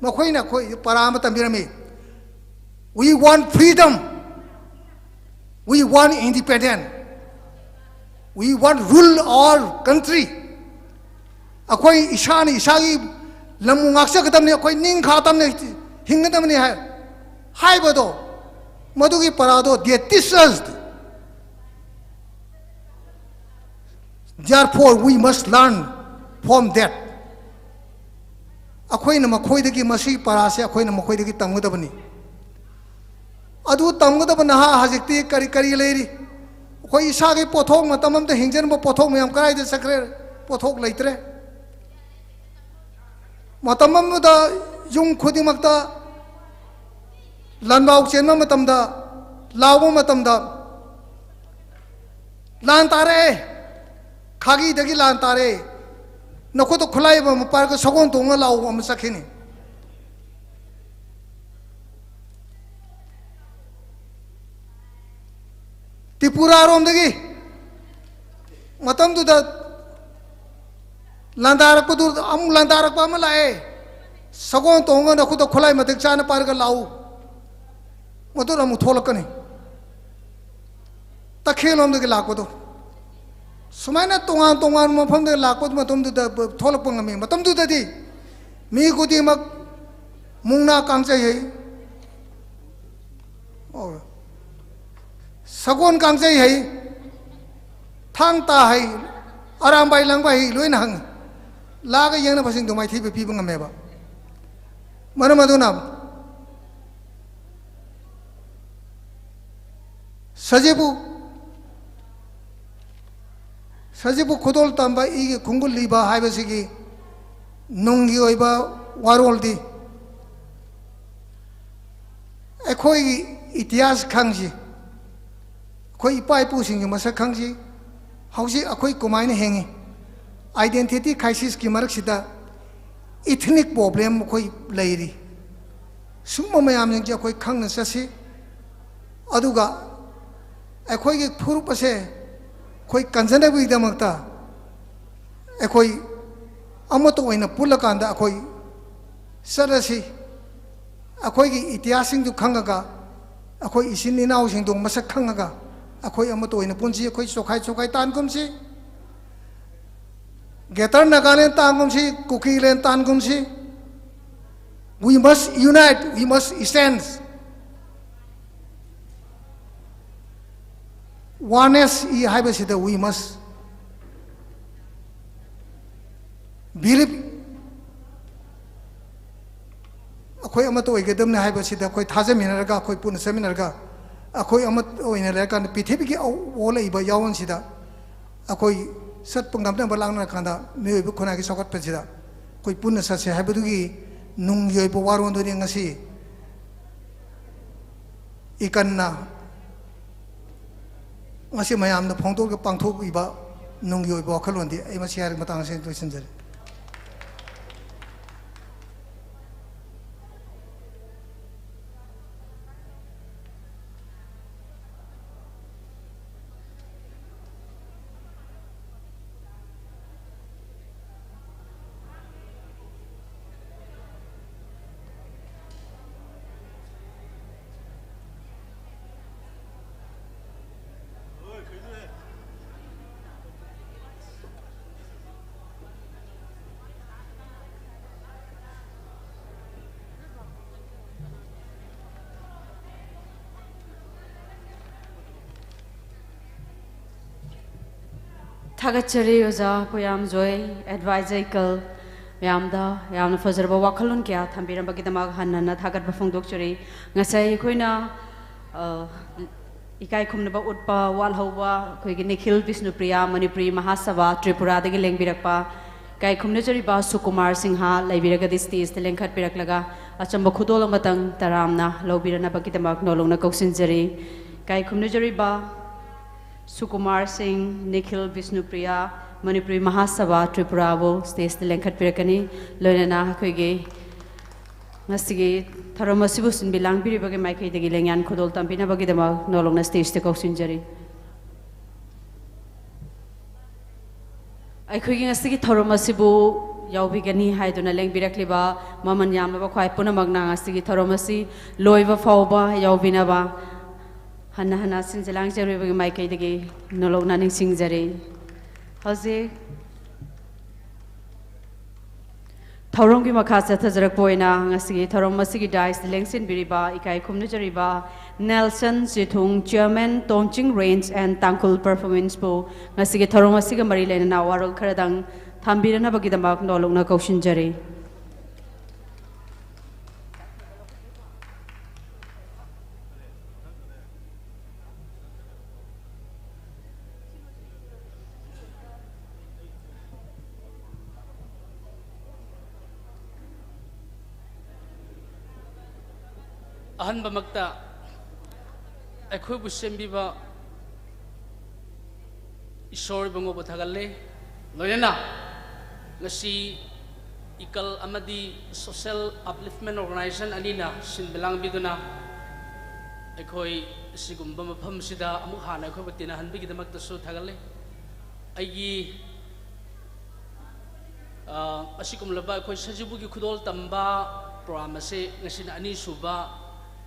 ꯃꯈꯣꯏꯅ ꯑꯩꯈꯣꯏ ꯄꯔꯥ ꯑꯃ ꯇꯝꯕꯤꯔꯝꯃꯤ, "We want freedom, we want independence, we want rule our country." ꯑꯩꯈꯣꯏ ꯏꯁꯥꯅ ꯏꯁꯥꯒꯤ ꯂꯝꯕꯨ ꯉꯥꯛꯆꯒꯗꯕꯅꯤ, ꯑꯩꯈꯣꯏ ꯅꯤꯡ ꯈꯥꯗꯕꯅꯤ, ꯍꯤꯡꯒꯗꯕꯅꯤ ꯍꯥꯏ, ꯍꯥꯏꯕꯗꯣ, ꯃꯗꯨꯒꯤ ꯄꯔꯥꯗꯣ they teach us. Therefore, we must learn from that. ꯑꯩꯈꯣꯏꯅ ꯃꯈꯣꯏꯗꯒꯤ, ꯃꯁꯤ ꯄꯔꯥꯁꯦ ꯑꯩꯈꯣꯏꯅ ꯃꯈꯣꯏꯗꯒꯤ ꯇꯝꯒꯗꯕꯅꯤ꯫ ꯑꯗꯨ ꯇꯝꯒꯗꯕ ꯅꯍꯥ ꯍꯧꯖꯤꯛꯇꯤ ꯀꯔꯤ ꯀꯔꯤ ꯂꯩꯔꯤ? ꯑꯩꯈꯣꯏ ꯏꯁꯥꯒꯤ ꯄꯣꯠꯊꯣꯛ, ꯃꯇꯝ ꯑꯃꯗ ꯍꯤꯡꯖꯅꯕ ꯄꯣꯠꯊꯣꯛ ꯃꯌꯥꯝ ꯀꯗꯥꯏꯗ ꯆꯠꯈ꯭ꯔꯦ? ꯄꯣꯠꯊꯣꯛ ꯂꯩꯇ꯭ꯔꯦ꯫ ꯃꯇꯝ ꯑꯃꯗ ꯌꯨꯝ ꯈꯨꯗꯤꯡꯃꯛꯇ ꯂꯥꯟꯕꯥꯎ ꯆꯦꯟꯕ ꯃꯇꯝꯗ, ꯂꯥꯎꯕ ꯃꯇꯝꯗ, "ꯂꯥꯟ ꯇꯥꯔꯛꯑꯦ, ꯈꯥꯒꯤꯗꯒꯤ ꯂꯥꯟ ꯇꯥꯔꯛꯑꯦ, ꯅꯈꯨꯠꯇ ꯈꯨꯠꯂꯥꯏ ꯑꯃ ꯄꯥꯏꯔꯒ ꯁꯒꯣꯜ ꯇꯣꯡꯉ ꯂꯥꯛꯑꯣ" ꯑꯃ ꯆꯠꯈꯤꯅꯤ꯫ ꯇ꯭ꯔꯤꯄꯨꯔꯥꯔꯣꯝꯗꯒꯤ ꯃꯇꯝꯗꯨꯗ ꯂꯥꯟꯗꯥꯔꯛꯄꯗꯨ, ꯑꯃꯨꯛ ꯂꯥꯟꯗꯥꯔꯛꯄ ꯑꯃ ꯂꯥꯛꯑꯦ, "ꯁꯒꯣꯜ ꯇꯣꯡꯉꯒ ꯅꯈꯨꯠꯇ ꯈꯨꯠꯂꯥꯏ ꯃꯇꯤꯛ ꯆꯥꯅ ꯄꯥꯏꯔꯒ ꯂꯥꯛꯎ", ꯃꯗꯨꯅ ꯑꯃꯨꯛ ꯊꯣꯛꯂꯛꯀꯅꯤ꯫ ꯇꯈꯦꯜꯂꯣꯝꯗꯒꯤ ꯂꯥꯛꯄꯗꯣ, ꯁꯨꯃꯥꯏꯅ ꯇꯣꯉꯥꯟ ꯇꯣꯉꯥꯟꯕ ꯃꯐꯝꯗꯒꯤ ꯂꯥꯛꯄ ꯃꯇꯝꯗꯨꯗ ꯊꯣꯛꯂꯛꯄ ꯉꯝꯃꯤ꯫ ꯃꯇꯝꯗꯨꯗꯗꯤ ꯃꯤ ꯈꯨꯗꯤꯡꯃꯛ ꯃꯨꯛꯅꯥ ꯀꯥꯡꯖꯩ ꯍꯩ, ꯑꯣ, ꯁꯒꯣꯜ ꯀꯥꯡꯖꯩ ꯍꯩ, ꯊꯥꯡ ꯇꯥ ꯍꯩ, ꯑꯔꯥꯝꯕꯥꯏ ꯂꯪꯕ ꯍꯩ ꯂꯣꯏꯅ ꯍꯪꯉꯤ꯫ ꯂꯥꯛꯑꯒ ꯌꯦꯡꯅꯕꯁꯤꯡꯗꯣ ꯃꯥꯏꯊꯤꯕ ꯄꯤꯕ ꯉꯝꯃꯦꯕ꯫ ꯃꯔꯝ ꯑꯗꯨꯅ ꯁꯖꯤꯕꯨ, ꯁꯖꯤꯕꯨ ꯈꯨꯗꯣꯜ ꯇꯝꯕ ꯏꯒꯤ ꯈꯣꯡꯒꯨꯜ ꯂꯤꯕ ꯍꯥꯏꯕꯁꯤꯒꯤ ꯅꯨꯡꯒꯤ ꯑꯣꯏꯕ ꯋꯥꯔꯣꯜꯗꯤ, ꯑꯩꯈꯣꯏꯒꯤ ꯏꯇꯤꯍꯥꯁ ꯈꯪꯁꯤ, ꯑꯩꯈꯣꯏ ꯏꯄꯥ ꯏꯄꯨꯁꯤꯡꯒꯤ ꯃꯁꯛ ꯈꯪꯁꯤ꯫ ꯍꯧꯖꯤꯛ ꯑꯩꯈꯣꯏ ꯀꯃꯥꯏꯅ ꯍꯤꯡꯉꯤ? ꯑꯥꯏꯗꯦꯟꯇꯤꯇꯤ ꯀ꯭ꯔꯥꯏꯁꯤꯁꯀꯤ ꯃꯔꯛꯁꯤꯗ ꯏꯊꯅꯤꯛ ꯄ꯭ꯔꯣꯕ꯭ꯂꯦꯝ ꯑꯩꯈꯣꯏ ꯂꯩꯔꯤ꯫ ꯁꯨꯝꯕ ꯃꯌꯥꯝꯁꯤꯡꯁꯦ ꯑꯩꯈꯣꯏ ꯈꯪꯅ ꯆꯠꯁꯤ꯫ ꯑꯗꯨꯒ ꯑꯩꯈꯣꯏꯒꯤ ꯐꯨꯔꯨꯞ ꯑꯁꯦ ꯑꯩꯈꯣꯏ ꯀꯟꯖꯅꯕꯒꯤꯗꯃꯛꯇ ꯑꯩꯈꯣꯏ ꯑꯃꯠꯇ ꯑꯣꯏꯅ ꯄꯨꯜꯂꯀꯥꯟꯗ ꯑꯩꯈꯣꯏ ꯆꯠꯂꯁꯤ꯫ ꯑꯩꯈꯣꯏꯒꯤ ꯏꯇꯤꯍꯥꯁꯁꯤꯡꯗꯨ ꯈꯪꯉꯒ, ꯑꯩꯈꯣꯏ ꯏꯆꯤꯟ ꯏꯅꯥꯎꯁꯤꯡꯗꯨ ꯃꯁꯛ ꯈꯪꯉꯒ, ꯑꯩꯈꯣꯏ ꯑꯃꯠꯇ ꯑꯣꯏꯅ ꯄꯨꯟꯁꯤ꯫ ꯑꯩꯈꯣꯏ ꯆꯣꯈꯥꯏ ꯆꯣꯈꯥꯏ ꯇꯥꯟꯒꯨꯝꯁꯤ꯫ Greater Nagaland ꯇꯥꯟꯒꯨꯝꯁꯤ, ꯀꯨꯀꯤꯂꯦꯟ ꯇꯥꯟꯒꯨꯝꯁꯤ꯫ We must unite, we must stand꯫ Oneness E ꯍꯥꯏꯕꯁꯤꯗ we must believe꯫ ꯑꯩꯈꯣꯏ ꯑꯃꯠꯇ ꯑꯣꯏꯒꯗꯕꯅꯤ ꯍꯥꯏꯕꯁꯤꯗ ꯑꯩꯈꯣꯏ ꯊꯥꯖꯃꯤꯟꯅꯔꯒ, ꯑꯩꯈꯣꯏ ꯄꯨꯟꯅ ꯆꯠꯃꯤꯟꯅꯔꯒ, ꯑꯩꯈꯣꯏ ꯑꯃꯠꯇ ꯑꯣꯏꯅ ꯂꯩꯔꯀꯥꯟꯗ ꯄ꯭ꯔꯤꯊꯤꯕꯤꯒꯤ ꯑꯋ-, ꯑꯣꯜꯂꯛꯏꯕ ꯌꯥꯑꯣꯟꯁꯤꯗ ꯑꯩꯈꯣꯏ ꯆꯠꯄ ꯉꯝꯅꯕ ꯂꯥꯛꯅꯔꯀꯥꯟꯗ ꯃꯤꯑꯣꯏꯕ ꯈꯨꯟꯅꯥꯏꯒꯤ ꯆꯥꯎꯈꯠꯄꯁꯤꯗ ꯑꯩꯈꯣꯏ ꯄꯨꯟꯅ ꯆꯠꯁꯦ ꯍꯥꯏꯕꯗꯨꯒꯤ ꯅꯨꯡꯒꯤ ꯑꯣꯏꯕ ꯋꯥꯔꯣꯜꯗꯨꯅꯤ ꯉꯁꯤ ꯏꯀꯟꯅ ꯉꯁꯤ ꯃꯌꯥꯝꯅ ꯐꯣꯡꯗꯣꯛꯂꯒ ꯄꯥꯡꯊꯣꯛꯏꯕ ꯅꯨꯡꯒꯤ ꯑꯣꯏꯕ ꯋꯥꯈꯜꯂꯣꯟꯗꯤ ꯑꯩ ꯃꯁꯤ ꯍꯥꯏꯔꯒ ꯃꯇꯥꯡ ꯑꯁꯤꯗ ꯂꯣꯏꯁꯤꯟꯖꯔꯦ꯫ ꯊꯥꯒꯠꯆꯔꯤ ꯑꯣꯖꯥ ꯄꯣꯌꯥꯝꯖꯣꯏ, ꯑꯦꯗꯚꯥꯏꯖꯔ ꯏꯀꯜ ꯃꯌꯥꯝꯗ ꯌꯥꯝꯅ ꯐꯖꯔꯕ ꯋꯥꯈꯜꯂꯣꯟ ꯀꯌꯥ ꯊꯝꯕꯤꯔꯝꯕꯒꯤꯗꯃꯛ ꯍꯟꯅ ꯍꯟꯅ ꯊꯥꯒꯠꯄ ꯐꯣꯡꯗꯣꯛꯆꯔꯤ꯫ ꯉꯁꯥꯏ ꯑꯩꯈꯣꯏꯅ, ꯑ, ꯏꯀꯥꯏ ꯈꯨꯝꯅꯕ ꯎꯠꯄ ꯋꯥꯠꯍꯧꯕ ꯑꯩꯈꯣꯏꯒꯤ ꯅꯤꯈꯤꯜ ꯕꯤꯁꯅꯨꯄ꯭ꯔꯤꯌꯥ ꯃꯅꯤꯄꯨꯔꯤ ꯃꯍꯥꯁꯚꯥ ꯇ꯭ꯔꯤꯄꯨꯔꯥꯗꯒꯤ ꯂꯦꯡꯕꯤꯔꯛꯄ ꯏꯀꯥꯏ ꯈꯨꯝꯅꯖꯔꯤꯕ ꯁꯨꯀꯨꯃꯥꯔ ꯁꯤꯡꯍ ꯂꯩꯕꯤꯔꯒꯗꯤ ꯁ꯭ꯇꯦꯖꯇ ꯂꯦꯡꯈꯠꯄꯤꯔꯛꯂꯒ ꯑꯆꯝꯕ ꯈꯨꯗꯣꯜ ꯑꯃꯇꯪ ꯇꯔꯥꯝꯅ ꯂꯧꯕꯤꯔꯅꯕꯒꯤꯗꯃꯛ ꯅꯣꯂꯨꯛꯅ ꯀꯧꯁꯤꯟꯖꯔꯤ꯫ ꯏꯀꯥꯏ ꯈꯨꯝꯅꯖꯔꯤꯕ ꯁꯨꯀꯨꯃꯥꯔ ꯁꯤꯡ, ꯅꯤꯈꯤꯜ ꯕꯤꯁꯅꯨꯄ꯭ꯔꯤꯌꯥ, ꯃꯅꯤꯄꯨꯔꯤ ꯃꯍꯥꯁꯚꯥ ꯇ꯭ꯔꯤꯄꯨꯔꯥꯕꯨ ꯁ꯭ꯇꯦꯖꯇ ꯂꯦꯡꯈꯠꯄꯤꯔꯛꯀꯅꯤ꯫ ꯂꯣꯏꯅꯅ ꯑꯩꯈꯣꯏꯒꯤ ꯉꯁꯤꯒꯤ ꯊꯧꯔꯝ ꯑꯁꯤꯕꯨ ꯁꯤꯟꯕꯤ ꯂꯥꯡꯕꯤꯔꯤꯕꯒꯤ ꯃꯥꯏꯀꯩꯗꯒꯤ ꯂꯦꯡꯌꯥꯟ ꯈꯨꯗꯣꯜ ꯇꯝꯕꯤꯅꯕꯒꯤꯗꯃꯛ ꯅꯣꯂꯨꯛꯅ ꯁ꯭ꯇꯦꯖꯇ ꯀꯧꯁꯤꯟꯖꯔꯤ꯫ ꯑꯩꯈꯣꯏꯒꯤ ꯉꯁꯤꯒꯤ ꯊꯧꯔꯝ ꯑꯁꯤꯕꯨ ꯌꯥꯎꯕꯤꯒꯅꯤ ꯍꯥꯏꯗꯨꯅ ꯂꯦꯡꯕꯤꯔꯛꯂꯤꯕ ꯃꯃꯜ ꯌꯥꯝꯂꯕ ꯈ꯭ꯋꯥꯏ ꯄꯨꯝꯅꯃꯛꯅ ꯉꯁꯤꯒꯤ ꯊꯧꯔꯝ ꯑꯁꯤ ꯂꯣꯏꯕ ꯐꯥꯎꯕ ꯌꯥꯎꯕꯤꯅꯕ ꯍꯟꯅ ꯍꯟꯅ ꯁꯤꯟꯖ ꯂꯥꯡꯖꯔꯨꯕꯒꯤ ꯃꯥꯏꯀꯩꯗꯒꯤ ꯅꯣꯂꯨꯛꯅ ꯅꯤꯡꯁꯤꯡꯖꯔꯤ꯫ ꯍꯧꯖꯤꯛ ꯊꯧꯔꯝꯒꯤ ꯃꯈꯥ ꯆꯠꯊꯖꯔꯛꯄ ꯑꯣꯏꯅ ꯉꯁꯤꯒꯤ ꯊꯧꯔꯝ ꯑꯁꯤꯒꯤ ꯗꯥꯏꯁꯇ ꯂꯦꯡꯁꯤꯟꯕꯤꯔꯤꯕ ꯏꯀꯥꯏ ꯈꯨꯝꯅꯖꯔꯤꯕ ꯅꯦꯜꯁꯟ ꯆꯤꯊꯨꯡ, ꯆꯤꯌꯔꯃꯦꯟ, ꯇꯣꯟꯆꯤꯡ ꯔꯦꯟꯖ ꯑꯦꯟ ꯇꯥꯡꯈꯨꯜ ꯄꯔꯐꯣꯔꯃꯦꯟꯁꯄꯨ ꯉꯁꯤꯒꯤ ꯊꯧꯔꯝ ꯑꯁꯤꯒ ꯃꯔꯤ ꯂꯩꯅꯅ ꯋꯥꯔꯣꯜ ꯈꯔꯗꯪ ꯊꯝꯕꯤꯔꯅꯕꯒꯤꯗꯃꯛ ꯅꯣꯂꯨꯛꯅ ꯀꯧꯁꯤꯟꯖꯔꯤ꯫ ꯑꯍꯥꯟꯕꯃꯛꯇ ꯑꯩꯈꯣꯏꯕꯨ ꯁꯦꯝꯕꯤꯕ ꯏꯁꯣꯔ ꯏꯕꯨꯡꯉꯣꯕꯨ ꯊꯥꯒꯠꯂꯦ꯫ ꯂꯣꯏꯅꯅ ꯉꯁꯤ ꯏꯀꯜ ꯑꯃꯗꯤ social upliftment organization ꯑꯅꯤꯅ ꯁꯤꯟꯕ ꯂꯥꯡꯕꯤꯗꯨꯅ ꯑꯩꯈꯣꯏ ꯑꯁꯤꯒꯨꯝꯕ ꯃꯐꯝꯁꯤꯗ ꯑꯃꯨꯛ ꯍꯥꯟꯅ ꯑꯩꯈꯣꯏꯕꯨ ꯇꯤꯟꯅꯍꯟꯕꯒꯤꯗꯃꯛꯇꯁꯨ ꯊꯥꯒꯠꯂꯦ꯫ ꯑꯩꯒꯤ ꯑ, ꯑꯁꯤꯒꯨꯝꯂꯕ ꯑꯩꯈꯣꯏ ꯁꯖꯤꯕꯨꯒꯤ ꯈꯨꯗꯣꯜ ꯇꯝꯕ program ꯑꯁꯤ ꯉꯁꯤꯅ ꯑꯅꯤꯁꯨꯕ,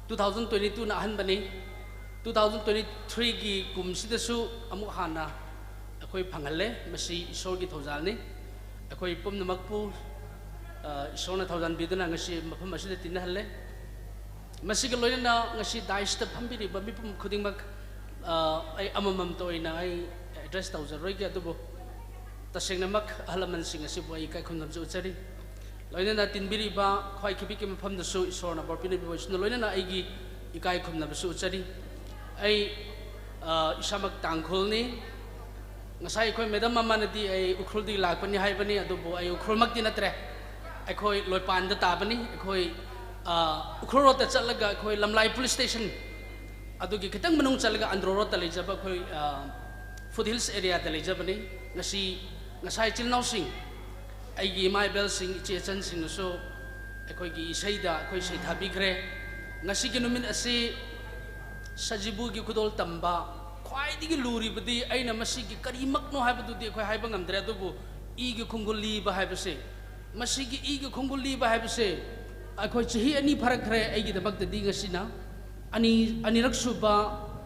two thousand twenty two ꯅ ꯑꯍꯥꯟꯕꯅꯤ꯫ Two thousand twenty three ꯒꯤ ꯀꯨꯝꯁꯤꯗꯁꯨ ꯑꯃꯨꯛ ꯍꯥꯟꯅ ꯑꯩꯈꯣꯏ ꯐꯪꯍꯜꯂꯦ꯫ ꯃꯁꯤ ꯏꯁꯣꯔꯒꯤ ꯊꯧꯖꯥꯜꯅꯤ꯫ ꯑꯩꯈꯣꯏ ꯄꯨꯝꯅꯃꯛꯄꯨ, ꯑ, ꯏꯁꯣꯔꯅ ꯊꯧꯖꯥꯟꯕꯤꯗꯨꯅ ꯉꯁꯤ ꯃꯐꯝ ꯑꯁꯤꯗ ꯇꯤꯟꯅꯍꯜꯂꯦ꯫ ꯃꯁꯤꯒ ꯂꯣꯏꯅꯅ ꯉꯁꯤ dais ꯇ ꯐꯝꯕꯤꯔꯤꯕ ꯃꯤꯄꯨꯝ ꯈꯨꯗꯤꯡꯃꯛ, ꯑ, ꯑꯩ ꯑꯃꯃꯝꯇ ꯑꯣꯏꯅ ꯑꯩ address ꯇꯧꯖꯔꯣꯏꯒꯦ, ꯑꯗꯨꯕꯨ ꯇꯁꯦꯡꯅꯃꯛ ꯑꯍꯜ ꯂꯃꯟꯁꯤꯡ ꯑꯁꯤꯕꯨ ꯑꯩ ꯏꯀꯥꯏ ꯈꯨꯝꯅꯕꯁꯨ ꯎꯠꯆꯔꯤ꯫ ꯂꯣꯏꯅꯅ ꯇꯤꯟꯕꯤꯔꯤꯕ ꯈ꯭ꯋꯥꯏ ꯈꯤꯕꯤꯛꯀꯤ ꯃꯐꯝꯗꯁꯨ ꯏꯁꯣꯔꯅ ꯕꯣꯔ ꯄꯤꯅꯕꯤꯕ ꯑꯣꯏꯁꯅꯨ꯫ ꯂꯣꯏꯅꯅ ꯑꯩꯒꯤ ꯏꯀꯥꯏ ꯈꯨꯝꯅꯕꯁꯨ ꯎꯠꯆꯔꯤ꯫ ꯑꯩ, ꯑ, ꯏꯁꯥꯃꯛ ꯇꯥꯡꯈꯨꯜꯅꯤ꯫ ꯉꯁꯥꯏ ꯑꯩꯈꯣꯏ madam ꯑꯃꯅꯗꯤ ꯑꯩ ꯎꯈ꯭ꯔꯨꯜꯗꯒꯤ ꯂꯥꯛꯄꯅꯤ ꯍꯥꯏꯕꯅꯤ, ꯑꯗꯨꯕꯨ ꯑꯩ ꯎꯈ꯭ꯔꯨꯜꯃꯛꯇꯤ ꯅꯠꯇ꯭ꯔꯦ꯫ ꯑꯩꯈꯣꯏ ꯂꯣꯏꯄꯥꯟꯗ ꯇꯥꯕꯅꯤ꯫ ꯑꯩꯈꯣꯏ, ꯑ, ꯎꯈ꯭ꯔꯨꯜ road ꯇ ꯆꯠꯂꯒ ꯑꯩꯈꯣꯏ ꯂꯝꯂꯥꯏ police station ꯑꯗꯨꯒꯤ ꯈꯤꯇꯪ ꯃꯅꯨꯡ ꯆꯠꯂꯒ ꯑꯟꯗ꯭ꯔꯣ road ꯇ ꯂꯩꯖꯕ ꯑꯩꯈꯣꯏ, ꯑ, foot hills area ꯗ ꯂꯩꯖꯕꯅꯤ꯫ ꯉꯁꯤ, ꯉꯁꯥꯏ ꯏꯆꯤꯜ ꯏꯅꯥꯎꯁꯤꯡ, ꯑꯩꯒꯤ ꯏꯃꯥ ꯏꯕꯦꯜꯁꯤꯡ, ꯏꯆꯦ ꯏꯆꯟꯁꯤꯡꯅꯁꯨ ꯑꯩꯈꯣꯏꯒꯤ ꯏꯁꯩꯗ ꯑꯩꯈꯣꯏ ꯁꯩꯊꯥꯕꯤꯈ꯭ꯔꯦ꯫ ꯉꯁꯤꯒꯤ ꯅꯨꯃꯤꯠ ꯑꯁꯤ ꯁꯖꯤꯕꯨꯒꯤ ꯈꯨꯗꯣꯜ ꯇꯝꯕ, ꯈ꯭ꯋꯥꯏꯗꯒꯤ ꯂꯨꯔꯤꯕꯗꯤ ꯑꯩꯅ ꯃꯁꯤꯒꯤ ꯀꯔꯤꯃꯛꯅꯣ ꯍꯥꯏꯕꯗꯨꯗꯤ ꯑꯩꯈꯣꯏ ꯍꯥꯏꯕ ꯉꯝꯗ꯭ꯔꯦ, ꯑꯗꯨꯕꯨ ꯏꯒꯤ ꯈꯣꯡꯒꯨꯜ ꯂꯤꯕ ꯍꯥꯏꯕꯁꯦ, ꯃꯁꯤꯒꯤ ꯏꯒꯤ ꯈꯣꯡꯒꯨꯜ ꯂꯤꯕ ꯍꯥꯏꯕꯁꯦ ꯑꯩꯈꯣꯏ ꯆꯍꯤ ꯑꯅꯤ ꯐꯥꯔꯛꯈ꯭ꯔꯦ꯫ ꯑꯩꯒꯤꯗꯃꯛꯇꯗꯤ ꯉꯁꯤꯅ ꯑꯅꯤ, ꯑꯅꯤꯔꯛ ꯁꯨꯕ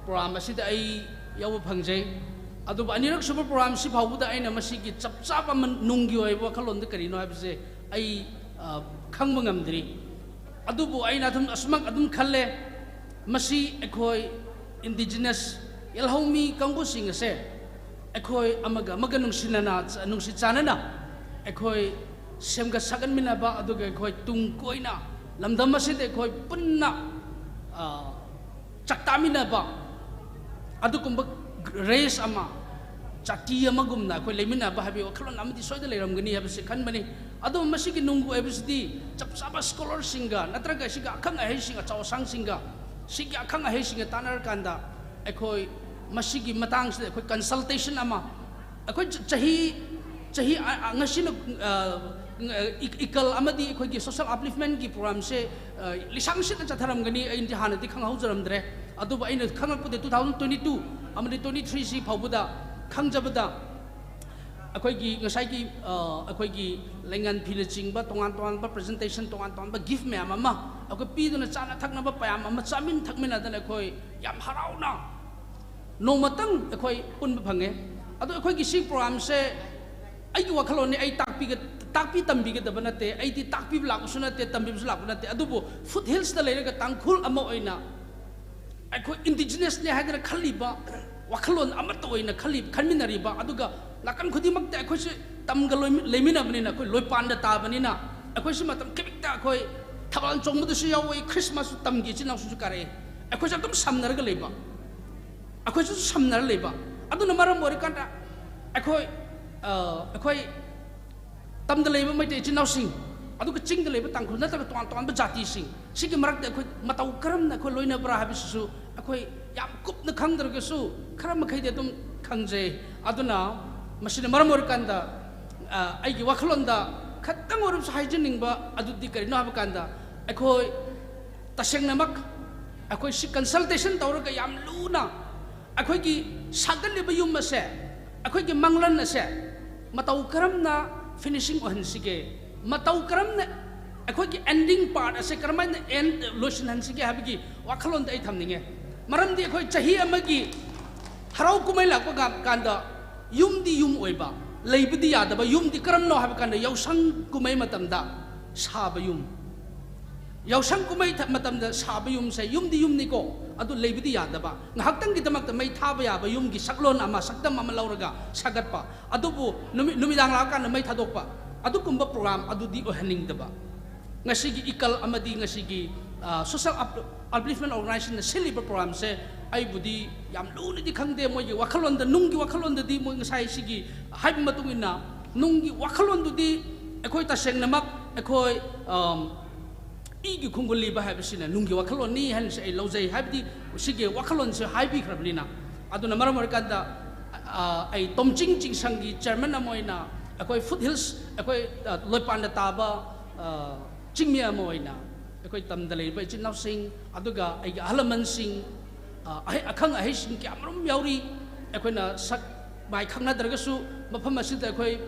program ꯑꯁꯤꯗ ꯑꯩ ꯌꯥꯎꯕ ꯐꯪꯖꯩ꯫ ꯑꯗꯨꯕꯨ ꯑꯅꯤꯔꯛ ꯁꯨꯕ program ꯁꯤ ꯐꯥꯎꯕꯗ ꯑꯩꯅ ꯃꯁꯤꯒꯤ ꯆꯞ ꯆꯥꯕ ꯃꯟ-, ꯅꯨꯡꯒꯤ ꯑꯣꯏꯕ ꯋꯥꯈꯜꯂꯣꯟꯗꯨ ꯀꯔꯤꯅꯣ ꯍꯥꯏꯕꯁꯦ ꯑꯩ, ꯑ, ꯈꯪꯕ ꯉꯝꯗ꯭ꯔꯤ꯫ ꯑꯗꯨꯕꯨ ꯑꯩꯅ ꯑꯗꯨꯝ ꯑꯁꯨꯃꯛ ꯑꯗꯨꯝ ꯈꯜꯂꯦ, ꯃꯁꯤ ꯑꯩꯈꯣꯏ indigenous ꯌꯦꯜꯍꯧꯃꯤ ꯀꯥꯡꯕꯨꯁꯤꯡ ꯑꯁꯦ ꯑꯩꯈꯣꯏ ꯑꯃꯒ ꯑꯃꯒ ꯅꯨꯡꯁꯤꯅꯅ, ꯅꯨꯡꯁꯤ ꯆꯥꯟꯅꯅ ꯑꯩꯈꯣꯏ ꯁꯦꯝꯒꯠ ꯁꯥꯒꯠꯃꯤꯟꯅꯕ, ꯑꯗꯨꯒ ꯑꯩꯈꯣꯏ ꯇꯨꯡ ꯀꯣꯏꯅ ꯂꯝꯗꯝ ꯑꯁꯤꯗ ꯑꯩꯈꯣꯏ ꯄꯨꯟꯅ, ꯑ, ꯆꯥꯛꯇꯥꯃꯤꯟꯅꯕ, ꯑꯗꯨꯒꯨꯝꯕ race ꯑꯃ, ꯖꯥꯇꯤ ꯑꯃꯒꯨꯝꯅ ꯑꯩꯈꯣꯏ ꯂꯩꯃꯤꯟꯅꯕ ꯍꯥꯏꯕꯒꯤ ꯋꯥꯈꯜꯂꯣꯟ ꯑꯃꯗꯤ ꯁꯣꯏꯗꯅ ꯂꯩꯔꯝꯒꯅꯤ ꯍꯥꯏꯕꯁꯤ ꯈꯟꯕꯅꯤ꯫ ꯑꯗꯣ ꯃꯁꯤꯒꯤ ꯅꯨꯡꯒꯤ ꯑꯣꯏꯕꯁꯤꯗꯤ ꯆꯞ ꯆꯥꯕ ꯁ꯭ꯀꯣꯂꯔꯁꯤꯡꯒ ꯅꯠꯇ꯭ꯔꯒ ꯁꯤꯒꯤ ꯑꯈꯪ ꯑꯍꯩꯁꯤꯡ, ꯑꯆꯧ ꯑꯁꯥꯡꯁꯤꯡꯒ, ꯁꯤꯒꯤ ꯑꯈꯪ ꯑꯍꯩꯁꯤꯡꯒ ꯇꯥꯟꯅꯔꯀꯥꯟꯗ ꯑꯩꯈꯣꯏ ꯃꯁꯤꯒꯤ ꯃꯇꯥꯡꯁꯤꯗ ꯑꯩꯈꯣꯏ ꯀꯟꯁꯜꯇꯦꯁꯟ ꯑꯃ, ꯑꯩꯈꯣꯏ ꯆ- ꯆꯍꯤ ꯆꯍꯤ ꯑ- ꯑ- ꯉꯁꯤꯅ ꯑ, ꯏ- ꯏꯀꯜ ꯑꯃꯗꯤ ꯑꯩꯈꯣꯏꯒꯤ ꯁꯣꯁꯦꯜ ꯑꯞꯂꯤꯐꯃꯦꯟꯒꯤ ꯄ꯭ꯔꯣꯒ꯭ꯔꯥꯝꯁꯦ ꯑ, ꯂꯤꯁꯥꯡ ꯁꯤꯠꯅ ꯆꯠꯊꯔꯝꯒꯅꯤ꯫ ꯑꯩꯗꯤ ꯍꯥꯟꯅꯗꯤ ꯈꯪꯍꯧꯖꯔꯝꯗ꯭ꯔꯦ, ꯑꯗꯨꯕꯨ ꯑꯩꯅ ꯈꯪꯂꯛꯄꯗ ꯇꯨ ꯊꯥꯎꯖꯟ ꯇ꯭ꯋꯦꯟꯇꯤ ꯇꯨ ꯑꯃꯗꯤ ꯇ꯭ꯋꯦꯟꯇꯤ ꯊ꯭ꯔꯤꯁꯤ ꯐꯥꯎꯕꯗ ꯈꯪꯖꯕꯗ, ꯑꯩꯈꯣꯏꯒꯤ ꯉꯁꯥꯏꯒꯤ ꯑ, ꯑꯩꯈꯣꯏꯒꯤ ꯂꯩꯉꯥꯟ ꯐꯤꯅꯆꯤꯡꯕ ꯇꯣꯉꯥꯟ ꯇꯣꯉꯥꯟꯕ ꯄ꯭ꯔꯖꯦꯟꯇꯦꯁꯟ, ꯇꯣꯉꯥꯟ ꯇꯣꯉꯥꯟꯕ ꯒꯤꯐ ꯃꯌꯥꯝ ꯑꯃ ꯑꯩꯈꯣꯏ ꯄꯤꯗꯨꯅ ꯆꯥꯅ ꯊꯛꯅꯕ ꯃꯌꯥꯝ ꯑꯃ ꯆꯥꯃꯤꯟ ꯊꯛꯃꯤꯟꯅꯗꯅ ꯑꯩꯈꯣꯏ ꯌꯥꯝ ꯍꯔꯥꯎꯅ ꯅꯣꯡꯃꯇꯪ ꯑꯩꯈꯣꯏ ꯄꯨꯟꯕ ꯐꯪꯉꯦ꯫ ꯑꯗꯣ ꯑꯩꯈꯣꯏꯒꯤ ꯁꯤ ꯄ꯭ꯔꯣꯒ꯭ꯔꯥꯝꯁꯦ ꯑꯩꯒꯤ ꯋꯥꯈꯜꯂꯣꯟꯅꯤ, ꯑꯩ ꯇꯥꯛꯄꯤꯒ ꯇꯥꯛꯄꯤ ꯇꯝꯕꯤꯒꯗꯕ ꯅꯠꯇꯦ, ꯑꯩꯗꯤ ꯇꯥꯛꯄꯤꯕ ꯂꯥꯛꯄꯁꯨ ꯅꯠꯇꯦ, ꯇꯝꯕꯤꯕꯁꯨ ꯂꯥꯛꯄ ꯅꯠꯇꯦ꯫ ꯑꯗꯨꯕꯨ ꯐꯨꯠ ꯍꯤꯜꯁꯇ ꯂꯩꯔꯒ ꯇꯥꯡꯈꯨꯜ ꯑꯃ ꯑꯣꯏꯅ ꯑꯩꯈꯣꯏ ꯏꯟꯗꯤꯖꯤꯅꯁꯅꯦ ꯍꯥꯏꯗꯅ ꯈꯜꯂꯤꯕ, ꯋꯥꯈꯜꯂꯣꯟ ꯑꯃꯠꯇ ꯑꯣꯏꯅ ꯈꯜꯂꯤ ꯈꯟꯃꯤꯟꯅꯔꯤꯕ, ꯑꯗꯨꯒ ꯅꯥꯀꯟ ꯈꯨꯗꯤꯡꯃꯛꯇ ꯑꯩꯈꯣꯏꯁꯦ ꯇꯝꯒ ꯂꯣꯏꯃꯤ- ꯂꯩꯃꯤꯟꯅꯕꯅꯤꯅ ꯑꯩꯈꯣꯏ ꯂꯣꯏꯄꯥꯟꯗ ꯇꯥꯕꯅꯤꯅ ꯑꯩꯈꯣꯏꯁꯨ ꯃꯇꯝ ꯈꯤꯕꯤꯛꯇ ꯑꯩꯈꯣꯏ ꯊꯥꯕꯜ ꯆꯣꯡꯕꯗꯁꯨ ꯌꯥꯎꯏ, ꯈ꯭ꯔꯤꯁꯃꯥꯁꯁꯨ ꯇꯝꯒꯤ ꯏꯆꯤꯟ ꯏꯅꯥꯎꯁꯤꯡꯁꯨ ꯀꯥꯔꯛꯏ꯫ ꯑꯩꯈꯣꯏꯁꯦ ꯑꯗꯨꯝ ꯁꯝꯅꯔꯒ ꯂꯩꯕ, ꯑꯩꯈꯣꯏꯁꯨ ꯁꯝꯅꯔ ꯂꯩꯕ꯫ ꯑꯗꯨꯅ ꯃꯔꯝ ꯑꯣꯏꯔꯀꯥꯟꯗ ꯑꯩꯈꯣꯏ ꯑ, ꯑꯩꯈꯣꯏ ꯇꯝꯗ ꯂꯩꯕ ꯃꯩꯇꯩ ꯏꯆꯤꯟ ꯏꯅꯥꯎꯁꯤꯡ, ꯑꯗꯨꯒ ꯆꯤꯡꯗ ꯂꯩꯕ ꯇꯥꯡꯈꯨꯜ ꯅꯠꯇ꯭ꯔꯒ ꯇꯣꯉꯥꯟ ꯇꯣꯉꯥꯟꯕ ꯖꯥꯇꯤꯁꯤꯡ, ꯁꯤꯒꯤ ꯃꯔꯛꯇ ꯑꯩꯈꯣꯏ ꯃꯇꯧ ꯀꯔꯝꯅ ꯑꯩꯈꯣꯏ ꯂꯣꯏꯅꯕ꯭ꯔꯥ ꯍꯥꯏꯕꯁꯤꯁꯨ ꯑꯩꯈꯣꯏ ꯌꯥꯝ ꯀꯨꯞꯅ ꯈꯪꯗ꯭ꯔꯒꯁꯨ ꯈꯔ ꯃꯈꯩꯗꯤ ꯑꯗꯨꯝ ꯈꯪꯖꯩ꯫ ꯑꯗꯨꯅ ꯃꯁꯤꯅ ꯃꯔꯝ ꯑꯣꯏꯔꯀꯥꯟꯗ ꯑ, ꯑꯩꯒꯤ ꯋꯥꯈꯜꯂꯣꯟꯗ ꯈꯇꯪ ꯑꯣꯏꯔꯕꯁꯨ ꯍꯥꯏꯖꯅꯤꯡꯕ ꯑꯗꯨꯗꯤ ꯀꯔꯤꯅꯣ ꯍꯥꯏꯕ ꯀꯥꯟꯗ, ꯑꯩꯈꯣꯏ ꯇꯁꯦꯡꯅꯃꯛ ꯑꯩꯈꯣꯏ ꯁꯤ ꯀꯟꯁꯜꯇꯦꯁꯟ ꯇꯧꯔꯒ ꯌꯥꯝ ꯂꯨꯅ ꯑꯩꯈꯣꯏꯒꯤ ꯁꯥꯒꯠꯂꯤꯕ ꯌꯨꯝ ꯑꯁꯦ, ꯑꯩꯈꯣꯏꯒꯤ ꯃꯪꯂꯟ ꯑꯁꯦ ꯃꯇꯧ ꯀꯔꯝꯅ ꯐꯤꯅꯤꯁꯤꯡ ꯑꯣꯏꯍꯟꯁꯤꯒꯦ, ꯃꯇꯧ ꯀꯔꯝꯅ ꯑꯩꯈꯣꯏꯒꯤ ꯑꯦꯟꯗꯤꯡ ꯄꯥꯔꯠ ꯑꯁꯦ ꯀꯔꯝꯍꯥꯏꯅ ꯑꯦꯟ ꯂꯣꯏꯁꯤꯟꯍꯟꯁꯤꯒꯦ ꯍꯥꯏꯕꯒꯤ ꯋꯥꯈꯜꯂꯣꯟꯗ ꯑꯩ ꯊꯝꯅꯤꯡꯉꯦ꯫ ꯃꯔꯝꯗꯤ ꯑꯩꯈꯣꯏ ꯆꯍꯤ ꯑꯃꯒꯤ ꯍꯔꯥꯎ ꯀꯨꯝꯍꯩ ꯂꯥꯛꯄ ꯀꯥꯟ- ꯀꯥꯟꯗ ꯌꯨꯝꯗꯤ ꯌꯨꯝ ꯑꯣꯏꯕ, ꯂꯩꯕꯗꯤ ꯌꯥꯗꯕ꯫ ꯌꯨꯝꯗꯤ ꯀꯔꯝꯅꯣ ꯍꯥꯏꯕ ꯀꯥꯟꯗ ꯌꯥꯎꯁꯪ ꯀꯨꯝꯍꯩ ꯃꯇꯝꯗ ꯁꯥꯕ ꯌꯨꯝ, ꯌꯥꯎꯁꯪ ꯀꯨꯝꯍꯩ ꯊ- ꯃꯇꯝꯗ ꯁꯥꯕ ꯌꯨꯝꯁꯦ ꯌꯨꯝꯗꯤ ꯌꯨꯝꯅꯤꯀꯣ, ꯑꯗꯨ ꯂꯩꯕꯗꯤ ꯌꯥꯗꯕ꯫ ꯉꯥꯏꯍꯥꯛꯇꯪꯒꯤꯗꯃꯛꯇ ꯃꯩ ꯊꯥꯕ ꯌꯥꯕ ꯌꯨꯝꯒꯤ ꯁꯛꯂꯣꯟ ꯑꯃ, ꯁꯛꯇꯝ ꯑꯃ ꯂꯧꯔꯒ ꯁꯥꯒꯠꯄ, ꯑꯗꯨꯕꯨ ꯅꯨꯃꯤꯠ ꯅꯨꯃꯤꯗꯥꯡ ꯂꯥꯛꯑꯀꯥꯟꯗ ꯃꯩ ꯊꯥꯗꯣꯛꯄ, ꯑꯗꯨꯒꯨꯝꯕ ꯄ꯭ꯔꯣꯒ꯭ꯔꯥꯝ ꯑꯗꯨꯗꯤ ꯑꯣꯏꯍꯟꯅꯤꯡꯗꯕ꯫ ꯉꯁꯤꯒꯤ ꯏꯀꯜ ꯑꯃꯗꯤ ꯉꯁꯤꯒꯤ ꯁꯣꯁꯦꯜ ꯑꯞꯂꯤꯐꯃꯦꯟ ꯑꯣꯔꯒꯅꯥꯏꯖꯦꯁꯟꯅ ꯁꯤꯜꯂꯤꯕ ꯄ꯭ꯔꯣꯒ꯭ꯔꯥꯝꯁꯦ ꯑꯩꯕꯨꯗꯤ ꯌꯥꯝ ꯂꯨꯅꯗꯤ ꯈꯪꯗꯦ꯫ ꯃꯣꯏꯒꯤ ꯋꯥꯈꯜꯂꯣꯟꯗ, ꯅꯨꯡꯒꯤ ꯋꯥꯈꯜꯂꯣꯟꯗꯗꯤ ꯃꯣꯏ ꯉꯁꯥꯏ ꯁꯤꯒꯤ ꯍꯥꯏꯕ ꯃꯇꯨꯡ ꯏꯟꯅ ꯅꯨꯡꯒꯤ ꯋꯥꯈꯜꯂꯣꯟꯗꯨꯗꯤ ꯑꯩꯈꯣꯏ ꯇꯁꯦꯡꯅꯃꯛ ꯑꯩꯈꯣꯏ, ꯑꯝ, ꯏꯒꯤ ꯈꯣꯡꯒꯨꯜ ꯂꯤꯕ ꯍꯥꯏꯕꯁꯤꯅ ꯅꯨꯡꯒꯤ ꯋꯥꯈꯜꯂꯣꯟꯅꯤ ꯍꯥꯏꯅꯁꯨ ꯑꯩ ꯂꯧꯖꯩ꯫ ꯍꯥꯏꯕꯗꯤ ꯁꯤꯒꯤ ꯋꯥꯈꯜꯂꯣꯟꯁꯦ ꯍꯥꯏꯕꯤꯈ꯭ꯔꯕꯅꯤꯅ꯫ ꯑꯗꯨꯅ ꯃꯔꯝ ꯑꯣꯏꯔꯀꯥꯟꯗ, ꯑ, ꯑꯩ ꯇꯣꯝꯆꯤꯡ ꯆꯤꯡꯁꯪꯒꯤ chairman ꯑꯃ ꯑꯣꯏꯅ, ꯑꯩꯈꯣꯏ foot hills, ꯑꯩꯈꯣꯏ, ꯑ, ꯂꯣꯏꯄꯥꯟꯗ ꯇꯥꯕ, ꯑ, ꯆꯤꯡꯃꯤ ꯑꯃ ꯑꯣꯏꯅ, ꯑꯩꯈꯣꯏ ꯇꯝꯗ ꯂꯩꯔꯤꯕ ꯏꯆꯤꯟ ꯏꯅꯥꯎꯁꯤꯡ, ꯑꯗꯨꯒ ꯑꯩꯒꯤ ꯑꯍꯜ ꯂꯃꯟꯁꯤꯡ, ꯑ, ꯑꯍꯩ-, ꯑꯈꯪ ꯑꯍꯩꯁꯤꯡ ꯀꯌꯥꯃꯔꯨꯝ ꯌꯥꯎꯔꯤ꯫ ꯑꯩꯈꯣꯏꯅ ꯁꯛ ꯃꯥꯏ ꯈꯪꯅꯗ꯭ꯔꯒꯁꯨ ꯃꯐꯝ ꯑꯁꯤꯗ ꯑꯩꯈꯣꯏ,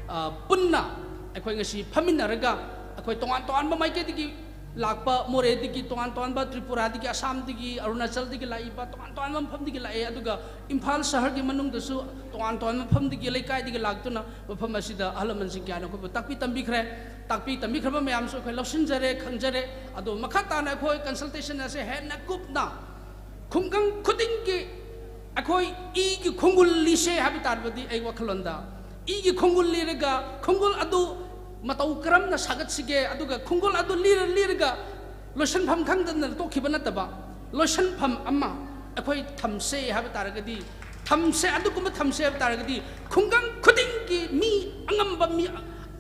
ꯑ, ꯄꯨꯟꯅ ꯑꯩꯈꯣꯏ ꯉꯁꯤ ꯐꯝꯃꯤꯟꯅꯔꯒ, ꯑꯩꯈꯣꯏ ꯇꯣꯉꯥꯟ ꯇꯣꯉꯥꯟꯕ ꯃꯥꯏꯀꯩꯗꯒꯤ ꯂꯥꯛꯄ, ꯃꯣꯔꯦꯗꯒꯤ ꯇꯣꯉꯥꯟ ꯇꯣꯉꯥꯟꯕ, ꯇ꯭ꯔꯤꯄꯨꯔꯥꯗꯒꯤ, ꯑꯁꯥꯝꯗꯒꯤ, ꯑꯔꯨꯅꯥꯆꯜꯗꯒꯤ ꯂꯥꯛꯏꯕ, ꯇꯣꯉꯥꯟ ꯇꯣꯉꯥꯟꯕ ꯃꯐꯝꯗꯒꯤ ꯂꯥꯛꯑꯦ꯫ ꯑꯗꯨꯒ ꯏꯝꯐꯥꯜ ꯁꯍꯔꯒꯤ ꯃꯅꯨꯡꯗꯁꯨ ꯇꯣꯉꯥꯟ ꯇꯣꯉꯥꯟꯕ ꯃꯐꯝꯗꯒꯤ, ꯂꯩꯀꯥꯏꯗꯒꯤ ꯂꯥꯛꯇꯨꯅ ꯃꯐꯝ ꯑꯁꯤꯗ ꯑꯍꯜ ꯂꯃꯟꯁꯤꯡ ꯀꯌꯥꯅ ꯑꯩꯈꯣꯏꯕꯨ ꯇꯥꯛꯄꯤ ꯇꯝꯕꯤꯈ꯭ꯔꯦ꯫ ꯇꯥꯛꯄꯤ ꯇꯝꯕꯤꯈ꯭ꯔꯕ ꯃꯌꯥꯝꯁꯨ ꯑꯩꯈꯣꯏ ꯂꯧꯁꯤꯟꯖꯔꯦ, ꯈꯪꯖꯔꯦ꯫ ꯑꯗꯣ ꯃꯈꯥ ꯇꯥꯅ ꯑꯩꯈꯣꯏ consultation ꯑꯁꯦ ꯍꯦꯟꯅ ꯀꯨꯞꯅ ꯈꯨꯡꯒꯪ ꯈꯨꯗꯤꯡꯒꯤ ꯑꯩꯈꯣꯏ ꯏꯒꯤ ꯈꯣꯡꯒꯨꯜ ꯂꯤꯁꯦ ꯍꯥꯏꯕ ꯇꯥꯔꯕꯗꯤ, ꯑꯩ ꯋꯥꯈꯜꯂꯣꯟꯗ ꯏꯒꯤ ꯈꯣꯡꯒꯨꯜ ꯂꯤꯔꯒ, ꯈꯣꯡꯒꯨꯜ ꯑꯗꯨ ꯃꯇꯧ ꯀꯔꯝꯅ ꯁꯥꯒꯠꯁꯤꯒꯦ, ꯑꯗꯨꯒ ꯈꯣꯡꯒꯨꯜ ꯑꯗꯨ ꯂꯤꯔ ꯂꯤꯔꯒ ꯂꯣꯏꯁꯤꯟꯐꯝ ꯈꯪꯗꯅ ꯇꯣꯛꯈꯤꯕ ꯅꯠꯇꯕ, ꯂꯣꯏꯁꯤꯟꯐꯝ ꯑꯃ ꯑꯩꯈꯣꯏ ꯊꯝꯁꯦ ꯍꯥꯏꯕ ꯇꯥꯔꯒꯗꯤ, ꯊꯝꯁꯦ, ꯑꯗꯨꯒꯨꯝꯕ ꯊꯝꯁꯦ ꯍꯥꯏꯕ ꯇꯥꯔꯒꯗꯤ, ꯈꯨꯡꯒꯪ ꯈꯨꯗꯤꯡꯒꯤ ꯃꯤ ꯑꯉꯝꯕ, ꯃꯤ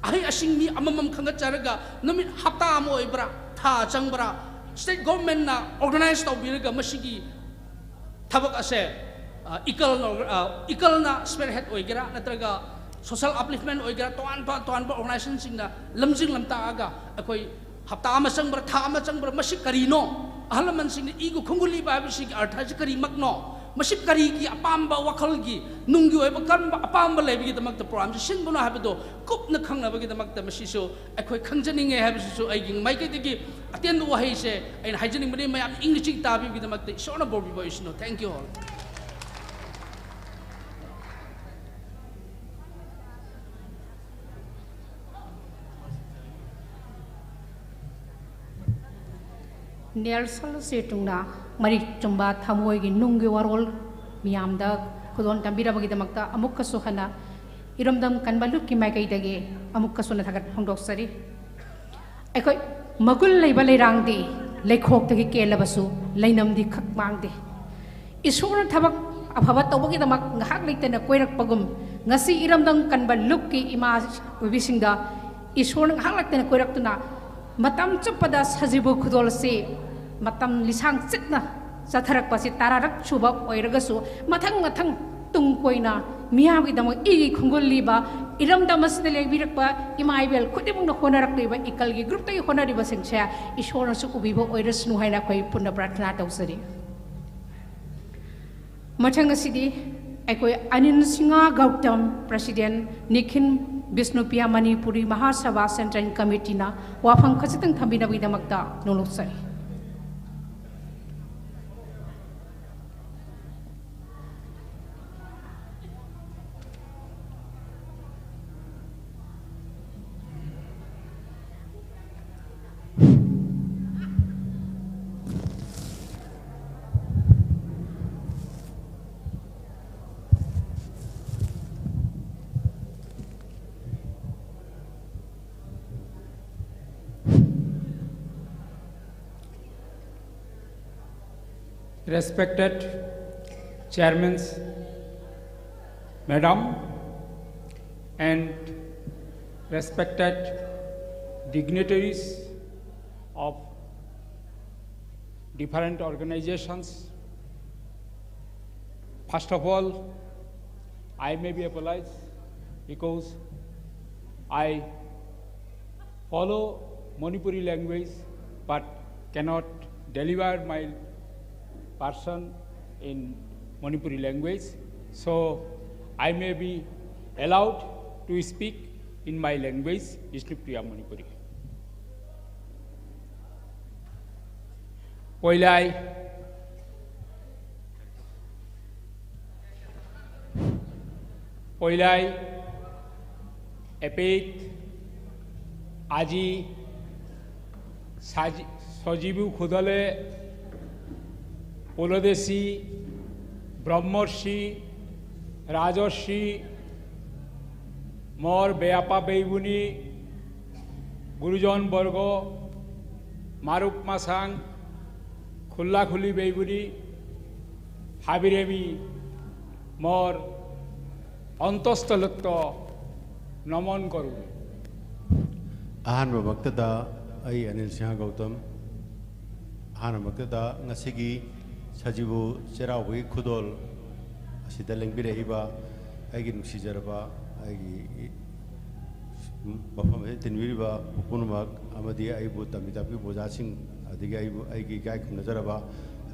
ꯑꯍꯩ ꯑꯁꯤꯡ ꯃꯤ ꯑꯃꯃꯝ ꯈꯟꯒꯠꯆꯔꯒ, ꯅꯨꯃꯤꯠ ꯍꯞꯇꯥ ꯑꯃ ꯑꯣꯏꯕ꯭ꯔꯥ, ꯊꯥ ꯆꯪꯕ꯭ꯔꯥ, state government ꯅ organize ꯇꯧꯕꯤꯔꯒ ꯃꯁꯤꯒꯤ ꯊꯕꯛ ꯑꯁꯦ, ꯑ, ꯏꯀꯜꯅ, ꯑ, ꯏꯀꯜꯅ spearhead ꯑꯣꯏꯒꯦꯔꯥ, ꯅꯠꯇ꯭ꯔꯒ social upliftment ꯑꯣꯏꯒꯦꯔꯥ, ꯇꯣꯉꯥꯟꯕ ꯇꯣꯉꯥꯟꯕ organization ꯁꯤꯡꯅ ꯂꯝꯖꯤꯡ ꯂꯝꯇꯥꯛꯑꯒ, ꯑꯩꯈꯣꯏ ꯍꯞꯇꯥ ꯑꯃ ꯆꯪꯕ꯭ꯔꯥ, ꯊꯥ ꯑꯃ ꯆꯪꯕ꯭ꯔꯥ, ꯃꯁꯤ ꯀꯔꯤꯅꯣ? ꯑꯍꯜ ꯂꯃꯟꯁꯤꯡꯅ ꯏꯒ ꯈꯣꯡꯒꯨꯜ ꯂꯤꯕ ꯍꯥꯏꯕꯁꯤꯒꯤ ꯑꯔꯊꯁꯤ ꯀꯔꯤꯃꯛꯅꯣ? ꯃꯁꯤ ꯀꯔꯤꯒꯤ ꯑꯄꯥꯝꯕ ꯋꯥꯈꯜꯒꯤ, ꯅꯨꯡꯒꯤ ꯑꯣꯏꯕ ꯀꯔꯝꯕ ꯑꯄꯥꯝꯕ ꯂꯩꯕꯒꯤꯗꯃꯛꯇ program ꯁꯤ ꯁꯤꯟꯕꯅꯣ ꯍꯥꯏꯕꯗꯣ ꯀꯨꯞꯅ ꯈꯪꯅꯕꯒꯤꯗꯃꯛꯇ ꯃꯁꯤꯁꯨ ꯑꯩꯈꯣꯏ ꯈꯪꯖꯅꯤꯡꯉꯦ ꯍꯥꯏꯕꯁꯤꯁꯨ ꯑꯩꯒꯤ ꯃꯥꯏꯀꯩꯗꯒꯤ ꯑꯇꯦꯟꯕ ꯋꯥꯍꯩꯁꯦ ꯑꯩꯅ ꯍꯥꯏꯖꯅꯤꯡꯕꯅꯤ꯫ ꯃꯌꯥꯝ ꯏꯪꯅ ꯆꯤꯛ ꯇꯥꯕꯤꯕꯒꯤꯗꯃꯛꯇ ꯏꯁꯣꯔꯅ ꯕꯣꯔ ꯄꯤꯕ ꯑꯣꯏꯁꯅꯨ꯫ Thank you all. ꯅꯦꯜꯁꯟ ꯁꯦꯇꯨꯡꯅ ꯃꯔꯤꯛ ꯆꯨꯝꯕ ꯊꯃꯣꯏꯒꯤ ꯅꯨꯡꯒꯤ ꯋꯥꯔꯣꯜ ꯃꯤꯌꯥꯝꯗ ꯈꯨꯗꯣꯜ ꯇꯝꯕꯤꯔꯕꯒꯤꯗꯃꯛꯇ ꯑꯃꯨꯛꯀꯁꯨ ꯍꯟꯅ ꯏꯔꯝꯗꯝ ꯀꯟꯕ ꯂꯨꯞꯀꯤ ꯃꯥꯏꯀꯩꯗꯒꯤ ꯑꯃꯨꯛꯀꯁꯨ ꯍꯟꯅ ꯊꯥꯒꯠꯄ ꯐꯣꯡꯗꯣꯛꯆꯔꯤ꯫ ꯑꯩꯈꯣꯏ ꯃꯒꯨꯟ ꯂꯩꯕ ꯂꯩꯔꯥꯡꯗꯤ ꯂꯩꯈꯣꯛꯇꯒꯤ ꯀꯦꯜꯂꯕꯁꯨ ꯂꯩꯅꯝꯗꯤ ꯈꯛ ꯃꯥꯡꯗꯦ꯫ ꯏꯁꯣꯔꯅ ꯊꯕꯛ ꯑꯐꯕ ꯇꯧꯕꯒꯤꯗꯃꯛ ꯉꯥꯏꯍꯥꯛ ꯂꯩꯇꯅ ꯀꯣꯏꯔꯛꯄꯒꯨꯝ, ꯉꯁꯤ ꯏꯔꯝꯗꯝ ꯀꯟꯕ ꯂꯨꯞꯀꯤ ꯏꯃꯥ ꯑꯣꯏꯕꯤꯁꯤꯡꯗ ꯏꯁꯣꯔꯅ ꯉꯥꯏꯍꯥꯛ ꯂꯩꯇꯅ ꯀꯣꯏꯔꯛꯇꯨꯅ ꯃꯇꯝ ꯆꯨꯞꯄꯗ ꯁꯖꯤꯕꯨ ꯈꯨꯗꯣꯜ ꯑꯁꯤ ꯃꯇꯝ ꯂꯤꯁꯥꯡ ꯆꯤꯠꯅ ꯆꯠꯊꯔꯛꯄꯁꯤ ꯇꯔꯥꯔꯛ ꯁꯨꯕ ꯑꯣꯏꯔꯒꯁꯨ, ꯃꯊꯪ ꯃꯊꯪ ꯇꯨꯡ ꯀꯣꯏꯅ ꯃꯤꯌꯥꯝꯒꯤꯗꯃꯛ ꯏꯒꯤ ꯈꯣꯡꯒꯨꯜ ꯂꯤꯕ, ꯏꯔꯝꯗꯝ ꯑꯁꯤꯗ ꯂꯩꯕꯤꯔꯛꯄ ꯏꯃꯥ ꯏꯕꯦꯜ ꯈꯨꯗꯤꯡꯃꯛꯅ ꯍꯣꯠꯅꯔꯛꯂꯤꯕ ꯏꯀꯜꯒꯤ ꯒ꯭ꯔꯨꯞꯇꯒꯤ ꯍꯣꯠꯅꯔꯤꯕꯁꯤꯡꯁꯦ ꯏꯁꯣꯔꯅꯁꯨ ꯎꯕꯤꯕ ꯑꯣꯏꯔꯁꯅꯨ ꯍꯥꯏꯅ ꯑꯩꯈꯣꯏ ꯄꯨꯟꯅ ꯄ꯭ꯔꯥꯔꯊꯅꯥ ꯇꯧꯖꯔꯤ꯫ ꯃꯊꯪ ꯑꯁꯤꯗꯤ ꯑꯩꯈꯣꯏ ꯑꯅꯤꯜ ꯁꯤꯡꯍ ꯒꯧꯇꯝ, ꯄ꯭ꯔꯁꯤꯗꯦꯟ, ꯅꯤꯈꯤꯜ ꯕꯤꯁꯅꯨꯄ꯭ꯔꯤꯌꯥ ꯃꯅꯤꯄꯨꯔꯤ ꯃꯍꯥꯁꯚꯥ ꯁꯦꯟꯇ꯭ꯔꯦꯜ ꯀꯃꯤꯇꯤꯅ ꯋꯥꯐꯝ ꯈꯖꯤꯛꯇꯪ ꯊꯝꯕꯤꯅꯕꯒꯤꯗꯃꯛꯇ ꯅꯣꯂꯨꯛꯆꯔꯤ꯫ Respected chairmans, madam, and respected dignitaries of different organizations. First of all, I may be apologized because I follow Manipuri language but cannot deliver my person in Manipuri language. So I may be allowed to speak in my language, Bishnupriya Manipuri. Poilai, poilai, epit, aji, saji-, sojibu khudale, polodesi, brahmorshi, rajorshi, mor beapa beibuni, gurujon borgo, maruk masang, khulla khuli beibuni, habiremi, mor অন্তঃস্থলত্ব নমন করুন। ꯑꯍꯥꯟꯕꯃꯛꯇꯗ ꯑꯩ ꯑꯅꯤꯜ ꯁꯤꯡꯍ ꯒꯧꯇꯝ, ꯑꯍꯥꯟꯕꯃꯛꯇꯗ ꯉꯁꯤꯒꯤ ꯁꯖꯤꯕꯨ ꯆꯩꯔꯥꯎꯕꯒꯤ ꯈꯨꯗꯣꯜ ꯑꯁꯤꯗ ꯂꯦꯡꯕꯤꯔꯛꯏꯕ ꯑꯩꯒꯤ ꯅꯨꯡꯁꯤꯖꯔꯕ, ꯑꯩꯒꯤ ꯃꯐꯝ ꯑꯁꯤꯗ ꯇꯤꯟꯕꯤꯔꯤꯕ ꯄꯨꯝꯅꯃꯛ, ꯑꯃꯗꯤ ꯑꯩꯕꯨ ꯇꯝꯕꯤ ꯇꯥꯛꯄꯤꯕ ꯑꯣꯖꯥꯁꯤꯡ, ꯑꯗꯒꯤ ꯑꯩꯕꯨ, ꯑꯩꯒꯤ ꯏꯀꯥꯏ ꯈꯨꯝꯅꯖꯔꯕ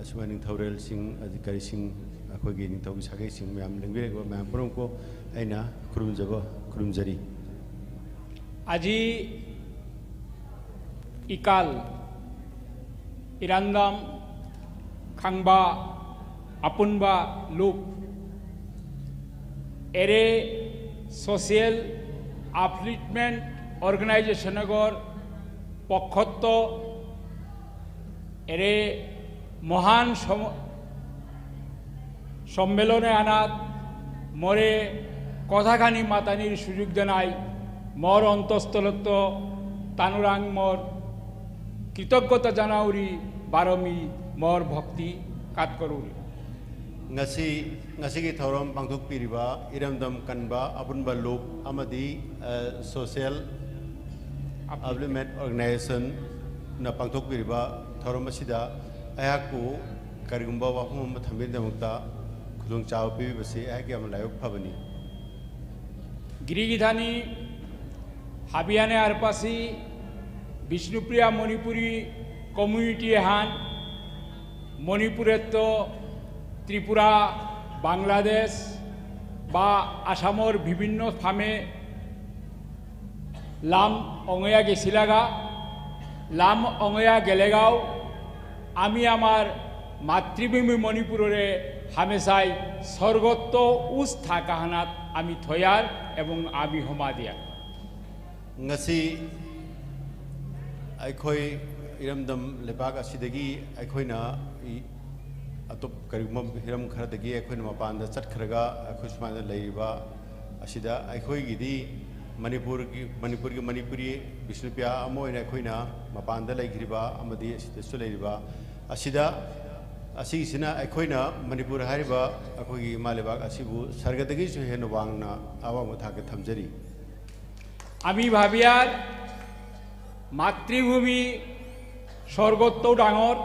ꯑꯁꯨꯝꯕ ꯅꯤꯡꯊꯧꯔꯦꯜꯁꯤꯡ, ꯑꯗꯒꯤ ꯀꯔꯤꯁꯤꯡ, ꯑꯩꯈꯣꯏꯒꯤ ꯅꯤꯡꯊꯧꯒꯤ ꯁꯥꯒꯩꯁꯤꯡ ꯃꯌꯥꯝ, ꯂꯦꯡꯕꯤꯔꯛꯏꯕ ꯃꯌꯥꯝ ꯄꯨꯝꯅꯃꯛꯄꯨ ꯑꯩꯅ ꯈꯨꯔꯨꯝꯖꯕ, ꯈꯨꯔꯨꯝꯖꯔꯤ꯫ আজি ইকাল ইৰান্দাম খাংবা আপোনবা লোক এৰে ছ'চিয়েল আপলিফমেণ্ট অৰ্গেনাইজেশ্যনগৰ পক্ষত্ব এৰে মহান সম-, সম্মেলনে আনাত মরে কথাখানি মাতানির সুযোগ দেনাই মর অন্তঃস্থলত্ব তানুরাং মর কৃতজ্ঞতা জানাউরি বারমি মর ভক্তি কাত করুরি। ꯉꯁꯤ, ꯉꯁꯤꯒꯤ ꯊꯧꯔꯝ ꯄꯥꯡꯊꯣꯛꯄꯤꯔꯤꯕ ꯏꯔꯝꯗꯝ ꯀꯟꯕ ꯑꯄꯨꯟꯕ ꯂꯨꯞ ꯑꯃꯗꯤ, ꯑ, ꯁꯣꯁꯤꯌꯦꯜ ꯑꯞꯂꯤꯐꯃꯦꯟ ꯑꯣꯔꯒꯅꯥꯏꯖꯦꯁꯟꯅ ꯄꯥꯡꯊꯣꯛꯄꯤꯔꯤꯕ ꯊꯧꯔꯝ ꯑꯁꯤꯗ ꯑꯩꯍꯥꯛꯄꯨ ꯀꯔꯤꯒꯨꯝꯕ ꯋꯥꯐꯝ ꯑꯃ ꯊꯝꯕꯒꯤꯗꯃꯛꯇ ꯈꯨꯗꯣꯡꯆꯥꯕ ꯄꯤꯕꯤꯕꯁꯤ ꯑꯩꯍꯥꯛꯀꯤ ꯌꯥꯝꯅ ꯂꯥꯏꯕꯛ ꯐꯕꯅꯤ꯫ গিরিগিথানি হাবিয়ানে আরপাসি বিষ্ণুপ্রিয়া মণিপুরী কমিউনিটি এহান মণিপুরেত্ত ত্রিপুরা, বাংলাদেশ বা আসামর বিভিন্ন ফামে লাম অঙয়া গেছিলাগা, লাম অঙয়া গেলেগাও আমি আমার মাতৃভূমি মণিপুররে হামেশাই স্বর্গত্ব উস থাকাহানাত আমি থয়ার এবং আমি হমা দিয়ার। ꯉꯁꯤ ꯑꯩꯈꯣꯏ ꯏꯔꯝꯗꯝ ꯂꯩꯕꯥꯛ ꯑꯁꯤꯗꯒꯤ ꯑꯩꯈꯣꯏꯅ ꯏ-, ꯑꯇꯣꯞ-, ꯀꯔꯤꯒꯨꯝꯕ ꯍꯤꯔꯝ ꯈꯔꯗꯒꯤ ꯑꯩꯈꯣꯏꯅ ꯃꯄꯥꯟꯗ ꯆꯠꯈ꯭ꯔꯒ ꯑꯩꯈꯣꯏ ꯁꯨꯃꯥꯏꯅ ꯂꯩꯔꯤꯕ ꯑꯁꯤꯗ ꯑꯩꯈꯣꯏꯒꯤꯗꯤ ꯃꯅꯤꯄꯨꯔꯒꯤ, ꯃꯅꯤꯄꯨꯔꯒꯤ ꯃꯅꯤꯄꯨꯔꯤ ꯕꯤꯁꯅꯨꯄ꯭ꯔꯤꯌꯥ ꯑꯃ ꯑꯣꯏꯅ ꯑꯩꯈꯣꯏꯅ ꯃꯄꯥꯟꯗ ꯂꯩꯈ꯭ꯔꯤꯕ ꯑꯃꯗꯤ ꯑꯁꯤꯗꯁꯨ ꯂꯩꯔꯤꯕ ꯑꯁꯤꯗ, ꯑꯁꯤꯒꯤꯁꯤꯅ ꯑꯩꯈꯣꯏꯅ ꯃꯅꯤꯄꯨꯔ ꯍꯥꯏꯔꯤꯕ ꯑꯩꯈꯣꯏꯒꯤ ꯏꯃꯥ ꯂꯩꯕꯥꯛ ꯑꯁꯤꯕꯨ ꯁꯔꯒꯗꯒꯤꯁꯨ ꯍꯦꯟꯅ ꯋꯥꯡꯅ ꯑꯋꯥꯡꯕ ꯊꯥꯛꯇ ꯊꯝꯖꯔꯤ꯫ আমি ভাবিয়ার মাতৃভূমি স্বৰ্গতকৈ ডাঙৰ।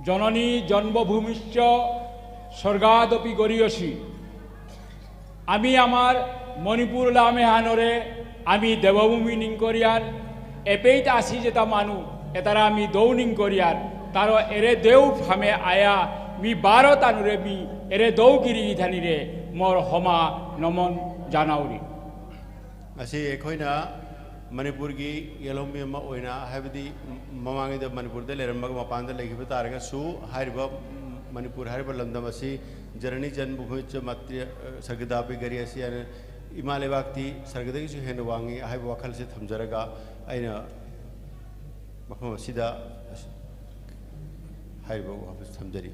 জননী জন্মভূমিশ্চ স্বৰ্গাদপি গৰীয়সী। আমি আমাৰ মণিপুৰ লামেহানৰে আমি দেৱভূমি নিংকৰিয়াৰ। এপেইত আছি যেতা মানু এতাৰা আমি দৌ নিংকৰিয়াৰ। তাৰো এৰে দেউ ফামে আয়া মি বাৰ তানুৰে মি এৰে দৌ গিৰি গিথানিৰে মৰ সমা নমন জানাউৰি। Ngasi ꯑꯩꯈꯣꯏꯅ ꯃꯅꯤꯄꯨꯔꯒꯤ ꯌꯦꯜꯍꯧꯃꯤ ꯑꯃ ꯑꯣꯏꯅ, ꯍꯥꯏꯕꯗꯤ ꯃꯃꯥꯡꯉꯩꯗ ꯃꯅꯤꯄꯨꯔꯗ ꯂꯩꯔꯝꯃꯒ ꯃꯄꯥꯟꯗ ꯂꯩꯈꯤꯕ ꯇꯥꯔꯒꯁꯨ, ꯍꯥꯏꯔꯤꯕ ꯃꯅꯤꯄꯨꯔ ꯍꯥꯏꯔꯤꯕ ꯂꯝꯗꯝ ꯑꯁꯤ ꯖꯅꯅꯤ ꯖꯟꯃꯚꯨꯃꯤ ꯆ ꯃꯥꯇ꯭ꯔꯤ ꯁꯔꯒꯗꯥꯄꯤ ꯒꯔꯤ ꯑꯁꯤ ꯍꯥꯏꯅ, ꯏꯃꯥ ꯂꯩꯕꯥꯛꯇꯤ ꯁꯔꯒꯗꯒꯤꯁꯨ ꯍꯦꯟꯅ ꯋꯥꯡꯉꯤ ꯍꯥꯏꯕ ꯋꯥꯈꯜꯁꯦ ꯊꯝꯖꯔꯒ ꯑꯩꯅ ꯃꯐꯝ ꯑꯁꯤꯗ ꯍꯥꯏꯔꯤꯕ ꯋꯥꯐꯝ ꯊꯝꯖꯔꯤ꯫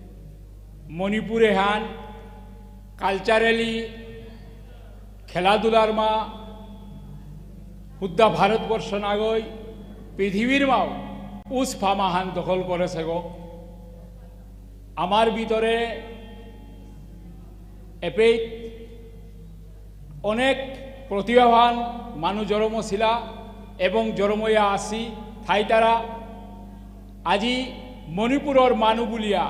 মণিপুৰ এহান কালচাৰেলি খেলা ধূলাৰ মা, হুদ্দা ভাৰতবৰ্ষ নাগৈ পৃথিৱীৰ মাও উচ ফামাহান দখল কৰেছেগৈ। আমাৰ ভিতৰে এপেইত অনেক প্ৰতিভাৱান মানুহ জৰমছিলা এবং জৰময়া আছি থাইতাৰা। আজি মণিপুৰৰ মানুহ বুলিয়া,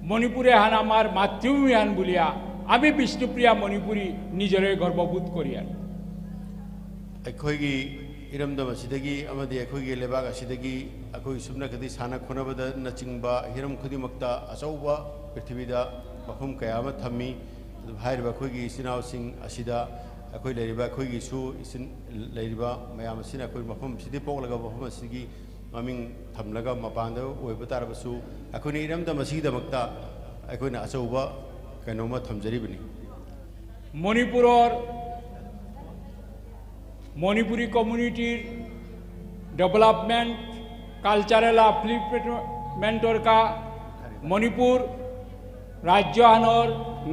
মণিপুৰ এহান আমাৰ মাতৃভূমি এহান বুলিয়া আমি বিষ্ণুপ্ৰিয়া মণিপুৰী নিজৰে গৰ্ববোধ কৰিয়াৰ। ꯑꯩꯈꯣꯏꯒꯤ ꯏꯔꯝꯗꯝ ꯑꯁꯤꯗꯒꯤ ꯑꯃꯗꯤ ꯑꯩꯈꯣꯏꯒꯤ ꯂꯩꯕꯥꯛ ꯑꯁꯤꯗꯒꯤ ꯑꯩꯈꯣꯏ ꯁꯨꯞꯅꯈꯛꯇꯤ ꯁꯥꯟꯅ ꯈꯣꯠꯅꯕꯗꯅꯆꯤꯡꯕ ꯍꯤꯔꯝ ꯈꯨꯗꯤꯡꯃꯛꯇ ꯑꯆꯧꯕ ꯄ꯭ꯔꯤꯊꯤꯕꯤꯗ ꯃꯐꯝ ꯀꯌꯥ ꯑꯃ ꯊꯝꯃꯤ꯫ ꯑꯗꯨ ꯍꯥꯏꯔꯤꯕ ꯑꯩꯈꯣꯏꯒꯤ ꯏꯆꯤꯟ ꯏꯅꯥꯎꯁꯤꯡ ꯑꯁꯤꯗ ꯑꯩꯈꯣꯏ ꯂꯩꯔꯤꯕ ꯑꯩꯈꯣꯏꯒꯤꯁꯨ ꯏꯆꯤꯟ ꯂꯩꯔꯤꯕ ꯃꯌꯥꯝ ꯑꯁꯤꯅ ꯑꯩꯈꯣꯏ ꯃꯐꯝ ꯑꯁꯤꯗ ꯄꯣꯛꯂꯒ ꯃꯐꯝ ꯑꯁꯤꯒꯤ ꯃꯃꯤꯡ ꯊꯝꯂꯒ ꯃꯄꯥꯟꯗ ꯑꯣꯏꯕ ꯇꯥꯔꯕꯁꯨ, ꯑꯩꯈꯣꯏꯅ ꯏꯔꯝꯗꯝ ꯑꯁꯤꯒꯤꯗꯃꯛꯇ ꯑꯩꯈꯣꯏꯅ ꯑꯆꯧꯕ ꯀꯩꯅꯣꯝꯃ ꯊꯝꯖꯔꯤꯕꯅꯤ꯫ মণিপুৰৰ মণিপুৰী কমিউনিটিৰ ডেভেলপমেণ্ট, কালচাৰেল আপলিফমেণ্টৰ কা মণিপুৰ ৰাজ্যহানৰ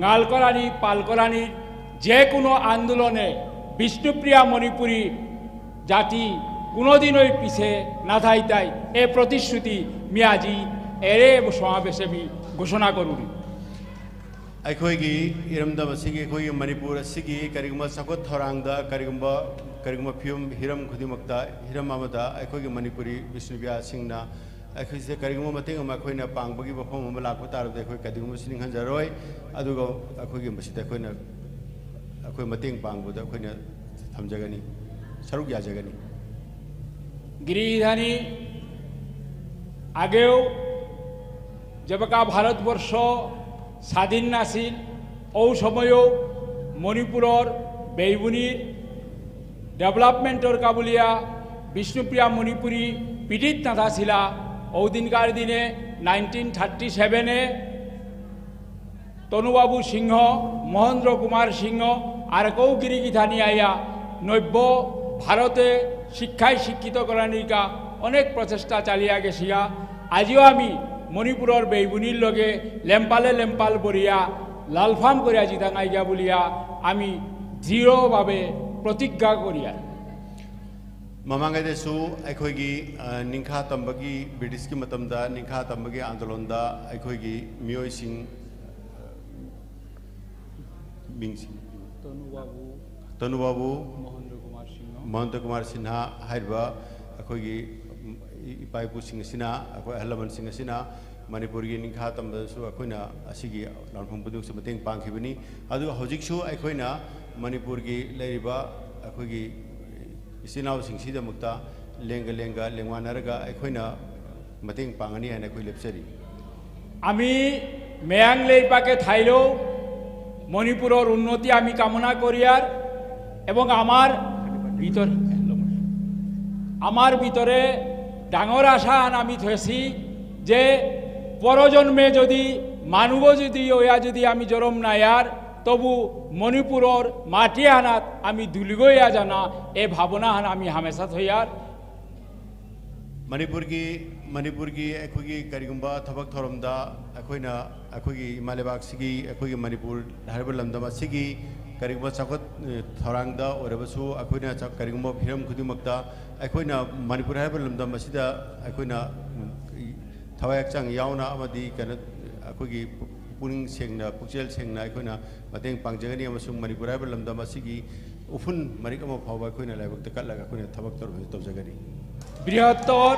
ঙালকৰাণী পালকৰাণীৰ যিকোনো আন্দোলনে বিষ্ণুপ্ৰিয়া মণিপুৰী জাতি কোনোদিনই পিছে নাথাইতাই। এই প্ৰতিশ্ৰুতি মি আজি এৰে সমাৱেশে মি ঘোষণা কৰোঁ। ꯑꯩꯈꯣꯏꯒꯤ ꯏꯔꯝꯗꯝ ꯑꯁꯤꯒꯤ, ꯑꯩꯈꯣꯏꯒꯤ ꯃꯅꯤꯄꯨꯔ ꯑꯁꯤꯒꯤ ꯀꯔꯤꯒꯨꯝꯕ ꯆꯥꯎꯈꯠ ꯊꯧꯔꯥꯡꯗ ꯀꯔꯤꯒꯨꯝꯕ ꯀꯔꯤꯒꯨꯝꯕ ꯐꯤꯕꯝ, ꯍꯤꯔꯝ ꯈꯨꯗꯤꯡꯃꯛꯇ, ꯍꯤꯔꯝ ꯑꯃꯗ ꯑꯩꯈꯣꯏꯒꯤ ꯃꯅꯤꯄꯨꯔꯤ ꯕꯤꯁꯅꯨꯄ꯭ꯔꯤꯌꯥꯁꯤꯡꯅ ꯑꯩꯈꯣꯏꯁꯦ ꯀꯔꯤꯒꯨꯝꯕ ꯃꯇꯦꯡ ꯑꯃ ꯑꯩꯈꯣꯏꯅ ꯄꯥꯡꯕꯒꯤ ꯋꯥꯐꯝ ꯑꯃ ꯂꯥꯛꯄ ꯇꯥꯔꯕꯗꯤ ꯑꯩꯈꯣꯏ ꯀꯔꯤꯒꯨꯝꯕꯁꯨ ꯅꯤꯡꯍꯟꯖꯔꯣꯏ꯫ ꯑꯗꯨꯒ ꯑꯩꯈꯣꯏꯒꯤ ꯃꯁꯤꯗ ꯑꯩꯈꯣꯏꯅ, ꯑꯩꯈꯣꯏ ꯃꯇꯦꯡ ꯄꯥꯡꯕꯗ ꯑꯩꯈꯣইꯅ ꯊꯝꯖꯒꯅꯤ, ꯁꯔꯨꯛ ꯌꯥꯖꯒꯅꯤ꯫ গিরিগিথানি, আগেও যেবাকা ভারতবর্ষ স্বাধীন নাছিল, ঔ সময়ও মণিপুরর বেইবুনির ডেভেলপমেন্টর কাবুলিয়া বিষ্ণুপ্রিয়া মণিপুরী পীড়িত নাথাছিলা। ঔদিনকার দিনে নাইনটিন থার্টি সেভেনে তনুবাবু সিংহ, মহেন্দ্র কুমার সিংহ আর কৌ গিরিগিথানি আইয়া নব্য ভারতে শিক্ষায় শিক্ষিত করানিকা অনেক প্রচেষ্টা চালিয়া গেছিয়া। আজিও আমি মণিপুরর বেইবুনির লগে লেম্পালে লেম্পাল বরিয়া লালফাম করিয়া জিতাঙাইগা বুলিয়া আমি দৃঢ়ভাবে প্রতিজ্ঞা করিয়া। ꯃꯃꯥꯡꯉꯩꯗꯁꯨ ꯑꯩꯈꯣꯏꯒꯤ, ꯑ, ꯅꯤꯡꯈꯥ ꯇꯝꯕꯒꯤ, ꯕ꯭ꯔꯤꯇꯤꯁꯀꯤ ꯃꯇꯝꯗ ꯅꯤꯡꯈꯥ ꯇꯝꯕꯒꯤ ꯑꯥꯟꯗꯣꯂꯟꯗ ꯑꯩꯈꯣꯏꯒꯤ ꯃꯤꯑꯣꯏꯁꯤꯡ, ꯑ, ꯃꯤꯡꯁꯤꯡ, তনুবাবু, ꯇꯅꯨꯕꯥꯕꯨ, মহেন্দ্র কুমার সিংহ, ꯃꯍꯟꯇ ꯀꯨꯃꯥꯔ ꯁꯤꯟꯍꯥ ꯍꯥꯏꯔꯤꯕ ꯑꯩꯈꯣꯏꯒꯤ, ꯎꯝ, ꯏ-, ꯏꯄꯥ ꯏꯄꯨꯁꯤꯡ ꯑꯁꯤꯅ, ꯑꯩꯈꯣꯏ ꯑꯍꯜ ꯂꯃꯟꯁꯤꯡ ꯑꯁꯤꯅ ꯃꯅꯤꯄꯨꯔꯒꯤ ꯅꯤꯡꯈꯥ ꯇꯝꯕꯗꯁꯨ ꯑꯩꯈꯣꯏꯅ ꯑꯁꯤꯒꯤ ꯂꯥꯟꯐꯝ ꯈꯨꯗꯤꯡꯃꯛꯁꯦ ꯃꯇꯦꯡ ꯄꯥꯡꯈꯤꯕꯅꯤ꯫ ꯑꯗꯨꯒ ꯍꯧꯖꯤꯛꯁꯨ ꯑꯩꯈꯣꯏꯅ ꯃꯅꯤꯄꯨꯔꯒꯤ ꯂꯩꯔꯤꯕ ꯑꯩꯈꯣꯏꯒꯤ ꯏꯆꯤꯟ ꯏꯅꯥꯎꯁꯤꯡꯁꯤꯗꯃꯛꯇ ꯂꯦꯡꯒ ꯂꯦꯡꯒ ꯂꯦꯡꯃꯥꯟꯅꯔꯒ ꯑꯩꯈꯣꯏꯅ ꯃꯇꯦꯡ ꯄꯥꯡꯒꯅꯤ ꯍꯥꯏꯅ ꯑꯩꯈꯣꯏ ꯂꯦꯞꯆꯔꯤ꯫ আমি মেয়াং লেইপাকে থাইলেও মণিপুরর উন্নতি আমি কামনা করিয়ার এবং আমার ভিতর আমার ভিতরে ডাঙর আশা আন আমি থৈছি যে পরজন্মে যদি মানুষ যদি ওয়া যদি আমি জরম নায়ার তবু মণিপুরর মাটি আনাত আমি দুলিগইয়া জানা এ ভাবনা হান আমি হামেশা থইয়ার। ꯃꯅꯤꯄꯨꯔꯒꯤ, ꯃꯅꯤꯄꯨꯔꯒꯤ ꯑꯩꯈꯣꯏꯒꯤ ꯀꯔꯤꯒꯨꯝꯕ ꯊꯕꯛ ꯊꯧꯔꯝꯗ ꯑꯩꯈꯣꯏꯅ ꯑꯩꯈꯣꯏꯒꯤ ꯏꯃꯥ ꯂꯩꯕꯥꯛꯁꯤꯒꯤ, ꯑꯩꯈꯣꯏꯒꯤ ꯃꯅꯤꯄꯨꯔ ꯍꯥꯏꯔꯤꯕ ꯂꯝꯗꯝ ꯑꯁꯤꯒꯤ ꯀꯔꯤꯒꯨꯝꯕ ꯆꯥꯎꯈꯠ, ꯑ, ꯊꯧꯔꯥꯡꯗ ꯑꯣꯏꯔꯕꯁꯨ ꯑꯩꯈꯣꯏꯅ ꯆ-, ꯀꯔꯤꯒꯨꯝꯕ ꯍꯤꯔꯝ ꯈꯨꯗꯤꯡꯃꯛꯇ ꯑꯩꯈꯣꯏꯅ ꯃꯅꯤꯄꯨꯔ ꯍꯥꯏꯔꯤꯕ ꯂꯝꯗꯝ ꯑꯁꯤꯗ ꯑꯩꯈꯣꯏꯅ, ꯎꯝ, ꯊꯋꯥꯏ ꯍꯛꯆꯥꯡ ꯌꯥꯎꯅ ꯑꯃꯗꯤ ꯀꯩꯅꯣ, ꯑꯩꯈꯣꯏꯒꯤ ꯄꯨꯛꯅꯤꯡ ꯁꯦꯡꯅ, ꯄꯨꯛꯆꯦꯜ ꯁꯦꯡꯅ ꯑꯩꯈꯣꯏꯅ ꯃꯇꯦꯡ ꯄꯥꯡꯖꯒꯅꯤ ꯑꯃꯁꯨꯡ ꯃꯅꯤꯄꯨꯔ ꯍꯥꯏꯔꯤꯕ ꯂꯝꯗꯝ ꯑꯁꯤꯒꯤ ꯎꯐꯨꯟ ꯃꯔꯤꯛ ꯑꯃ ꯐꯥꯎꯕ ꯑꯩꯈꯣꯏꯅ ꯂꯥꯏꯕꯛꯇ ꯀꯠꯂꯒ ꯑꯩꯈꯣꯏꯅ ꯊꯕꯛ ꯇꯧꯔꯝꯕꯁꯤ ꯇꯧꯖꯒꯅꯤ꯫ বৃহত্তর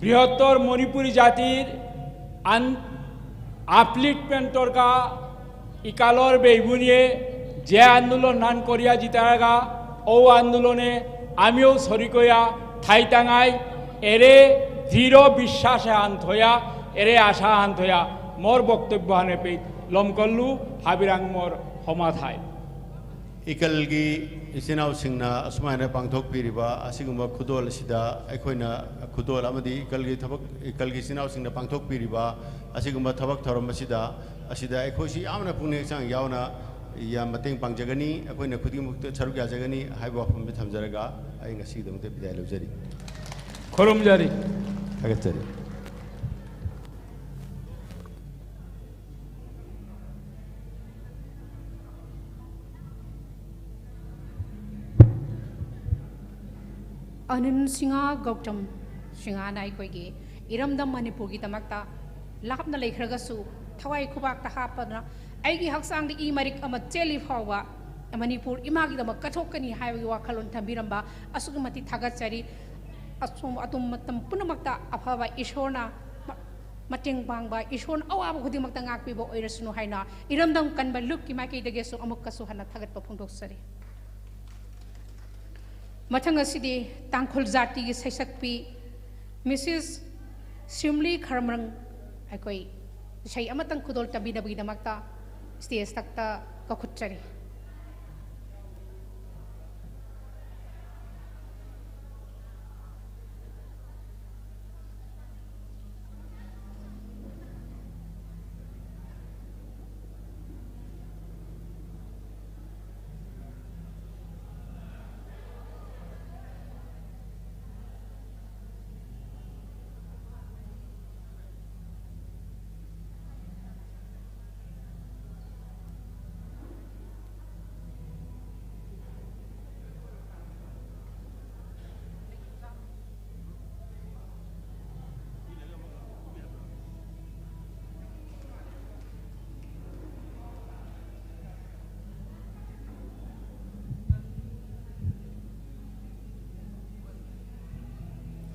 বৃহত্তর মণিপুরী জাতির আন আপলিফমেন্টর কা ইকালর বেইবুনিয়ে যে আন্দোলন নান করিয়া জিতারাগা, ও আন্দোলনে আমিও শরিকয়া থাইতাঙাই। এরে দৃঢ় বিশ্বাসে আন থয়া, এরে আশা আন থয়া মোর বক্তব্য হানে পে লমকল্লু। হাবিরাং মোর হমা থাই। ꯏꯀꯜꯒꯤ ꯏꯆꯤꯟ ꯏꯅꯥꯎꯁꯤꯡꯅ ꯑꯁꯨꯃꯥꯏꯅ ꯄꯥꯡꯊꯣꯛꯄꯤꯔꯤꯕ ꯑꯁꯤꯒꯨꯝꯕ ꯈꯨꯗꯣꯜ ꯑꯁꯤꯗ ꯑꯩꯈꯣꯏꯅ ꯈꯨꯗꯣꯜ ꯑꯃꯗꯤ ꯏꯀꯜꯒꯤ ꯊꯕꯛ, ꯏꯀꯜꯒꯤ ꯏꯆꯤꯟ ꯏꯅꯥꯎꯁꯤꯡꯅ ꯄꯥꯡꯊꯣꯛꯄꯤꯔꯤꯕ ꯑꯁꯤꯒꯨꯝꯕ ꯊꯕꯛ ꯊꯧꯔꯝ ꯑꯁꯤꯗ, ꯑꯁꯤꯗ ꯑꯩꯈꯣꯏꯁꯨ ꯌꯥꯝꯅ ꯄꯨꯛꯅꯤꯡ ꯍꯛꯆꯥꯡ ꯌꯥꯎꯅ ꯌꯥꯝ ꯃꯇꯦꯡ ꯄꯥꯡꯖꯒꯅꯤ, ꯑꯩꯈꯣꯏꯅ ꯈꯨꯗꯤꯡꯃꯛꯇ ꯁꯔꯨꯛ ꯌꯥꯖꯒꯅꯤ ꯍꯥꯏꯕ ꯋꯥꯐꯝꯗꯨ ꯊꯝꯖꯔꯒ ꯑꯩ ꯉꯁꯤꯒꯤꯗꯃꯛꯇ ꯕꯤꯗꯥꯏ ꯂꯧꯖꯔꯤ꯫ ꯈꯨꯔꯨꯝꯖꯔꯤ꯫ ꯊꯥꯒꯠꯆꯔꯤ꯫ ꯑꯅꯤꯜ ꯁꯤꯡꯍ ꯒꯧꯇꯝ ꯁꯤꯡꯍꯅ ꯑꯩꯈꯣꯏꯒꯤ ꯏꯔꯝꯗꯝ ꯃꯅꯤꯄꯨꯔꯒꯤꯗꯃꯛꯇ ꯂꯥꯞꯅ ꯂꯩꯈ꯭ꯔꯒꯁꯨ ꯊꯋꯥꯏ ꯈꯨꯕꯥꯛꯇ ꯍꯥꯞꯄꯗꯨꯅ ꯑꯩꯒꯤ ꯍꯛꯆꯥꯡꯗ ꯏ ꯃꯔꯤꯛ ꯑꯃ ꯆꯦꯜꯂꯤ ꯐꯥꯎꯕ ꯃꯅꯤꯄꯨꯔ ꯏꯃꯥꯒꯤꯗꯃꯛ ꯀꯠꯊꯣꯛꯀꯅꯤ ꯍꯥꯏꯕꯒꯤ ꯋꯥꯈꯜꯂꯣꯟ ꯊꯝꯕꯤꯔꯝꯕ ꯑꯁꯨꯛꯀꯤ ꯃꯇꯤꯛ ꯊꯥꯒꯠꯆꯔꯤ꯫ ꯑꯁꯣꯝ ꯑꯗꯣꯝ ꯃꯇꯝ ꯄꯨꯝꯅꯃꯛꯇ ꯑꯐꯕ ꯏꯁꯣꯔꯅ ꯃ-, ꯃꯇꯦꯡ ꯄꯥꯡꯕ, ꯏꯁꯣꯔꯅ ꯑꯋꯥꯕ ꯈꯨꯗꯤꯡꯃꯛꯇ ꯉꯥꯛꯄꯤꯕ ꯑꯣꯏꯔꯁꯅꯨ ꯍꯥꯏꯅ ꯏꯔꯝꯗꯝ ꯀꯟꯕ ꯂꯨꯞꯀꯤ ꯃꯥꯏꯀꯩꯗꯒꯤꯁꯨ ꯑꯃꯨꯛꯀꯁꯨ ꯍꯟꯅ ꯊꯥꯒꯠꯄ ꯐꯣꯡꯗꯣꯛꯆꯔꯤ꯫ ꯃꯊꯪ ꯑꯁꯤꯗꯤ ꯇꯥꯡꯈꯨꯜ ꯖꯥꯇꯤꯒꯤ ꯁꯩꯁꯛꯄꯤ ꯃꯤꯁꯦꯁ ꯁꯤꯝꯂꯤ ꯈꯔꯃꯔꯪ ꯑꯩꯈꯣꯏ ꯏꯁꯩ ꯑꯃꯇꯪ ꯈꯨꯗꯣꯜ ꯇꯝꯕꯤꯅꯕꯒꯤꯗꯃꯛꯇ ꯁ꯭ꯇꯦꯖ ꯊꯛꯇ ꯀꯧꯈꯠꯆꯔꯤ꯫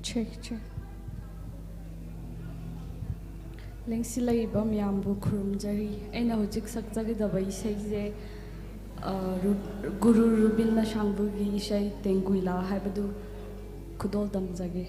Check, check. ꯂꯦꯡꯁꯤꯜꯂꯛꯏꯕ ꯃꯌꯥꯝꯕꯨ ꯈꯨꯔꯨꯝꯖꯔꯤ꯫ ꯑꯩꯅ ꯍꯧꯖꯤꯛ ꯁꯛꯆꯒꯗꯕ ꯏꯁꯩꯁꯦ, ꯑ, ꯔꯨ-, ꯒꯨꯔꯨ ꯔꯨꯕꯤꯟ ꯑꯁꯥꯡꯕꯒꯤ ꯏꯁꯩ ꯇꯦꯡꯒꯨꯏꯂꯥ ꯍꯥꯏꯕꯗꯨ ꯈꯨꯗꯣꯜ ꯇꯝꯖꯒꯦ꯫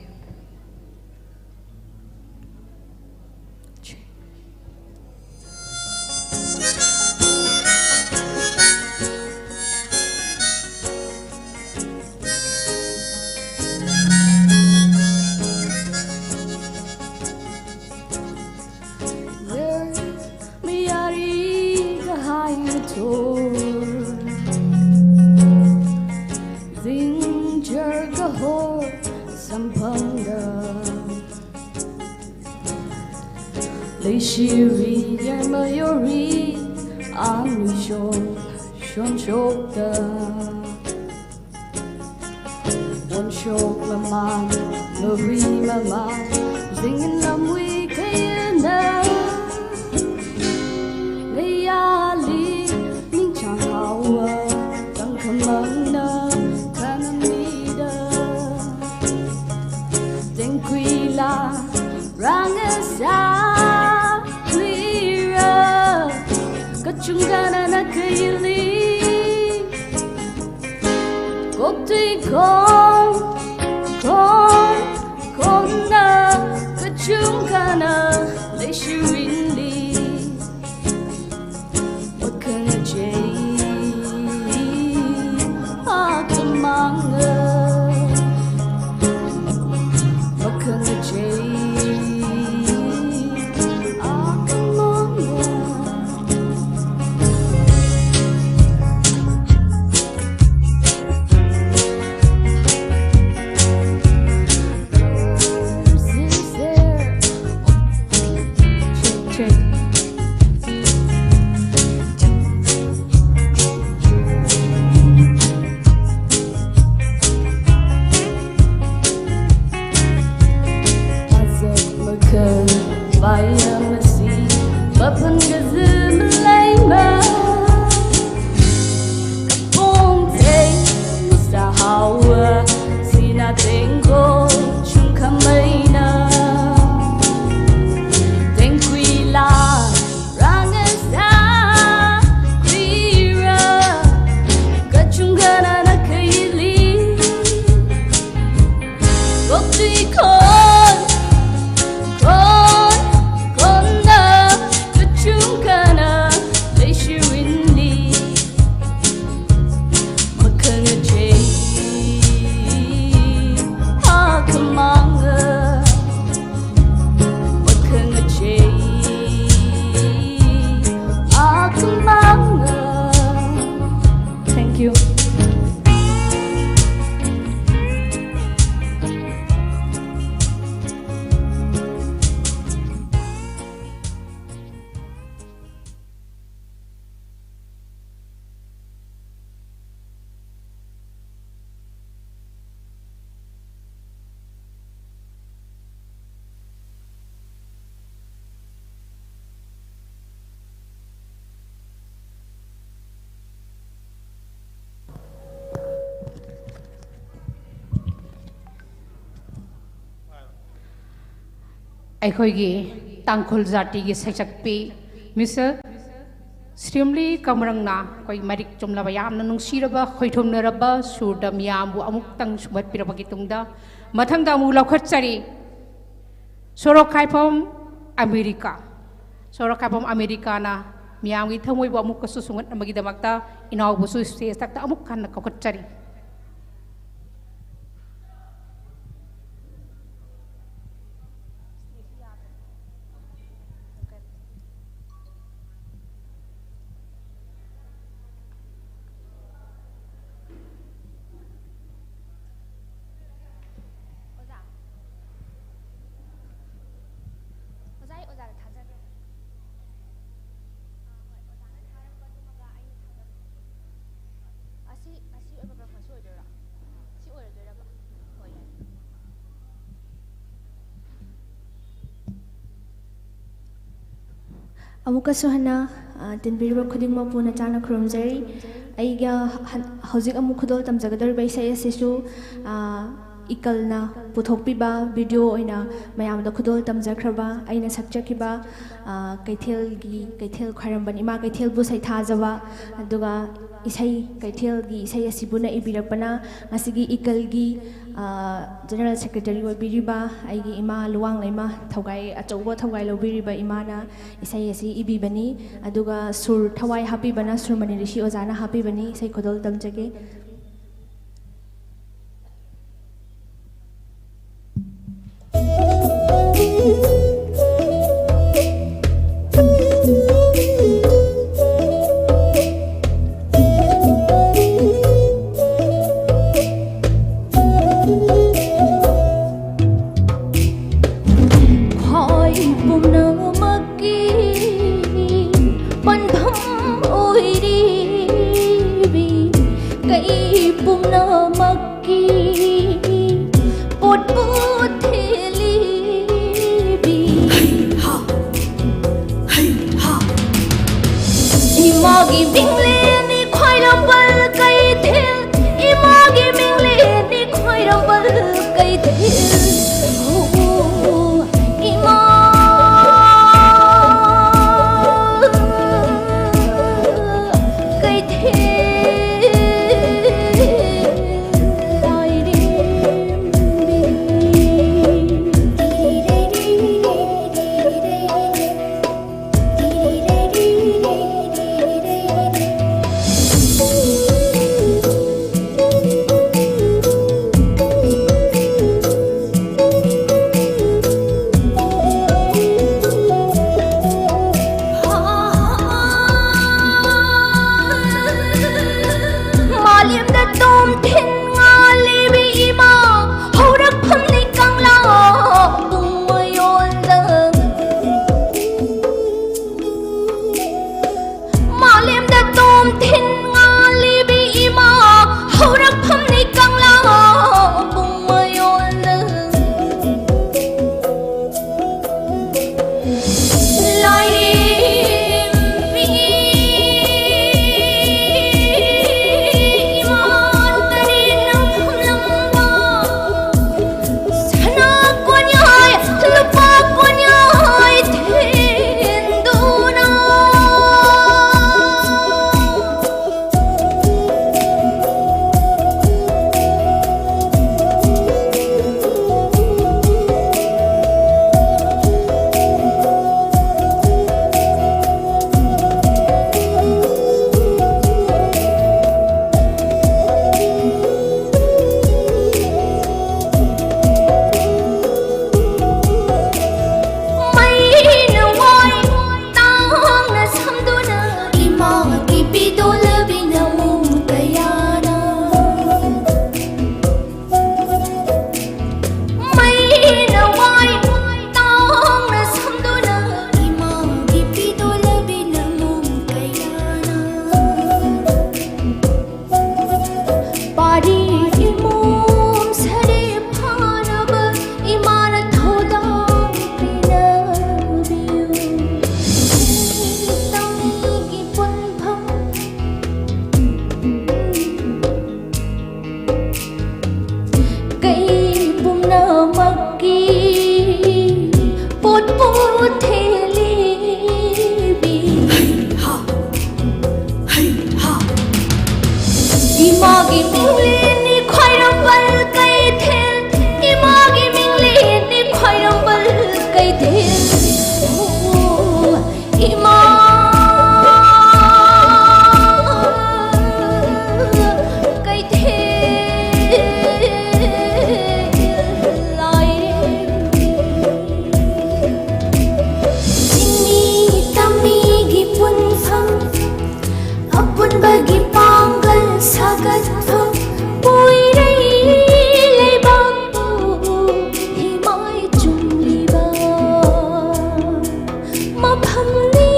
ꯂꯩꯁꯤꯔꯤ ꯌꯥꯏꯃꯌꯣꯔꯤ ꯑꯥ ꯅꯨꯡꯁꯣꯟ ꯁꯣꯟꯁꯣꯛꯇ ꯋꯥꯟꯁꯣꯛ ꯃꯃꯥꯟ ꯃꯔꯤ ꯃꯃꯥꯟ ꯖꯤꯡ ꯂꯝꯋꯤ ꯀꯌꯥꯅ ꯂꯩꯌꯥꯂꯤ ꯅꯤꯡꯆꯥꯡ ꯍꯥꯎꯋ ꯇꯪꯈꯃꯪꯅ ꯈꯅꯃꯤꯗ ꯇꯦꯡꯀꯨꯏꯂꯥ ꯔꯥꯡꯉꯁꯥ ꯂꯤꯔ ꯀꯆꯨꯡꯒꯅ ꯅꯀꯩꯂꯤ ꯀꯣꯛꯇꯨꯏ ꯈꯣꯡ ꯈꯣꯡ ꯈꯣꯡꯅ ꯀꯆꯨꯡꯒꯅ ꯂꯩꯁꯤꯔꯤꯡꯂꯤ ꯃꯈꯪ ꯆꯩ ꯑꯥ ꯀꯃꯥꯡꯉ ꯃꯈꯪ ꯆꯩ ꯑꯥ ꯀꯃꯥꯡꯉ ꯑꯩꯈꯣꯏꯒꯤ ꯇꯥꯡꯈꯨꯜ ꯖꯥꯇꯤꯒꯤ ꯁꯩꯁꯛꯄꯤ ꯃꯤꯁ ꯁ꯭ꯔꯤꯝꯂꯤ ꯀꯃꯔꯪꯅ ꯑꯩꯈꯣꯏ ꯃꯔꯤꯛ ꯆꯨꯝꯂꯕ, ꯌꯥꯝꯅ ꯅꯨꯡꯁꯤꯔꯕ, ꯈꯣꯏꯊꯨꯝꯅꯔꯕ ꯁꯨꯔꯗ ꯃꯤꯌꯥꯝꯕꯨ ꯑꯃꯨꯛꯇꯪ ꯁꯨꯝꯍꯠꯄꯤꯔꯕꯒꯤ ꯇꯨꯡꯗ, ꯃꯊꯪꯗ ꯑꯃꯨꯛ ꯂꯧꯈꯠꯆꯔꯤ ꯁꯣꯔꯣꯛ ꯈꯥꯏꯐꯝ ꯑꯃꯦꯔꯤꯀꯥ꯫ ꯁꯣꯔꯣꯛ ꯈꯥꯏꯐꯝ ꯑꯃꯦꯔꯤꯀꯥꯅ ꯃꯤꯌꯥꯝꯒꯤ ꯊꯃꯣꯏꯕꯨ ꯑꯃꯨꯛꯀꯁꯨ ꯁꯨꯝꯍꯠꯅꯕꯒꯤꯗꯃꯛꯇ ꯏꯅꯥꯎꯕꯨꯁꯨ ꯁ꯭ꯇꯦꯖꯇ ꯑꯃꯨꯛ ꯍꯟꯅ ꯀꯧꯈꯠꯆꯔꯤ꯫ ꯑꯣꯖꯥ, ꯑꯣꯖꯥ, ꯑꯩ ꯑꯣꯖꯥꯗ ꯊꯥꯖꯒꯦ꯫ ꯑꯥ, ꯍꯣꯏ, ꯑꯣꯖꯥꯅ ꯊꯥꯔꯛꯄꯗꯨꯃꯒ ꯑꯩꯅ ꯊꯥꯖꯒꯦ꯫ ꯑꯁꯤ, ꯑꯁꯤ ꯑꯣꯏꯕ ꯄ꯭ꯔꯄꯣꯖ ꯑꯣꯏꯗꯣꯏꯔꯣ? ꯁꯤ ꯑꯣꯏꯔꯗꯣꯏꯔꯕ? ꯍꯣꯏ, ꯌꯥꯏ꯫ ꯑꯃꯨꯛꯀꯁꯨ ꯍꯟꯅ, ꯑ, ꯇꯤꯟꯕꯤꯔꯤꯕ ꯈꯨꯗꯤꯡꯃꯛꯄꯨ ꯅꯆꯥꯅ ꯈꯨꯔꯨꯝꯖꯔꯤ꯫ ꯑꯩꯒ ꯍꯟ-, ꯍꯧꯖꯤꯛ ꯑꯃꯨꯛ ꯈꯨꯗꯣꯜ ꯇꯝꯖꯒꯗꯧꯔꯤꯕ ꯏꯁꯩ ꯑꯁꯤꯁꯨ, ꯑ, ꯏꯀꯜꯅ ꯄꯨꯊꯣꯛꯄꯤꯕ ꯚꯤꯗꯤꯑꯣ ꯑꯣꯏꯅ ꯃꯌꯥꯝꯗ ꯈꯨꯗꯣꯜ ꯇꯝꯖꯈ꯭ꯔꯕ, ꯑꯩꯅ ꯁꯛꯆꯈꯤꯕ, ꯑ, ꯀꯩꯊꯦꯜꯒꯤ, ꯀꯩꯊꯦꯜ ꯈ꯭ꯋꯥꯏꯔꯝꯕꯟ ꯏꯃꯥ ꯀꯩꯊꯦꯜꯕꯨ ꯁꯩꯊꯥꯖꯕ, ꯑꯗꯨꯒ ꯏꯁꯩ ꯀꯩꯊꯦꯜꯒꯤ ꯏꯁꯩ ꯑꯁꯤꯕꯨꯅ ꯏꯕꯤꯔꯛꯄꯅ ꯉꯁꯤꯒꯤ ꯏꯀꯜꯒꯤ, ꯑ, ꯖꯦꯅꯔꯦꯜ ꯁꯦꯀ꯭ꯔꯦꯇꯔꯤ ꯑꯣꯏꯕꯤꯔꯤꯕ ꯑꯩꯒꯤ ꯏꯃꯥ ꯂꯨꯋꯥꯡꯂꯩꯃ ꯊꯧꯒꯥꯏ, ꯑꯆꯧꯕ ꯊꯧꯒꯥꯏ ꯂꯧꯕꯤꯔꯤꯕ ꯏꯃꯥꯅ ꯏꯁꯩ ꯑꯁꯤ ꯏꯕꯤꯕꯅꯤ꯫ ꯑꯗꯨꯒ ꯁꯨꯔ ꯊꯋꯥꯏ ꯍꯥꯞꯄꯤꯕꯅ ꯁꯨꯔꯃꯅꯤ ꯔꯤꯁꯤ ꯑꯣꯖꯥꯅ ꯍꯥꯞꯄꯤꯕꯅꯤ꯫ ꯏꯁꯩ ꯈꯨꯗꯣꯜ ꯇꯝꯖꯒꯦ꯫ ꯈ꯭ꯋꯥꯏ ꯄꯨꯝꯅꯃꯛꯀꯤ ꯄꯟꯐꯝ ꯑꯣꯏꯔꯤꯕꯤ ꯀꯩ ꯄꯨꯊꯦꯂꯤꯕꯤ꯫ ꯍꯩ ꯍꯥ, ꯍꯩ ꯍꯥ꯫ ꯏꯃꯥꯒꯤ ꯃꯤꯡꯂꯦꯟꯅꯤ ꯈ꯭ꯋꯥꯏꯔꯝꯕꯜ ꯀꯩꯊꯦꯜ, ꯏꯃꯥꯒꯤ ꯃꯤꯡꯂꯦꯟꯅꯤ ꯈ꯭ꯋꯥꯏꯔꯝꯕꯜ ꯀꯩꯊꯦꯜ꯫ ꯑꯣ, ꯏꯃꯥ ꯀꯩꯊꯦꯜ ꯂꯥꯏꯔꯦꯝꯕꯤ꯫ ꯆꯤꯡꯃꯤ ꯇꯝꯃꯤꯒꯤ ꯄꯨꯟꯐꯝ, ꯑꯄꯨꯟꯕꯒꯤ ꯄꯥꯡꯒꯜ ꯁꯥꯒꯠꯐꯝ, ꯄꯣꯏꯔꯩ ꯂꯩꯕꯥꯛꯄꯨ ꯍꯤꯃꯥꯏ ꯆꯨꯝꯂꯤꯕ ꯃꯐꯝꯅꯤ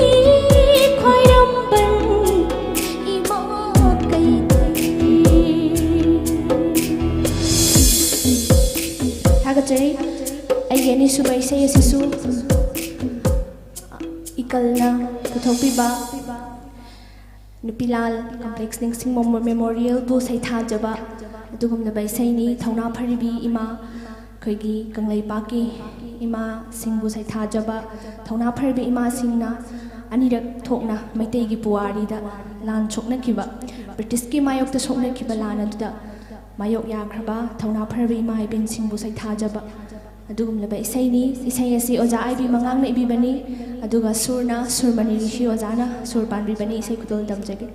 ꯈ꯭ꯋꯥꯏꯔꯝꯕꯟ ꯏꯃꯥ ꯀꯩꯊꯦꯜ꯫ ꯊꯥꯒꯠꯆꯔꯤ꯫ ꯑꯩꯒꯤ ꯑꯅꯤꯁꯨꯕ ꯏꯁꯩ ꯑꯁꯤꯁꯨ ꯏꯀꯜꯅ ꯄꯨꯊꯣꯛꯄꯤꯕ ꯅꯨꯄꯤꯂꯥꯜ ꯀꯝꯄ꯭ꯂꯦꯛꯁ ꯅꯤꯡꯁꯤꯡ ꯃꯦꯃꯣꯔꯤꯌꯦꯜꯕꯨ ꯁꯩꯊꯥꯖꯕ ꯑꯗꯨꯒꯨꯝꯂꯕ ꯏꯁꯩꯅꯤ꯫ ꯊꯧꯅꯥ ꯐꯔꯤꯕꯤ ꯏꯃꯥ, ꯑꯩꯈꯣꯏꯒꯤ ꯀꯪꯂꯩꯄꯥꯛꯀꯤ ꯏꯃꯥꯁꯤꯡꯕꯨ ꯁꯩꯊꯥꯖꯕ ꯊꯧꯅꯥ ꯐꯔꯤꯕꯤ ꯏꯃꯥꯁꯤꯡꯅ ꯑꯅꯤꯔꯛ ꯊꯣꯛꯅ ꯃꯩꯇꯩꯒꯤ ꯄꯨꯋꯥꯔꯤꯗ ꯂꯥꯟ ꯁꯣꯛꯅꯈꯤꯕ, ꯕ꯭ꯔꯤꯇꯤꯁꯀꯤ ꯃꯥꯌꯣꯛꯇ ꯁꯣꯛꯅꯈꯤꯕ ꯂꯥꯟ ꯑꯗꯨꯗ ꯃꯥꯌꯣꯛ ꯌꯥꯈ꯭ꯔꯕ ꯊꯧꯅꯥ ꯐꯔꯕ ꯏꯃꯥ ꯏꯕꯦꯟꯁꯤꯡꯕꯨ ꯁꯩꯊꯥꯖꯕ ꯑꯗꯨꯒꯨꯝꯂꯕ ꯏꯁꯩꯅꯤ꯫ ꯏꯁꯩ ꯑꯁꯤ ꯑꯣꯖꯥ ꯑꯥꯏ ꯕꯤ ꯃꯉꯥꯡꯅ ꯏꯕꯤꯕꯅꯤ, ꯑꯗꯨꯒ ꯁꯨꯔꯅ ꯁꯨꯔꯃꯅꯤ ꯔꯤꯁꯤ ꯑꯣꯖꯥꯅ ꯁꯨꯔ ꯄꯥꯟꯕꯤꯕꯅꯤ꯫ ꯏꯁꯩ ꯈꯨꯗꯣꯜ ꯇꯝꯖꯒꯦ꯫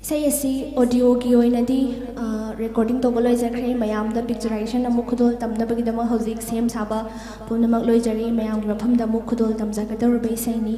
ꯏꯁꯩ ꯑꯁꯤ ꯑꯣꯗꯤꯑꯣꯒꯤ ꯑꯣꯏꯅꯗꯤ, ꯑ, ꯔꯦꯀꯣꯔꯗꯤꯡ ꯇꯧꯕ ꯂꯣꯏꯖꯈ꯭ꯔꯦ꯫ ꯃꯌꯥꯝꯗ ꯄꯤꯛꯆꯔꯥꯏꯖꯦꯁꯟ ꯑꯃꯨꯛ ꯈꯨꯗꯣꯜ ꯇꯝꯅꯕꯒꯤꯗꯃꯛ ꯍꯧꯖꯤꯛ ꯁꯦꯝ ꯁꯥꯕ ꯄꯨꯝꯅꯃꯛ ꯂꯣꯏꯖꯔꯤ꯫ ꯃꯌꯥꯝꯒꯤ ꯃꯐꯝꯗ ꯑꯃꯨꯛ ꯈꯨꯗꯣꯜ ꯇꯝꯖꯒꯗꯧꯔꯤꯕ ꯏꯁꯩꯅꯤ꯫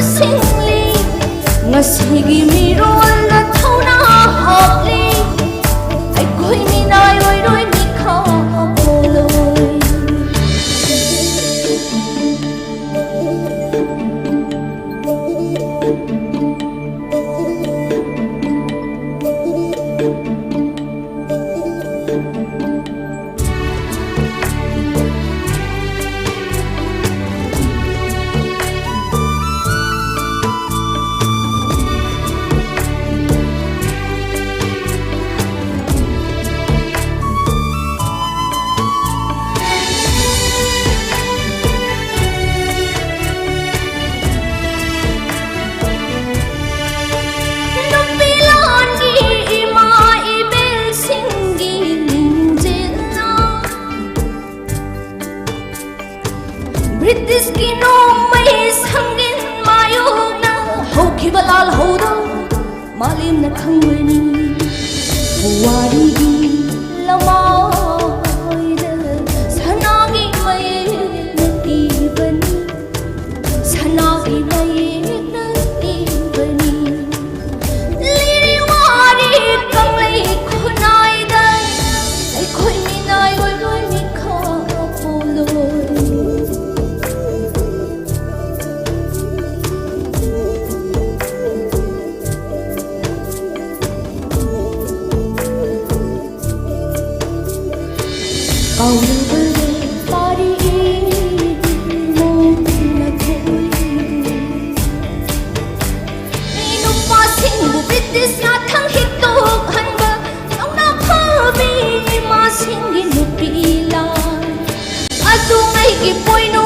ꯁꯤꯡꯂꯤ꯫ ꯉꯁꯤꯒꯤ ꯃꯤꯔꯣꯜꯅ ꯊꯧꯅꯥ ꯍꯥꯞꯂꯤ꯫ ꯑꯩꯈꯣꯏ ꯃꯤꯅꯥꯏ ꯑꯣꯏꯔꯣꯏ, ꯃꯤꯈꯥ ꯄꯣꯜꯂꯣꯏ꯫ ꯅꯨꯄꯤ ꯂꯥꯟꯒꯤ ꯏꯃꯥ ꯏꯕꯦꯜꯁꯤꯡꯒꯤ ꯂꯤꯡꯖꯦꯜꯅ ꯕ꯭ꯔꯤꯇꯤꯁꯀꯤ ꯅꯣꯡꯃꯩ ꯁꯪꯒꯤꯟ ꯃꯥꯌꯣꯛꯅ ꯍꯧꯈꯤꯕ ꯂꯥꯜꯍꯧꯗꯣ ꯃꯥꯂꯦꯝꯅ ꯈꯪꯂꯅꯤ꯫ ꯄꯨꯋꯥꯔꯤꯒꯤ ꯂꯃꯥꯏꯗ ꯁꯅꯥꯒꯤ ꯃꯌꯦꯛꯅ ꯏꯕꯅꯤ, ꯁꯅꯥꯒꯤ ꯃꯌꯦꯛꯅ ꯏꯕꯅꯤ꯫ ꯂꯤꯔꯤ ꯋꯥꯔꯤ ꯀꯪꯂꯩ ꯈꯨꯟꯅꯥꯏꯗ ꯑꯩꯈꯣꯏ ꯃꯤꯅꯥꯏ ꯑꯣꯏꯔꯣꯏ, ꯃꯤꯈꯥ ꯄꯣꯜꯂꯣꯏ꯫ ꯀꯥꯎꯔꯕꯔꯦ ꯄꯥꯔꯤ ꯏꯃꯣꯝꯅ ꯊꯣꯏꯗꯨ꯫ ꯅꯨꯄꯥꯁꯤꯡꯕꯨ ꯕ꯭ꯔꯤꯇꯤꯁꯅ ꯊꯥꯡ ꯍꯤꯛꯇꯣꯛꯍꯟꯕ ꯅꯧꯅ ꯐꯥꯕꯤ ꯏꯃꯥꯁꯤꯡꯒꯤ ꯅꯨꯄꯤ ꯂꯥꯟ꯫ ꯑꯗꯨꯉꯩꯒꯤ ꯄꯣꯏꯅꯨ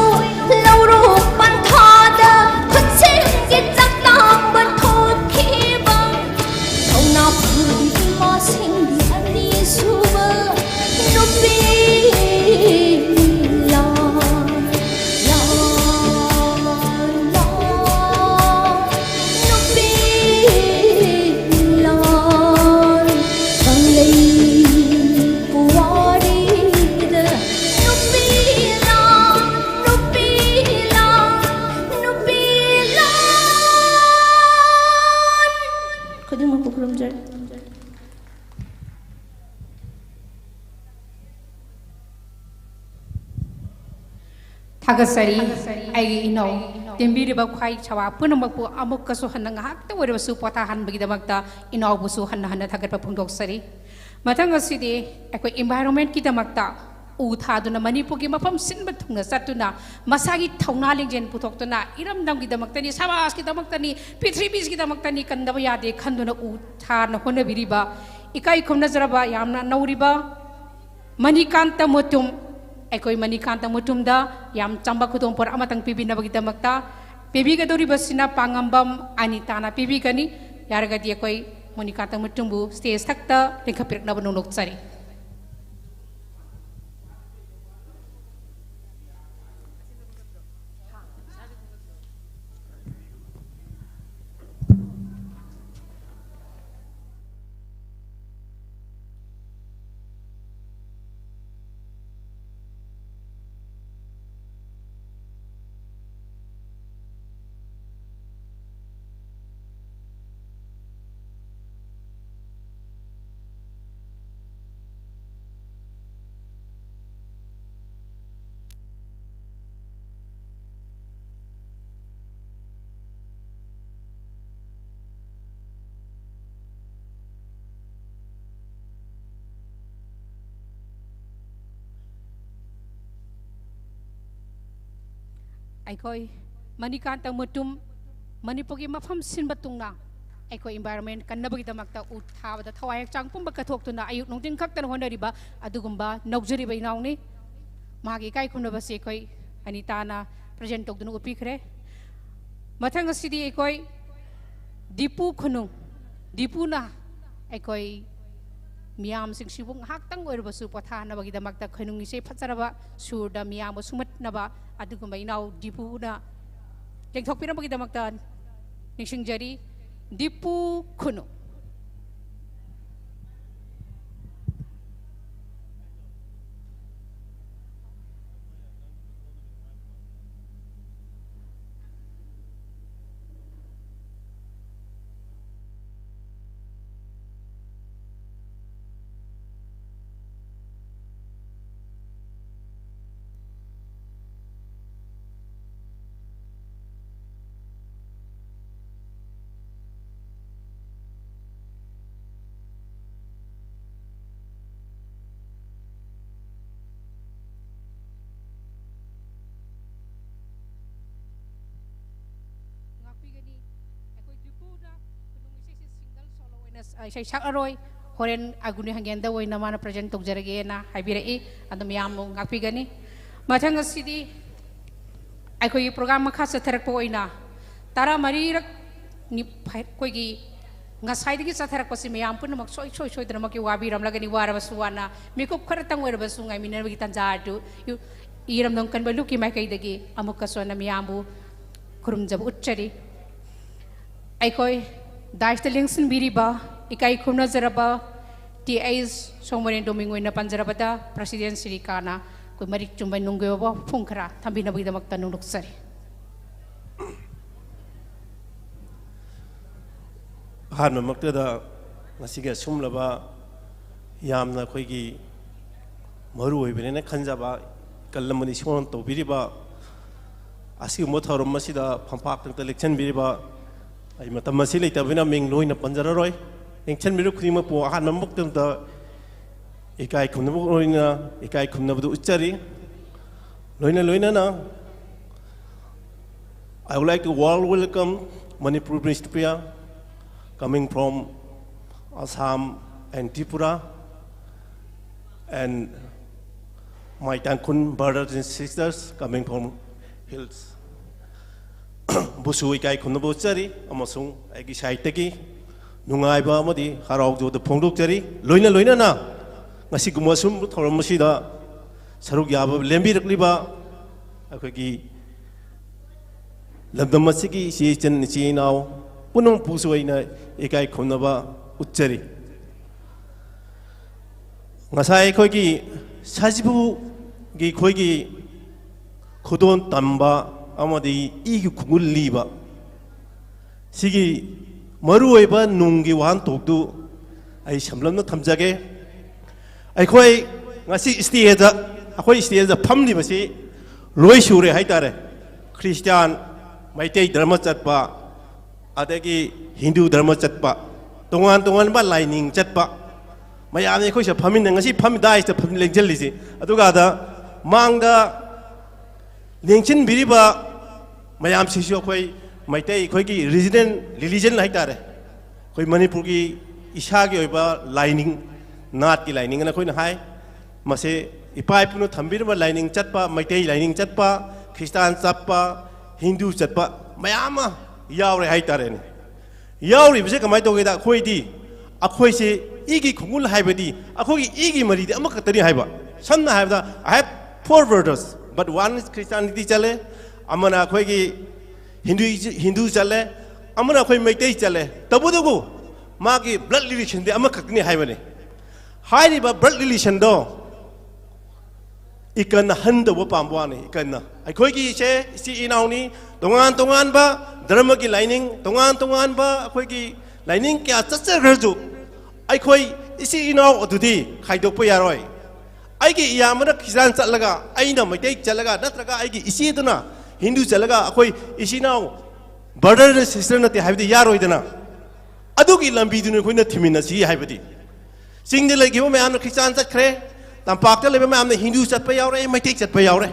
ꯂꯧꯔꯣꯛ ꯄꯟꯊꯥꯗ ꯈꯨꯠꯁꯦꯝꯒꯤ ꯆꯥꯛꯇꯥꯡꯕ ꯊꯣꯛꯈꯤꯕ ꯊꯧꯅꯥ ꯐꯥꯕꯤ ꯏꯃꯥꯁꯤꯡꯒꯤ ꯑꯅꯤꯁꯨꯕ ꯅꯨꯄꯤ ꯂꯥꯟ, ꯂꯥꯟ, ꯂꯥꯟ, ꯅꯨꯄꯤ ꯂꯥꯟ, ꯀꯪꯂꯩ ꯄꯨꯋꯥꯔꯤꯗ ꯅꯨꯄꯤ ꯂꯥꯟ꯫ ꯊꯥꯒꯠꯆꯔꯤ꯫ ꯑꯩꯒꯤ ꯏꯅꯥꯎ ꯇꯤꯟꯕꯤꯔꯤꯕ ꯈ꯭ꯋꯥꯏ ꯁꯋꯥ ꯄꯨꯝꯅꯃꯛꯄꯨ ꯑꯃꯨꯛꯀꯁꯨ ꯍꯟꯅ ꯉꯥꯏꯍꯥꯛꯇ ꯑꯣꯏꯔꯕꯁꯨ ꯄꯣꯊꯥꯍꯟꯕꯒꯤꯗꯃꯛꯇ ꯏꯅꯥꯎꯕꯨꯁꯨ ꯍꯟꯅ ꯍꯟꯅ ꯊꯥꯒꯠꯄ ꯐꯣꯡꯗꯣꯛꯆꯔꯤ꯫ ꯃꯊꯪ ꯑꯁꯤꯗꯤ ꯑꯩꯈꯣꯏ ꯏꯟꯚꯥꯏꯔꯣꯟꯃꯦꯟꯠꯀꯤꯗꯃꯛꯇ ꯎ ꯊꯥꯗꯨꯅ ꯃꯅꯤꯄꯨꯔꯒꯤ ꯃꯐꯝ ꯁꯤꯟꯕ ꯊꯨꯡꯅ ꯆꯠꯇꯨꯅ ꯃꯁꯥꯒꯤ ꯊꯧꯅꯥ ꯂꯤꯡꯖꯦꯜ ꯄꯨꯊꯣꯛꯇꯨꯅ ꯏꯔꯝꯗꯝꯒꯤꯗꯃꯛꯇꯅꯤ, ꯁꯃꯥꯖꯀꯤꯗꯃꯛꯇꯅꯤ, ꯄ꯭ꯔꯤꯊꯤꯕꯤꯒꯤꯗꯃꯛꯇꯅꯤ ꯀꯟꯗꯕ ꯌꯥꯗꯦ ꯈꯟꯗꯨꯅ ꯎ ꯊꯥꯅ ꯍꯣꯠꯅꯕꯤꯔꯤꯕ ꯏꯀꯥꯏ ꯈꯨꯝꯅꯖꯔꯕ ꯌꯥꯝꯅ ꯅꯧꯔꯤꯕ ꯃꯅꯤꯀꯥꯟꯇ ꯃꯨꯇꯨꯝ, ꯑꯩꯈꯣꯏ ꯃꯅꯤꯀꯥꯟꯇ ꯃꯨꯇꯨꯝꯗ ꯌꯥꯝ ꯆꯝꯕ ꯈꯨꯗꯣꯡꯄꯣꯠ ꯑꯃꯇꯪ ꯄꯤꯕꯤꯅꯕꯒꯤꯗꯃꯛꯇ ꯄꯤꯕꯤꯒꯗꯧꯔꯤꯕꯁꯤꯅ ꯄꯥꯉꯝꯕꯝ ꯑꯅꯤꯇꯥꯅ ꯄꯤꯕꯤꯒꯅꯤ꯫ ꯌꯥꯔꯒꯗꯤ ꯑꯩꯈꯣꯏ ꯃꯅꯤꯀꯥꯟꯇ ꯃꯨꯇꯨꯝꯕꯨ ꯁ꯭ꯇꯦꯖ ꯊꯛꯇ ꯂꯦꯡꯈꯠꯄꯤꯔꯛꯅꯕ ꯅꯣꯡꯅꯣꯛꯆꯔꯤ꯫ ꯑꯩꯈꯣꯏ ꯃꯅꯤꯀꯥꯟꯇ ꯃꯨꯇꯨꯝ, ꯃꯅꯤꯄꯨꯔꯒꯤ ꯃꯐꯝ ꯁꯤꯟꯕ ꯊꯨꯡꯅ ꯑꯩꯈꯣꯏ ꯏꯟꯚꯥꯏꯔꯣꯟꯃꯦꯟꯠ ꯀꯟꯅꯕꯒꯤꯗꯃꯛꯇ ꯎ ꯊꯥꯕꯗ ꯊꯋꯥꯏ ꯍꯛꯆꯥꯡ ꯄꯨꯝꯕ ꯀꯠꯊꯣꯛꯇꯨꯅ ꯑꯌꯨꯛ ꯅꯨꯡꯊꯤꯟ ꯈꯛꯇꯅ ꯍꯣꯠꯅꯔꯤꯕ ꯑꯗꯨꯒꯨꯝꯕ ꯅꯧꯖꯔꯤꯕ ꯏꯅꯥꯎꯅꯤ꯫ ꯃꯍꯥꯛꯀꯤ ꯏꯀꯥꯏ ꯈꯨꯝꯅꯕꯁꯤ ꯑꯩꯈꯣꯏ ꯑꯅꯤꯇꯥꯅ ꯄ꯭ꯔꯖꯦꯟꯠ ꯇꯧꯗꯨꯅ ꯎꯠꯄꯤꯈ꯭ꯔꯦ꯫ ꯃꯊꯪ ꯑꯁꯤꯗꯤ ꯑꯩꯈꯣꯏ ꯗꯤꯄꯨ ꯈꯨꯅꯨ, ꯗꯤꯄꯨꯅ ꯑꯩꯈꯣꯏ ꯃꯤꯌꯥꯝꯁꯤꯡꯁꯤꯕꯨ ꯉꯥꯏꯍꯥꯛꯇꯪ ꯑꯣꯏꯔꯕꯁꯨ ꯄꯣꯊꯥꯅꯕꯒꯤꯗꯃꯛꯇ ꯈꯨꯅꯨꯡ ꯏꯁꯩ ꯐꯖꯔꯕ ꯁꯨꯔꯗ ꯃꯤꯌꯥꯝꯕꯨ ꯁꯨꯝꯍꯠꯅꯕ ꯑꯗꯨꯒꯨꯝꯕ ꯏꯅꯥꯎ ꯗꯤꯄꯨꯅ ꯂꯦꯡꯊꯣꯛꯄꯤꯔꯝꯕꯒꯤꯗꯃꯛꯇ ꯅꯤꯡꯁꯤꯡꯖꯔꯤ꯫ ꯗꯤꯄꯨ ꯈꯨꯅꯨ꯫ ꯏꯁꯩ ꯁꯛꯑꯔꯣꯏ, ꯍꯣꯔꯦꯟ ꯑꯒꯨꯅꯤ ꯍꯪꯒꯦꯟꯗ ꯑꯣꯏꯅ ꯃꯥꯅ ꯄ꯭ꯔꯖꯦꯟ ꯇꯧꯖꯔꯒꯦꯅ ꯍꯥꯏꯕꯤꯔꯛꯏ꯫ ꯑꯗꯨ ꯃꯌꯥꯝꯕꯨ ꯉꯥꯛꯄꯤꯒꯅꯤ꯫ ꯃꯊꯪ ꯑꯁꯤꯗꯤ ꯑꯩꯈꯣꯏꯒꯤ ꯄ꯭ꯔꯣꯒ꯭ꯔꯥꯝ ꯃꯈꯥ ꯆꯠꯊꯔꯛꯄ ꯑꯣꯏꯅ ꯇꯔꯥꯃꯔꯤꯔꯛ ꯅꯤ-, ꯑꯩꯈꯣꯏꯒꯤ ꯉꯁꯥꯏꯗꯒꯤ ꯆꯠꯊꯔꯛꯄꯁꯤ ꯃꯌꯥꯝ ꯄꯨꯝꯅꯃꯛ ꯁꯣꯏ-, ꯁꯣꯏ-, ꯁꯣꯏꯗꯅꯃꯛꯀꯤ ꯋꯥꯕꯤꯔꯝꯂꯒꯅꯤ, ꯋꯥꯔꯕꯁꯨ ꯋꯥꯅ ꯃꯤꯀꯨꯞ ꯈꯔꯇꯪ ꯑꯣꯏꯔꯕꯁꯨ ꯉꯥꯏꯃꯤꯟꯅꯕꯒꯤ ꯇꯥꯟꯖꯥ ꯑꯗꯨ ꯏꯔꯝꯗꯝ ꯀꯟꯕ ꯂꯨꯞꯀꯤ ꯃꯥꯏꯀꯩꯗꯒꯤ ꯑꯃꯨꯛꯀꯁꯨ ꯍꯟꯅ ꯃꯤꯌꯥꯝꯕꯨ ꯈꯨꯔꯨꯝꯖꯕ ꯎꯠꯆꯔꯤ꯫ ꯑꯩꯈꯣꯏ ꯗꯥꯏꯁꯇ ꯂꯦꯡꯁꯤꯟꯕꯤꯔꯤꯕ ꯏꯀꯥꯏ ꯈꯨꯝꯅꯖꯔꯕ ꯇꯤ ꯑꯩꯆ ꯁꯣꯃꯣꯔꯦꯟ ꯗꯣꯃꯤꯡ ꯑꯣꯏꯅ ꯄꯟꯖꯔꯕꯗ, ꯄ꯭ꯔꯁꯤꯗꯦꯟ ꯁ꯭ꯔꯤ ꯀꯥꯅ ꯑꯩꯈꯣꯏ ꯃꯔꯤꯛ ꯆꯨꯝꯕ ꯅꯨꯡꯒꯤ ꯑꯣꯏꯕ ꯋꯥꯐꯝ ꯈꯔ ꯊꯝꯕꯤꯅꯕꯒꯤꯗꯃꯛꯇ ꯅꯣꯡꯂꯨꯛꯆꯔꯤ꯫ ꯑꯍꯥꯟꯕꯃꯛꯇꯗ ꯉꯁꯤꯒꯤ ꯑꯁꯨꯝꯂꯕ ꯌꯥꯝꯅ ꯑꯩꯈꯣꯏꯒꯤ ꯃꯔꯨ ꯑꯣꯏꯕꯅꯦꯅ ꯈꯟꯖꯕ ꯏꯀꯜ ꯑꯃꯗꯤ ꯏꯁꯣꯔꯅ ꯇꯧꯕꯤꯔꯤꯕ ꯑꯁꯤꯒꯨꯝꯕ ꯊꯧꯔꯝ ꯑꯁꯤꯗ ꯐꯝꯄꯥꯛꯇ ꯂꯦꯡꯁꯤꯟꯕꯤꯔꯤꯕ, ꯑꯩ ꯃꯇꯝ ꯑꯁꯤ ꯂꯩꯇꯕꯅꯤꯅ ꯃꯤꯡ ꯂꯣꯏꯅ ꯄꯟꯖꯔꯔꯣꯏ, ꯂꯦꯡꯁꯤꯟꯕꯤꯔꯤꯕ ꯈꯨꯗꯤꯡꯃꯛꯄꯨ ꯑꯍꯥꯟꯕꯃꯛꯇꯗ ꯏꯀꯥꯏ ꯈꯨꯝꯅꯕ ꯑꯣꯏꯅ ꯏꯀꯥꯏ ꯈꯨꯝꯅꯕꯗꯨ ꯎꯠꯆꯔꯤ꯫ ꯂꯣꯏꯅ ꯂꯣꯏꯅꯅ I would like to warm welcome Manipur Bishnupriya, coming from Assam and Tripura, and my Tangkhul brothers and sisters coming from hills. ꯕꯨꯁꯨ ꯏꯀꯥꯏ ꯈꯨꯝꯅꯕ ꯎꯠꯆꯔꯤ ꯑꯃꯁꯨꯡ ꯑꯩꯒꯤ ꯁꯥꯏꯠꯇꯒꯤ ꯅꯨꯡꯉꯥꯏꯕ ꯑꯃꯗꯤ ꯍꯔꯥꯎꯖꯕꯗꯨ ꯐꯣꯡꯗꯣꯛꯆꯔꯤ꯫ ꯂꯣꯏꯅ ꯂꯣꯏꯅꯅ ꯉꯁꯤꯒꯨꯝꯕ ꯑꯁꯨꯝꯕ ꯊꯧꯔꯝ ꯑꯁꯤꯗ ꯁꯔꯨꯛ ꯌꯥꯕ ꯂꯦꯝꯕꯤꯔꯛꯂꯤꯕ ꯑꯩꯈꯣꯏꯒꯤ ꯂꯝꯗꯝ ꯑꯁꯤꯒꯤ ꯏꯆꯦ ꯏꯆꯟ, ꯏꯆꯤꯟ ꯏꯅꯥꯎ ꯄꯨꯝꯅꯃꯛꯄꯨꯁꯨ ꯑꯩꯅ ꯏꯀꯥꯏ ꯈꯨꯝꯅꯕ ꯎꯠꯆꯔꯤ꯫ ꯉꯁꯥꯏ ꯑꯩꯈꯣꯏꯒꯤ ꯁꯖꯤꯕꯨꯒꯤ ꯑꯩꯈꯣꯏꯒꯤ ꯈꯨꯗꯣꯜ ꯇꯝꯕ ꯑꯃꯗꯤ ꯏꯒꯤ ꯈꯣꯡꯒꯨꯜ ꯂꯤꯕ ꯁꯤꯒꯤ ꯃꯔꯨꯑꯣꯏꯕ ꯅꯨꯡꯒꯤ ꯋꯥꯍꯟꯊꯣꯛꯇꯨ ꯑꯩ ꯁꯝꯂꯞꯅ ꯊꯝꯖꯒꯦ꯫ ꯑꯩꯈꯣꯏ ꯉꯁꯤ ꯁ꯭ꯇꯦꯖꯇ, ꯑꯩꯈꯣꯏ ꯁ꯭ꯇꯦꯖꯇ ꯐꯝꯂꯤꯕꯁꯤ ꯂꯣꯏ ꯁꯨꯔꯦ ꯍꯥꯏꯇꯥꯔꯦ꯫ ꯈ꯭ꯔꯤꯁꯇꯤꯌꯥꯟ, ꯃꯩꯇꯩ ꯙꯔꯃ ꯆꯠꯄ, ꯑꯗꯒꯤ ꯍꯤꯟꯗꯨ ꯙꯔꯃ ꯆꯠꯄ, ꯇꯣꯉꯥꯟ ꯇꯣꯉꯥꯟꯕ ꯂꯥꯏꯅꯤꯡ ꯆꯠꯄ ꯃꯌꯥꯝꯅꯤ ꯑꯩꯈꯣꯏ ꯁꯤꯗ ꯐꯝꯃꯤꯟꯅ-, ꯉꯁꯤ ꯐꯝꯃꯤ ꯗꯥꯏꯁꯇ ꯐꯝ-, ꯂꯦꯡꯁꯤꯜꯂꯤꯁꯤ꯫ ꯑꯗꯨꯒ ꯑꯗ ꯃꯥꯡꯗ ꯂꯦꯡꯁꯤꯟꯕꯤꯔꯤꯕ ꯃꯌꯥꯝꯁꯤꯁꯨ ꯑꯩꯈꯣꯏ ꯃꯩꯇꯩ, ꯑꯩꯈꯣꯏꯒꯤ ꯔꯤꯖꯅꯦꯜ ꯔꯤꯂꯤꯖꯟ ꯍꯥꯏꯇꯥꯔꯦ, ꯑꯩꯈꯣꯏ ꯃꯅꯤꯄꯨꯔꯒꯤ ꯏꯁꯥꯒꯤ ꯑꯣꯏꯕ ꯂꯥꯏꯅꯤꯡ, ꯅꯥꯠꯀꯤ ꯂꯥꯏꯅꯤꯡ ꯑꯅ ꯑꯩꯈꯣꯏꯅ ꯍꯥꯏ꯫ ꯃꯁꯤ ꯏꯄꯥ ꯏꯄꯨꯅ ꯊꯝꯕꯤꯔꯝꯕ ꯂꯥꯏꯅꯤꯡ ꯆꯠꯄ, ꯃꯩꯇꯩ ꯂꯥꯏꯅꯤꯡ ꯆꯠꯄ, ꯈ꯭ꯔꯤꯁꯇꯥꯟ ꯆꯠꯄ, ꯍꯤꯟꯗꯨ ꯆꯠꯄ ꯃꯌꯥꯝ ꯑꯃ ꯌꯥꯎꯔꯦ ꯍꯥꯏꯇꯥꯔꯦꯅꯦ꯫ ꯌꯥꯎꯔꯤꯕꯁꯦ ꯀꯃꯥꯏꯅ ꯇꯧꯒꯦꯗ, ꯑꯩꯈꯣꯏꯗꯤ, ꯑꯩꯈꯣꯏꯁꯦ ꯏꯒꯤ ꯈꯣꯡꯒꯨꯜ ꯍꯥꯏꯕꯗꯤ ꯑꯩꯈꯣꯏꯒꯤ ꯏꯒꯤ ꯃꯔꯤꯗꯤ ꯑꯃꯈꯛꯇꯅꯤ ꯍꯥꯏꯕ꯫ ꯁꯝꯅ ꯍꯥꯏꯔꯕꯗ, "I have four brothers, but one is Christianity" ꯆꯠꯂꯦ, ꯑꯃꯅ ꯑꯩꯈꯣꯏꯒꯤ ꯍꯤꯟꯗꯨ, ꯍꯤꯟꯗꯨ ꯆꯠꯂꯦ, ꯑꯃꯅ ꯑꯩꯈꯣꯏ ꯃꯩꯇꯩ ꯆꯠꯂꯦ꯫ ꯇꯧꯕꯇꯕꯨ ꯃꯥꯒꯤ blood relationꯗꯤ ꯑꯃꯈꯛꯇꯅꯤ ꯍꯥꯏꯕꯅꯤ꯫ ꯍꯥꯏꯔꯤꯕ blood relationꯗꯣ ꯏꯀꯟꯅ ꯍꯟꯗꯧꯕ ꯄꯥꯝꯕ ꯋꯥꯅꯤ, ꯏꯀꯟꯅ꯫ ꯑꯩꯈꯣꯏꯒꯤ ꯏꯆꯦ, ꯏꯆꯤꯜ ꯏꯅꯥꯎꯅꯤ, ꯇꯣꯉꯥꯟ ꯇꯣꯉꯥꯟꯕ ꯙꯔꯃꯒꯤ ꯂꯥꯏꯅꯤꯡ, ꯇꯣꯉꯥꯟ ꯇꯣꯉꯥꯟꯕ ꯑꯩꯈꯣꯏꯒꯤ ꯂꯥꯏꯅꯤꯡ ꯀꯌꯥ ꯆꯠꯆꯈ꯭ꯔꯁꯨ, ꯑꯩꯈꯣꯏ ꯏꯆꯤꯜ ꯏꯅꯥꯎ ꯑꯗꯨꯗꯤ ꯈꯥꯏꯗꯣꯛꯄ ꯌꯥꯔꯣꯏ꯫ ꯑꯩꯒꯤ ꯏꯌꯥꯝꯕꯅ ꯈ꯭ꯔꯤꯁꯇꯥꯟ ꯆꯠꯂꯒ, ꯑꯩꯅ ꯃꯩꯇꯩ ꯆꯠꯂꯒ, ꯅꯠꯇ꯭ꯔꯒ ꯑꯩꯒꯤ ꯏꯆꯦꯗꯨꯅ ꯍꯤꯟꯗꯨ ꯆꯠꯂꯒ, ꯑꯩꯈꯣꯏ ꯏꯆꯤꯜ ꯏꯅꯥꯎ brother and sister ꯅꯠꯇꯦ ꯍꯥꯏꯕꯗꯤ ꯌꯥꯔꯣꯏꯗꯅ꯫ ꯑꯗꯨꯒꯤ ꯂꯝꯕꯤꯗꯨꯅꯤ ꯑꯩꯈꯣꯏꯅ ꯊꯤꯃꯤꯟꯅꯁꯤ ꯍꯥꯏꯕꯗꯤ꯫ ꯆꯤꯡꯗ ꯂꯩꯈꯤꯕ ꯃꯌꯥꯝꯅ ꯈ꯭ꯔꯤꯁꯇꯥꯟ ꯆꯠꯈ꯭ꯔꯦ, ꯇꯝꯄꯥꯛꯇ ꯂꯩꯕ ꯃꯌꯥꯝꯅ ꯍꯤꯟꯗꯨ ꯆꯠꯄ ꯌꯥꯎꯔꯦ, ꯃꯩꯇꯩ ꯆꯠꯄ ꯌꯥꯎꯔꯦ꯫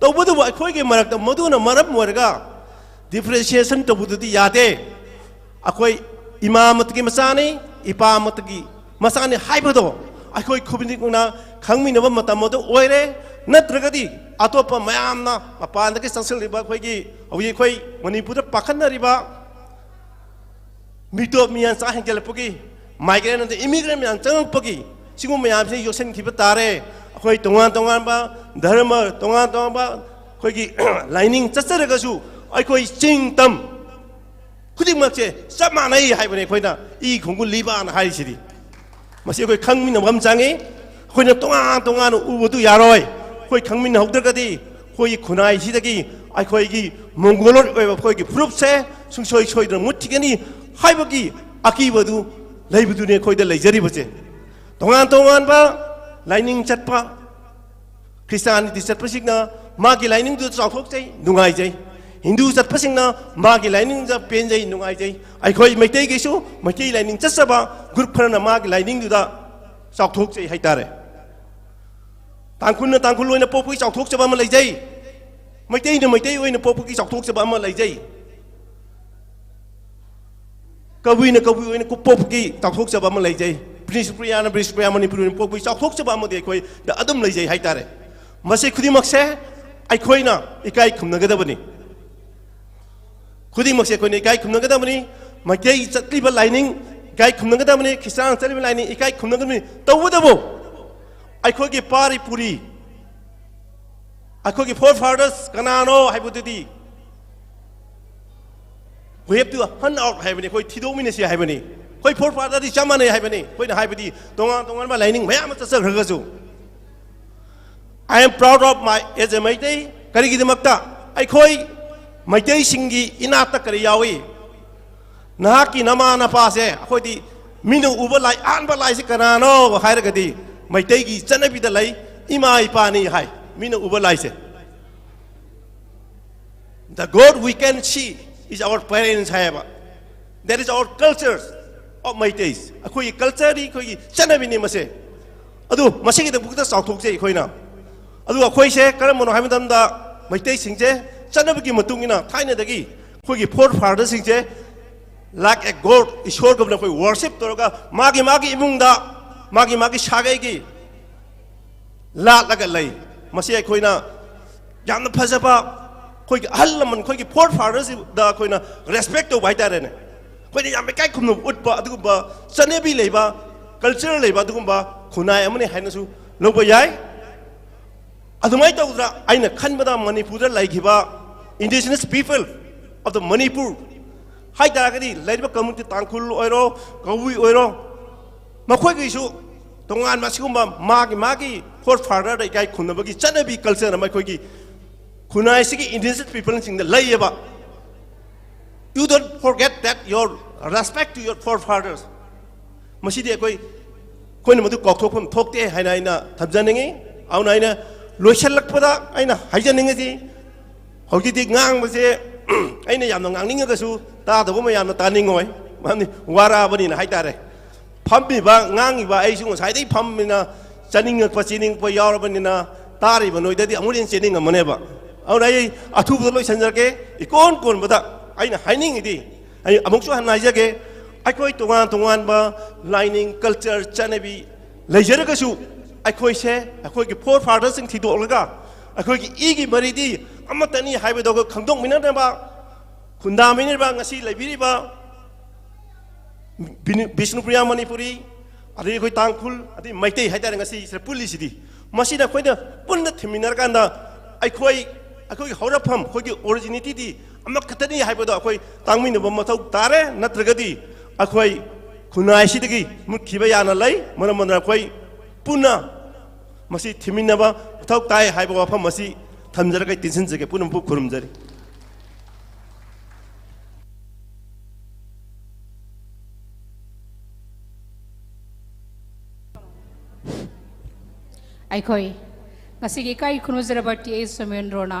ꯇꯧꯕꯇꯕꯨ ꯑꯩꯈꯣꯏꯒꯤ ꯃꯔꯛꯇ ꯃꯗꯨꯅ ꯃꯔꯝ ꯑꯣꯏꯔꯒ differentiation ꯇꯧꯕꯗꯨꯗꯤ ꯌꯥꯗꯦ꯫ ꯑꯩꯈꯣꯏ ꯏꯃꯥ ꯑꯃꯠꯇꯒꯤ ꯃꯆꯥꯅꯤ, ꯏꯄꯥ ꯑꯃꯠꯇꯒꯤ ꯃꯆꯥꯅꯤ ꯍꯥꯏꯕꯗꯣ ꯑꯩꯈꯣꯏ ꯈꯨꯗꯤꯡꯃꯛꯅ ꯈꯪꯃꯤꯟꯅꯕ ꯃꯇꯝ ꯑꯗꯨ ꯑꯣꯏꯔꯦ꯫ ꯅꯠꯇ꯭ꯔꯒꯗꯤ ꯑꯇꯣꯞꯄ ꯃꯌꯥꯝꯅ ꯃꯄꯥꯟꯗꯒꯤ ꯆꯪꯁꯤꯜꯂꯤꯕ ꯑꯩꯈꯣꯏꯒꯤ ꯍꯧꯖꯤꯛ ꯑꯩꯈꯣꯏ ꯃꯅꯤꯄꯨꯔꯗ ꯄꯥꯈꯠꯅꯔꯤꯕ ꯃꯤꯇꯣꯞ ꯃꯤꯌꯥꯟꯆꯥ ꯍꯦꯟꯒꯠꯂꯛꯄꯒꯤ, migrant ꯑꯃꯗꯤ immigrant ꯃꯌꯥꯝ ꯆꯪꯉꯛꯄꯒꯤ, ꯁꯤꯒꯨꯝꯕ ꯃꯌꯥꯝꯁꯤ ꯌꯣꯛꯁꯤꯟꯈꯤꯕ ꯇꯥꯔꯦ꯫ ꯑꯩꯈꯣꯏ ꯇꯣꯉꯥꯟ ꯇꯣꯉꯥꯟꯕ ꯙꯔꯃ, ꯇꯣꯉꯥꯟ ꯇꯣꯉꯥꯟꯕ ꯑꯩꯈꯣꯏꯒꯤ ꯂꯥꯏꯅꯤꯡ ꯆꯠꯆꯔꯒꯁꯨ ꯑꯩꯈꯣꯏ ꯆꯤꯡ ꯇꯝ ꯈꯨꯗꯤꯡꯃꯛꯁꯦ ꯆꯞ ꯃꯥꯟꯅꯩ ꯍꯥꯏꯕꯅꯤ ꯑꯩꯈꯣꯏꯅ ꯏ ꯈꯣꯡꯒꯨꯜ ꯂꯤꯕꯥꯅ ꯍꯥꯏꯔꯤꯁꯤꯗꯤ꯫ ꯃꯁꯤ ꯑꯩꯈꯣꯏ ꯈꯪꯃꯤꯟꯅꯕ ꯑꯃ ꯆꯪꯉꯤ꯫ ꯑꯩꯈꯣꯏꯅ ꯇꯣꯉꯥꯟ ꯇꯣꯉꯥꯟꯅ ꯎꯕꯗꯨ ꯌꯥꯔꯣꯏ꯫ ꯑꯩꯈꯣꯏ ꯈꯪꯃꯤꯟꯅꯍꯧꯗ꯭ꯔꯒꯗꯤ ꯑꯩꯈꯣꯏꯒꯤ ꯈꯨꯟꯅꯥꯏꯁꯤꯗꯒꯤ ꯑꯩꯈꯣꯏꯒꯤ Mongoloid ꯑꯣꯏꯕ ꯑꯩꯈꯣꯏꯒꯤ ꯐꯨꯔꯨꯞꯁꯦ ꯁꯨꯡꯁꯣꯏ ꯁꯣꯏꯗꯅ ꯃꯨꯠꯈꯤꯒꯅꯤ ꯍꯥꯏꯕꯒꯤ ꯑꯀꯤꯕꯗꯨ ꯂꯩꯕꯗꯨꯅꯤ ꯑꯩꯈꯣꯏꯗ ꯂꯩꯖꯔꯤꯕꯁꯦ꯫ ꯇꯣꯉꯥꯟ ꯇꯣꯉꯥꯟꯕ ꯂꯥꯏꯅꯤꯡ ꯆꯠꯄ, ꯈ꯭ꯔꯤꯁꯇꯥꯟꯅꯤꯇꯤ ꯆꯠꯄꯁꯤꯡꯅ ꯃꯥꯒꯤ ꯂꯥꯏꯅꯤꯡꯗꯨꯗ ꯆꯥꯎꯊꯣꯛꯆꯩ, ꯅꯨꯡꯉꯥꯏꯖꯩ꯫ ꯍꯤꯟꯗꯨ ꯆꯠꯄꯁꯤꯡꯅ ꯃꯥꯒꯤ ꯂꯥꯏꯅꯤꯡꯗ ꯄꯦꯟꯖꯩ, ꯅꯨꯡꯉꯥꯏꯖꯩ꯫ ꯑꯩꯈꯣꯏ ꯃꯩꯇꯩꯒꯤꯁꯨ ꯃꯩꯇꯩ ꯂꯥꯏꯅꯤꯡ ꯆꯠꯆꯕ group ꯈꯔꯅ ꯃꯥꯒꯤ ꯂꯥꯏꯅꯤꯡꯗꯨꯗ ꯆꯥꯎꯊꯣꯛꯆꯩ ꯍꯥꯏꯇꯥꯔꯦ꯫ ꯇꯥꯡꯈꯨꯜꯅ ꯇꯥꯡꯈꯨꯜ ꯑꯣꯏꯅ ꯄꯣꯛꯄꯒꯤ ꯆꯥꯎꯊꯣꯛꯆꯕ ꯑꯃ ꯂꯩꯖꯩ꯫ ꯃꯩꯇꯩꯅ ꯃꯩꯇꯩ ꯑꯣꯏꯅ ꯄꯣꯛꯄꯒꯤ ꯆꯥꯎꯊꯣꯛꯆꯕ ꯑꯃ ꯂꯩꯖꯩ꯫ ꯀꯕꯨꯏꯅ ꯀꯕꯨꯏ ꯑꯣꯏꯅ ꯄꯣꯛꯄꯒꯤ ꯆꯥꯎꯊꯣꯛꯆꯕ ꯑꯃ ꯂꯩꯖꯩ꯫ ꯕ꯭ꯔꯤꯁꯄ꯭ꯔꯤꯌꯥꯅ ꯕ꯭ꯔꯤꯁꯄ꯭ꯔꯤꯌꯥ ꯃꯅꯤꯄꯨꯔꯤ ꯑꯣꯏꯅ ꯄꯣꯛꯄꯒꯤ ꯆꯥꯎꯊꯣꯛꯆꯕ ꯑꯃꯗꯤ ꯑꯩꯈꯣꯏꯗ ꯑꯗꯨꯝ ꯂꯩꯖꯩ ꯍꯥꯏꯇꯥꯔꯦ꯫ ꯃꯁꯤ ꯈꯨꯗꯤꯡꯃꯛꯁꯦ ꯑꯩꯈꯣꯏꯅ ꯏꯀꯥꯏ ꯈꯨꯝꯅꯒꯗꯕꯅꯤ꯫ ꯈꯨꯗꯤꯡꯃꯛꯁꯦ ꯑꯩꯈꯣꯏꯅ ꯏꯀꯥꯏ ꯈꯨꯝꯅꯒꯗꯕꯅꯤ꯫ ꯃꯩꯇꯩ ꯆꯠꯂꯤꯕ ꯂꯥꯏꯅꯤꯡ ꯏꯀꯥꯏ ꯈꯨꯝꯅꯒꯗꯕꯅꯤ꯫ ꯈ꯭ꯔꯤꯁꯇꯥꯟ ꯆꯠꯂꯤꯕ ꯂꯥꯏꯅꯤꯡ ꯏꯀꯥꯏ ꯈꯨꯝꯅꯒꯗꯕꯅꯤ꯫ ꯇꯧꯕꯇꯕꯨ ꯑꯩꯈꯣꯏꯒꯤ ꯄꯥꯔꯤ ꯄꯨꯔꯤ, ꯑꯩꯈꯣꯏꯒꯤ forefathers ꯀꯅꯥꯅꯣ ꯍꯥꯏꯕꯗꯨꯗꯤ we have to hunt out ꯍꯥꯏꯕꯅꯤ꯫ ꯑꯩꯈꯣꯏ ꯊꯤꯗꯣꯛꯃꯤꯟꯅꯁꯤ ꯍꯥꯏꯕꯅꯤ꯫ ꯑꯩꯈꯣꯏ forefatherꯗꯤ ꯆꯞ ꯃꯥꯟꯅꯩ ꯍꯥꯏꯕꯅꯤ꯫ ꯑꯩꯈꯣꯏꯅ ꯍꯥꯏꯕꯗꯤ ꯇꯣꯉꯥꯟ ꯇꯣꯉꯥꯟꯕ ꯂꯥꯏꯅꯤꯡ ꯃꯌꯥꯝ ꯑꯃ ꯆꯠꯆꯈ꯭ꯔꯒꯁꯨ꯫ I am proud of my as a Meitei. ꯀꯔꯤꯒꯤꯗꯃꯛꯇ? ꯑꯩꯈꯣꯏ ꯃꯩꯇꯩꯁꯤꯡꯒꯤ ꯏꯅꯥꯠꯇ ꯀꯔꯤ ꯌꯥꯎꯏ? ꯅꯍꯥꯛꯀꯤ ꯅꯃꯥ ꯅꯄꯥꯁꯦ ꯑꯩꯈꯣꯏꯗꯤ ꯃꯤꯅ ꯎꯕ ꯂꯥꯏ, ꯑꯍꯥꯟꯕ ꯂꯥꯏꯁꯤ ꯀꯅꯥꯅꯣ ꯍꯥꯏꯔꯒꯗꯤ ꯃꯩꯇꯩꯒꯤ ꯆꯠꯅꯕꯤꯗ ꯂꯩ, ꯏꯃꯥ ꯏꯄꯥꯅꯤ ꯍꯥꯏ꯫ ꯃꯤꯅ ꯎꯕ ꯂꯥꯏꯁꯦ, the God we can see is our parents ꯍꯥꯏꯌꯦꯕ꯫ That is our culture of Meiteis꯫ ꯑꯩꯈꯣꯏꯒꯤ cultureꯅꯤ, ꯑꯩꯈꯣꯏꯒꯤ ꯆꯠꯅꯕꯤꯅꯤ ꯃꯁꯦ꯫ ꯑꯗꯨ ꯃꯁꯤꯒꯤꯗꯃꯛꯇ ꯆꯥꯎꯊꯣꯛꯆꯩ ꯑꯩꯈꯣꯏꯅ꯫ ꯑꯗꯨꯒ ꯑꯩꯈꯣꯏꯁꯦ ꯀꯔꯝꯕꯅꯣ ꯍꯥꯏꯕ ꯃꯇꯝꯗ ꯃꯩꯇꯩꯁꯤꯡꯁꯦ ꯆꯠꯅꯕꯤꯒꯤ ꯃꯇꯨꯡ ꯏꯟꯅ ꯊꯥꯏꯅꯗꯒꯤ ꯑꯩꯈꯣꯏꯒꯤ forefatherꯁꯤꯡꯁꯦ like a God, ꯏꯁꯣꯔꯒꯨꯝꯅ ꯑꯩꯈꯣꯏ worship ꯇꯧꯔꯒ ꯃꯥꯒꯤ ꯃꯥꯒꯤ ꯏꯃꯨꯡꯗ ꯃꯥꯒꯤ ꯃꯥꯒꯤ ꯁꯥꯒꯩꯒꯤ ꯂꯥꯠꯂꯒ ꯂꯩ꯫ ꯃꯁꯤ ꯑꯩꯈꯣꯏꯅ ꯌꯥꯝꯅ ꯐꯖꯕ, ꯑꯩꯈꯣꯏꯒꯤ ꯑꯍꯜ ꯂꯃꯟ, ꯑꯩꯈꯣꯏꯒꯤ forefathersꯗ ꯑꯩꯈꯣꯏꯅ respect ꯇꯧꯕ ꯍꯥꯏꯇꯥꯔꯦꯅꯦ꯫ ꯑꯩꯈꯣꯏꯅ ꯌꯥꯝ ꯏꯀꯥꯏ ꯈꯨꯝꯅꯕ ꯎꯠꯄ ꯑꯗꯨꯒꯨꯝꯕ ꯆꯠꯅꯕꯤ ꯂꯩꯕ, culture ꯂꯩꯕ ꯑꯗꯨꯒꯨꯝꯕ ꯈꯨꯟꯅꯥꯏ ꯑꯃꯅꯤ ꯍꯥꯏꯅꯁꯨ ꯂꯧꯕ ꯌꯥꯏ꯫ ꯑꯗꯨꯃꯥꯏꯅ ꯇꯧꯗꯅ ꯑꯩꯅ ꯈꯟꯕꯗ ꯃꯅꯤꯄꯨꯔꯗ ꯂꯩꯈꯤꯕ indigenous people of the Manipur ꯍꯥꯏ ꯇꯥꯔꯒꯗꯤ ꯂꯩꯔꯤꯕ community ꯇꯥꯡꯈꯨꯜ ꯑꯣꯏꯔꯣ, ꯀꯕꯨꯏ ꯑꯣꯏꯔꯣ, ꯃꯈꯣꯏꯒꯤꯁꯨ ꯇꯣꯉꯥꯟꯕ ꯑꯁꯤꯒꯨꯝꯕ ꯃꯥꯒꯤ ꯃꯥꯒꯤ forefatherꯗ ꯏꯀꯥꯏ ꯈꯨꯝꯅꯕꯒꯤ ꯆꯠꯅꯕꯤ culture ꯑꯃ ꯑꯩꯈꯣꯏꯒꯤ ꯈꯨꯟꯅꯥꯏꯁꯤꯒꯤ indigenous peopleꯁꯤꯡꯗ ꯂꯩꯌꯦꯕ꯫ You don't forget that your respect to your forefathers꯫ ꯃꯁꯤꯗꯤ ꯑꯩꯈꯣꯏ, ꯑꯩꯈꯣꯏꯅ ꯃꯗꯨ ꯀꯥꯎꯊꯣꯛꯐꯝ ꯊꯣꯛꯇꯦ ꯍꯥꯏꯅ ꯑꯩꯅ ꯊꯝꯖꯅꯤꯡꯉꯤ꯫ ꯑꯗꯨꯅ ꯑꯩꯅ ꯂꯣꯏꯁꯤꯜꯂꯛꯄꯗ ꯑꯩꯅ ꯍꯥꯏꯖꯅꯤꯡꯉꯤꯁꯤ, ꯍꯧꯖꯤꯛꯇꯤ ꯉꯥꯡꯕꯁꯦ ꯑꯩꯅ ꯌꯥꯝꯅ ꯉꯥꯡꯅꯤꯡꯉꯒꯁꯨ ꯇꯥꯗꯕ ꯃꯌꯥꯝꯅ ꯇꯥꯅꯤꯡꯉꯣꯏ, ꯃꯔꯝꯗꯤ ꯋꯥꯔꯛꯑꯕꯅꯤꯅ ꯍꯥꯏꯇꯥꯔꯦ꯫ ꯐꯝꯃꯤꯕ ꯉꯥꯡꯉꯤꯕ ꯑꯩꯁꯨ ꯉꯁꯥꯏꯗꯒꯤ ꯐꯝꯃꯤꯅ ꯆꯥꯅꯤꯡꯉꯛꯄ ꯆꯦꯅꯤꯡꯉꯛꯄ ꯌꯥꯎꯔꯕꯅꯤꯅ ꯇꯥꯔꯤꯕ ꯅꯣꯏꯗꯗꯤ ꯑꯃꯨꯛ ꯍꯦꯟꯅ ꯆꯦꯅꯤꯡꯉꯝꯃꯅꯦꯕ꯫ ꯑꯗꯨꯅ ꯑꯩ ꯑꯊꯨꯕꯗ ꯂꯣꯏꯁꯤꯟꯖꯔꯒꯦ꯫ ꯏꯀꯣꯟ ꯀꯣꯟꯕꯗ ꯑꯩꯅ ꯍꯥꯏꯅꯤꯡꯉꯤꯗꯤ, ꯑꯩ ꯑꯃꯨꯛꯁꯨ ꯍꯟꯅ ꯍꯥꯏꯖꯒꯦ, ꯑꯩꯈꯣꯏ ꯇꯣꯉꯥꯟ ꯇꯣꯉꯥꯟꯕ ꯂꯥꯏꯅꯤꯡ, ꯀꯜꯆꯔ, ꯆꯠꯅꯕꯤ ꯂꯩꯖꯔꯒꯁꯨ, ꯑꯩꯈꯣꯏꯁꯦ ꯑꯩꯈꯣꯏꯒꯤ ꯐꯣꯔ ꯐꯥꯗꯔꯁꯤꯡ ꯊꯤꯗꯣꯛꯂꯒ ꯑꯩꯈꯣꯏꯒꯤ ꯏꯒꯤ ꯃꯔꯤꯗꯤ ꯑꯃꯠꯇꯅꯤ ꯍꯥꯏꯕꯗꯣ ꯑꯩꯈꯣꯏ ꯈꯪꯗꯣꯛꯃꯤꯟꯅꯅꯕ, ꯈꯨꯟꯗꯥꯃꯤꯟꯅꯔꯤꯕ, ꯉꯁꯤ ꯂꯩꯕꯤꯔꯤꯕ ꯕꯤꯅꯨ-, ꯕꯤꯁꯅꯨꯄ꯭ꯔꯤꯌꯥ ꯃꯅꯤꯄꯨꯔꯤ, ꯑꯗꯩ ꯑꯩꯈꯣꯏ ꯇꯥꯡꯈꯨꯜ, ꯑꯗꯩ ꯃꯩꯇꯩ ꯍꯥꯏꯇꯥꯔꯦ, ꯉꯁꯤ ꯁꯤꯗ ꯄꯨꯜꯂꯤꯁꯤꯗꯤ꯫ ꯃꯁꯤꯗ ꯑꯩꯈꯣꯏꯅ ꯄꯨꯟꯅ ꯊꯤꯃꯤꯟꯅꯔꯀꯥꯟꯗ ꯑꯩꯈꯣꯏ, ꯑꯩꯈꯣꯏꯒꯤ ꯍꯧꯔꯛꯐꯝ, ꯑꯩꯈꯣꯏꯒꯤ ꯑꯣꯔꯤꯖꯤꯅꯤꯇꯤꯗꯤ ꯑꯃꯈꯛꯇꯅꯤ ꯍꯥꯏꯕꯗꯣ ꯑꯩꯈꯣꯏ ꯇꯥꯡꯃꯤꯟꯅꯕ ꯃꯊꯧ ꯇꯥꯔꯦ꯫ ꯅꯠꯇ꯭ꯔꯒꯗꯤ ꯑꯩꯈꯣꯏ ꯈꯨꯟꯅꯥꯏꯁꯤꯗꯒꯤ ꯃꯨꯠꯈꯤꯕ ꯌꯥꯅ ꯂꯩ꯫ ꯃꯔꯝ ꯑꯗꯨꯅ ꯑꯩꯈꯣꯏ ꯄꯨꯟꯅ ꯃꯁꯤ ꯊꯤꯃꯤꯟꯅꯕ ꯃꯊꯧ ꯇꯥꯏ ꯍꯥꯏꯕ ꯋꯥꯐꯝ ꯑꯁꯤ ꯊꯝꯖꯔꯒ ꯑꯩ ꯇꯦꯟꯁꯤꯟꯖꯒꯦ꯫ ꯄꯨꯝꯅꯃꯛꯄꯨ ꯈꯨꯔꯨꯝꯖꯔꯤ꯫ ꯑꯩꯈꯣꯏ ꯉꯁꯤꯒꯤ ꯏꯀꯥꯏ ꯈꯨꯝꯅꯖꯔꯕ ꯇꯤ ꯑꯦꯁ ꯁꯣꯃꯦꯟꯗ꯭ꯔꯣꯅ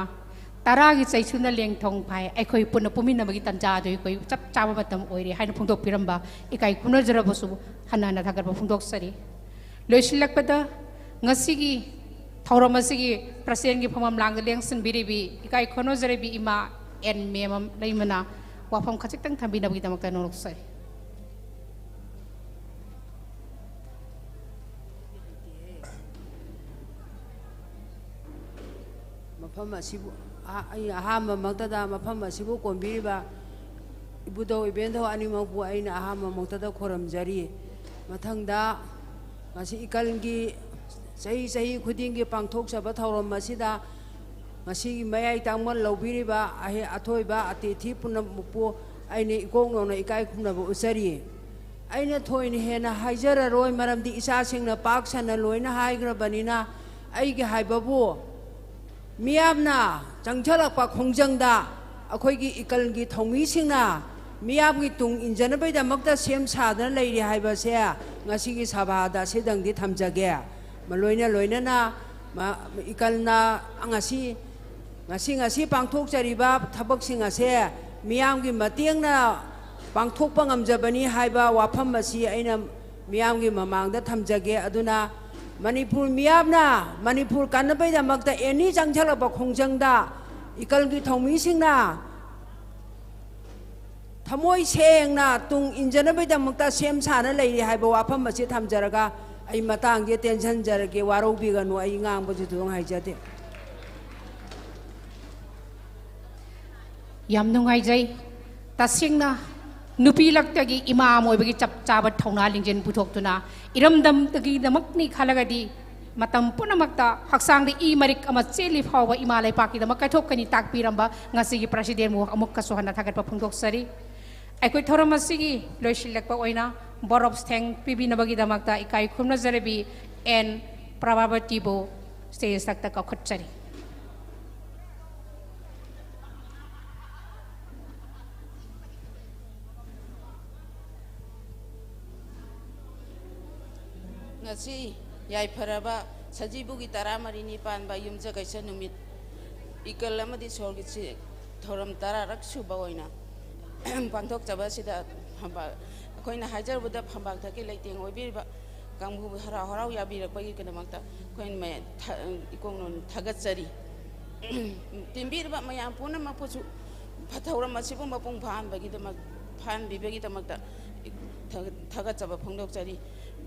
ꯇꯔꯥꯒꯤ ꯆꯩꯁꯨꯅ ꯂꯦꯡꯊꯣꯡ ꯐꯥꯏ, ꯑꯩꯈꯣꯏ ꯄꯨꯟꯅ ꯄꯨꯟꯃꯤꯟꯅꯕꯒꯤ ꯇꯥꯟꯖꯥ ꯑꯗꯨ ꯑꯩꯈꯣꯏ ꯆꯞ ꯆꯥꯕ ꯃꯇꯝ ꯑꯣꯏꯔꯦ ꯍꯥꯏꯅ ꯐꯣꯡꯗꯣꯛꯄꯤꯔꯝꯕ ꯏꯀꯥꯏ ꯈꯨꯝꯅꯖꯔꯕꯁꯨ ꯍꯟꯅ ꯍꯟꯅ ꯊꯥꯒꯠꯄ ꯐꯣꯡꯗꯣꯛꯆꯔꯤ꯫ ꯂꯣꯏꯁꯤꯜꯂꯛꯄꯗ, ꯉꯁꯤꯒꯤ ꯊꯧꯔꯝ ꯑꯁꯤꯒꯤ ꯄ꯭ꯔꯁꯤꯗꯦꯟꯒꯤ ꯐꯝꯐꯝ ꯂꯥꯡꯗ ꯂꯦꯡꯁꯤꯟꯕꯤꯔꯤꯕꯤ ꯏꯀꯥꯏ ꯈꯨꯝꯅꯖꯔꯕꯤ ꯏꯃꯥ ꯑꯦꯟ ꯃꯦꯃꯝ ꯂꯩꯃꯅ ꯋꯥꯐꯝ ꯈꯖꯤꯛꯇꯪ ꯊꯝꯕꯤꯅꯕꯒꯤꯗꯃꯛꯇ ꯅꯣꯡꯂꯨꯛꯆꯔꯤ꯫ ꯃꯐꯝ ꯑꯁꯤꯕꯨ, ꯑꯍ-, ꯑꯩ ꯑꯍꯥꯟꯕꯃꯛꯇꯗ ꯃꯐꯝ ꯑꯁꯤꯕꯨ ꯀꯣꯟꯕꯤꯔꯤꯕ ꯏꯕꯨꯙꯧ ꯏꯕꯦꯟꯙꯧ ꯑꯅꯤꯃꯛꯄꯨ ꯑꯩꯅ ꯑꯍꯥꯟꯕꯃꯛꯇꯗ ꯈꯨꯔꯨꯝꯖꯔꯤ꯫ ꯃꯊꯪꯗ, ꯉꯁꯤ ꯏꯀꯜꯒꯤ ꯆꯍꯤ ꯆꯍꯤ ꯈꯨꯗꯤꯡꯒꯤ ꯄꯥꯡꯊꯣꯛꯆꯕ ꯊꯧꯔꯝ ꯑꯁꯤꯗ ꯉꯁꯤꯒꯤ ꯃꯌꯥꯏ ꯇꯥꯡꯕ ꯂꯧꯕꯤꯔꯤꯕ ꯑꯍꯦ-, ꯑꯊꯣꯏꯕ ꯑꯇꯤꯊꯤ ꯄꯨꯝꯅꯃꯛꯄꯨ ꯑꯩꯅ ꯏꯀꯣꯛ ꯅꯧꯅ ꯏꯀꯥꯏ ꯈꯨꯝꯅꯕ ꯎꯠꯆꯔꯤ꯫ ꯑꯩꯅ ꯊꯣꯏꯅ ꯍꯦꯟꯅ ꯍꯥꯏꯖꯔꯔꯣꯏ, ꯃꯔꯝꯗꯤ ꯏꯆꯥꯁꯤꯡꯅ ꯄꯥꯛ ꯁꯟꯅ ꯂꯣꯏꯅ ꯍꯥꯏꯈ꯭ꯔꯕꯅꯤꯅ꯫ ꯑꯩꯒꯤ ꯍꯥꯏꯕꯕꯨ, ꯃꯤꯌꯥꯝꯅ ꯆꯪꯁꯤꯜꯂꯛꯄ ꯈꯣꯡꯖꯪꯗ ꯑꯩꯈꯣꯏꯒꯤ ꯏꯀꯜꯒꯤ ꯊꯧꯃꯤꯁꯤꯡꯅ ꯃꯤꯌꯥꯝꯒꯤ ꯇꯨꯡ ꯏꯟꯖꯅꯕꯒꯤꯗꯃꯛꯇ ꯁꯦꯝ ꯁꯥꯗꯅ ꯂꯩꯔꯤ ꯍꯥꯏꯕꯁꯦ ꯉꯁꯤꯒꯤ ꯁꯚꯥꯗ ꯑꯁꯤꯗꯪꯗꯤ ꯊꯝꯖꯒꯦ꯫ ꯃ-, ꯂꯣꯏꯅ ꯂꯣꯏꯅꯅ ꯃ-, ꯏꯀꯜꯅ ꯉꯁꯤ, ꯉꯁꯤ, ꯉꯁꯤ ꯄꯥꯡꯊꯣꯛꯆꯔꯤꯕ ꯊꯕꯛꯁꯤꯡ ꯑꯁꯦ ꯃꯤꯌꯥꯝꯒꯤ ꯃꯇꯦꯡꯅ ꯄꯥꯡꯊꯣꯛꯄ ꯉꯝꯖꯕꯅꯤ ꯍꯥꯏꯕ ꯋꯥꯐꯝ ꯑꯁꯤ ꯑꯩꯅ ꯃꯤꯌꯥꯝꯒꯤ ꯃꯃꯥꯡꯗ ꯊꯝꯖꯒꯦ꯫ ꯑꯗꯨꯅ ꯃꯅꯤꯄꯨꯔ ꯃꯤꯌꯥꯝꯅ ꯃꯅꯤꯄꯨꯔ ꯀꯟꯅꯕꯒꯤꯗꯃꯛꯇ ꯑꯦꯅꯤ ꯆꯪꯁꯤꯜꯂꯛꯄ ꯈꯣꯡꯖꯪꯗ ꯏꯀꯜꯒꯤ ꯊꯧꯃꯤꯁꯤꯡꯅ ꯊꯃꯣꯏ ꯁꯦꯡꯅ ꯇꯨꯡ ꯏꯟꯖꯅꯕꯒꯤꯗꯃꯛꯇ ꯁꯦꯝ ꯁꯥꯅ ꯂꯩꯔꯤ ꯍꯥꯏꯕ ꯋꯥꯐꯝ ꯑꯁꯤ ꯊꯝꯖꯔꯒ ꯑꯩ ꯃꯇꯥꯡꯁꯦ ꯇꯦꯟꯁꯤꯟꯖꯔꯒꯦ, ꯋꯥꯔꯧꯕꯤꯒꯅꯨ, ꯑꯩ ꯉꯥꯡꯕꯁꯤ ꯊꯣꯏꯗꯣꯛꯅ ꯍꯩꯖꯗꯦ꯫ ꯌꯥꯝ ꯅꯨꯡꯉꯥꯏꯖꯩ꯫ ꯇꯁꯦꯡꯅ ꯅꯨꯄꯤ ꯂꯛꯇꯒꯤ ꯏꯃꯥ ꯑꯃ ꯑꯣꯏꯕꯒꯤ ꯆꯞ ꯆꯥꯕ ꯊꯧꯅꯥ ꯂꯤꯡꯖꯦꯜ ꯄꯨꯊꯣꯛꯇꯨꯅ ꯏꯔꯝꯗꯝꯗꯒꯤꯗꯃꯛꯅꯤ ꯈꯜꯂꯒꯗꯤ ꯃꯇꯝ ꯄꯨꯝꯅꯃꯛꯇ ꯍꯛꯆꯥꯡꯗ ꯏ ꯃꯔꯤꯛ ꯑꯃ ꯆꯦꯜꯂꯤ ꯐꯥꯎꯕ ꯏꯃꯥ ꯂꯩꯄꯥꯛꯀꯤꯗꯃꯛ ꯀꯠꯊꯣꯛꯀꯅꯤ ꯇꯥꯛꯄꯤꯔꯝꯕ ꯉꯁꯤꯒꯤ ꯄ꯭ꯔꯁꯤꯗꯦꯟꯕꯨ ꯑꯃꯨꯛꯀꯁꯨ ꯍꯟꯅ ꯊꯥꯒꯠꯄ ꯐꯣꯡꯗꯣꯛꯆꯔꯤ꯫ ꯑꯩꯈꯣꯏ ꯊꯧꯔꯝ ꯑꯁꯤꯒꯤ ꯂꯣꯏꯁꯤꯜꯂꯛꯄ ꯑꯣꯏꯅ vote of thanks ꯄꯤꯕꯤꯅꯕꯒꯤꯗꯃꯛꯇ ꯏꯀꯥꯏ ꯈꯨꯝꯅꯖꯔꯕꯤ ꯑꯦꯟ ꯄ꯭ꯔꯚꯥꯕꯇꯤꯕꯨ stage ꯇ ꯀꯧꯈꯠꯆꯔꯤ꯫ ꯉꯁꯤ ꯌꯥꯏꯐꯔꯕ ꯁꯖꯤꯕꯨꯒꯤ ꯇꯔꯥꯃꯔꯤꯅꯤ ꯄꯥꯟꯕ ꯌꯨꯝꯖꯀꯩꯁ ꯅꯨꯃꯤꯠ, ꯏꯀꯜ ꯑꯃꯗꯤ ꯁꯣꯔꯒꯤ ꯆꯦ-, ꯊꯧꯔꯝ ꯇꯔꯥꯔꯛ ꯁꯨꯕ ꯑꯣꯏꯅ ꯄꯥꯡꯊꯣꯛꯆꯕ ꯑꯁꯤꯗ ꯐꯝꯕꯥꯛ-, ꯑꯩꯈꯣꯏꯅ ꯍꯥꯏꯖꯔꯨꯕꯗ ꯐꯝꯕꯥꯛ ꯊꯛꯀꯤ ꯂꯩꯇꯦꯡ ꯑꯣꯏꯕꯤꯔꯤꯕ ꯀꯥꯡꯕꯨꯕꯨ ꯍꯔꯥꯎ ꯍꯔꯥꯎ ꯌꯥꯕꯤꯔꯛꯄꯒꯤꯗꯃꯛꯇ ꯑꯩꯈꯣꯏ ꯃꯌꯥꯝ ꯊ-, ꯏꯀꯣꯛ ꯅꯣꯟ ꯊꯥꯒꯠꯆꯔꯤ꯫ ꯇꯤꯟꯕꯤꯔꯤꯕ ꯃꯌꯥꯝ ꯄꯨꯝꯅꯃꯛꯄꯨꯁꯨ ꯊꯧꯔꯝ ꯑꯁꯤꯕꯨ ꯃꯄꯨꯡ ꯐꯥꯍꯟꯕꯒꯤꯗꯃꯛ, ꯐꯥꯍꯟꯕꯤꯕꯒꯤꯗꯃꯛꯇ ꯊꯥꯒꯠ-, ꯊꯥꯒꯠꯆꯕ ꯐꯣꯡꯗꯣꯛꯆꯔꯤ꯫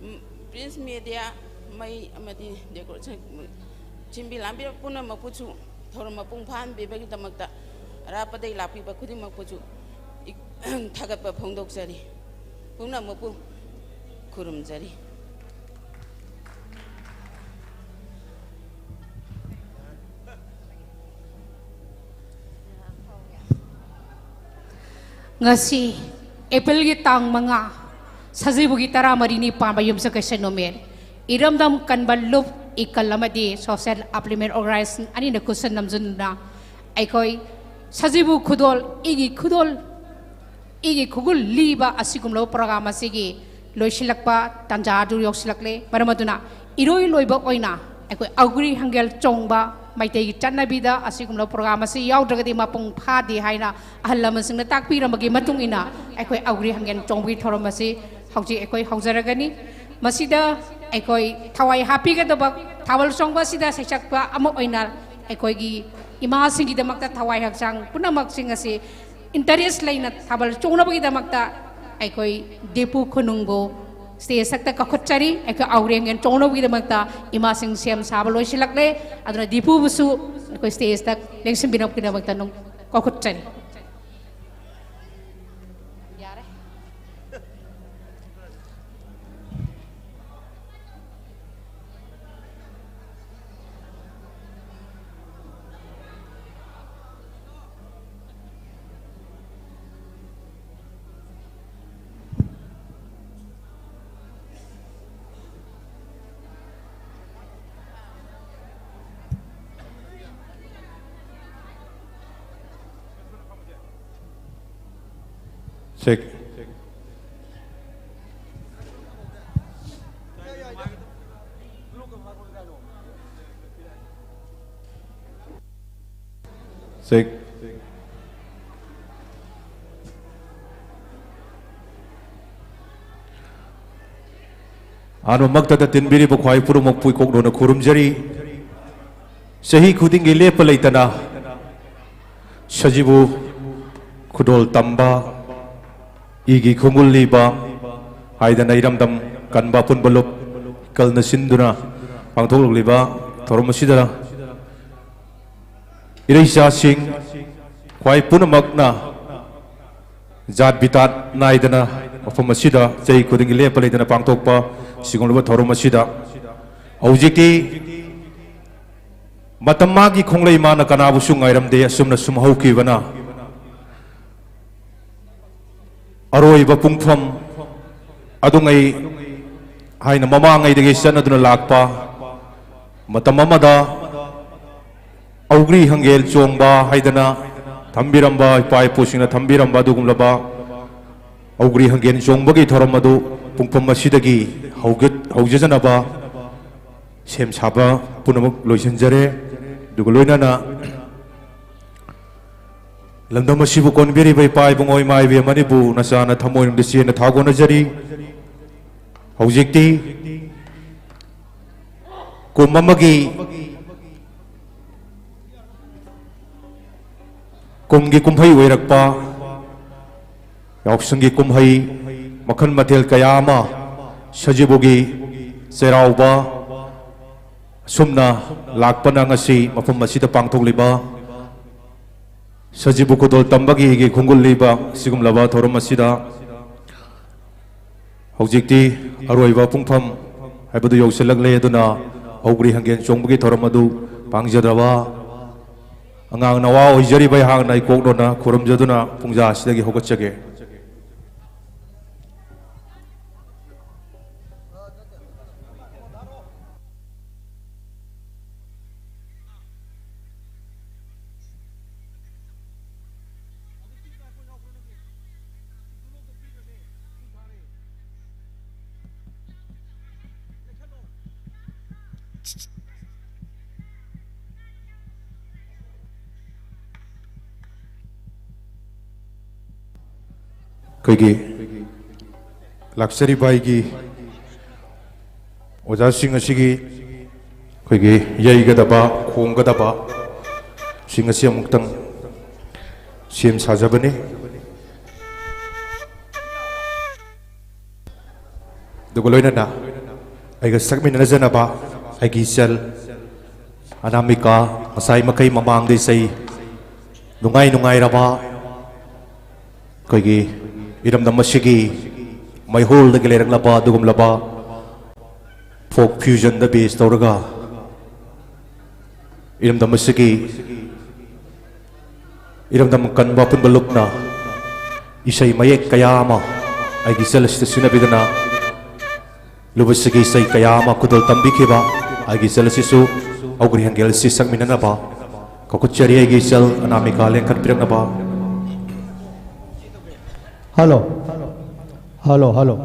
ꯎꯝ, Prince Media, ꯃꯩ ꯑꯃꯗꯤ decoration, ꯁꯤꯟꯕꯤ ꯂꯥꯡꯕꯤꯔꯕ ꯄꯨꯝꯅꯃꯛꯄꯨꯁꯨ ꯊꯧꯔꯝ ꯃꯄꯨꯡ ꯐꯥꯍꯟꯕꯤꯕꯒꯤꯗꯃꯛꯇ ꯑꯔꯥꯞꯄꯗꯒꯤ ꯂꯥꯛꯄꯤꯕ ꯈꯨꯗꯤꯡꯃꯛꯄꯨꯁꯨ ꯏꯛ-, ꯊꯥꯒꯠꯄ ꯐꯣꯡꯗꯣꯛꯆꯔꯤ꯫ ꯄꯨꯝꯅꯃꯛꯄꯨ ꯈꯨꯔꯨꯝꯖꯔꯤ꯫ ꯉꯁꯤ ꯑꯦꯄ꯭ꯔꯤꯜꯒꯤ ꯇꯥꯡ ꯃꯉꯥ, ꯁꯖꯤꯕꯨꯒꯤ ꯇꯔꯥꯃꯔꯤꯅꯤ ꯄꯥꯟꯕ ꯌꯨꯝꯁꯀꯩꯁ ꯅꯨꯃꯤꯠ, ꯏꯔꯝꯗꯝ ꯀꯟꯕ ꯂꯨꯞ ꯏꯀꯜ ꯑꯃꯗꯤ social upliftment organization ꯑꯅꯤꯅ ꯈꯨꯠꯁꯝ ꯅꯝꯖꯤꯟꯗꯨꯅ ꯑꯩꯈꯣꯏ ꯁꯖꯤꯕꯨ ꯈꯨꯗꯣꯜ, ꯏꯒꯤ ꯈꯨꯗꯣꯜ, ꯏꯒꯤ ꯈꯨꯒꯨꯜ ꯂꯤꯕ ꯑꯁꯤꯒꯨꯝꯂꯕ program ꯑꯁꯤꯒꯤ ꯂꯣꯏꯁꯤꯜꯂꯛꯄ ꯇꯥꯟꯖꯥ ꯑꯗꯨ ꯌꯧꯁꯤꯜꯂꯛꯂꯦ꯫ ꯃꯔꯝ ꯑꯗꯨꯅ ꯏꯔꯣꯏ ꯂꯣꯏꯕ ꯑꯣꯏꯅ ꯑꯩꯈꯣꯏ ꯑꯧꯒ꯭ꯔꯤ ꯍꯪꯒꯦꯜ ꯆꯣꯡꯕ, ꯃꯩꯇꯩꯒꯤ ꯆꯠꯅꯕꯤꯗ ꯑꯁꯤꯒꯨꯝꯂꯕ program ꯑꯁꯤ ꯌꯥꯎꯗ꯭ꯔꯒꯗꯤ ꯃꯄꯨꯡ ꯐꯥꯗꯦ ꯍꯥꯏꯅ ꯑꯍꯜ ꯂꯃꯟꯁꯤꯡꯅ ꯇꯥꯛꯄꯤꯔꯝꯕꯒꯤ ꯃꯇꯨꯡ ꯏꯟꯅ ꯑꯩꯈꯣꯏ ꯑꯧꯒ꯭ꯔꯤ ꯍꯪꯒꯦꯜ ꯆꯣꯡꯕꯒꯤ ꯊꯧꯔꯝ ꯑꯁꯤ ꯍꯧꯖꯤꯛ ꯑꯩꯈꯣꯏ ꯍꯧꯖꯔꯒꯅꯤ꯫ ꯃꯁꯤꯗ ꯑꯩꯈꯣꯏ ꯊꯋꯥꯏ ꯍꯥꯞꯄꯤꯒꯗꯕ ꯊꯥꯕꯜ ꯆꯣꯡꯕ ꯑꯁꯤꯗ ꯁꯩꯁꯛꯄ ꯑꯃ ꯑꯣꯏꯅ ꯑꯩꯈꯣꯏꯒꯤ ꯏꯃꯥꯁꯤꯡꯒꯤꯗꯃꯛꯇ ꯊꯋꯥꯏ ꯍꯛꯆꯥꯡ ꯄꯨꯝꯅꯃꯛꯁꯤꯡ ꯑꯁꯤ ꯏꯟꯇꯔꯦꯁ ꯂꯩꯅ ꯊꯥꯕꯜ ꯆꯣꯡꯅꯕꯒꯤꯗꯃꯛꯇ ꯑꯩꯈꯣꯏ ꯗꯤꯄꯨ ꯈꯨꯅꯨꯡꯕꯨ ꯁ꯭ꯇꯦꯖꯇ ꯀꯧꯈꯠꯆꯔꯤ꯫ ꯑꯩꯈꯣꯏ ꯑꯧꯒ꯭ꯔꯤ ꯍꯪꯒꯦꯟ ꯆꯣꯡꯅꯕꯒꯤꯗꯃꯛꯇ ꯏꯃꯥꯁꯤꯡ ꯁꯦꯝ ꯁꯥꯕ ꯂꯣꯏꯁꯤꯜꯂꯛꯂꯦ꯫ ꯑꯗꯨꯅ ꯗꯤꯄꯨꯕꯨꯁꯨ ꯑꯩꯈꯣꯏ ꯁ꯭ꯇꯦꯖꯇ ꯂꯦꯡꯁꯤꯟꯕꯤꯅꯕꯒꯤꯗꯃꯛꯇ ꯅꯨꯡ-, ꯀꯧꯈꯠꯆꯔꯤ꯫ ꯌꯥꯔꯦ꯫ Check. Check. ꯑꯍꯥꯟꯕꯃꯛꯇꯗ ꯇꯤꯟꯕꯤꯔꯤꯕ ꯈ꯭ꯋꯥꯏ ꯄꯨꯝꯅꯃꯛꯄꯨ ꯏꯀꯣꯛꯅꯅ ꯈꯨꯔꯨꯝꯖꯔꯤ꯫ ꯆꯍꯤ ꯈꯨꯗꯤꯡꯒꯤ ꯂꯦꯞꯄ ꯂꯩꯇꯅ ꯁꯖꯤꯕꯨ ꯈꯨꯗꯣꯜ ꯇꯝꯕ, ꯏꯒꯤ ꯈꯣꯡꯒꯨꯜ ꯂꯤꯕ ꯍꯥꯏꯗꯅ ꯏꯔꯝꯗꯝ ꯀꯟꯕ ꯑꯄꯨꯟꯕ ꯂꯨꯞ ꯀꯜꯅ ꯁꯤꯟꯗꯨꯅ ꯄꯥꯡꯊꯣꯛꯂꯛꯂꯤꯕ ꯊꯧꯔꯝ ꯑꯁꯤꯗ ꯏꯔꯩꯆꯥꯁꯤꯡ ꯈ꯭ꯋꯥꯏ ꯄꯨꯝꯅꯃꯛꯅ ꯖꯥꯠ ꯕꯤꯇꯥꯠ ꯅꯥꯏꯗꯅ ꯃꯐꯝ ꯑꯁꯤꯗ ꯆꯍꯤ ꯈꯨꯗꯤꯡꯒꯤ ꯂꯦꯞꯄ ꯂꯩꯇꯅ ꯄꯥꯡꯊꯣꯛꯄ ꯁꯤꯒꯨꯝꯂꯕ ꯊꯧꯔꯝ ꯑꯁꯤꯗ ꯍꯧꯖꯤꯛꯇꯤ ꯃꯇꯝ ꯃꯥꯒꯤ ꯈꯣꯡꯂꯩ ꯃꯥꯅ ꯀꯅꯥꯕꯨꯁꯨ ꯉꯥꯏꯔꯝꯗꯦ꯫ ꯑꯁꯨꯝꯅ ꯁꯨꯝ ꯍꯧꯈꯤꯕꯅ ꯑꯔꯣꯏꯕ ꯄꯨꯡꯐꯝ ꯑꯗꯨꯉꯩ ꯍꯥꯏꯅ ꯃꯃꯥꯡꯉꯩꯗꯒꯤ ꯆꯠꯅꯗꯨꯅ ꯂꯥꯛꯄ, ꯃꯇꯝ ꯑꯃꯗ ꯑꯧꯒ꯭ꯔꯤ ꯍꯪꯒꯦꯜ ꯆꯣꯡꯕ ꯍꯥꯏꯗꯅ ꯊꯝꯕꯤꯔꯝꯕ, ꯏꯄꯥ ꯏꯄꯨꯁꯤꯡꯅ ꯊꯝꯕꯤꯔꯝꯕ ꯑꯗꯨꯒꯨꯝꯂꯕ ꯑꯧꯒ꯭ꯔꯤ ꯍꯪꯒꯦꯜ ꯆꯣꯡꯕꯒꯤ ꯊꯧꯔꯝ ꯑꯗꯨ ꯄꯨꯡꯐꯝ ꯑꯁꯤꯗꯒꯤ ꯍꯧꯒꯠ-, ꯍꯧꯖꯖꯅꯕ ꯁꯦꯝ ꯁꯥꯕ ꯄꯨꯝꯅꯃꯛ ꯂꯣꯏꯁꯤꯟꯖꯔꯦ꯫ ꯑꯗꯨꯒ ꯂꯣꯏꯅꯅ ꯂꯝꯗꯝ ꯑꯁꯤꯕꯨ ꯀꯣꯟꯕꯤꯔꯤꯕ ꯏꯄꯥ ꯏꯕꯨꯡꯉꯣ, ꯏꯃꯥ ꯏꯕꯦꯟ ꯑꯅꯤꯕꯨ ꯅꯆꯥꯅ ꯊꯃꯣꯏꯅꯨꯡꯗ ꯆꯦꯟꯅ ꯊꯥꯒꯣꯟꯅꯖꯔꯤ꯫ ꯍꯧꯖꯤꯛꯇꯤ ꯀꯨꯝ ꯑꯃꯒꯤ ꯀꯨꯝꯒꯤ ꯀꯨꯝꯍꯩ ꯑꯣꯏꯔꯛꯄ ꯌꯥꯎꯁꯪꯒꯤ ꯀꯨꯝꯍꯩ ꯃꯈꯜ ꯃꯊꯦꯜ ꯀꯌꯥ ꯑꯃ, ꯁꯖꯤꯕꯨꯒꯤ ꯆꯩꯔꯥꯎꯕ, ꯑꯁꯨꯝꯅ ꯂꯥꯛꯄꯅ ꯉꯁꯤ ꯃꯐꯝ ꯑꯁꯤꯗ ꯄꯥꯡꯊꯣꯛꯂꯤꯕ ꯁꯖꯤꯕꯨ ꯈꯨꯗꯣꯜ ꯇꯝꯕꯒꯤ ꯏꯒꯤ ꯈꯣꯡꯒꯨꯜ ꯂꯤꯕ ꯁꯤꯒꯨꯝꯂꯕ ꯊꯧꯔꯝ ꯑꯁꯤꯗ ꯍꯧꯖꯤꯛꯇꯤ ꯑꯔꯣꯏꯕ ꯄꯨꯡꯐꯝ ꯍꯥꯏꯕꯗꯨ ꯌꯧꯁꯤꯜꯂꯛꯂꯦ꯫ ꯑꯗꯨꯅ ꯍꯧꯒ꯭ꯔꯤ ꯍꯪꯒꯦꯟ ꯆꯣꯡꯕꯒꯤ ꯊꯧꯔꯝ ꯑꯗꯨ ꯄꯥꯡꯖꯗ꯭ꯔꯕ ꯑꯉꯥꯡ ꯅꯋꯥ ꯑꯣꯏꯖꯔꯤꯕ ꯑꯩꯍꯥꯛꯅ ꯏꯀꯣꯛꯂꯣꯟꯅ ꯈꯨꯔꯨꯝꯖꯗꯨꯅ ꯄꯨꯡꯖꯥ ꯑꯁꯤꯗꯒꯤ ꯍꯧꯒꯠꯆꯒꯦ꯫ ꯑꯩꯈꯣꯏꯒꯤ ꯂꯥꯛꯆꯔꯤꯕ ꯑꯩꯒꯤ ꯑꯣꯖꯥꯁꯤꯡ ꯑꯁꯤꯒꯤ ꯑꯩꯈꯣꯏꯒꯤ ꯌꯩꯒꯗꯕ, ꯈꯣꯡꯒꯗꯕ ꯁꯤꯡ ꯑꯁꯤ ꯑꯃꯨꯛꯇꯪ ꯁꯦꯝ ꯁꯥꯖꯕꯅꯤ꯫ ꯑꯗꯨꯒ ꯂꯣꯏꯅꯅ ꯑꯩꯒ ꯁꯛꯃꯤꯟꯅꯖꯅꯕ ꯑꯩꯒꯤ ꯏꯆꯜ ꯑꯅꯥꯃꯤꯀꯥ, ꯉꯁꯥꯏ ꯃꯈꯩ ꯃꯃꯥꯡꯗ ꯏꯁꯩ ꯅꯨꯡꯉꯥꯏ ꯅꯨꯡꯉꯥꯏꯔꯕ ꯑꯩꯈꯣꯏꯒꯤ ꯏꯔꯝꯗꯝ ꯑꯁꯤꯒꯤ ꯃꯩꯍꯧꯔꯣꯜꯗꯒꯤ ꯂꯩꯔꯛꯂꯕ ꯑꯗꯨꯒꯨꯝꯂꯕ ꯐꯣꯛ ꯐ꯭ꯌꯨꯖꯟꯗ ꯕꯦꯁ ꯇꯧꯔꯒ ꯏꯔꯝꯗꯝ ꯑꯁꯤꯒꯤ ꯏꯔꯝꯗꯝ ꯀꯟꯕ ꯑꯄꯨꯟꯕ ꯂꯨꯞꯅ ꯏꯁꯩ ꯃꯌꯦꯛ ꯀꯌꯥ ꯑꯃ ꯑꯩꯒꯤ ꯏꯆꯜ ꯑꯁꯤꯗ ꯁꯤꯟꯅꯕꯤꯗꯨꯅ ꯂꯨꯕꯁꯤꯒꯤ ꯏꯁꯩ ꯀꯌꯥ ꯑꯃ ꯈꯨꯗꯣꯜ ꯇꯝꯕꯤꯈꯤꯕ ꯑꯩꯒꯤ ꯏꯆꯜ ꯑꯁꯤꯁꯨ ꯍꯧꯒ꯭ꯔꯤ ꯍꯪꯒꯦꯜ ꯑꯁꯤ ꯁꯛꯃꯤꯟꯅꯅꯕ ꯀꯧꯈꯠꯆꯔꯤ꯫ ꯑꯩꯒꯤ ꯏꯆꯜ ꯑꯅꯥꯃꯤꯀꯥ ꯂꯦꯡꯈꯠꯄꯤꯔꯛꯅꯕ꯫ Hello, hello, hello.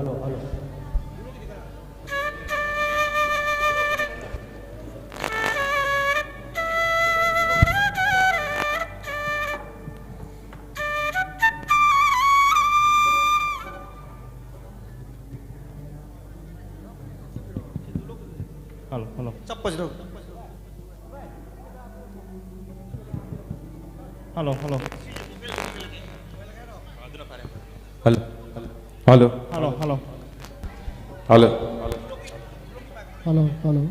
Hello, hello. ꯆꯞꯄꯁꯤꯗ꯫ Hello, hello. Hello. Hello. Hello, hello. Hello. Hello, hello.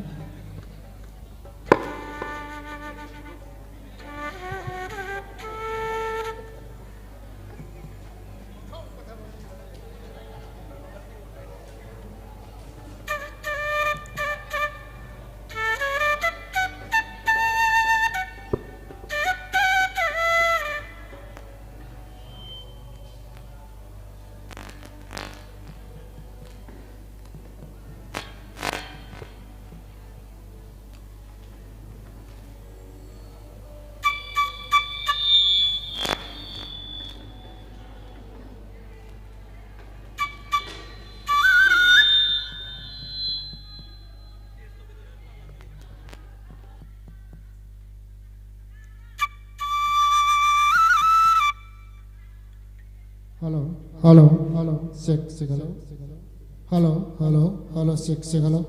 Hello, hello, hello, check, check, hello. Hello, hello, hello, check, check, hello.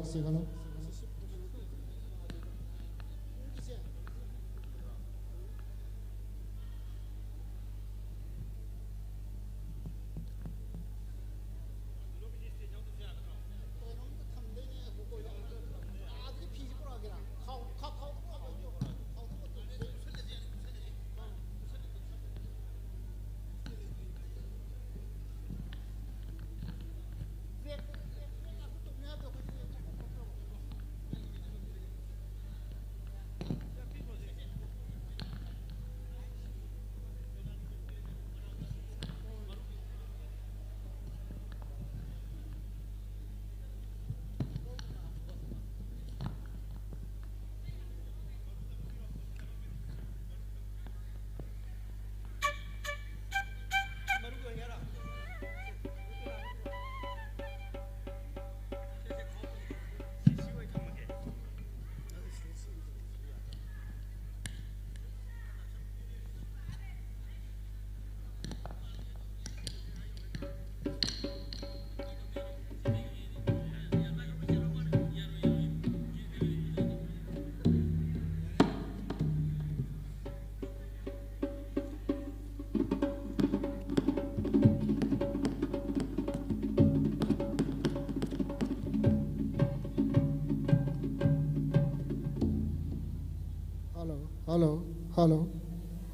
Hello, hello.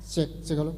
Check, check, hello.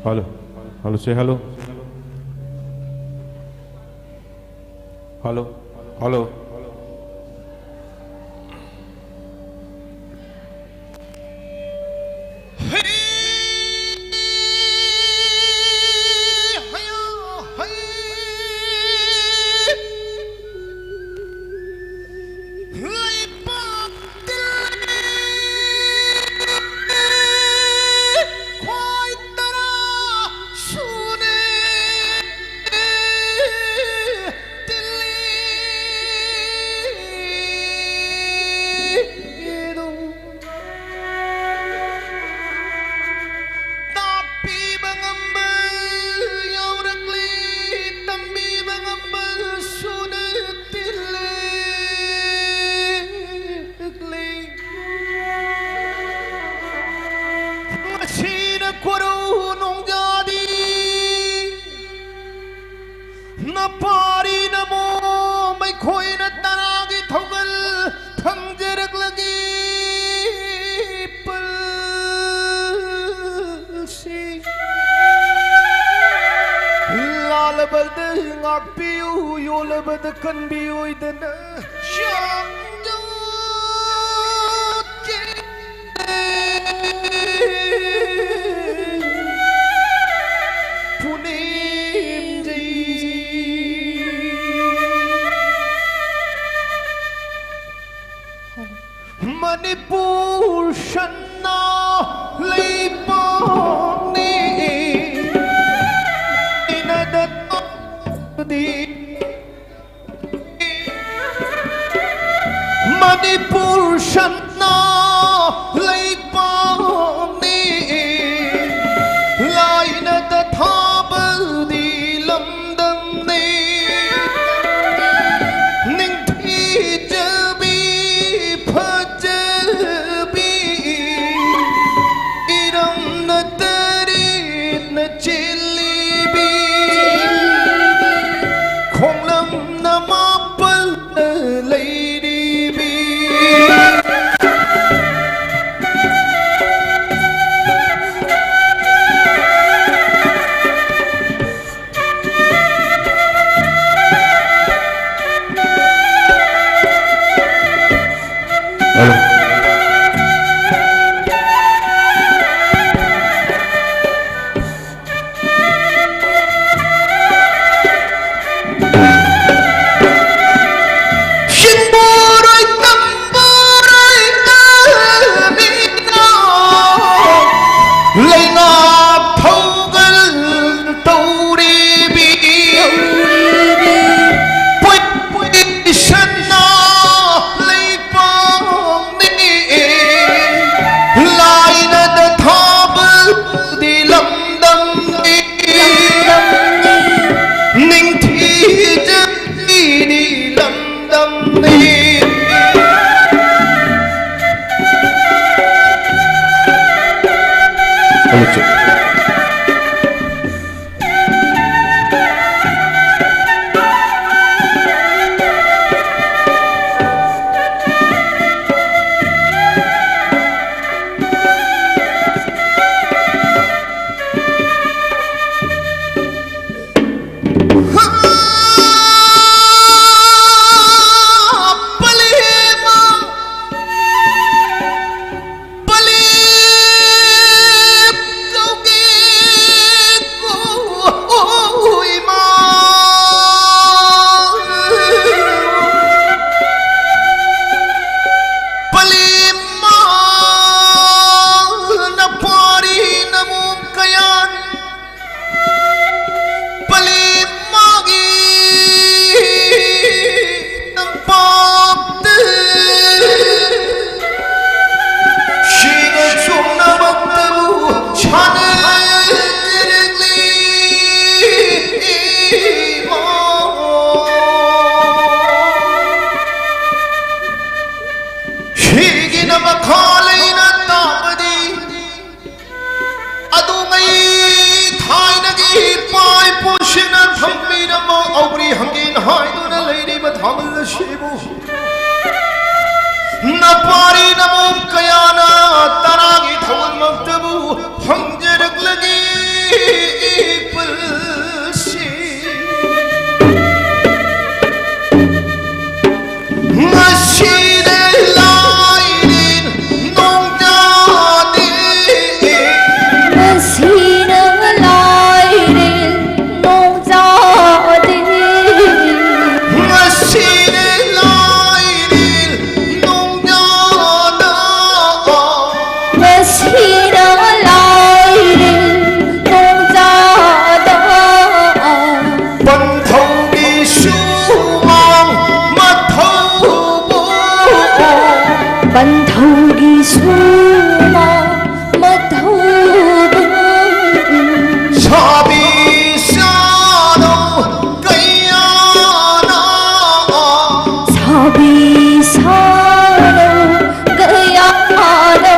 Hello. Hello, say hello. Hello. Hello. ꯉꯥꯛꯄꯤꯌꯨ, ꯌꯣꯜꯂꯕꯗ ꯀꯟꯕꯤꯌꯣꯏꯗꯅ꯫ ꯆꯥꯡꯗ ꯄꯨꯅꯦꯝꯖꯩ꯫ ꯃꯅꯤꯄꯨꯔ ꯁꯅꯥ ꯂꯩꯕꯥꯛꯅꯤ꯫ ꯑꯩꯅꯗ ꯇꯧꯗꯤ ꯃꯅꯤꯄꯨꯔ ꯁꯅꯥ ꯂꯩꯕꯥꯛꯅꯤ꯫ ꯂꯥꯏꯅꯗ ꯊꯥꯕꯗꯤ ꯂꯝꯗꯝꯅꯤ꯫ ꯅꯤꯡꯊꯤꯖꯕꯤ ꯐꯖꯕꯤ ꯏꯔꯝꯅ ꯇꯔꯦꯠꯅ ꯆꯦꯜꯂꯤꯕꯤ꯫ ꯈꯣꯡꯂꯝꯅ ꯃꯥꯄꯜꯅ ꯂꯩꯔꯤꯕꯤ꯫ ꯁꯤꯡꯕꯣꯔꯣꯏ ꯇꯝꯕꯣꯔꯣꯏ ꯀꯃꯤꯅꯣ ꯂꯩꯉꯥꯛ ꯊꯧꯒꯜ ꯇꯧꯔꯤꯕꯤ꯫ ꯄꯣꯏ ꯄꯣꯏ ꯁꯅꯥ ꯂꯩꯕꯥꯛꯅꯤ꯫ ꯂꯥꯏꯅꯗ ꯊꯥꯕꯗꯤ ꯂꯝꯗꯝꯅꯤ꯫ ꯅꯤꯡꯊꯤꯖꯕꯤꯗꯤ ꯂꯝꯗꯝꯅꯤ꯫ ꯃꯈꯥ ꯂꯩꯅ ꯇꯥꯕꯗꯤ ꯑꯗꯨꯉꯩ ꯊꯥꯏꯅꯒꯤ ꯏꯄꯥ ꯏꯄꯨꯁꯤꯡꯅ ꯊꯝꯕꯤꯔꯝꯕ ꯑꯧꯒ꯭ꯔꯤ ꯍꯪꯒꯦꯟ ꯍꯥꯏꯗꯨꯅ ꯂꯩꯔꯤꯕ ꯊꯥꯕꯜ ꯑꯁꯤꯕꯨ ꯅꯄꯥꯔꯤ ꯅꯃꯣꯝ ꯀꯌꯥꯅ ꯇꯔꯥꯒꯤ ꯊꯧꯒꯜꯃꯛꯇꯕꯨ ꯐꯪꯖꯔꯛꯂꯒꯦ ꯄꯨꯟꯁꯤ꯫ ꯉꯁꯤꯗꯤ ꯂꯥꯏꯔꯦ ꯅꯣꯡꯖꯥꯗꯦ꯫ ꯉꯁꯤꯅ ꯂꯥꯏꯔꯦ ꯅꯣꯡꯖꯥꯗꯦ꯫ ꯉꯁꯤꯗꯤ ꯂꯥꯏꯔꯦ ꯅꯣꯡꯖꯥꯗ꯫ ꯉꯁꯤꯅ ꯂꯥꯏꯔꯦ ꯅꯣꯡꯖꯥꯗ꯫ ꯄꯟꯊꯧꯒꯤ ꯁꯨꯃꯥꯡ ꯃꯊꯧꯕꯨ꯫ ꯄꯟꯊꯧꯒꯤ ꯁꯨꯃꯥꯡ ꯃꯊꯧꯕꯨ꯫ ꯁꯥꯕꯤ ꯁꯥꯅꯧ ꯀꯌꯥꯅ꯫ ꯁꯥꯕꯤ ꯁꯥꯅꯧ ꯀꯌꯥꯅ꯫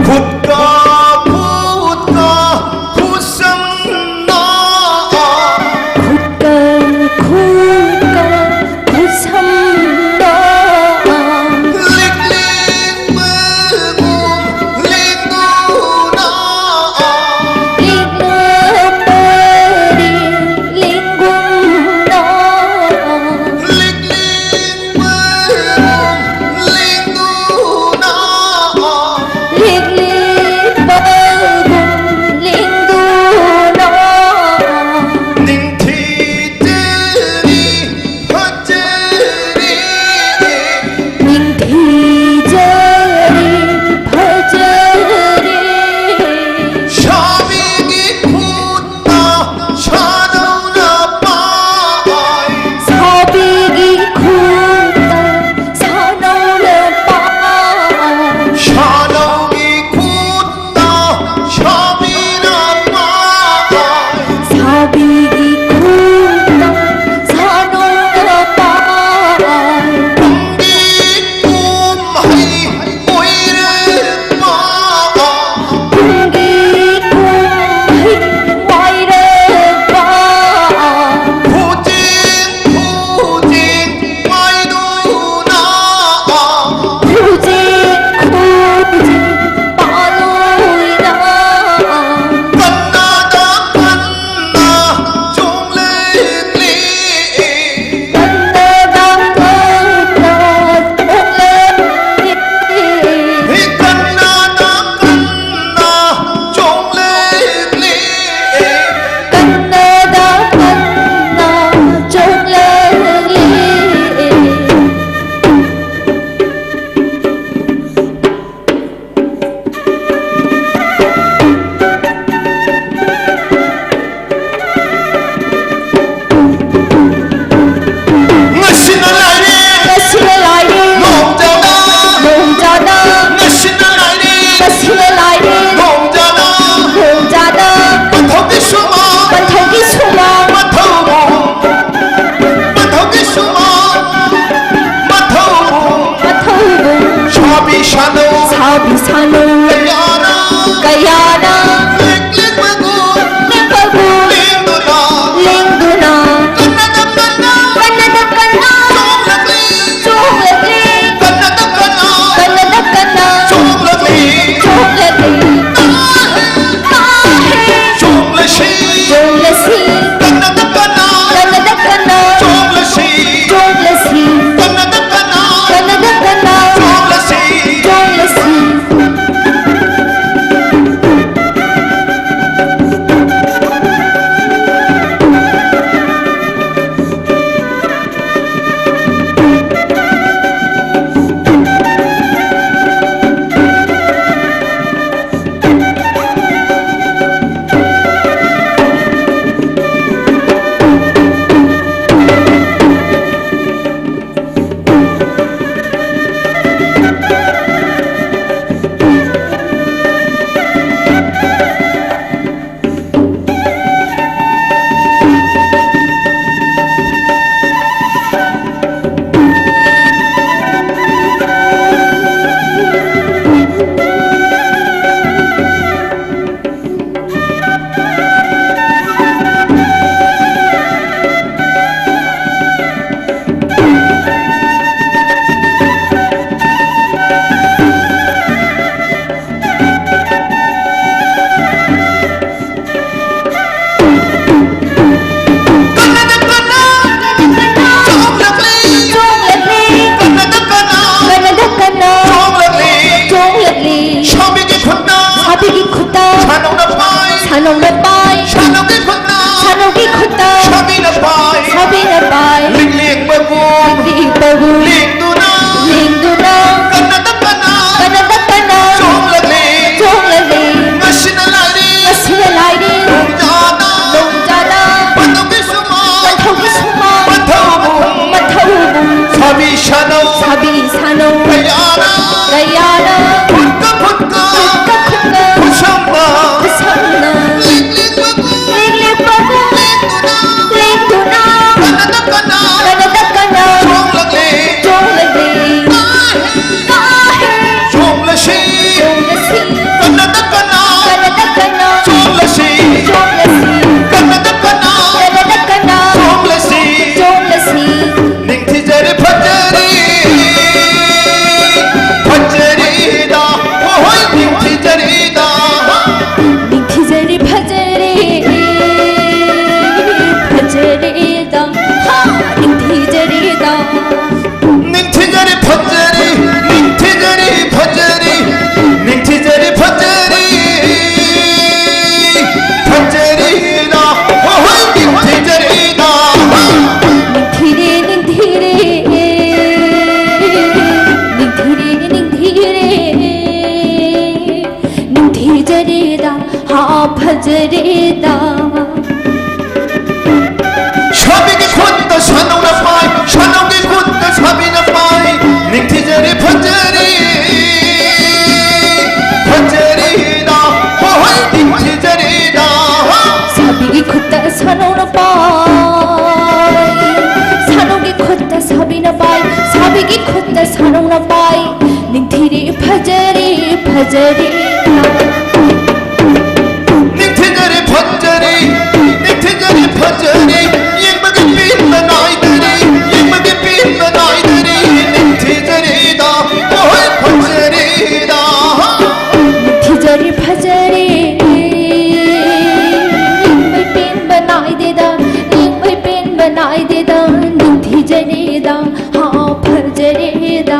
ꯈꯨꯠꯀ ꯈꯨꯠꯀ ꯈꯨꯠꯁꯝꯅ꯫ ꯈꯨꯠꯀ ꯈꯨꯠꯀ ꯈꯨꯠꯁꯝꯅ꯫ ꯂꯤꯛꯂꯤ ꯃꯒꯨꯝ ꯑꯕꯤꯁꯥꯅꯨ ꯀꯌꯥꯅ ꯀꯌꯥꯅ ꯂꯤꯛ ꯂꯤꯛꯄꯕꯨ ꯂꯤꯛꯄꯕꯨ ꯂꯦꯡꯗꯨꯅ ꯂꯦꯡꯗꯨꯅ ꯀꯟꯅꯗ ꯀꯟꯅ ꯀꯟꯅꯗ ꯀꯟꯅ ꯆꯣꯡꯂꯛꯂꯤ꯫ ꯆꯣꯡꯂꯛꯂꯤ꯫ ꯀꯟꯅꯗ ꯀꯟꯅ ꯀꯟꯅꯗ ꯀꯟꯅ ꯆꯣꯡꯂꯛꯂꯤ꯫ ꯆꯣꯡꯂꯛꯂꯤ꯫ ꯀꯥꯍꯦ ꯀꯥꯍꯦ ꯆꯣꯡꯂꯁꯤ꯫ ꯆꯣꯡꯂꯁꯤ꯫ ꯀꯟꯅꯗ ꯀꯟꯅ ꯀꯟꯅꯗ ꯀꯟꯅ ꯆꯣꯡꯂꯁꯤ꯫ ꯆꯣꯡꯂꯁꯤ꯫ ꯀꯟꯅꯗ ꯀꯟꯅ ꯀꯟꯅꯗ ꯀꯟꯅ ꯆꯣꯡꯂꯁꯤ꯫ ꯆꯣꯡꯂꯁꯤ꯫ ꯐꯖꯔꯦꯗ꯫ ꯁꯥꯕꯤꯒꯤ ꯈꯨꯠꯇ ꯁꯥꯅꯧꯅ ꯄꯥꯏ, ꯁꯥꯅꯧꯒꯤ ꯈꯨꯠꯇ ꯁꯥꯕꯤꯅ ꯄꯥꯏ꯫ ꯅꯤꯡꯊꯤꯖꯔꯦ ꯐꯖꯔꯦ, ꯐꯖꯔꯦꯗ, ꯍꯣꯏ ꯍꯣꯏ ꯅꯤꯡꯊꯤꯖꯔꯦꯗ꯫ ꯁꯥꯕꯤꯒꯤ ꯈꯨꯠꯇ ꯁꯥꯅꯧꯅ ꯄꯥꯏ, ꯁꯥꯅꯧꯒꯤ ꯈꯨꯠꯇ ꯁꯥꯕꯤꯅ ꯄꯥꯏ, ꯁꯥꯕꯤꯒꯤ ꯈꯨꯠꯇ ꯁꯥꯅꯧꯅ ꯄꯥꯏ꯫ ꯅꯤꯡꯊꯤꯔꯦ ꯐꯖꯔꯦ, ꯐꯖꯔꯦ꯫ ꯅꯤꯡꯊꯤꯖꯔꯦ ꯐꯖꯔꯦ, ꯅꯤꯡꯊꯤꯖꯔꯦ ꯐꯖꯔꯦ꯫ ꯌꯦꯡꯕꯒꯤ ꯄꯦꯟꯕ ꯅꯥꯏꯗꯔꯦ, ꯌꯦꯡꯕꯒꯤ ꯄꯦꯟꯕ ꯅꯥꯏꯗꯔꯦ꯫ ꯅꯤꯡꯊꯤꯖꯔꯦꯗ, ꯍꯣꯏ ꯐꯖꯔꯦꯗ꯫ ꯅꯤꯡꯊꯤꯖꯔꯦ ꯐꯖꯔꯦ꯫ ꯌꯦꯡꯕꯩ ꯄꯦꯟꯕ ꯅꯥꯏꯗꯦꯗ, ꯌꯦꯡꯕꯩ ꯄꯦꯟꯕ ꯅꯥꯏꯗꯦꯗ꯫ ꯅꯤꯡꯊꯤꯖꯔꯦꯗ, ꯍꯥ ꯐꯖꯔꯦꯗ꯫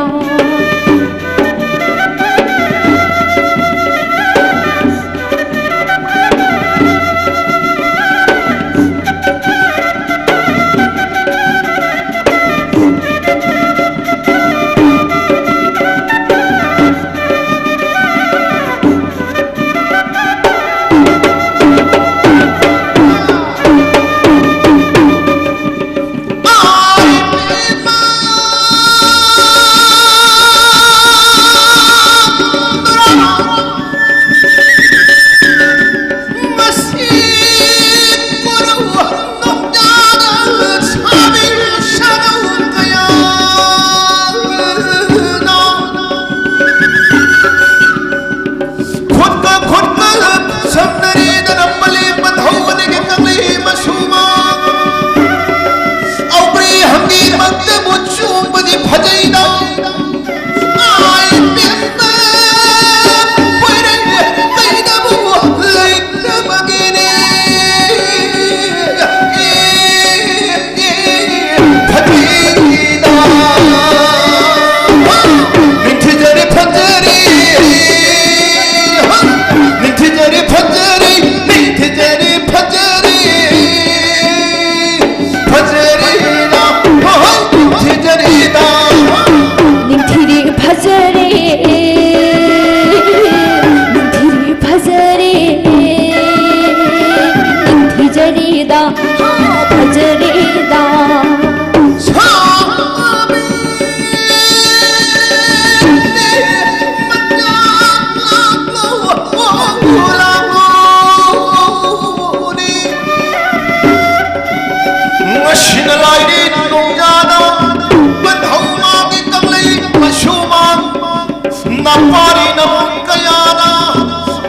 ꯄꯥꯔꯤ ꯅꯃꯨꯛ ꯀꯌꯥꯅ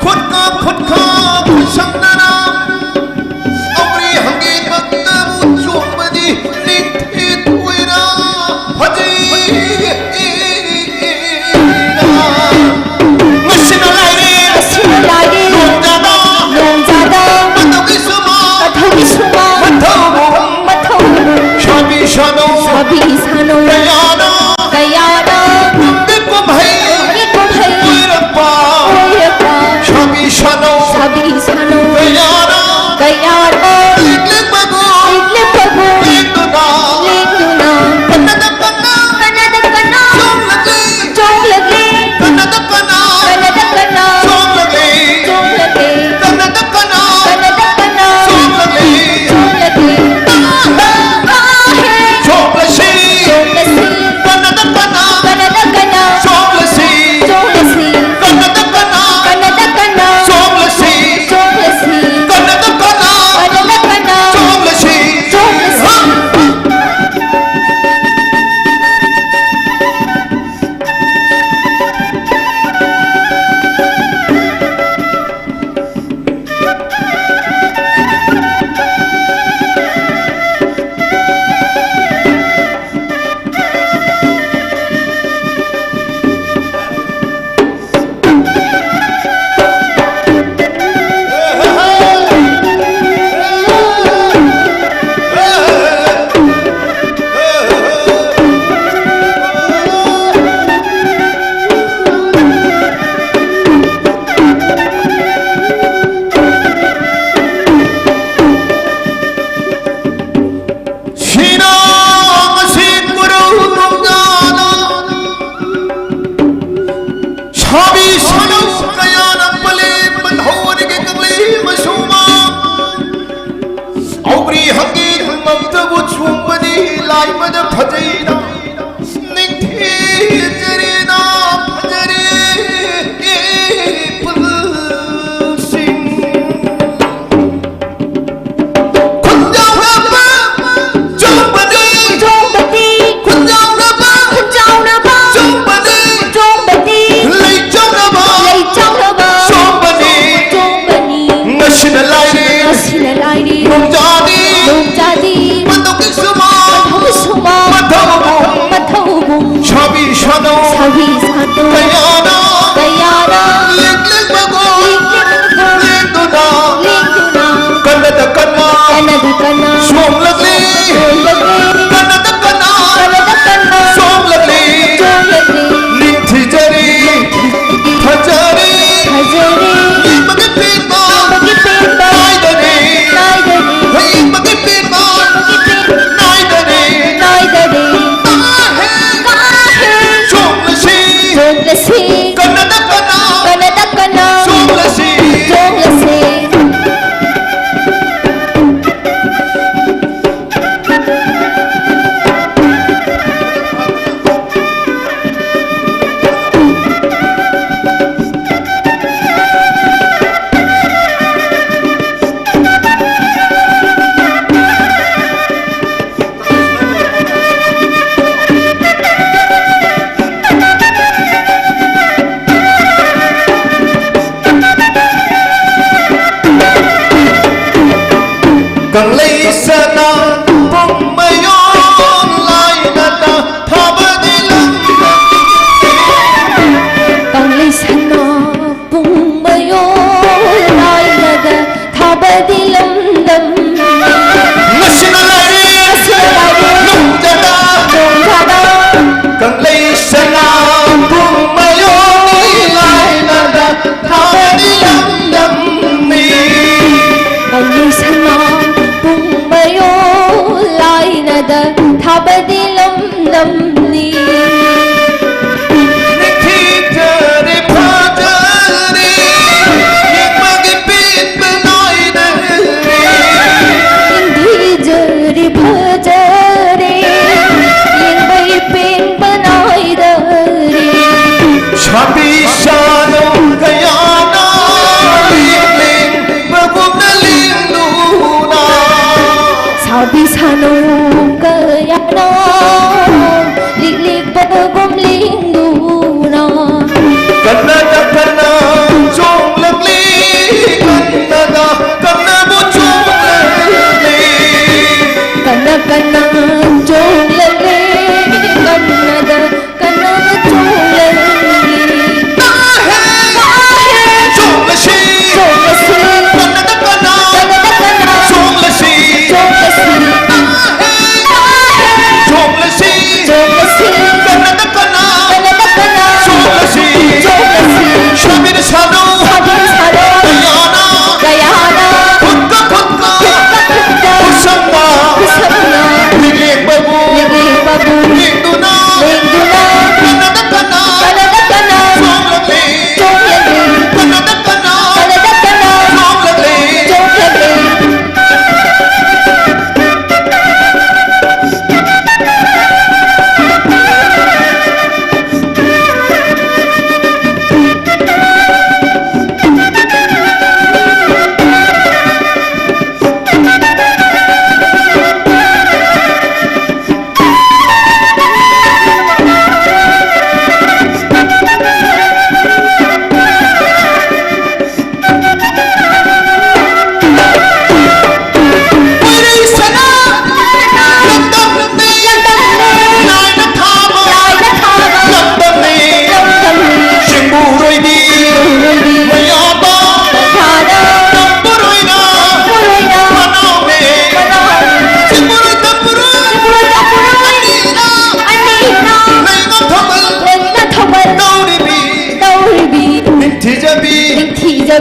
ꯈꯨꯠꯀ ꯈꯨꯠꯀ ꯈꯨꯠꯁꯝꯅꯅ ꯂꯧꯔꯤ ꯍꯪꯒꯦꯟꯃꯛꯇꯕꯨ ꯆꯣꯡꯕꯗꯤ ꯅꯤꯡꯊꯤ ꯊꯣꯏꯔ ꯐꯖꯩ꯫ ꯃꯁꯤꯅ ꯂꯥꯏꯔꯦ꯫ ꯃꯁꯤꯅ ꯂꯥꯏꯔꯦ꯫ ꯅꯣꯡꯖꯥꯗ꯫ ꯅꯣꯡꯖꯥꯗ꯫ ꯃꯊꯧꯒꯤ ꯁꯨꯃꯥꯡ꯫ ꯃꯊꯧꯒꯤ ꯁꯨꯃꯥꯡ꯫ ꯃꯊꯧ꯫ ꯃꯊꯧ꯫ ꯁꯥꯕꯤ ꯁꯥꯅꯧ꯫ ꯁꯥꯕꯤ ꯁꯥꯅꯧ꯫ ꯀꯌꯥꯅ꯫ ꯀꯌꯥꯅ꯫ ꯅꯨꯃꯤꯠ ꯀꯨꯝꯍꯩ꯫ ꯅꯨꯃꯤꯠ ꯀꯨꯝꯍꯩ꯫ ꯀꯣꯏꯔꯛꯄ꯫ ꯁꯥꯅꯧ꯫ ꯁꯥꯕꯤ ꯁꯥꯅꯧ꯫ ꯀꯌꯥꯅ꯫ ꯀꯌꯥꯅ꯫ ꯂꯤꯛꯂꯤꯛ ꯃꯒꯨꯟ꯫ ꯂꯤꯛꯂꯤꯛ ꯃꯒꯨꯟ꯫ ꯂꯦꯡꯗꯨꯅ꯫ ꯂꯦꯡꯗꯨꯅ꯫ ꯀꯟꯅꯗ ꯀꯟꯅ꯫ ꯀꯟꯅꯗ ꯀꯟꯅ꯫ ꯆꯣꯡꯂꯛꯂꯤ꯫ ꯆꯣꯡꯂꯛꯂꯤ꯫ ꯀꯟꯅꯗ ꯀꯟꯅ꯫ ꯀꯟꯅꯗ ꯀꯟꯅ꯫ ꯆꯣꯡꯂꯛꯂꯤ꯫ ꯆꯣꯡꯂꯛꯂꯤ꯫ ꯅꯤꯡꯊꯤꯖꯔꯤ꯫ ꯐꯖꯔꯤ꯫ ꯐꯖꯔꯤ꯫ ꯌꯦꯡꯕꯒꯤ ꯄꯦꯟꯕ꯫ ꯌꯦꯡꯕꯒꯤ ꯄꯦꯟꯕ꯫ ꯅꯥꯏꯗꯔꯦ꯫ ꯅꯥꯏꯗꯔꯦ꯫ ꯌꯦꯡꯕꯒꯤ ꯄꯦꯟꯕ꯫ ꯌꯦꯡꯕꯒꯤ ꯄꯦꯟꯕ꯫ ꯅꯥꯏꯗꯔꯦ꯫ ꯅꯥꯏꯗꯔꯦ꯫ ꯀꯥꯍꯦ꯫ ꯀꯥꯍꯦ꯫ ꯆꯣꯡꯂꯁꯤ꯫ ꯆꯣꯡꯂꯁꯤ꯫ ꯀꯟꯅꯗ ꯀꯟꯅ꯫ ꯀꯟꯅꯗ ꯀꯟꯅ꯫ ꯆꯣꯡꯂꯁꯤ꯫ ꯆꯣꯡꯂꯁꯤ꯫ ꯀꯪꯂꯩ ꯁꯅꯥ ꯄꯨꯡ ꯃꯌꯣꯟ ꯂꯥꯏꯅꯗ ꯊꯥꯕꯗꯤ ꯂꯝꯗꯝ꯫ ꯀꯪꯂꯩ ꯁꯅꯥ ꯄꯨꯡ ꯃꯌꯣꯟ ꯂꯥꯏꯅꯗ ꯊꯥꯕꯗꯤ ꯂꯝꯗꯝ꯫ ꯉꯁꯤꯅ ꯂꯥꯏꯔꯤ꯫ ꯉꯁꯤꯅ ꯂꯥꯏꯔꯤ꯫ ꯅꯣꯡꯖꯥꯗ꯫ ꯅꯣꯡꯖꯥꯗ꯫ ꯀꯪꯂꯩ ꯁꯅꯥ ꯄꯨꯡ ꯃꯌꯣꯟ ꯂꯥꯏꯅꯗ ꯊꯥꯕꯗꯤ ꯂꯝꯗꯝꯅꯤ꯫ ꯀꯪꯂꯩ ꯁꯅꯥ ꯄꯨꯡ ꯃꯌꯣꯟ ꯂꯥꯏꯅꯗ ꯊꯥꯕꯗꯤ ꯂꯝꯗꯝꯅꯤ꯫ ꯅꯤꯡꯊꯤꯖꯔꯤ ꯐꯖꯔꯤ ꯌꯦꯡꯕꯒꯤ ꯄꯦꯟꯕ ꯅꯥꯏꯗꯔꯦ꯫ ꯅꯤꯡꯊꯤꯖꯔꯤ ꯐꯖꯔꯤ ꯌꯦꯡꯕꯒꯤ ꯄꯦꯟꯕ ꯅꯥꯏꯗꯔꯦ꯫ ꯁꯥꯕꯤ ꯁꯥꯅꯧ ꯀꯌꯥꯅ ꯂꯦꯡꯕꯒꯨꯝꯅ ꯂꯦꯡꯗꯨꯅ꯫ ꯁꯥꯕꯤ ꯁꯥꯅꯧ ꯀꯌꯥꯅ ꯂꯤꯛꯂꯤꯛꯄꯒꯨꯝ ꯂꯦꯡꯗꯨꯅ꯫ ꯀꯟꯅꯗ ꯀꯟꯅ ꯆꯣꯡꯂꯛꯂꯤ꯫ ꯀꯟꯅꯗ ꯀꯟꯅꯕꯨ ꯆꯣꯡꯂꯛꯂꯤ꯫ ꯀꯟꯅ ꯀꯟꯅ ꯆꯣꯡꯂꯛꯂꯤ꯫ ꯀꯟꯅꯗ ꯀꯟꯅ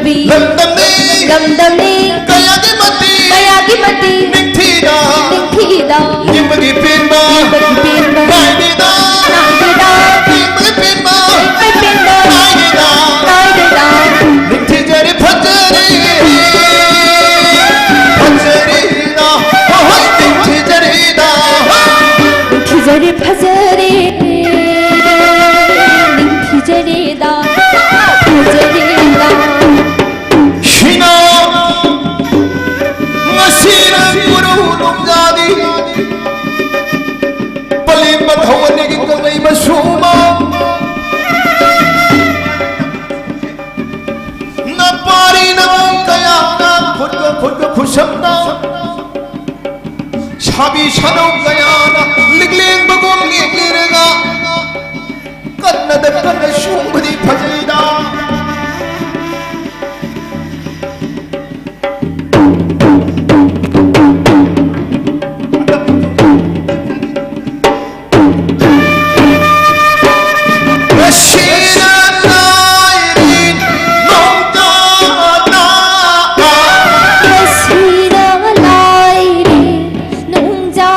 ꯂꯝꯗꯝꯅꯤ꯫ ꯂꯝꯗꯝꯅꯤ꯫ ꯀꯌꯥꯒꯤ ꯃꯇꯤꯛ꯫ ꯀꯌꯥꯒꯤ ꯃꯇꯤꯛ꯫ ꯅꯤꯡꯊꯤꯅ꯫ ꯅꯤꯡꯊꯤꯅ꯫ ꯌꯦꯡꯕꯒꯤ ꯄꯦꯟꯕ꯫ ꯌꯦꯡꯕꯒꯤ ꯄꯦꯟꯕ꯫ ꯅꯥꯏꯗꯦꯗ꯫ ꯅꯥꯏꯗꯦꯗ꯫ ꯌꯦꯡꯕꯒꯤ ꯄꯦꯟꯕ꯫ ꯌꯦꯡꯕꯒꯤ ꯄꯦꯟꯕ꯫ ꯅꯥꯏꯗꯦꯗ꯫ ꯅꯥꯏꯗꯦꯗ꯫ ꯅꯤꯡꯊꯤꯖꯔꯤ ꯐꯖꯔꯤ꯫ ꯐꯖꯔꯤꯗ꯫ ꯍꯣꯏ, ꯍꯣꯏ, ꯅꯤꯡꯊꯤꯖꯔꯤꯗ꯫ ꯅꯤꯡꯊꯤꯖꯔꯤ ꯐꯖꯔꯤ꯫ ꯅꯤꯡꯊꯤꯖꯔꯤꯗ꯫ ꯐꯖꯔꯤꯗ꯫ ꯁꯤꯅ ꯉꯁꯤꯅ ꯀꯨꯔꯨ ꯅꯨꯡꯖꯥꯒꯤ ꯄꯂꯦꯝꯕ ꯊꯧꯒꯜꯒꯤ ꯀꯪꯂꯩ ꯃꯁꯨꯃ ꯅꯄꯥꯔꯤ ꯅꯃꯨꯡ ꯀꯌꯥꯅ ꯈꯨꯠꯀ ꯈꯨꯠꯀ ꯈꯨꯠꯁꯝꯅ ꯁꯥꯕꯤ ꯁꯥꯅꯧ ꯀꯌꯥꯅ ꯂꯤꯛꯂꯦꯡꯕꯒꯨꯝ ꯂꯦꯛꯂꯤꯔꯒ ꯀꯟꯅꯗ ꯀꯟꯅ ꯁꯨꯝꯕꯗꯤ ꯐꯖꯩꯗ꯫ ꯉꯁꯤꯅ ꯂꯥꯏꯔꯤ ꯅꯣꯡꯖꯥ ꯂꯥꯛꯑ꯫ ꯉꯁꯤꯅ ꯂꯥꯏꯔꯤ ꯅꯣꯡꯖꯥ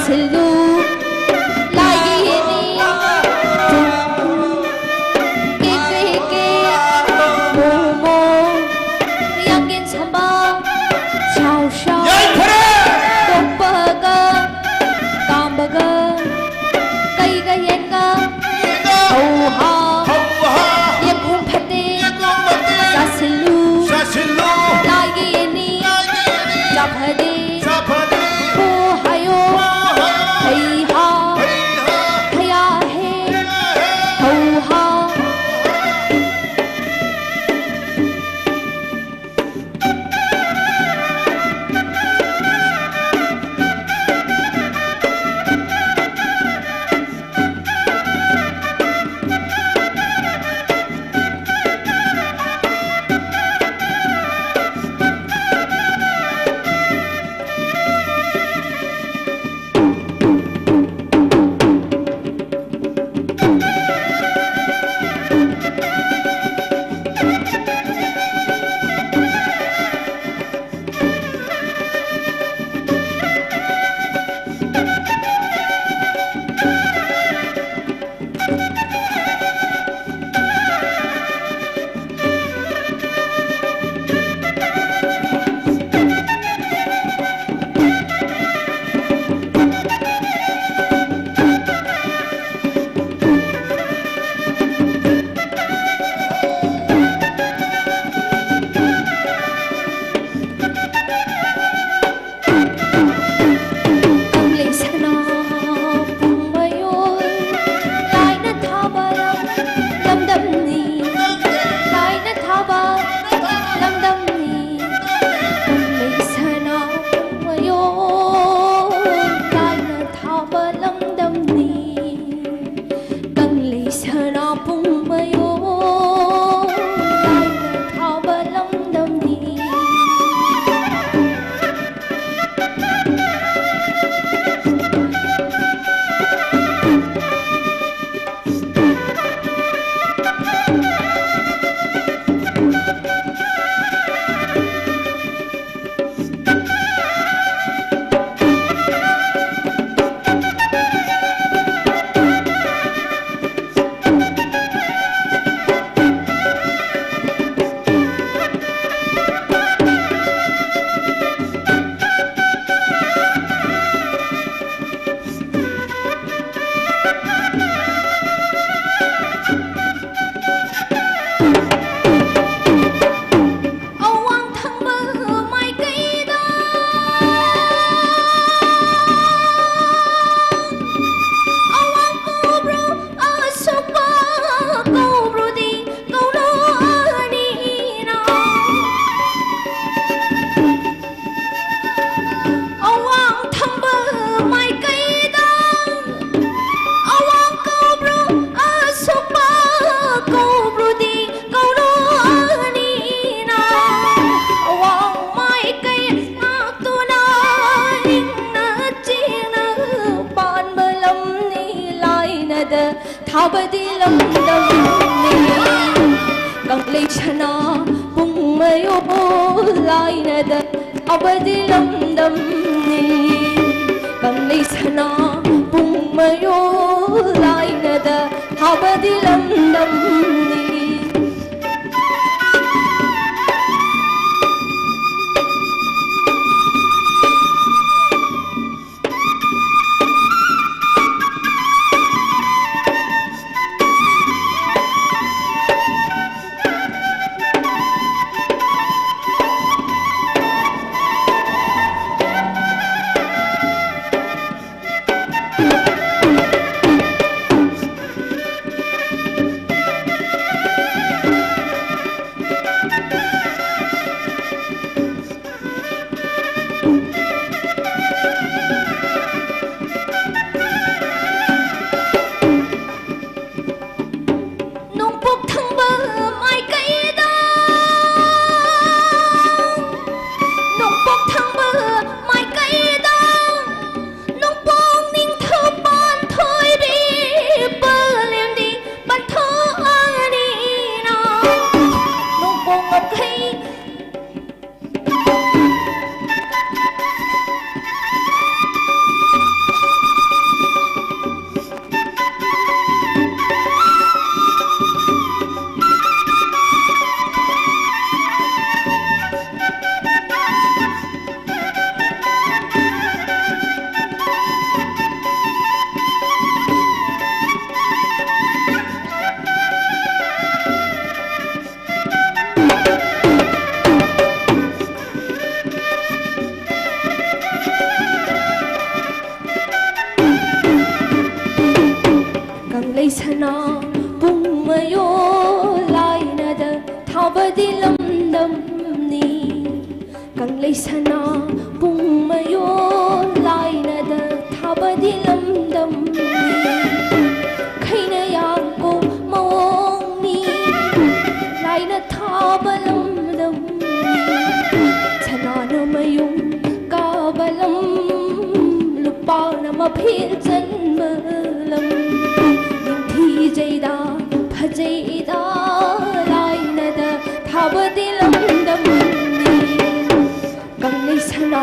ꯊꯤꯜꯂꯨ ꯂꯥꯏꯒꯤ ꯏꯅꯤ꯫ ꯀꯦ ꯀꯦ ꯀꯦ ꯃꯣ ꯃꯣ ꯌꯥꯡꯒꯦꯟ ꯁꯝꯕ ꯁꯥꯎ ꯁꯥꯎ ꯌꯥꯏꯐꯔꯦ! ꯇꯣꯛꯄꯒ ꯀꯥꯝꯕꯒ ꯀꯩꯒ ꯌꯦꯟꯒ ꯍꯧꯍꯥ ꯍꯧꯍꯥ ꯌꯦꯡꯈꯣꯝ ꯐꯠꯇꯦ ꯌꯦꯡꯈꯣꯝ ꯐꯠꯇꯦ ꯆꯥꯁꯤꯜꯂꯨ ꯆꯥꯁꯤꯜꯂꯨ ꯂꯥꯏꯒꯤ ꯏꯅꯤ ꯂꯥꯏꯒꯤ ꯏꯅꯤ ꯆꯥꯐꯗꯦ ꯆꯥꯐꯗꯦ ꯍꯣ ꯍꯥꯏꯌꯣ ꯍꯣ ꯍꯥꯏꯌꯣ ꯍꯩꯍꯥ ꯍꯩꯍꯥ ꯍꯌꯥ ꯍꯦ ꯍꯌꯥ ꯍꯦ ꯍꯧꯍꯥ ꯊꯥꯕꯗꯤ ꯂꯝꯗꯝꯅꯤ꯫ ꯀꯪꯂꯩ ꯁꯅꯥ ꯄꯨꯡ ꯃꯌꯣꯜ ꯂꯥꯏꯅꯗ ꯊꯥꯕꯗꯤ ꯂꯝꯗꯝꯅꯤ꯫ ꯀꯪꯂꯩ ꯁꯅꯥ ꯄꯨꯡ ꯃꯌꯣꯜ ꯂꯥꯏꯅꯗ ꯊꯥꯕꯗꯤ ꯂꯝꯗꯝꯅꯤ꯫ ꯅꯣꯡꯄꯣꯛ ꯊꯪꯕ ꯃꯥꯏꯀꯩꯗ, ꯅꯣꯡꯄꯣꯛ ꯊꯪꯕ ꯃꯥꯏꯀꯩꯗ, ꯅꯣꯡꯄꯣꯛ ꯅꯤꯡꯊꯧ ꯄꯥꯟꯊꯣꯏꯕꯤ ꯄꯂꯦꯝꯗꯤ ꯄꯟꯊꯣꯛꯑꯅꯤꯅ, ꯅꯣꯡꯄꯣꯛ ꯉꯝꯈꯩ ꯀꯪꯂꯩ ꯁꯅꯥ ꯄꯨꯡ ꯃꯌꯣꯜ ꯂꯥꯏꯅꯗ ꯊꯥꯕꯗꯤ ꯂꯝꯗꯝꯅꯤ꯫ ꯀꯪꯂꯩ ꯁꯅꯥ ꯄꯨꯡ ꯃꯌꯣꯜ ꯂꯥꯏꯅꯗ ꯊꯥꯕꯗꯤ ꯂꯝꯗꯝꯅꯤ꯫ ꯈꯩꯅ ꯌꯥꯡꯀꯣꯛ ꯃꯑꯣꯡꯅꯤ ꯂꯥꯏꯅ ꯊꯥꯕ ꯂꯝꯗꯝꯅꯤ꯫ ꯁꯅꯥꯅ ꯃꯌꯨꯝ ꯀꯥꯕ ꯂꯝ, ꯂꯨꯄꯥꯅ ꯃꯐꯦꯜ ꯆꯟꯕ ꯂꯝ, ꯅꯤꯡꯊꯤ ꯐꯖꯩꯗ, ꯐꯖꯩꯗ, ꯂꯥꯏꯅꯗ ꯊꯥꯕꯗꯤ ꯂꯝꯗꯝꯅꯤ꯫ ꯀꯪꯂꯩ ꯁꯅꯥ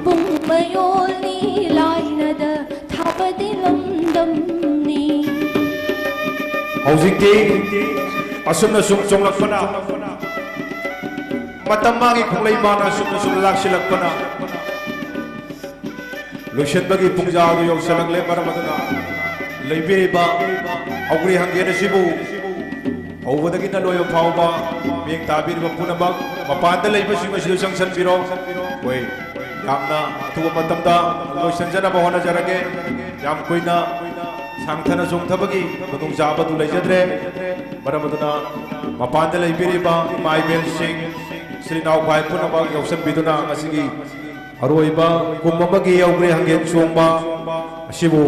ꯄꯨꯡ ꯃꯌꯣꯜꯅꯤ, ꯂꯥꯏꯅꯗ ꯊꯥꯕꯗꯤ ꯂꯝꯗꯝꯅꯤ꯫ ꯍꯧꯖꯤꯛꯇꯤ ꯑꯁꯨꯝꯅ ꯁꯨꯝ ꯆꯣꯡꯂꯛꯄꯅ, ꯃꯇꯝ ꯃꯥꯒꯤ ꯈꯣꯡꯂꯩ ꯃꯥꯅ ꯑꯁꯨꯝꯅ ꯁꯨꯝ ꯂꯥꯛꯁꯤꯜꯂꯛꯄꯅ, ꯂꯣꯏꯁꯤꯟꯕꯒꯤ ꯄꯨꯡꯖꯥ ꯑꯗꯨ ꯌꯧꯁꯤꯜꯂꯛꯂꯦ꯫ ꯃꯔꯝ ꯑꯗꯨꯅ ꯂꯩꯕꯤꯔꯤꯕ ꯍꯧꯒ꯭ꯔꯤ ꯍꯪꯒꯦꯟ ꯑꯁꯤꯕꯨ ꯍꯧꯕꯗꯒꯤꯅ ꯂꯣꯏꯕ ꯐꯥꯎꯕ ꯃꯤꯠꯌꯦꯡ ꯇꯥꯕꯤꯔꯤꯕ ꯄꯨꯝꯅꯃꯛ, ꯃꯄꯥꯟꯗ ꯂꯩꯕꯁꯤꯡ ꯑꯁꯤꯁꯨ ꯆꯪꯁꯤꯟꯕꯤꯔꯣ꯫ ꯑꯩꯈꯣꯏ ꯌꯥꯝꯅ ꯑꯊꯨꯕ ꯃꯇꯝꯗ ꯂꯣꯏꯁꯤꯟꯖꯅꯕ ꯍꯣꯠꯅꯖꯔꯒꯦ꯫ ꯌꯥꯝ ꯀꯨꯏꯅ ꯁꯥꯡꯊꯅ ꯆꯣꯡꯊꯕꯒꯤ ꯈꯨꯗꯣꯡꯆꯥꯕꯗꯨ ꯂꯩꯖꯗ꯭ꯔꯦ꯫ ꯃꯔꯝ ꯑꯗꯨꯅ ꯃꯄꯥꯟꯗ ꯂꯩꯕꯤꯔꯤꯕ ꯏꯃꯥ ꯏꯕꯦꯜꯁꯤꯡ, ꯏꯆꯤꯜ ꯏꯅꯥꯎ ꯈ꯭ꯋꯥꯏ ꯄꯨꯝꯅꯃꯛ ꯌꯥꯎꯁꯟꯕꯤꯗꯨꯅ ꯉꯁꯤꯒꯤ ꯑꯔꯣꯏꯕ ꯀꯨꯝ ꯑꯃꯒꯤ ꯍꯧꯒ꯭ꯔꯤ ꯍꯪꯒꯦꯟ ꯆꯣꯡꯕ ꯑꯁꯤꯕꯨ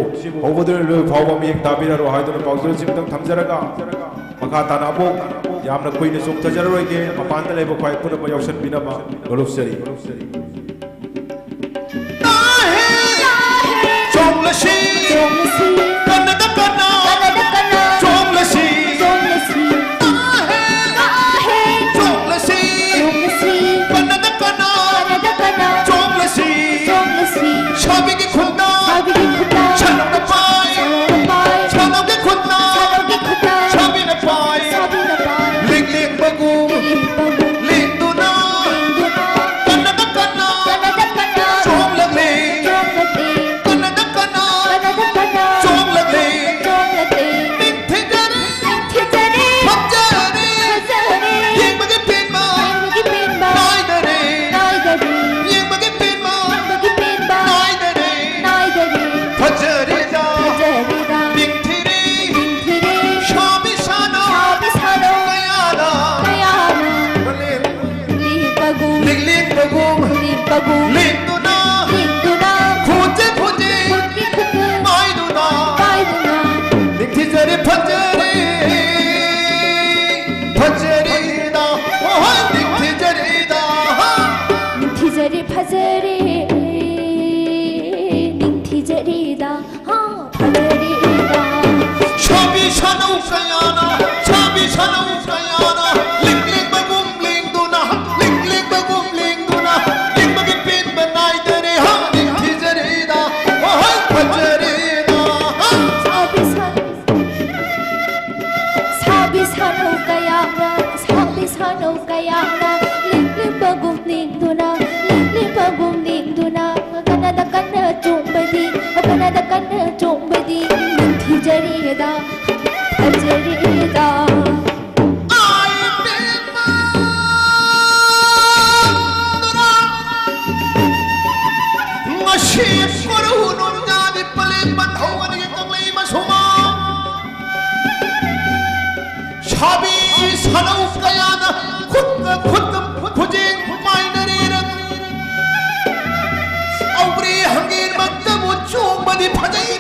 ꯍꯧꯕꯗꯨꯅ ꯂꯣꯏꯕ ꯐꯥꯎꯕ ꯃꯤꯠꯌꯦꯡ ꯇꯥꯕꯤꯔꯔꯣ ꯍꯥꯏꯗꯨꯅ ꯄꯥꯎꯖꯦꯜ ꯑꯁꯤꯃꯇꯪ ꯊꯝꯖꯔꯒ, ꯃꯈꯥ ꯇꯥꯅ ꯑꯃꯨꯛ ꯌꯥꯝꯅ ꯀꯨꯏꯅ ꯆꯣꯡꯊꯖꯔꯔꯣꯏꯒꯦ꯫ ꯃꯄꯥꯟꯗ ꯂꯩꯕ ꯈ꯭ꯋꯥꯏ ꯄꯨꯝꯅꯃꯛ ꯌꯥꯎꯁꯟꯕꯤꯅꯕ ꯅꯣꯂꯨꯛꯆꯔꯤ꯫ ꯆꯣꯡꯂꯁꯤ, ꯆꯣꯡꯂꯁꯤ, ꯀꯟꯅꯗ ꯀꯟꯅ, ꯀꯟꯅꯗ ꯀꯟꯅ, ꯆꯣꯡꯂꯁꯤ, ꯆꯣꯡꯂꯁꯤ, ꯀꯥꯍꯦ, ꯀꯥꯍꯦ, ꯆꯣꯡꯂꯁꯤ, ꯆꯣꯡꯂꯁꯤ, ꯀꯟꯅꯗ ꯀꯟꯅ, ꯀꯟꯅꯗ ꯀꯟꯅ, ꯆꯣꯡꯂꯁꯤ, ꯆꯣꯡꯂꯁꯤ, ꯁꯥꯕꯤꯒꯤ ꯈꯨꯠꯅ, ꯁꯥꯕꯤꯒꯤ ꯈꯨꯠꯅ, ꯁꯥꯟꯅꯧꯅ ꯄꯥꯏ, ꯁꯥꯟꯅꯧꯅ ꯄꯥꯏ, ꯁꯥꯟꯅꯧꯒꯤ ꯈꯨꯠꯅ, ꯁꯥꯟꯅꯧꯒꯤ ꯈꯨꯠꯅ, ꯁꯥꯕꯤꯅ ꯄꯥꯏ, ꯁꯥꯕꯤꯅ ꯄꯥꯏ, ꯂꯤꯛ ꯂꯤꯛ ꯃꯒꯨ, ꯂꯤꯛ ꯂꯤꯛ ꯃꯒꯨ, ꯂꯦꯡꯗꯨꯅ, ꯂꯦꯡꯗꯨꯅ, ꯀꯟꯅꯗ ꯀꯟꯅ, ꯁꯥꯅꯧ ꯀꯌꯥꯅ ꯂꯤꯡ ꯂꯤꯡꯕꯒꯨꯝ ꯂꯤꯡꯗꯨꯅ, ꯂꯤꯡ ꯂꯤꯡꯕꯒꯨꯝ ꯂꯤꯡꯗꯨꯅ, ꯂꯤꯡꯕꯒꯤ ꯄꯦꯟꯕ ꯅꯥꯏꯗꯔꯦ, ꯍꯥ, ꯅꯤꯡꯊꯤꯖꯔꯦꯗ, ꯋꯥꯍꯩ ꯐꯖꯔꯦꯗ, ꯍꯥ꯫ ꯁꯥꯕꯤ ꯁꯥ-, ꯁꯥꯕꯤ ꯁꯥꯅꯧ ꯀꯌꯥꯅ, ꯁꯥꯕꯤ ꯁꯥꯅꯧ ꯀꯌꯥꯅ ꯂꯤꯡ ꯂꯤꯡꯕꯒꯨꯝ ꯂꯤꯡꯗꯨꯅ, ꯂꯤꯡ ꯂꯤꯡꯕꯒꯨꯝ ꯂꯤꯡꯗꯨꯅ, ꯀꯟꯅꯗ ꯀꯟꯅ ꯆꯣꯡꯕꯗꯤ, ꯀꯟꯅꯗ ꯀꯟꯅ ꯆꯣꯡꯕꯗꯤ ꯅꯤꯡꯊꯤꯖꯔꯦꯗ, ꯐꯖꯔꯦꯗ꯫ ꯑꯥꯏ ꯄꯦꯝꯃ! ꯉꯁꯤ ꯀꯣꯔꯧ ꯅꯣꯡꯖꯥꯗꯤ ꯄꯂꯦꯝ ꯄꯟꯊꯧꯒꯅꯤ ꯀꯪꯂꯩ ꯃꯁꯨꯃ꯫ ꯁꯥꯕꯤ ꯁꯥꯅꯧ ꯀꯌꯥꯅ ꯈꯨꯠꯀ ꯈꯨꯠꯀ ꯈꯨꯖꯦꯡ ꯄꯥꯏꯅꯔꯦꯔꯝ꯫ ꯑꯧꯒ꯭ꯔꯤ ꯍꯪꯒꯦꯟꯃꯛꯇꯕꯨ ꯆꯣꯡꯕꯗꯤ ꯐꯖꯩ꯫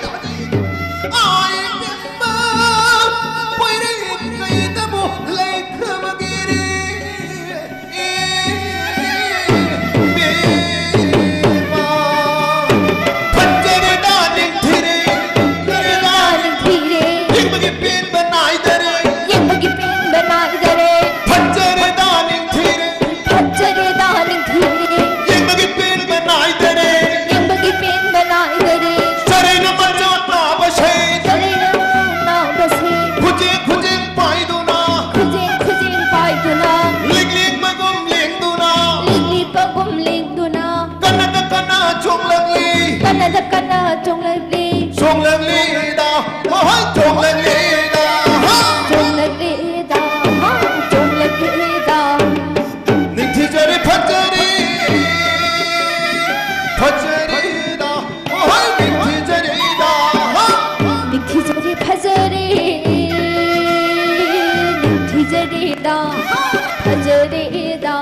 ꯑꯥꯏ ꯄꯦꯝꯃ, ꯄꯣꯏꯔꯩ ꯀꯩꯗꯕꯨ ꯂꯩꯈ꯭ꯔꯕꯒꯦꯔꯦ꯫ ꯐꯖꯔꯦꯗ ꯅꯤꯡꯊꯤꯔꯦ, ꯐꯖꯔꯦꯗ ꯅꯤꯡꯊꯤꯔꯦ꯫ ꯌꯦꯡꯕꯒꯤ ꯄꯦꯟꯕ ꯅꯥꯏꯗꯔꯦ꯫ ꯌꯦꯡꯕꯒꯤ ꯄꯦꯟꯕ ꯅꯥꯏꯗꯔꯦ꯫ ꯐꯖꯔꯦꯗ ꯅꯤꯡꯊꯤꯔꯦ꯫ ꯐꯖꯔꯦꯗ ꯅꯤꯡꯊꯤꯔꯦ꯫ ꯌꯦꯡꯕꯒꯤ ꯄꯦꯟꯕ ꯅꯥꯏꯗꯔꯦ꯫ ꯌꯦꯡꯕꯒꯤ ꯄꯦꯟꯕ ꯅꯥꯏꯗꯔꯦ꯫ ꯆꯔꯩꯅ ꯃꯆꯥ ꯅꯥꯕꯁꯦ꯫ ꯆꯔꯩꯅ ꯃꯆꯥ ꯅꯥꯕꯁꯦ꯫ ꯈꯨꯖꯦꯡ ꯈꯨꯖꯦꯡ ꯄꯥꯏꯗꯨꯅ꯫ ꯈꯨꯖꯦꯡ ꯈꯨꯖꯦꯡ ꯄꯥꯏꯗꯨꯅ꯫ ꯂꯤꯛꯂꯤꯛꯄꯒꯨꯝ ꯂꯦꯡꯗꯨꯅ꯫ ꯂꯤꯛꯂꯤꯛꯄꯒꯨꯝ ꯂꯦꯡꯗꯨꯅ꯫ ꯀꯟꯅꯗ ꯀꯟꯅ ꯆꯣꯡꯂꯛꯂꯤ꯫ ꯀꯟꯅꯗ ꯀꯟꯅ ꯆꯣꯡꯂꯛꯂꯤ꯫ ꯆꯣꯡꯂꯛꯂꯤꯗ, ꯃꯍꯣꯏ ꯆꯣꯡꯂꯛꯂꯤꯗ, ꯍꯥ꯫ ꯆꯣꯡꯂꯛꯂꯤꯗ, ꯍꯥ, ꯆꯣꯡꯂꯛꯂꯤꯗ꯫ ꯅꯤꯡꯊꯤꯖꯔꯦ ꯐꯖꯔꯦ, ꯐꯖꯔꯦꯗ, ꯃꯍꯣꯏ ꯅꯤꯡꯊꯤꯖꯔꯦꯗ, ꯍꯥ꯫ ꯅꯤꯡꯊꯤꯖꯔꯦ ꯐꯖꯔꯦ, ꯅꯤꯡꯊꯤꯖꯔꯦꯗ, ꯍꯥ, ꯐꯖꯔꯦꯗ꯫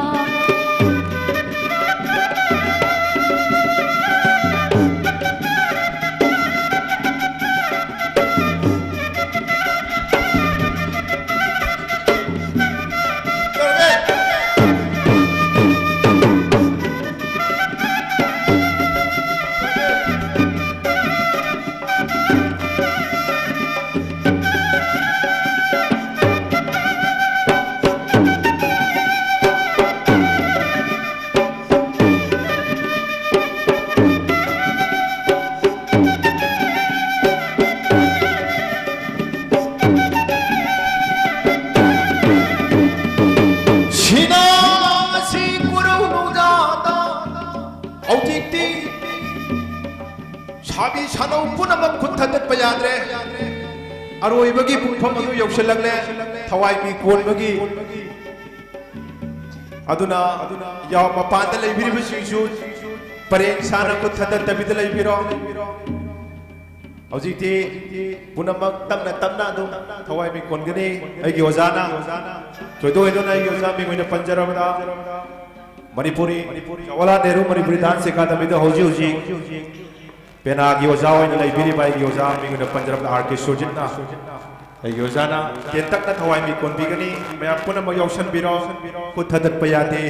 ꯍꯥꯕꯤ ꯁꯥꯅꯧ ꯄꯨꯝꯅꯃꯛ ꯈꯨꯠ ꯊꯥꯗꯠꯄ ꯌꯥꯗ꯭ꯔꯦ꯫ ꯑꯔꯣꯏꯕꯒꯤ ꯄꯨꯡꯐꯝ ꯑꯗꯨ ꯌꯧꯁꯤꯜꯂꯛꯂꯦ꯫ ꯊꯋꯥꯏ ꯃꯤ ꯀꯣꯟꯕꯒꯤ꯫ ꯑꯗꯨꯅ ꯌꯥꯎ-, ꯃꯄꯥꯟꯗ ꯂꯩꯕꯤꯔꯤꯕꯁꯤꯡꯁꯨ ꯄꯔꯦꯡ ꯁꯥꯅ ꯈꯨꯠ ꯊꯥꯗꯠꯇꯕꯤꯗ ꯂꯩꯕꯤꯔꯣ꯫ ꯍꯧꯖꯤꯛꯇꯤ ꯄꯨꯝꯅꯃꯛ ꯇꯞꯅ ꯇꯞꯅ ꯑꯗꯨꯝ ꯊꯋꯥꯏ ꯃꯤ ꯀꯣꯟꯒꯅꯤ꯫ ꯑꯩꯒꯤ ꯑꯣꯖꯥꯅ, ꯊꯣꯏꯗꯣꯛ ꯍꯦꯟꯗꯣꯛꯅ ꯑꯩꯒꯤ ꯑꯣꯖꯥ ꯃꯤꯡ ꯑꯣꯏꯅ ꯄꯟꯖꯔꯕꯗ, ꯃꯅꯤꯄꯨꯔꯤ ꯖꯋꯥꯍꯔꯂꯥꯜ ꯅꯦꯍꯔꯨ ꯃꯅꯤꯄꯨꯔꯤ ꯗꯥꯟꯁ ꯑꯦꯀꯥꯗꯃꯤꯗ ꯍꯧꯖꯤꯛ ꯍꯧꯖꯤꯛ ꯄꯦꯅꯥꯒꯤ ꯑꯣꯖꯥ ꯑꯣꯏꯅ ꯂꯩꯕꯤꯔꯤꯕ ꯑꯩꯒꯤ ꯑꯣꯖꯥ ꯃꯤꯡ ꯑꯣꯏꯅ ꯄꯟꯖꯔꯕꯗ ꯑꯥꯔ ꯀꯦ ꯁꯨꯔꯖꯤꯠꯅ, ꯑꯩꯒꯤ ꯑꯣꯖꯥꯅ ꯇꯦꯟꯇꯛꯅ ꯊꯋꯥꯏ ꯃꯤ ꯀꯣꯟꯕꯤꯒꯅꯤ꯫ ꯃꯌꯥꯝ ꯄꯨꯝꯅꯃꯛ ꯌꯥꯎꯁꯟꯕꯤꯔꯣ꯫ ꯈꯨꯠ ꯊꯥꯗꯠꯄ ꯌꯥꯗꯦ꯫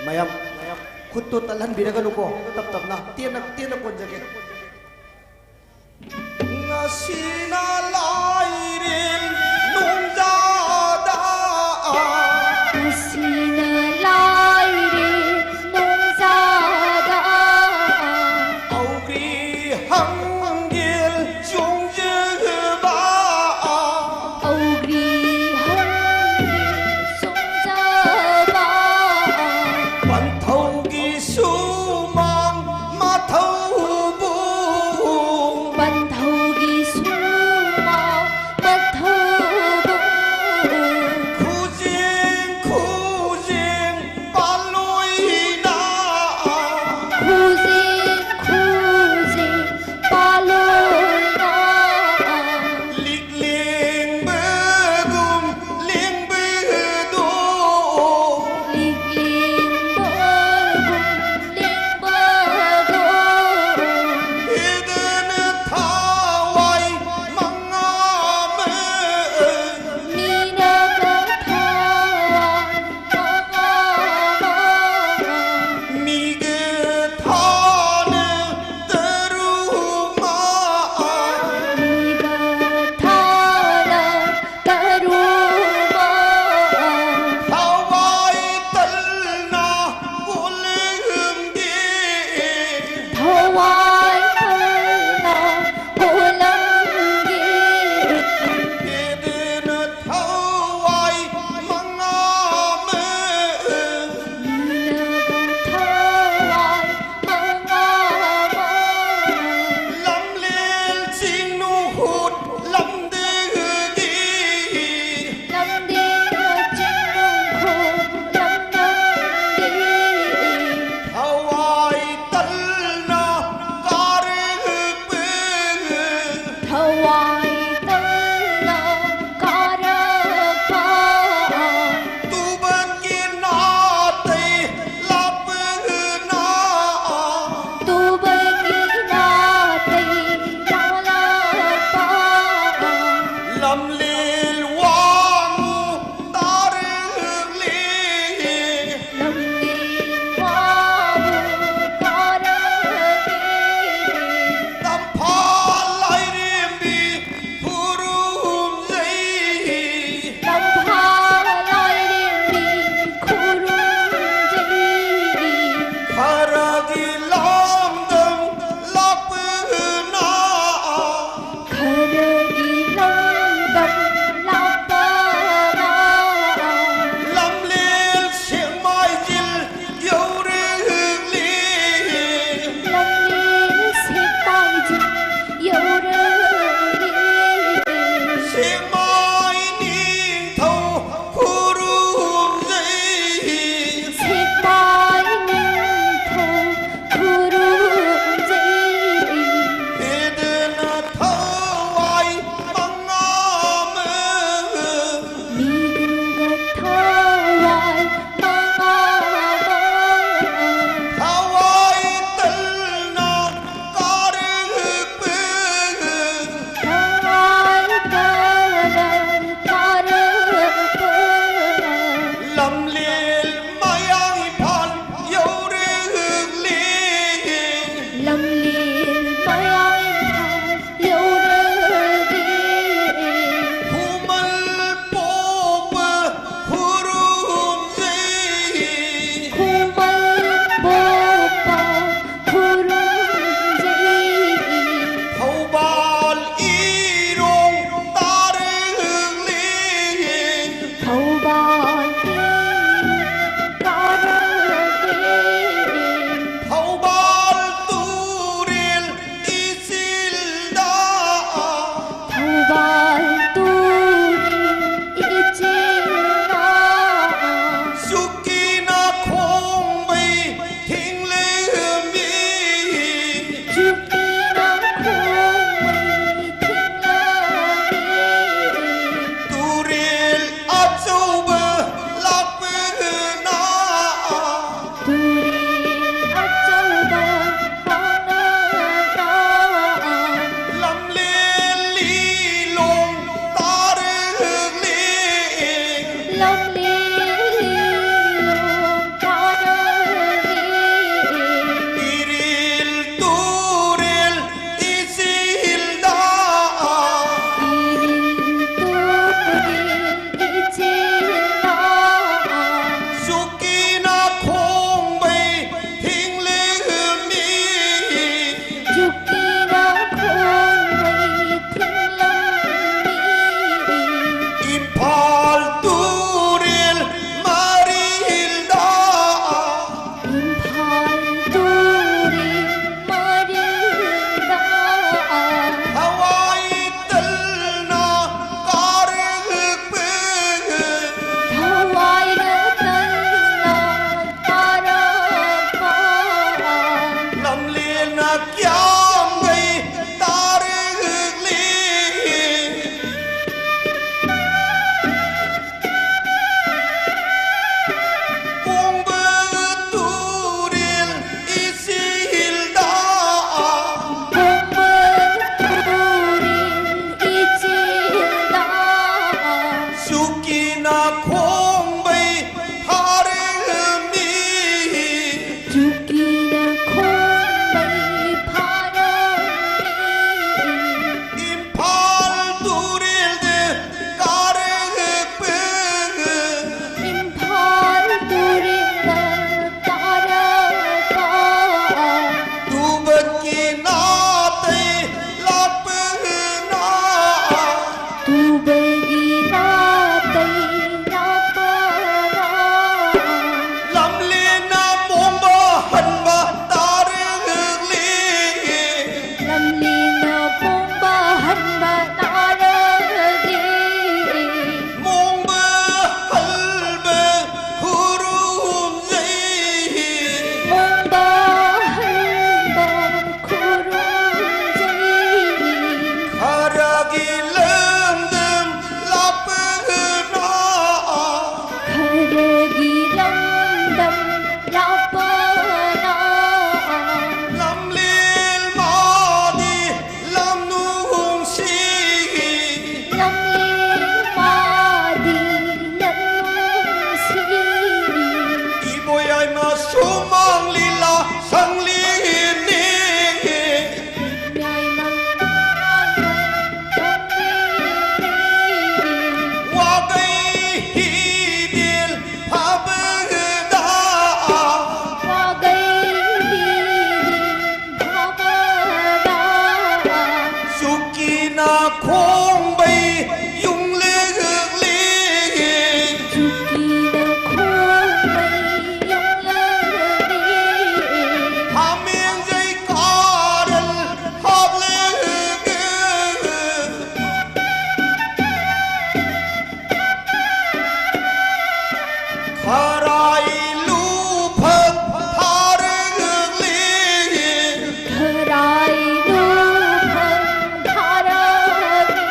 ꯃꯌꯥꯝ, ꯃꯌꯥꯝ ꯈꯨꯠꯇꯣ ꯇꯠꯍꯟꯕꯤꯔꯒꯅꯨꯀꯣ, ꯇꯞ ꯇꯞꯅ, ꯇꯦꯟꯅ, ꯇꯦꯟꯅ ꯀꯣꯟꯖꯒꯦ꯫ ꯉꯁꯤꯅ ꯂꯥꯏꯔꯦꯟ ꯅꯣꯡꯖꯥꯗ, ꯉꯁꯤꯅ ꯂꯥꯏꯔꯦꯟ ꯅꯣꯡꯖꯥꯗ, ꯍꯧꯒ꯭ꯔꯤ ꯍꯪꯒꯦꯜ ꯆꯣꯡꯖꯕ, ꯍꯧꯒ꯭ꯔꯤ ꯍꯪꯒꯦꯜ ꯆꯣꯡꯖꯕ, ꯄꯟꯊꯧꯒꯤ ꯁꯨꯃꯥꯡ ꯃꯊꯧꯕꯨ, ꯄꯟꯊꯧꯒꯤ ꯁꯨꯃꯥꯡ ꯂꯤꯅ ꯃꯣꯡꯕ ꯍꯟꯕ ꯅꯥꯔꯒꯦ꯫ ꯃꯣꯡꯕ ꯍꯜꯕ ꯈꯨꯔꯨꯝꯖꯩ꯫ ꯃꯣꯡꯕ ꯍꯟꯕ ꯈꯨꯔꯨꯝꯖꯩ꯫ ꯈꯔꯒꯤ ꯂꯝꯗꯝ ꯂꯥꯞꯄꯅ꯫ ꯈꯔꯒꯤ ꯂꯝꯗꯝ ꯂꯥꯞꯄꯅ꯫ ꯂꯝꯂꯦꯟ ꯃꯥꯗꯤ ꯂꯝ ꯅꯨꯡꯁꯤ꯫ ꯂꯝꯂꯦꯟ ꯃꯥꯗꯤ ꯂꯝ ꯅꯨꯡꯁꯤ꯫ ꯏꯕꯣꯌꯥꯏꯃ ꯁꯨꯃꯥꯡ ꯂꯤꯂꯥ ꯁꯪꯂꯤꯅꯤ꯫ ꯋꯥꯒꯩ ꯍꯤꯗꯦꯜ ꯐꯕꯗ꯫ ꯋꯥꯒꯩ ꯍꯤꯗꯦꯜ ꯐꯕꯗ꯫ ꯆꯨꯀꯤꯅ ꯈꯣꯡꯕꯩ ꯌꯨꯡꯂꯛꯂꯤ꯫ ꯆꯨꯀꯤꯅ ꯈꯣꯡꯕꯩ ꯌꯨꯡꯂꯛꯂꯤ꯫ ꯍꯥꯃꯦꯡꯖꯩ ꯀꯥꯔꯜ ꯍꯥꯞꯂꯒ꯫ ꯈꯔꯥꯏ ꯂꯨꯐꯝ ꯊꯥꯔꯛꯂꯤ꯫ ꯈꯔꯥꯏ ꯂꯨꯐꯝ ꯊꯥꯔꯛꯂꯤ꯫